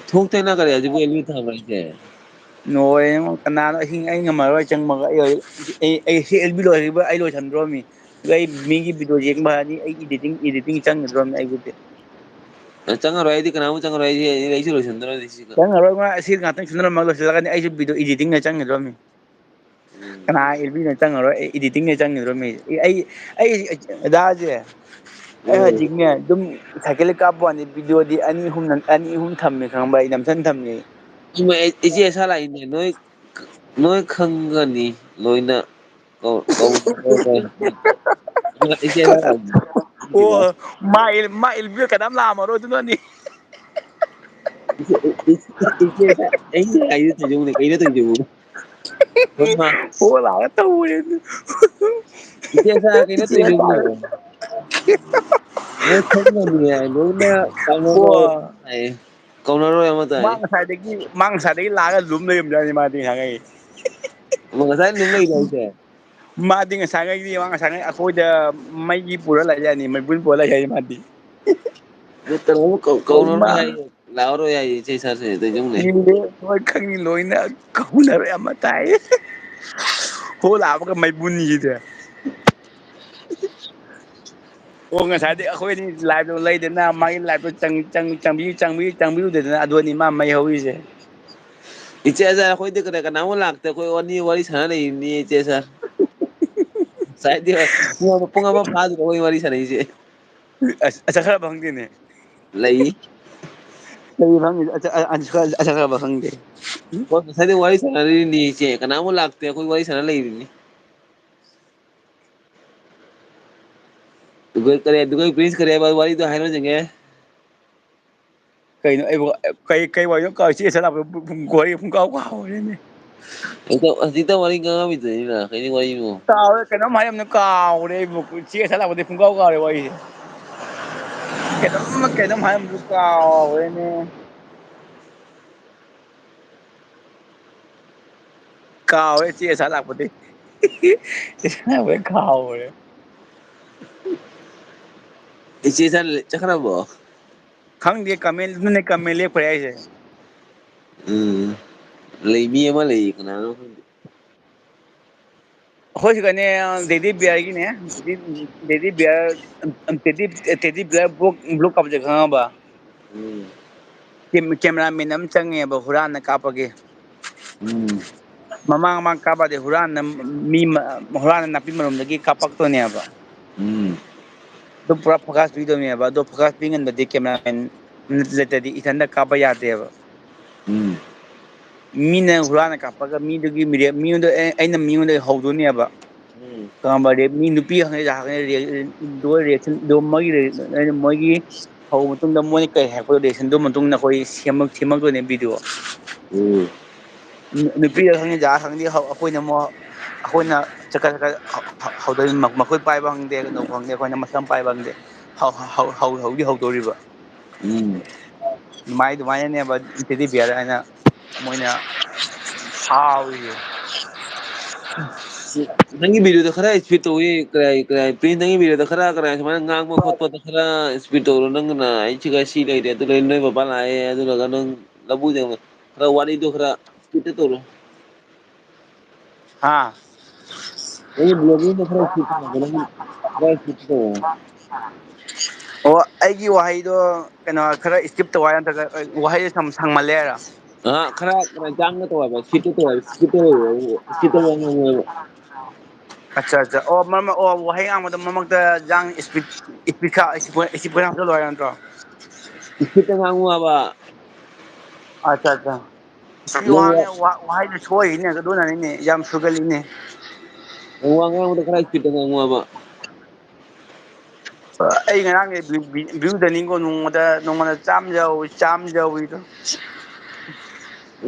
ꯊꯣꯛꯇꯅ ꯀꯔꯤ ꯍꯧꯖꯤꯛꯄꯨ ꯑꯦꯜ ꯕꯤ ꯊꯥꯕ ꯍꯥꯏꯁꯦ? ꯂꯣꯏꯔꯦꯉꯣ, ꯀꯅꯥꯅꯣ ꯑꯍꯤꯡ ꯑꯩ ꯉꯝꯃꯔꯣꯏ ꯆꯪꯕꯒ꯫ ꯑꯩ, ꯑꯩ, ꯑꯩ ꯁꯤ ꯑꯦꯜ ꯕꯤ ꯂꯣꯏꯈꯤꯕ ꯑꯩ ꯂꯣꯏꯁꯟꯗ꯭ꯔꯣꯝꯃꯤ꯫ ꯑꯗꯨ ꯑꯩ ꯃꯤꯒꯤ ꯚꯤꯗꯤꯑꯣ ꯌꯦꯡꯕ ꯍꯥꯏꯔꯗꯤ ꯑꯩ editing, editing ꯆꯪꯒꯗ꯭ꯔꯣꯝꯅꯤ ꯑꯩꯒꯤꯗꯤ꯫ ꯑ, ꯆꯪꯉꯔꯣꯏ, ꯑꯩꯗꯤ ꯀꯅꯥꯃꯨꯛ ꯆꯪꯉꯔꯣꯏ, ꯑꯩꯗꯤ, ꯑꯩꯁꯨ ꯂꯣꯏꯁꯟꯗꯣꯔꯕꯅꯤ ꯁꯤꯒ꯫ ꯆꯪꯉꯔꯣꯏ, ꯉꯥꯏ, ꯑꯁꯤ ꯉꯥꯛꯇꯪ ꯁꯤꯟꯅꯔꯝꯃꯒ ꯂꯣꯏꯁꯤꯜꯂꯛꯀꯅꯤ, ꯑꯩꯁꯨ ꯚꯤꯗꯤꯑꯣ editing ꯆꯪꯒꯗ꯭ꯔꯣꯝꯅꯤ꯫ ꯎꯝ꯫ ꯀꯅꯥ ꯑꯦꯜ ꯕꯤꯅ ꯆꯪꯉꯔꯣꯏ? ꯑꯩ editing ꯆꯪꯉꯗ꯭ꯔꯣꯝꯅꯤ꯫ ꯑꯩ, ꯑꯩ, ꯑꯩ, ꯑꯗꯥꯁꯦ, ꯑꯩ ꯎꯝ꯫ ꯍꯧꯖꯤꯛꯅꯦ ꯑꯗꯨꯝ ꯁꯥꯏꯀꯜꯗ ꯀꯥꯞꯄ ꯋꯥꯅꯤ, ꯚꯤꯗꯤꯑꯣꯗꯤ ꯑꯅꯤ ꯑꯍꯨꯝ ꯅꯝ-, ꯑꯅꯤ ꯑꯍꯨꯝ ꯊꯝꯃꯦ ꯈꯪꯕ꯭ꯔꯥ? ꯑꯩ ꯅꯝꯁꯟ ꯊꯝꯃꯦ꯫ ꯏꯃꯥ, ꯑꯩ, ꯏꯆꯦ ꯑꯁꯥ ꯂꯥꯛꯏꯅꯦ, ꯅꯣꯏ, ꯅꯣꯏ ꯈꯪꯒꯅꯤ ꯂꯣꯏꯅ꯫ ꯀꯧ-, ꯀꯧ-, ꯀꯧ-, ꯀꯧ-, ꯏꯃꯥ, ꯏꯆꯦ ꯑꯁꯥ ꯂꯥꯛꯏꯅꯦ꯫ ꯑꯣ, ꯃꯥ ꯑꯦꯜ-, ꯃꯥ ꯑꯦꯜ ꯕꯤꯒ ꯀꯅꯥꯝ ꯂꯥꯛꯑꯝꯃꯔꯣꯏ ꯑꯗꯨꯅꯅꯤ꯫ ꯏꯆꯦ, ꯏꯆꯦ, ꯏꯆꯦ, ꯑꯩꯅ ꯍꯥꯏꯗꯤ ꯇꯧꯖꯧꯅꯦ, ꯀꯩꯅꯣ ꯇꯧꯖꯧꯅꯦ꯫ ꯍꯣꯏ, ꯃꯥ꯫ ꯍꯣ ꯂꯥꯎꯔ ꯇꯧꯔꯦ ꯑꯗꯨ꯫ ꯏꯆꯦ ꯁꯥꯔ, ꯀꯩꯅꯣ ꯏꯆꯦ ꯇꯧꯖꯧꯅꯦ꯫ ꯁꯥꯔ꯫ ꯃꯣꯏ ꯈꯪꯉꯝꯅꯦ ꯍꯥꯏ, ꯂꯣꯏꯅ ꯀꯥꯎꯅꯔꯣꯏ ꯑꯣ꯫ ꯍꯥꯏ꯫ ꯀꯥꯎꯅꯔꯣꯏ ꯑꯃꯇ ꯃꯥ ꯍꯥꯏ꯫ ꯉꯁꯥꯏꯗꯒꯤ, ꯃꯥ ꯉꯁꯥꯏꯗꯒꯤ ꯂꯥꯛꯑꯒ ꯂꯨꯝ ꯂꯩꯔꯝꯖꯥꯠꯅꯤ ꯃꯥꯗꯤ ꯉꯁꯥꯏꯉꯩ꯫ ꯉꯁꯥꯏ ꯂꯨꯝ ꯂꯩꯔꯤꯔꯣ ꯍꯥꯏꯁꯦ? ꯃꯥꯗꯤ ꯉꯁꯥꯏꯉꯩꯗꯤ, ꯃꯥ ꯉꯁꯥꯏꯉꯩ ꯑꯩꯈꯣꯏꯗ ꯃꯩꯒꯤ ꯄꯨꯔ ꯂꯥꯛꯏ ꯖꯥꯠꯅꯤ, ꯃꯩꯕꯨꯟ ꯄꯨꯔ ꯂꯥꯛꯏ ꯖꯥꯠꯅꯤ ꯃꯥꯗꯤ꯫ ꯅꯠꯇ꯭ꯔꯒ ꯀꯧ-, ꯀꯧꯅꯔꯣꯏ ꯍꯥꯏ, ꯂꯥꯛꯑꯔꯣꯏ ꯍꯥꯏ, ꯏꯆꯦ ꯁꯥꯔꯁꯦ, ꯑꯗꯩ ꯌꯨꯝ ꯂꯩ꯫ ꯏꯜꯂꯦ, ꯍꯣꯏ ꯈꯪꯉꯤ, ꯂꯣꯏꯅ ꯀꯧꯅꯔꯣꯏ ꯑꯃ ꯇꯥꯏ꯫ ꯍꯣ ꯂꯥꯛꯄꯒ ꯃꯩꯕꯨꯟꯒꯤꯗ꯫ ꯑꯣ, ꯉꯁꯥꯏꯗꯤ ꯑꯩꯈꯣꯏ ꯑꯅꯤ live ꯇꯣ ꯂꯩꯗꯅ, ꯃꯥꯒꯤ live ꯇꯣ ꯆꯪ-, ꯆꯪ-, ꯆꯪꯕꯤ-, ꯆꯪꯕꯤ-, ꯆꯪꯕꯤꯔꯨꯗꯗꯅ, ꯑꯗꯨꯅꯤ ꯃꯥ ꯃꯩ ꯍꯧꯔꯤꯁꯦ꯫ ꯏꯆꯦ, ꯑꯁ ꯑꯩꯈꯣꯏꯗꯤ ꯀꯅꯥ-, ꯀꯅꯥꯃꯨꯛ ꯂꯥꯛꯇꯦ, ꯑꯩꯈꯣꯏ ꯑꯅꯤ ꯋꯥꯔꯤ ꯁꯥꯟꯅ ꯂꯩꯔꯤꯅꯤ, ꯏꯆꯦ ꯁꯥꯔ꯫ ꯉꯁꯥꯏꯗꯤ ꯄꯨꯡ ꯑꯃ, ꯄꯨꯡ ꯑꯃ ꯐꯥꯗ꯭ꯔꯣ ꯑꯩꯈꯣꯏ ꯋꯥꯔꯤ ꯁꯥꯟꯅꯩꯁꯦ? ꯑꯁ, ꯑꯁ, ꯈꯔ ꯐꯪꯗꯦꯅꯦ꯫ ꯂꯩ꯫ ꯂꯩ ꯐꯪꯉꯤ, ꯑꯁ, ꯑꯁ, ꯑꯁ, ꯈꯔ ꯐꯪꯗꯦ꯫ ꯍꯣꯏ, ꯉꯁꯥꯏꯗꯩ ꯋꯥꯔꯤ ꯁꯥꯟꯅꯔꯤꯅꯤ ꯏꯆꯦ, ꯀꯅꯥꯃꯨꯛ ꯂꯥꯛꯇꯦ, ꯑꯩꯈꯣꯏ ꯋꯥꯔꯤ ꯁꯥꯟꯅ ꯂꯩꯔꯤꯅꯤ꯫ ꯑꯗꯨꯒ ꯀꯔꯤ, ꯑꯗꯨꯒ ꯄ꯭ꯔꯤꯟꯁ ꯀꯔꯤ ꯍꯥꯏꯕ ꯋꯥꯔꯤꯗꯣ ꯍꯥꯏꯔꯣ ꯌꯦꯡꯒꯦ꯫ ꯀꯩꯅꯣ ꯑꯩꯕꯨ, ꯀꯩ, ꯀꯩ ꯋꯥꯔꯤꯅꯣ ꯀꯥꯎ-, ꯏꯆꯦ ꯁꯥ ꯂꯥꯛꯄꯗ ꯄꯨꯡ, ꯄꯨꯡ, ꯋꯥꯔꯤ ꯄꯨꯡꯀꯥꯎ ꯀꯥꯎꯔꯦꯅꯦ꯫ ꯍꯧꯖꯤꯛꯇ, ꯍꯧꯖꯤꯛꯇ ꯋꯥꯔꯤ ꯉꯥꯡꯉꯝꯃꯤꯗꯨꯅꯤꯅ, ꯀꯩꯅꯣ ꯋꯥꯔꯤꯕꯨ? ꯀꯥꯎꯔꯦ, ꯀꯩꯅꯣꯝ ꯍꯥꯏꯔꯝꯅ ꯀꯥꯎꯔꯦ ꯑꯩꯕꯨ꯫ ꯏꯆꯦ ꯁꯥ ꯂꯥꯛꯄꯗ ꯄꯨꯡꯀꯥꯎ ꯀꯥꯎꯔꯦ ꯋꯥꯔꯤꯁꯦ꯫ ꯀꯩꯅꯣꯝ, ꯀꯩꯅꯣꯝ ꯍꯥꯏꯔꯝꯕꯗꯨ ꯀꯥꯎꯔꯦꯅꯦ꯫ ꯀꯥꯎꯔꯦ ꯏꯆꯦ ꯁꯥ ꯂꯥꯛꯄꯗꯤ꯫ ꯏꯆꯦ ꯁꯥ ꯂꯥꯛꯄꯗꯤ ꯀꯥꯎꯔꯦ꯫ ꯏꯆꯦ ꯁꯥ ꯆꯠꯈ꯭ꯔꯕꯣ? ꯈꯪꯗꯦ, comment, ꯑꯗꯨꯅꯦ comment ꯂꯦꯞꯈ꯭ꯔꯦ ꯍꯥꯏꯁꯦ꯫ ꯎꯝ꯫ ꯂꯩ, ꯃꯤ ꯑꯃ ꯂꯩ, ꯀꯅꯥꯅꯣ ꯈꯪꯗꯦ꯫ ꯑꯩꯈꯣꯏ ꯁꯤꯗꯅꯦ, teddy bear ꯒꯤꯅꯦ, teddy, teddy bear, teddy, teddy bear block, block ꯀꯥꯞꯄꯁꯦ ꯈꯪꯉꯕ? ꯎꯝ꯫ Cam-, cameraman ꯑꯃ ꯆꯪꯉꯦꯕ ꯍꯨꯔꯥꯟꯅ ꯀꯥꯞꯄꯒꯤ꯫ ꯎꯝ꯫ ꯃꯃꯥꯡ ꯃꯃꯥꯡ ꯀꯥꯞꯄꯗꯤ ꯍꯨꯔꯥꯟꯅ ꯃꯤ ꯃ-, ꯍꯨꯔꯥꯟꯅ ꯅꯥꯄꯤ ꯃꯔꯨꯝꯗꯒꯤ ꯀꯥꯞꯄꯛꯇꯣꯏꯅꯦꯕ꯫ ꯎꯝ꯫ ꯑꯗꯨ ꯄꯨꯔꯥ focus ꯄꯤꯗꯧꯅꯦꯕ꯫ ꯑꯗꯣ focus ꯄꯤꯉꯟꯗꯗꯤ cameraman ꯅꯠꯇ꯭ꯔꯗꯤ ꯏꯊꯟꯇ ꯀꯥꯞꯄ ꯌꯥꯗꯦꯕ꯫ ꯎꯝ꯫ ꯃꯤꯅ ꯍꯨꯔꯥꯟꯅ ꯀꯥꯞꯄꯒ ꯃꯤꯗꯨꯒꯤ ꯃꯤꯔꯦꯞ, ꯃꯤꯉꯣꯟꯗ, ꯑꯦ-, ꯑꯩꯅ ꯃꯤꯉꯣꯟꯗ ꯍꯧꯗꯣꯏꯅꯦꯕ꯫ ꯎꯝ꯫ ꯈꯪꯉꯕ? ꯔꯦꯞ, ꯃꯤ ꯅꯨꯄꯤ ꯈꯪꯗꯦ, ꯖꯥꯠ ꯈꯪꯗꯦ, ꯔꯦ-, ꯔꯦ-, ꯃꯣꯏꯒꯤ ꯔꯦ-, ꯃꯣꯏꯒꯤ ꯍꯧꯕ ꯃꯇꯨꯡꯗ ꯃꯣꯏꯅ ꯀꯩ ꯍꯥꯏꯔꯛꯄꯗꯣ, ꯂꯦꯁꯟꯗꯨ ꯃꯇꯨꯡ ꯏꯟꯅ ꯑꯩꯈꯣꯏ ꯁꯦꯝꯃꯛ-, ꯁꯦꯝꯃꯛꯇꯣꯏꯅꯦ ꯚꯤꯗꯤꯑꯣ꯫ ꯎꯝ꯫ ꯅꯨ-, ꯅꯨꯄꯤꯗ ꯈꯪꯗꯦ, ꯖꯥ ꯈꯪꯗꯦ, ꯍꯧ-, ꯑꯩꯈꯣꯏꯅ ꯑꯃꯨꯛ, ꯑꯩꯈꯣꯏꯅ ꯆꯀꯠ ꯆꯀꯠ ꯍꯧ-, ꯍꯧ-, ꯍꯧꯗꯣꯏ-, ꯃ-, ꯃꯈꯨꯠ ꯄꯥꯏꯕ ꯈꯪꯗꯦ, ꯀꯩꯅꯣ ꯈꯪꯗꯦ, ꯑꯩꯈꯣꯏꯅ ꯃꯁꯝ ꯄꯥꯏꯕ ꯈꯪꯗꯦ, ꯍꯧ-, ꯍꯧ-, ꯍꯧ-, ꯍꯧꯗꯤ ꯍꯧꯗꯣꯔꯤꯕ꯫ ꯎꯝ꯫ ꯑꯗꯨꯃꯥꯏ-, ꯑꯗꯨꯃꯥꯏꯅꯅꯦꯕ ꯇꯦꯗꯤ ꯕꯤꯌꯔ ꯍꯥꯏꯅ ꯃꯣꯏꯅ ꯐꯥꯎꯔꯤꯁꯦ꯫ ꯅꯪꯒꯤ ꯚꯤꯗꯤꯑꯣꯗꯣ ꯈꯔ ꯏꯁꯄꯤꯠ ꯇꯧꯏ, ꯀꯔꯥꯏ, ꯀꯔꯥꯏ, ꯄ꯭ꯔꯤꯟꯁ, ꯅꯪꯒꯤ ꯚꯤꯗꯤꯑꯣꯗꯣ ꯈꯔ, ꯀꯔꯥꯏ, ꯁꯨꯃꯥꯏꯅ ꯉꯥꯡꯕ ꯈꯣꯠꯄꯗꯣ ꯈꯔ ꯏꯁꯄꯤꯠ ꯇꯧꯔꯣ꯫ ꯅꯪꯅ ꯑꯩ ꯁꯤꯒ ꯁꯤ ꯂꯩꯔꯦ, ꯑꯗꯨ ꯂꯩꯔꯦ, ꯅꯣꯏ ꯕꯕꯥ ꯂꯥꯛꯑꯦ, ꯑꯗꯨ ꯂꯣꯏꯔꯒ ꯅꯪ ꯂꯧꯕꯨꯛꯇ ꯈꯔ ꯋꯥꯔꯤꯗꯣ ꯈꯔ ꯏꯁꯄꯤꯠꯇ ꯇꯧꯔꯣ꯫ ꯍꯥ? ꯅꯪꯒꯤ ꯚꯤꯗꯤꯑꯣꯗꯣ ꯈꯔ ꯏꯁꯄꯤꯠꯇ ꯇꯧꯔꯣ, ꯅꯪ ꯈꯔ ꯏꯁꯄꯤꯠꯇ ꯇꯧꯔꯣ꯫ ꯑꯣ, ꯑꯩꯒꯤ ꯋꯥꯍꯩꯗꯣ ꯀꯩꯅꯣ ꯈꯔ ꯏꯁꯀꯤꯞ ꯇꯧ ꯍꯥꯏ ꯅꯠꯇ꯭ꯔꯒ ꯋꯥꯍꯩꯗꯣ ꯁꯨꯝ ꯁꯥꯡꯃꯜꯂꯦ ꯍꯥꯏꯔꯣ? ꯑ, ꯈꯔ, ꯈꯔ ꯌꯥꯡꯅ ꯇꯧ ꯍꯥꯏꯕ, ꯏꯁꯄꯤꯠꯇ ꯇꯧ ꯍꯥꯏꯕ, ꯏꯁꯄꯤꯠꯇ ꯇꯧ ꯍꯥꯏꯕ, ꯏꯁꯄꯤꯠꯇ ꯋꯥ ꯉꯥꯡꯉꯣ ꯍꯥꯏꯕ꯫ ꯑꯠꯆꯥ, ꯑꯠꯆꯥ꯫ ꯑꯣ, ꯃꯔꯝ, ꯑꯣ, ꯋꯥꯍꯩ ꯉꯥꯡꯕꯗ ꯃꯔꯛꯇ ꯌꯥꯡ ꯏꯁꯄꯤꯠ, ꯏꯁꯄꯤꯠ ꯈꯔ, ꯏꯁꯄꯤꯠ, ꯏꯁꯄꯤꯠ ꯈꯔ ꯍꯥꯞꯆꯜꯂꯣ ꯍꯥꯏꯔꯣ ꯅꯠꯇ꯭ꯔꯣ? ꯏꯁꯄꯤꯠꯇ ꯉꯥꯡꯉꯣ ꯍꯥꯏꯕ꯫ ꯑꯠꯆꯥ, ꯑꯠꯆꯥ꯫ ꯏꯁꯄꯤꯠ ꯅꯪ ꯋꯥ ꯋꯥꯡꯉꯦ, ꯋꯥ-, ꯋꯥꯍꯩꯗꯣ ꯁꯣꯏꯔꯤꯅꯦ, ꯑꯗꯨꯅꯅꯤꯅꯦ, ꯌꯥꯝ ꯁꯨꯒꯜꯂꯤꯅꯦ꯫ ꯅꯪ ꯋꯥ ꯉꯥꯡꯕꯗ ꯈꯔ ꯏꯁꯄꯤꯠꯇ ꯉꯥꯡꯉꯣ ꯍꯥꯏꯕ꯫ ꯑꯩ ꯉꯔꯥꯡꯒꯤ ꯚ꯭ꯌꯨ-, ꯚ꯭ꯌꯨ-, ꯚ꯭ꯌꯨꯗꯅꯤꯀꯣ ꯅꯣꯡꯃꯗ, ꯅꯣꯡꯃꯗ ꯆꯥꯝꯃ ꯌꯧꯏ, ꯆꯥꯝꯃ ꯌꯧꯏꯗꯣ꯫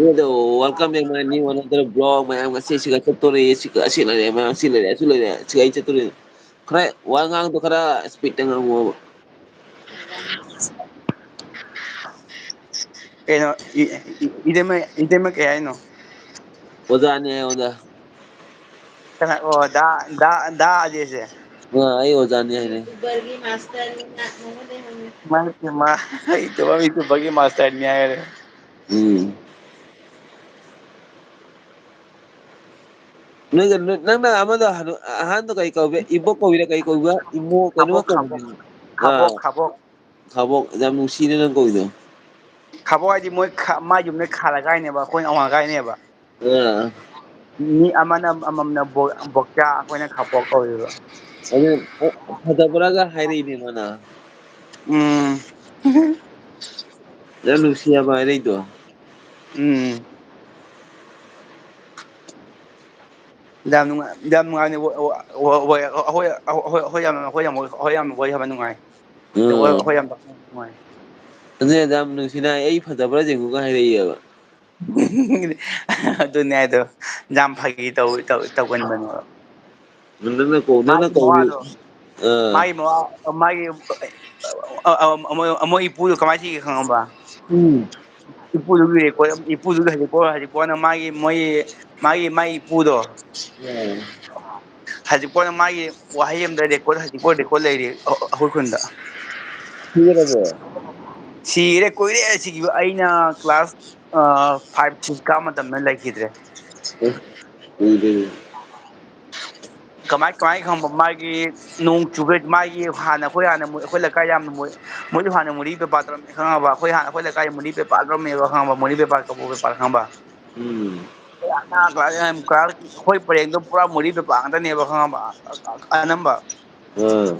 ꯑꯗꯣ welcome back my new another vlog ꯃꯌꯥꯝ, ꯉꯁꯤ ꯁꯤꯒ ꯆꯠꯇꯣꯔꯦ, ꯁꯤꯒ ꯑꯁꯤ ꯂꯩꯔꯦ, ꯃꯌꯥꯝ ꯁꯤ ꯂꯩꯔꯦ, ꯑꯁꯤ ꯂꯩꯔꯦ, ꯁꯤꯒ ꯑꯩ ꯆꯠꯇꯣꯔꯦ꯫ ꯈꯔ ꯋꯥ ꯉꯥꯡꯗꯣ ꯈꯔ ꯏꯁꯄꯤꯠꯇ ꯉꯥꯡꯉꯣꯕ꯫ ꯀꯩꯅꯣ, ꯏ-, ꯏ-, ꯏꯇꯩꯃ, ꯏꯇꯩꯃ ꯀꯩ ꯍꯥꯏꯅꯣ? ꯑꯣꯖꯥꯅꯦ ꯍꯥꯏꯌꯣꯗ꯫ ꯀꯅꯥ? ꯑꯣ, ꯗꯥ, ꯗꯥ, ꯗꯥ ꯑꯖꯦꯁꯦ? ꯑ, ꯑꯩ ꯑꯣꯖꯥꯅꯦ ꯍꯥꯏꯔꯦ꯫ YouTuberꯒꯤ masterꯅꯤꯅ ꯃꯉꯣꯟꯗꯩ ꯍꯪꯉꯨ꯫ ꯃꯥ, ꯃꯥ, YouTuber, YouTuberꯒꯤ masterꯅꯤ ꯍꯥꯏꯔꯦ꯫ ꯎꯝ꯫ ꯅꯪꯅ, ꯅꯪꯅ ꯑꯃꯗꯣ ꯍꯅꯨ-, ꯑꯍꯟꯗꯣ ꯀꯩ ꯀꯧꯒꯦ? ꯏꯕꯣꯛ ꯀꯧꯏꯔꯥ ꯀꯩ ꯀꯧꯏꯕ? ꯏꯃꯣ ꯀꯩꯅꯣꯃ ꯈꯥꯕꯣꯛ, ꯈꯥꯕꯣꯛ, ꯀꯧꯕꯅꯤ꯫ ꯈꯥꯕꯣꯛ, ꯑꯥ꯫ ꯈꯥꯕꯣꯛ꯫ ꯈꯥꯕꯣꯛ, ꯌꯥꯝ ꯅꯨꯡꯁꯤꯅꯦ ꯅꯪ ꯀꯧꯏꯗꯣ꯫ ꯈꯥꯕꯣꯛ ꯍꯥꯏꯗꯤ ꯃꯣꯏ ꯈꯥ-, ꯃꯥꯏ ꯌꯨꯝꯗ ꯈꯥ ꯂꯩꯀꯥꯏꯅꯦꯕ, ꯑꯩꯈꯣꯏꯅ ꯑꯋꯥꯡ ꯂꯩꯀꯥꯏꯅꯦꯕ꯫ ꯑꯥ꯫ ꯃꯤ ꯑꯃꯅ ꯑꯃꯃꯝꯅ ꯕꯣ-, ꯕꯣꯛꯆꯥ, ꯑꯩꯈꯣꯏꯅ ꯈꯥꯕꯣꯛ ꯀꯧꯋꯦꯕ꯫ ꯑꯗꯨ ꯐ-, ꯐꯖꯕ꯭ꯔꯥꯒ ꯍꯥꯏꯔꯛꯏꯅꯦ ꯃꯥꯅ꯫ ꯎꯝ꯫ ꯌꯥꯝ ꯅꯨꯡꯁꯤ ꯍꯥꯏꯕ ꯍꯥꯏꯔꯛꯏꯗꯣ꯫ ꯎꯝ꯫ ꯌꯥꯝ ꯅꯨꯡꯉꯥꯏ, ꯌꯥꯝ ꯅꯨꯡꯉꯥꯏꯅ ꯋꯥ-, ꯋꯥ-, ꯋꯥ-, ꯋꯥ-, ꯑꯩꯈꯣꯏ, ꯑꯩꯈꯣꯏ, ꯑꯩꯈꯣꯏ ꯌꯥꯝꯅ, ꯑꯩꯈꯣꯏ ꯌꯥꯝ, ꯑꯩꯈꯣꯏ ꯌꯥꯝꯅ ꯋꯥꯔꯤ ꯁꯥꯕ ꯅꯨꯡꯉꯥꯏ꯫ ꯑꯗꯣ ꯑꯩꯈꯣꯏ, ꯎꯝ꯫ ꯑꯩꯈꯣꯏ ꯌꯥꯝ ꯅꯨꯡꯉꯥꯏ꯫ ꯑꯗꯨꯅꯦ ꯌꯥꯝ ꯅꯨꯡꯁꯤꯅ ꯍꯥꯏ, "ꯑꯩ ꯐꯖꯕ꯭ꯔꯥ ꯌꯦꯡꯉꯨꯒ" ꯍꯥꯏꯔꯛꯏꯑꯕ꯫ ꯑꯗꯨꯅꯦ ꯍꯥꯏꯗꯣ, ꯌꯥꯝ ꯐꯥꯒꯤ ꯇꯧ-, ꯇꯧ-, ꯇꯧꯒꯟꯕꯅꯦꯕ꯫ ꯅꯪꯅ ꯀꯧ-, ꯅꯪꯅ ꯃꯥꯒꯤ ꯀꯧꯔꯤ-, ꯃꯋꯥꯗꯣ, ꯑꯥ꯫ ꯃꯥꯒꯤ ꯃꯋꯥ-, ꯃꯥꯒꯤ, ꯑ, ꯑ, ꯑ, ꯃꯣꯏ, ꯃꯣꯏ ꯏꯄꯨꯗꯣ ꯀꯃꯥꯏꯅ ꯁꯤꯒꯦ ꯈꯪꯉꯕ? ꯎꯝ꯫ ꯏꯄꯨꯗꯨꯒꯤ record, ꯏꯄꯨꯗꯨꯒꯤ ꯍꯧꯖꯤꯛꯐꯥꯎ, ꯍꯧꯖꯤꯛꯐꯥꯎꯅ ꯃꯥꯒꯤ, ꯃꯣꯏ, ꯃꯥꯒꯤ, ꯃꯥꯒꯤ ꯏꯄꯨꯗꯣ꯫ ꯎꯝ꯫ ꯍꯧꯖꯤꯛꯐꯥꯎꯅ ꯃꯥꯒꯤ ꯋꯥꯍꯩ ꯑꯃꯗ record, ꯍꯧꯖꯤꯛꯐꯥꯎ record ꯂꯩꯔꯤ ꯑ-, ꯑꯩꯈꯣꯏ ꯈꯨꯟꯗ꯫ ꯁꯤꯔꯕꯣ? ꯁꯤꯔꯦ, ꯀꯨꯏꯔꯦ ꯁꯤꯈꯤꯕ꯫ ꯑꯩꯅ class, ꯑ, five, six ꯀꯥ ꯃꯇꯝꯗ ꯂꯩꯈꯤꯗ꯭ꯔꯦ꯫ ꯑꯦ, ꯀꯨꯏꯔꯦ꯫ ꯀꯃꯥꯏ, ꯀꯃꯥꯏ ꯈꯪꯕ? ꯃꯥꯒꯤ ꯅꯣꯡ ꯆꯨꯕ, ꯃꯥꯒꯤ ꯍꯥꯟꯅ ꯑꯩꯈꯣꯏ ꯍꯥꯟꯅ ꯃꯨ-, ꯑꯩꯈꯣꯏ ꯂꯩꯀꯥꯏ ꯌꯥꯝꯅ ꯃꯨ-, ꯃꯣꯏꯁꯨ ꯍꯥꯟꯅ ꯃꯨꯔꯤ ꯄꯦꯄꯥ ꯇꯧꯔꯝꯃꯦ ꯈꯪꯉꯕ? ꯑꯩꯈꯣꯏ ꯍꯥꯟꯅ ꯑꯩꯈꯣꯏ ꯂꯩꯀꯥꯏ ꯃꯨꯔꯤ ꯄꯦꯄꯥ ꯇꯧꯔꯝꯃꯦꯕ ꯈꯪꯉꯕ? ꯃꯨꯔꯤ ꯄꯦꯄꯥ ꯀꯕꯣꯛ ꯄꯦꯄꯥ ꯈꯪꯉꯕ? ꯎꯝ꯫ ꯀ꯭ꯂꯥꯁ ꯅꯥꯏꯟ, ꯀ꯭ꯂꯥꯁ ꯑꯩꯈꯣꯏ ꯄꯔꯦꯡꯗꯣ ꯄꯨꯔꯥ ꯃꯨꯔꯤ ꯄꯦꯄꯥ ꯉꯥꯛꯇꯅꯦꯕ ꯈꯪꯉꯕ? ꯑ-, ꯑ-, ꯑꯅꯝꯕ꯫ ꯑꯥ꯫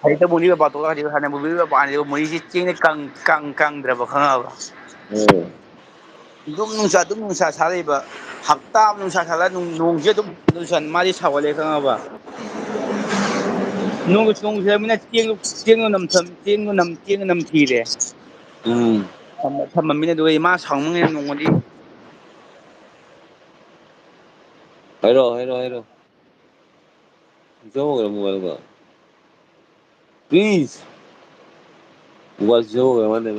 ꯍꯧꯖꯤꯛꯇ ꯃꯨꯔꯤ ꯄꯦꯄꯥ ꯇꯣꯛꯂ ꯍꯧꯖꯤꯛ ꯍꯥꯟꯅ ꯃꯨꯔꯤ ꯄꯦꯄꯥꯅꯦꯕ, ꯃꯨꯔꯤꯁꯤ ꯆꯦꯡꯅ ꯀꯪ-, ꯀꯪ-, ꯀꯪꯗ꯭ꯔꯕ ꯈꯪꯉꯕ? ꯎꯝ꯫ ꯑꯗꯨꯝ ꯅꯨꯡꯁꯥ, ꯑꯗꯨꯝ ꯅꯨꯡꯁꯥ ꯁꯥ ꯂꯩꯕ꯫ ꯍꯞꯇꯥ ꯑꯃ ꯅꯨꯡꯁꯥ ꯁꯥꯒꯠꯂ ꯅꯣꯡ-, ꯅꯣꯡꯁꯦ ꯑꯗꯨꯝ ꯆꯨꯁꯟ-, ꯃꯥꯗꯤ ꯁꯥꯎꯒꯠꯂꯦ ꯈꯪꯉꯕ? ꯅꯣꯡ, ꯅꯣꯡ ꯆꯨꯁꯜꯂꯛꯑꯃꯤꯅ ꯆꯦꯡꯗꯣ, ꯆꯦꯡꯗꯣ ꯅꯝꯊꯝ-, ꯆꯦꯡꯗꯣ ꯅꯝ-, ꯆꯦꯡꯗꯣ ꯅꯝꯊꯤꯔꯦ꯫ ꯎꯝ꯫ ꯊꯝꯃ-, ꯊꯝꯃꯝꯃꯤꯅ ꯑꯗꯨꯒ ꯃꯥ ꯁꯥꯎꯅꯤꯡꯉꯦ ꯅꯣꯡꯃꯗꯤ꯫ ꯍꯥꯏꯔꯣ, ꯍꯥꯏꯔꯣ, ꯍꯥꯏꯔꯣ꯫ ꯖꯧꯒ꯭ꯔ ꯃꯣꯕꯥꯏꯜꯒ꯫ Please! ꯃꯣꯕꯥꯏꯜ ꯖꯧꯒ꯭ꯔ ꯃꯥꯜꯂꯦ꯫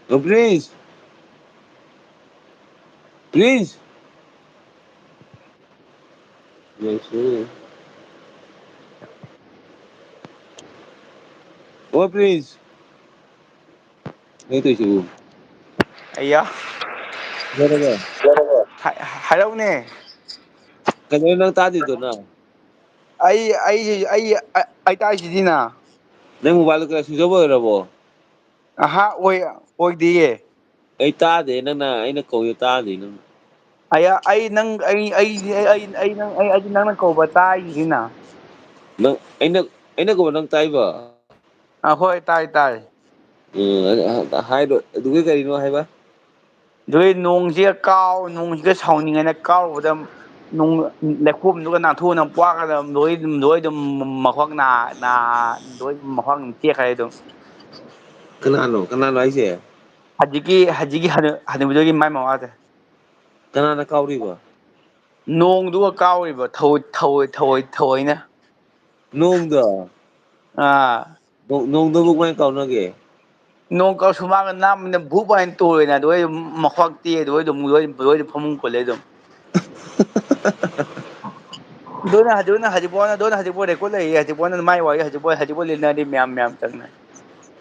ꯑ, ꯄ꯭ꯔꯤꯟꯁ! ꯄ꯭ꯔꯤꯟꯁ! ꯂꯩꯁꯨ꯫ ꯑꯣ ꯄ꯭ꯔꯤꯟꯁ! ꯀꯩꯅꯣ ꯇꯧꯏꯁꯤꯕꯨ? ꯑꯩꯌꯥ꯫ ꯀꯩꯗꯧꯔꯒꯦ? ꯍꯥꯏ-, ꯍꯥꯏꯔꯛꯎꯅꯦ꯫ ꯀꯩꯗꯧꯔꯦ ꯅꯪ ꯇꯥꯗ꯭ꯔꯤꯗꯨꯅ? ꯑꯩ, ꯑꯩ, ꯑꯩ, ꯑꯩ ꯇꯥꯏꯁꯤꯗꯤꯅ꯫ ꯅꯪ ꯃꯣꯕꯥꯏꯜꯗꯣ ꯀꯩꯅꯣ switch off ꯑꯣꯏꯔꯕꯣ? ꯑꯍꯥ, ꯑꯣꯏ-, ꯑꯣꯏꯗꯤꯌꯦ꯫ ꯑꯩ ꯇꯥꯗꯦ, ꯅꯪꯅ, ꯑꯩꯅ ꯀꯧꯏꯗꯣ ꯇꯥꯗꯦ ꯅꯪ꯫ ꯑꯌꯥ, ꯑꯩ ꯅꯪ, ꯑꯩ, ꯑꯩ, ꯑꯩ, ꯑꯩ, ꯑꯩ ꯅꯪ, ꯑꯩ, ꯑꯩꯗꯤ ꯅꯪꯅ ꯀꯧꯕ ꯇꯥꯏꯁꯤꯅ꯫ ꯅꯪ, ꯑꯩꯅ, ꯑꯩꯅ ꯀꯧꯕ ꯅꯪ ꯇꯥꯏꯕ? ꯑ, ꯍꯣꯏ, ꯇꯥꯏ, ꯇꯥꯏ꯫ ꯎꯝ, ꯑ, ꯑ, ꯍꯥꯏꯔꯣ, ꯑꯗꯨꯒ ꯀꯔꯤꯅꯣ ꯍꯥꯏꯕ? ꯑꯗꯨꯒꯤ ꯅꯣꯡꯁꯤꯒ ꯀꯥꯎ-, ꯅꯣꯡꯁꯤꯒ ꯁꯥꯎꯅꯤꯡꯉꯦꯅ ꯀꯥꯎꯔꯨꯕꯗ ꯅꯣꯡ ꯂꯩꯈꯣꯝꯗꯨꯒ ꯅꯥꯟꯊꯣꯛꯅ ꯄꯣꯛꯀꯗꯕ ꯂꯣꯏ ꯑꯗꯨꯝ ꯂꯣꯏ ꯑꯗꯨꯝ ꯃꯈꯣꯡ ꯅꯥ ꯅꯥ ꯂꯣꯏ ꯃꯈꯣꯡ ꯑꯗꯨꯝ ꯇꯦꯛꯈ꯭ꯔꯦ ꯑꯗꯨꯝ꯫ ꯀꯅꯥꯅꯣ ꯀꯅꯥꯅꯣ ꯍꯥꯏꯁꯦ? ꯍꯧꯖꯤꯛꯀꯤ ꯍꯧꯖꯤꯛꯀꯤ ꯍꯅꯨꯕꯗꯨꯒꯤ ꯃꯥꯏ ꯃꯃꯥꯗ꯫ ꯀꯅꯥꯅ ꯀꯥꯎꯔꯤꯕ? ꯅꯣꯡꯗꯨꯒ ꯀꯥꯎꯔꯤꯕ ꯊꯧꯑꯣꯏ ꯊꯧꯑꯣꯏ ꯊꯧꯑꯣꯏ ꯊꯧꯑꯣꯏꯅ꯫ ꯅꯣꯡꯗ꯫ ꯑꯥ꯫ ꯅꯣꯡꯗꯕꯨ ꯀꯃꯥꯏꯅ ꯀꯥꯎꯅꯒꯦ? ꯅꯣꯡ ꯀꯛꯁꯨ ꯃꯥꯒ ꯅꯥꯝꯃꯅ ꯕꯨꯛ ꯍꯥꯏꯅ ꯇꯣꯏꯅ ꯑꯗꯨ ꯑꯩ ꯃꯈ꯭ꯋꯥꯛ ꯇꯦꯛꯑꯦ ꯑꯗꯨ ꯑꯩ ꯑꯗꯨꯝ ꯂꯣꯏ ꯂꯣꯏ ꯐꯃꯨꯡ ꯀꯨꯜꯂꯦ ꯑꯗꯨꯝ꯫ ꯑꯗꯨꯅ ꯍꯧꯖꯤꯛ ꯑꯣꯏꯅ ꯍꯧꯖꯤꯛ ꯐꯥꯎꯅ ꯑꯗꯨꯅ ꯍꯧꯖꯤꯛ ꯐꯥꯎ ꯔꯦꯀꯣꯔꯠ ꯂꯩꯔꯤ ꯍꯧꯖꯤꯛ ꯐꯥꯎꯅ ꯃꯥꯏ ꯋꯥꯔꯤ ꯍꯧꯖꯤꯛ ꯐꯥꯎ ꯍꯧꯖꯤꯛ ꯐꯥꯎ ꯂꯤꯟꯅꯔꯤ ꯃꯌꯥꯝ ꯃꯌꯥꯝ ꯆꯪꯅ꯫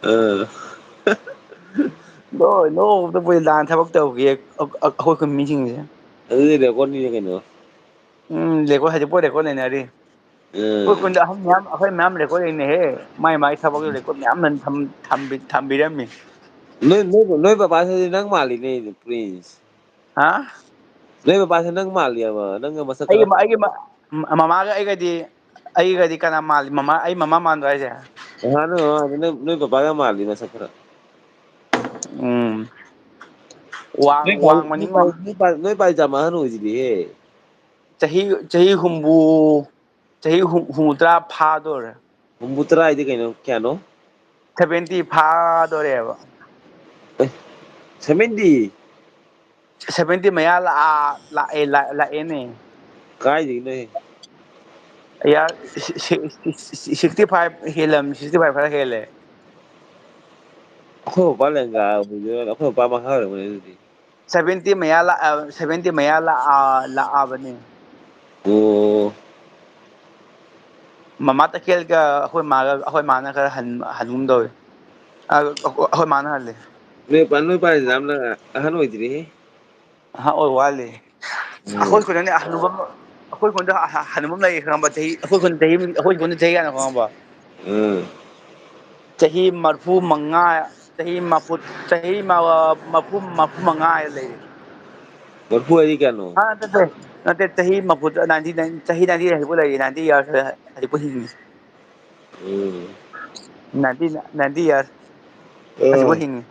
ꯑ꯫ ꯂꯣꯏ ꯅꯣꯛꯄꯗ ꯂꯥꯟ ꯊꯕꯛ ꯇꯧꯈꯤ ꯑꯩꯈꯣꯏ ꯈꯨꯟ ꯃꯤꯁꯤꯡꯁꯦ꯫ ꯑꯗꯨꯗꯤ ꯔꯦꯀꯣꯔꯠꯅꯤꯅꯦ ꯀꯩꯅꯣ꯫ ꯎꯝ ꯔꯦꯀꯣꯔꯠ ꯍꯧꯖꯤꯛ ꯐꯥꯎ ꯔꯦꯀꯣꯔꯠ ꯂꯩꯅꯔꯤ꯫ ꯑꯩꯈꯣꯏ ꯑꯥ꯫ ꯈꯨꯟꯗ ꯑꯍꯟ ꯃꯌꯥꯝ ꯑꯩꯈꯣꯏ ꯃꯌꯥꯝ ꯔꯦꯀꯣꯔꯠ ꯂꯩꯅꯩꯍꯦ꯫ ꯃꯥꯏ ꯃꯥꯏ ꯊꯕꯛꯀꯤ ꯔꯦꯀꯣꯔꯠ ꯃꯌꯥꯝ ꯊꯝ ꯊꯝꯕꯤ ꯊꯝꯕꯤꯔꯝꯃꯤ꯫ ꯅꯣꯏ ꯅꯣꯏ ꯅꯣꯏ ꯕꯕꯥꯁꯤꯗꯤ ꯅꯪ ꯃꯥꯜꯂꯤꯅꯦ ꯄ꯭ꯔꯤꯟꯁ꯫ ꯍꯥ꯫ ꯅꯣꯏ ꯕꯕꯥꯁꯦ ꯅꯪ ꯃꯥꯜꯂꯤꯕ ꯅꯪꯒ ꯃꯁꯛ ꯈꯔ ꯑꯩꯒꯤ ꯑꯩꯒꯤ ꯃꯃꯥꯒ ꯑꯩꯒꯗꯤ ꯑꯩꯒꯗꯤ ꯀꯅꯥ ꯃꯥꯜꯂꯤ ꯃꯃꯥ ꯑꯩ ꯃꯃꯥ ꯃꯥꯟꯕ꯭ꯔꯣ ꯍꯥꯏꯁꯦ꯫ ꯅꯍꯥꯟ ꯅꯣꯏ ꯃꯃꯥꯗꯤ ꯅꯣꯏ ꯅꯣꯏ ꯕꯕꯥꯒ ꯃꯥꯜꯂꯤ ꯃꯁꯛ ꯈꯔ꯫ ꯎꯝ꯫ ꯋꯥꯡ ꯅꯣꯏ ꯄꯥꯏ ꯋꯥꯡꯕꯅꯤ ꯅꯣꯏ ꯄꯥꯏ ꯅꯣꯏ ꯄꯥꯏ ꯅꯣꯏ ꯄꯥꯏꯖꯥꯃ ꯑꯍꯟ ꯑꯣꯏꯁꯤꯗꯤꯍꯦ꯫ ꯆꯍꯤ ꯆꯍꯤ ꯍꯨꯝꯐꯨ ꯆꯍꯤ ꯍꯨꯝꯐꯨꯇꯔꯥ ꯐꯥꯗꯣꯔꯦ꯫ ꯍꯨꯝꯐꯨꯇꯔꯥ ꯍꯥꯏꯗꯤ ꯀꯩꯅꯣ ꯀꯌꯥꯅꯣ꯫ ꯁꯚꯦꯟꯇꯤ ꯐꯥꯗꯣꯔꯦꯕ꯫ ꯑꯦ ꯁꯚꯦꯟꯇꯤ꯫ ꯁꯚꯦꯟꯇꯤ ꯃꯌꯥ ꯂꯥꯛꯑ ꯂꯥꯛꯑꯦ ꯂꯥꯛꯑꯦꯅꯦ꯫ ꯀꯥꯏꯗꯒꯤꯅꯣꯍꯦ꯫ ꯌꯥ ꯁꯤꯛꯁꯇꯤ ꯐꯥꯏꯚ ꯍꯦꯜꯂꯝ ꯁꯤꯛꯁꯇꯤ ꯐꯥꯏꯚ ꯈꯔ ꯍꯦꯜꯂꯦ꯫ ꯑꯩꯈꯣꯏ ꯃꯄꯥ ꯂꯦꯡꯒꯥ ꯑꯣꯏꯗꯣꯏꯔ ꯑꯩꯈꯣꯏ ꯃꯄꯥ ꯃꯈꯥ ꯑꯣꯏꯔꯝꯒꯅꯤ ꯑꯗꯨꯗꯤ꯫ ꯁꯚꯦꯟꯇꯤ ꯃꯌꯥ ꯂꯥꯛꯑ ꯁꯚꯦꯟꯇꯤ ꯃꯌꯥ ꯂꯥꯛꯑ ꯂꯥꯛꯑꯕꯅꯦ꯫ ꯑꯣ꯫ ꯃꯃꯥ ꯇꯈꯦꯜꯒ ꯑꯩꯈꯣꯏ ꯃꯥꯒ ꯑꯩꯈꯣꯏ ꯃꯥꯅ ꯈꯔ ꯍꯟꯒꯨꯝ ꯇꯧꯋꯦ꯫ ꯑꯩꯈꯣꯏ ꯃꯥꯅ ꯍꯜꯂꯦ꯫ ꯅꯣꯏ ꯄꯥ ꯅꯣꯏ ꯄꯥ ꯌꯥꯝꯅ ꯑꯍꯟ ꯑꯣꯏꯗ꯭ꯔꯤꯍꯦ꯫ ꯑꯍ ꯑꯣꯏ ꯋꯥꯠꯂꯤ꯫ ꯎꯝ꯫ ꯑꯩꯈꯣꯏ ꯈꯨꯟꯗꯅꯦ ꯍꯅꯨꯕ ꯑꯃ ꯑꯩꯈꯣꯏ ꯈꯨꯟꯗ ꯍꯅꯨꯕ ꯑꯃ ꯂꯩꯌꯦ ꯈꯪꯉꯕ ꯆꯍꯤ ꯑꯩꯈꯣꯏ ꯈꯨꯟ ꯆꯍꯤ ꯑꯩꯈꯣꯏ ꯈꯨꯟꯗ ꯆꯍꯤ ꯀꯌꯥꯅꯣ ꯈꯪꯉꯕ꯫ ꯎꯝ꯫ ꯆꯍꯤ ꯃꯔꯐꯨ ꯃꯉꯥ ꯆꯍꯤ ꯃꯥꯄꯨ ꯆꯍꯤ ꯃꯔꯐꯨ ꯃꯔꯐꯨ ꯃꯉꯥ ꯍꯥꯏꯅ ꯂꯩꯔꯤ꯫ ꯃꯔꯐꯨ ꯍꯥꯏꯗꯤ ꯀꯌꯥꯅꯣ꯫ ꯑ ꯅꯠꯇꯦ ꯅꯠꯇꯦ ꯆꯍꯤ ꯃꯥꯄꯨ ꯅꯥꯏꯟꯇꯤ ꯅꯥꯏꯟ ꯆꯍꯤ ꯅꯥꯏꯟꯇꯤ ꯍꯧꯖꯤꯛꯄꯨ ꯂꯩꯔꯤ ꯅꯥꯏꯟꯇꯤ ꯌꯥꯔ ꯍꯧꯖꯤꯛꯄꯨ ꯍꯤꯡꯉꯤ꯫ ꯎꯝ꯫ ꯅꯥꯏꯟꯇꯤ ꯅꯥꯏꯟꯇꯤ ꯌꯥꯔ꯫ ꯍꯧꯖꯤꯛꯐꯥꯎ ꯑꯣ꯫ ꯍꯤꯡꯉꯤ꯫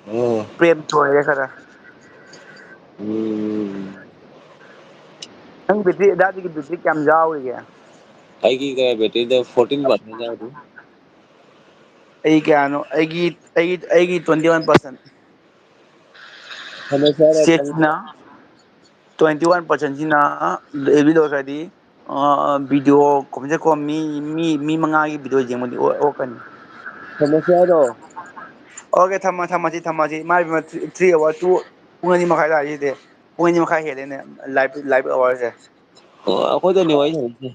ꯑꯣ꯫ ꯄ꯭ꯔꯦꯝ ꯊꯣꯛꯑꯦ ꯈꯔ꯫ ꯎꯝ꯫ ꯅꯪ ꯕꯦꯇ꯭ꯔꯤ ꯑꯗꯥꯏꯗꯒꯤ ꯕꯦꯇ꯭ꯔꯤ ꯀꯌꯥꯝ ꯌꯥꯎꯔꯤꯒꯦ? ꯑꯩꯒꯤ ꯀꯩ ꯕꯦꯇ꯭ꯔꯤꯗ ꯐꯣꯔꯇꯤꯟ ꯄꯥꯔꯁꯦꯟ ꯌꯥꯎꯔꯤ꯫ ꯑꯩ ꯀꯌꯥꯅꯣ? ꯑꯩꯒꯤ, ꯑꯩꯒꯤ, ꯑꯩꯒꯤ ꯇ꯭ꯋꯦꯟꯇꯤ ꯋꯥꯟ ꯄꯥꯔꯁꯦꯟ꯫ ꯍꯟꯗꯛ ꯁ꯭ꯋꯥꯏꯗ ꯆꯦꯁꯤꯅ ꯇ꯭ꯋꯦꯟꯇꯤ ꯋꯥꯟ ꯄꯥꯔꯁꯦꯟꯁꯤꯅ ꯑꯦꯕꯤ ꯂꯣꯏꯈ꯭ꯔꯗꯤ, ꯑ, ꯚꯤꯗꯤꯑꯣ ꯀꯨꯝꯁꯦ ꯀꯣ ꯃꯤ, ꯃꯤ, ꯃꯤ ꯃꯉꯥꯒꯤ ꯚꯤꯗꯤꯑꯣ ꯌꯦꯡꯕꯗꯤ ꯑꯣ-, ꯑꯣꯛꯀꯅꯤ꯫ ꯊꯝꯃꯁꯤ ꯍꯥꯏꯔꯣ? ꯑꯣꯀꯦ, ꯊꯝꯃ-, ꯊꯝꯃꯁꯤ, ꯊꯝꯃꯁꯤ꯫ ꯏꯃꯥ ꯏꯕꯦꯝꯃ, ꯊ꯭ꯔꯤ, ꯊ꯭ꯔꯤ ꯑꯋꯥꯔ, ꯇꯨ, ꯄꯨꯡ ꯑꯅꯤ ꯃꯈꯥꯏ ꯇꯥꯔꯤꯁꯤꯗꯤ꯫ ꯄꯨꯡ ꯑꯅꯤ ꯃꯈꯥꯏ ꯍꯦꯜꯂꯦꯅꯦ, ꯂꯥꯏꯚ, ꯂꯥꯏꯚ ꯑꯋꯥꯔꯁꯦ꯫ ꯑꯣ, ꯑꯩꯈꯣꯏꯗꯅꯤ ꯋꯥꯔꯤ ꯁꯥꯟꯅꯩꯁꯦ꯫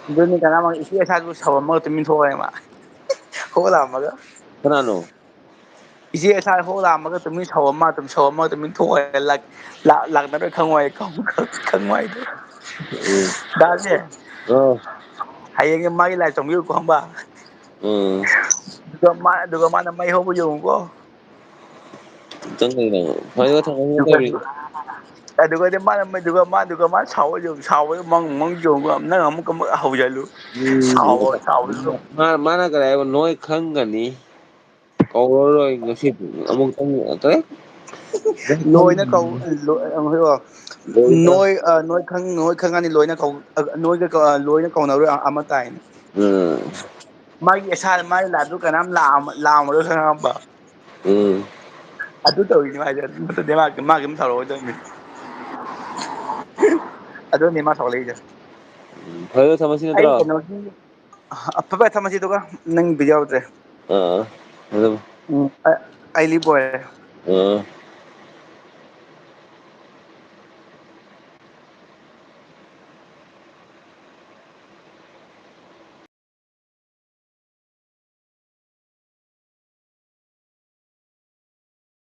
ꯑꯗꯨꯅꯤ, ꯀꯅꯥ ꯏꯆꯦ ꯑꯁꯥꯗꯨ ꯁꯥꯎꯔꯝꯃꯒ ꯇꯨꯃꯤꯟ ꯊꯣꯛꯈ꯭ꯔꯦ ꯃꯥ꯫ ꯍꯣ ꯂꯥꯎꯔꯝꯃꯒ꯫ ꯀꯅꯥꯅꯣ? ꯏꯆꯦ ꯑꯁꯥ ꯍꯣ ꯂꯥꯎꯔꯝꯃꯒ ꯇꯨꯃꯤꯟ ꯁꯥꯎꯔꯝꯃ, ꯑꯗꯨꯝ ꯁꯥꯎꯔꯝꯃꯒ ꯇꯨꯃꯤꯟ ꯊꯣꯛꯈ꯭ꯔꯦ꯫ ꯂꯥꯛ-, ꯂꯥꯛ-, ꯂꯥꯛꯅꯔꯣꯏ ꯈꯪꯉꯣꯏ, ꯈꯪ-, ꯈꯪ-, ꯈꯪꯉꯣꯏ ꯍꯥꯏꯗꯣ꯫ ꯎꯝ꯫ ꯗꯥꯁꯦ꯫ ꯑꯥ꯫ ꯍꯌꯦꯡꯁꯦ ꯃꯥꯒꯤ ꯂꯥꯏ ꯆꯪꯕꯤꯌꯨꯀꯣ ꯈꯪꯕ꯫ ꯎꯝ꯫ ꯑꯗꯨꯒ ꯃꯥ-, ꯑꯗꯨꯒ ꯃꯥꯅ ꯃꯩ ꯍꯧꯕ ꯌꯦꯡꯉꯨꯀꯣ꯫ ꯆꯪꯒꯅꯤ ꯅꯪ꯫ ꯐꯔꯦ, ꯊꯝꯃꯒꯦ ꯑꯗꯨꯒ ꯇꯧꯔꯤ꯫ ꯑꯗꯨꯒꯗꯤ ꯃꯥꯅ ꯃꯩꯗꯨꯒ, ꯃꯥꯗꯨꯒ ꯃꯥ ꯁꯥꯎꯕ ꯌꯦꯡꯉꯨ, ꯁꯥꯎꯕꯗ ꯃꯪ, ꯃꯪ ꯌꯦꯡꯉꯨꯀꯣ, ꯅꯪ ꯑꯃꯨꯛꯀ ꯑꯃꯨꯛ ꯍꯧꯖꯜꯂꯨ꯫ ꯎꯝ꯫ ꯁꯥꯎꯕ, ꯁꯥꯎꯕꯗꯨ꯫ ꯃꯥ-, ꯃꯥꯅ ꯀꯔꯤ ꯍꯥꯏꯕ? ꯅꯣꯏ ꯈꯪꯒꯅꯤ꯫ ꯀꯧꯔꯔꯣꯏ ꯉꯁꯤꯗꯤ꯫ ꯑꯃꯨꯛꯇꯪ ꯀꯔꯤ? ꯂꯣꯏꯅ ꯀꯧ-, ꯂꯣ-, ꯑ, ꯍꯣꯏ, ꯂꯣꯏꯅ꯫ ꯅꯣꯏ, ꯑ, ꯅꯣꯏ ꯈꯪ-, ꯅꯣꯏ ꯈꯪꯉꯅꯤ ꯂꯣꯏꯅ ꯀꯧ-, ꯑ, ꯅꯣꯏꯒ ꯀ-, ꯑ, ꯂꯣꯏꯅ ꯀꯧꯅꯔꯣꯏ ꯑ-, ꯑꯃ ꯇꯥꯏꯅ꯫ ꯎꯝ꯫ ꯃꯥꯒꯤ ꯑꯦꯁꯥ-, ꯃꯥꯒꯤ ꯂꯥꯏꯐꯇꯨ ꯀꯅꯥꯝ ꯂꯥꯝ-, ꯂꯥꯝꯃꯔꯣꯏ ꯈꯪꯉꯕ? ꯎꯝ꯫ ꯑꯗꯨ ꯇꯧꯔꯤꯅꯤ ꯃꯥꯏꯁꯦ, ꯑꯗꯨ ꯅꯠꯇꯗꯤ ꯃꯥ, ꯃꯥ ꯀꯩꯝ ꯁꯥꯎꯔꯛꯑꯣꯏꯗꯕꯅꯤ꯫ ꯑꯗꯨꯅꯤ ꯃꯥ ꯁꯥꯎꯔꯛꯏꯁꯦ꯫ ꯎꯝ, ꯐꯔꯦ, ꯊꯝꯃꯁꯤ ꯑꯩ ꯅꯠꯇ꯭ꯔꯣ? ꯀꯩꯅꯣꯒꯤ, ꯑ, ꯐꯔꯦ, ꯊꯝꯃꯁꯤ ꯑꯗꯨꯒ ꯅꯪ ꯕꯤꯠ ꯌꯥꯎꯗ꯭ꯔꯦ꯫ ꯑꯥ, ꯑꯗꯨꯝ꯫ ꯎꯝ, ꯑ-, ꯑꯩ ꯂꯤꯞ ꯑꯣꯏꯔꯦ꯫ ꯑꯥ꯫